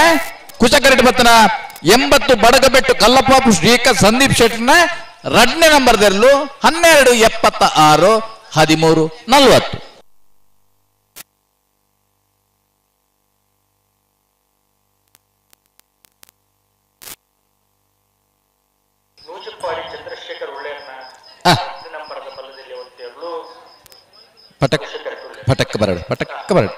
ಕುಶಕರೆಟ್ ಬತ್ತನ 80 ಬಡಗಬೆಟ್ಟು ಕಲ್ಲಪಾಪು ಶ್ರೀಕ ಸಂದೀಪ್ ಶೆಟ್ನ 2ನೇ ನಂಬರ್ ದೆರ್ಲು 12 76 13 40. ಪಟಕ್ ಪಟಕ್ ಬರಡು ಪಟಕ್ ಬರಡು.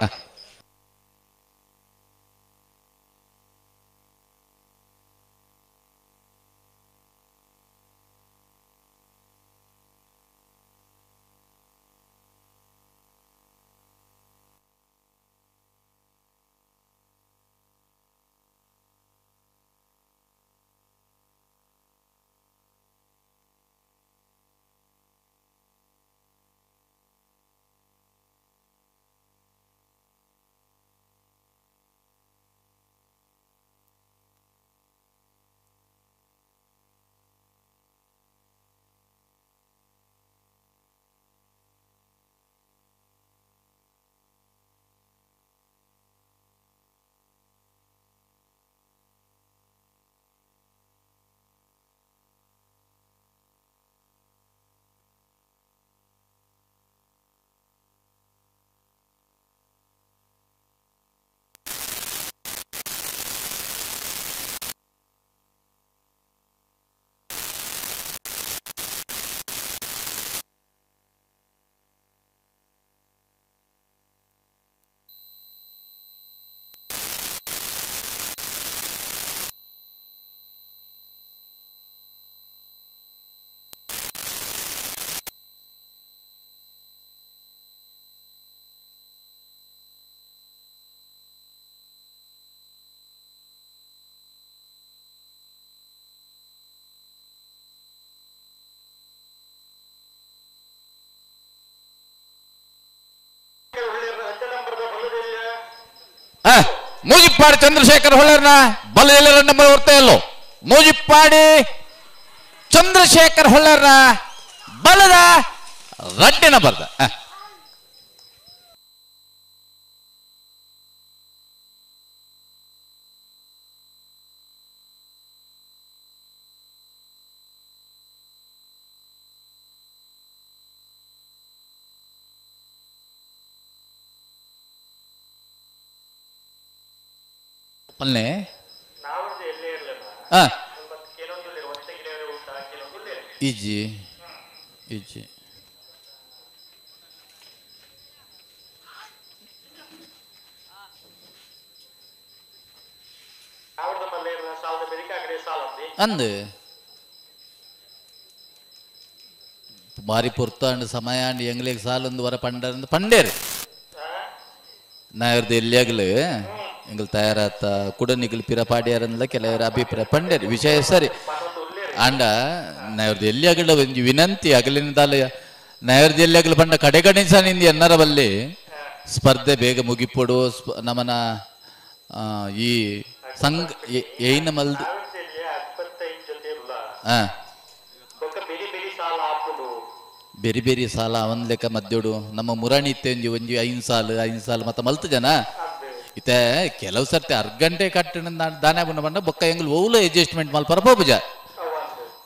ಮೂಜಿಪ್ಪಾಡಿ ಚಂದ್ರಶೇಖರ್ ಹೊಳ್ಳರ್ನ ಬಲ ನಂಬರ್ ಬರ್ತಾ ಇಲ್ಲೋ. ಮೂಜಿಪ್ಪಾಡಿ ಚಂದ್ರಶೇಖರ್ ಹೊಳ್ಳರ್ನ ಬಲದ ರಡ್ಡಿನ ಬರ್ದ. ಪಲ್ಲೆ ಇಜ್ಜಿ ಇಜ್ಜಿ ಅಂದು ಬಾರಿ ಪೊರ್ತಾಂಡ್ ಸಮಯ ಅಂಡ್ ಎಂಗ್ಲಿಗೆ ಸಾಲೊಂದು ವರ ಪಂಡರಂದು ಪಂಡೇರು ನಾಯರ್ದು ಎಲ್ಲಿಯಾಗಲು ಎಂಗಲ್ ತಯಾರಾತ ಕುಡನಿಗಲು ಪಿರಪಾಡಿಯಾರಂದ ಕೆಲವರ ಅಭಿಪ್ರಾಯ ಪಂಡೇರು ವಿಷಯ ಸರಿ ಅಂಡ ನಾಯರ್ದು ಎಲ್ಲಿ ಆಗಲ ಒಂಜಿ ವಿನಂತಿ ಅಗಲಿನ ನಾಯರ್ದು ಎಲ್ಲಿ ಆಗಲು ಪಂಡ ಕಡೆಗಣಿಸ ನಿಂದ ಎನ್ನರ ಬಲ್ಲಿ ಸ್ಪರ್ಧೆ ಬೇಗ ಮುಗಿಪೊಡು ನಮನ ಈ ಸಂಘ ಏನ ಮಲ್ದು ಬೇರೆ ಬೇರೆ ಸಾಲ ಅವನ್ ಲೆಕ್ಕ ಮಧ್ಯೋಡು ನಮ್ಮ ಮುರಾಣಿ ಇತ್ತೆ ಒಂಜಿ ಒಂಜಿ 5 ಸಾಲು 5 ಸಾಲು ಮತ್ತೆ ಮಲ್ತು ಜನ ಇತ್ತೆ ಕೆಲವು ಸರ್ತಿ ಅರ್ಗಂಟೆ ಕಟ್ಟಣ ದಾನ ಬಣ್ಣ ಬಣ್ಣ ಬೊಕ್ಕ ಎಂಗ್ಲು ಓಲ ಅಡ್ಜಸ್ಟ್ಮೆಂಟ್ ಮಲ್ಪ ಪೋಪುಜ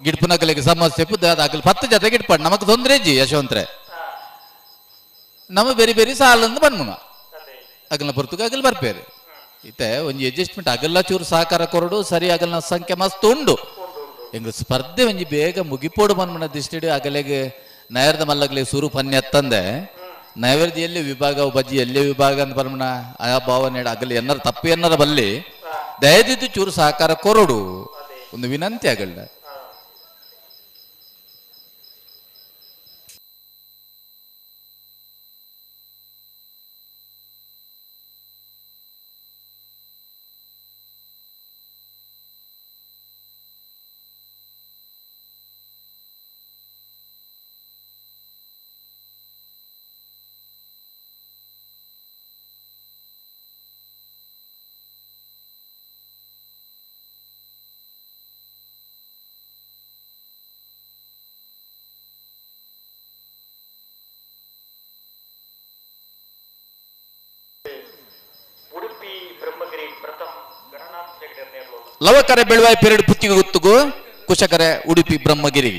ಗಿಡ್ಪುನಕಲಿಗೆ ಸಮಸ್ಯೆ ಅಗಲ್ 10 ಜೊತೆ ಗಿಡ್ಪಡ್ ನಮಕ್ ತೊಂದರೆ ಜಿ ಯಶವಂತ್ರೆ ನಮ್ಮ ಬೇರೆ ಬೇರೆ ಸಾಲಂದು ಬನ್ಮುನ ಅಗಲ್ನ ಪೊರ್ತುಗ ಅಗಲ್ ಬರ್ಪೇರು ಇತ್ತೆ ಒಂಜಿ ಅಡ್ಜಸ್ಟ್ಮೆಂಟ್ ಅಗಲ್ಲ ಚೂರು ಸಹಕಾರ ಕೊರಡು ಸರಿ ಅಗಲ್ನ ಸಂಖ್ಯೆ ಮಸ್ತ್ ಉಂಡು ಎಂಗ್ಲು ಸ್ಪರ್ಧೆ ಒಂಜಿ ಬೇಗ ಮುಗಿಪೋಡು ಬನ್ಮುನ ದಿಷ್ಟಿಡು ಅಗಲೆಗೆ ನಯರ್ದ ಮಲ್ಲಗ್ಲಿ ಸುರು ಪನ್ಯತ್ತಂದೆ ನೈವೇದ್ಯ ಎಲ್ಲಿ ವಿಭಾಗ ಬಜ್ಜಿ ಎಲ್ಲೇ ವಿಭಾಗ ಅಂತ ಪರಮಣ ಆ ಭಾವನೆ ಅಗಲಿ ಎನ್ನರ ತಪ್ಪು ಎನ್ನರ ಬಲ್ಲಿ ದಯದಿದ್ದು ಚೂರು ಸಹಕಾರ ಕೊರಡು ಒಂದು ವಿನಂತಿ ಆಗಲ್ಲ. ಲವಕರೆ ಬೆಳುವಾಯಿ ಪೆರಡು ಪುತ್ತಿಗೆ ಗುತ್ತುಗು ಕುಶಕರೆ ಉಡುಪಿ ಬ್ರಹ್ಮಗಿರಿ.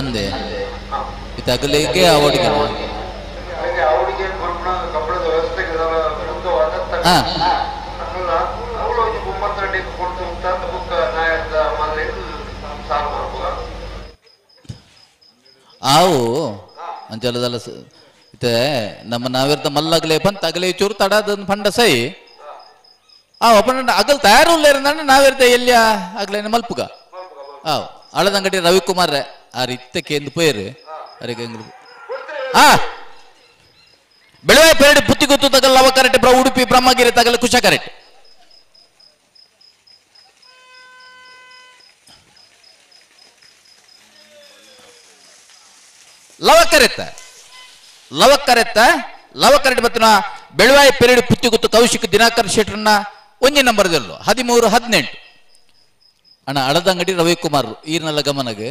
ಅಂದೆ ಇದಾಗಲಿಕ್ಕೆ ಅವಡಿಗೆ ಆವು ಅಂಚಲದಲ್ಲ ಇತ್ತೆ ನಮ್ಮ ನಾವಿರ್ದ ಮಲ್ಲಗಲೇ ಪಂತ ಅಗಲೇ ಚೂರು ತಡದ ಪಂಡ ಸೈ ಆ ಒಪ್ಪಂಡ ಅಗಲ್ ತಯಾರು ನಾವಿರ್ದ ಎಲ್ಲಿಯ ಅಗಲೇನ ಮಲ್ಪುಗ ಆವ್ ಅಳದಂಗಡಿ ರವಿಕುಮಾರ್ ಆ ಇತ್ತ ಕೇಂದ್ರ ಪೋಯರು ಅರೆಗೆ ಆ ಬೆಳವೆ ಪೆರಡು ಬುತ್ತಿ ಗೊತ್ತು ತಗಲ್ ಲವ ಕರೆಕ್ಟ್ ಉಡುಪಿ ಬ್ರಹ್ಮಗಿರಿ ತಗಲ್ ಕುಶ ಕರೆಕ್ಟ್ ಲವಕರೆತ್ತ ಲವಕರೆತ್ತ ಲವಕರೆಟ್ ಬತ್ತಿನ ಬೆಳವಾಯಿ ಪೆರಡು ಪುತ್ತಿ ಗೊತ್ತು ಕೌಶಿಕ್ ದಿನಾಕರ್ ಶೆಟ್ರನ್ನ ಒಂಜಿ ನಂಬರ್ 13 18 ಅಣ್ಣ ಅಳದಂಗಡಿ ರವಿಕುಮಾರ್ ಈರ್ನಲ್ಲ ಗಮನಗೆ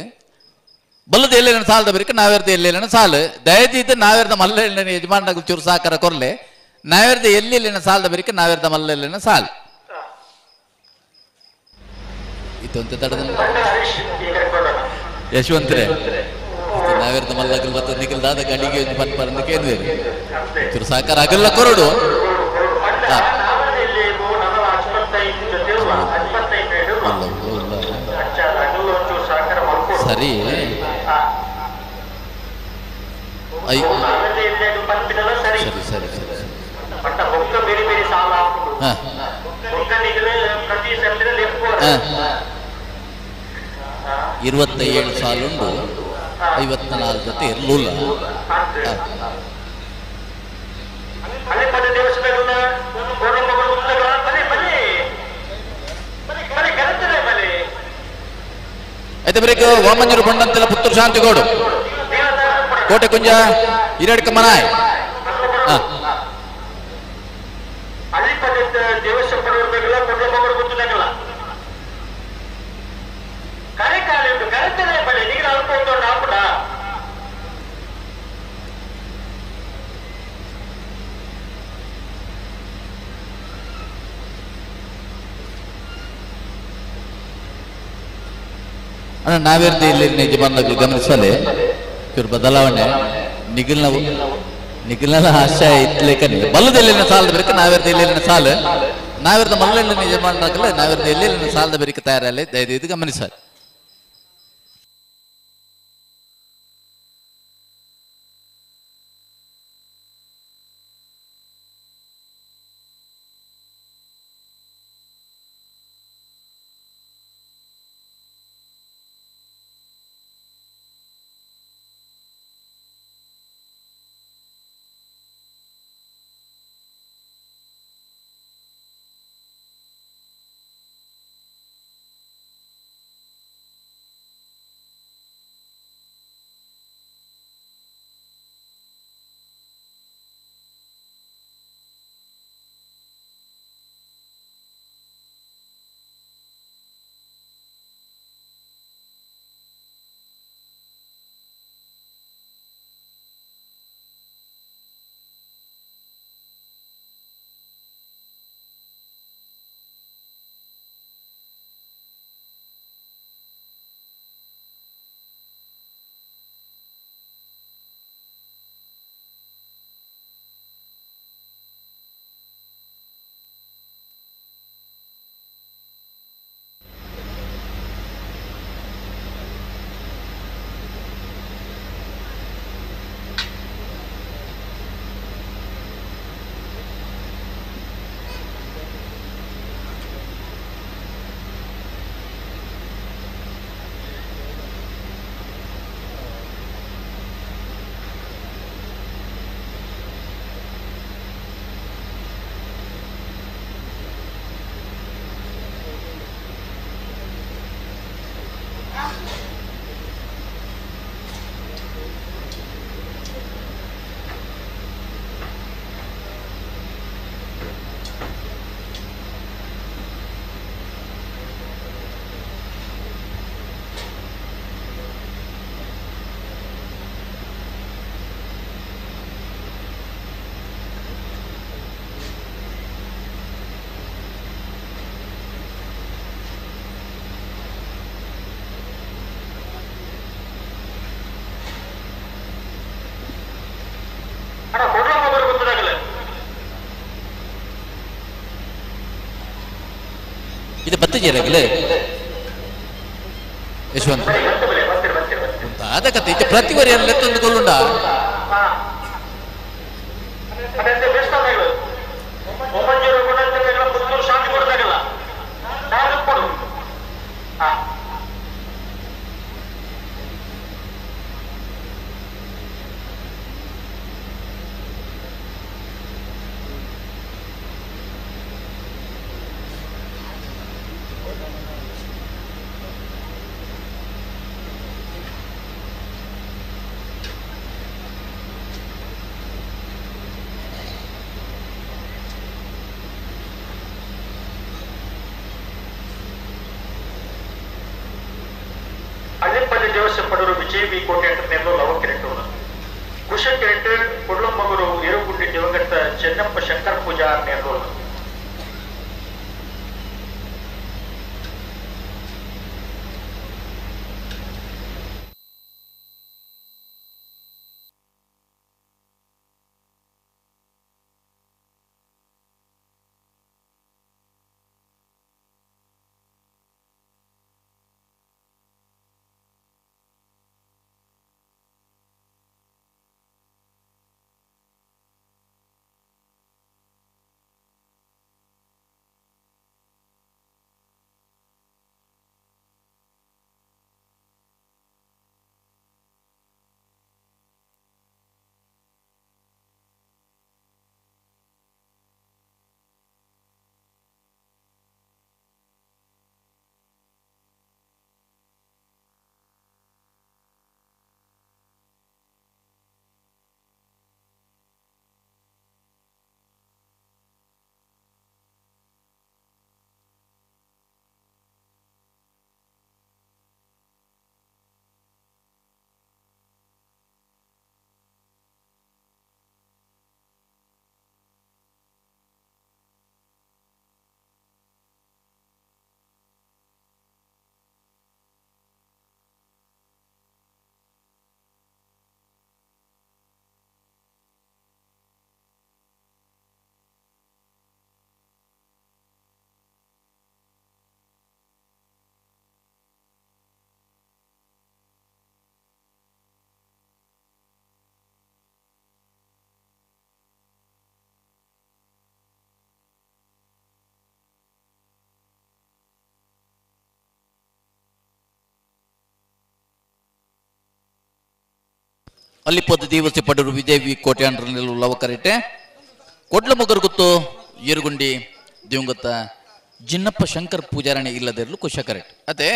ಬಲ್ಲದ ಎಲ್ಲೇನ ಸಾಲದ ಬರೀಕ ನಾವೇರ್ದ ಎಲ್ಲೇನ ಸಾಲು ದಯದೀದ ನಾವೇರ್ದ ಮಲ್ಲ ಯಜಮಾನ ಚೂರು ಸಾಕಾರ ಕೊರ್ಲೆ ನಾವೇರ್ದ ಎಲ್ಲೆಲ್ಲಿನ ಸಾಲದ ಬರೀಕ ನಾವೇರ್ದ ಮಲ್ಲ ಸಾಲು ಇತ್ತಂತ ತಡದ ಯಶವಂತರೇ ನಾವೇರ್ದ ಮಲ್ಲಗಲ್ ಬತ್ತ ನಿಖಲ್ದಾದ ಗಡಿಗೆ ಒಂದು ಪನ್ ಪರಂದು ಕೇಂದ್ರ ಚೂರು ಸಾಕಾರ ಆಗಲ್ಲ ಕೊರಡು ಸರಿ ಸರಿ ಸರಿ ಸರಿ 27 ಸಾಲುಂಡು. 54 ಜೊತೆ ಇರಲಿಲ್ಲ. ಐತೆ ಬ್ರೇಕ್ ವಾಮಂಜೂರು ಬಂಡಂತೆಲ್ಲ ಪುತ್ತೂರು ಶಾಂತಿಗೋಡು ಕೋಟೆ ಕುಂಜ ಹಿರಡ್ಕ ಮನಾಯ್. ಅಣ್ಣ ನಾವೇರ್ದು ಇಲ್ಲಿ ನಿಜ ಬಂದಾಗ ಗಮನಿಸಲೆ ಇವ್ರ ಬದಲಾವಣೆ ನಿಗಿಲ್ನ ನಿಗಿಲ್ನೆಲ್ಲ ಆಶಯ ಇತ್ಲೇಕನಿಲ್ಲ ಬಲ್ಲದೆಲ್ಲಿನ ಸಾಲದ ಬೆರಕ ನಾವೇರ್ದು ಇಲ್ಲಿನ ಸಾಲ ನಾವೇರ್ದ ಮಲ್ಲ ನಿಜ ಬಂದಾಗಲ್ಲ ನಾವೇರ್ದು ಎಲ್ಲೆಲ್ಲಿನ ಸಾಲದ ಬೆರಕ ತಯಾರಲ್ಲಿ ದಯವಿಟ್ಟು ಗಮನಿಸಲಿ. ಇದು ಬತ್ತಿಜೀರಾಗಲೇ ಯಶವಂತ ಅದ ಕತೆ ಇದು ಪ್ರತಿ ವರಿ ಲೆತ್ತೊಂದು ಕೊಲ್ಲುಂಡ ದೇವಸ್ಥಾನಪಡೂರು ವಿಜಯ್ ವಿ ಕೋಟೆ ಅಂಟರ್ನೇರ್ಲು ಲವ ಕಿರೆಟ್ ಕುಶ ಕಿರೆಟ್ ಕೊಡ್ಲಮ್ಮಗೂರು ಏರುಗುಂಡಿ ದಿವಂಗತ ಚೆನ್ನಪ್ಪ ಶಂಕರ್ ಪೂಜಾ ನೇರ್ಲು. ಅಲ್ಲಿಪದ ದಿವಸ ಪಡರು ವಿಜಯ್ ವಿ ಕೋಟ್ಯಾಂಡ್ರ ಲವಕರಿಟೆ ಕೊಡ್ಲ ಮುಗರ್ಗುತ್ತು ಏರುಗುಂಡಿ ದಿವಂಗತ ಜಿನ್ನಪ್ಪ ಶಂಕರ್ ಪೂಜಾರಣೆ ಇಲ್ಲದಿರಲು ಕುಶಕರೆಟ್ ಅದೇ.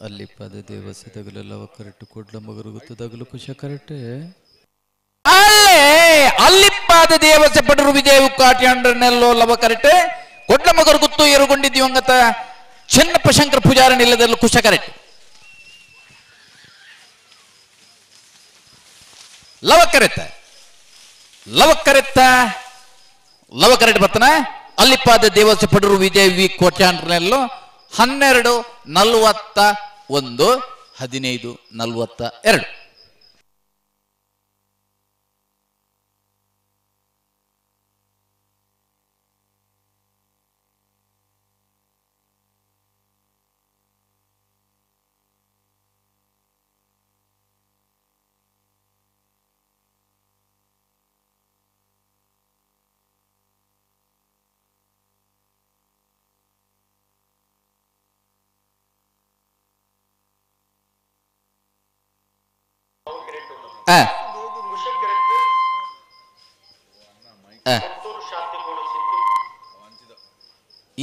ಅಲ್ಲಿ ಪದ ದೇವಸ್ಥಾನಗಳೆಲ್ಲ ಕರೆಕ್ಟ್ ಕೊಡ್ಲ ಮಗರು ಗೊತ್ತದಾಗಲು ಖುಷಿ ಕರೆಕ್ಟ್. ಅಲ್ಲೇ ಅಲ್ಲಿಪ್ಪಾದ ದೇವಸ್ಥೆ ಪಡರು ವಿಜಯ ಕಾಟಿ ಅಂಡ್ರನೆಲ್ಲೋ ಲವ ಕರೆಕ್ಟ್ ಕೊಡ್ಲ ಮಗರು ಗುತ್ತು ಎರುಗೊಂಡಿದ್ದೀವಂಗತ ಚೆನ್ನಪ್ಪ ಶಂಕರ ಪೂಜಾರಿ ನಿಲ್ಲದಲ್ಲೂ ಕುಶ ಕರೆಕ್ಟ್. ಲವ ಕರೆತ್ತ ಲವ ಕರೆತ್ತ ಲವ ಕರೆಕ್ಟ್ ಬರ್ತನ. ಅಲ್ಲಿಪ್ಪಾದ ದೇವಸ್ಥೆ ಪಡರು ವಿಜಯ ವಿ ಕೋಟ್ಯಾಂಡ್ರನೆಲ್ಲೋ 12:41 15:42.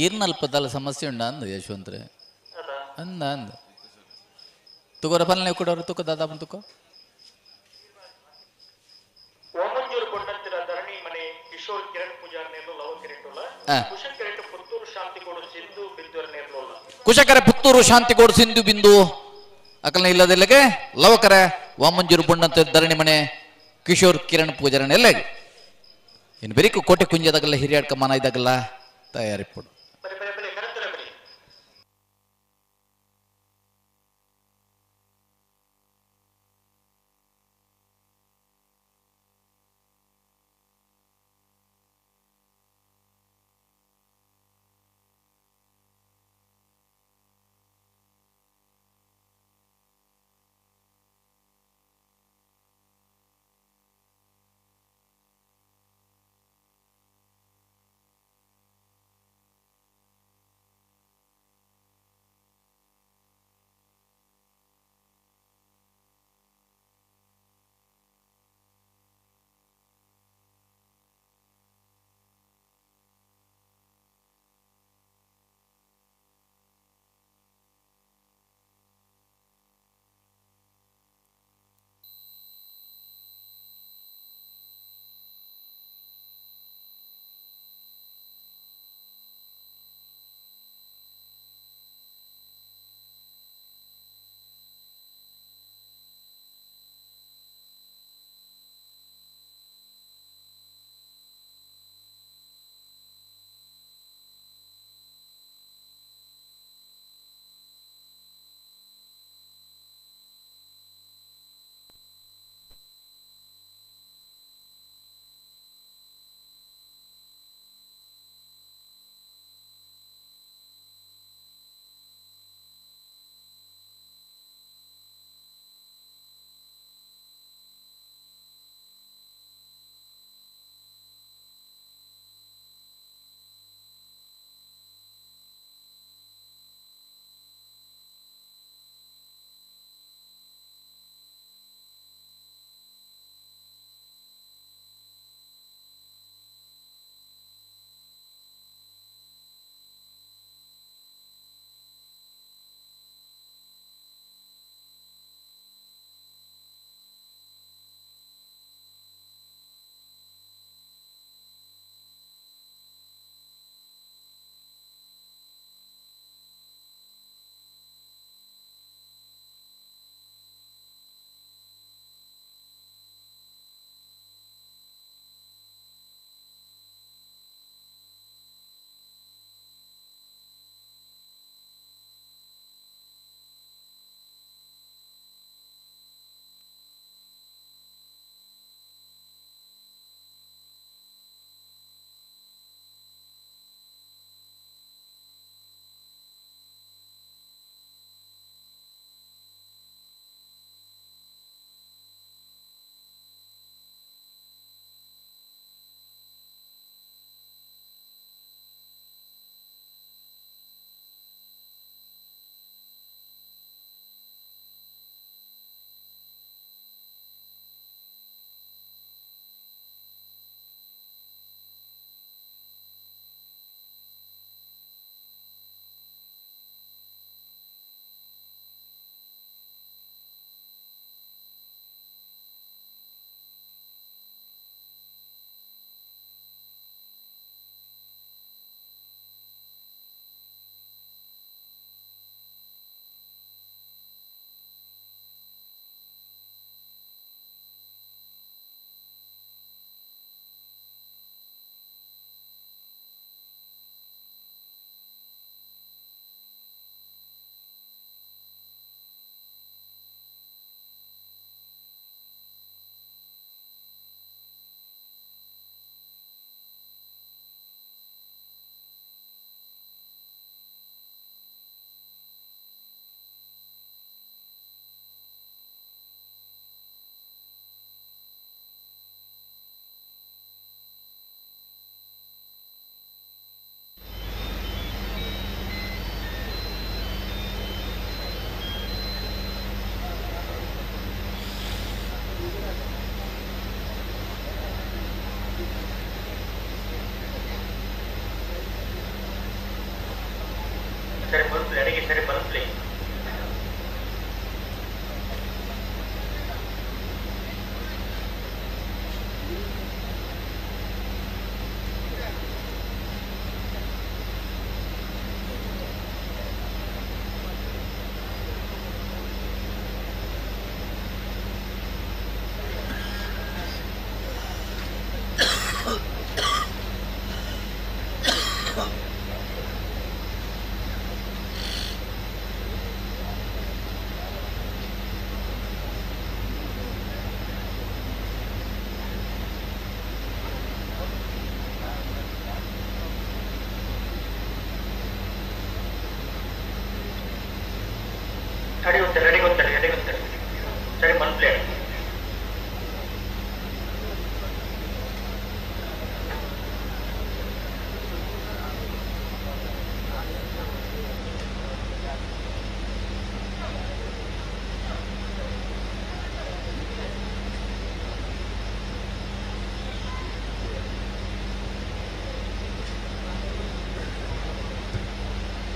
ಈರ್ನಲ್ಪದಲ್ಲ ಸಮಸ್ಯೆ ಉಂಡ ಅಂದು ಯಶವಂತ್ರೆ ಅಂದ ಅಂದ ತುಗೋರ ಪಲ್ಲೆ ಕೊಡೋರು ತುಕ ದಾದಾ ತುಕೋ. ಕುಶಕರೆ ಪುತ್ತೂರು ಶಾಂತಿಗೋಡು ಸಿಂಧು ಬಿಂದು ಅಕಲ್ನ ಇಲ್ಲದಿಲ್ಲಗೆ ಲವಕರೆ ವಾಮಂಜೂರು ಬೊಣ್ಣಂತ ಧರಣಿ ಮನೆ ಕಿಶೋರ್ ಕಿರಣ್ ಪೂಜಾರಣ ಎಲ್ಲ ಇನ್ನು ಬೆರಿಕು ಕೋಟೆ ಕುಂಜದಾಗಲ್ಲ ಹಿರಿಯಾಡ್ಕ ಮನ ಇದಾಗಲ್ಲ ತಯಾರಿಪಡು.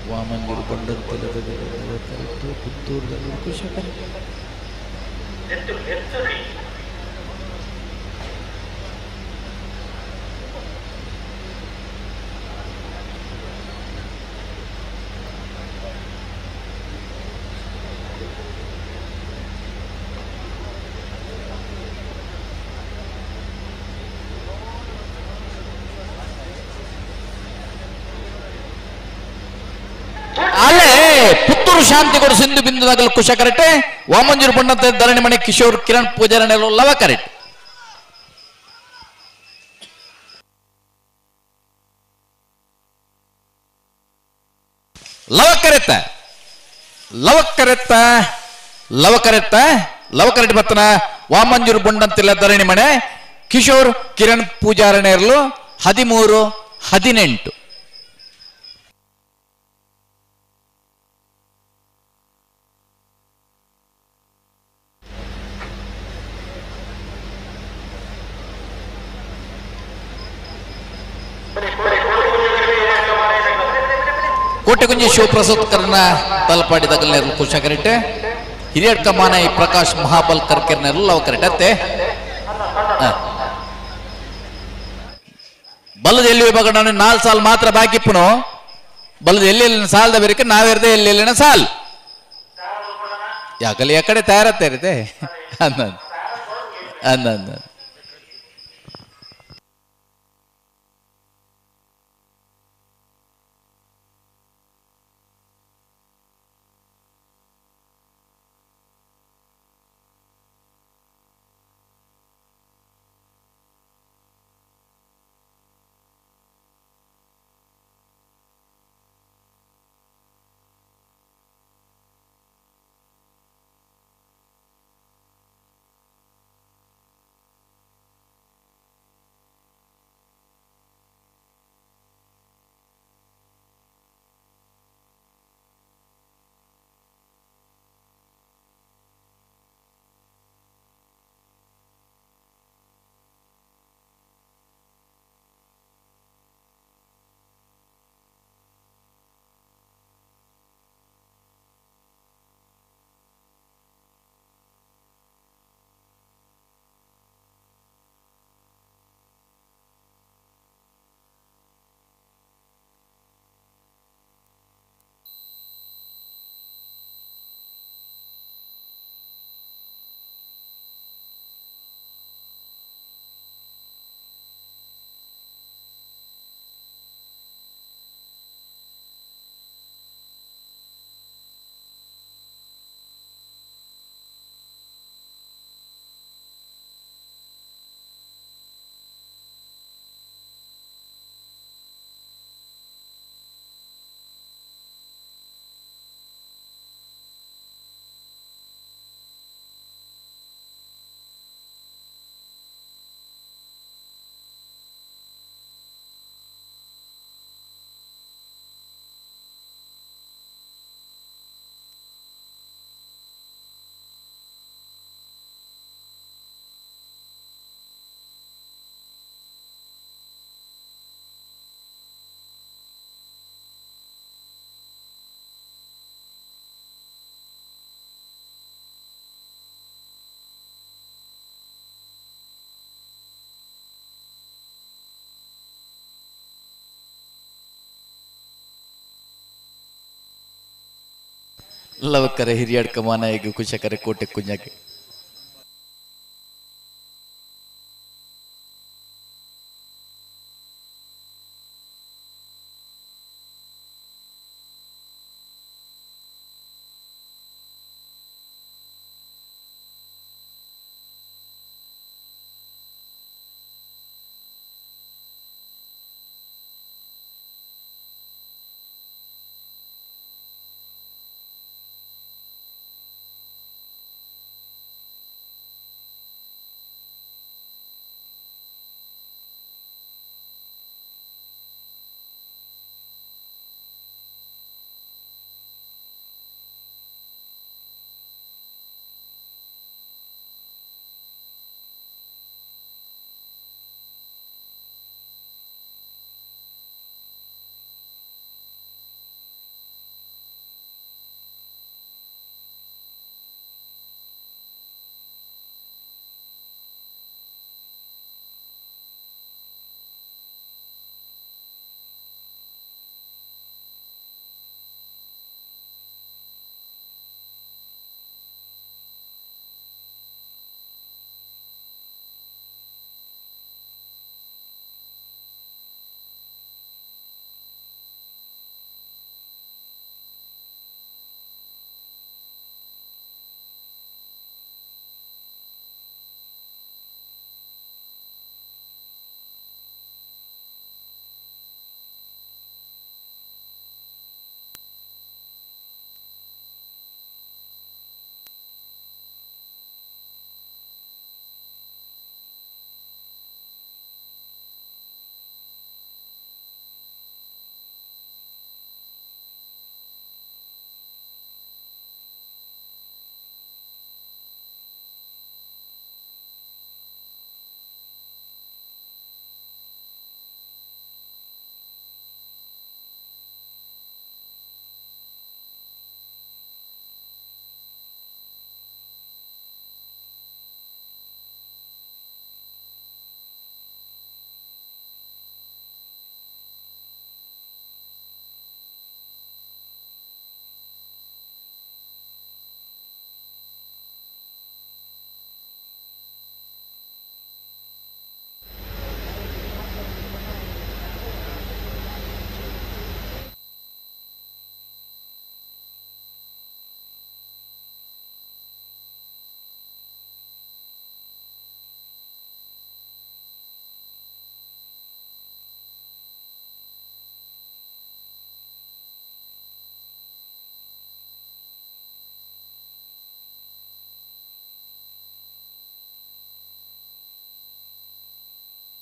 Vamanjoor ಬಂಡಂತೆಲ್ಲ ಪುತ್ತೂರುದಲ್ಲಿ ಕುಶಕರೆ ಪುತ್ತೂರು ಶಾಂತಿ ಕೊಡು ಸಿಂಧು ಬಿಂದುದಾಗಲು ಕುಶ ಕರೆಕ್ಟೆ ವಾಮಂಜೂರು ಬಣ್ಣಂತ ಧರಣಿ ಮಣಿ ಕಿಶೋರ್ ಕಿರಣ್ ಪೂಜಾರಣೆ ಲವ ಕರೆಕ್ಟ್. ಲವ ಕರೆತ್ತ ಲವ ಕರೆತ್ತ ಲವ ಕರೆತ್ತ ಲವ ಕರೆಕ್ಟ್ ಬತ್ತನ ವಾಮಂಜೂರು ಬೊಂಡಂತಿಲ್ಲ ಧರಣಿ ಮಣೆ ಕಿಶೋರ್ ಕಿರಣ್ ಪೂಜಾರಣೆಯರ್ಲು 13 18. ಕೋಟೆಗುಂಜಿ ಶಿವಪ್ರಸಾದ್ ಕರ್ನ ತಲಪಾಡಿ ತಗಲ್ನೇರ್ಲು ಕುಶ ಕರೆಕ್ಟ್. ಹಿರಿಯಡ್ಕ ಮಾನೈ ಪ್ರಕಾಶ್ ಮಹಾಬಲ್ ಕರ್ಕೆರ್ನೆರ್ಲು ಲವ ಕರೆಕ್ಟ್ ಅತ್ತೆ. ಬಲ್ಲದ ಎಲ್ಲಿ ವಿಭಾಗ ನಾನು 4 ಸಾಲ್ ಮಾತ್ರ ಬಾಕಿ ಇಪ್ಪನು. ಬಲ್ಲದ ಎಲ್ಲಿ ಸಾಲದ ಬೇರೆ ನಾವಿರದೆ ಎಲ್ಲಿ ಎಲ್ಲಿನ ಸಾಲ್ ಯಾಕಲ್ಲಿ ಯಾಕಡೆ ತಯಾರತ್ತೆ ಇರುತ್ತೆ ಅಂದ ಅಂದ ಅಂದ. ಲವಕರೆ ಹಿರಿಯಡ್ಕ ಮಾನಾಯಿಗೆ ಕುಶಕರೆ ಕೋಟೆ ಕುಂಜಕ್ಕೆ.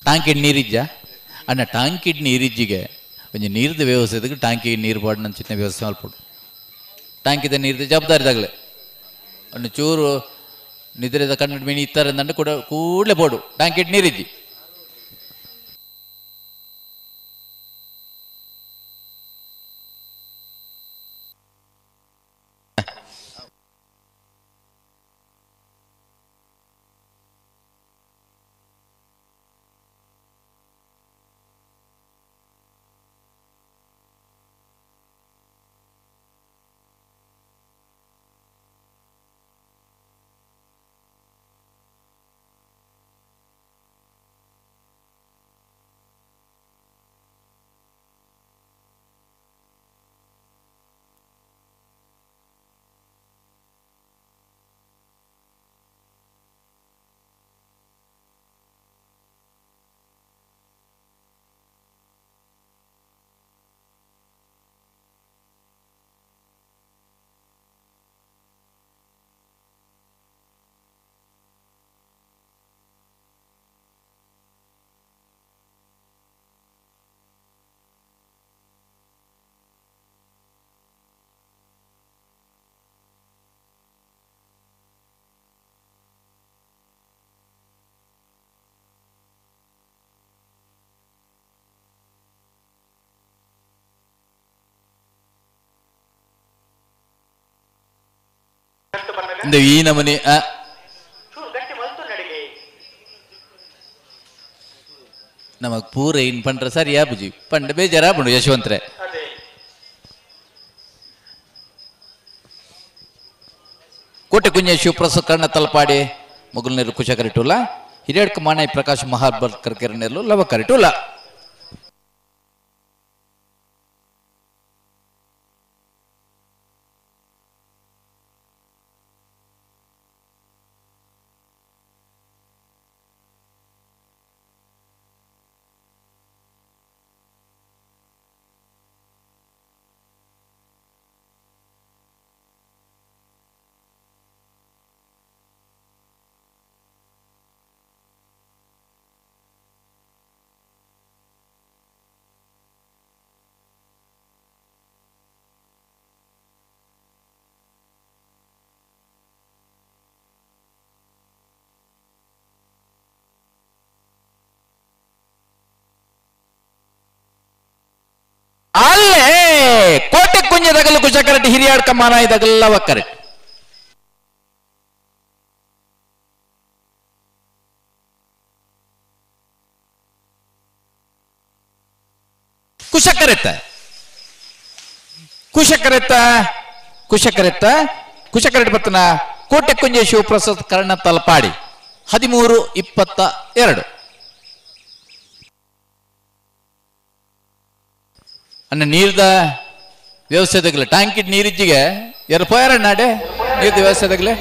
ಟಾಂಕಿಡ್ ನೀರಿಜ್ಜ ಅಣ್ಣ ಟಾಂಕಿಡ್ ನೀರಿಜ್ಜಿಗೆ ಒಂಜಿ ನೀರ್ದ ವ್ಯವಸ್ಥೆಗೆ ಟಾಂಕಿ ನೀರು ಪಾಡು ನನ್ನ ಚಿನ್ನ ವ್ಯವಸ್ಥೆ ಮಲ್ಪಡು ಟಾಂಕಿದ ನೀರ್ದ ಜವಾಬ್ದಾರಿದಾಗಲೇ ಅಣ್ಣ ಚೂರು ನಿದ್ರೆದ ಕಣ್ಣು ಮೀನು ಇತ್ತಾರೆ ಅಂದಂಡು ಕೂಡ ಕೂಡಲೇ ಪೋಡು ಟಾಂಕಿಡ್ ನೀರಿಜ್ಜಿ ಈ ನಮನೆ ನಮಗ್ ಪೂರ ಇನ್ ಪಂಡ್ರ ಸರಿ ಆಪುಜಿ ಪಂಡ ಬೇಜಾರಾಪುಂಡು ಯಶವಂತ್ರೆ ಕೋಟೆ ಕುಂಜ ಶಿವಪ್ರಸಾದ್ ಕರ್ಣ ತಲಪಾಡಿ ಮೊಗಲ್ನೇರು ಕುಶಕರಿಟುಲ್ಲ ಹಿರಿಯಡ್ಕ ಮಾಣಾಯಿ ಪ್ರಕಾಶ್ ಮಹಾಬಲ್ ಕರ್ಕೆರನೇರ್ಲು ಲವಕರಿಟುಲ್ಲ ಅಲ್ಲೇ ಕೋಟೆ ಕುಂಜದಗಲು ಕುಶಕರಟ್ಟಿ ಹಿರಿಯಾಡ್ಕ ಮಾನಾಯಿದಾಗಲ್ಲ ಒಕ್ಕರಟ್ಟಿ ಕುಶಕರೆತ್ತ ಕುಶಕರೆತ್ತ ಕುಶಕರೆತ್ತ ಕುಶಕರೆಟ್ ಬತ್ತನ ಕೋಟೆ ಕುಂಜ ಶಿವಪ್ರಸಾದ್ ಕರ್ಣ ತಲಪಾಡಿ 13-22 ಅನ್ನ ನೀರ್ದ ವ್ಯವಸ್ಥೆದಾಗಲೆ ಟ್ಯಾಂಕಿಡ್ ನೀರಿಜ್ಜಿಗೆ ಎರಡು ಪೋಯಾರ ನಾಡೆ ನೀರ್ದ ವ್ಯವಸ್ಥೆದಾಗಲೆ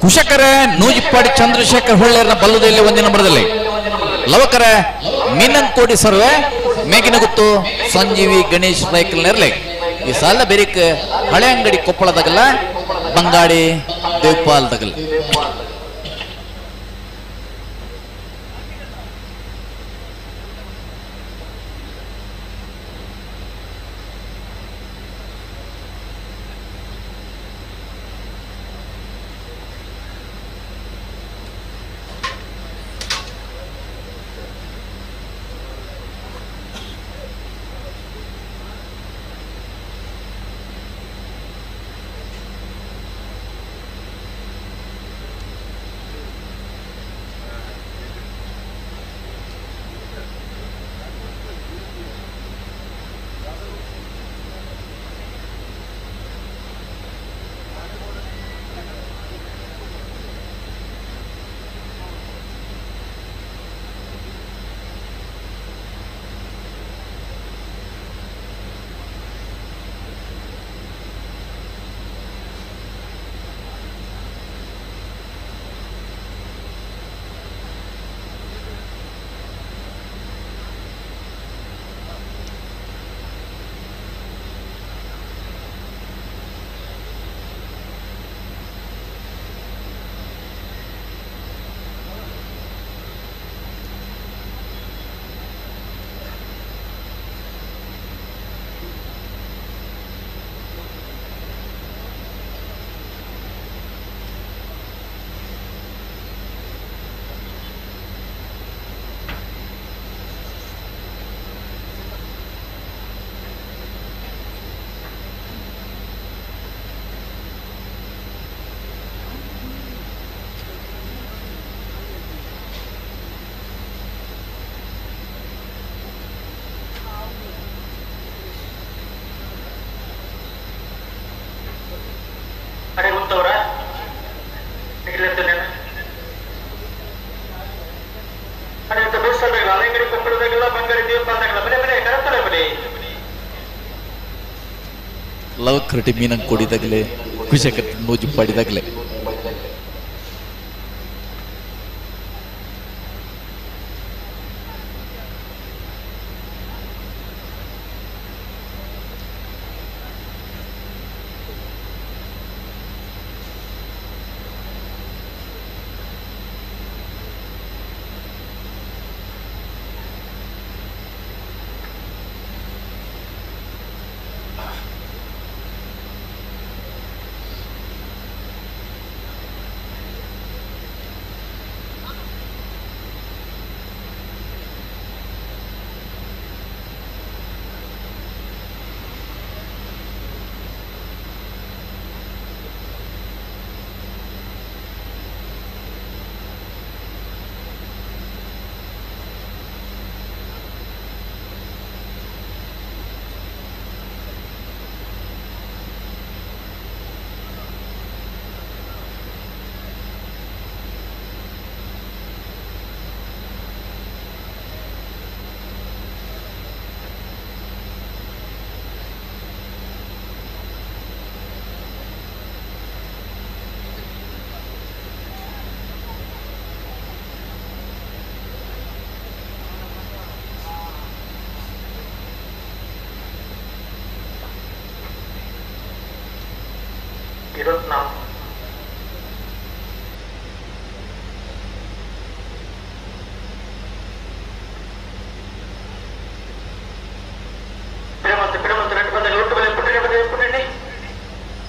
ಕುಶಕರ ನೂಜಿಪ್ಪಾಡಿ ಚಂದ್ರಶೇಖರ್ ಹೊಳ್ಳೆಯರ ಬಲ್ಲದಲ್ಲಿ ಒಂದೇ ನಂಬರದಲ್ಲಿ ಲವಕರ ಮೀನಂಕೋಡಿ ಸರ್ವೆ ಮೇಗಿನಗುತ್ತು ಸಂಜೀವಿ ಗಣೇಶ್ ರೈಕಲ್ ನೆರ್ಲೆ ಈ ಸಾಲ ಬೆರಿಕ್ ಹಳೆ ಅಂಗಡಿ ಕೊಪ್ಪಳದಾಗಲ್ಲ ಬಂಗಾಡಿ ದೇವಪಾಲ್ದಾಗಲ್ಲ. ಲವ್ ಕ್ರಿಟಿ ಮೀನಂಗ್ ಕೊಡಿದಾಗಲೇ ಖುಷಿ ನೂಜು ಪಡಿದಾಗಲೇ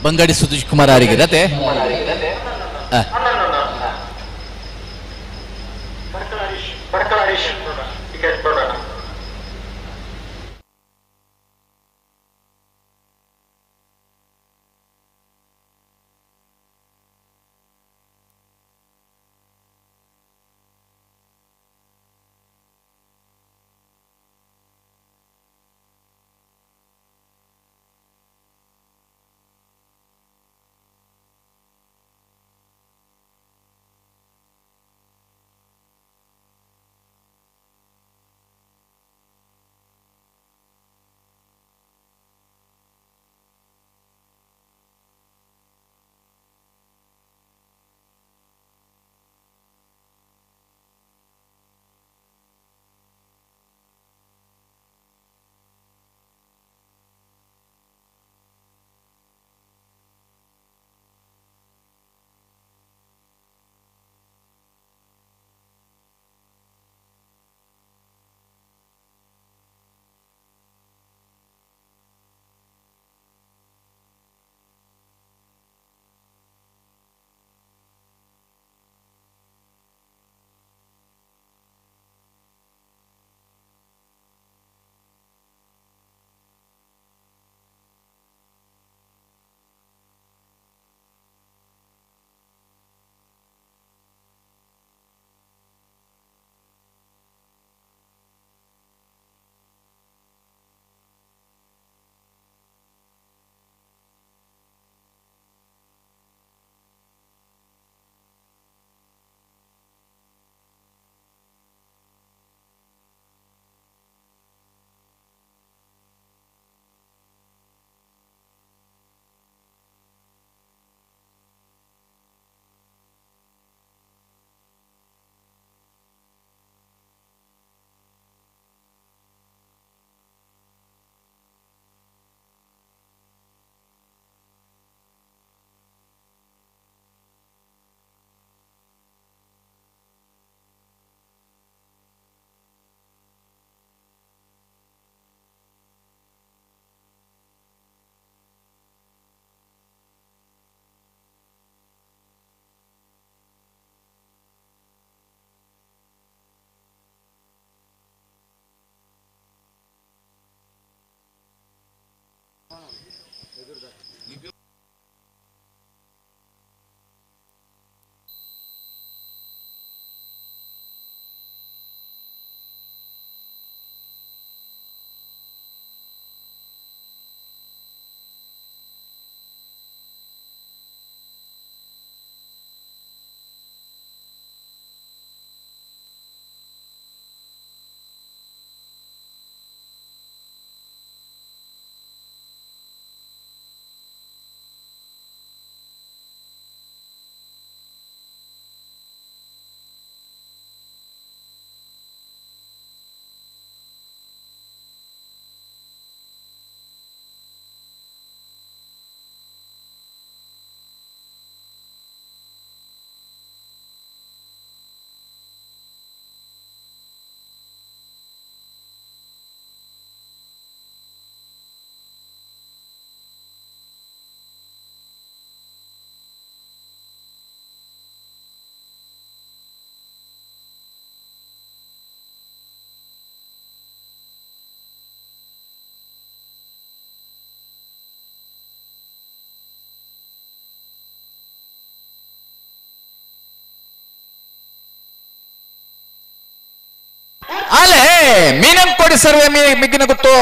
ಬಂಗಾಡಿ ಸುಧೀಶ್ ಕುಮಾರ್ ಅವರಿಗೆ ರತೆ ಮೀನಂಕೋಡಿ ಸರ್ವೆ ಮಿಗ್ಗಿನ ಗೊತ್ತು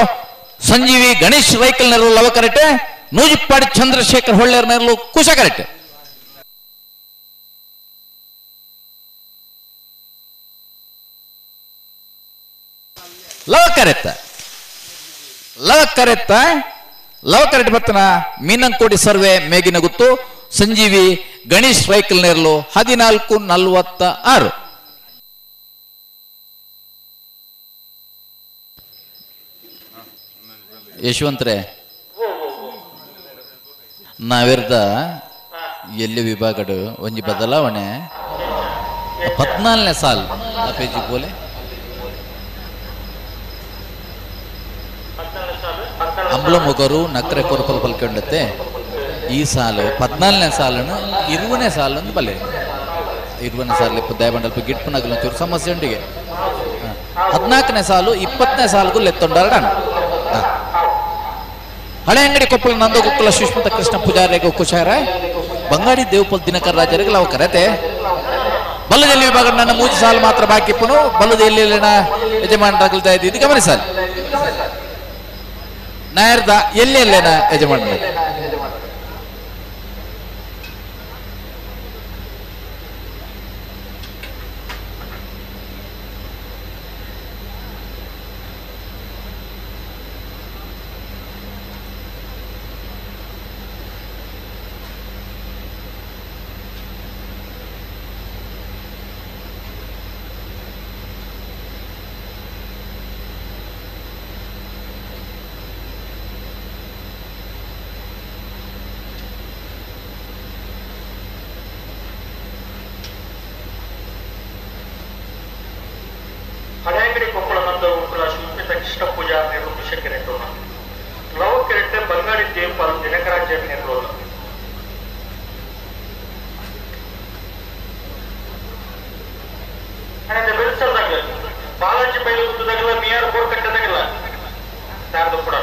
ಸಂಜೀವಿ ಗಣೇಶ್ ರೈಕಲ್ ನೆರಳು ಲವ ಕರೆಕ್ಟ್ ನೂಜಿಪ್ಪಾಡಿ ಚಂದ್ರಶೇಖರ್ ಹೊಳ್ಳೆರ್ ನೆರಳು ಕುಶ ಕರೆಕ್ಟ್. ಲವ ಕರೆತ್ತ ಲವ ಕರೆತ್ತ ಲವ ಕರೆಕ್ಟ್ ಬತ್ತನ ಮೀನಂಕೋಡಿ ಸರ್ವೆ ಮೇಗಿನ ಗುತ್ತು ಸಂಜೀವಿ ಗಣೇಶ್ ರೈಕಲ್ ನೆರಳು 14:46. ಯಶವಂತ್ರೆ, ನಾವಿರ್ದ ಎಲ್ಲಿ ವಿಭಾಗಡು ಒಂಜಿ ಬದಲಾವಣೆ 14ನೇ ಸಾಲ್ ಆ ಪೇಜಿ ಬೋಲೆ ಅಂಬ್ಲ ಮೊಗರು ನಕ್ರೆ ಕೊರಪಲ್ ಪಲ್ಕೊಂಡತ್ತೆ ಈ ಸಾಲು 14ನೇ ಸಾಲನ್ನು 20ನೇ ಸಾಲನ್ನು ಬಲ್ಲೆ 20ನೇ ಸಾಲು ದಯಬಂಡಲ್ಪ ಗಿಟ್ಪುನಗಲು ಚೂರು ಸಮಸ್ಯೆ ಉಂಟಿಗೆ 14ನೇ ಸಾಲು 20ನೇ ಸಾಲುಗೂ ಲೆತ್ತೊಂಡಾರಣ. ಹಳೆ ಅಂಗಡಿ ಕೊಪ್ಪಳ ನಂದಗೋಕುಲ ಸುಷ್ಮಿತ ಕೃಷ್ಣ ಪೂಜಾರಿಗೂ ಕುಶಾರ ಬಂಗಾಡಿ ದೇವಪಲ್ ದಿನಕರ ರಾಜರಿಗೆ ಲವ ಕರೆತೆ. ಬಲ್ಲದಲ್ಲಿ ವಿಭಾಗ ನನ್ನ 3 ಸಾಲು ಮಾತ್ರ ಬಾಕಿ ಇಪ್ಪನು ಬಲ್ಲದಲ್ಲಿ ಯಜಮಾನರಾಗಲ್ತಾ ಇದ್ದು ಗಮನಿಸಾಲಿ ನಾಯರ್ದ ಎಲ್ಲಿ ಎಲ್ಲೇನ ಯಜಮಾನ. ಹಳೆಯಂಗಡಿ ಕೊಪ್ಪಳ ನಂದಗೋಕುಲ ಸುಷ್ಮಿತ ಕೃಷ್ಣ ಪೂಜಾರಿ ಕುಶಕೆರೆಟೋಣ ಲವ ಕೆರೆಟೆ ಬಂಗಾಡಿ ದೇವಪಾಲ್ ದಿನಕರಾಜ ನೆರಳು. ಬೆಳೆಸಲ್ದಾಗ ಬಾಲಾಜಿ ಬೈಲು ಗುತ್ತದಾಗಲ್ಲ ಮಿಯಾರ್ ಬೋರ್ ಕಟ್ಟದಾಗಲ್ಲ ಯಾರ್ದು ಕೂಡ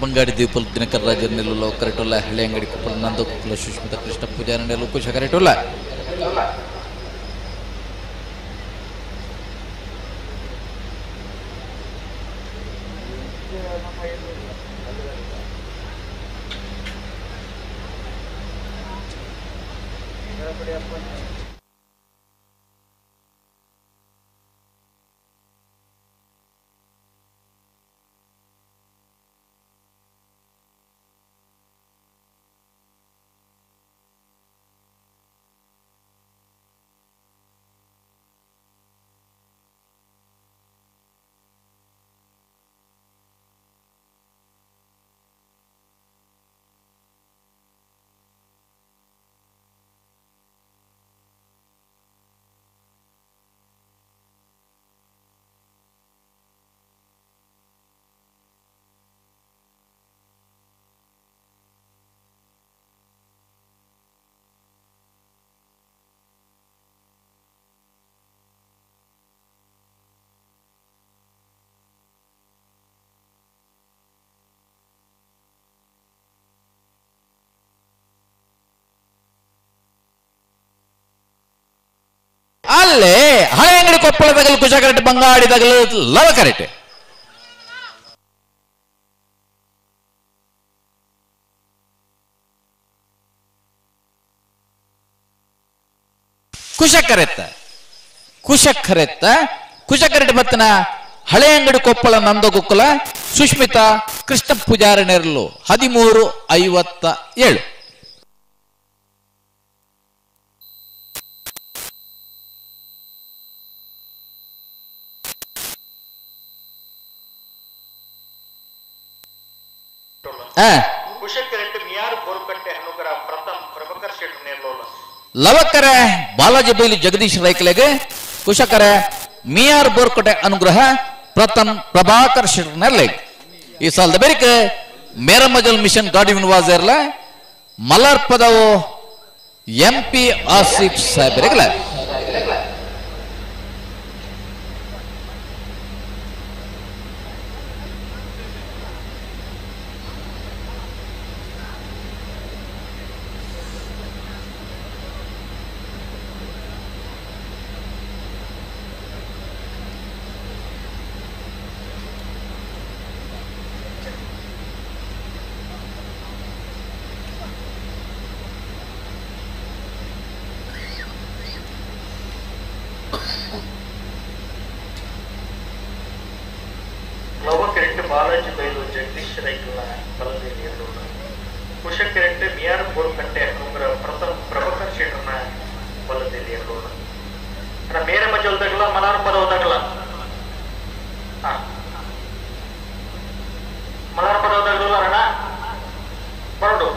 ಬಂಗಾಡಿ ದೀಪಲ್ ದಿನಕರ ರಾಜರ್ ನೆಲ್ಲು ಕರೆಟುಲ್ಲ ಹಳೆ ಅಂಗಡಿ ಕೊಪ್ಪಳ ನಂದಗೋಕುಲ ಸುಷ್ಮಿತ ಕೃಷ್ಣ ಪೂಜಾರಿ ನೆಲ್ಲು ಕುಶ ಕರೆಟುಲ್ಲ. ಅಲ್ಲೇ ಹಳೆ ಅಂಗಡಿ ಕೊಪ್ಪಳ ತಗಲು ಕುಶಕರೆಟ್ ಬಂಗಾಡಿ ತಗಲು ಲವಕರೆಟ್ ಕುಶಕರೆತ್ತ ಕುಶಕರೆತ್ತ ಕುಶಕರೆಟ್ ಬತ್ತನ ಹಳೆ ಅಂಗಡಿ ಕೊಪ್ಪಳ ನಂದಗುಕ್ಕುಲ ಸುಷ್ಮಿತಾ ಕೃಷ್ಣ ಪೂಜಾರಿ ನೆರಳು 13:57. ಲವಕರೆ ಬಾಲಾಜಿ ಬೈಲಿ ಜಗದೀಶ್ ರೈಕಲೆಗೆ ಕುಶಕರೆ ಮಿಯಾರ್ ಬೋರ್ಕೋಟೆ ಅನುಗ್ರಹ ಪ್ರಥಮ್ ಪ್ರಭಾಕರ್ ಶೆಟ್ಟರ್ ನೆರ್ಲೆಗ್. ಈ ಸಾಲದ ಬೆರಿಕ ಮೇರಮಜಲ್ ಮಿಷನ್ ಗಾಡಿವಿನ್ ವಾಜರ್ಲ ಮಲಾರ್ ಪದವು ಎಂ ಪಿ ಆಸಿಫ್ ಸಾಹೇಬರಿಗಲ. ಬಾಲಾಜಿ ಬೈಲು ಜಗದೀಶ್ ರೈಕಲ್ನ ಬಲದೇವಿಯರು ಕುಶಕರೆಟ್ಟ ಮಿಯಾರ್ ಬೋರ್ಕಟ್ಟೆ ಅನುಗ್ರಹ ಪ್ರಥಮ್ ಪ್ರಭಾಕರ್ ಶೆಟ್ಟರ್ನ ಬಲದೇವಿಯರು ಮೇರೆ ಮಜಲ್ದಾಗಲ ಮಲಾರ್ ಪದವದಾಗಲ ಮಲಾರ್ ಪದವದಾಗಲ ಅಣ್ಣ ಬರಡು.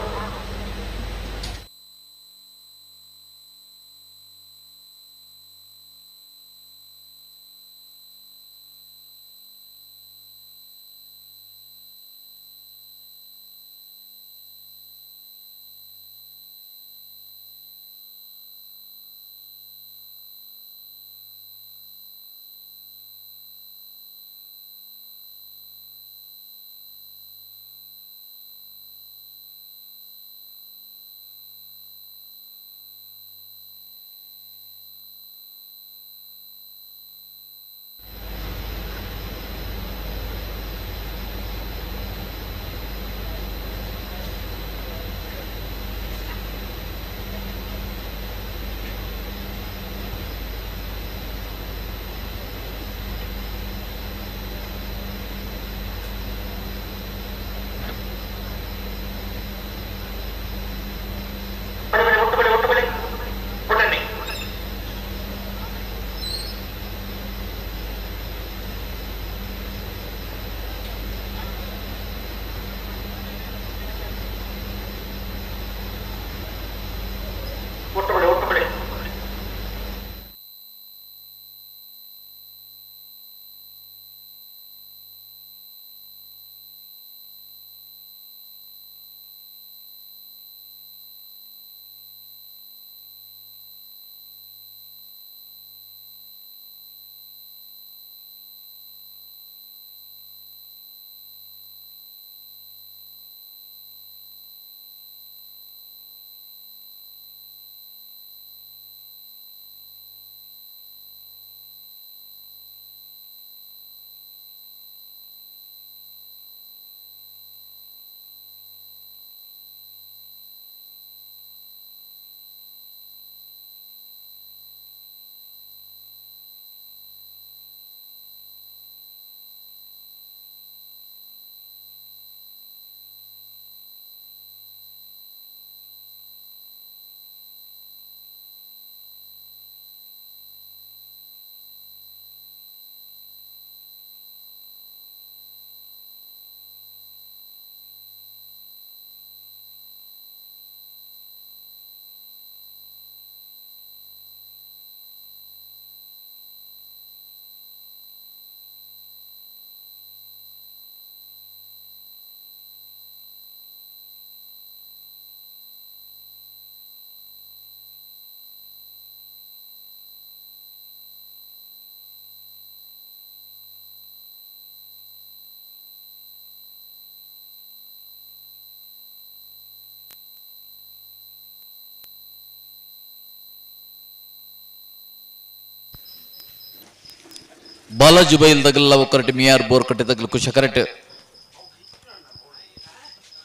ಬಾಲಾಜಿ ಬೈಲ್ ತಗಲ್ಲ ಒಕ್ಕರಟೆ ಮಿಯಾರ್ ಬೋರ್ಕಟ್ಟೆ ತಗಲು ಕುಶ ಕರೆಕ್ಟ್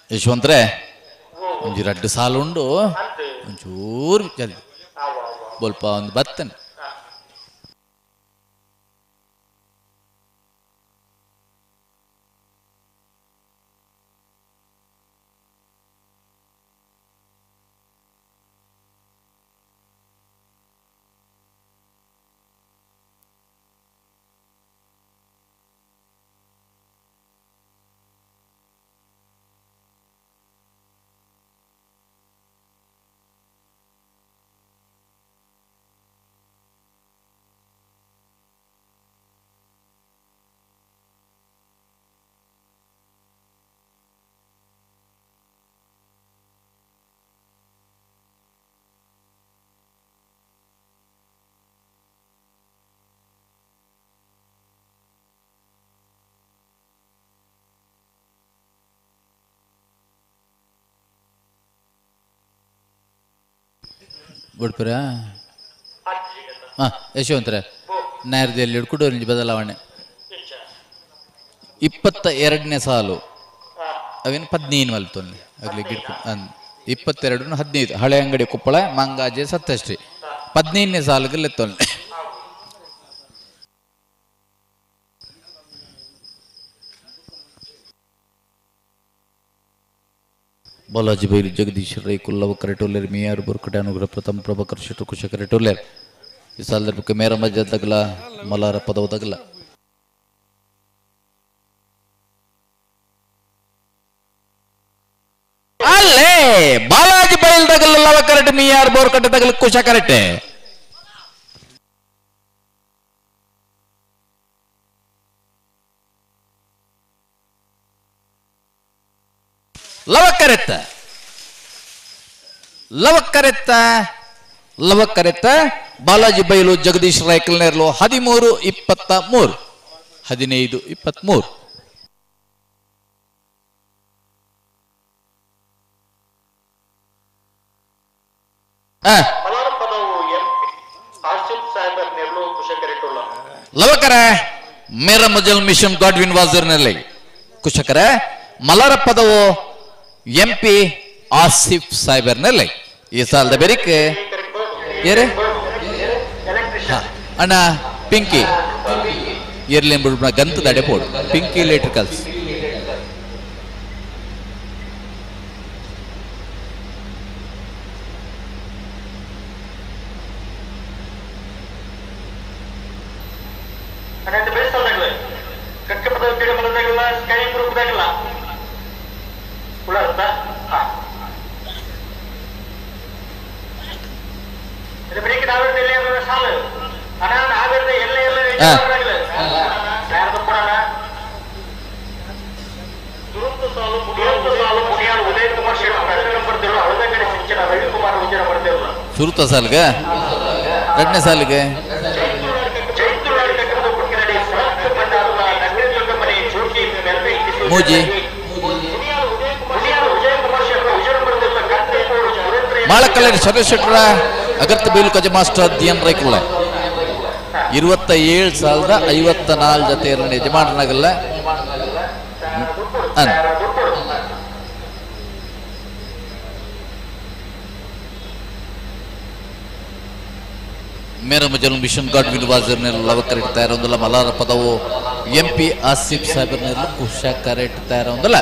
ಯಶವಂತ್ರೆ ಒಂಜಿ ರಡ್ಡು ಸಾಲು ಉಂಡು ಒಂಚೂರು ಜಲ್ದಿ ಬೋಲ್ಪ ಒಂದು ಬತ್ತನೆ. ಬುಡ್ಪುರ ಹಾಂ ಯಶವಂತರ ನ್ಯಾಯದಲ್ಲಿ ಹಿಡ್ಕೊಂಡು ಬದಲಾವಣೆ 22ನೇ ಸಾಲು ಅವೇನು 15 ಮಲ್ತೊಂದು ಆಗಲಿ ಗಿಡ 22 15 ಹಳೆ ಅಂಗಡಿ ಕೊಪ್ಪಳ ಮಂಗಾಜೆ ಸತ್ತಷ್ಟೇ 15ನೇ ಸಾಲಿಗೆ ಲೆತ್ತೊಂದು. ಬಾಲಾಜಿ ಬೈಲು ಜಗದೀಶ್ ರೈ ಕುಲ್ಲವ ಕರೆಟೋಲೆರ್ ಮಿಯಾರ್ ಬುರ್ಕಟೆ ಅನುಗ್ರಹ ಪ್ರಥಮ ಪ್ರಭಾಕರ್ ಶೆಟ್ರು ಕುಶ ಕರೆಟೋಲೆರ್ ಈ ಸಾಲದ ಮೇರ ಮಜ್ಜ ತಗಲ ಮಲಾರ ಪದವ ತಗಲ. ಅಲ್ಲೇ ಬಾಲಾಜಿ ಬೈಲ್ ತಗಲ ಲವ ಕರೆಟ್ ಮಿಯಾರ್ ಬೋರ್ಕಟ್ಟೆ ತಗಲ ಕುಶ ಕರೆಟೆ. ಲವಕರೆತ್ತ ಲವಕರೆತ್ತ ಲವಕರೆತ್ತ ಬಾಲಾಜಿ ಬೈಲು ಜಗದೀಶ್ ರಾಯ್ಕಲ್ನೇರ್ಲು 13 23 15 23. ಲವಕರ ಮೇರ ಮಜಲ್ ಮಿಷನ್ ಗಾಡ್ವಿನ್ ವಾಜರ್ನಲ್ಲಿ ಕುಶಕರ ಮಲಾರ ಪದವು ಎಂ ಪಿ ಆಸಿಫ್ ಸಾಹೇಬರ್ನಲ್ಲಿ ಈ ಸಾಲದ ಬೆರಿಕ್ ಏರೆ ಅಣ್ಣ ಪಿಂಕಿ ಏರ್ಲೇನ್ ಬಿಡ್ಬಿಡ ಗಂತದ ಅಡೆಪೋಡು ಪಿಂಕಿ ಎಲೆಕ್ಟ್ರಿಕಲ್ಸ್. ಸುರುತ ಸಾಲಿಗೆ ಎರಡನೇ ಸಾಲಿಗೆ ಮೂಜಿ ಮಾಳಕಲ್ಲಡಿ ಶರತ್ ಶೆಟ್ಟರ ಅಗರ್ತ ಬೀಲು ಕಜ ಮಾಸ್ಟರ್ ಡಿ ಎನ್ ರೈಕುಳ್ಳ 27,054 ಜೊತೆ ಯಜಮಾನನಾಗಲ್ಲ. ಮೇರ ಮಜಲ್ ಮಿಷನ್ ಗಾಡ್ವಿನ್ ವಾಜರ್ನೆಲ್ಲ ಲವಕರ್ ಇಡ್ತಾ ಇರೋದಿಲ್ಲ ಮಲಾರ ಪದವು ಎಂ ಪಿ ಆಸಿಫ್ ಸಾಹೇಬರ್ನೆಲ್ಲ ಕುಶಕರ್ ಇಡ್ತಾ ಇರೋದಿಲ್ಲ.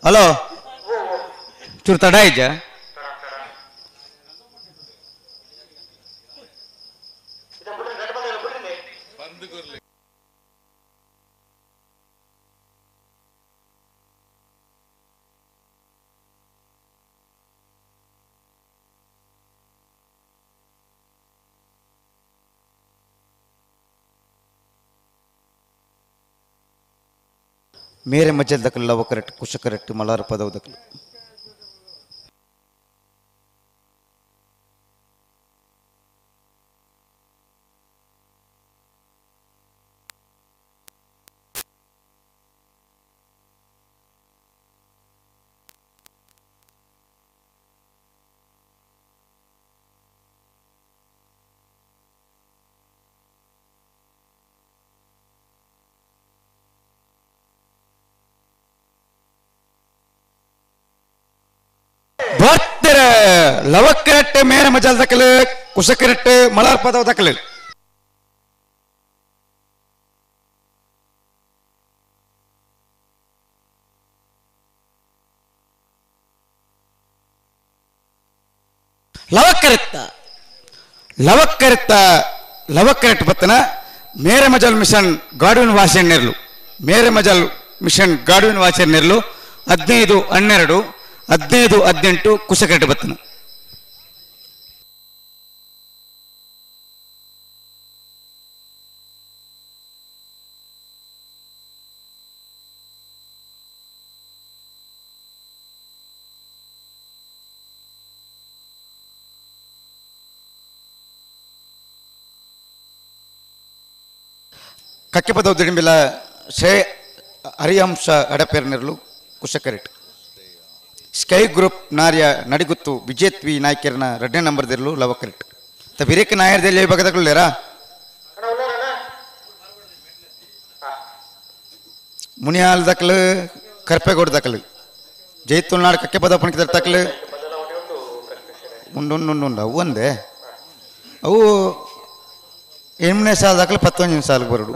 Hello ಚೂರು ತಡ ಇಜ್ಜ ಮೇರೆ ಮಜ್ಜಲ್ ದಕ್ಕಲು ಲವ ಕರೆಕ್ಟ್ ಕುಶ ಕರೆಕ್ಟ್ ಮಲಾರ ಪದವು ದಕ್ಕಲು ಬರ್ತಿರ ಲವಕ್ಕೆರಟ್ಟೆ ಮೇರೆ ಮಜಾಲ್ ದಕ್ಕಲು ಕುಶಕೆರಟ್ಟೆ ಮಲಾರ್ ಪದವು ದಕ್ಕಲು ಲವಕ್ಕರೆತ್ತ ಲವಕ್ಕರೆತ್ತ ಲವಕ್ಕರೆಟ್ ಬತ್ತನ ಮೇರೆ ಮಜಾಲ್ ಮಿಷನ್ ಗಾರ್ಡನ್ ವಾಸೆಣ್ಣೆರ್ಲು ಮೇರೆ ಮಜಾಲ್ ಮಿಷನ್ ಗಾರ್ಡನ್ ವಾಸೆಣ್ಣೆರ್ಲು 15 12 15 18 ಕುಶಕರೆಟ್ ಬತ್ತನ ಕಕ್ಕೆಪದವು ದಿಡಿಂಬಿಲ ಶ್ರೇ ಹರಿಹಂಸ ಅಡಪೇರ್ನೆರ್ಲು ಕುಶಕರೆಟ್ ಸ್ಕೈ ಗ್ರೂಪ್ ನಾರ್ಯ ನಡಿಗುತ್ತು ವಿಜೇತ್ ವಿ ನಾಯ್ಕರ್ನ ಎರಡನೇ ನಂಬರ್ ದಿರ್ಲು ಲವಕರೆಟ್ ತ ಬಿರೇಕ್ ನಾಯರ್ದಲ್ಲಿ ಬಗದಗುಳ್ಳೇರಾ ಮುನಿಯಾಲ್ ದಕ್ಕಲು ಕರ್ಪೆಗೌಡ ದಕ್ಕಲು ಜೈತುಲ್ನಾಡ್ ಕಕ್ಕೆಪದ ಪಣಿಕಿದರ್ ತಕ್ಕಲು ಉಂಡು ಉಂಡು ಉಂಡು ಉಂಡು ಅವು ಒಂದೇ ಅವು 8ನೇ ಸಾಲ ದಾಖಲೆ 19 ಸಾಲಿಗೆ ಬರೋಡು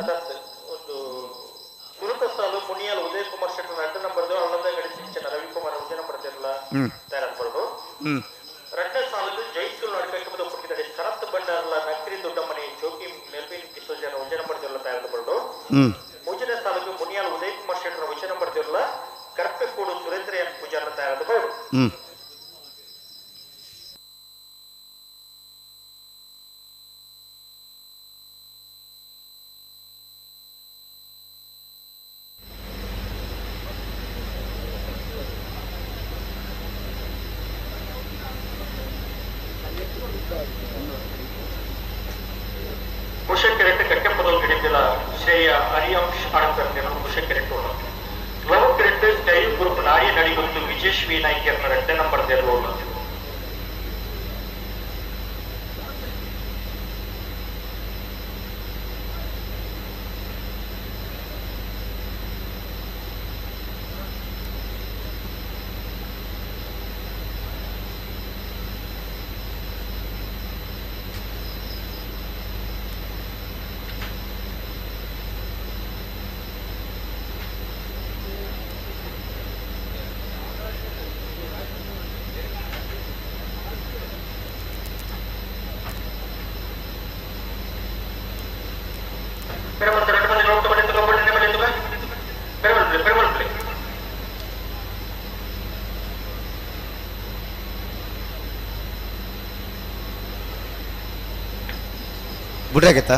ಬುಡ್ರಾಗತ್ತಾ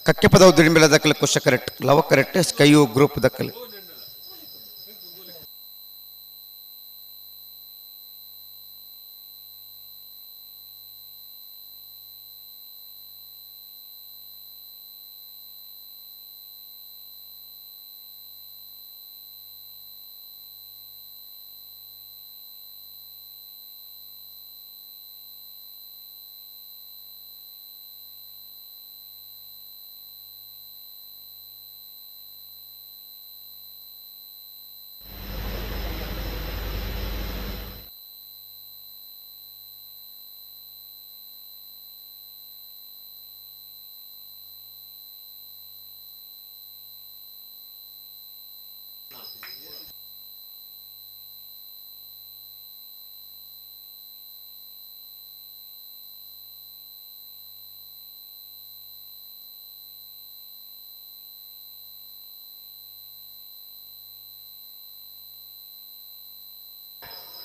ಕಕ್ಕೆಪದವು ದುಡಿಮೆಲ ದಕ್ಕಲು ಕುಶ ಕರೆಕ್ಟ್ ಲವ ಕರೆಕ್ಟ್ ಸ್ಕೈಯು ಗ್ರೂಪ್ ದಕ್ಕಲು.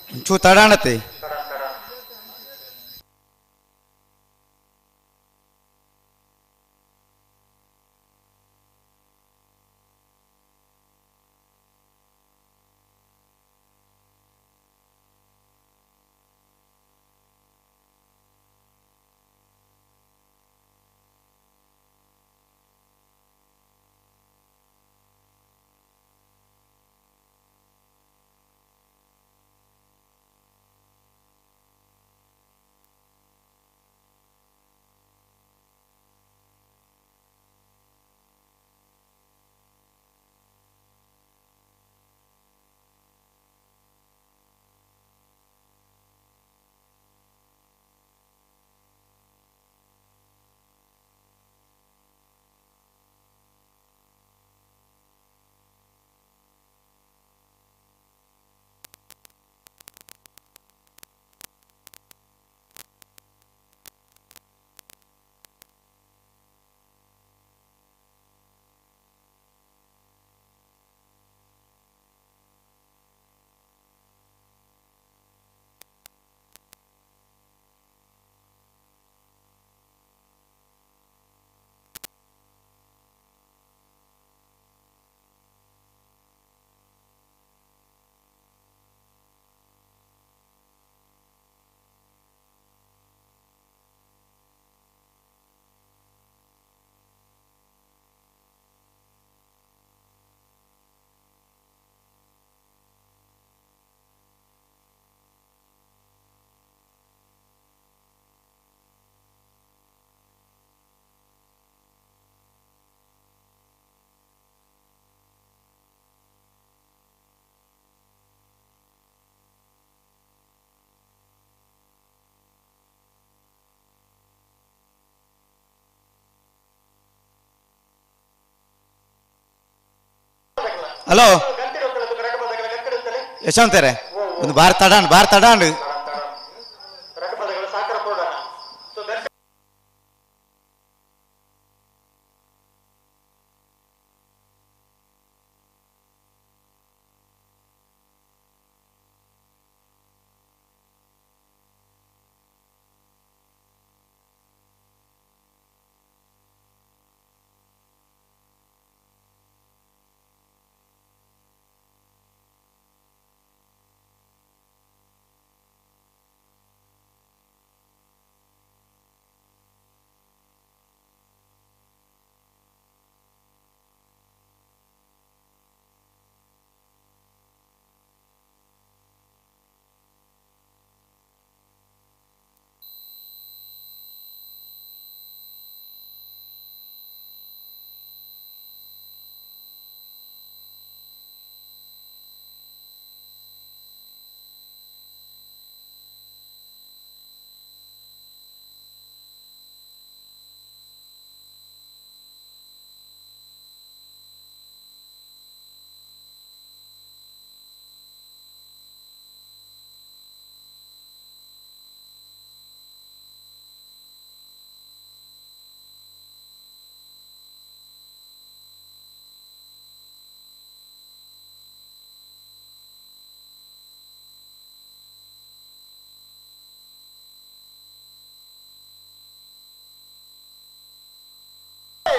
ಚೂ ತಡಾಣತೆ ಹಲೋ ಯಶವಂತರೇ ಒಂದು ಬಾರ್ ತಡಾಂಡ್ ಬಾರ್ ತಡಾಂಡ್.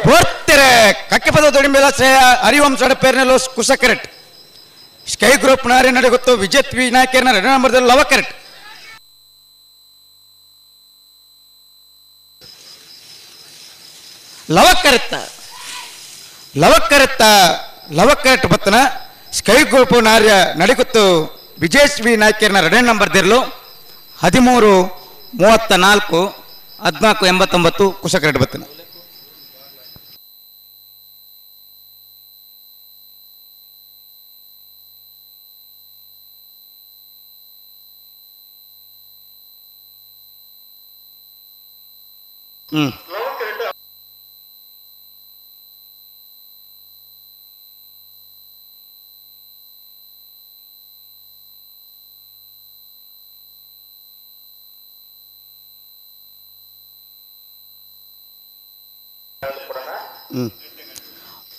ಬೋರ್ತೆರೆ ಕಕ್ಕೆಪದ ದೊಡಿಮೇಲ ಶ್ರೇಯ ಹರಿವಂಶ ಪೇರ್ನೆಲೋ ಕುಸಕರೆಟ್ ಸ್ಕೈ ಗ್ರೂಪ್ ನಾರಿ ನಡೆಗುತ್ತು ವಿಜೇತ್ ವಿ ನಾಯಕರ್ನ ಎರಡು ನಂಬರ್ದಲ್ಲಿ ಲವಕರೆಟ್. ಲವಕರೆತ್ತ ಲವಕರೆತ್ತ ಲವಕರೆಟ್ ಬತ್ತನ ಸ್ಕೈ ಗ್ರೂಪ್ ನಾರ್ಯ ನಡೆಗುತ್ತು ವಿಜೇಶ್ ವಿ ನಾಯಕರ್ನ ಎರಡನೇ ನಂಬರ್ ದಿರ್ಲು 13 34 14 89 ಕುಸಕರೆಟ್ ಬತ್ತನ.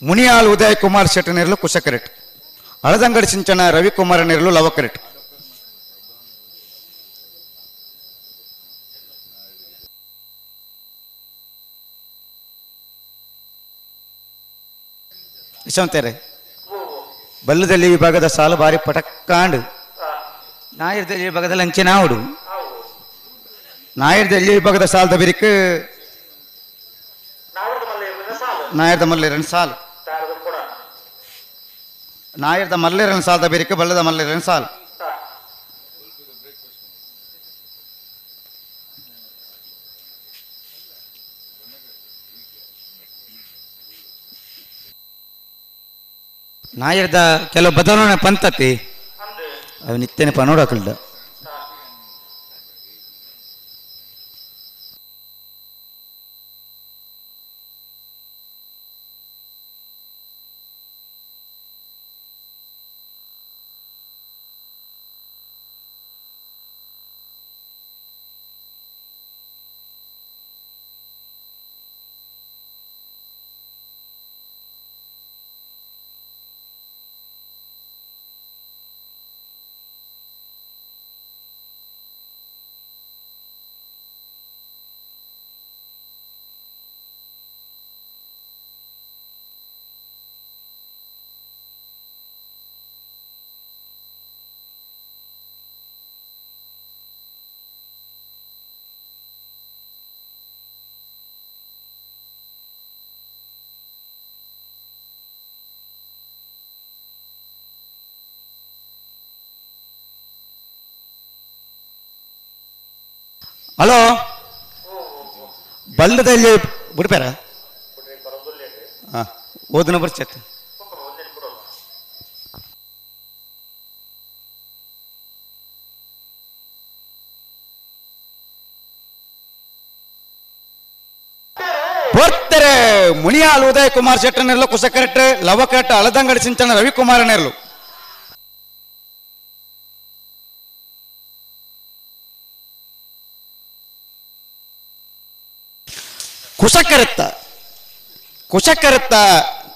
ಮುನಿಯಾಲ್ ಉದಯ್ ಕುಮಾರ್ ಶೆಟ್ಟನೇರ್ಲು ಕುಶಕರೆಟ್ ಅಳದಂಗಡಿ ಸಿಂಚನ ರವಿಕುಮಾರ್ ನೇರ್ಲು ಲವಕರೆಟ್ ಯಶವಂತರೇ ಬಲ್ಲದಲ್ಲಿ ವಿಭಾಗದ ಸಾಲು ಬಾರಿ ಪಟಕ್ಕಾಂಡು ನಾಯರ್ದಲ್ಲಿ ವಿಭಾಗದಲ್ಲಿ ಅಂಚಿನಾವುಡು ನಾಯರ್ದಲ್ಲಿ ವಿಭಾಗದ ಸಾಲದ ಬಿರಿಕ್ ನಾಯರ್ದ ಮಲ್ಲೇರನ್ ಸಾಲು ನಾಯರ್ದ ಮಲ್ಲೇರನ್ ಸಾಲದ ಬಿರಿಕ್ ಬಲ್ಲದ ಮಲ್ಲೇರನ್ ಸಾಲು ನಾಯರ್ದ ಕೆಲವು ಬದಲಾವಣೆ ಪಂತತಿ ಅವು ನಿತ್ಯನೆ ಪನೋಡಾಕಲ್ದ ಹಲೋ ಬಲ್ಲದಲ್ಲಿ ಬಿಡ್ಪಾರ ಹಾಂ ಓದನ ಬರ್ಚತ್ ಬರ್ತಾರೆ ಮುನಿಯಾಲ್ ಉದಯ್ ಕುಮಾರ್ ಶೆಟ್ಟನೆರ್ಲು ಕುಸಕರೆಟ್ ಲವಕರೆಟ್ ಅಳದಂಗಡಿ ಸಿಂಚನ ರವಿಕುಮಾರನೆರ್ಲು ಕುಶಕರೆತ್ತ ಕುಶಕರೆತ್ತ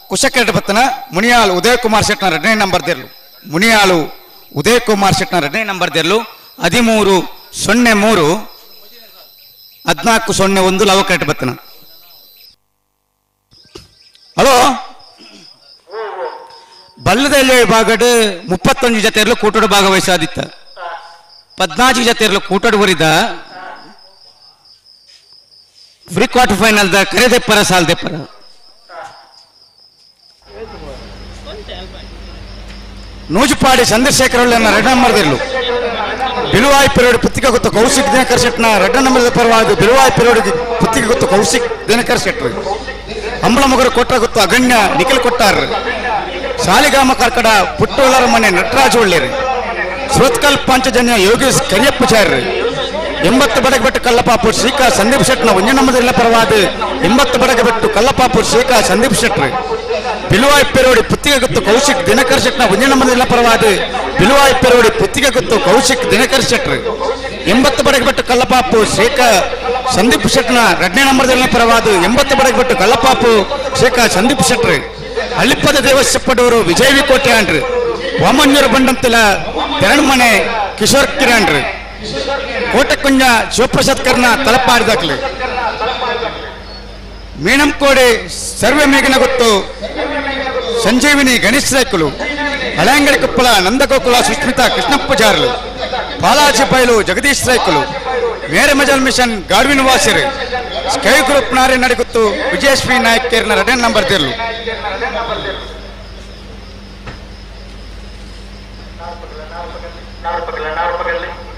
ಕುಶಕರೆಟ್ ಬತ್ತನ ಮುನಿಯಾಲ್ ಉದಯ್ ಕುಮಾರ್ ಶೆಟ್ಟನ ಎರಡನೇ ನಂಬರ್ ದೇರ್ಲು ಮುನಿಯಾಲು ಉದಯ್ ಕುಮಾರ್ ಶೆಟ್ಟನ ಎರಡನೇ ನಂಬರ್ ದೇರ್ಲು 13 03 14 01 ಲವಕರೆಟ್ ಬತ್ತನ. ಹಲೋ ಬಲ್ಲದಲ್ಲಿ ಭಾಗಡ್ 31 ಜತೆಯರ್ಲು ಕೂಟೋಡು ಭಾಗವಹಿಸಾದಿತ್ತ 14 ಜತೆಯರ್ಲು ಕೂಟೋಡು ಬರಿದ ಪ್ರೀ ಕ್ವಾರ್ಟರ್ ಫೈನಲ್ the ಕರೆದೆಪ್ಪರ ಸಾಲ್ದೆಪ್ಪರ ನೂಜುಪಾಡಿ ಚಂದ್ರಶೇಖರ್ ರೆಡ್ ನಂಬರ್ದಿರ್ಲು ಬಿಳುವಾಯಿ ಪಿರೋಡ್ ಪುತ್ತಿಗೆ ಗೊತ್ತು ಕೌಶಿಕ್ ದಿನಕರ್ ಶೆಟ್ನ ರೆಡ್ ನಂಬರ್ದ ಪರವಾಗಿ ಬಿಳುವಾಯಿ ಪಿರೋಡ್ ಪುತ್ತಿಗೆ ಗೊತ್ತು ಕೌಶಿಕ್ ದಿನಕರ್ ಶೆಟ್ರು ಅಂಬಳಮೊಗರು ಕೊಟ್ಟ ಗೊತ್ತು ಅಗಣ್ಯ ನಿಖಿಲ್ ಕೊಟ್ಟಾರ್ ಶಾಲಿಗಾಮ ಕಾರ್ಕಡ ಪುಟ್ಟೋಲರ ಮನೆ ನಟರಾಜ್ ಒಳ್ಳೇರಿ ಸುರತ್ಕಲ್ ಪಾಂಚಜನ್ಯ ಯೋಗೇಶ್ ಕರಿಯಪ್ಪಚಾರ್ಯ 80 ಬಡಗಬೆಟ್ಟು ಕಲ್ಲಪಾಪು ಶ್ರೀಕಾ ಸಂದೀಪ್ ಶೆಟ್ನ ಒಂಜನಮ್ಮದಿಲ್ಲ ಪರವಾದ 80 ಬಡಗಬೆಟ್ಟು ಕಲ್ಲಪಾಪು ಶ್ರೀಕಾ ಸಂದೀಪ್ ಶೆಟ್ರು ಬಿಲುವಾಯಿ ಪೆರೋಡಿ ಪುತ್ತಿಗೆ ಗೊತ್ತು ಕೌಶಿಕ್ ದಿನಕರ್ ಶೆಟ್ನ ಒಂಜನಮ್ಮದಿಲ್ಲ ಪರವಾದ ಬಿಲುವಾಯಿ ಪೆರೋಡಿ ಪುತ್ತಿಗೆ ಗೊತ್ತು ಕೌಶಿಕ್ ದಿನಕರ್ ಶೆಟ್ರು 80 ಬಡಗಬೆಟ್ಟು ಕಲ್ಲಪಾಪು ಶ್ರೀಕಾ ಸಂದೀಪ್ ಶೆಟ್ನ ಎರಡನೇ ನಂಬರ್ದಲ್ಲಿ ಪರವಾದ 80 ಬಡಗಬೆಟ್ಟು ಕಲ್ಲಪಾಪು ಶ್ರೀಕಾ ಸಂದೀಪ್ ಶೆಟ್ರು ಹಳ್ಳಿಪದ ದೇವಸ್ಥಪಡವರು ವಿಜಯ ವಿ ಕೋಟೆ ಆಂಡ್ರು ವಾಮನ್ಯೂರು ಬಂಡಂತಿಲ ತೆರಣ್ಮನೆ ಕಿಶೋರ್ ಕಿರಾಣ್ರು ಕೋಟಕುಂಜ ಶಿವಪ್ರಸಾದ್ ಕರ್ನ ತಲಪಾಡಿದಾಕ್ಲಿ ಮೀನಂಕೋಡಿ ಸರ್ವೆ ಮೇಘನ ಗೊತ್ತು ಸಂಜೀವಿನಿ ಗಣೇಶ್ ರಾಯ್ಕುಲು ಹಳೆಂಗಡಿ ಕೊಪ್ಪಳ ನಂದಗೋಕುಲ ಸುಷ್ಮಿತಾ ಕೃಷ್ಣಪ್ಪ ಜಾರ್ಲು ಬಾಲಾಜಿ ಬೈಲು ಜಗದೀಶ್ ರಾಯ್ಕುಲು ಮೇರೆ ಮಜಲ್ ಮಿಷನ್ ಗಾಡ್ವಿನ್ ವಾಸಿರು ಸ್ಕೈ ಗ್ರೂಪ್ ನಾರಿ ನಡಿಗುತ್ತು ವಿಜಯಶ್ರೀ ನಾಯಕ್ ಕೇರ್ನ ಎರಡನೇ ನಂಬರ್ ತಿರ್ಲು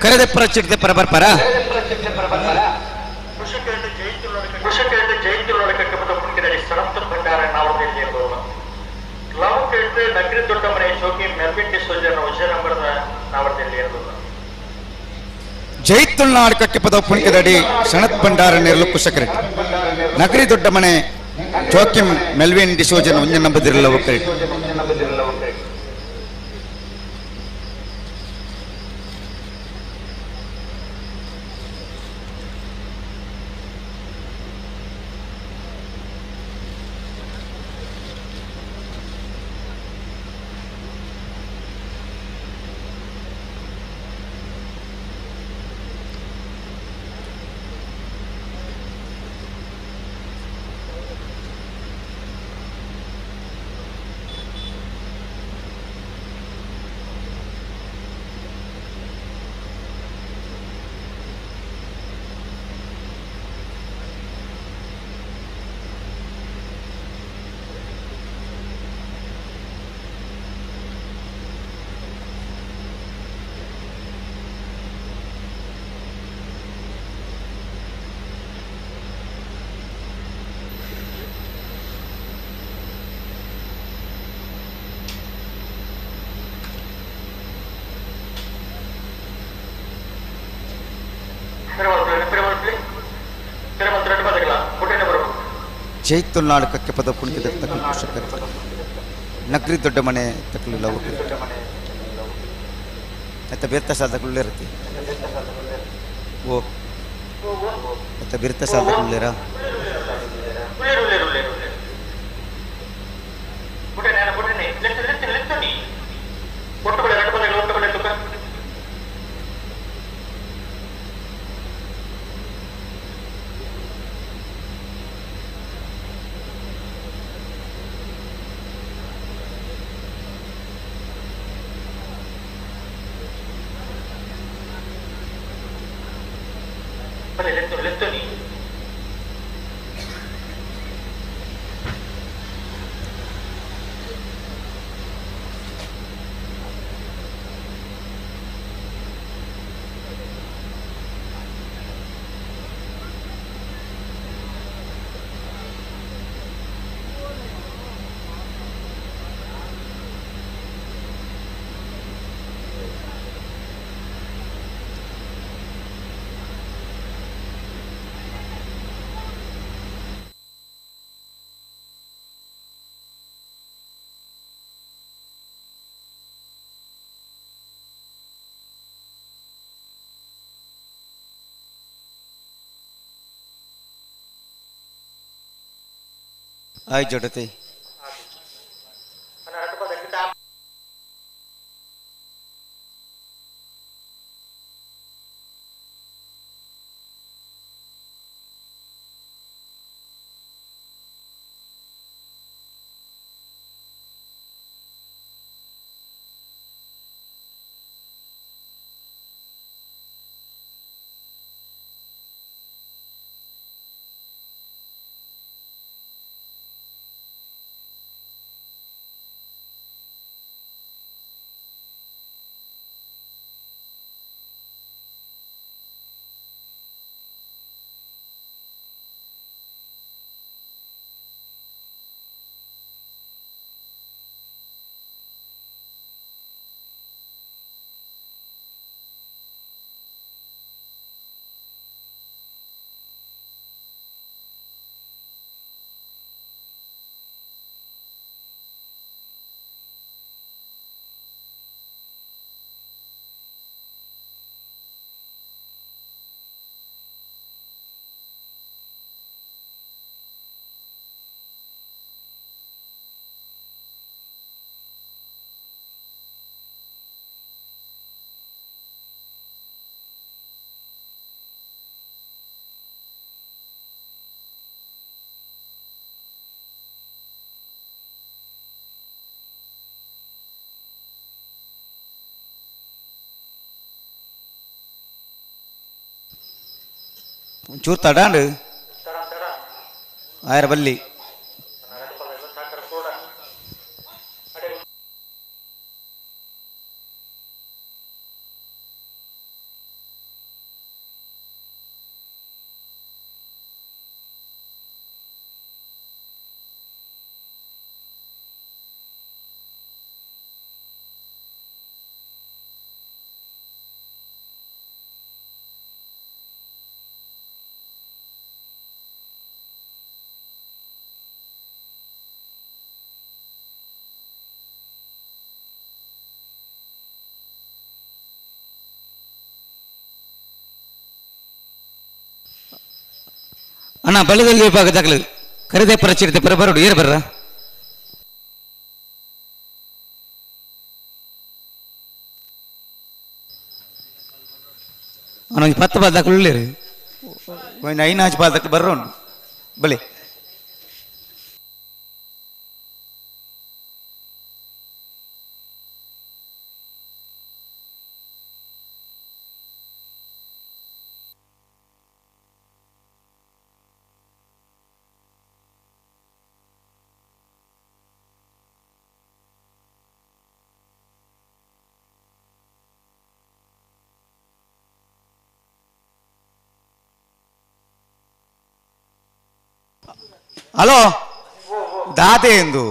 ಕರೆದೆಪ್ಪರ ಚಿಟ್ಟದೆಪ್ಪರ ಬರ್ಪಾರ ಜೈತುಳ್ನಾಡು ಕಟ್ಟಿಪದ ಪುಣಿಕದಡಿ ಸಣತ್ ಭಂಡಾರ ನೇರಲು ಕುಶಕರೆಟ್ ನಗರಿ ದೊಡ್ಡ ಮನೆ ಜೋಕಿಂ ಮೆಲ್ವಿನ್ ಡಿಸೋಜನ್ ಒಂಜ ನಂಬದಿರಲ್ಲ ಒಕ್ಕರೆಟ್ ಜೈ ತುಳುನಾಡು ಕಕ್ಕೆ ಪದ ಪುಣಿಕೆ ತಕ್ಕಲು ಕುಶಕರಿಟ್ ನಗರಿ ದೊಡ್ಡ ಮನೆ ತಕ್ಕಲು ಲವಕರಿಟ್ ಅತ್ತ ಬೇರ್ತ ಸಾಧಕುಳ್ಳೇರತಿ ಓ ಅತ್ತ ಬಿರ್ತ ಸಾಧಕುಳ್ಳೇರಾ ಆಯ್ ಜೊಡತಿ ಒಂಚೂರು ತಡಾಂಡು ಆಯರ ಬಲ್ಲಿ ಅಣ್ಣ ಬಲದಲ್ಲಿ ವಿಭಾಗದಾಗಲು ಕರಿದೆ ಪರಿಚಿತ ಪರ ಬರೋಡು ಏರ್ ಬರ್ರ ಅಣ್ಣ ಒಂಜಿ 10 ಬಾಲ್ ದಾಖಲು ಉಳ್ಳೇರು ಒಂದು 5 ಬಾಲ್ ದಾಖಲು ಬರ್ರೋಣ ಬಲೆ ಹಲೋ ದಾತೆ ಎಂದು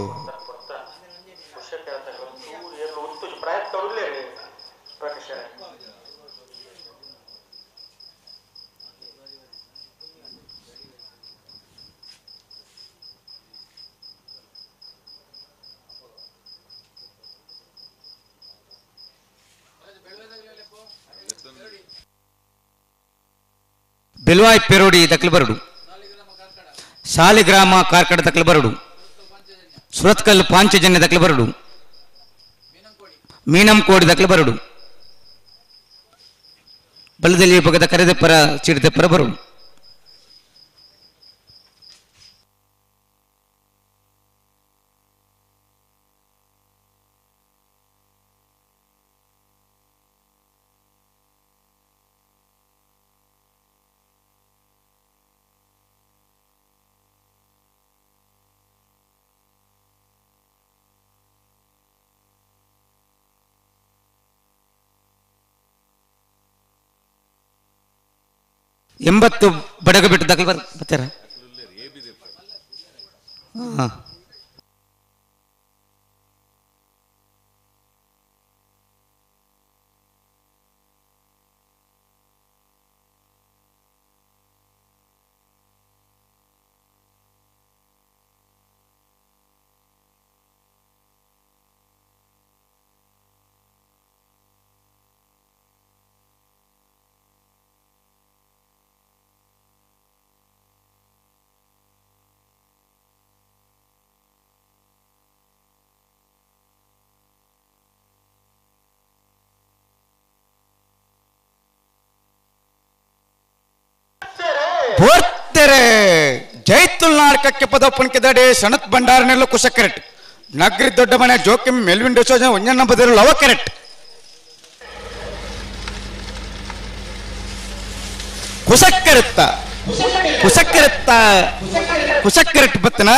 ಬೆಲ್ವಾಯ್ ಪೆರೋಡಿ ದಕ್ಲು ಬರಡು ಸಾಲಿಗ್ರಾಮ ಕಾರ್ಕಡ ದಕ್ಲು ಬರಡು ಸುರತ್ಕಲ್ ಪಾಂಚಜನ್ಯ ದಕ್ಲು ಬರಡು ಮೀನಂಕೋಡಿ ದಕ್ಲು ಬರಡು ಬಲದಲ್ಲಿ ಬಗದ ಕರೆದೆಪ್ಪರ ಚಿಡಿದೆಪ್ಪರ ಬರಡು. ಎಂಬತ್ತು ಬಡಗ ಬಿಟ್ಟು ದಾಖಲೆ ಬರ್ತಾರ. ಹಾಂ ಬೋರ್ತೆರೆ ಜೈತುಲ್ನಾರ್ಕಕ್ಕೆ ಪದಪ್ಪನ ಸಣತ್ ಭಂಡಾರನೆಲ್ಲ ಕುಶಕರೆಟ್ ನಗರಿ ದೊಡ್ಡ ಮನೆ ಜೋಕಿಂ ಮೆಲ್ವಿನ್ ಡಿಸೋಜ ಒಂಜನ್ನ ಬದಿರು ಲವ ಕರೆಟ್ ಕುಸಕ್ಕರೆತ್ತ ಕುಸಕ್ಕರೆತ್ತ ಕುಸಕ್ಕರೆಟ್ ಬತ್ತನ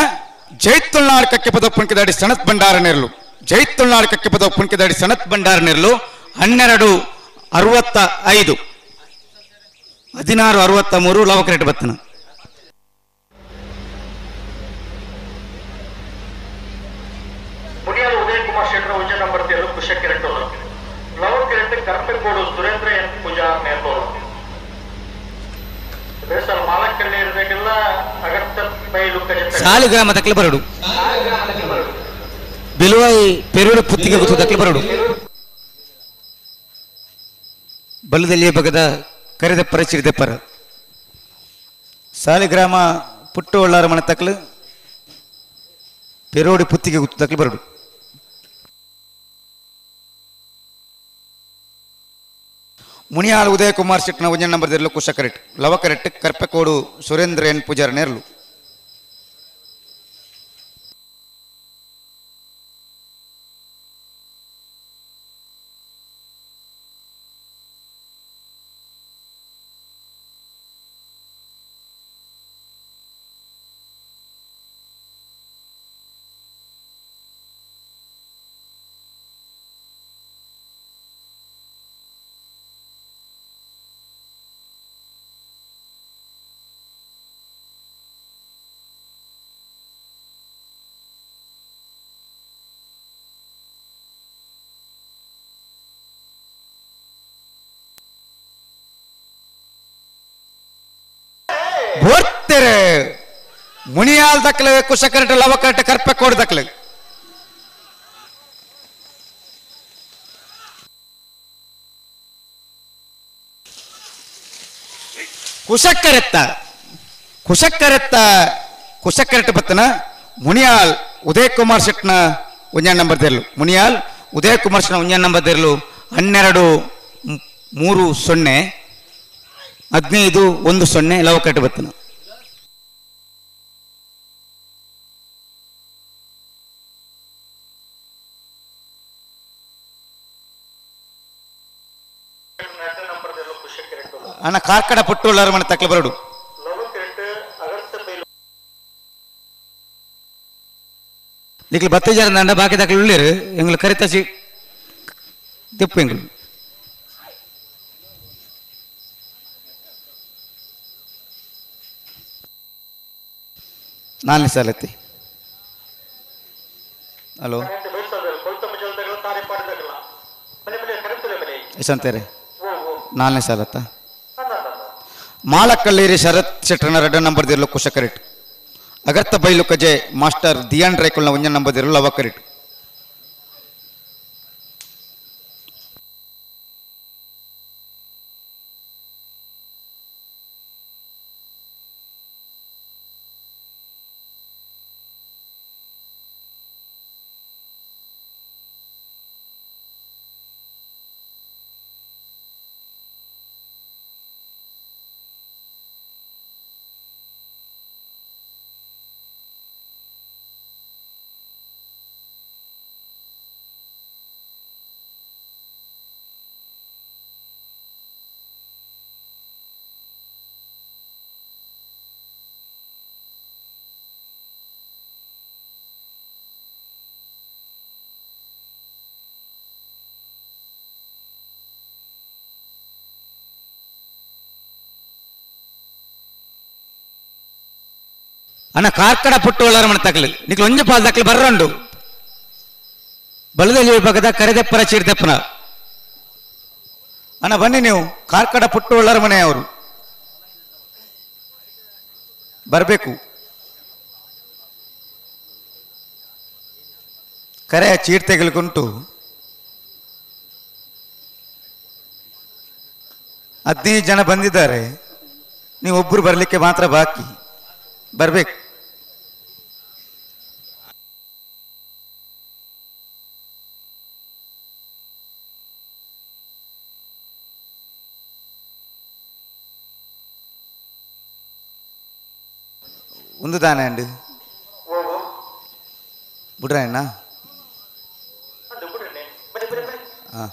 ಜೈತುಲ್ನಾರ್ಕಕ್ಕೆ ಪದಪ್ಪನ ಸಣತ್ ಭಂಡಾರನೆರ್ಲು ಜೈತುಲ್ನಾರ್ಕಕ್ಕೆ ಪದಪ್ಪನ ಸಣತ್ ಭಂಡಾರನೆರ್ಲು 12:65 16:63 ಲವಕರೆಟ್ ಬತ್ತನ. ಮುನಿಯಾಲ ಉದಯ್ ಕುಮಾರ್ ಶೆಟ್ಟರ್ ಒಂಜ ನಂಬರ್ ತೇರು ಕುಶಕೆರೆಟ್ ಲವಕೆರೆಟ್ ಕರ್ಪೆಕೋಡು ಸುರೇಂದ್ರ ಎನ್ ಪೂಜಾ ಮೇಲ್ಬೋರು ಬೇಸರ ಮಾಲಕಲ್ಲಿ ಇರಬೇಕೆಲ್ಲ ಅಗತ್ಯ ಬೈಲು ಸಾಲಿಗ್ರಾಮ ದಕ್ಲೆ ಬರಡು ಬಿಲುವಾಯಿ ಪೆರುಡು ಪುತ್ತಿಗೆ ಗೊತ್ತು ದಕ್ಲೆ ಬರಡು ಬಲದಲ್ಲಿ ಬಗದ ಕರೆದೆಪ್ಪರ ಚಿರಿದೆಪ್ಪರ ಸಾಲಿಗ್ರಾಮ ಪುಟ್ಟು ಒಳ್ಳಾರ ಮನೆ ತಕ್ಲು ಪೆರೋಡಿ ಪುತ್ತಿಗೆ ಗುತ್ತು ತಕ್ಲು ಬರಡು. ಮುನಿಯಾಲ್ ಉದಯ ಕುಮಾರ್ ಶೆಟ್ನ ಒಂಜ ನಂಬರ್ ದಿರ್ಲು ಕುಶಕರೆಟ್ ಲವಕರೆಟ್ ಕರ್ಪೆಕೋಡು ಸುರೇಂದ್ರ ಎನ್ ಪೂಜಾರ ನೇರ್ಲು. ಬೋರ್ತೆರೆ ಮುನಿಯಾಲ್ ದಕ್ಲೆ ಕುಶಕರಟ ಲವಕರಟ ಕರ್ಪೆಕೋಡು ದಕ್ಲೆ ಕುಶಕರೆತ್ತ ಕುಶಕರೆತ್ತ ಕುಶಕರಟ ಬತ್ತನ ಮುನಿಯಾಲ್ ಉದಯ್ ಕುಮಾರ್ ಶೆಟ್ನ ಒಂಜ ನಂಬರ್ ದೇರ್ಲು ಮುನಿಯಾಲ್ ಉದಯ್ ಕುಮಾರ್ ಶೆಟ್ನ ಒಂಜ ನಂಬರ್ ದೇರ್ಲು 12:30 15:10 ಲವಕರಟ ಬತ್ತನ. ಅಣ್ಣ ಕಾರ್ಕಡ ಪುಟ್ಟುಳ್ಳಾರ ಮನೆ ತಕ್ಲೆ ಬರಡು ನಿಕ್ಲು ಬತ್ತೆ ಜನ ದಂಡ ಬಾಕಿ ತಕ್ಲು ಉಳ್ಳೇರು ಎಂಗ್ಳು ಕರಿತಾಸಿ ತಿಪ್ಪು ಎಂಗ್ಳು ನಾಲ್ನೇ ಸಾಲತ್ತಿ. ಹಲೋ ಎಷ್ಟಂತಾರೆ ನಾಲ್ನೇ ಸಾಲತ್ತ ಮಾಲಕಳ್ಳೇರಿ ಶರತ್ ಶೆಟ್ಟರ್ನ ಎರಡನೇ ನಂಬರ್ ದಿರಲು ಕುಶಕರೆಟ್ ಅಗರ್ತ ಬೈಲು ಕಜೆ ಮಾಸ್ಟರ್ ದಿಯಾನ್ ರೈಕುಲ್ನ ಒಂದನೇ ನಂಬರ್ ದಿರಲು ಲವಕರೆಟ್. ಅಣ್ಣ ಕಾರ್ಕಡ ಪುಟ್ಟುವಳ್ಳರ ಮನೆ ತಕಲಿ ನಿಕ್ಲು ಒಂಜಿ ಪಾಲ್ ತಕಲಿ ಬರ್ರಂಡು ಬಲದಲ್ಲಿ ವಿಭಾಗದ ಕರೆದೆಪ್ಪರ ಚೀರ್ದೆಪ್ಪನ ಅಣ್ಣ ಬನ್ನಿ ನೀವು ಕಾರ್ಕಡ ಪುಟ್ಟುವಳ್ಳರ ಮನೆಯವರು ಬರಬೇಕು. ಕರೆಯ ಚೀರ್ತೆಗಲಿಗುಂಟು 15 ಜನ ಬಂದಿದ್ದಾರೆ, ನೀವು ಒಬ್ಬರು ಬರಲಿಕ್ಕೆ ಮಾತ್ರ ಬಾಕಿ, ಬರಬೇಕು. ಒಂದು ದಾನೆ ಅಂಡ್ ಬಿಡ್ರಣ್ಣ ಹಾಂ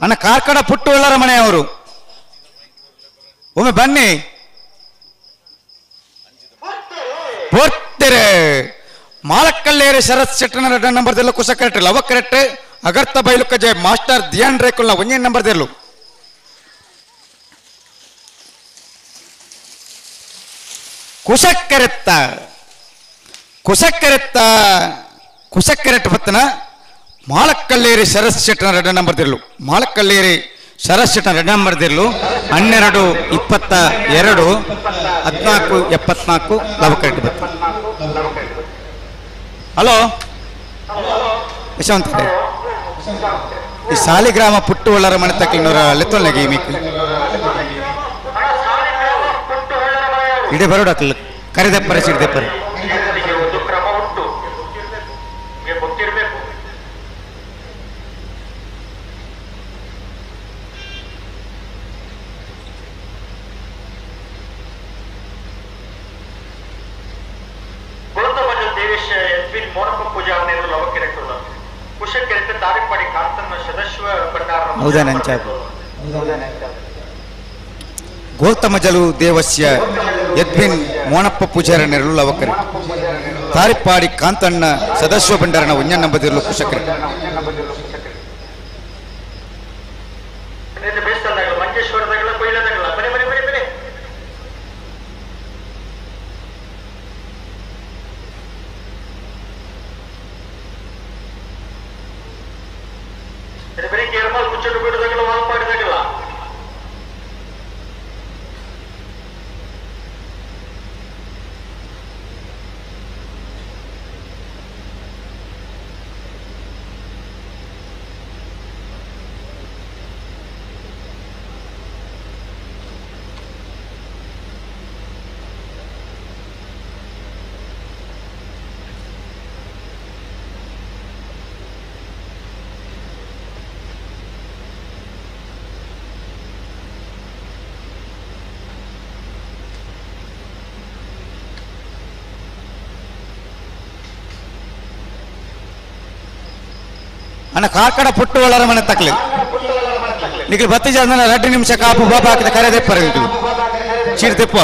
ಅಣ್ಣ ಕಾರ್ಕಡ ಪುಟ್ಟುವಳ್ಳರ ಮನೆಯವರು ಒಮ್ಮೆ ಬನ್ನಿ. ಪೋರ್ತೆರೆ ಮಾಲಕ್ಕಲ್ಲೇರೆ ಶರತ್ ಶೆಟ್ಟನ 2 ನಂಬರ್ ದೆಲ್ಲು ಕುಸ ಕರೆಕ್ಟ್ ಲವ ಕರೆಕ್ಟ್ ಅಗರ್ತ ಬೈಲುಕಜೆ ಮಾಸ್ಟರ್ ಧ್ಯಾನ್ ರೇಕುಲ್ನ 1 ನಂಬರ್ ದೆಲ್ಲು. ಕುಸಕ್ಕರೆತ್ತ ಕುಸಕ್ಕರೆತ್ತ ಕುಸಕ್ಕರೆಟ್ ಬತ್ತನ ಮಾಲಕ್ಕಲ್ಲೇರಿ ಶರತ್ ಶೆಟ್ಟನ 2 ನಂಬರ್ ದಿರ್ಲು ಮಾಲಕ್ಕಲ್ಲೇರಿ ಶರತ್ ಶೆಟ್ಟನ 2 ನಂಬರ್ ದಿರ್ಲು 12 22 14 74 ಲವಕರೆಟ್ ಬತ್ತ. ಹಲೋ ಯಶವಂತ ಈ ಸಾಲಿಗ್ರಾಮ ಪುಟ್ಟುವಳ್ಳರ ಮನೆ ತಕ್ಲಿನವರ ಲೆತ್ತೊಳ್ಳೆಗೆ ಈ ಮೀಕ್ ಇಡೇ ಬರೋಡಾಕಲ್ಲ ಕರೆದೆಪ್ಪರ ಸಿಡಿದೆಪ್ಪರ ಗೌತಮ ಜಲು ದೇವಸ್ಯ ಯದ್ವಿನ್ ಮೋಣಪ್ಪ ಪೂಜಾರ ನೆರಳು ಲವಕರಿ ತಾರಿಪಾಡಿ ಕಾಂತಣ್ಣ ಸದಾಶಿವ ಭಂಡಾರನ ಒಂಜನ್ನಂಬದಿರಲು ಕುಶಕರಿ. ಅಣ್ಣ ಕಾರ್ಕಡ ಪುಟ್ಟುವಳ್ಳರ ಮನೆ ತಕ್ಲಿ ನಿಖಿಲ್ ಬತ್ತಿ ಜನ 2 ನಿಮಿಷ ಕಾಪು ಬಾಬಾ ಹಾಕಿದ ಕರೆದೆಪ್ಪರ ಚೀರ್ದೆಪ್ಪ.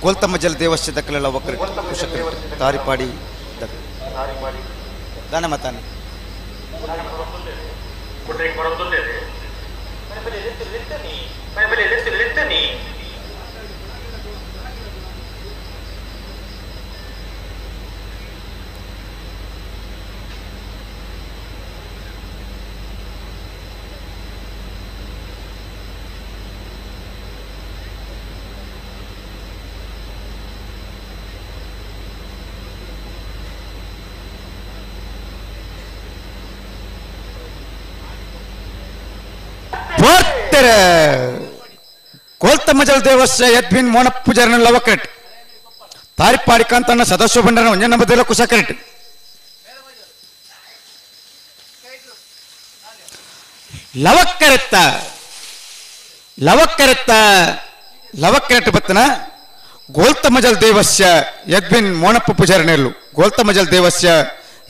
ಕೋಲ್ತಮ್ಮ ಜಲ ದೇವಸ್ಥಾನ ದಕ್ಕಲೆಲ್ಲ ಒಕ್ಕರೆ ಕುಶಕರೆ ತಾರಿಪಾಡಿ ದಕ್ಕಲೆ. ದಾನೆ ಮತ್ತಾನೆ ಕೋಲ್ತಮ್ಮಜಲ್ ದೇವಸ್ಯ ಯದ್ವಿನ್ ಮೋನಪ್ಪುಜರನ ಲವಕ್ರೆಟ್ ತಾರಿಪಾಡಿ ಕಾಂತಣ್ಣ ಸದಸ್ಯ ಬಂಡನ ಒಂಜನ ನಂಬದಿಲ್ಲ ಕುಸಕರೆಟ್ ಲವಕ್ಕರೆತ್ತ ಲವಕ್ಕರೆತ್ತ ಲವಕ್ಕರೆಟ್ ಬತ್ತನ ಗೋಲ್ತಮಜಲ್ ದೇವಸ್ಯ ಯದ್ವಿನ್ ಮೋನಪ್ಪ ಪೂಜಾರನೆರ್ಲು ಗೋಲ್ತಮಜಲ್ ದೇವಸ್ಯ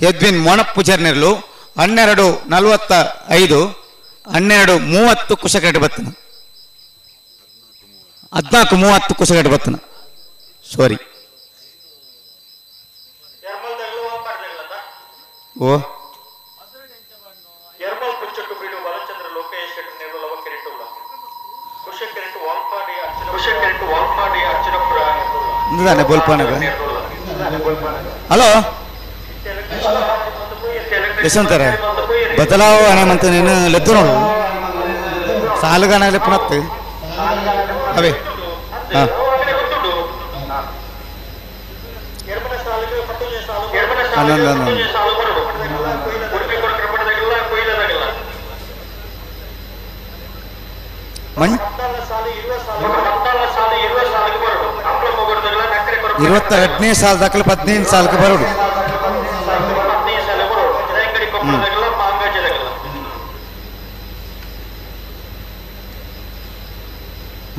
ಯದ್ವಿನ್ ಮೋನಪ್ಪ ಪೂಜಾರನೆರ್ಲು 12:45 12:30 ಕುಸಕರೆಟ್ ಬತ್ತನ 14:30 ಕುಸಗಡೆ ಬತ್ತನ ಸಾರಿ ಓ ಬೋಲ್ಪಾನಗ ಹಲೋ ಎಷ್ಟಂತಾರೆ ಬದಲಾವಣೆ ಅಂತ ನೀನು ಲೆದ್ದು ನೋಡು ಸಾಲುಗಾನಾಗಲೇ ಪುನತ್ತು ಅವೇ ಹಾಂ ಹನ್ನೊಂದು ಹನ್ನೊಂದು ಮಣ್ 22ನೇ ಸಾಲ ದಾಖಲೆ 15 ಸಾಲಕ್ಕೆ ಬರೋಡು.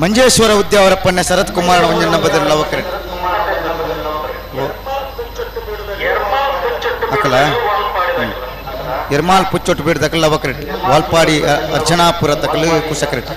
ಮಂಜೇಶ್ವರ ಉದ್ಯಾವರಪ್ಪಣ್ಣ ಶರತ್ ಕುಮಾರ್ ಒಂಜನ್ನ ಬದಲ ಲವಕರೆಟ್ ಅಕಲ ಎರ್ಮಾಲ್ ಪುಚ್ಚೊಟ್ಟು ಬೀಡ್ ದಕಲ್ ಲವಕರೆಟ್ ವಾಲ್ಪಾಡಿ ಅರ್ಚನಾಪುರ ತಕಲು ಕುಸಕರೆಟ್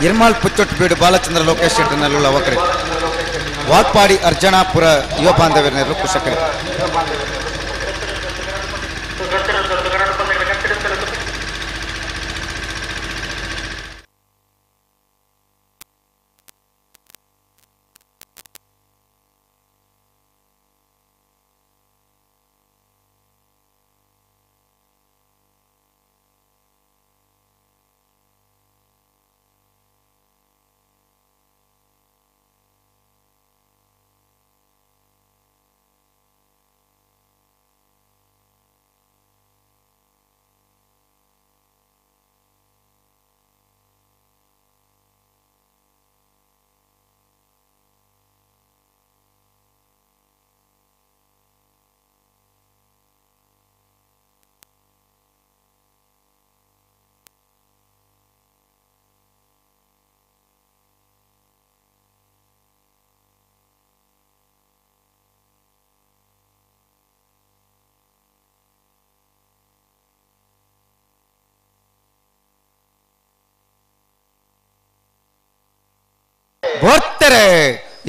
ಎರ್ಮಾಲ್ ಪುಚ್ಚೊಟ್ಟು ಬೀಡು ಬಾಲಚಂದ್ರ ಲೋಕೇಶ್ ಶೆಟ್ಟಿ ನಲ್ಲುಳ್ಳ ಅವಕರೆ ವಾಲ್ಪಾಡಿ ಅರ್ಜನಾಪುರ ಯುವ ಬಾಂಧವ್ಯರು ಕುಶಕರೆ ಬೋರ್ತೆರೆ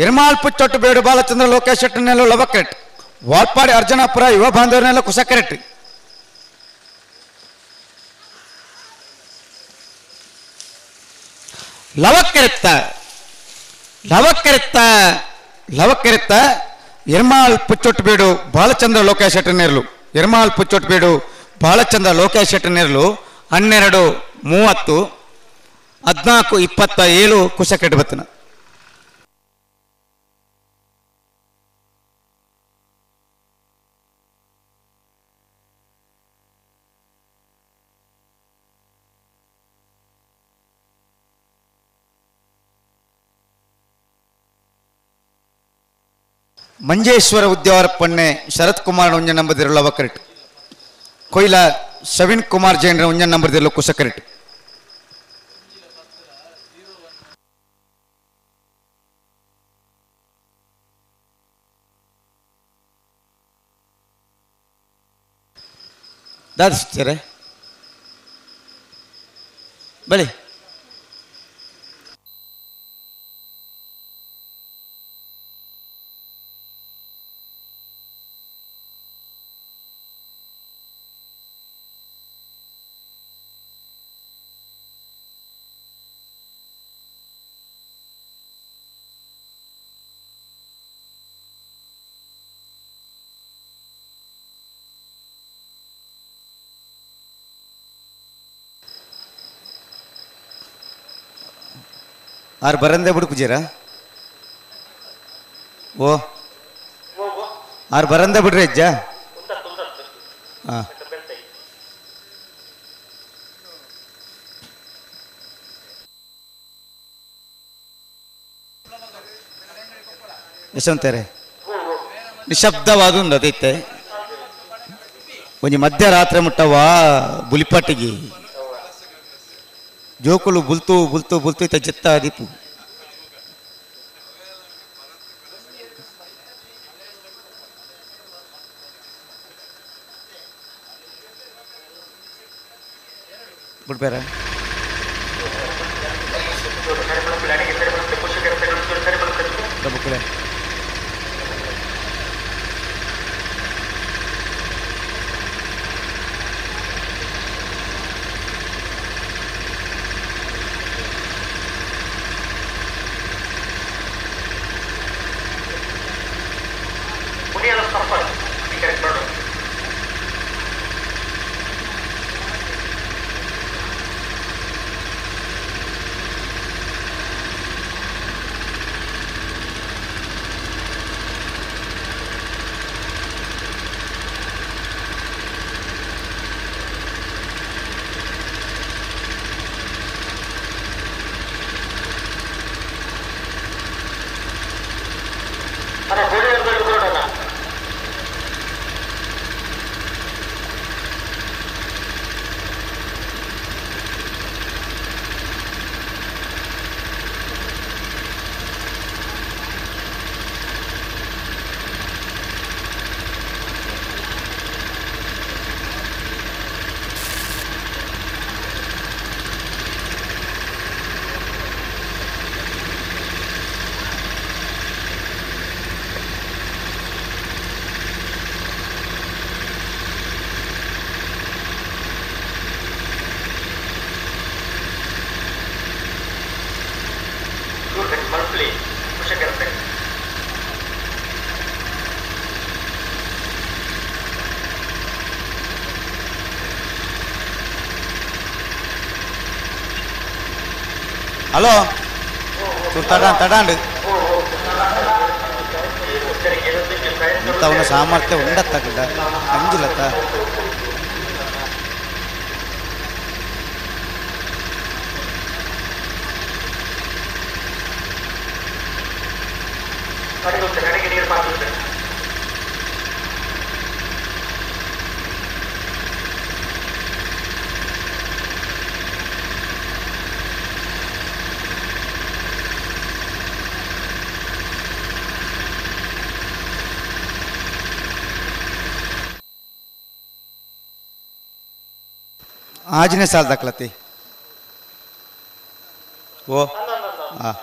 ಎರ್ಮಾಲ್ ಪುಚ್ಚೊಟ್ಟು ಬೇಡು ಬಾಲಚಂದ್ರ ಲೋಕೇಶ್ ಶೆಟ್ಟನೆಲ್ಲ ಲವಕ್ರೆಟ್ ವಾಲ್ಪಾಡಿ ಅರ್ಜುನಾಪುರ ಯುವ ಬಾಂಧವರನ್ನೆಲ್ಲ ಕುಸಕರೆಟ್ ಲವಕ್ಕೆರೆತ್ತ ಲವಕ್ಕೆರೆತ್ತ ಲವಕ್ಕೆರೆತ್ತ ಎರ್ಮಾಲ್ ಪುಚ್ಚೊಟ್ಟು ಬೇಡು ಬಾಲಚಂದ್ರ ಲೋಕೇಶ್ ಶೆಟ್ಟನೆರ್ಲು ಎರ್ಮಾಲ್ ಪುಚ್ಚೊಟ್ಟು ಬೇಡು ಬಾಲಚಂದ್ರ ಲೋಕೇಶ್ ಶೆಟ್ಟನೆರ್ಲು 12:30 14:27 ಕುಶಕೆಟ್ ಬತ್ತನ. ಮಂಜೇಶ್ವರ ಉದ್ಯಾವರ ಪಣ್ಣೆ ಶರತ್ ಕುಮಾರ್ ಒಂಜ ನಂಬರ್ ಲವಕರೆಟ್ ಕೊಯ್ಲ ಶವಿನ್ ಕುಮಾರ್ ಜೈನ್ರ ಒಂಜ ನಂಬರ್ ಕುಶಕರೆಟ್. ದಾದಿಸ್ತಾರೆ ಬಳಿ ಆರು ಬರಂದೆ ಬಿಡು ಪೂಜಾರ ಓ ಆರು ಬರಂದೆ ಬಿಡ್ರಿ ಅಜ್ಜ. ಹಾಂ ಯಶವಂತಾರೆ ನಿಶಬ್ದವಾದ ಅದೈತೆ ಒಂಜಿ ಮಧ್ಯರಾತ್ರಿ ಮುಟ್ಟವಾ ಬುಲಿಪಾಟಿಗೆ ಜೋಕುಲು ಬುಲ್ತು ಬುಲ್ತು ಬುಲ್ತು ಇತ್ತ ಜತ್ತ ದೀಪು ಬಿಡ್ಬೇರ. ಹಲೋ ತಡ ತಡಾಂಡು ಇಂಥವನ ಸಾಮರ್ಥ್ಯ ಉಂಡತ್ತಾಗಲ್ಲ ಅಂಜಿಲತ್ತ. ಆಜನೇ ಸಾಲ ದಾಖಲಾತಿ ಓ ಹಾಂ.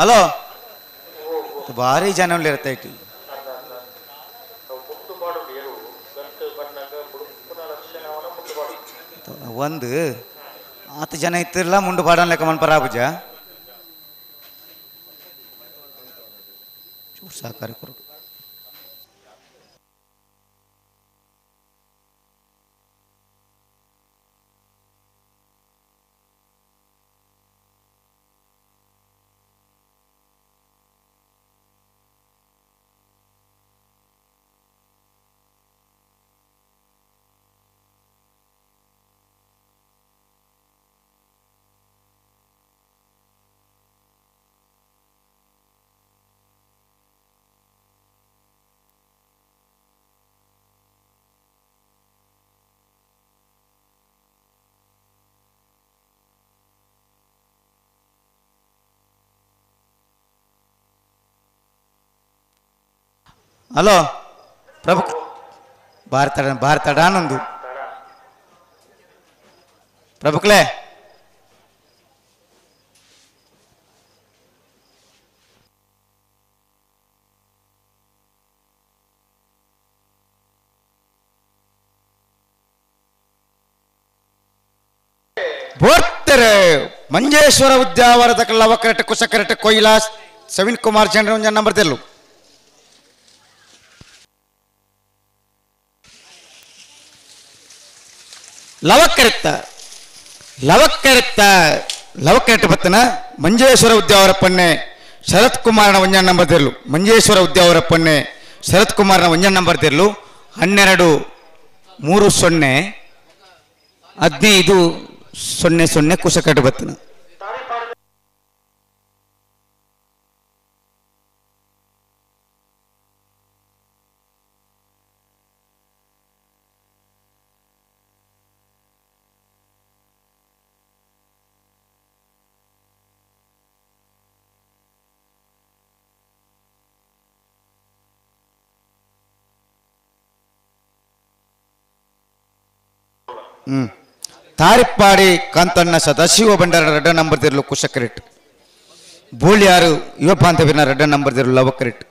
Hello ಭಾರಿ ಜನ ಇರ್ತೈತಿ. ಒಂದು ಆತ ಜನ ಇತ್ತಿರಲ್ಲ ಮುಂಡು ಪಾಡನ್ ಲೆಕ್ಕ ಮನ್ಪರ ಆಪುಜ ಚೂರು ಸಹಕಾರ ಕೊಡು. ಹಲೋ ಪ್ರಭು ಭಾರತ ಭಾರತ ಡಾನೊಂದು ಪ್ರಭುಕ್ಲೆ ಬೋರ್ತಾರೆ ಮಂಜೇಶ್ವರ ಉದ್ಯಾವರದ ಲವಕರಟ ಕುಶಕರಟ ಕೊಯ್ಲಾ ಸವಿನ್ ಕುಮಾರ್ ಜನರ ನಂಬರ್ ತೆಲ್ಲು. ಲವಕರಿತ್ತ ಲವಕರಿತ್ತ ಲವಕರಿಟ್ಟ ಬತ್ತನ ಮಂಜೇಶ್ವರ ಉದ್ಯಾವರ ಪನ್ನೆ ಶರತ್ ಕುಮಾರನ ಒಂಜನ್ ನಂಬರ್ ತೆರ್ಲು. ಮಂಜೇಶ್ವರ ಉದ್ಯಾವರ ಪನ್ನೆ ಶರತ್ ಕುಮಾರನ ಒಂಜನ್ ನಂಬರ್ ತೆರ್ಲು. 12 3 0 15 0 0 ಕುಶಕಟ್ಟು ಬತ್ತನ. ತಾರಿಪ್ಪಾಡಿ ಕಾಂತಣ್ಣ ಸದಾಶಿವ ಭಂಡಾರ ರಡ್ಡ ನಂಬರ್ ತಿರ್ಲು ಕುಶಕರಿಟ್. ಬೋಳಿಯಾರು ಯುವಪ್ಪ ಅಂತ ರಡ್ಡ ನಂಬರ್ ತಿರ್ಲು ಲವಕರಿಟ್.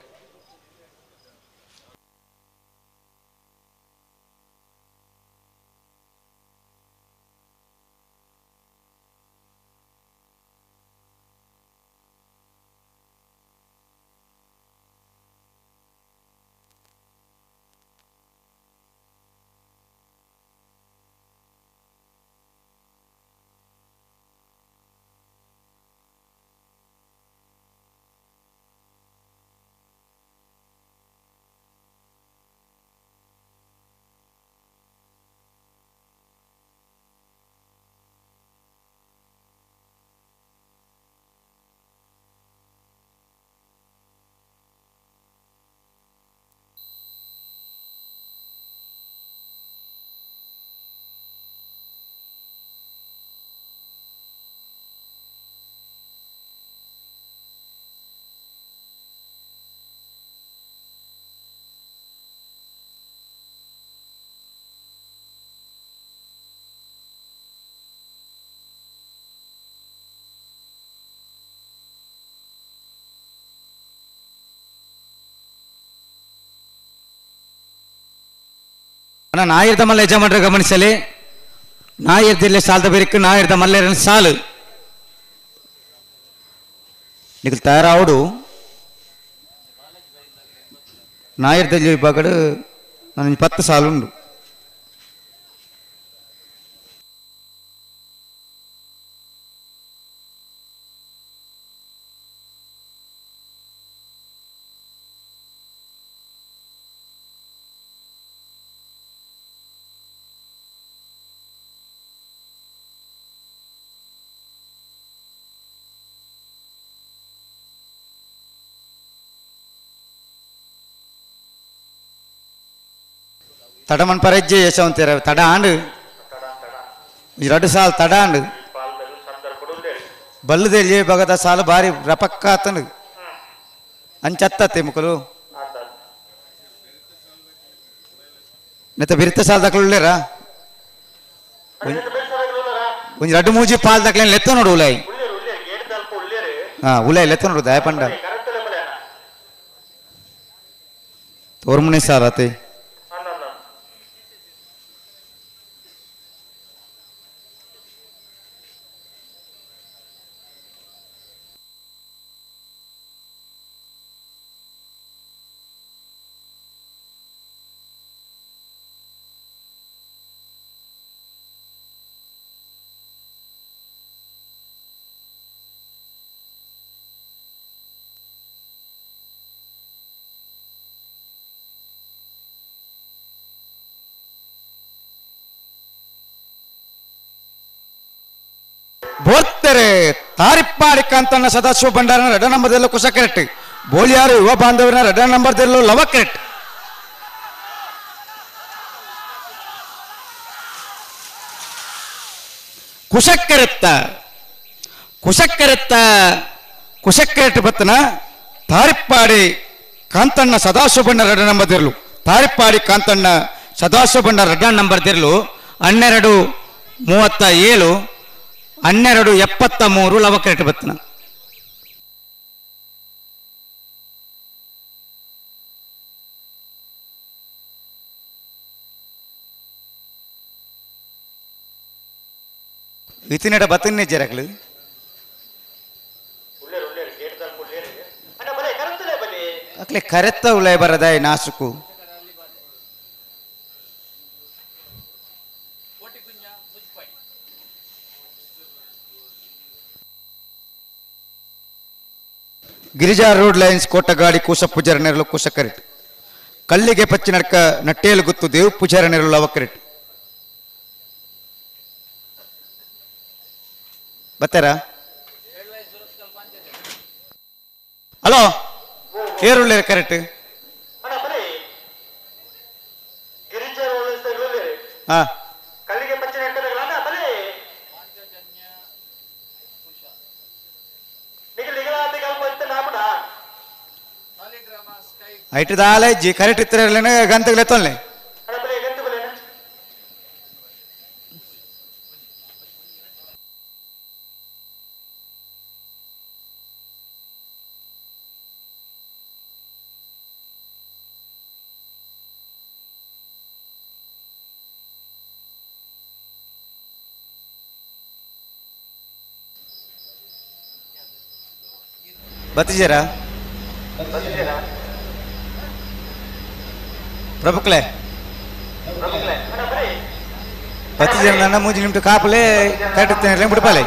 ಅಣ್ಣ ನಾಯಿರ್ದ ಮಲ್ಲ ಯಜಮಾನ್ರ ಗಮನಿಸಲಿ. ನಾಯಿರ್ದಿಲ್ಲ ಸಾಲದ ಬೇರಿಕ್ ನಾಯಿರ್ದ ಮಲ್ಲೇರನ ಸಾಲು ನಿಖಲ್ ತಯಾರಾవుಡು. ನಾಯಿರ್ದಲ್ಲಿ ವಿಭಾಗಡು ನಾನು 10 ಸಾಲು ಉಂಡು. ತಡಮನ್ ಪರಜ್ಜೆ ಯಶವಂತರ ತಡ ಆಂಡು ಎರಡು ಸಾಲು ತಡ ಆಂಡು ಬಲ್ಲದೆ ಬಗದ ಸಾಲು ಭಾರಿ ರಪಕ್ಕ ಆತನು ಅಂಚತ್ತತ್ತೆ ಮುಕಲು ನೆತ್ತ ಬಿರಿತ ಸಾಲ ದಾಖಲುಳ್ಳೇರಾ ಒಂಜಿ ರಡ್ಡು ಮೂಜಿ ಪಾಲ್ ದಾಖಲೆ ಲೆತ್ತ ನೋಡು ಉಲಾಯಿ. ಹಾ ಉಲೆ ಲೆತ್ತೊಂಡು ದಾಯ ಪಂಡ ತೋರ್ಮುನೆ ಸಾರ್ ಆತೆ ಬೋರ್ತಾರೆ ತಾರಿಪ್ಪಾಡಿ ಕಾಂತಣ್ಣ ಸದಾಶಿವ ಭಂಡಾರನ ರಡ ನಂಬರ್ದಲ್ಲೂ ಕುಶ ಕರೆಕ್ಟ್ ಬೋಳಿಯಾರು ಯುವ ಬಾಂಧವರನ್ನ ರಡ ನಂಬರ್ದಲ್ಲೂ ಲವ ಕರೆಕ್ಟ್ ಕುಶಕ್ಕರೆತ್ತ ಕುಶಕ್ಕರೆತ್ತ ಕುಶಕ್ಕರೆಟ್ ಬತ್ತನ ತಾರಿಪ್ಪಾಡಿ ಕಾಂತಣ್ಣ ಸದಾಶಿವ ಭಂಡಾರ ರಡ ನಂಬರ್ದಿರಲು ತಾರಿಪ್ಪಾಡಿ ಕಾಂತಣ್ಣ ಸದಾಶಿವ ಭಂಡಾರ ರಡ ನಂಬರ್ದಿರಲು 12 37 12 73 ಲವಕರೆಟ್ ಬತ್ತನ ಇತಿನಡ ಬತ್ತನ್ನೇ ಜರಕ್ಲು ಅಕ್ಲೆ ಕರೆತ್ತ ಉಲೈ ಬರದಾಯ್ ನಾಸುಕು ಗಿರಿಜಾ ರೋಡ್ ಲೈನ್ಸ್ ಕೋಟಗಾಡಿ ಕೂಸ ಪೂಜಾರ ನೆರಳು ಕೂಸ ಕರೆಟ್ ಕಲ್ಲಿಗೆ ಪಚ್ಚಿ ನಡ್ಕ ನಟ್ಟೇಲು ಗುತ್ತು ದೇವ್ ಪೂಜಾರ ನೆರಳು ಲವ ಕರೆಟ್ ಬತ್ತಾರಾ ಹಲೋ ಏರುಳ್ಳೆ ಕರೆಕ್ಟ್ ಹಾ ಐಟ್ ದಾಲ ಜಿ ಕರೆಕ್ಟ್ ಇತ್ತಿರಲೇನೆ ಗಂತಗಲೆ ತೊಲ್ಲೆ ಬತ್ತಿಜರಾ ಪ್ರಭುಕ್ಲೆ ಬತ್ತಿಜರ ಮೂಜಿ ನಿಮಿಟ ಕಾಪಲೆ ಕರೆಕ್ಟ್ ಬಿಡ್ಪಾಲೆ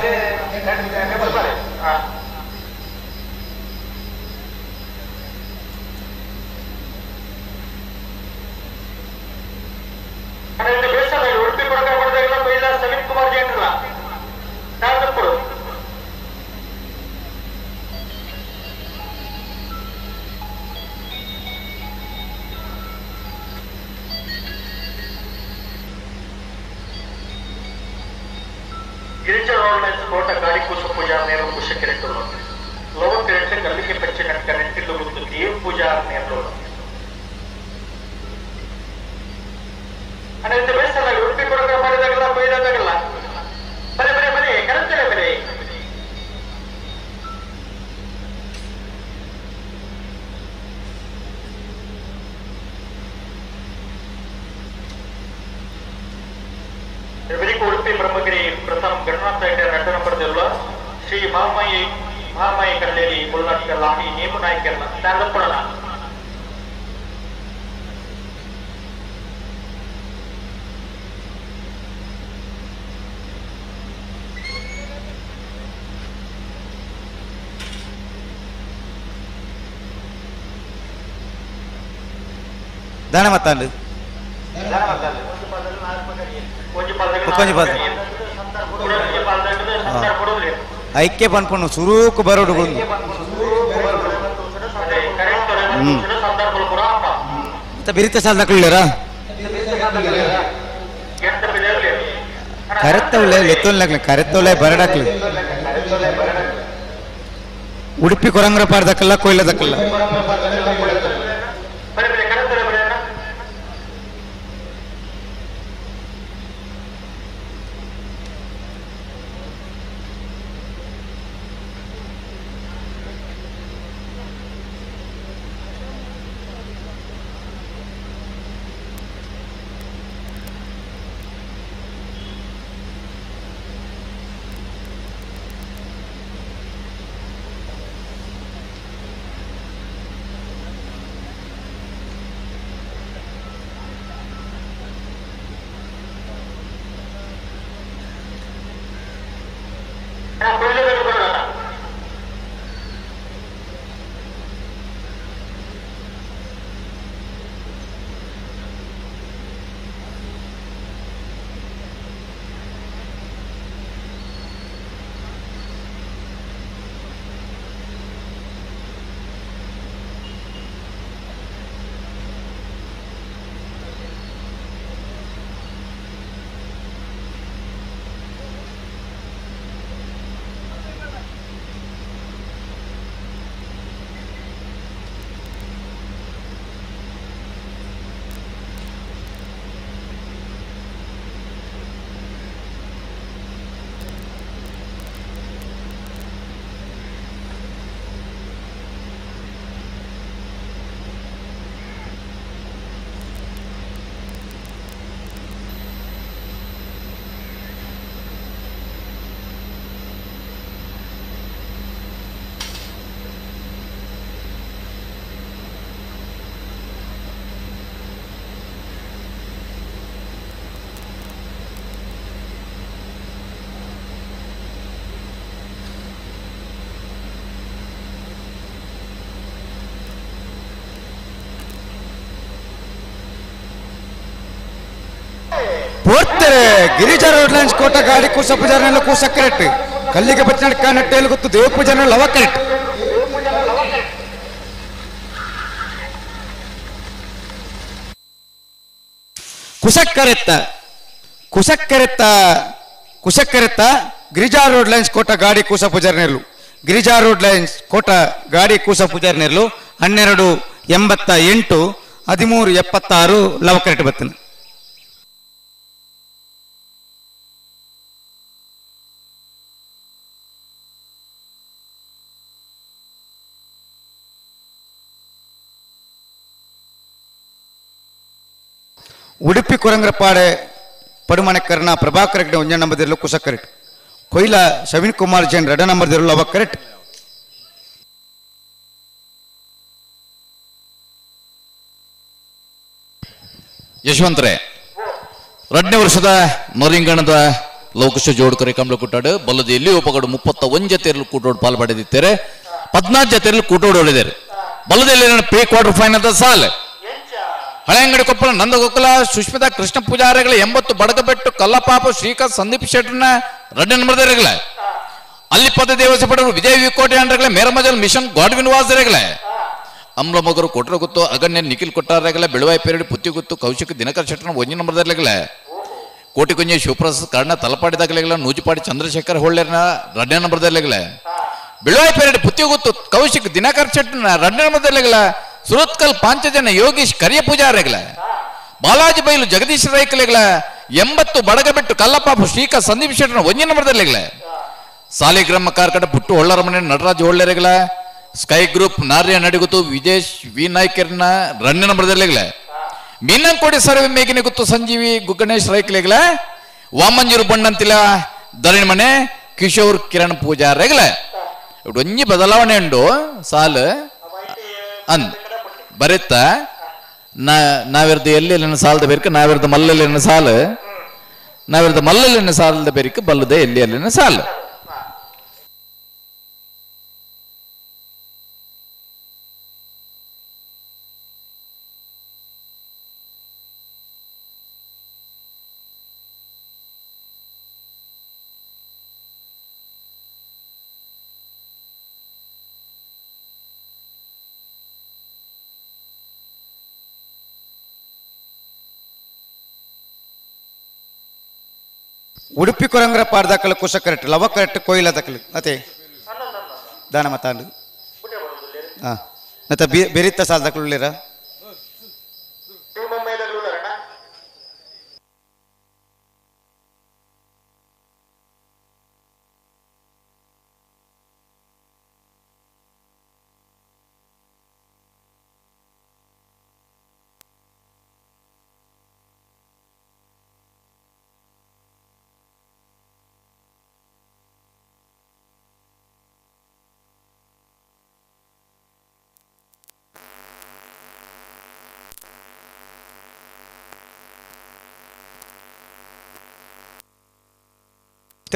ದಾನ ಮತ್ತಾಂಡು ಒಂಜಿ ಪಾದ ಐಕ್ಯ ಪನ್ಪುನು ಸುರೂಕು ಬರೋಡು ಬಿರಿತ ಸಾಲದಕ್ಕಳ್ಳೇರಾ ಕರೆತ್ತವಳೆ ಲೆತ್ತೊನ್ಲಾಗ್ಲಿ ಕರೆತ್ತವಳೆ ಬರಡಾಕ್ಲಿ ಉಡುಪಿ ಕೊರಂಗ್ರ ಪಾಡ್ದಕ್ಕಲ್ಲ ಕೊಯ್ಲದಕ್ಕಲ್ಲ ಪೋರ್ತಾರೆ ಗಿರಿಜಾ ರೋಡ್ ಲೈನ್ಸ್ ಕೋಟ ಗಾಡಿ ಕೂಸ ಪೂಜಾರನೆಲ್ಲ ಕೂಸ ಕರೆಕ್ಟ್ ಕಲ್ಲಿಗೆ ಬಚ್ಚನಡ್ಕ ನಟ್ಟೆಯಲ್ಲಿ ಗೊತ್ತು ದೇವ ಪೂಜಾರನೆಲ್ಲ ಲವ ಕರೆಕ್ಟ್. ಕುಸಕ್ಕರೆತ್ತ ಕುಸಕ್ಕರೆತ್ತ ಕುಸಕ್ಕರೆತ್ತ ಗಿರಿಜಾ ರೋಡ್ ಲೈನ್ಸ್ ಕೋಟ ಗಾಡಿ ಕೂಸ ಪೂಜಾರನೆಲ್ಲು ಗಿರಿಜಾ ರೋಡ್ ಲೈನ್ಸ್ ಕೋಟ ಗಾಡಿ ಕೂಸ ಪೂಜಾರನೆಲ್ಲು 12.88 13.76 ಲವ ಕರೆಕ್ಟ್ ಬರ್ತದೆ. ಉಡುಪಿ ಕೊರಂಗ್ರಪಾಡೆ ಪಡುಮಣಕರ್ಣ ಪ್ರಭಾಕರ್ ಹೆಗ್ಡೆ ಒಂಜ ನಂಬರ್ ಕುಸ ಕರೆಕ್ಟ್. ಕೊಯ್ಲ ಶವಿನ್ ಕುಮಾರ್ ಜೈನ್ 2 ನಂಬರ್ ಅವ ಕರೆಕ್ಟ್. ಯಶವಂತರೇ, 2ನೇ ವರ್ಷದ ಮರಿಂಗಣದ ಲೌಕುಶ ಜೋಡ್ಕರಿ ಕಂಬಳ ಕುಟ್ಟಾಡು ಬಲ್ಲದಿಯಲ್ಲಿ ಉಪಗಡು 31 ಜತೆಯಲ್ಲಿ ಕೂಟೋಡು ಪಾಲು ಪಡೆದಿದ್ದಾರೆ. 14 ಜತೆಯಲ್ಲಿ ಕೂಟೋಡು ಹೊಡೆದಿದ್ದಾರೆ. ಬಲ್ಲದಿಯಲ್ಲಿ ಪ್ರೀ ಕ್ವಾರ್ಟರ್ ಫೈನಲ್ ಸಾಲ ಹಳೆಯಂಗಡಿ ಕೊಪ್ಪಳ ನಂದಗೋಕುಲ ಸುಷ್ಮಿತಾ ಕೃಷ್ಣ ಪೂಜಾರಿಗಳ 80 ಬಡಗಬೆಟ್ಟು ಕಲ್ಲಪಾಪ ಶ್ರೀಕಾಂತ್ ಸಂದೀಪ್ ಶೆಟ್ಟರ್ನ 2 ನಂಬರ್ದರೆಗಳ ಅಲ್ಲಿ ಪದ ದೇವಸ ಪಡವರು ವಿಜಯ್ ವಿಕೋಟೆ ಅಂಡ್ರಗಳ ಮೇರಮಜಲ್ ಮಿಷನ್ ಗಾಡ್ವಿನ್ ವಾಸರೆಗಳ ಅಮ್ಲ ಮಗರು ಕೊಟ್ರಗುತ್ತು ಅಗಣ್ಯ ನಿಖಿಲ್ ಕೊಟ್ಟಾರಗಳ ಬೆಳುವಾಯಿ ಪೇರಡಿ ಪುತ್ತಿಗುತ್ತು ಕೌಶಿಕ ದಿನಕರ್ ಶೆಟ್ಟರ್ನ 1 ನಂಬರ್ದರ್ಲೆಗಳ ಕೋಟಿಕುಂಜೆ ಶಿವಪ್ರಸಾದ್ ಕರ್ಣ ತಲಪಾಡಿದಾಗಲೆಗಳ ನೂಜುಪಾಡಿ ಚಂದ್ರಶೇಖರ್ ಹೊಳ್ಳೆರ್ನ 2 ನಂಬರ್ದರ್ಲೆಗಳ ಬೆಳುವಾಯಿ ಪೇರಡಿ ಪುತ್ತಿಗುತ್ತು ಕೌಶಿಕ್ ದಿನಕರ್ ಶೆಟ್ಟರ್ನ 2 ನಂಬರ್ದರ್ಲೆಗಳ ಸುರತ್ಕಲ್ ಪಾಂಚಜನ ಯೋಗೀಶ್ ಕರಿಯ ಪೂಜಾರಿಗಳ ಬಾಲಾಜಿ ಬೈಲು ಜಗದೀಶ್ ರೈಕಲೆಗಳ 80 ಬಡಗಬೆಟ್ಟು ಕಲ್ಲಪಾಪು ಶ್ರೀಕಾ ಸಂದೀಪ್ ಶೆಟ್ಟರ್ನ 1 ನಂಬರ್ದರ್ಲೆಗಳ ಸಾಲಿಗ್ರಾಮ ಕಾರ್ಕಡ ಪುಟ್ಟು ಹೊಳ್ಳರಮನೆ Nataraj ಹೊಳ್ಳೆರೆಗಳ sky group ನಾರ್ಯ ನಡಿಗುತ್ತು Vijesh V ನಾಯ್ಕರ್ನ 2 ನಂಬರ್ದರ್ಲೆಗಳ ಮೀನಂಕೋಡಿ ಸರ್ವೆ ಮೇಗಿನ ಗುತ್ತು ಸಂಜೀವಿ ಗುಗ್ಗಣೇಶ್ ರೈಕಲೆಗಳ ವಾಮಂಜೂರು ಬಣ್ಣಂತಿಲ ಧರಣಿಮನೆ ಕಿಶೋರ್ ಕಿರಣ್ ಪೂಜಾರೆಗಳ ಒಂಜಿ ಬದಲಾವಣೆ ಉಂಡು ಸಾಲು ಅಂದ್ ಬರೆತ್ತ ನಾವಿರ್ದು ಎಲ್ಲಿ ಸಾಲದ ಬೇರ್ಕ ನಾವಿರ್ದು ಮಲ್ಲಲ್ಲಿ ಸಾಲು ನಾವಿರ್ದು ಮಲ್ಲಲ್ಲಿ ಸಾಲದ ಬೇರಿಕ ಬಲ್ಲದೆ ಎಲ್ಲಿ ಅಲ್ಲಿನ ಸಾಲು. ಉಡುಪಿ ಕೊರಂಗ್ರ ಪಾಡ್ದಾಕಲ ಕುಸ ಕರೆಕ್ಟ್ ಲವ ಕರೆಕ್ಟ್ ಕೊಯ್ಲ ದಕಲು ಅತೆ ದಾನ ಮತಾಂಡು ಹಾಂ ಮತ್ತೆ ಬೆರಿತ ಸಾಲದಕಲು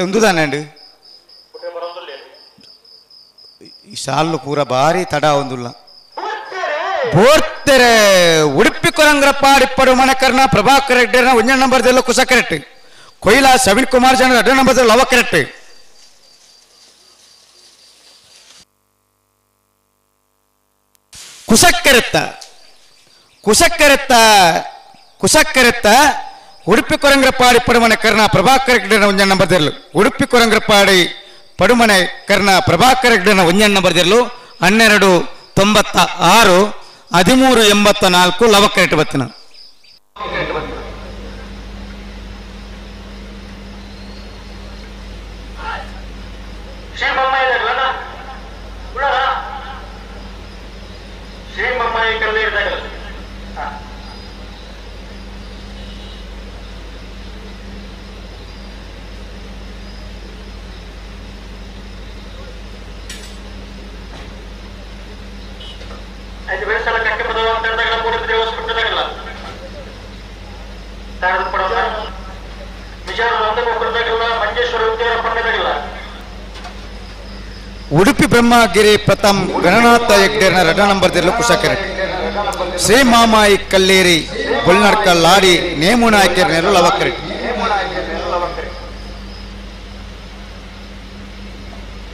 ಒಂದು ತಾನೆ. ಈ ಸಾಲು ಪೂರ ಭಾರಿ ತಡ ಒಂದುಲ್ಲ ಬೋರ್ತೆರೆ ಉಡುಪಿ ಕೊರಂಗ್ರ ಪಾಡಿಪ್ಪಡು ಮಣಕರ್ಣ ಪ್ರಭಾಕರ್ ರೆಡ್ಡಿನ ಒಂಜ ನಂಬರ್ದೆಲ್ಲ ಕುಸ ಕರೆಕ್ಟ್ ಕೊಯ್ಲಾ ಸವಿನ್ ಕುಮಾರ್ ಜನ ಎರಡು ನಂಬರ್ ಲವ ಕರೆಕ್ಟ್ ಕುಸಕ್ಕರೆತ್ತ ಕುಸಕ್ಕರೆತ್ತ ಕುಸಕ್ಕರೆತ್ತ ಉಡುಪಿ ಕೊರಂಗ್ರಪಾಡಿ ಪಡುಮನೆ ಕರ್ಣ ಪ್ರಭಾಕರ್ ರೆಡ್ಡಿನ ಒಂಜ ನಂಬರ್ದೆರ್ಲು ಉಡುಪಿ ಕೊರಂಗ್ರಪಾಡಿ ಪಡುಮನೆ ಕರ್ಣ ಪ್ರಭಾಕರ್ ರೆಡ್ಡಿನ ಒಂಜ ನಂಬರ್ದೆರ್ಲು 1296 1384 ಲವಕರೆಟ್ ಬತ್ತಿನ ಉಡುಪಿ ಬ್ರಹ್ಮಗಿರಿ ಪ್ರಥಮ್ ಗಣನಾಥ ಹೆಗ್ಡೇರ್ನ ರಡ ನಂಬರ್ ದಿರ್ಲು ಕುಶಕರೆ ಶ್ರೀ ಮಾಮಾಯಿ ಕಲ್ಲೇರಿ ಬೊಲ್ನಡ್ಕ ಲಾಡಿ ನೇಮು ನಾಯಕರ್ನೇರು ಲವಕರೆ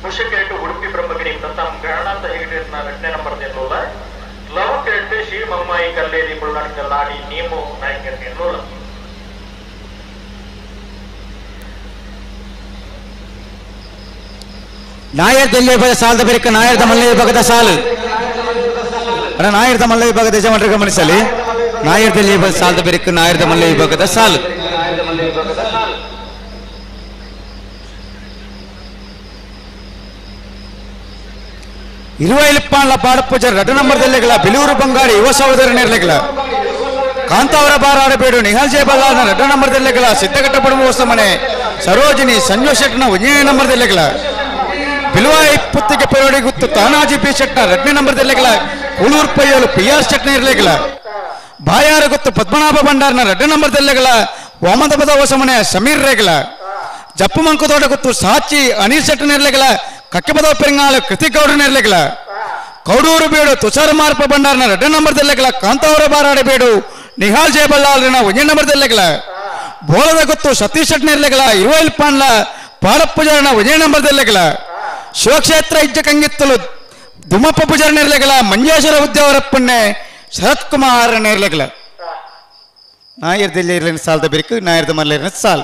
ಕುಶಕೆರೆಟ್ಟು ಉಡುಪಿ ಬ್ರಹ್ಮಗಿರಿ ಪ್ರಥಮ್ ಗಣನಾಥ ಹೆಗ್ಡೇರ್ನ ಎರಡನೇ ನಂಬರ್ ದಿರ್ಲು ಲವಕರೆಟ್ಟು ಶ್ರೀ ಮಮ್ಮಾಯಿ ಕಲ್ಲೇರಿ ಬೊಲ್ನಡ್ಕ ಲಾಡಿ ನೇಮು ನಾಯಕರ್ನೇರು. ನಾಯರ್ದಲ್ಲಿ ಸಾಲದ ಬೇಕ ನಾಯರ್ದ ಮಲ್ಲೆ ವಿಭಾಗದ ಸಾಲು ಅಣ್ಣ ನಾಯರ್ದ ಮಲ್ಲೆ ವಿಭಾಗದ ಯಜಮಾನರು ಗಮನಿಸಲಿ ನಾಯರ್ದಲ್ಲಿ ಸಾಲದ ಬೇಕ ನಾಯರ್ದ ಮಲ್ಲೆ ವಿಭಾಗದ ಸಾಲು ಇರುವೈಲಿಪ್ಪಾಂಡ್ಲ ಪಾಡಪೂಜ ರಡು ನಂಬರ್ದಲ್ಲಿಗಳ ಬಿಲೂರು ಬಂಗಾರಿ ಯುವ ಸಹೋದರ ನೇರ್ಲೆಗಳ ಕಾಂತಾವರ ಬಾರಾಡಬೇಡು ನಿಹಾಲ್ ಜಯಬಲ್ಲಾರ್ನ ರಡ್ಡ ನಂಬರ್ದಲ್ಲಿಗಳ ಸಿದ್ಧಘಟ್ಟ ಪಡುವ ಮನೆ ಸರೋಜಿನಿ ಸಂಜು ಶೆಟ್ನ ಒಂದನೇ ನಂಬರ್ದಲ್ಲಿಗಳ ಬಿಲುವಾಯಿ ಪುತ್ತಿಗೆ ಪರೋಡಿ ಗುತ್ತು ತಾನಾಜಿ ಪಿ ಶೆಟ್ನ ಎರಡನೇ ನಂಬರ್ದಲ್ಲಿಗಳ ಉಳೂರು ಪಯ್ಯಲು ಪಿ ಆರ್ ಶೆಟ್ನ ಇರಲಿಗಳ ಬಾಯಾರ ಗುತ್ತು ಪದ್ಮನಾಭ ಭಂಡಾರ್ನ ಎರಡನೇ ನಂಬರ್ದಲ್ಲಿಗಳ ವಾಮದಪದ ಹೊಸಮನೆ ಸಮೀರ್ ರೇಗಲ ಜಪ್ಪು ಮಂಕುದೋಟ ಗುತ್ತು ಸಾಚಿ ಅನೀಲ್ ಶೆಟ್ನ ಇರಲಿಗಳ ಕಕ್ಕೆಪದ ಪೆರಂಗಾಳು ಕೃತಿಕ್ ಗೌಡನ ಇರಲಿಗಳ ಕೌಡೂರು ಬೇಡು ತುಷಾರ ಮಾರ್ಪ ಭಂಡಾರ್ನ ಎರಡನೇ ನಂಬರ್ದಲ್ಲಿಗಳ ಕಾಂತಾವರ ಬಾರಾಡಿ ಬೇಡು ನಿಹಾಲ್ ಜಯಬಲ್ಲಾಲ್ನ ಒಂದನೇ ನಂಬರ್ದಲ್ಲಿಗಳ ಬೋಳದ ಗುತ್ತು ಸತೀಶ್ ಶೆಟ್ನ ಇರಲಿಗಳ ಇರುವೈಲ್ ಪಾಂಡ್ಲ ಪಾಡಪ್ಪುಜಾರನ ಒಂದನೇ ನಂಬರ್ದಲ್ಲಿಗಳ ಶಿವಕ್ಷೇತ್ರ ಇಜ್ಜ ಕಂಗಿತ್ತಲು ದುಮಪ್ಪ ಪೂಜಾರ ನೇರ್ಲೆಗಳ ಮಂಜೇಶ್ವರ ಉದ್ಯಾವರಪ್ಪನ್ನೇ ಶರತ್ ಕುಮಾರ್ ನೇರ್ಲೆಗಳ ನಾಯರ್ದಲ್ಲಿ ಇರಲಿನ ಸಾಲದ ಬಿರುಕು ನಾಯರ್ದ ಮಲ್ಲೇರಿನ ಸಾಲ್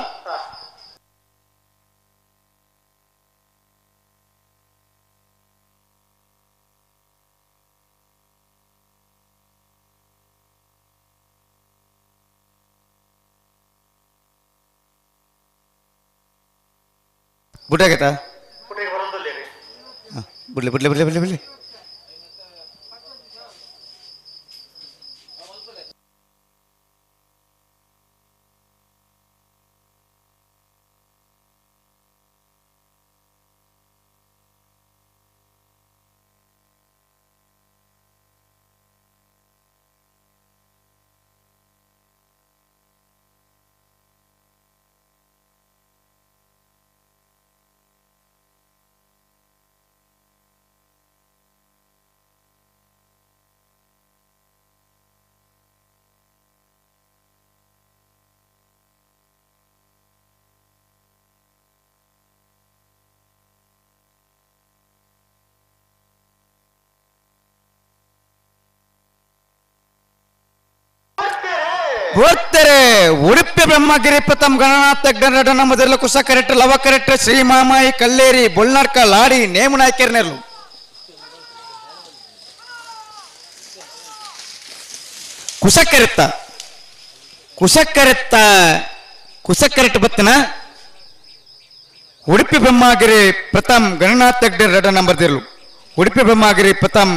ಬುಟ್ಟಾಗತ್ತಾ ಬಿಡ್ಲಿ ಬಿಡ್ಲಿ ಬಿಡ್ಲಿ ಬಿಡ್ಲಿ ಬಿಡ್ಲಿ ಹೋಗ್ತಾರೆ ಉಡುಪಿ ಬ್ರಹ್ಮಗಿರಿ ಪ್ರಥಮ್ ಗಣನಾಥ ಗಣನ ಮೊದಲ ಕುಸ ಕರೆಕ್ಟ್ ಲವ ಕರೆಕ್ಟ್ ಶ್ರೀ ಮಾಮಾಯಿ ಕಲ್ಲೇರಿ ಬೊಲ್ನಾಡ್ಕ ಲಾಡಿ ನೇಮು ನಾಯ್ಕರ್ನೆರ್ಲು ಕುಸಕರೆತ್ತ ಕುಸಕರೆತ್ತ ಕುಸಕರೆಟ್ ಬತ್ತನ ಉಡುಪಿ ಬ್ರಹ್ಮಗಿರಿ ಪ್ರಥಮ್ ಗಣನಾಥ ಹೆಗ್ಡೆ ಎರಡನೇ ನಂಬರ್ ದಿರ್ಲು ಉಡುಪಿ ಬ್ರಹ್ಮಗಿರಿ ಪ್ರಥಮ್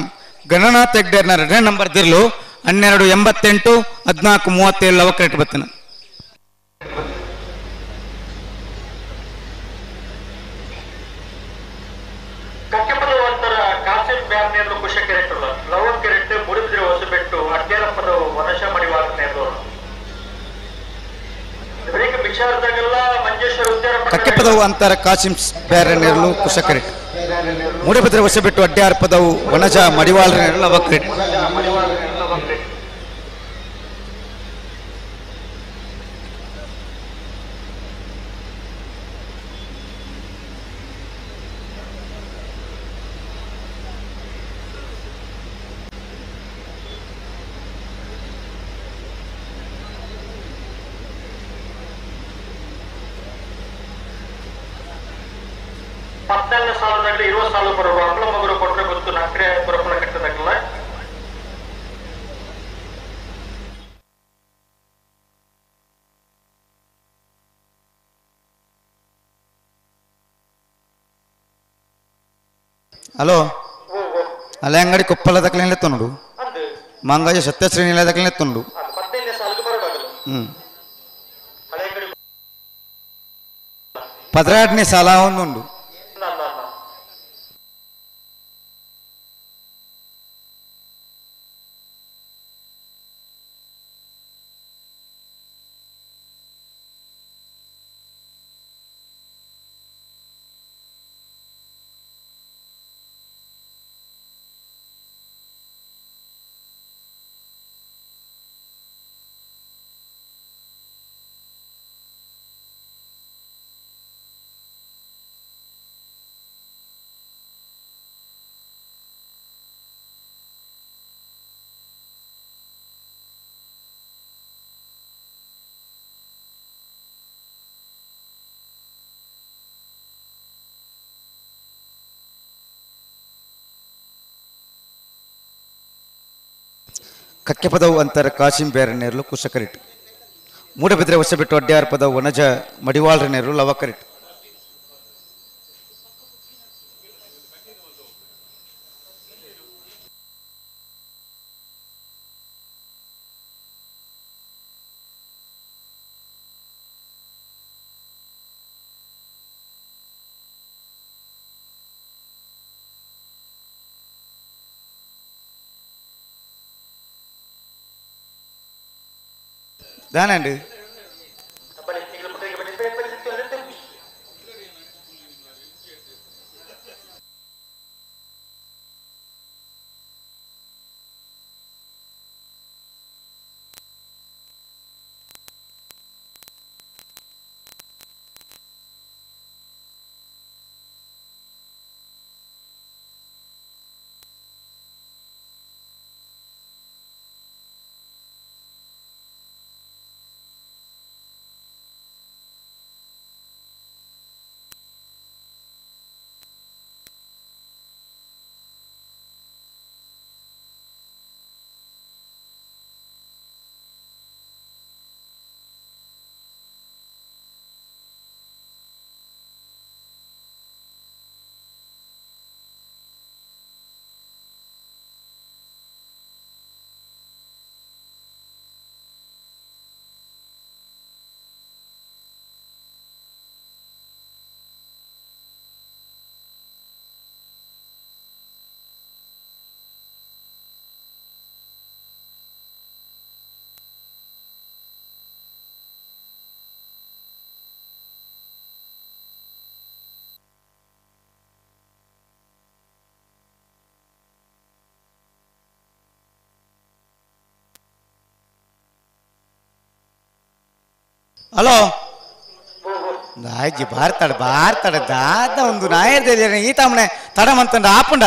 ಗಣನಾಥ ಹೆಗ್ಡೆರ್ನ ಎರಡನೇ ನಂಬರ್ ದಿರ್ಲು 1288 1437 ಲವ ಕರೆಕ್ಟ್ ಬತ್ತನ. ಕಕ್ಕೆಪದವಂತರ ಕಾಸಿಂ ಬ್ಯಾರ್ನೇರ್ಲು ಕುಶ ಕೆರೆಟ್ಟುಲ್ಲ ಲವ ಕೆರೆಟ್ಟು ಮುಡಿಬಿದ್ರೆ ಹೊಸಬೆಟ್ಟು ಅಡ್ಡೇರಪ್ಪದ ವನಶ ಮಡಿವಾರನೇರ್ಲು ಕಕ್ಕೆಪದವು ಅಂತರ ಕಾಸಿಂ ಬ್ಯಾರನೇರ್ಲು ಕುಶ ಕರೆಕ್ಟ್. ಮೂಡಬಿದ್ರೆ ವರ್ಷ ಬಿಟ್ಟು ಅಡ್ಡಾರ್ ಪದವು ವನಜ ಮಡಿವಾಳರ ಲವಕ್ರೆಟ್. ಪತ್ತನೇ ಸಾಲಿನಲ್ಲಿ ಇರುವ ಸಾಲು ಬರುವ ಅಪ್ಪಲ ಮಗುರು ಕೊಟ್ಟರೆ ಗೊತ್ತು ನಾಲ್ಕೇ ಬರಪಲ ಕಟ್ಟದಕ್ಕಲ್ಲ. ಹಲೋ ಅಲ್ಲ ಅಂಗಡಿ ಕೊಪ್ಪಳ ದಕ್ಕಲೆ ತೊಂಡು ಮಂಗಾಜ ಸತ್ಯಶ್ರೀ ನಿಲಯದಕ್ಕಲೆ ತೊಂಡು. ಪದರಾಟನೇ ಸಾಲ ಒಂದುಂಡು. ಕಕ್ಕೆ ಪದವು ಅಂತರ ಕಾಶಿಂ ಬೇರನೇರ್ಲು ಕುಶಕರಿಟ್. ಮೂಡಬಿದ್ರೆ ವರ್ಷ ಬಿಟ್ಟು ಅಡ್ಡಾರ್ ಪದವು ವನಜ ಮಡಿವಾಳರನೇರ್ಲು ಲವಕರಿಟ್. ದಾనండి. ಹಲೋ ನಾಯ್ಜಿ ಬಾರ್ತಾಡ ಬಾರ್ತಾಡ ದಾದ ಒಂದು ನಾಯರ್ದ ಈ ತಾಮನೆ ತಡಮಂತಂಡ ಆಪುಂಡ.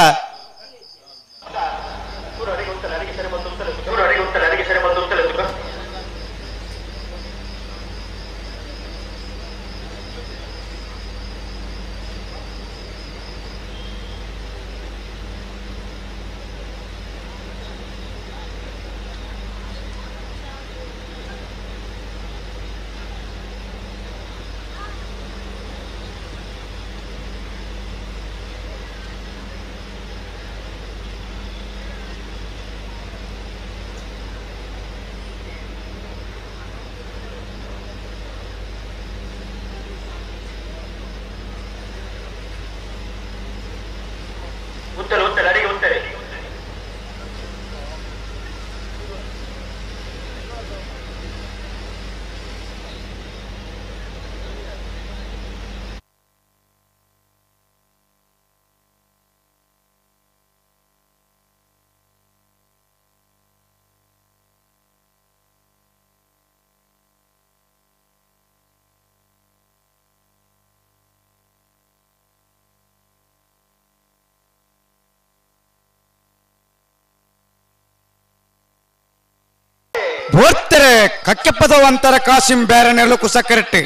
ಬೋರ್ತೆರೆ ಕಕ್ಕೆಪದವು ಅಂತರ ಕಾಸಿಂ ಬೇರೆ ನೆರಳು ಕುಸ ಕರೆಕ್ಟ್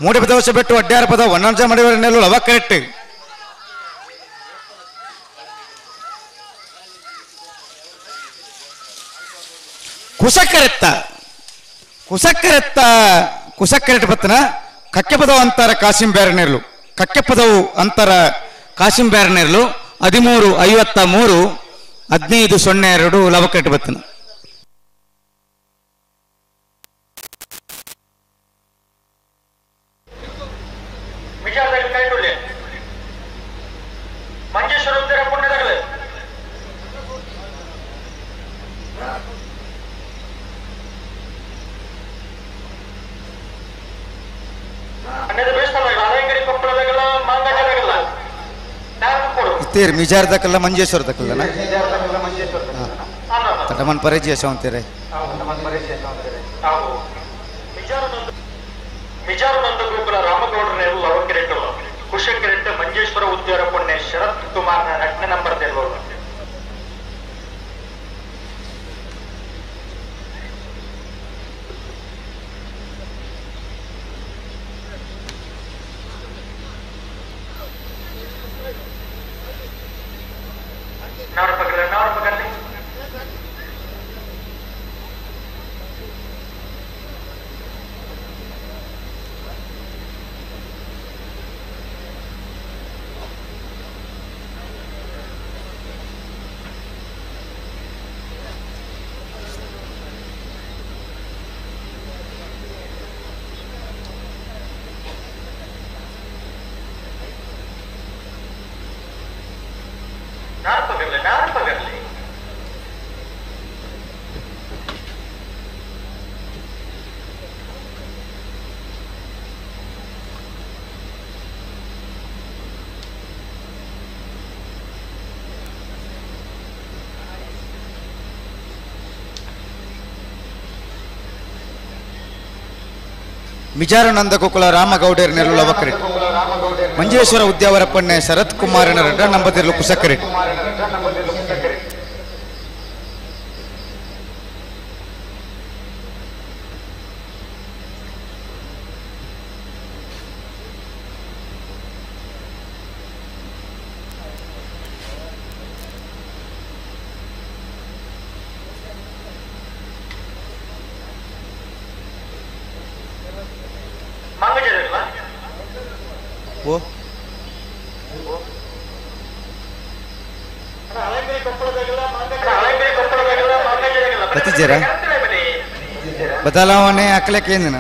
ಮೂಡಿ ಪದವಶ ಬಿಟ್ಟು ಅಡ್ಡಾರ ಪದ ಒನ್ನಂಜ ಮಾಡಿವರ ನೆರಳು ಲವ ಕರೆಕ್ಟ್ ಕುಸಕರೆತ್ತ ಕುಸಕರೆತ್ತ ಕುಸಕರೆಟ್ ಬತ್ತನ ಕಕ್ಕೆಪದವು ಅಂತರ ಕಾಸಿಂ ಬೇರೆ ನೆರಳು ಕಕ್ಕೆಪದವು ಅಂತರ ಕಾಸಿಂ ಬೇರೆ ನೆರಳು 13:53 15:02 ಲವಕರೆಟ್ ಬತ್ತನ. ಮಿಜಾರ್ದಕ್ಕಲ್ಲ ಮಂಜೇಶ್ವರದಕ್ಕಲ್ಲ ತಟಮನ್ ಪರಿಚಯ ಅಂತೀರಿ. ಮಿಜಾರುನಂದ ಗೋಕುಲ ರಾಮಗೌಡರ ಲವಕೆರೆಟ್ಟಲ್ಲ ಕುಶಕೆರೆಟ್ಟ ಮಂಜೇಶ್ವರ ಉದ್ಯಾರ ಪೊನ್ನೆ ಶರತ್ ಕುಮಾರ್ ನಟ್ನ ನಂಬರ್ ತೆಲ್ವರು. ಮಿಜಾರುನಂದ ಗೋಕುಲ ರಾಮಗೌಡರ ನೆರಳು ಲವಕರೆಟ್ ಮಂಜೇಶ್ವರ ಉದ್ಯಾವರ ಪಣ್ಣೆ ಶರತ್ ಕುಮಾರನ ರಡ್ಡ ನಂಬದಿರಲು ಕುಸಕರೆಟ್. ಬದಲಾವಣೆ ಹಾಕ್ಲಿಕ್ಕೆ ಏನಿನ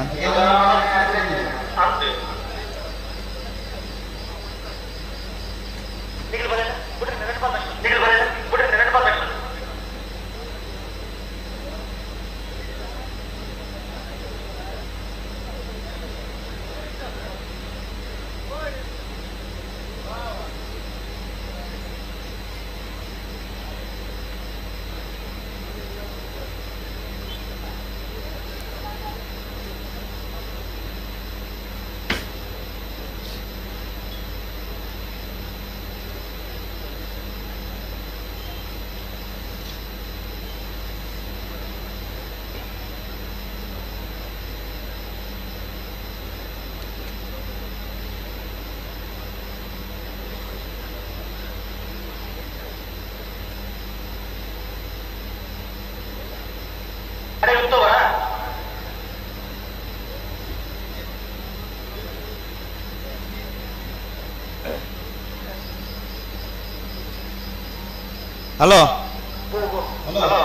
ಹಲೋ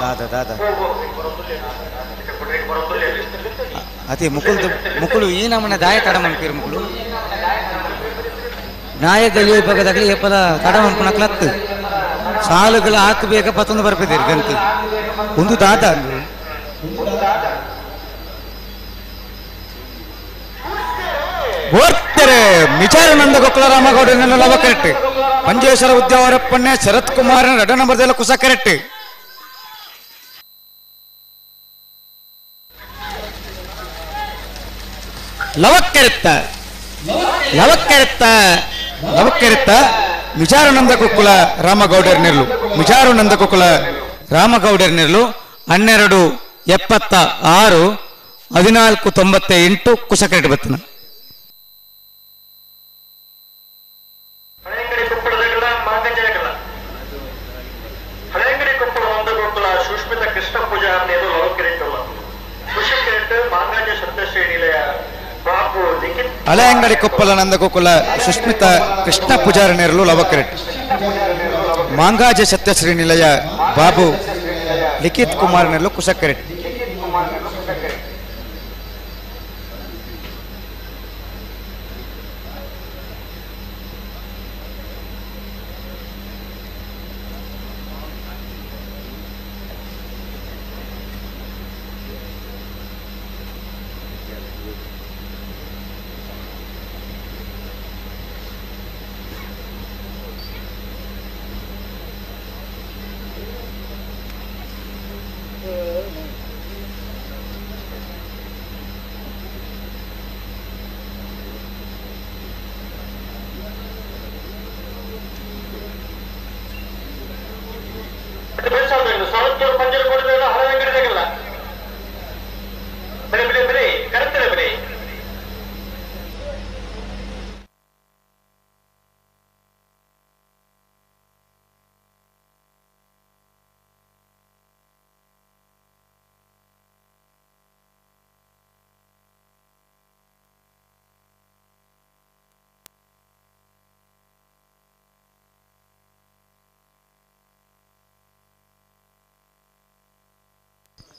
ದಾದಾ ದಾದಾ ಅತಿ ಮುಕುಲ್ ಮುಕುಲು ಈ ನಮ್ಮನೆ ದಾಯ ತಡ ಮನ್ಪೀರು ಮುಕುಲು ನಾಯದಲ್ಲಿ ವಿಭಾಗದಾಗಲಿ ಏಪಲ ತಡ ಮನ್ಪುನಕ್ಲತ್ತು ಸಾಲುಗಳ ಆತು ಬೇಗ ಪತ್ತೊಂದು ಬರ್ಪಿದ್ದೀರಿ ಗಂತಿ ಒಂದು ದಾದ ಓರ್ತಾರೆ ಮಿಚಾರನಂದ ಗೋಕುಲ ರಾಮಗೌಡ ಲವ ಕರೆಕ್ಟ್ ಮಂಜೇಶ್ವರ ಉದ್ಯಾವರಪ್ಪನ್ನೇ ಶರತ್ ಕುಮಾರ್ ರಡ ನಂಬರ್ದೆಲ್ಲ ಕುಸ ಕರೆಕ್ಟ್. ಲವಕ್ಕೆರೆತ್ತ ಲವಕ್ಕೆರೆತ್ತ ಲವಕ್ಕೆರೆತ್ತ ಮಿಜಾರುನಂದ ಗೋಕುಲ ರಾಮಗೌಡರ ನೆರಳು ಮಿಜಾರುನಂದ ಗೋಕುಲ ರಾಮಗೌಡರ ನೆರಳು 12 76, 14.98 ಕುಶಕರೆಟ್ ಬತ್ತಿನ. ಹಳೆಯಂಗಡಿ ಕೊಪ್ಪಳ ನಂದಗೋಕುಲ ಸುಷ್ಮಿತಾ ಕೃಷ್ಣ ಪೂಜಾರಿ ನೇರಲು ಲವಕೆರೆಟ್, ಮಾಂಗಾಜ ಸತ್ಯಶ್ರೀ ನಿಲಯ ಬಾಬು ಲಿಖಿತ್ ಕುಮಾರ್ ನೇರಲು ಕುಶಕೆರೆಟ್.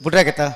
ಬುಡ್ರಾಗತ್ತಾ?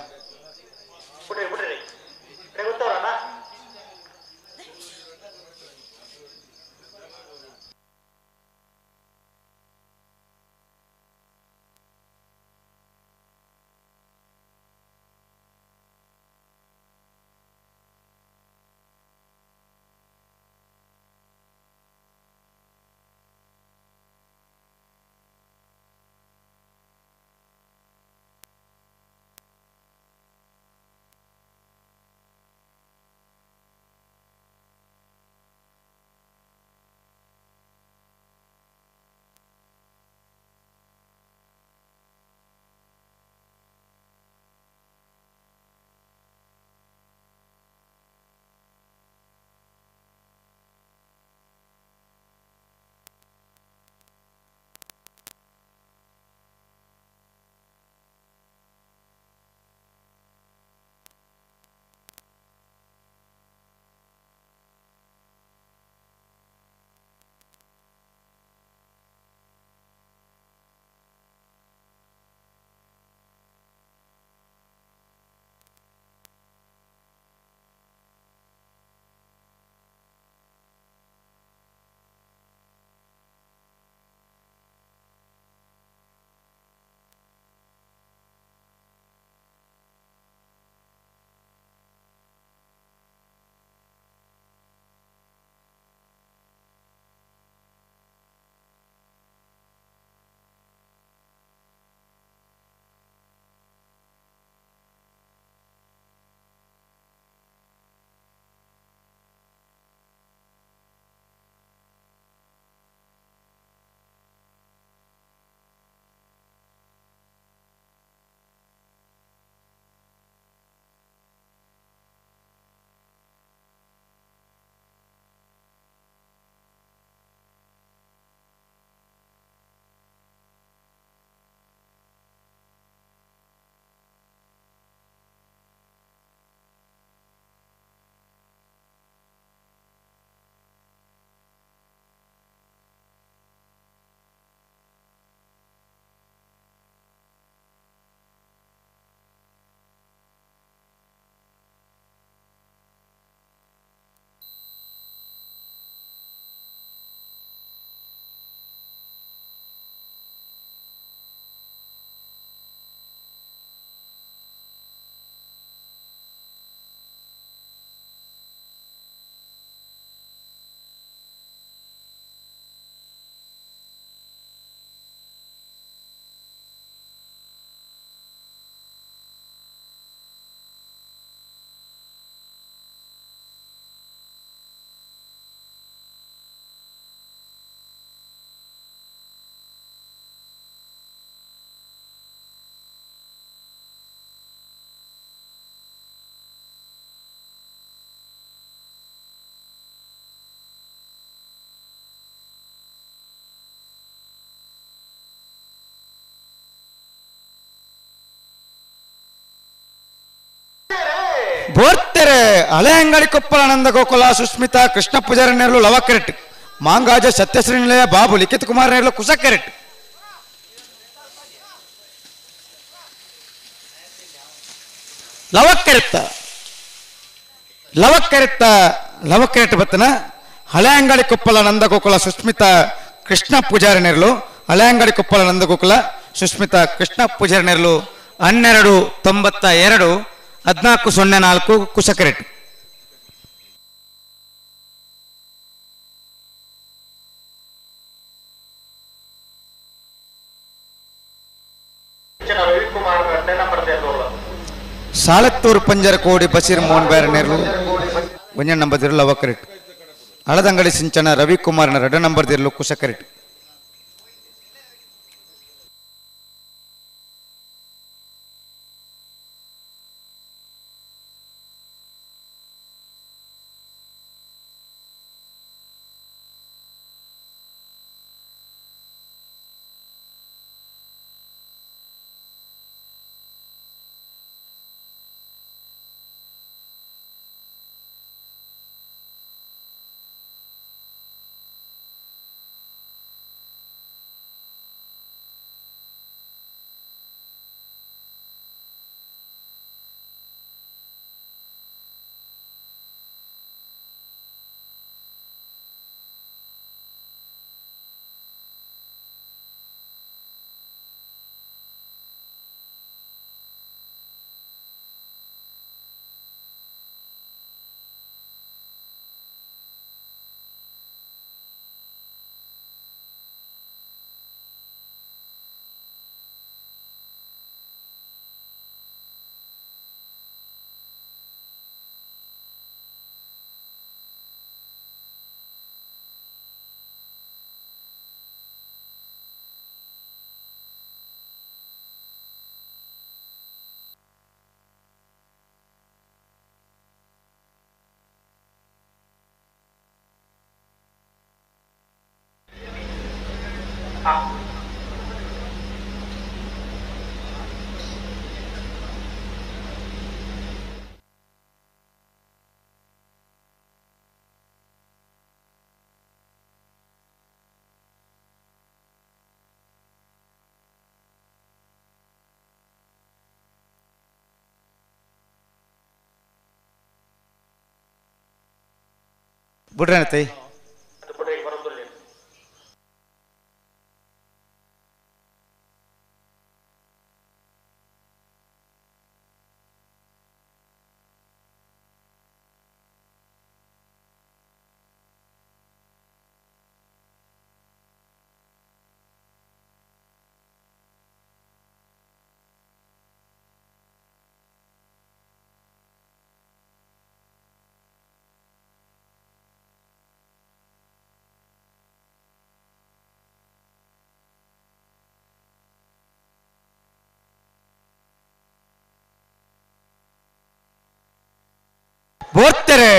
ಬೋರ್ತೆರೆ ಹಳೆಯಂಗಡಿ ಕೊಪ್ಪಳ ಆನಂದ ಗೋಕುಲ ಸುಸ್ಮಿತಾ ಕೃಷ್ಣ ಪೂಜಾರಿ ನೆರಳು ಲವಕರೆಟ್ ಮಾಂಗಾಜ ಸತ್ಯಶ್ರೀ ನಿಲಯ ಬಾಬು ಲಿಖಿತ್ ಕುಮಾರ್ ನೆರಳು ಕುಸಕೆರೆಟ್. ಲವಕರೆತ್ತ ಲವಕರೆತ್ತ ಲವಕರೆಟ್ ಬತ್ತನ ಹಳೆಯಂಗಡಿ ಕೊಪ್ಪಳ ನಂದ ಗೋಕುಲ ಸುಸ್ಮಿತಾ ಕೃಷ್ಣ ಪೂಜಾರಿ ನೆರಳು ಹಳೆಯಂಗಡಿ ಕೊಪ್ಪಳ ನಂದ ಗೋಕುಲ ಸುಸ್ಮಿತಾ ಕೃಷ್ಣ ಪೂಜಾರಿ ನೆರಳು 12.92 14.04 ಕುಸಕೆರೆಟ್. ಸಾಲತ್ತೂರು ಪಂಜರಕೋಡಿ ಬಸೀರ್ ಮೋಹನ್ ಬೇರೆ ನೆರಳು ಒಂಜ ನಂಬರ್ ದಿರಲು ಲವಕರೆಟ್. ಹಳದಂಗಡಿ ಸಿಂಚನ ರವಿಕುಮಾರ್ನ 2 ನಂಬರ್ ದಿರಲು ಕುಸಕರೆಟ್. ಬಿಡ್ರಿ ಬೋರ್ತೆರೆ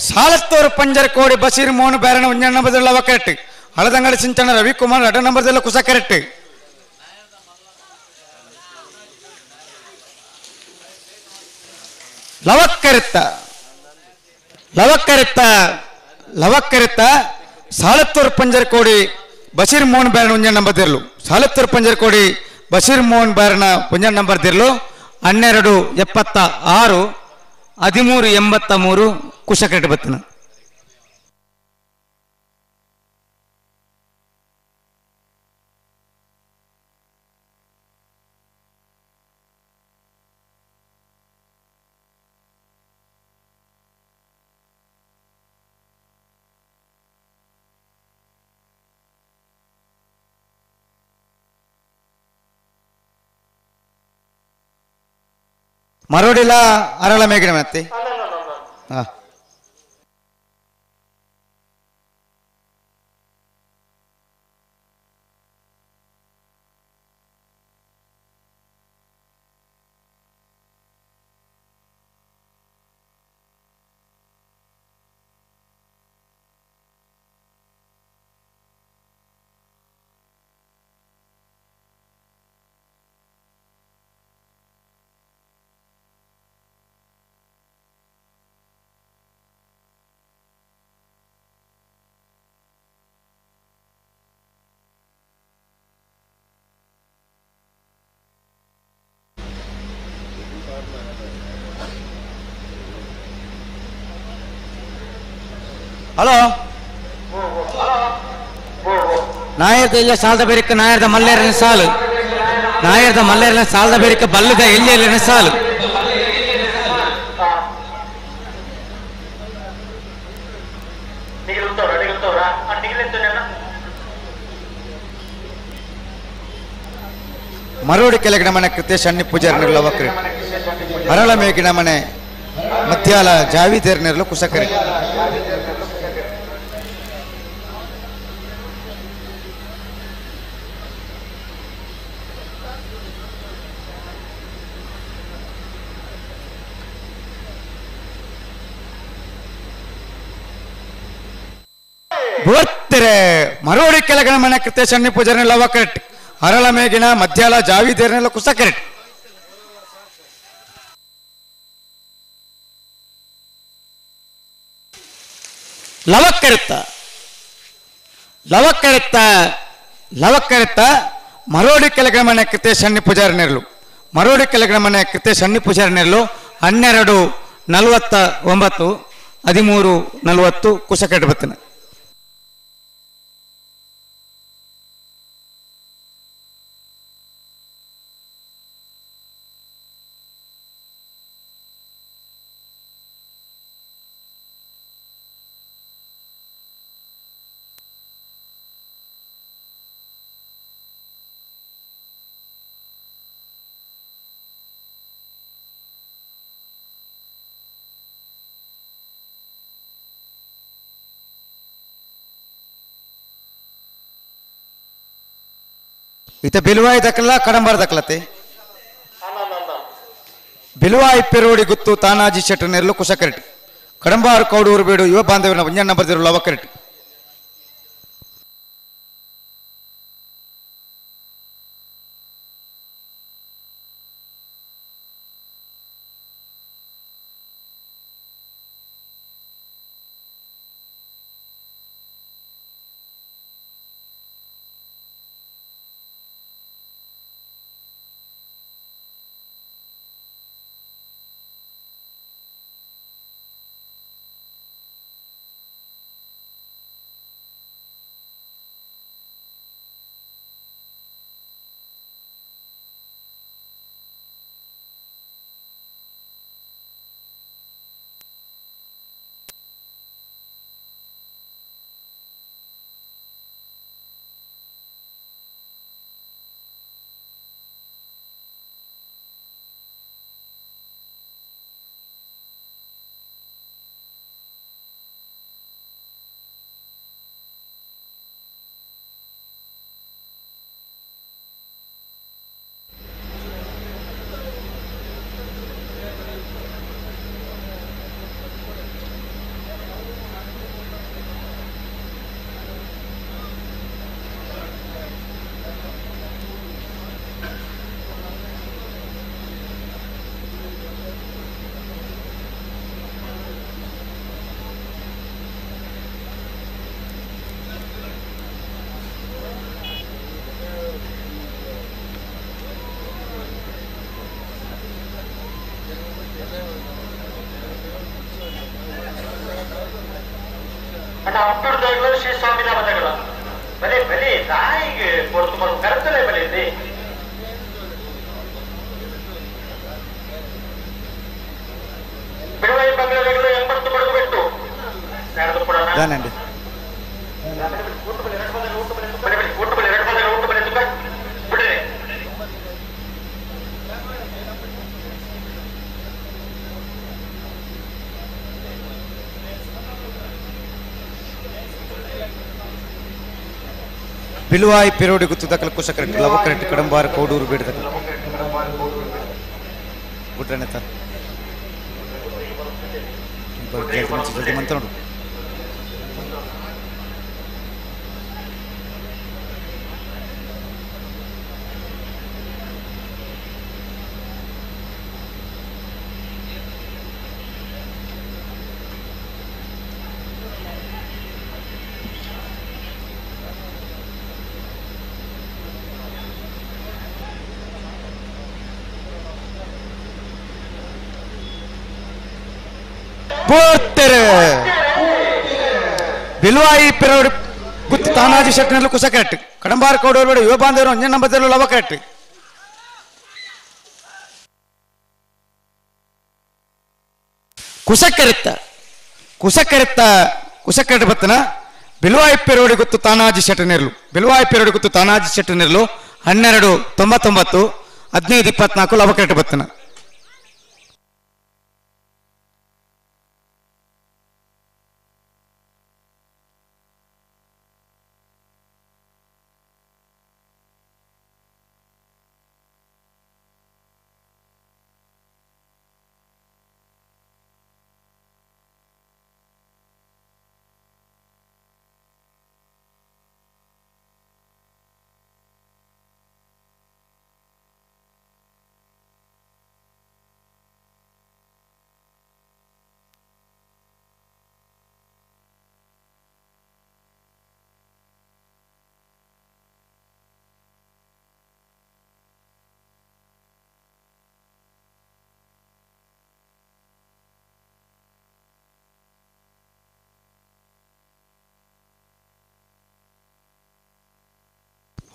ಸಾಲತ್ತೋರು ಪಂಜರ ಕೋಡಿ ಬಸೀರ್ ಮೋಹನ್ ಬೇರಣ ಒಂಜ ನಂಬರ್ದಲ್ಲ ಕರೆಕ್ಟ್. ಹಳದಂಗಡಿ ಸಿಂಚನ ರವಿಕುಮಾರ್ 2 ನಂಬರ್ದಲ್ಲ ಕುಸ ಕರೆಕ್ಟ್. ಲವಕ್ಕರೆತ್ತ ಲವಕ್ಕರೆತ್ತ ಲವಕ್ಕರೆತ್ತ ಸಾಲತ್ತೂರು ಪಂಜರ ಕೋಡಿ ಬಸೀರ್ ಮೋಹನ್ ಬೇರಣ ಒಂಜ ನಂಬರ್ ದಿರ್ಲು. ಸಾಲತ್ತೂರು ಪಂಜರ ಕೋಡಿ ಬಸೀರ್ ಮೋಹನ್ ಬೇರಣ ಒಂಜ ನಂಬರ್ ದಿರ್ಲು 12.76 13.83 ಕುಶಕರೆಟ್ ಬತ್ತನ. ಮರೋಡಿಲ್ಲ ಅರಳ ಮೇಗಿನ ಮತ್ತೆ ಹಾಂ. ಹಲೋ ನಾಯರ್ದ ಇಲ್ಲ ಸಾಲದ ಬೇರಿಕ ನಾಯರ್ದ ಮಲ್ಲೇರನ ಸಾಲು ನಾಯರ್ದ ಮಲ್ಲೇರನ ಸಾಲದ ಬೇರಿಕ ಬಲ್ಲದ ಎಲ್ಲಿ ಸಾಲು ಮರೋಡಿ ಕೆಳಗಿನ ಮನೆ ಕೃತೇಶ್ ಅಣ್ಣಿ ಪೂಜಾರಿ ನಿರ್ಲವಕ್ರಿ ಹರಳ ಮೇಗಿನ ಮನೆ ಮಧ್ಯಾಲ ಜಾವಿದೇರ್ ನೆರಳು ಕುಸಕರಿ ಬೋರ್ತಿರೆ ಮರೋಡಿ ಕೆಳಗಿನ ಮನೆ ಕೃತೇಶ್ ಅಣ್ಣಿ ಪೂಜಾರಿ ಲವಕರೆಟ್ ಹರಳ ಮೇಗಿನ ಮಧ್ಯಾಲ ಜಾವಿದೇರ್ನೆಲ್ಲ ಕುಸಕರೆಟ್ ಲವಕ್ಕರಿತ್ತ ಲವಕ್ಕರಿತ್ತ ಲವಕ್ಕರಿತ್ತ ಮರೋಡಿ ಕೆಳಗಿನ ಮನೆ ಕೃತೇಶ್ ಅಣ್ಣಿ ಪೂಜಾರಿ ನೆರಳು ಮರೋಡಿ ಕೆಳಗಿನ ಮನೆ ಕೃತೇಶ್ ಅಣ್ಣಿ ಪೂಜಾರಿ ನೆರಳು 12 49 13 40 ಕುಸಕರೆಟ್ ಬತ್ತನ. ಇತ ಬಿಲುವಾಯಿ ದಕ್ಕಲ್ಲ ಕಡಂಬಾರ ದಕ್ಕಲತೆ ಬಿಲುವಾಯಿ ಪೆರೋಡಿ ಗುತ್ತು ತಾನಾಜಿ ಶೆಟ್ಟರ್ ನೆರಳು ಕುಸಕರೆಟ್ ಕಡಂಬಾರು ಕೌಡೂರು ಬೇಡು ಯುವ ಬಾಂಧವ್ಯನ ಒಂಜನ್ ನಂಬರ್ 0 ಲವಕರೆಟ್. ಶ್ರೀ ಸ್ವಾಮಿ ಮತಗಳ ಬಲೆ ಬಲೆ ತಾಯಿಗೆ ಕೊಡ್ತು ಬರು ಕರ್ತಲೆ ಬಲೆ ಇದೆ. ಬಿಡುವೈ ಬಂಗ್ಲೆಗಳು 80 ಬಡದು ಬಿಟ್ಟು ದಾనండి. ಬಿಲುವಾಯಿ ಪೆರೋಡಿ ಗುತ್ತು ದಕ್ಕಲ ಕುಸಕರೆಟ್ ಲವಕರೆಟ್ ಕಡಂಬಾರ ಕೌಡೂರು ಬೇಡ ದಕ್ಕಲ ಗುಡ್ರನೆ ತ ಜಲ್ದಿ ಮಂತ ನೋಡು. ಬೋರ್ತೆರೆ ಬಿಲ್ವಾಯಿ ಪಿರವಡಿ ಗುತ್ತು ತಾನಾಜಿ ಶೆಟ್ಟಿನಲ್ಲಿ ಕುಸಕರೆಟ್ ಕಡಂಬಾರ್ ಕೌಡವರು ಯುವ ಬಾಂಧವರು ಒಂಜನೇ ನಂಬರ್ ಲವಕರೆಟ್ ಕುಸಕರಿತ್ತ ಕುಸಕರಿತ್ತ ಕುಸಕರೆಟ್ ಬತ್ತನ ಬಿಲ್ವಾಯಿ ಪೆರೋಡಿ ಗೊತ್ತು ತಾನಾಜಿ ಶೆಟ್ಟನೆರ್ಲು ಬಿಲ್ವಾಯಿ ಪೆರೋಡಿ ಗೊತ್ತು ತಾನಾಜಿ ಶೆಟ್ಟನೆರ್ಲು 12:99 15:24 ಲವಕರೆಟ್ ಬತ್ತನ.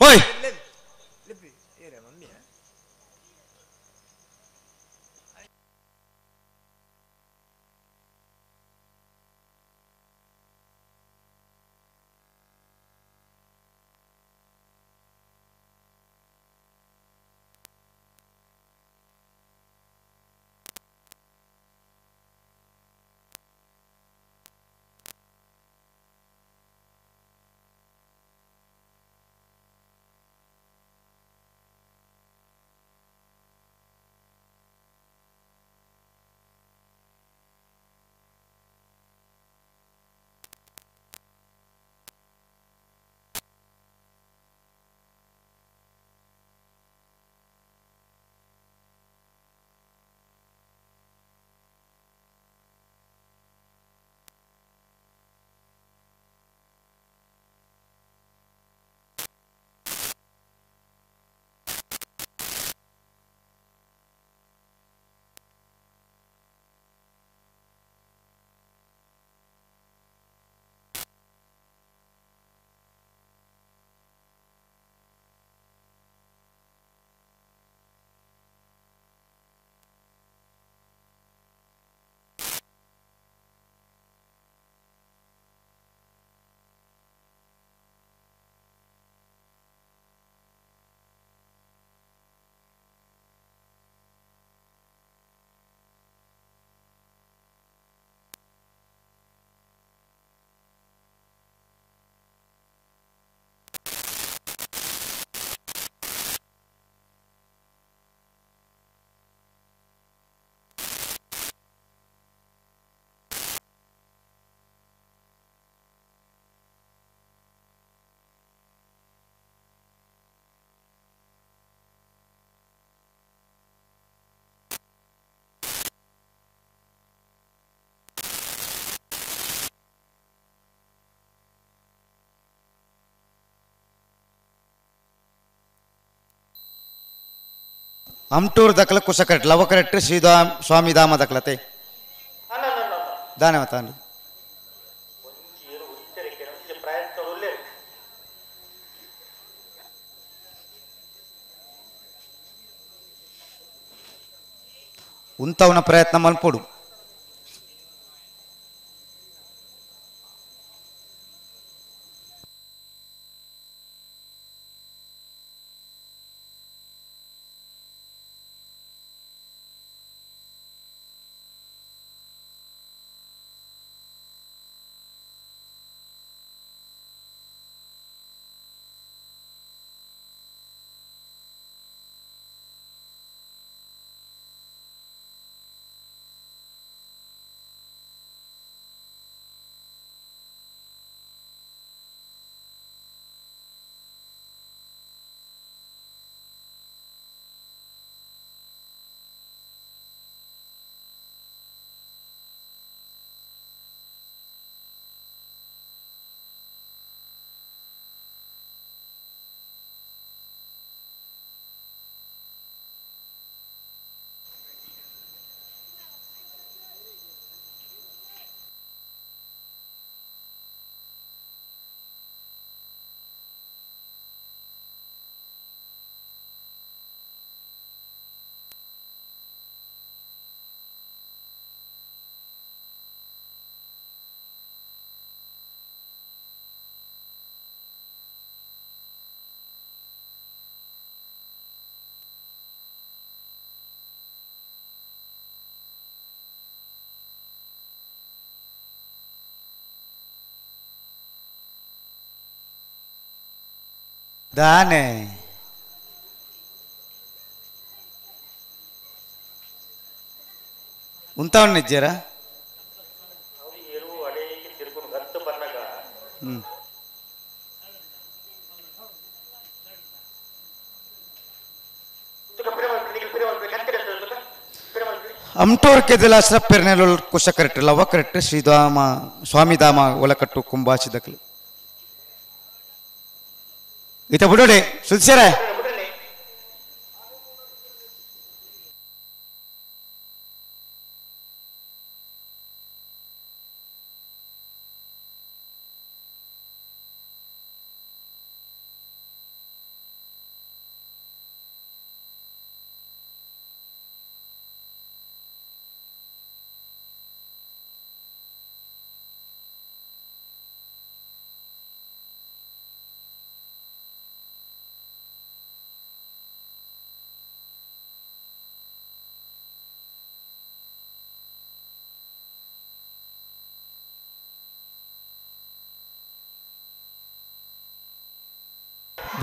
ಓಯ್ ಅಮ್ಟೂರ್ ದಕ್ಕಲ ಕುಸಕರೆಟ್ ಲವಕರೆಟ್ ಶ್ರೀಧಾ ಸ್ವಾಮಿ ಧಾಮ ದಕ್ಕಲತೆ ದಾನೆ ಮತ್ತಾಂಡು ಉಂತವನ ಪ್ರಯತ್ನ ಮಲ್ಪೊಡು. ದಾನೆ ಉಂತಾವಣ್ಣ ಇಜ್ಜಾರ ಅಮ್ಟೋರ್ ಕೆದೆಲ ಅಶ್ರಪ್ಪೆರ್ನೆಲುಲ್ ಕುಶಕರೆಟ್ ಲವಕರೆಟ್ ಶ್ರೀಧಾಮ ಸ್ವಾಮಿಧಾಮ ಒಲಕಟ್ಟು ಕುಂಬಾಚಿದಕ್ಲು ಇತ ಬುಡೋಡೆ ಸುಲ್ಸೇರ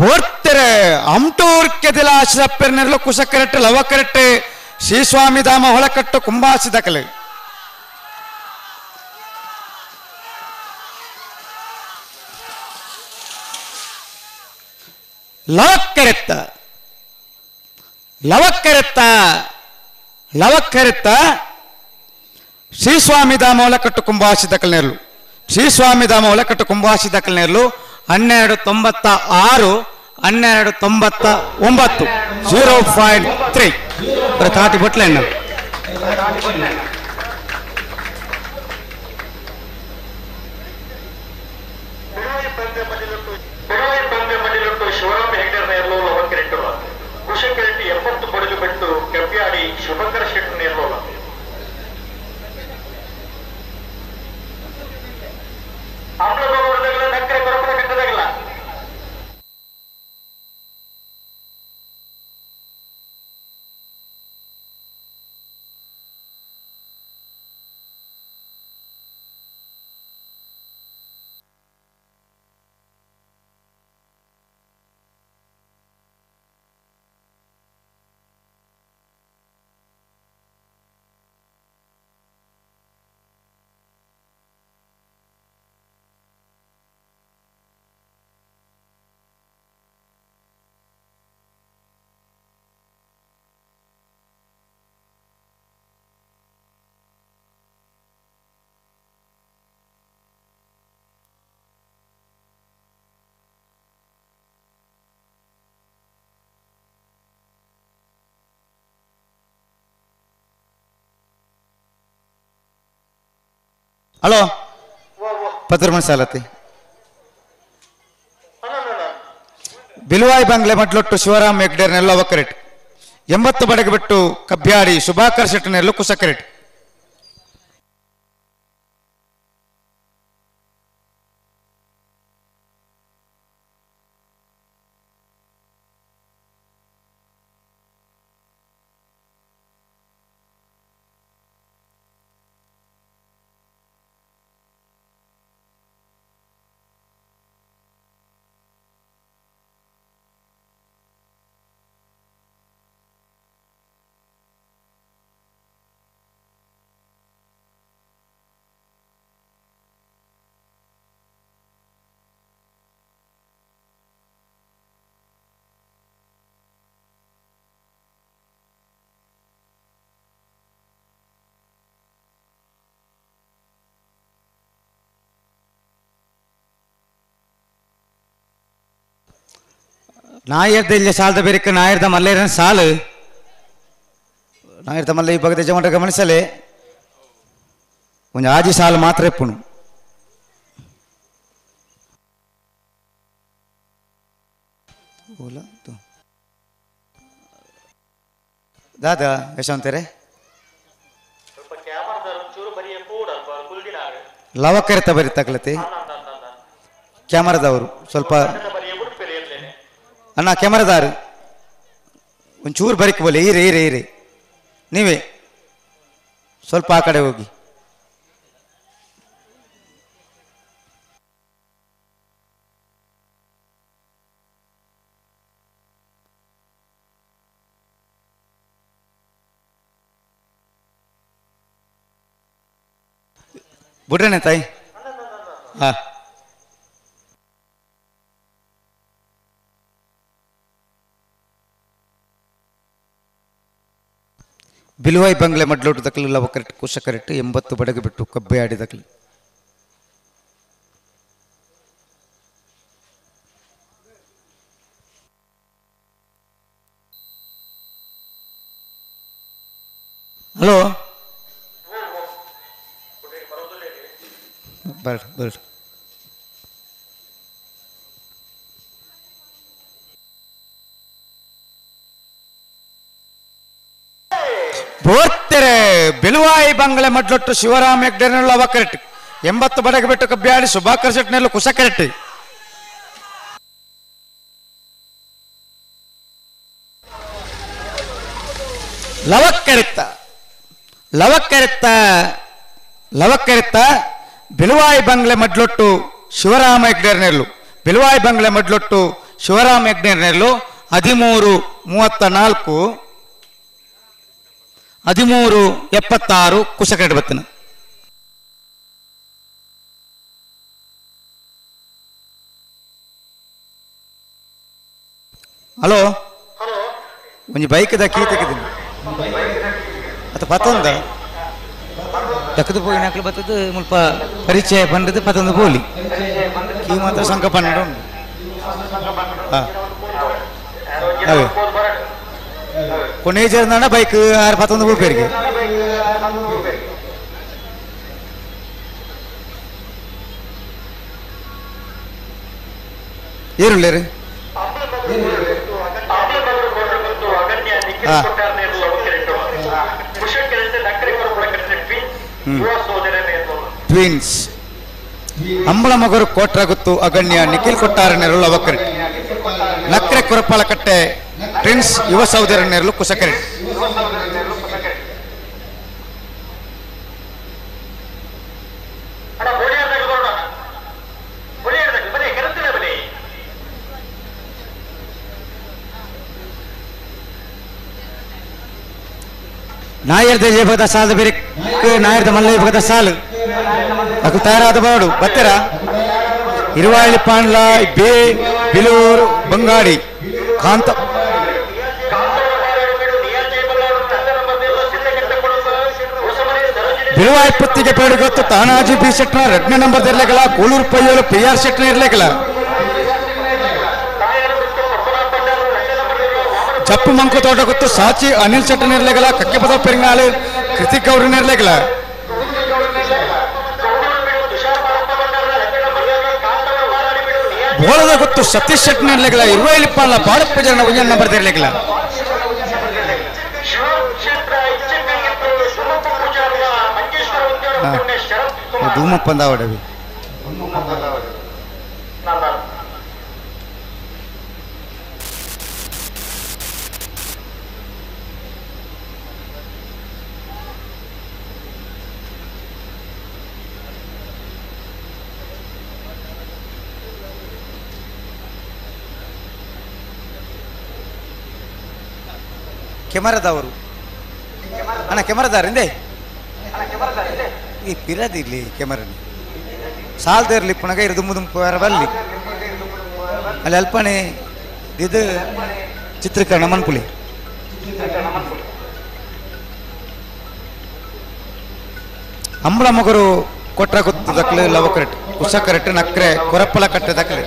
ಬೋರ್ತೆರೆ ಅಮ್ಟೂರ್ ಕೆದಿಲ ಅಶ್ರಪ್ಪೆರ್ನೆರ್ಲು ಕುಶಕರೆಟ್ ಲವಕರೆಟ್ ಶ್ರೀ ಸ್ವಾಮಿಧಾಮ ಹೊಳಕಟ್ಟು ಕುಂಬಾಸಿದಕಲೆ ಲವಕರೆತ್ತ ಲವಕರೆತ್ತ ಲವಕರೆತ್ತ ಶ್ರೀ ಸ್ವಾಮಿಧಾಮ ಹೊಳಕಟ್ಟು ಕುಂಬಾಸಿದಕಲ್ನೆರ್ಲು ಶ್ರೀ ಸ್ವಾಮಿಧಾಮ ಹೊಳಕಟ್ಟು ಕುಂಬಾಸಿದಕಲ್ನೆರ್ಲು 1296 1299 0.3 ತಾಟಿ ಬೊಟ್ಲೆ ಶಿವರಾಮ ಹೆಗ್ಡೆ ನೇರ್ಲೋಲ ಕುಶಕರೆಟ್ಟಿ 80 ಬಡಲು ಬಿಟ್ಟು ಕೆಬ್ಯಾಡಿ ಶುಭಕರ ಶೆಟ್ಟಿ ನೇರ್ಲೋಲ. ಹಲೋ ಪತ್ರ ಸಾಲತಿ ಬಿಲುವಾಯಿ ಬಂಗ್ಲೆ ಮಟ್ಲೊಟ್ಟು ಶಿವರಾಮ್ ಹೆಗ್ಡೇರ್ನೆಲ್ಲ ಒಕ್ಕರೆಟ್ 80 ಬಡಗೆ ಬಿಟ್ಟು ಕಬ್ಯಾಡಿ ಸುಭಾಕರ್ ಶೆಟ್ಟನೆಲ್ಲ ಕುಸಕರೆಟ್. ನಾಯರ್ದ ಇಲ್ಲಿ ಸಾಲದ ಬೇರೆ ನಾಯರ್ದ ಮಲ್ಲೇರನ ಸಾಲು ನಾಯರ್ದ ಮಲ್ಲ ಈ ಬಗ್ಗೆ ಯಜಮಾನರ ಗಮನಿಸಲೆ ಒಂದು ಆಜಿ ಸಾಲು ಮಾತ್ರ ಇಪ್ಪುನು. ದಾದಾ ಯಶವಂತರೇ ಲವಕರಿತ ಬರಿ ತಗಲತಿ ಕ್ಯಾಮರಾದವರು ಸ್ವಲ್ಪ ಅಣ್ಣ ಕ್ಯಾಮರಾದಾರು ಒಂಚೂರು ಬರಿಕ್ ಬೋಲೆ ಈರೆ ಈರೆ ಈರೆ ನೀವೇ ಸ್ವಲ್ಪ ಆ ಕಡೆ ಹೋಗಿ. ಬುಡ್ರನೆ ತಾಯಿ ಹಾ ಬಿಲುವಾಯಿ ಬಂಗ್ಲೆ ಮಡ್ಲೋಟು ದಕ್ಕಲು ಲವ ಕರೆಕ್ಟ್ ಕುಶ ಕರೆಕ್ಟ್ 80 ಬಡಗು ಬಿಟ್ಟು ಕಬ್ಬೆ ಆಡಿದಕ್ಕಲು ಹಲೋ ಬರ್ರಿ ಬರ್ರಿ ಬೋರ್ತೆರೆ ಬಿಲುವಾಯಿ ಬಂಗ್ಲೆ ಮಡ್ಲೊಟ್ಟು ಶಿವರಾಮ್ ಹೆಗ್ಡೆನಲ್ಲ ಅವ ಕರೆಕ್ಟ್ 80 ಬಡಗೆ ಬಿಟ್ಟು ಕಬ್ಬ್ಯಾಡಿ ಸುಭಾಕರ್ ಶೆಟ್ನೆಲ್ಲ ಕುಶ ಕರೆಕ್ಟ್ ಲವಕ್ಕರಿತ್ತ ಲವಕ್ಕರಿತ್ತ ಲವಕ್ಕರಿತ್ತ ಬಿಲುವಾಯಿ ಬಂಗ್ಲೆ ಮಡ್ಲೊಟ್ಟು ಶಿವರಾಮ ಹೆಗ್ಡೆರ್ನೆಲ್ಲು ಬಿಲುವಾಯಿ ಬಂಗ್ಲೆ ಮಡ್ಲೊಟ್ಟು ಶಿವರಾಮ ಹೆಗ್ಡೆರ್ನೆಲ್ಲು 13:34 13:76 ಕುಶಕರೆಡ್ ಬತ್ತಿನ ಹಲೋ ಒಂಜಿ ಬೈಕ್ದ ಕೀ ತೆಗೆದಿನಿ ಅತ್ತ ಪತ್ತೊಂದ ದಕ್ಕದು ಪೋಯಿನ ಅಕ್ಲು ಬತ್ತದು ಮುಲ್ಪ ಪರಿಚಯ ಬಂದದ್ದು ಪತ್ತೊಂದು ಪೋಲಿ ಕೀ ಮಾತ್ರ ಸಂಕ ಪನ್ನಡ ಉಂಡು ಹಾಂ ಅವೇ ಕೊನೆ ಜರ್ನಾಣ ಬೈಕ್ ಆರು ಪತ್ತೊಂದು ಪೋಪೇರಿಗೆ ಏರುಳ್ಳೇರು ಟ್ವಿನ್ಸ್ ಅಂಬಳ ಮಗರು ಕೋಟ್ರಗುತ್ತು ಅಗಣ್ಯ ನಿಖಿಲ್ ಕೊಟ್ಟಾರ ನೆರಳು ಅವಕರೆಟ್ ನಕ್ರೆ ಕುರಪಾಳ ಕಟ್ಟೆ ಟ್ವಿನ್ಸ್ ಯುವ ಸಹೋದರ ನೆರಳು ಕುಸಕರೆಟ್ ನಾಯರ್ದ ಜಯಭಗದ ಸಾಲದ ಬೇರೆ ನಾಯರ್ದ ಮಲ್ಲಯ್ಯ ಭಗದ ಸಾಲು ಅದು ತಯಾರಾದ ಬಾಡು ಬತ್ತರ ಇರುವಾಳಿ ಪಾಂಡ್ಲ ಬೇ ಬಿಲೂರು ಬಂಗಾಡಿ ಕಾಂತ ಬಿಳುವಾಯಿ ಪತ್ತಿಗೆ ಬೇಡುಗೊತ್ತು ತಾನಾಜಿ ಬಿ ಶೆಟ್ನ ಎರಡನೇ ನಂಬರ್ ಇರ್ಲಿಕ್ಕಲ್ಲ ಕೂಳೂರು ಪಯ್ಯೋಲು ಪಿ ಆರ್ ಶೆಟ್ನ ಇರ್ಲಿಕ್ಕಲ್ಲ ಜಪ್ಪು ಮಂಕು ತೋಟ ಗೊತ್ತು ಸಾಚಿ ಅನಿಲ್ ಶೆಟ್ಟನ್ ಇರ್ಲಿಕ್ಕಲ್ಲ ಕಕ್ಕೆಪದ ಪೆರಿಂಗಾಳು ಕೃತಿಕ್ ಗೌರನ್ ಇರ್ಲಿಕ್ಕಲ್ಲ ಬೋಳದ ಗೊತ್ತು ಸತೀಶ್ ಶೆಟ್ಟನ್ ಇರ್ಲಿಕ್ಕಲ್ಲ ಇರುವೈಲಿ ಪಾಲ ಬಾಡಪ್ಪ ಜನ ಒಂಜನ್ ನಂಬರ್ ಇರ್ಲಿಕ್ಕಲ್ಲ ಧೂಮಪ್ಪಂದಾವಡವಿ ಕೆಮರದವರು ಅಣ್ಣ ಕೆಮರದಾರಿಂದೆ ಈ ಪಿರದಿರ್ಲಿ ಕೆಮರನಿ ಸಾಲದ ಇರಲಿ ಪುನಗ ಇರು ದುಮ್ಮು ದುಂಪು ಬರಲಿ ಅಲ್ಲಿ ಅಲ್ಪನೆ ಇದು ಚಿತ್ರೀಕರಣ ಮನ್ಪುಲಿ ಅಂಬಳ ಮಗರು ಕೊಟ್ರ ಗೊತ್ತು ದಕ್ಲೆ ಲವ ಕರೆಕ್ಟ್ ಕುಸ ಕರೆಕ್ಟ್ ನಕ್ರೆ ಕೊರಪ್ಪಲ ಕಟ್ಟೆ ದಕ್ಲೆ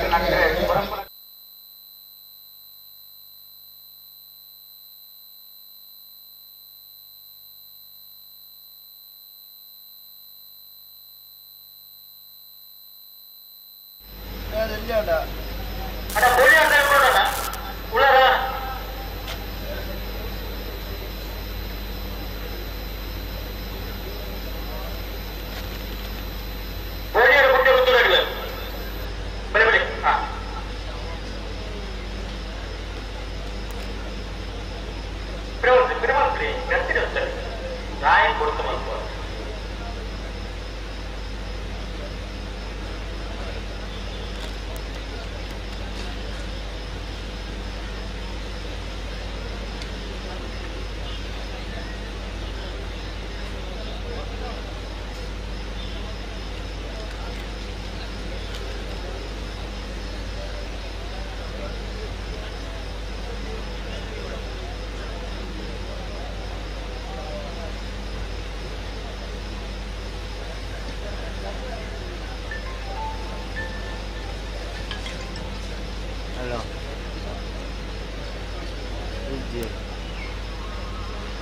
ಇಜ್ಜಿ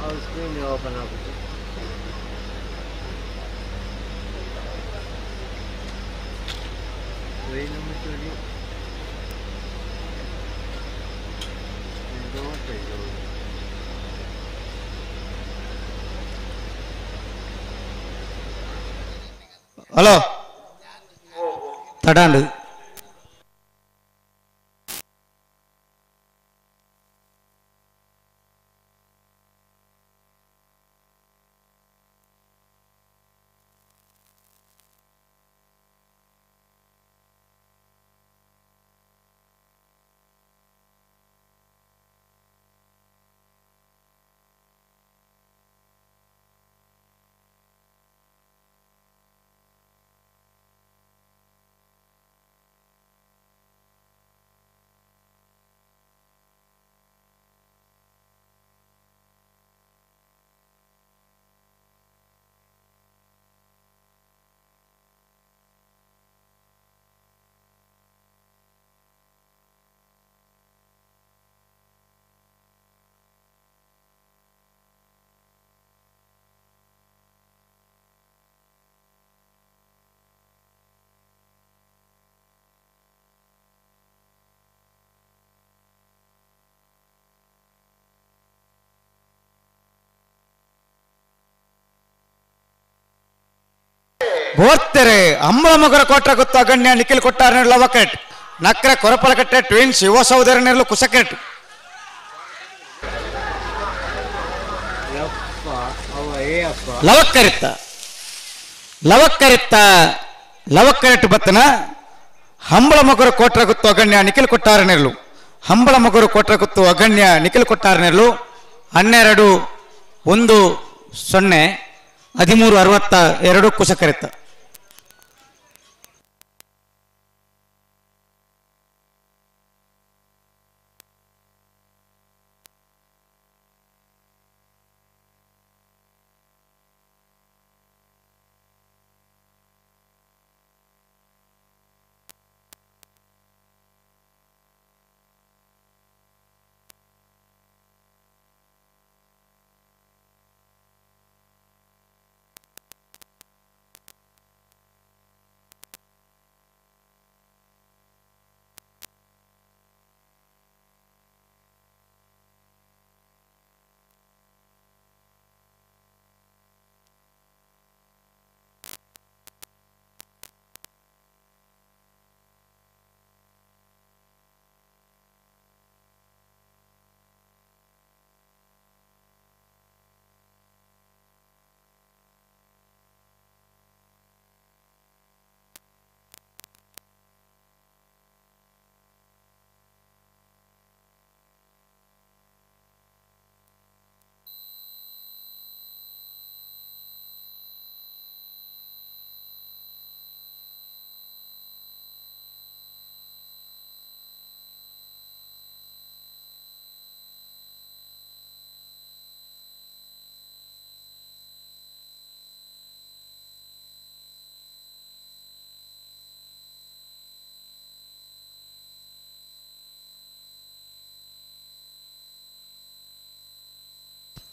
ಅವು ಸ್ಕ್ರೀನ್ ಓಪನ್ ಆಗುತ್ತೆ. ಹಲೋ ತಡಾಂಡು ಬೋರ್ತೆರೆ ಅಂಬಳ ಮಗರ ಕೋಟ್ರ ಗೊತ್ತು ಅಗಣ್ಯ ನಿಖಿಲ್ ಕೊಟ್ಟಾರ ಲವಕೆಟ್ ನಕ್ರ ಕೊರಪಲಕಟ್ಟೆ ಟ್ವಿನ್ಸ್ ಯುವ ಸಹೋದರ ನೆರಳು ಕುಸಕೆಟ್. ಲವಕ್ಕರಿತ್ತ ಲವಕ್ಕರಿತ್ತ ಲವಕ್ಕರಿಟ್ಟು ಬತ್ತನ ಹಂಬಳ ಮಗರು ಕೋಟ್ರ ಗುತ್ತು ಅಗಣ್ಯ ನಿಖಿಲ್ ಕೊಟ್ಟಾರ ನೆರಳು. ಹಂಬಳ ಮಗರು ಕೋಟ್ರ ಗುತ್ತು ಅಗಣ್ಯ ನಿಖಿಲ್ ಕೊಟ್ಟಾರ ನೆರಳು. 12 1 0 13 62 ಕುಸಕರಿತ.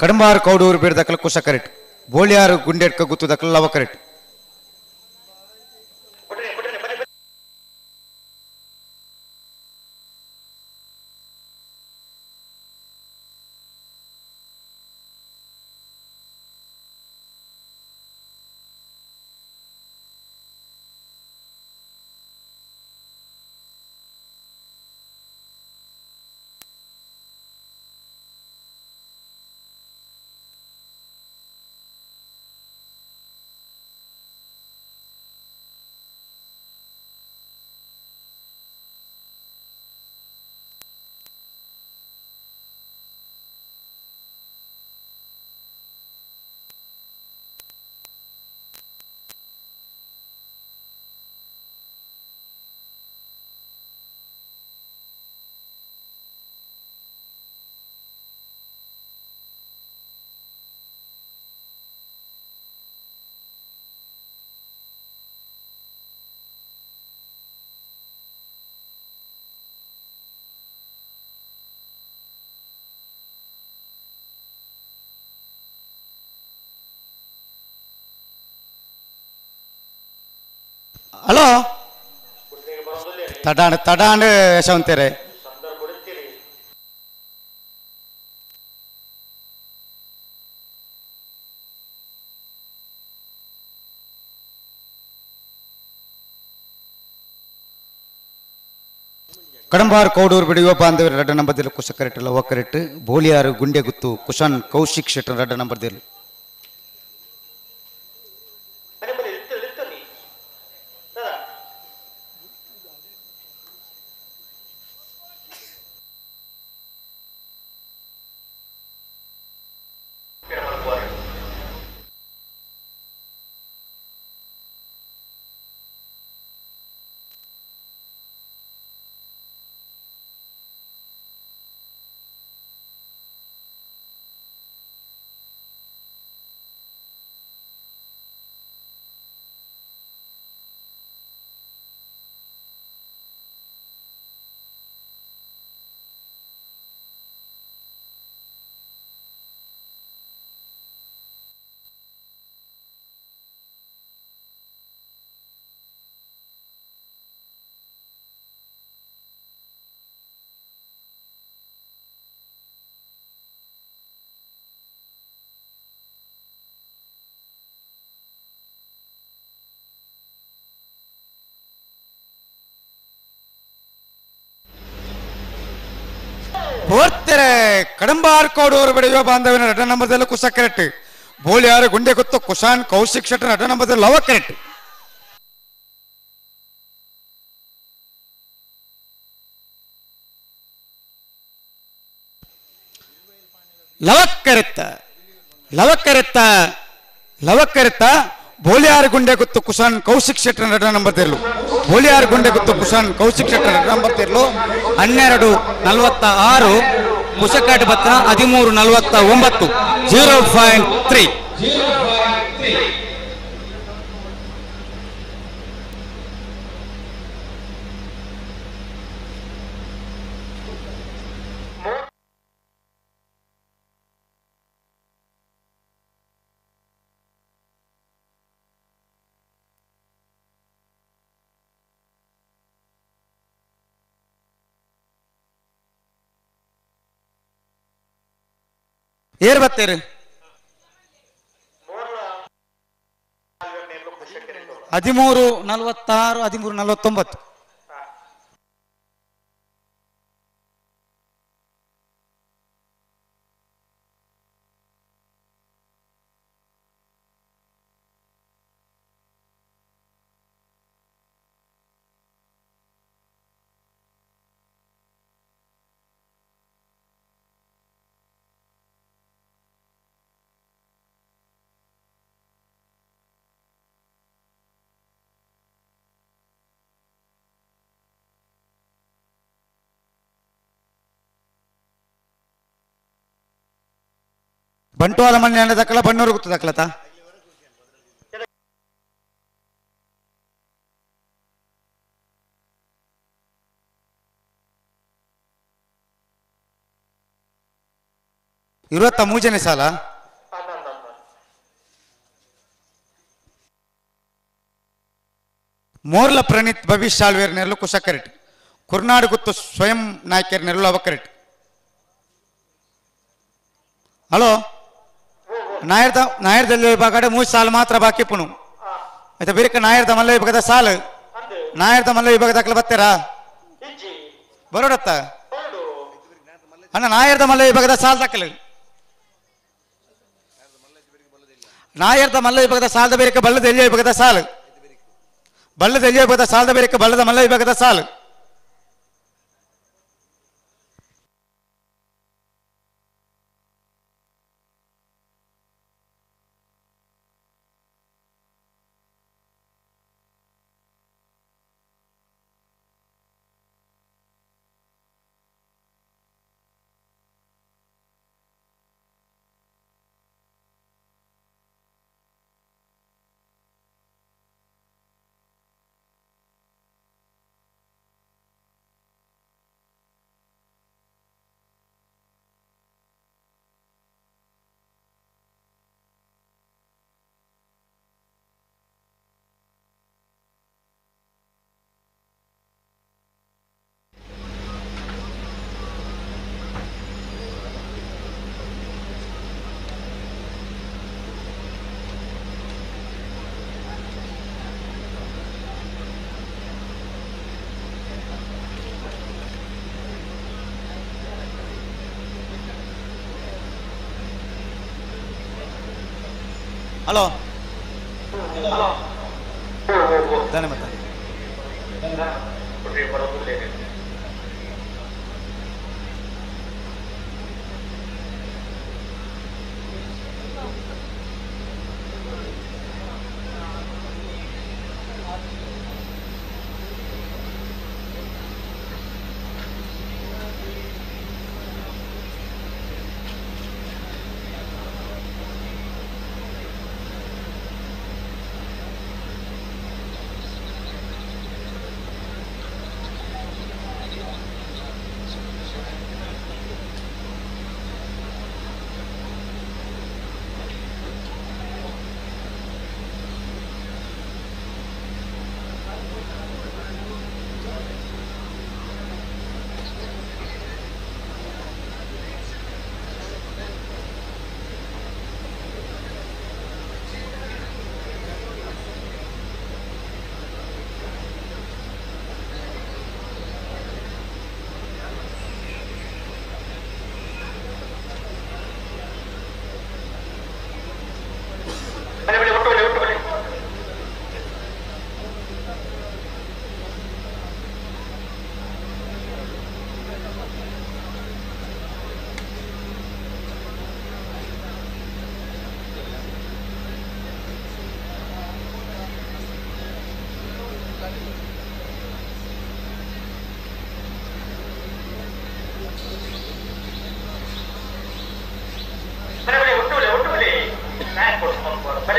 ಕಡಂಬಾರು ಕೌಡೂರು ಬೇಡದಕ್ಕಲ ಕುಶ ಕರೆಟ್ ಬೋಳಿಯಾರು ಗುಂಡೆಡ್ಕ ಗುತ್ತುದಕ್ಕಲ ಲವ ಕರೆಟ್. ಹಲೋ ತಡಾಂಡ್ ತಡಾಂಡ್ ಯಶವಂತೇರೆ ಕಡಂಬಾರ್ ಕೌಡೂರು ಬಿಡಿಯುವ ಬಾಂಧವರು ರಡ್ಡ ನಂಬರ್ದಿಲ್ಲ ಕುಶ ಕರೆಕ್ಟ್ ಲವ ಕರೆಕ್ಟ್ ಬೋಲಿಯಾರು ಗುಂಡೆ ಗುತ್ತು ಕುಶಾನ್ ಕೌಶಿಕ್ ಶೆಟ್ಟರ್ ರಡ್ಡ ನಂಬರ್ದಿಲ್ಲ ಬೋರ್ತೆರೆ ಕಡಂಬಾರ್ ಕೋಡೂರು ಬೆಳೆಯುವ ಬಾಂಧವ್ಯನ ರಡ್ಡ ನಂಬರ್ದಲ್ಲಿ ಕುಶ ಕರೆಕ್ಟ್ ಬೋಲಿಯಾರು ಗುಂಡೆ ಗೊತ್ತು ಕುಶಾನ್ ಕೌಶಿಕ್ ಶೆಟ್ಟರ್ ರಡ್ಡ ನಂಬರ್ದಲ್ಲಿ ಲವ ಕರೆಕ್ಟ್ ಲವಕ್ಕರೆತ್ತ ಲವಕ್ಕರೆತ್ತ ಲವಕ್ಕರೆತ್ತ ಬೋಲಿಯಾರು ಗುಂಡೆ ಗೊತ್ತು ಕುಶಾನ್ ಕೌಶಿಕ್ ಶೆಟ್ಟರ್ ರಡ್ಡ ನಂಬರ್ ಬೋಲಿಯಾರು ಗುಂಡೆ ಗೊತ್ತು ಕುಶಾನ್ ಕೌಶಿಕ್ ಶೆಟ್ಟರ್ ರಡ್ಡ ನಂಬರ್ 12:46 ಕುಶಕಾಟ ಬತ್ತ 13:49 0.3 ಏರ್ ಬತ್ತೇರು 13:46 13:49 ಬಂಟ್ವಾಳ ಮನೆ ದಾಖಲ ಬಣ್ಣೂರು ಗೊತ್ತು ದಾಖಲತ 23ನೇ ಸಾಲ ಮೋರ್ಲ ಪ್ರಣೀತ್ ಭವಿಷ್ಯ ಶಾಲ್ವೇರ್ ನೆರಳು ಕುಶ ಕರೆಟ್ ಕುರ್ನಾಡು ಗುತ್ತು ಸ್ವಯಂ ನಾಯಕರ ನೆರಳು ಅವ ಕರೆಟ್ ಹಲೋ ನಾಯರ್ದ ನಾಯರ್ದಲ್ಲಿ ವಿಭಾಗಡೆ 3 ಸಾಲು ಮಾತ್ರ ಬಾಕಿ ಪುಣು ಆಯ್ತಾ ಬೇರೆ ನಾಯರ್ದ ಮಲ್ಲ ವಿಭಾಗದ ಸಾಲು ನಾಯರ್ದ ಮಲ್ಲ ವಿಭಾಗದ ದಾಖಲೆ ಬರ್ತೀರಾ ಬರೋಡತ್ತ ಅಣ್ಣ ನಾಯರ್ದ ಮಲ್ಲ ವಿಭಾಗದ ಸಾಲು ದಾಖಲೆ ನಾಯರ್ದ ಮಲ್ಲ ವಿಭಾಗದ ಸಾಲದ ಬೇರೆ ಬಲ್ಲದ ಎಲ್ಲಿಯ ವಿಭಾಗದ ಸಾಲು ಬಲ್ಲದ ಎಲ್ಲಿಯ ವಿಭಾಗದ ಸಾಲದ ಬೇರೆ ಬಲ್ಲದ ಮಲ್ಲ ವಿಭಾಗದ ಸಾಲು ಹಲೋ ಧನ್ಯವಾದ.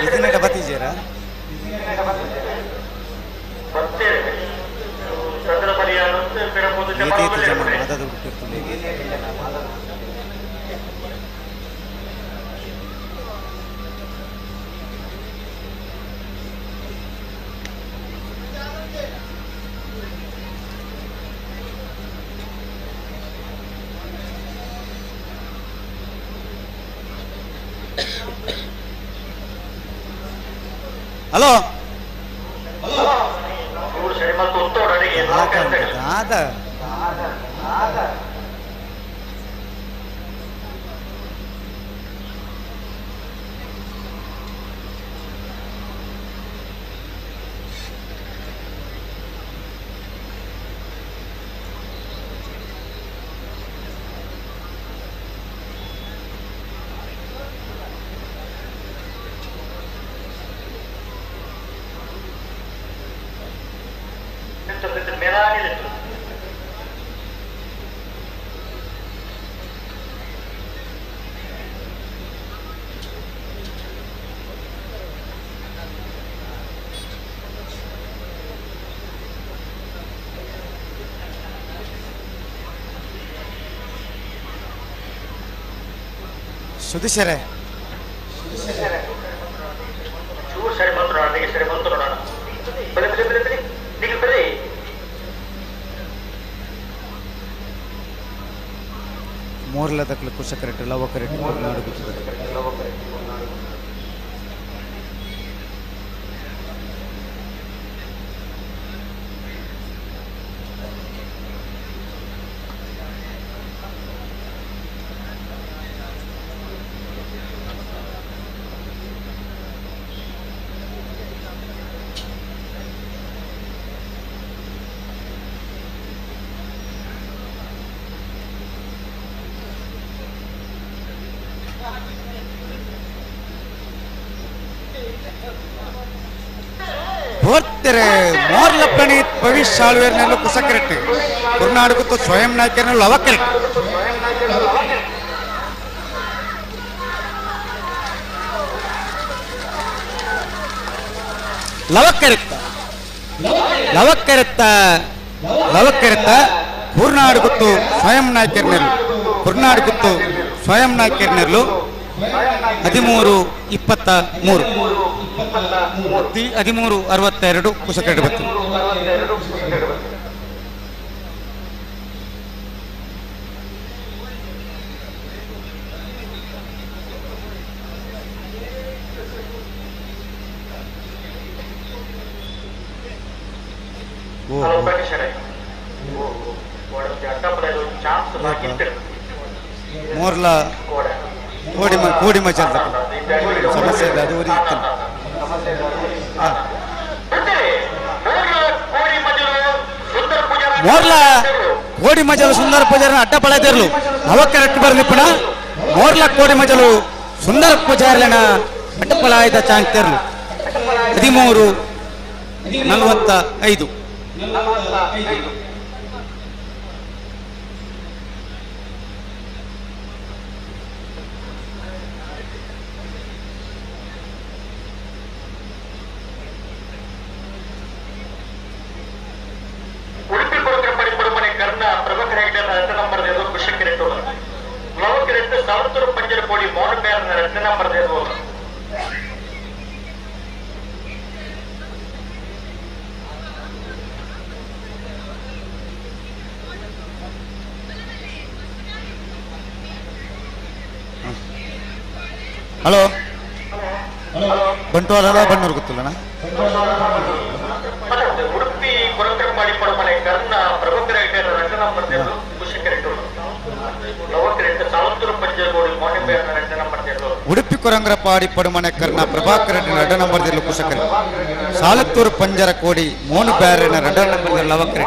ಇದನ್ನೆಲ್ಲ ಬತ್ತಿದ್ದೀರಾ? ಹಲೋ ದಾದ ಸುಧೀಶರೇ ಮೋರ್ಲ ತಕ್ಕಲು ಕುಶ ಕರೆಕ್ಟ್ ಲವ ಕರೆಕ್ಟ್ ಮೋರ್ಲ ಪ್ರಣೀತ್ ಭವಿಷ್ಯ ಸಾಳ್ವೇರ್ನಲ್ಲೂ ಕುಸಕರೆಟ್ ಕರ್ನಾಟಕತ್ತು ಸ್ವಯಂ ನಾಯಕರಲ್ಲೂ ಅವಕರೆಟ್ ಲವಕರಿತ್ತ ಲವಕರಿತ್ತ ಲವಕರಿತ್ತ ಕರ್ನಾಟಕತ್ತು ಸ್ವಯಂ ನಾಯಕರ್ನೆಲ್ಲು ಕರ್ನಾಟಕತ್ತು ಸ್ವಯಂ ನಾಯಕರ್ನೆಲ್ಲು 13-23 13-62 ಕುಸಕರೆಟ್ ಬತ್ತು. ಮೋರ್ಲ ಕೋಡಿ ಮಜಲ್ ಸಮಸ್ಯೆ ಇದೆ ಅದು ಇತ್ತು. ಮೋರ್ಲ ಕೋಡಿ ಮಜಲು ಸುಂದರ ಪೂಜಾರನ ಅಡ್ಡ ಪಳದಿರ್ಲು ನವಕರೆಟ್ಟು ಬರ್ಲಿಪ್ಪಣ ಮೋರ್ಲ ಕೋಡಿ ಮಜಲು ಸುಂದರ ಪೂಜಾರ್ಲನ ಅಡ್ಡ ಪಳಾಯದ ಚಾಂಗ್ ತೆರ್ಲು 13:45. ಉಡುಪಿ ಕೊರಕಂಬಡಿ ಪಡುಮನೆ ಕರ್ಣ ಪ್ರಭಾಕರ ಹೆಗ್ಡೆ ರಥ ನಂಬರ್ ಕುಶಕೆರೆಟ್ಟು ನವಕೆರೆಟ್ಟು ಸಾವತ್ತೂರು ಪಂಜರ ಕೋಡಿ ಮೌನ ಬೇರನ ರಥ ನಂಬರ್. ಹಲೋ ಬಂಟ್ವಾಳ ಬಣ್ಣೂರು ಗೊತ್ತಿಲ್ಲಣ್ಣ. ಉಡುಪಿ ಕೊರಕಂಬಡಿ ಪಡುಮನೆ ಕರ್ಣ ಪ್ರಭಾಕರ ಹೆಗ್ಡೆ ರಥ ನಂಬರ್ ಕುಶಕೆರೆಟ್ಟು ನವಕೆರೆಟ್ಟು ಸಾವತ್ತೂರು ಪಂಜರ ಕೋಡಿ ಮೌನ ಬೇರನ ರಥ ನಂಬರ್. ಉಡುಪಿ ಕೊರಂಗ್ರಪಾಡಿ ಪಡುಮನೆ ಕರ್ಣ ಪ್ರಭಾಕರ ರಡ ನಂಬರ್ ದಿರ್ಲು ಕುಶಕರೆ ಸಾಲತ್ತೂರು ಪಂಜರ ಕೋಡಿ ಮೋನು ಬ್ಯಾರನ ರಡ ನಂಬರ್ ದಿರ್ಲು ಲವಕರೆ.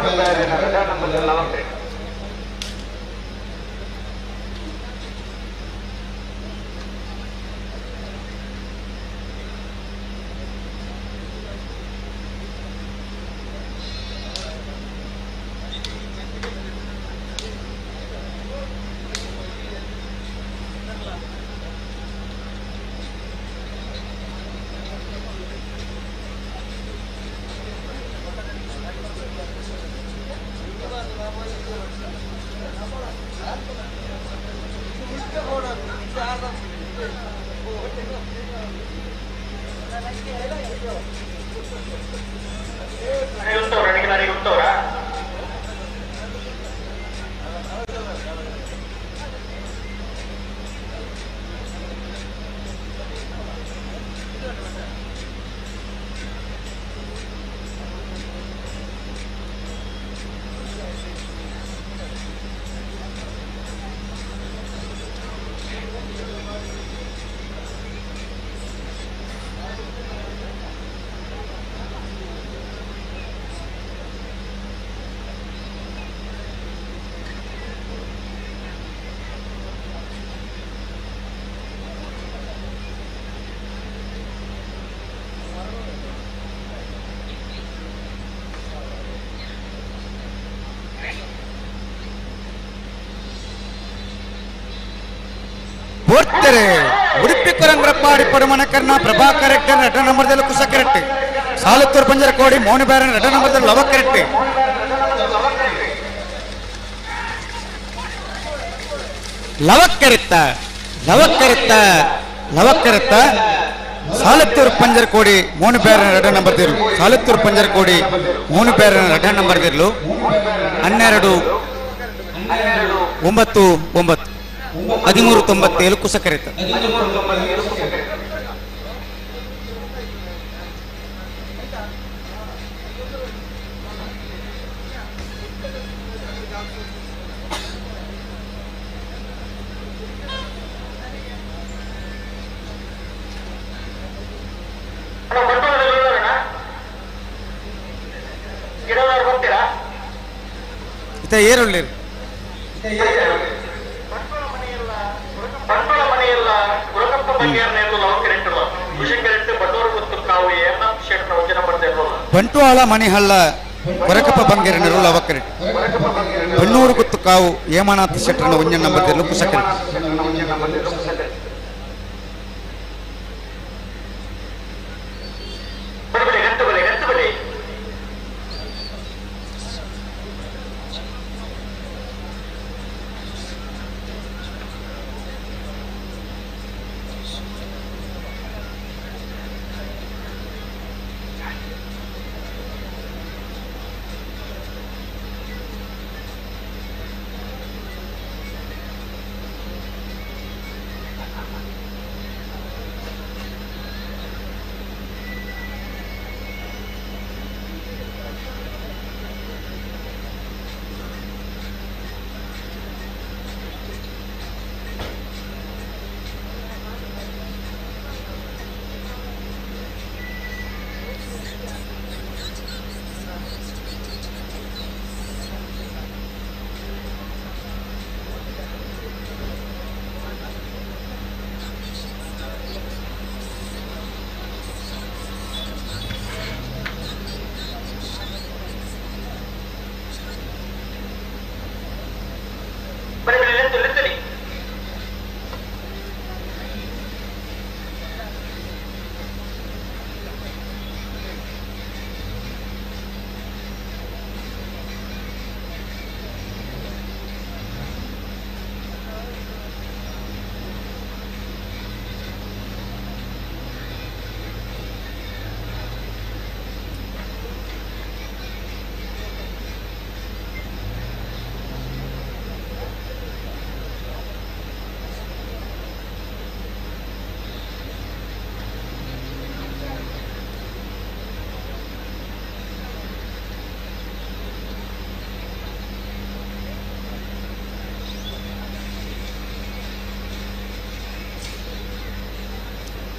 ಬೋರ್ತಾರೆ ಉಡುಪಿ ಕೊರಂಗ್ರಪ್ಪಾಡಿ ಪಡುಮನೆ ಕರ್ಣ ಪ್ರಭಾಕರ ಹೆಗ್ಡೆ ರಡ ನಂಬರ್ ದಿರ್ಲು ಕುಶಕರೆಟ್ಟಿ ಸಾಲತ್ತೂರು ಪಂಜರ ಕೋಡಿ ಮೌನ ಬ್ಯಾರನ ರಡ ನಂಬರ್ ದಿರ್ಲು ಲವಕರೆಟ್ಟಿ. ಲವಕರಿತ್ತ ಲವಕರಿತ್ತ ಲವಕರಿತ್ತ ಸಾಲತ್ತೂರು ಪಂಜರ ಕೋಡಿ ಮೋನು ಬ್ಯಾರನ ರಡ ನಂಬರ್ ದಿರ್ಲು ಸಾಲತ್ತೂರು ಪಂಜರ ಕೋಡಿ ಮೋನು ಬ್ಯಾರನ ರಡ ನಂಬರ್ ದಿರ್ಲು 12 9 9 13:97 ಕುಶಕರಿತ. ಏರುಳ್ಳಿ ಬಂಟ್ವಾಳ ಮಣಿಹಳ್ಳ ಕೊರಕಪ್ಪ ಬಂಗೇರ ನೆರುಳು ಅವಕರೆಟ್ ಬಣ್ಣೂರು ಗುತ್ತು ಕಾವು ಹೇಮನಾಥ ಶೆಟ್ಟರನ ಒಂಜನ್ ನಂಬರ್ ದಿರ್ಲು ಕುಶಕರೆಟ್.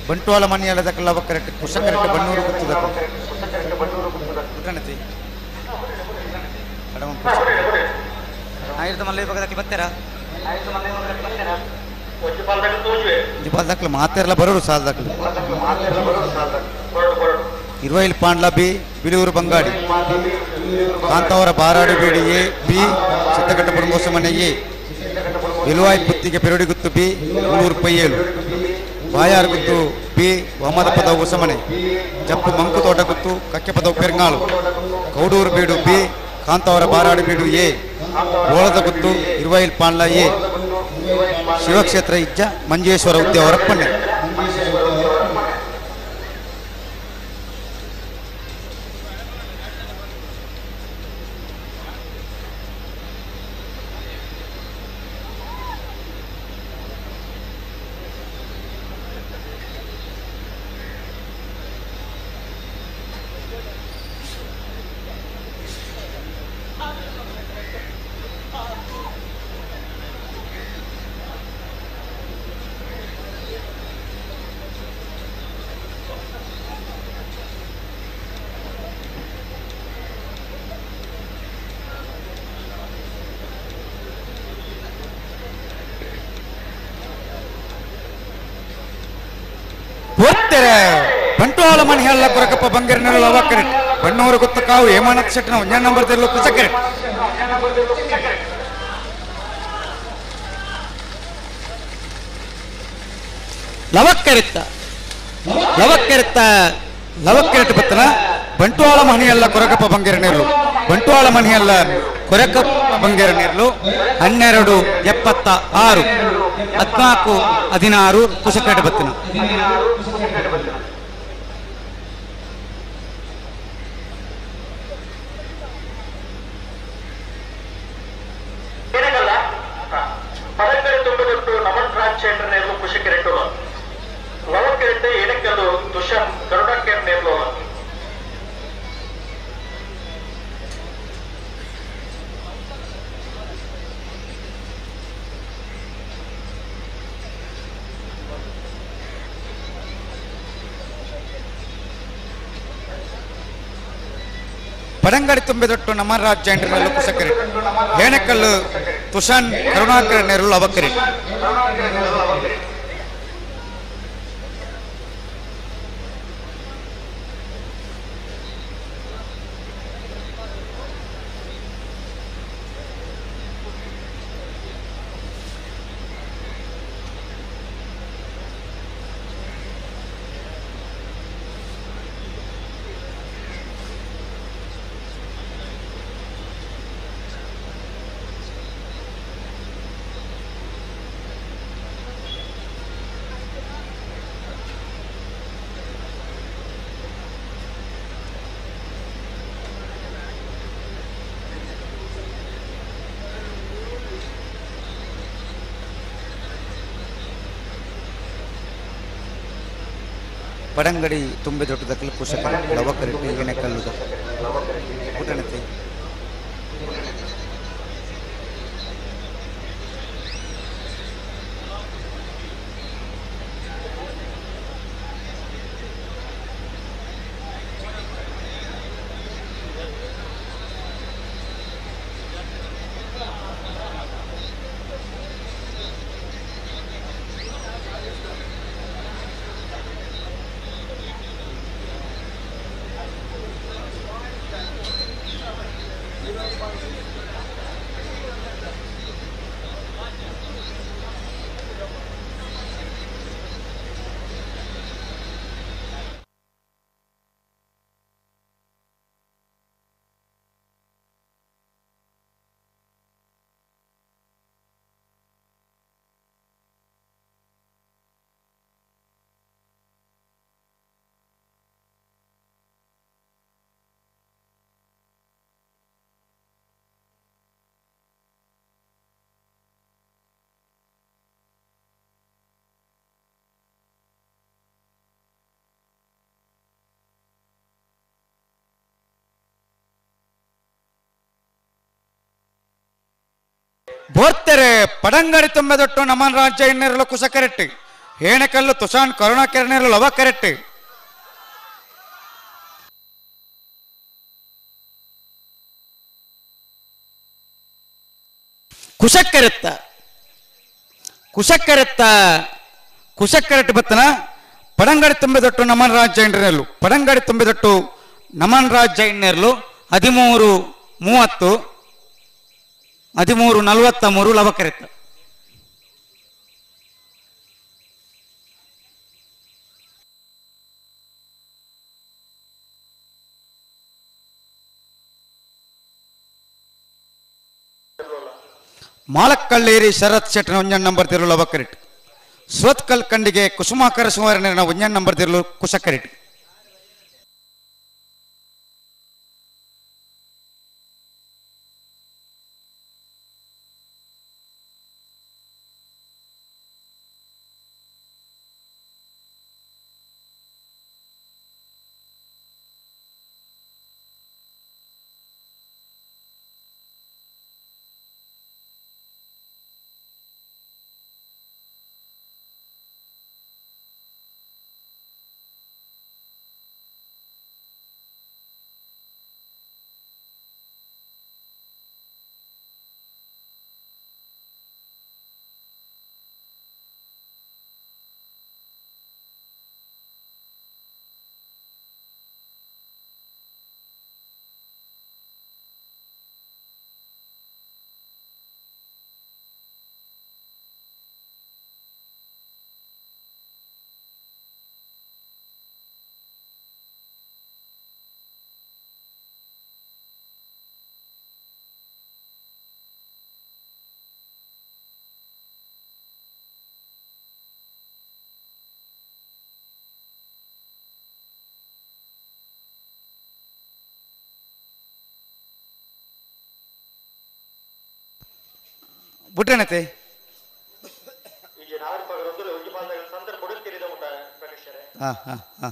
Bantwal ಮನೆಯಲ್ಲದಕ್ಕೆ ಲವಕರೆಟ್ ಕುಶಕರೆಟ್ ಬನ್ನೂರು ಗುತ್ತದಕ್ಕೆ ಕುಟಣತಿ ಆಯಿರ್ದ ಮಲ್ಲೆ ಭಾಗದಕ್ಕೆ ಬರ್ತಾರಾ ದಾಖಲೆ ಮಾತೆರ್ಲ ಬರೋರು ಸಾಲ ದಾಖಲೆ ಇರುವೈಲ್ ಪಾಂಡ್ಲ ಬಿ ಬಿಳಿಯೂರು ಬಂಗಾಡಿ ಕಾಂತಾವರ ಬಾರಾಡು ಬೇಡಿ ಎ ಬಿ ಸಿದ್ದಘಟ್ಟಪುರ ಮೋಸಮನೆ ಎ ಬೆಲುವಾಯಿ ಪುತ್ತಿಗೆ ಪೆರಡಿಗುತ್ತು ಬಿ ಮುನ್ನೂರು ಪೈಯೇಳು ಬಾಯಾರು ಗುತ್ತು ಬಿ ವಮದಪದ ಹೊಸಮನೆ ಜಪ್ಪು ಮಂಕುತೋಟ ಗುತ್ತು ಕಕ್ಕೆಪದವು ಪೆರ್ಗಾಳು ಕೌಡೂರು ಬೀಡು ಬಿ ಕಾಂತಾವರ ಬಾರಾಡು ಬೀಡು ಎ ಓಳದ ಗುತ್ತು ಇರುವೈಲ್ ಪಾಂಡ್ಲ ಎ ಶಿವಕ್ಷೇತ್ರ ಇಜ್ಜ ಮಂಜೇಶ್ವರ ಉದ್ಯಾವರಪ್ಪಣ್ಣೆ. ಬಂಟ್ವಾಳ ಮಣಿ ಹಳ್ಳ ಕೊರಕಪ್ಪ ಬಂಗರಿನಲ್ಲ ಅವಕ್ಕರೆಟ್ ಬಣ್ಣೂರು ಗುತ್ತಕಾವು ಹೇಮಾನತ್ ಶೆಟ್ಟನ ಒಂಜಾ ನಂಬರ್ ತೆರಲು ಕುಸಕರೆಟ್ ಲವಕ್ಕರಿತ್ತ ಲವಕ್ಕರಿತ್ತ ಲವಕ್ಕರೆಟ್ ಬತ್ತನ ಬಂಟ್ವಾಳ ಮಣಿಯಲ್ಲ ಕೊರಕಪ್ಪ ಬಂಗರಿನರ್ಲು ಬಂಟ್ವಾಳ ಮಣಿಯಲ್ಲ ಕೊರಕಪ್ಪ ಬಂಗರಿನರ್ಲು 12 76 14 16 ಕುಸಕರೆಟ್ ಬತ್ತನ. ಪಡಂಗಡಿ ತುಂಬಿದೊಟ್ಟು ನಮ್ಮ ರಾಜ್ಯ ಎಂಟರಲ್ಲಿ ಕುಸಕರಿ ಹೇಣಕಲ್ಲು ತುಷಾನ್ ಕರುಣಾಕರ ನೆರಳು ಅವಕರಿ. ಪಡಂಗಡಿ ತುಂಬಿದೊಟ್ಟದಕ್ಕಲು ಕುಶಕರಿ ಲವಕರೆಟ್ಟಿ ಏನೆಕಲ್ಲುದ ಪುಟಣತೆ. ಬೋರ್ತೆರೆ ಪಡಂಗಡಿ ತುಂಬೆದೊಟ್ಟು ನಮನ್ ರಾಜ್ಯ ಇನ್ನೆರಲು ಕುಸಕರೆಟ್ಟಿ ಹೇಣಕಲ್ಲು ತುಷಾನ್ ಕರುಣಾಕರನೇರ್ಲು ಲವಕರೆಟ್. ಕುಶಕ್ಕರೆತ್ತ ಕುಶಕ್ಕರೆತ್ತ ಕುಶಕ್ಕರೆಟ್ ಬತ್ತನ ಪಡಂಗಡಿ ತುಂಬಿದೊಟ್ಟು ನಮನ್ ರಾಜ್ ಜೈನರ್ಲು ಪಡಂಗಡಿ ತುಂಬಿದೊಟ್ಟು ನಮನ್ ರಾಜ್ ಜೈನರ್ಲು 13:30 13:43 ಲವಕರೆತ್ತ. ಮಾಲಕ್ಕಳ್ಳೇರಿ ಶರತ್ ಶೆಟ್ಟನ ಒಂಜನ್ ನಂಬರ್ ತಿರುಳು ಲವಕರೆಟ್. ಸುರತ್ಕಲ್ ಕಂಡಿಗೆ ಕುಸುಮಾಕರ ಸುವರ್ಣನ ಒಂಜನ್ ನಂಬರ್ ತಿರುಳು ಕುಶಕರೆಟ್. ಬುಟ್ಟಣತೆ ಹಾ ಹಾ ಹಾ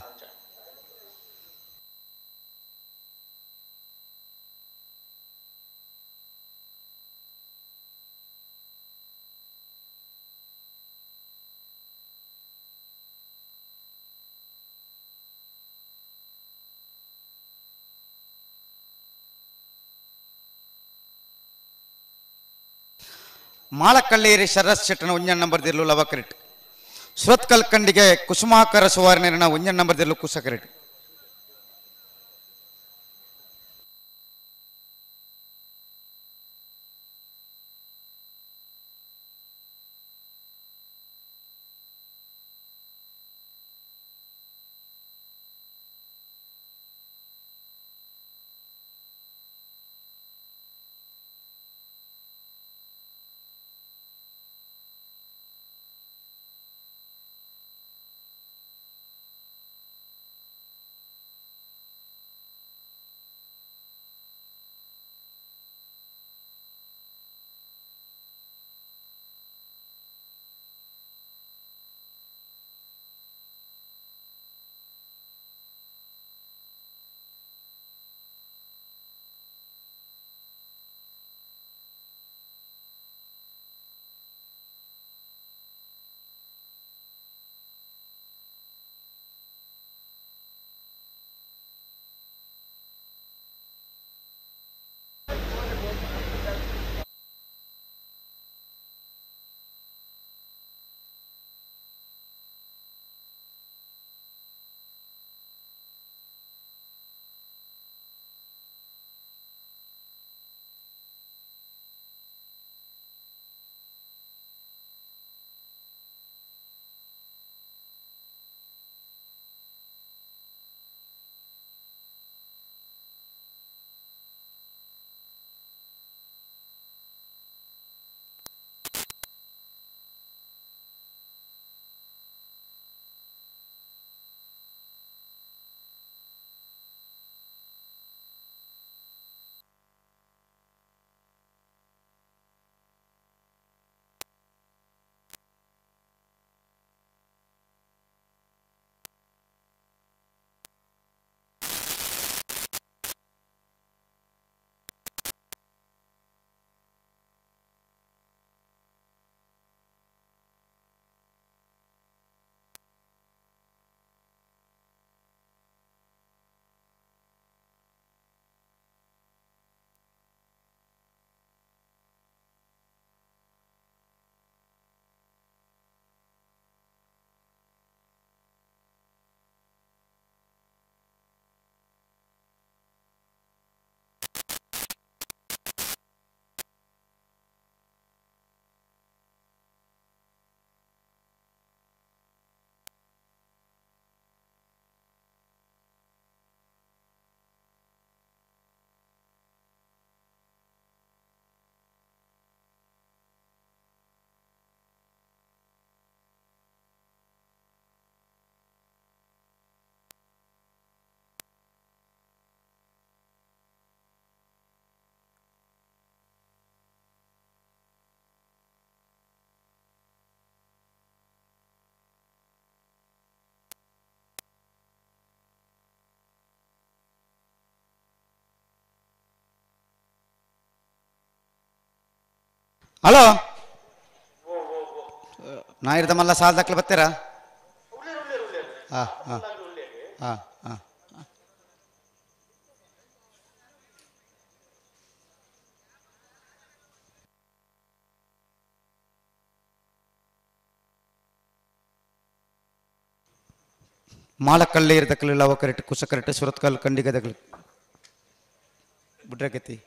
ಮಾಲಕಳ್ಳೇರಿ ಶರತ್ ಶೆಟ್ಟನ ಒಂಜನ್ ನಂಬರ್ ದಿರ್ಲು ಲವಕರೆಟ್. ಸುರತ್ಕಲ್ ಕಂಡಿಗೆ ಕುಸುಮಾಕರ ಸುವರ್ಣನ ಒಂಜನ್ ನಂಬರ್ ದಿರ್ಲು ಕುಸಕರೆಟ್. ಹಲೋ ನಾಯಿರ್ದ ಮಲ್ಲ ಸಾಲ ದಾಖಲೆ ಬರ್ತೀರಾ? ಹಾಂ ಹಾಂ ಹಾಂ ಹಾಂ. ಮಾಲಕಲ್ಲೇರ್ ದಕ್ಕಲು ಲವ ಕರೆಕ್ಟ್ ಕುಸ ಕರೆಕ್ಟ್ ಸುರತ್ಕಲ್ ಕಂಡಿಗೆ ದಕ್ಕಲು ಬಿಡ್ರಕತಿ.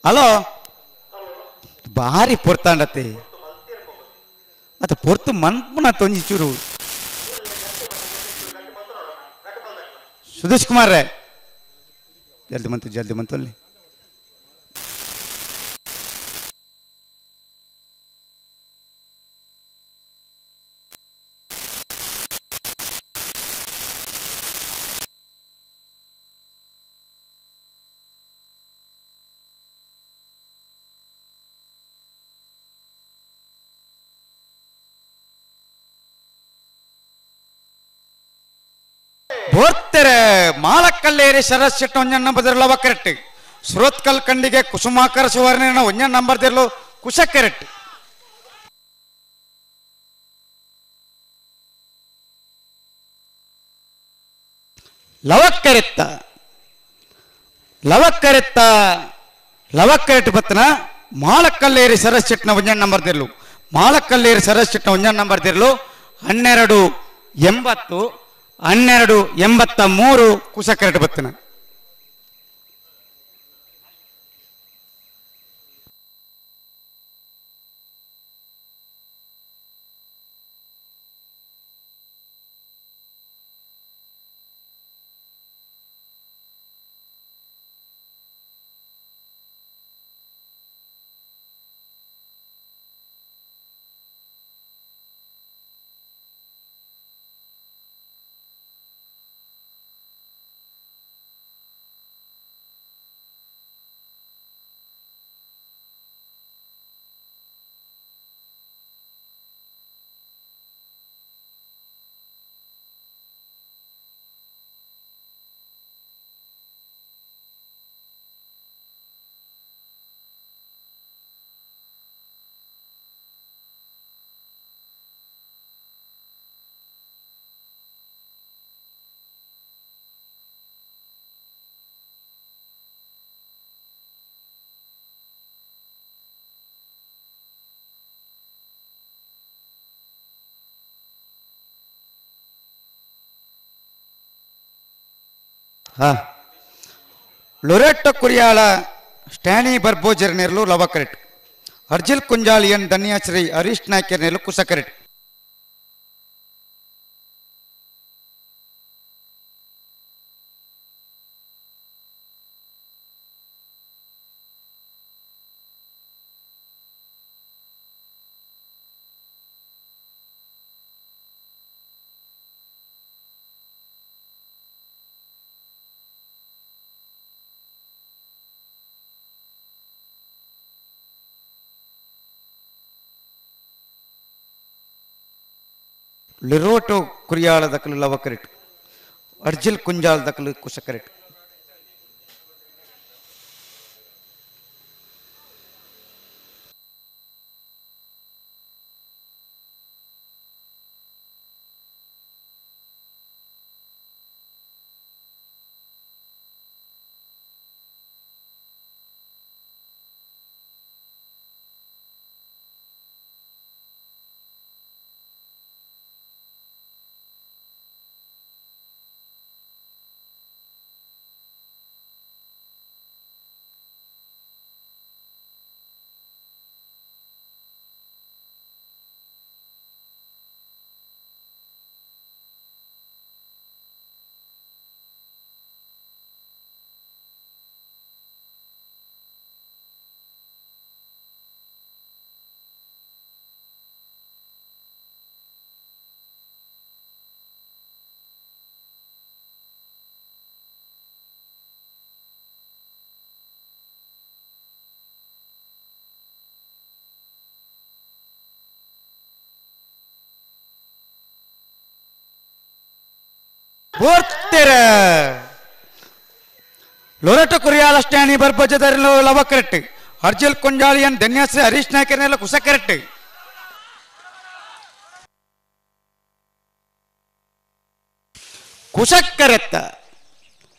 ಹಲೋ ಭಾರಿ ಪೊರ್ತಾಂಡತ್ತೆ ಅತ್ತ ಪೊರ್ತು ಮನ್ಪುನ ತೊಂಜಿ ಚೂರು. ಸುದೇಶ್ ಕುಮಾರ್ ರೇ ಜಲ್ದಿ ಮಂತು ಜಲ್ದಿ ಮಂತು ಅಲ್ಲಿ. ಬೋರ್ತೆರೆ ಮಾಲಕಲ್ಲೇರಿ ಶರತ್ ಶೆಟ್ಟ ಒಂಜನ್ ನಂಬರ್ ದಿರ್ಲವ ಕರೆಕ್ಟ್. ಸುರತ್ಕಲ್ ಕಂಡಿಗೆ ಕುಸುಮಾಕರ ಸುವರ್ಣ ಒಂಜನ್ ನಂಬರ್ ದಿರ್ಲು ಕುಶ ಕರೆಕ್ಟ್. ಲವಕ್ಕರೆತ್ತ ಲವಕ್ಕರೆತ್ತ ಲವಕ್ಕರೆಟ್ ಬತ್ತನ ಮಾಲಕಲ್ಲೇರಿ ಶರತ್ ಶೆಟ್ಟನ ಒಂಜನ್ ನಂಬರ್ ದಿರ್ಲು ಮಾಲಕಲ್ಲೇರಿ ಶರತ್ ಶೆಟ್ಟನ ಒಂಜನ್ ನಂಬರ್ ದಿರ್ಲು 12 80 12 83 ಕುಶ ಕರೆಕ್ಟ್ ಬತ್ತನ. ಹಾ ಲೊರೆಟ್ಟೊ ಕುರಿಯಾಳ ಸ್ಟ್ಯಾನಿ ಬರ್ಬೋಜರ್ ನೆರಳು ಲವ ಕರೆಕ್ಟ್. ಅರ್ಜಿಲ್ ಕುಂಜಾಲಿಯನ್ ಧನ್ಯಾಶ್ರೀ ಹರೀಶ್ ನಾಯ್ಕರ್ ನೆರಳು ಕುಸ ಕರೆಕ್ಟ್. ಲಿರೋಟೋ ಕುರಿಯಾಳ ದಕ್ಕಲು ಲವ ಕರೆಕ್ಟ್. ಅರ್ಜಿಲ್ ಕುಂಜಾಲ್ ದಕ್ಕಲು ಕುಶ ಕರೆಕ್ಟ್. ಬೋರ್ತೆರ ಲೊರಟ ಕುರಿಯಾಲಷ್ಟಾನಿ ಬರ್ಬಜದರಿಲು ಲವಕರೆಟ್ ಅರ್ಜಲ್ ಕೊಂಜಾಳಿಯನ್ ಧನ್ಯಾಶ್ರೀ ಹರೀಶ್ ನಾಯ್ಕರ್ನೆಲ್ಲ ಕುಸಕರೆಟ್ ಕುಶಕ್ಕರೆತ್ತ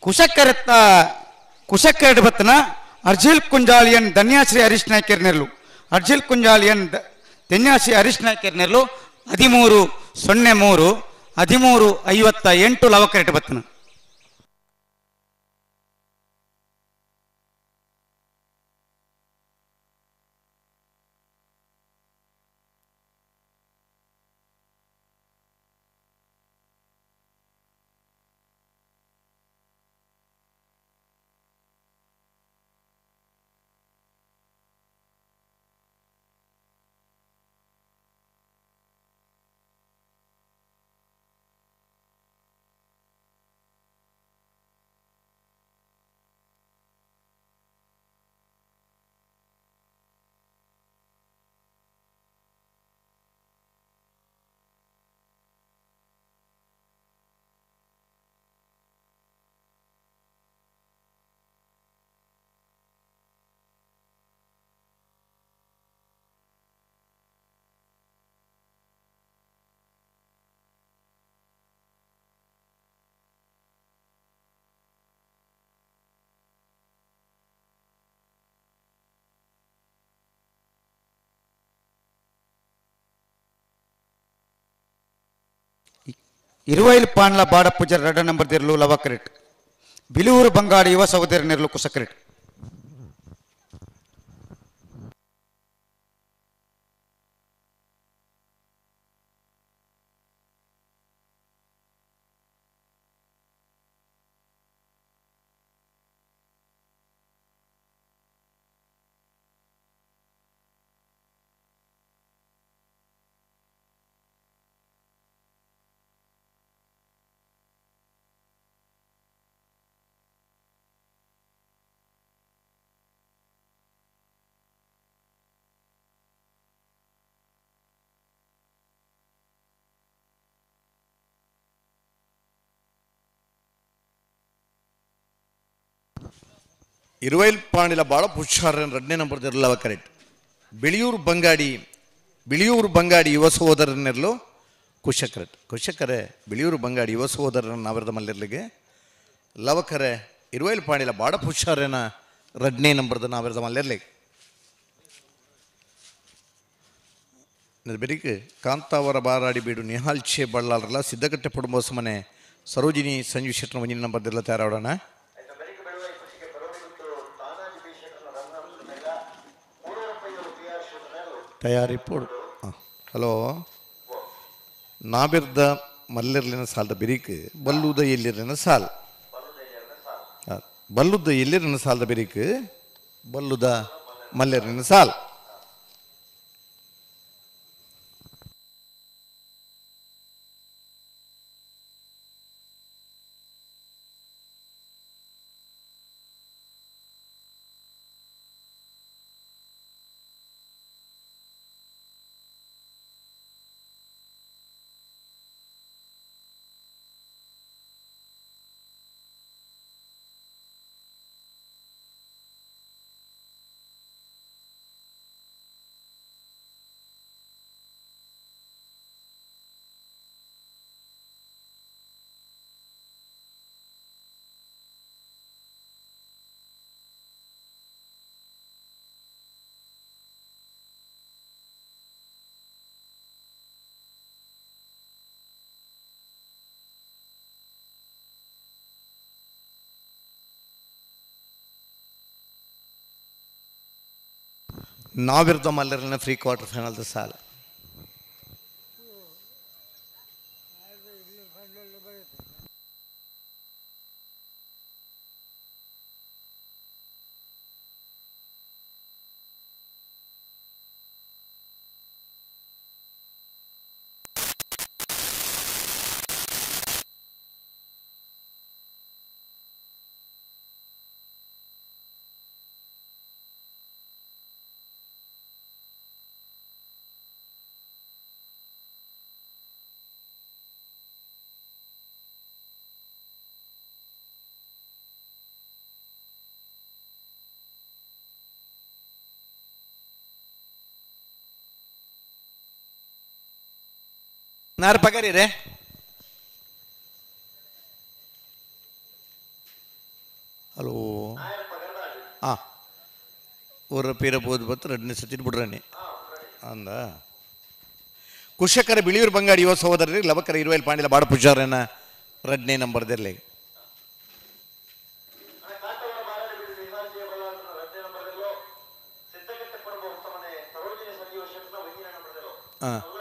ಕುಶಕ್ಕರೆತ್ತ ಕುಶಕ್ಕರೆಟ್ ಬತ್ತನ ಅರ್ಜಿಲ್ ಕುಂಜಾಳಿಯನ್ ಧನ್ಯಾಶ್ರೀ ಹರೀಶ್ ನಾಯ್ಕರ್ನೆರ್ಲು ಅರ್ಜಿಲ್ ಕುಂಜಾಳಿಯನ್ ಧನ್ಯಾಶ್ರೀ ಹರೀಶ್ ನಾಯ್ಕರ್ನೆರ್ಲು 13:03 13:58 ಲವಕರೆಟ್ ಬತ್ತನ. ಇರುವೈಲ್ ಪಾಂಡ್ಲ ಬಾಡ ಪೂಜಾರಿ ರಡ ನಂಬರ್ ದಿರ್ಲು ಲವಕರೆಟ್ ಬಿಲೂರು ಬಂಗಾಡಿ ಯುವ ಸಹೋದರ ನೆರ್ಲು ಕುಸಕರೆಟ್. ಇರುವೈಲ್ ಪಾಂಡಿಲ ಬಾಳ ಪುಷಾರನ್ ರಡ್ನೇ ನಂಬರ್ ದಿರ್ಲವ ಕರೆಕ್ಟ್ ಬಿಳಿಯೂರು ಬಂಗಾಡಿ ಬಿಳಿಯೂರು ಬಂಗಾಡಿ ಯುವ ಸಹೋದರನೆರ್ಲು ಕುಶಕರೆಟ್ ಕುಶಕರೆ ಬಿಳಿಯೂರು ಬಂಗಾಡಿ ಯುವ ಸಹೋದರನ ಅವರದ ಮಲ್ಲಿರ್ಲಿಗೆ ಲವಕರೆ ಇರುವೈಲ್ ಪಾಂಡಿಲ ಬಾಡ ಪುಷಾರನ ರಡ್ನೇ ನಂಬರ್ದ ನಾವಿರದ ಮಲ್ಲಿರ್ಲಿಗೆ ಬೆರಿಕ್ ಕಾಂತಾವರ ಬಾರಾಡಿ ಬೀಡು ನಿಹಾಲ್ ಛೇ ಬಳ್ಳಾರಲ್ಲ ಸಿದ್ದಕಟ್ಟೆ ಪುಡುಂಬೋಸ ಮನೆ ಸರೋಜಿನಿ ಸಂಜು ಶೆಟ್ಟನ ಒಂಜಿನ ನಂಬರ್ ದಿರ್ಲ ತಯಾರಾಡೋಣ. ತಯಾರಿ ಪೋಡು. ಹಲೋ ನಾಬಿರ್ದ ಮಲ್ಲಿರ್ಲಿನ ಸಾಲದ ಬಿರಿಕ್ ಬಲ್ಲುದ ಎಲ್ಲಿರ್ಲಿನ ಸಾಲ್ ಬಲ್ಲುದ ಎಲ್ಲಿರ್ಲಿನ ಸಾಲದ ಬಿರಿಕ್ ಬಲ್ಲುದ ಮಲ್ಲಿರ್ಲಿನ ಸಾಲ್. ನಾವಿರ್ದ ಮಲ್ಲರ್ಲಿನ ಫ್ರೀ ಕ್ವಾರ್ಟರ್ ಫೈನಲ್ದ ಸಾಲ. ನಾರು ಪಗರಿರೆ ಹಲೋ ಹಾಂ ಊರ ಪೀರ ಬೋದು ಬತ್ತು ರಡ್ನೇ ಸತಿ ಬಿಡ್ರಣಿ ಅಂದ ಕುಶಕರ ಬಿಳಿಯೂರು ಬಂಗಾಡಿ ಯುವ ಸಹೋದರರಿಗೆ ಲವಕರ ಇರುವೈಲ್ ಪಾಂಡಿಲ ಬಾಡ ಪೂಜಾರನ ರಡ್ನೇ ನಂಬರ್ದಿರಲಿ. ಹಾಂ.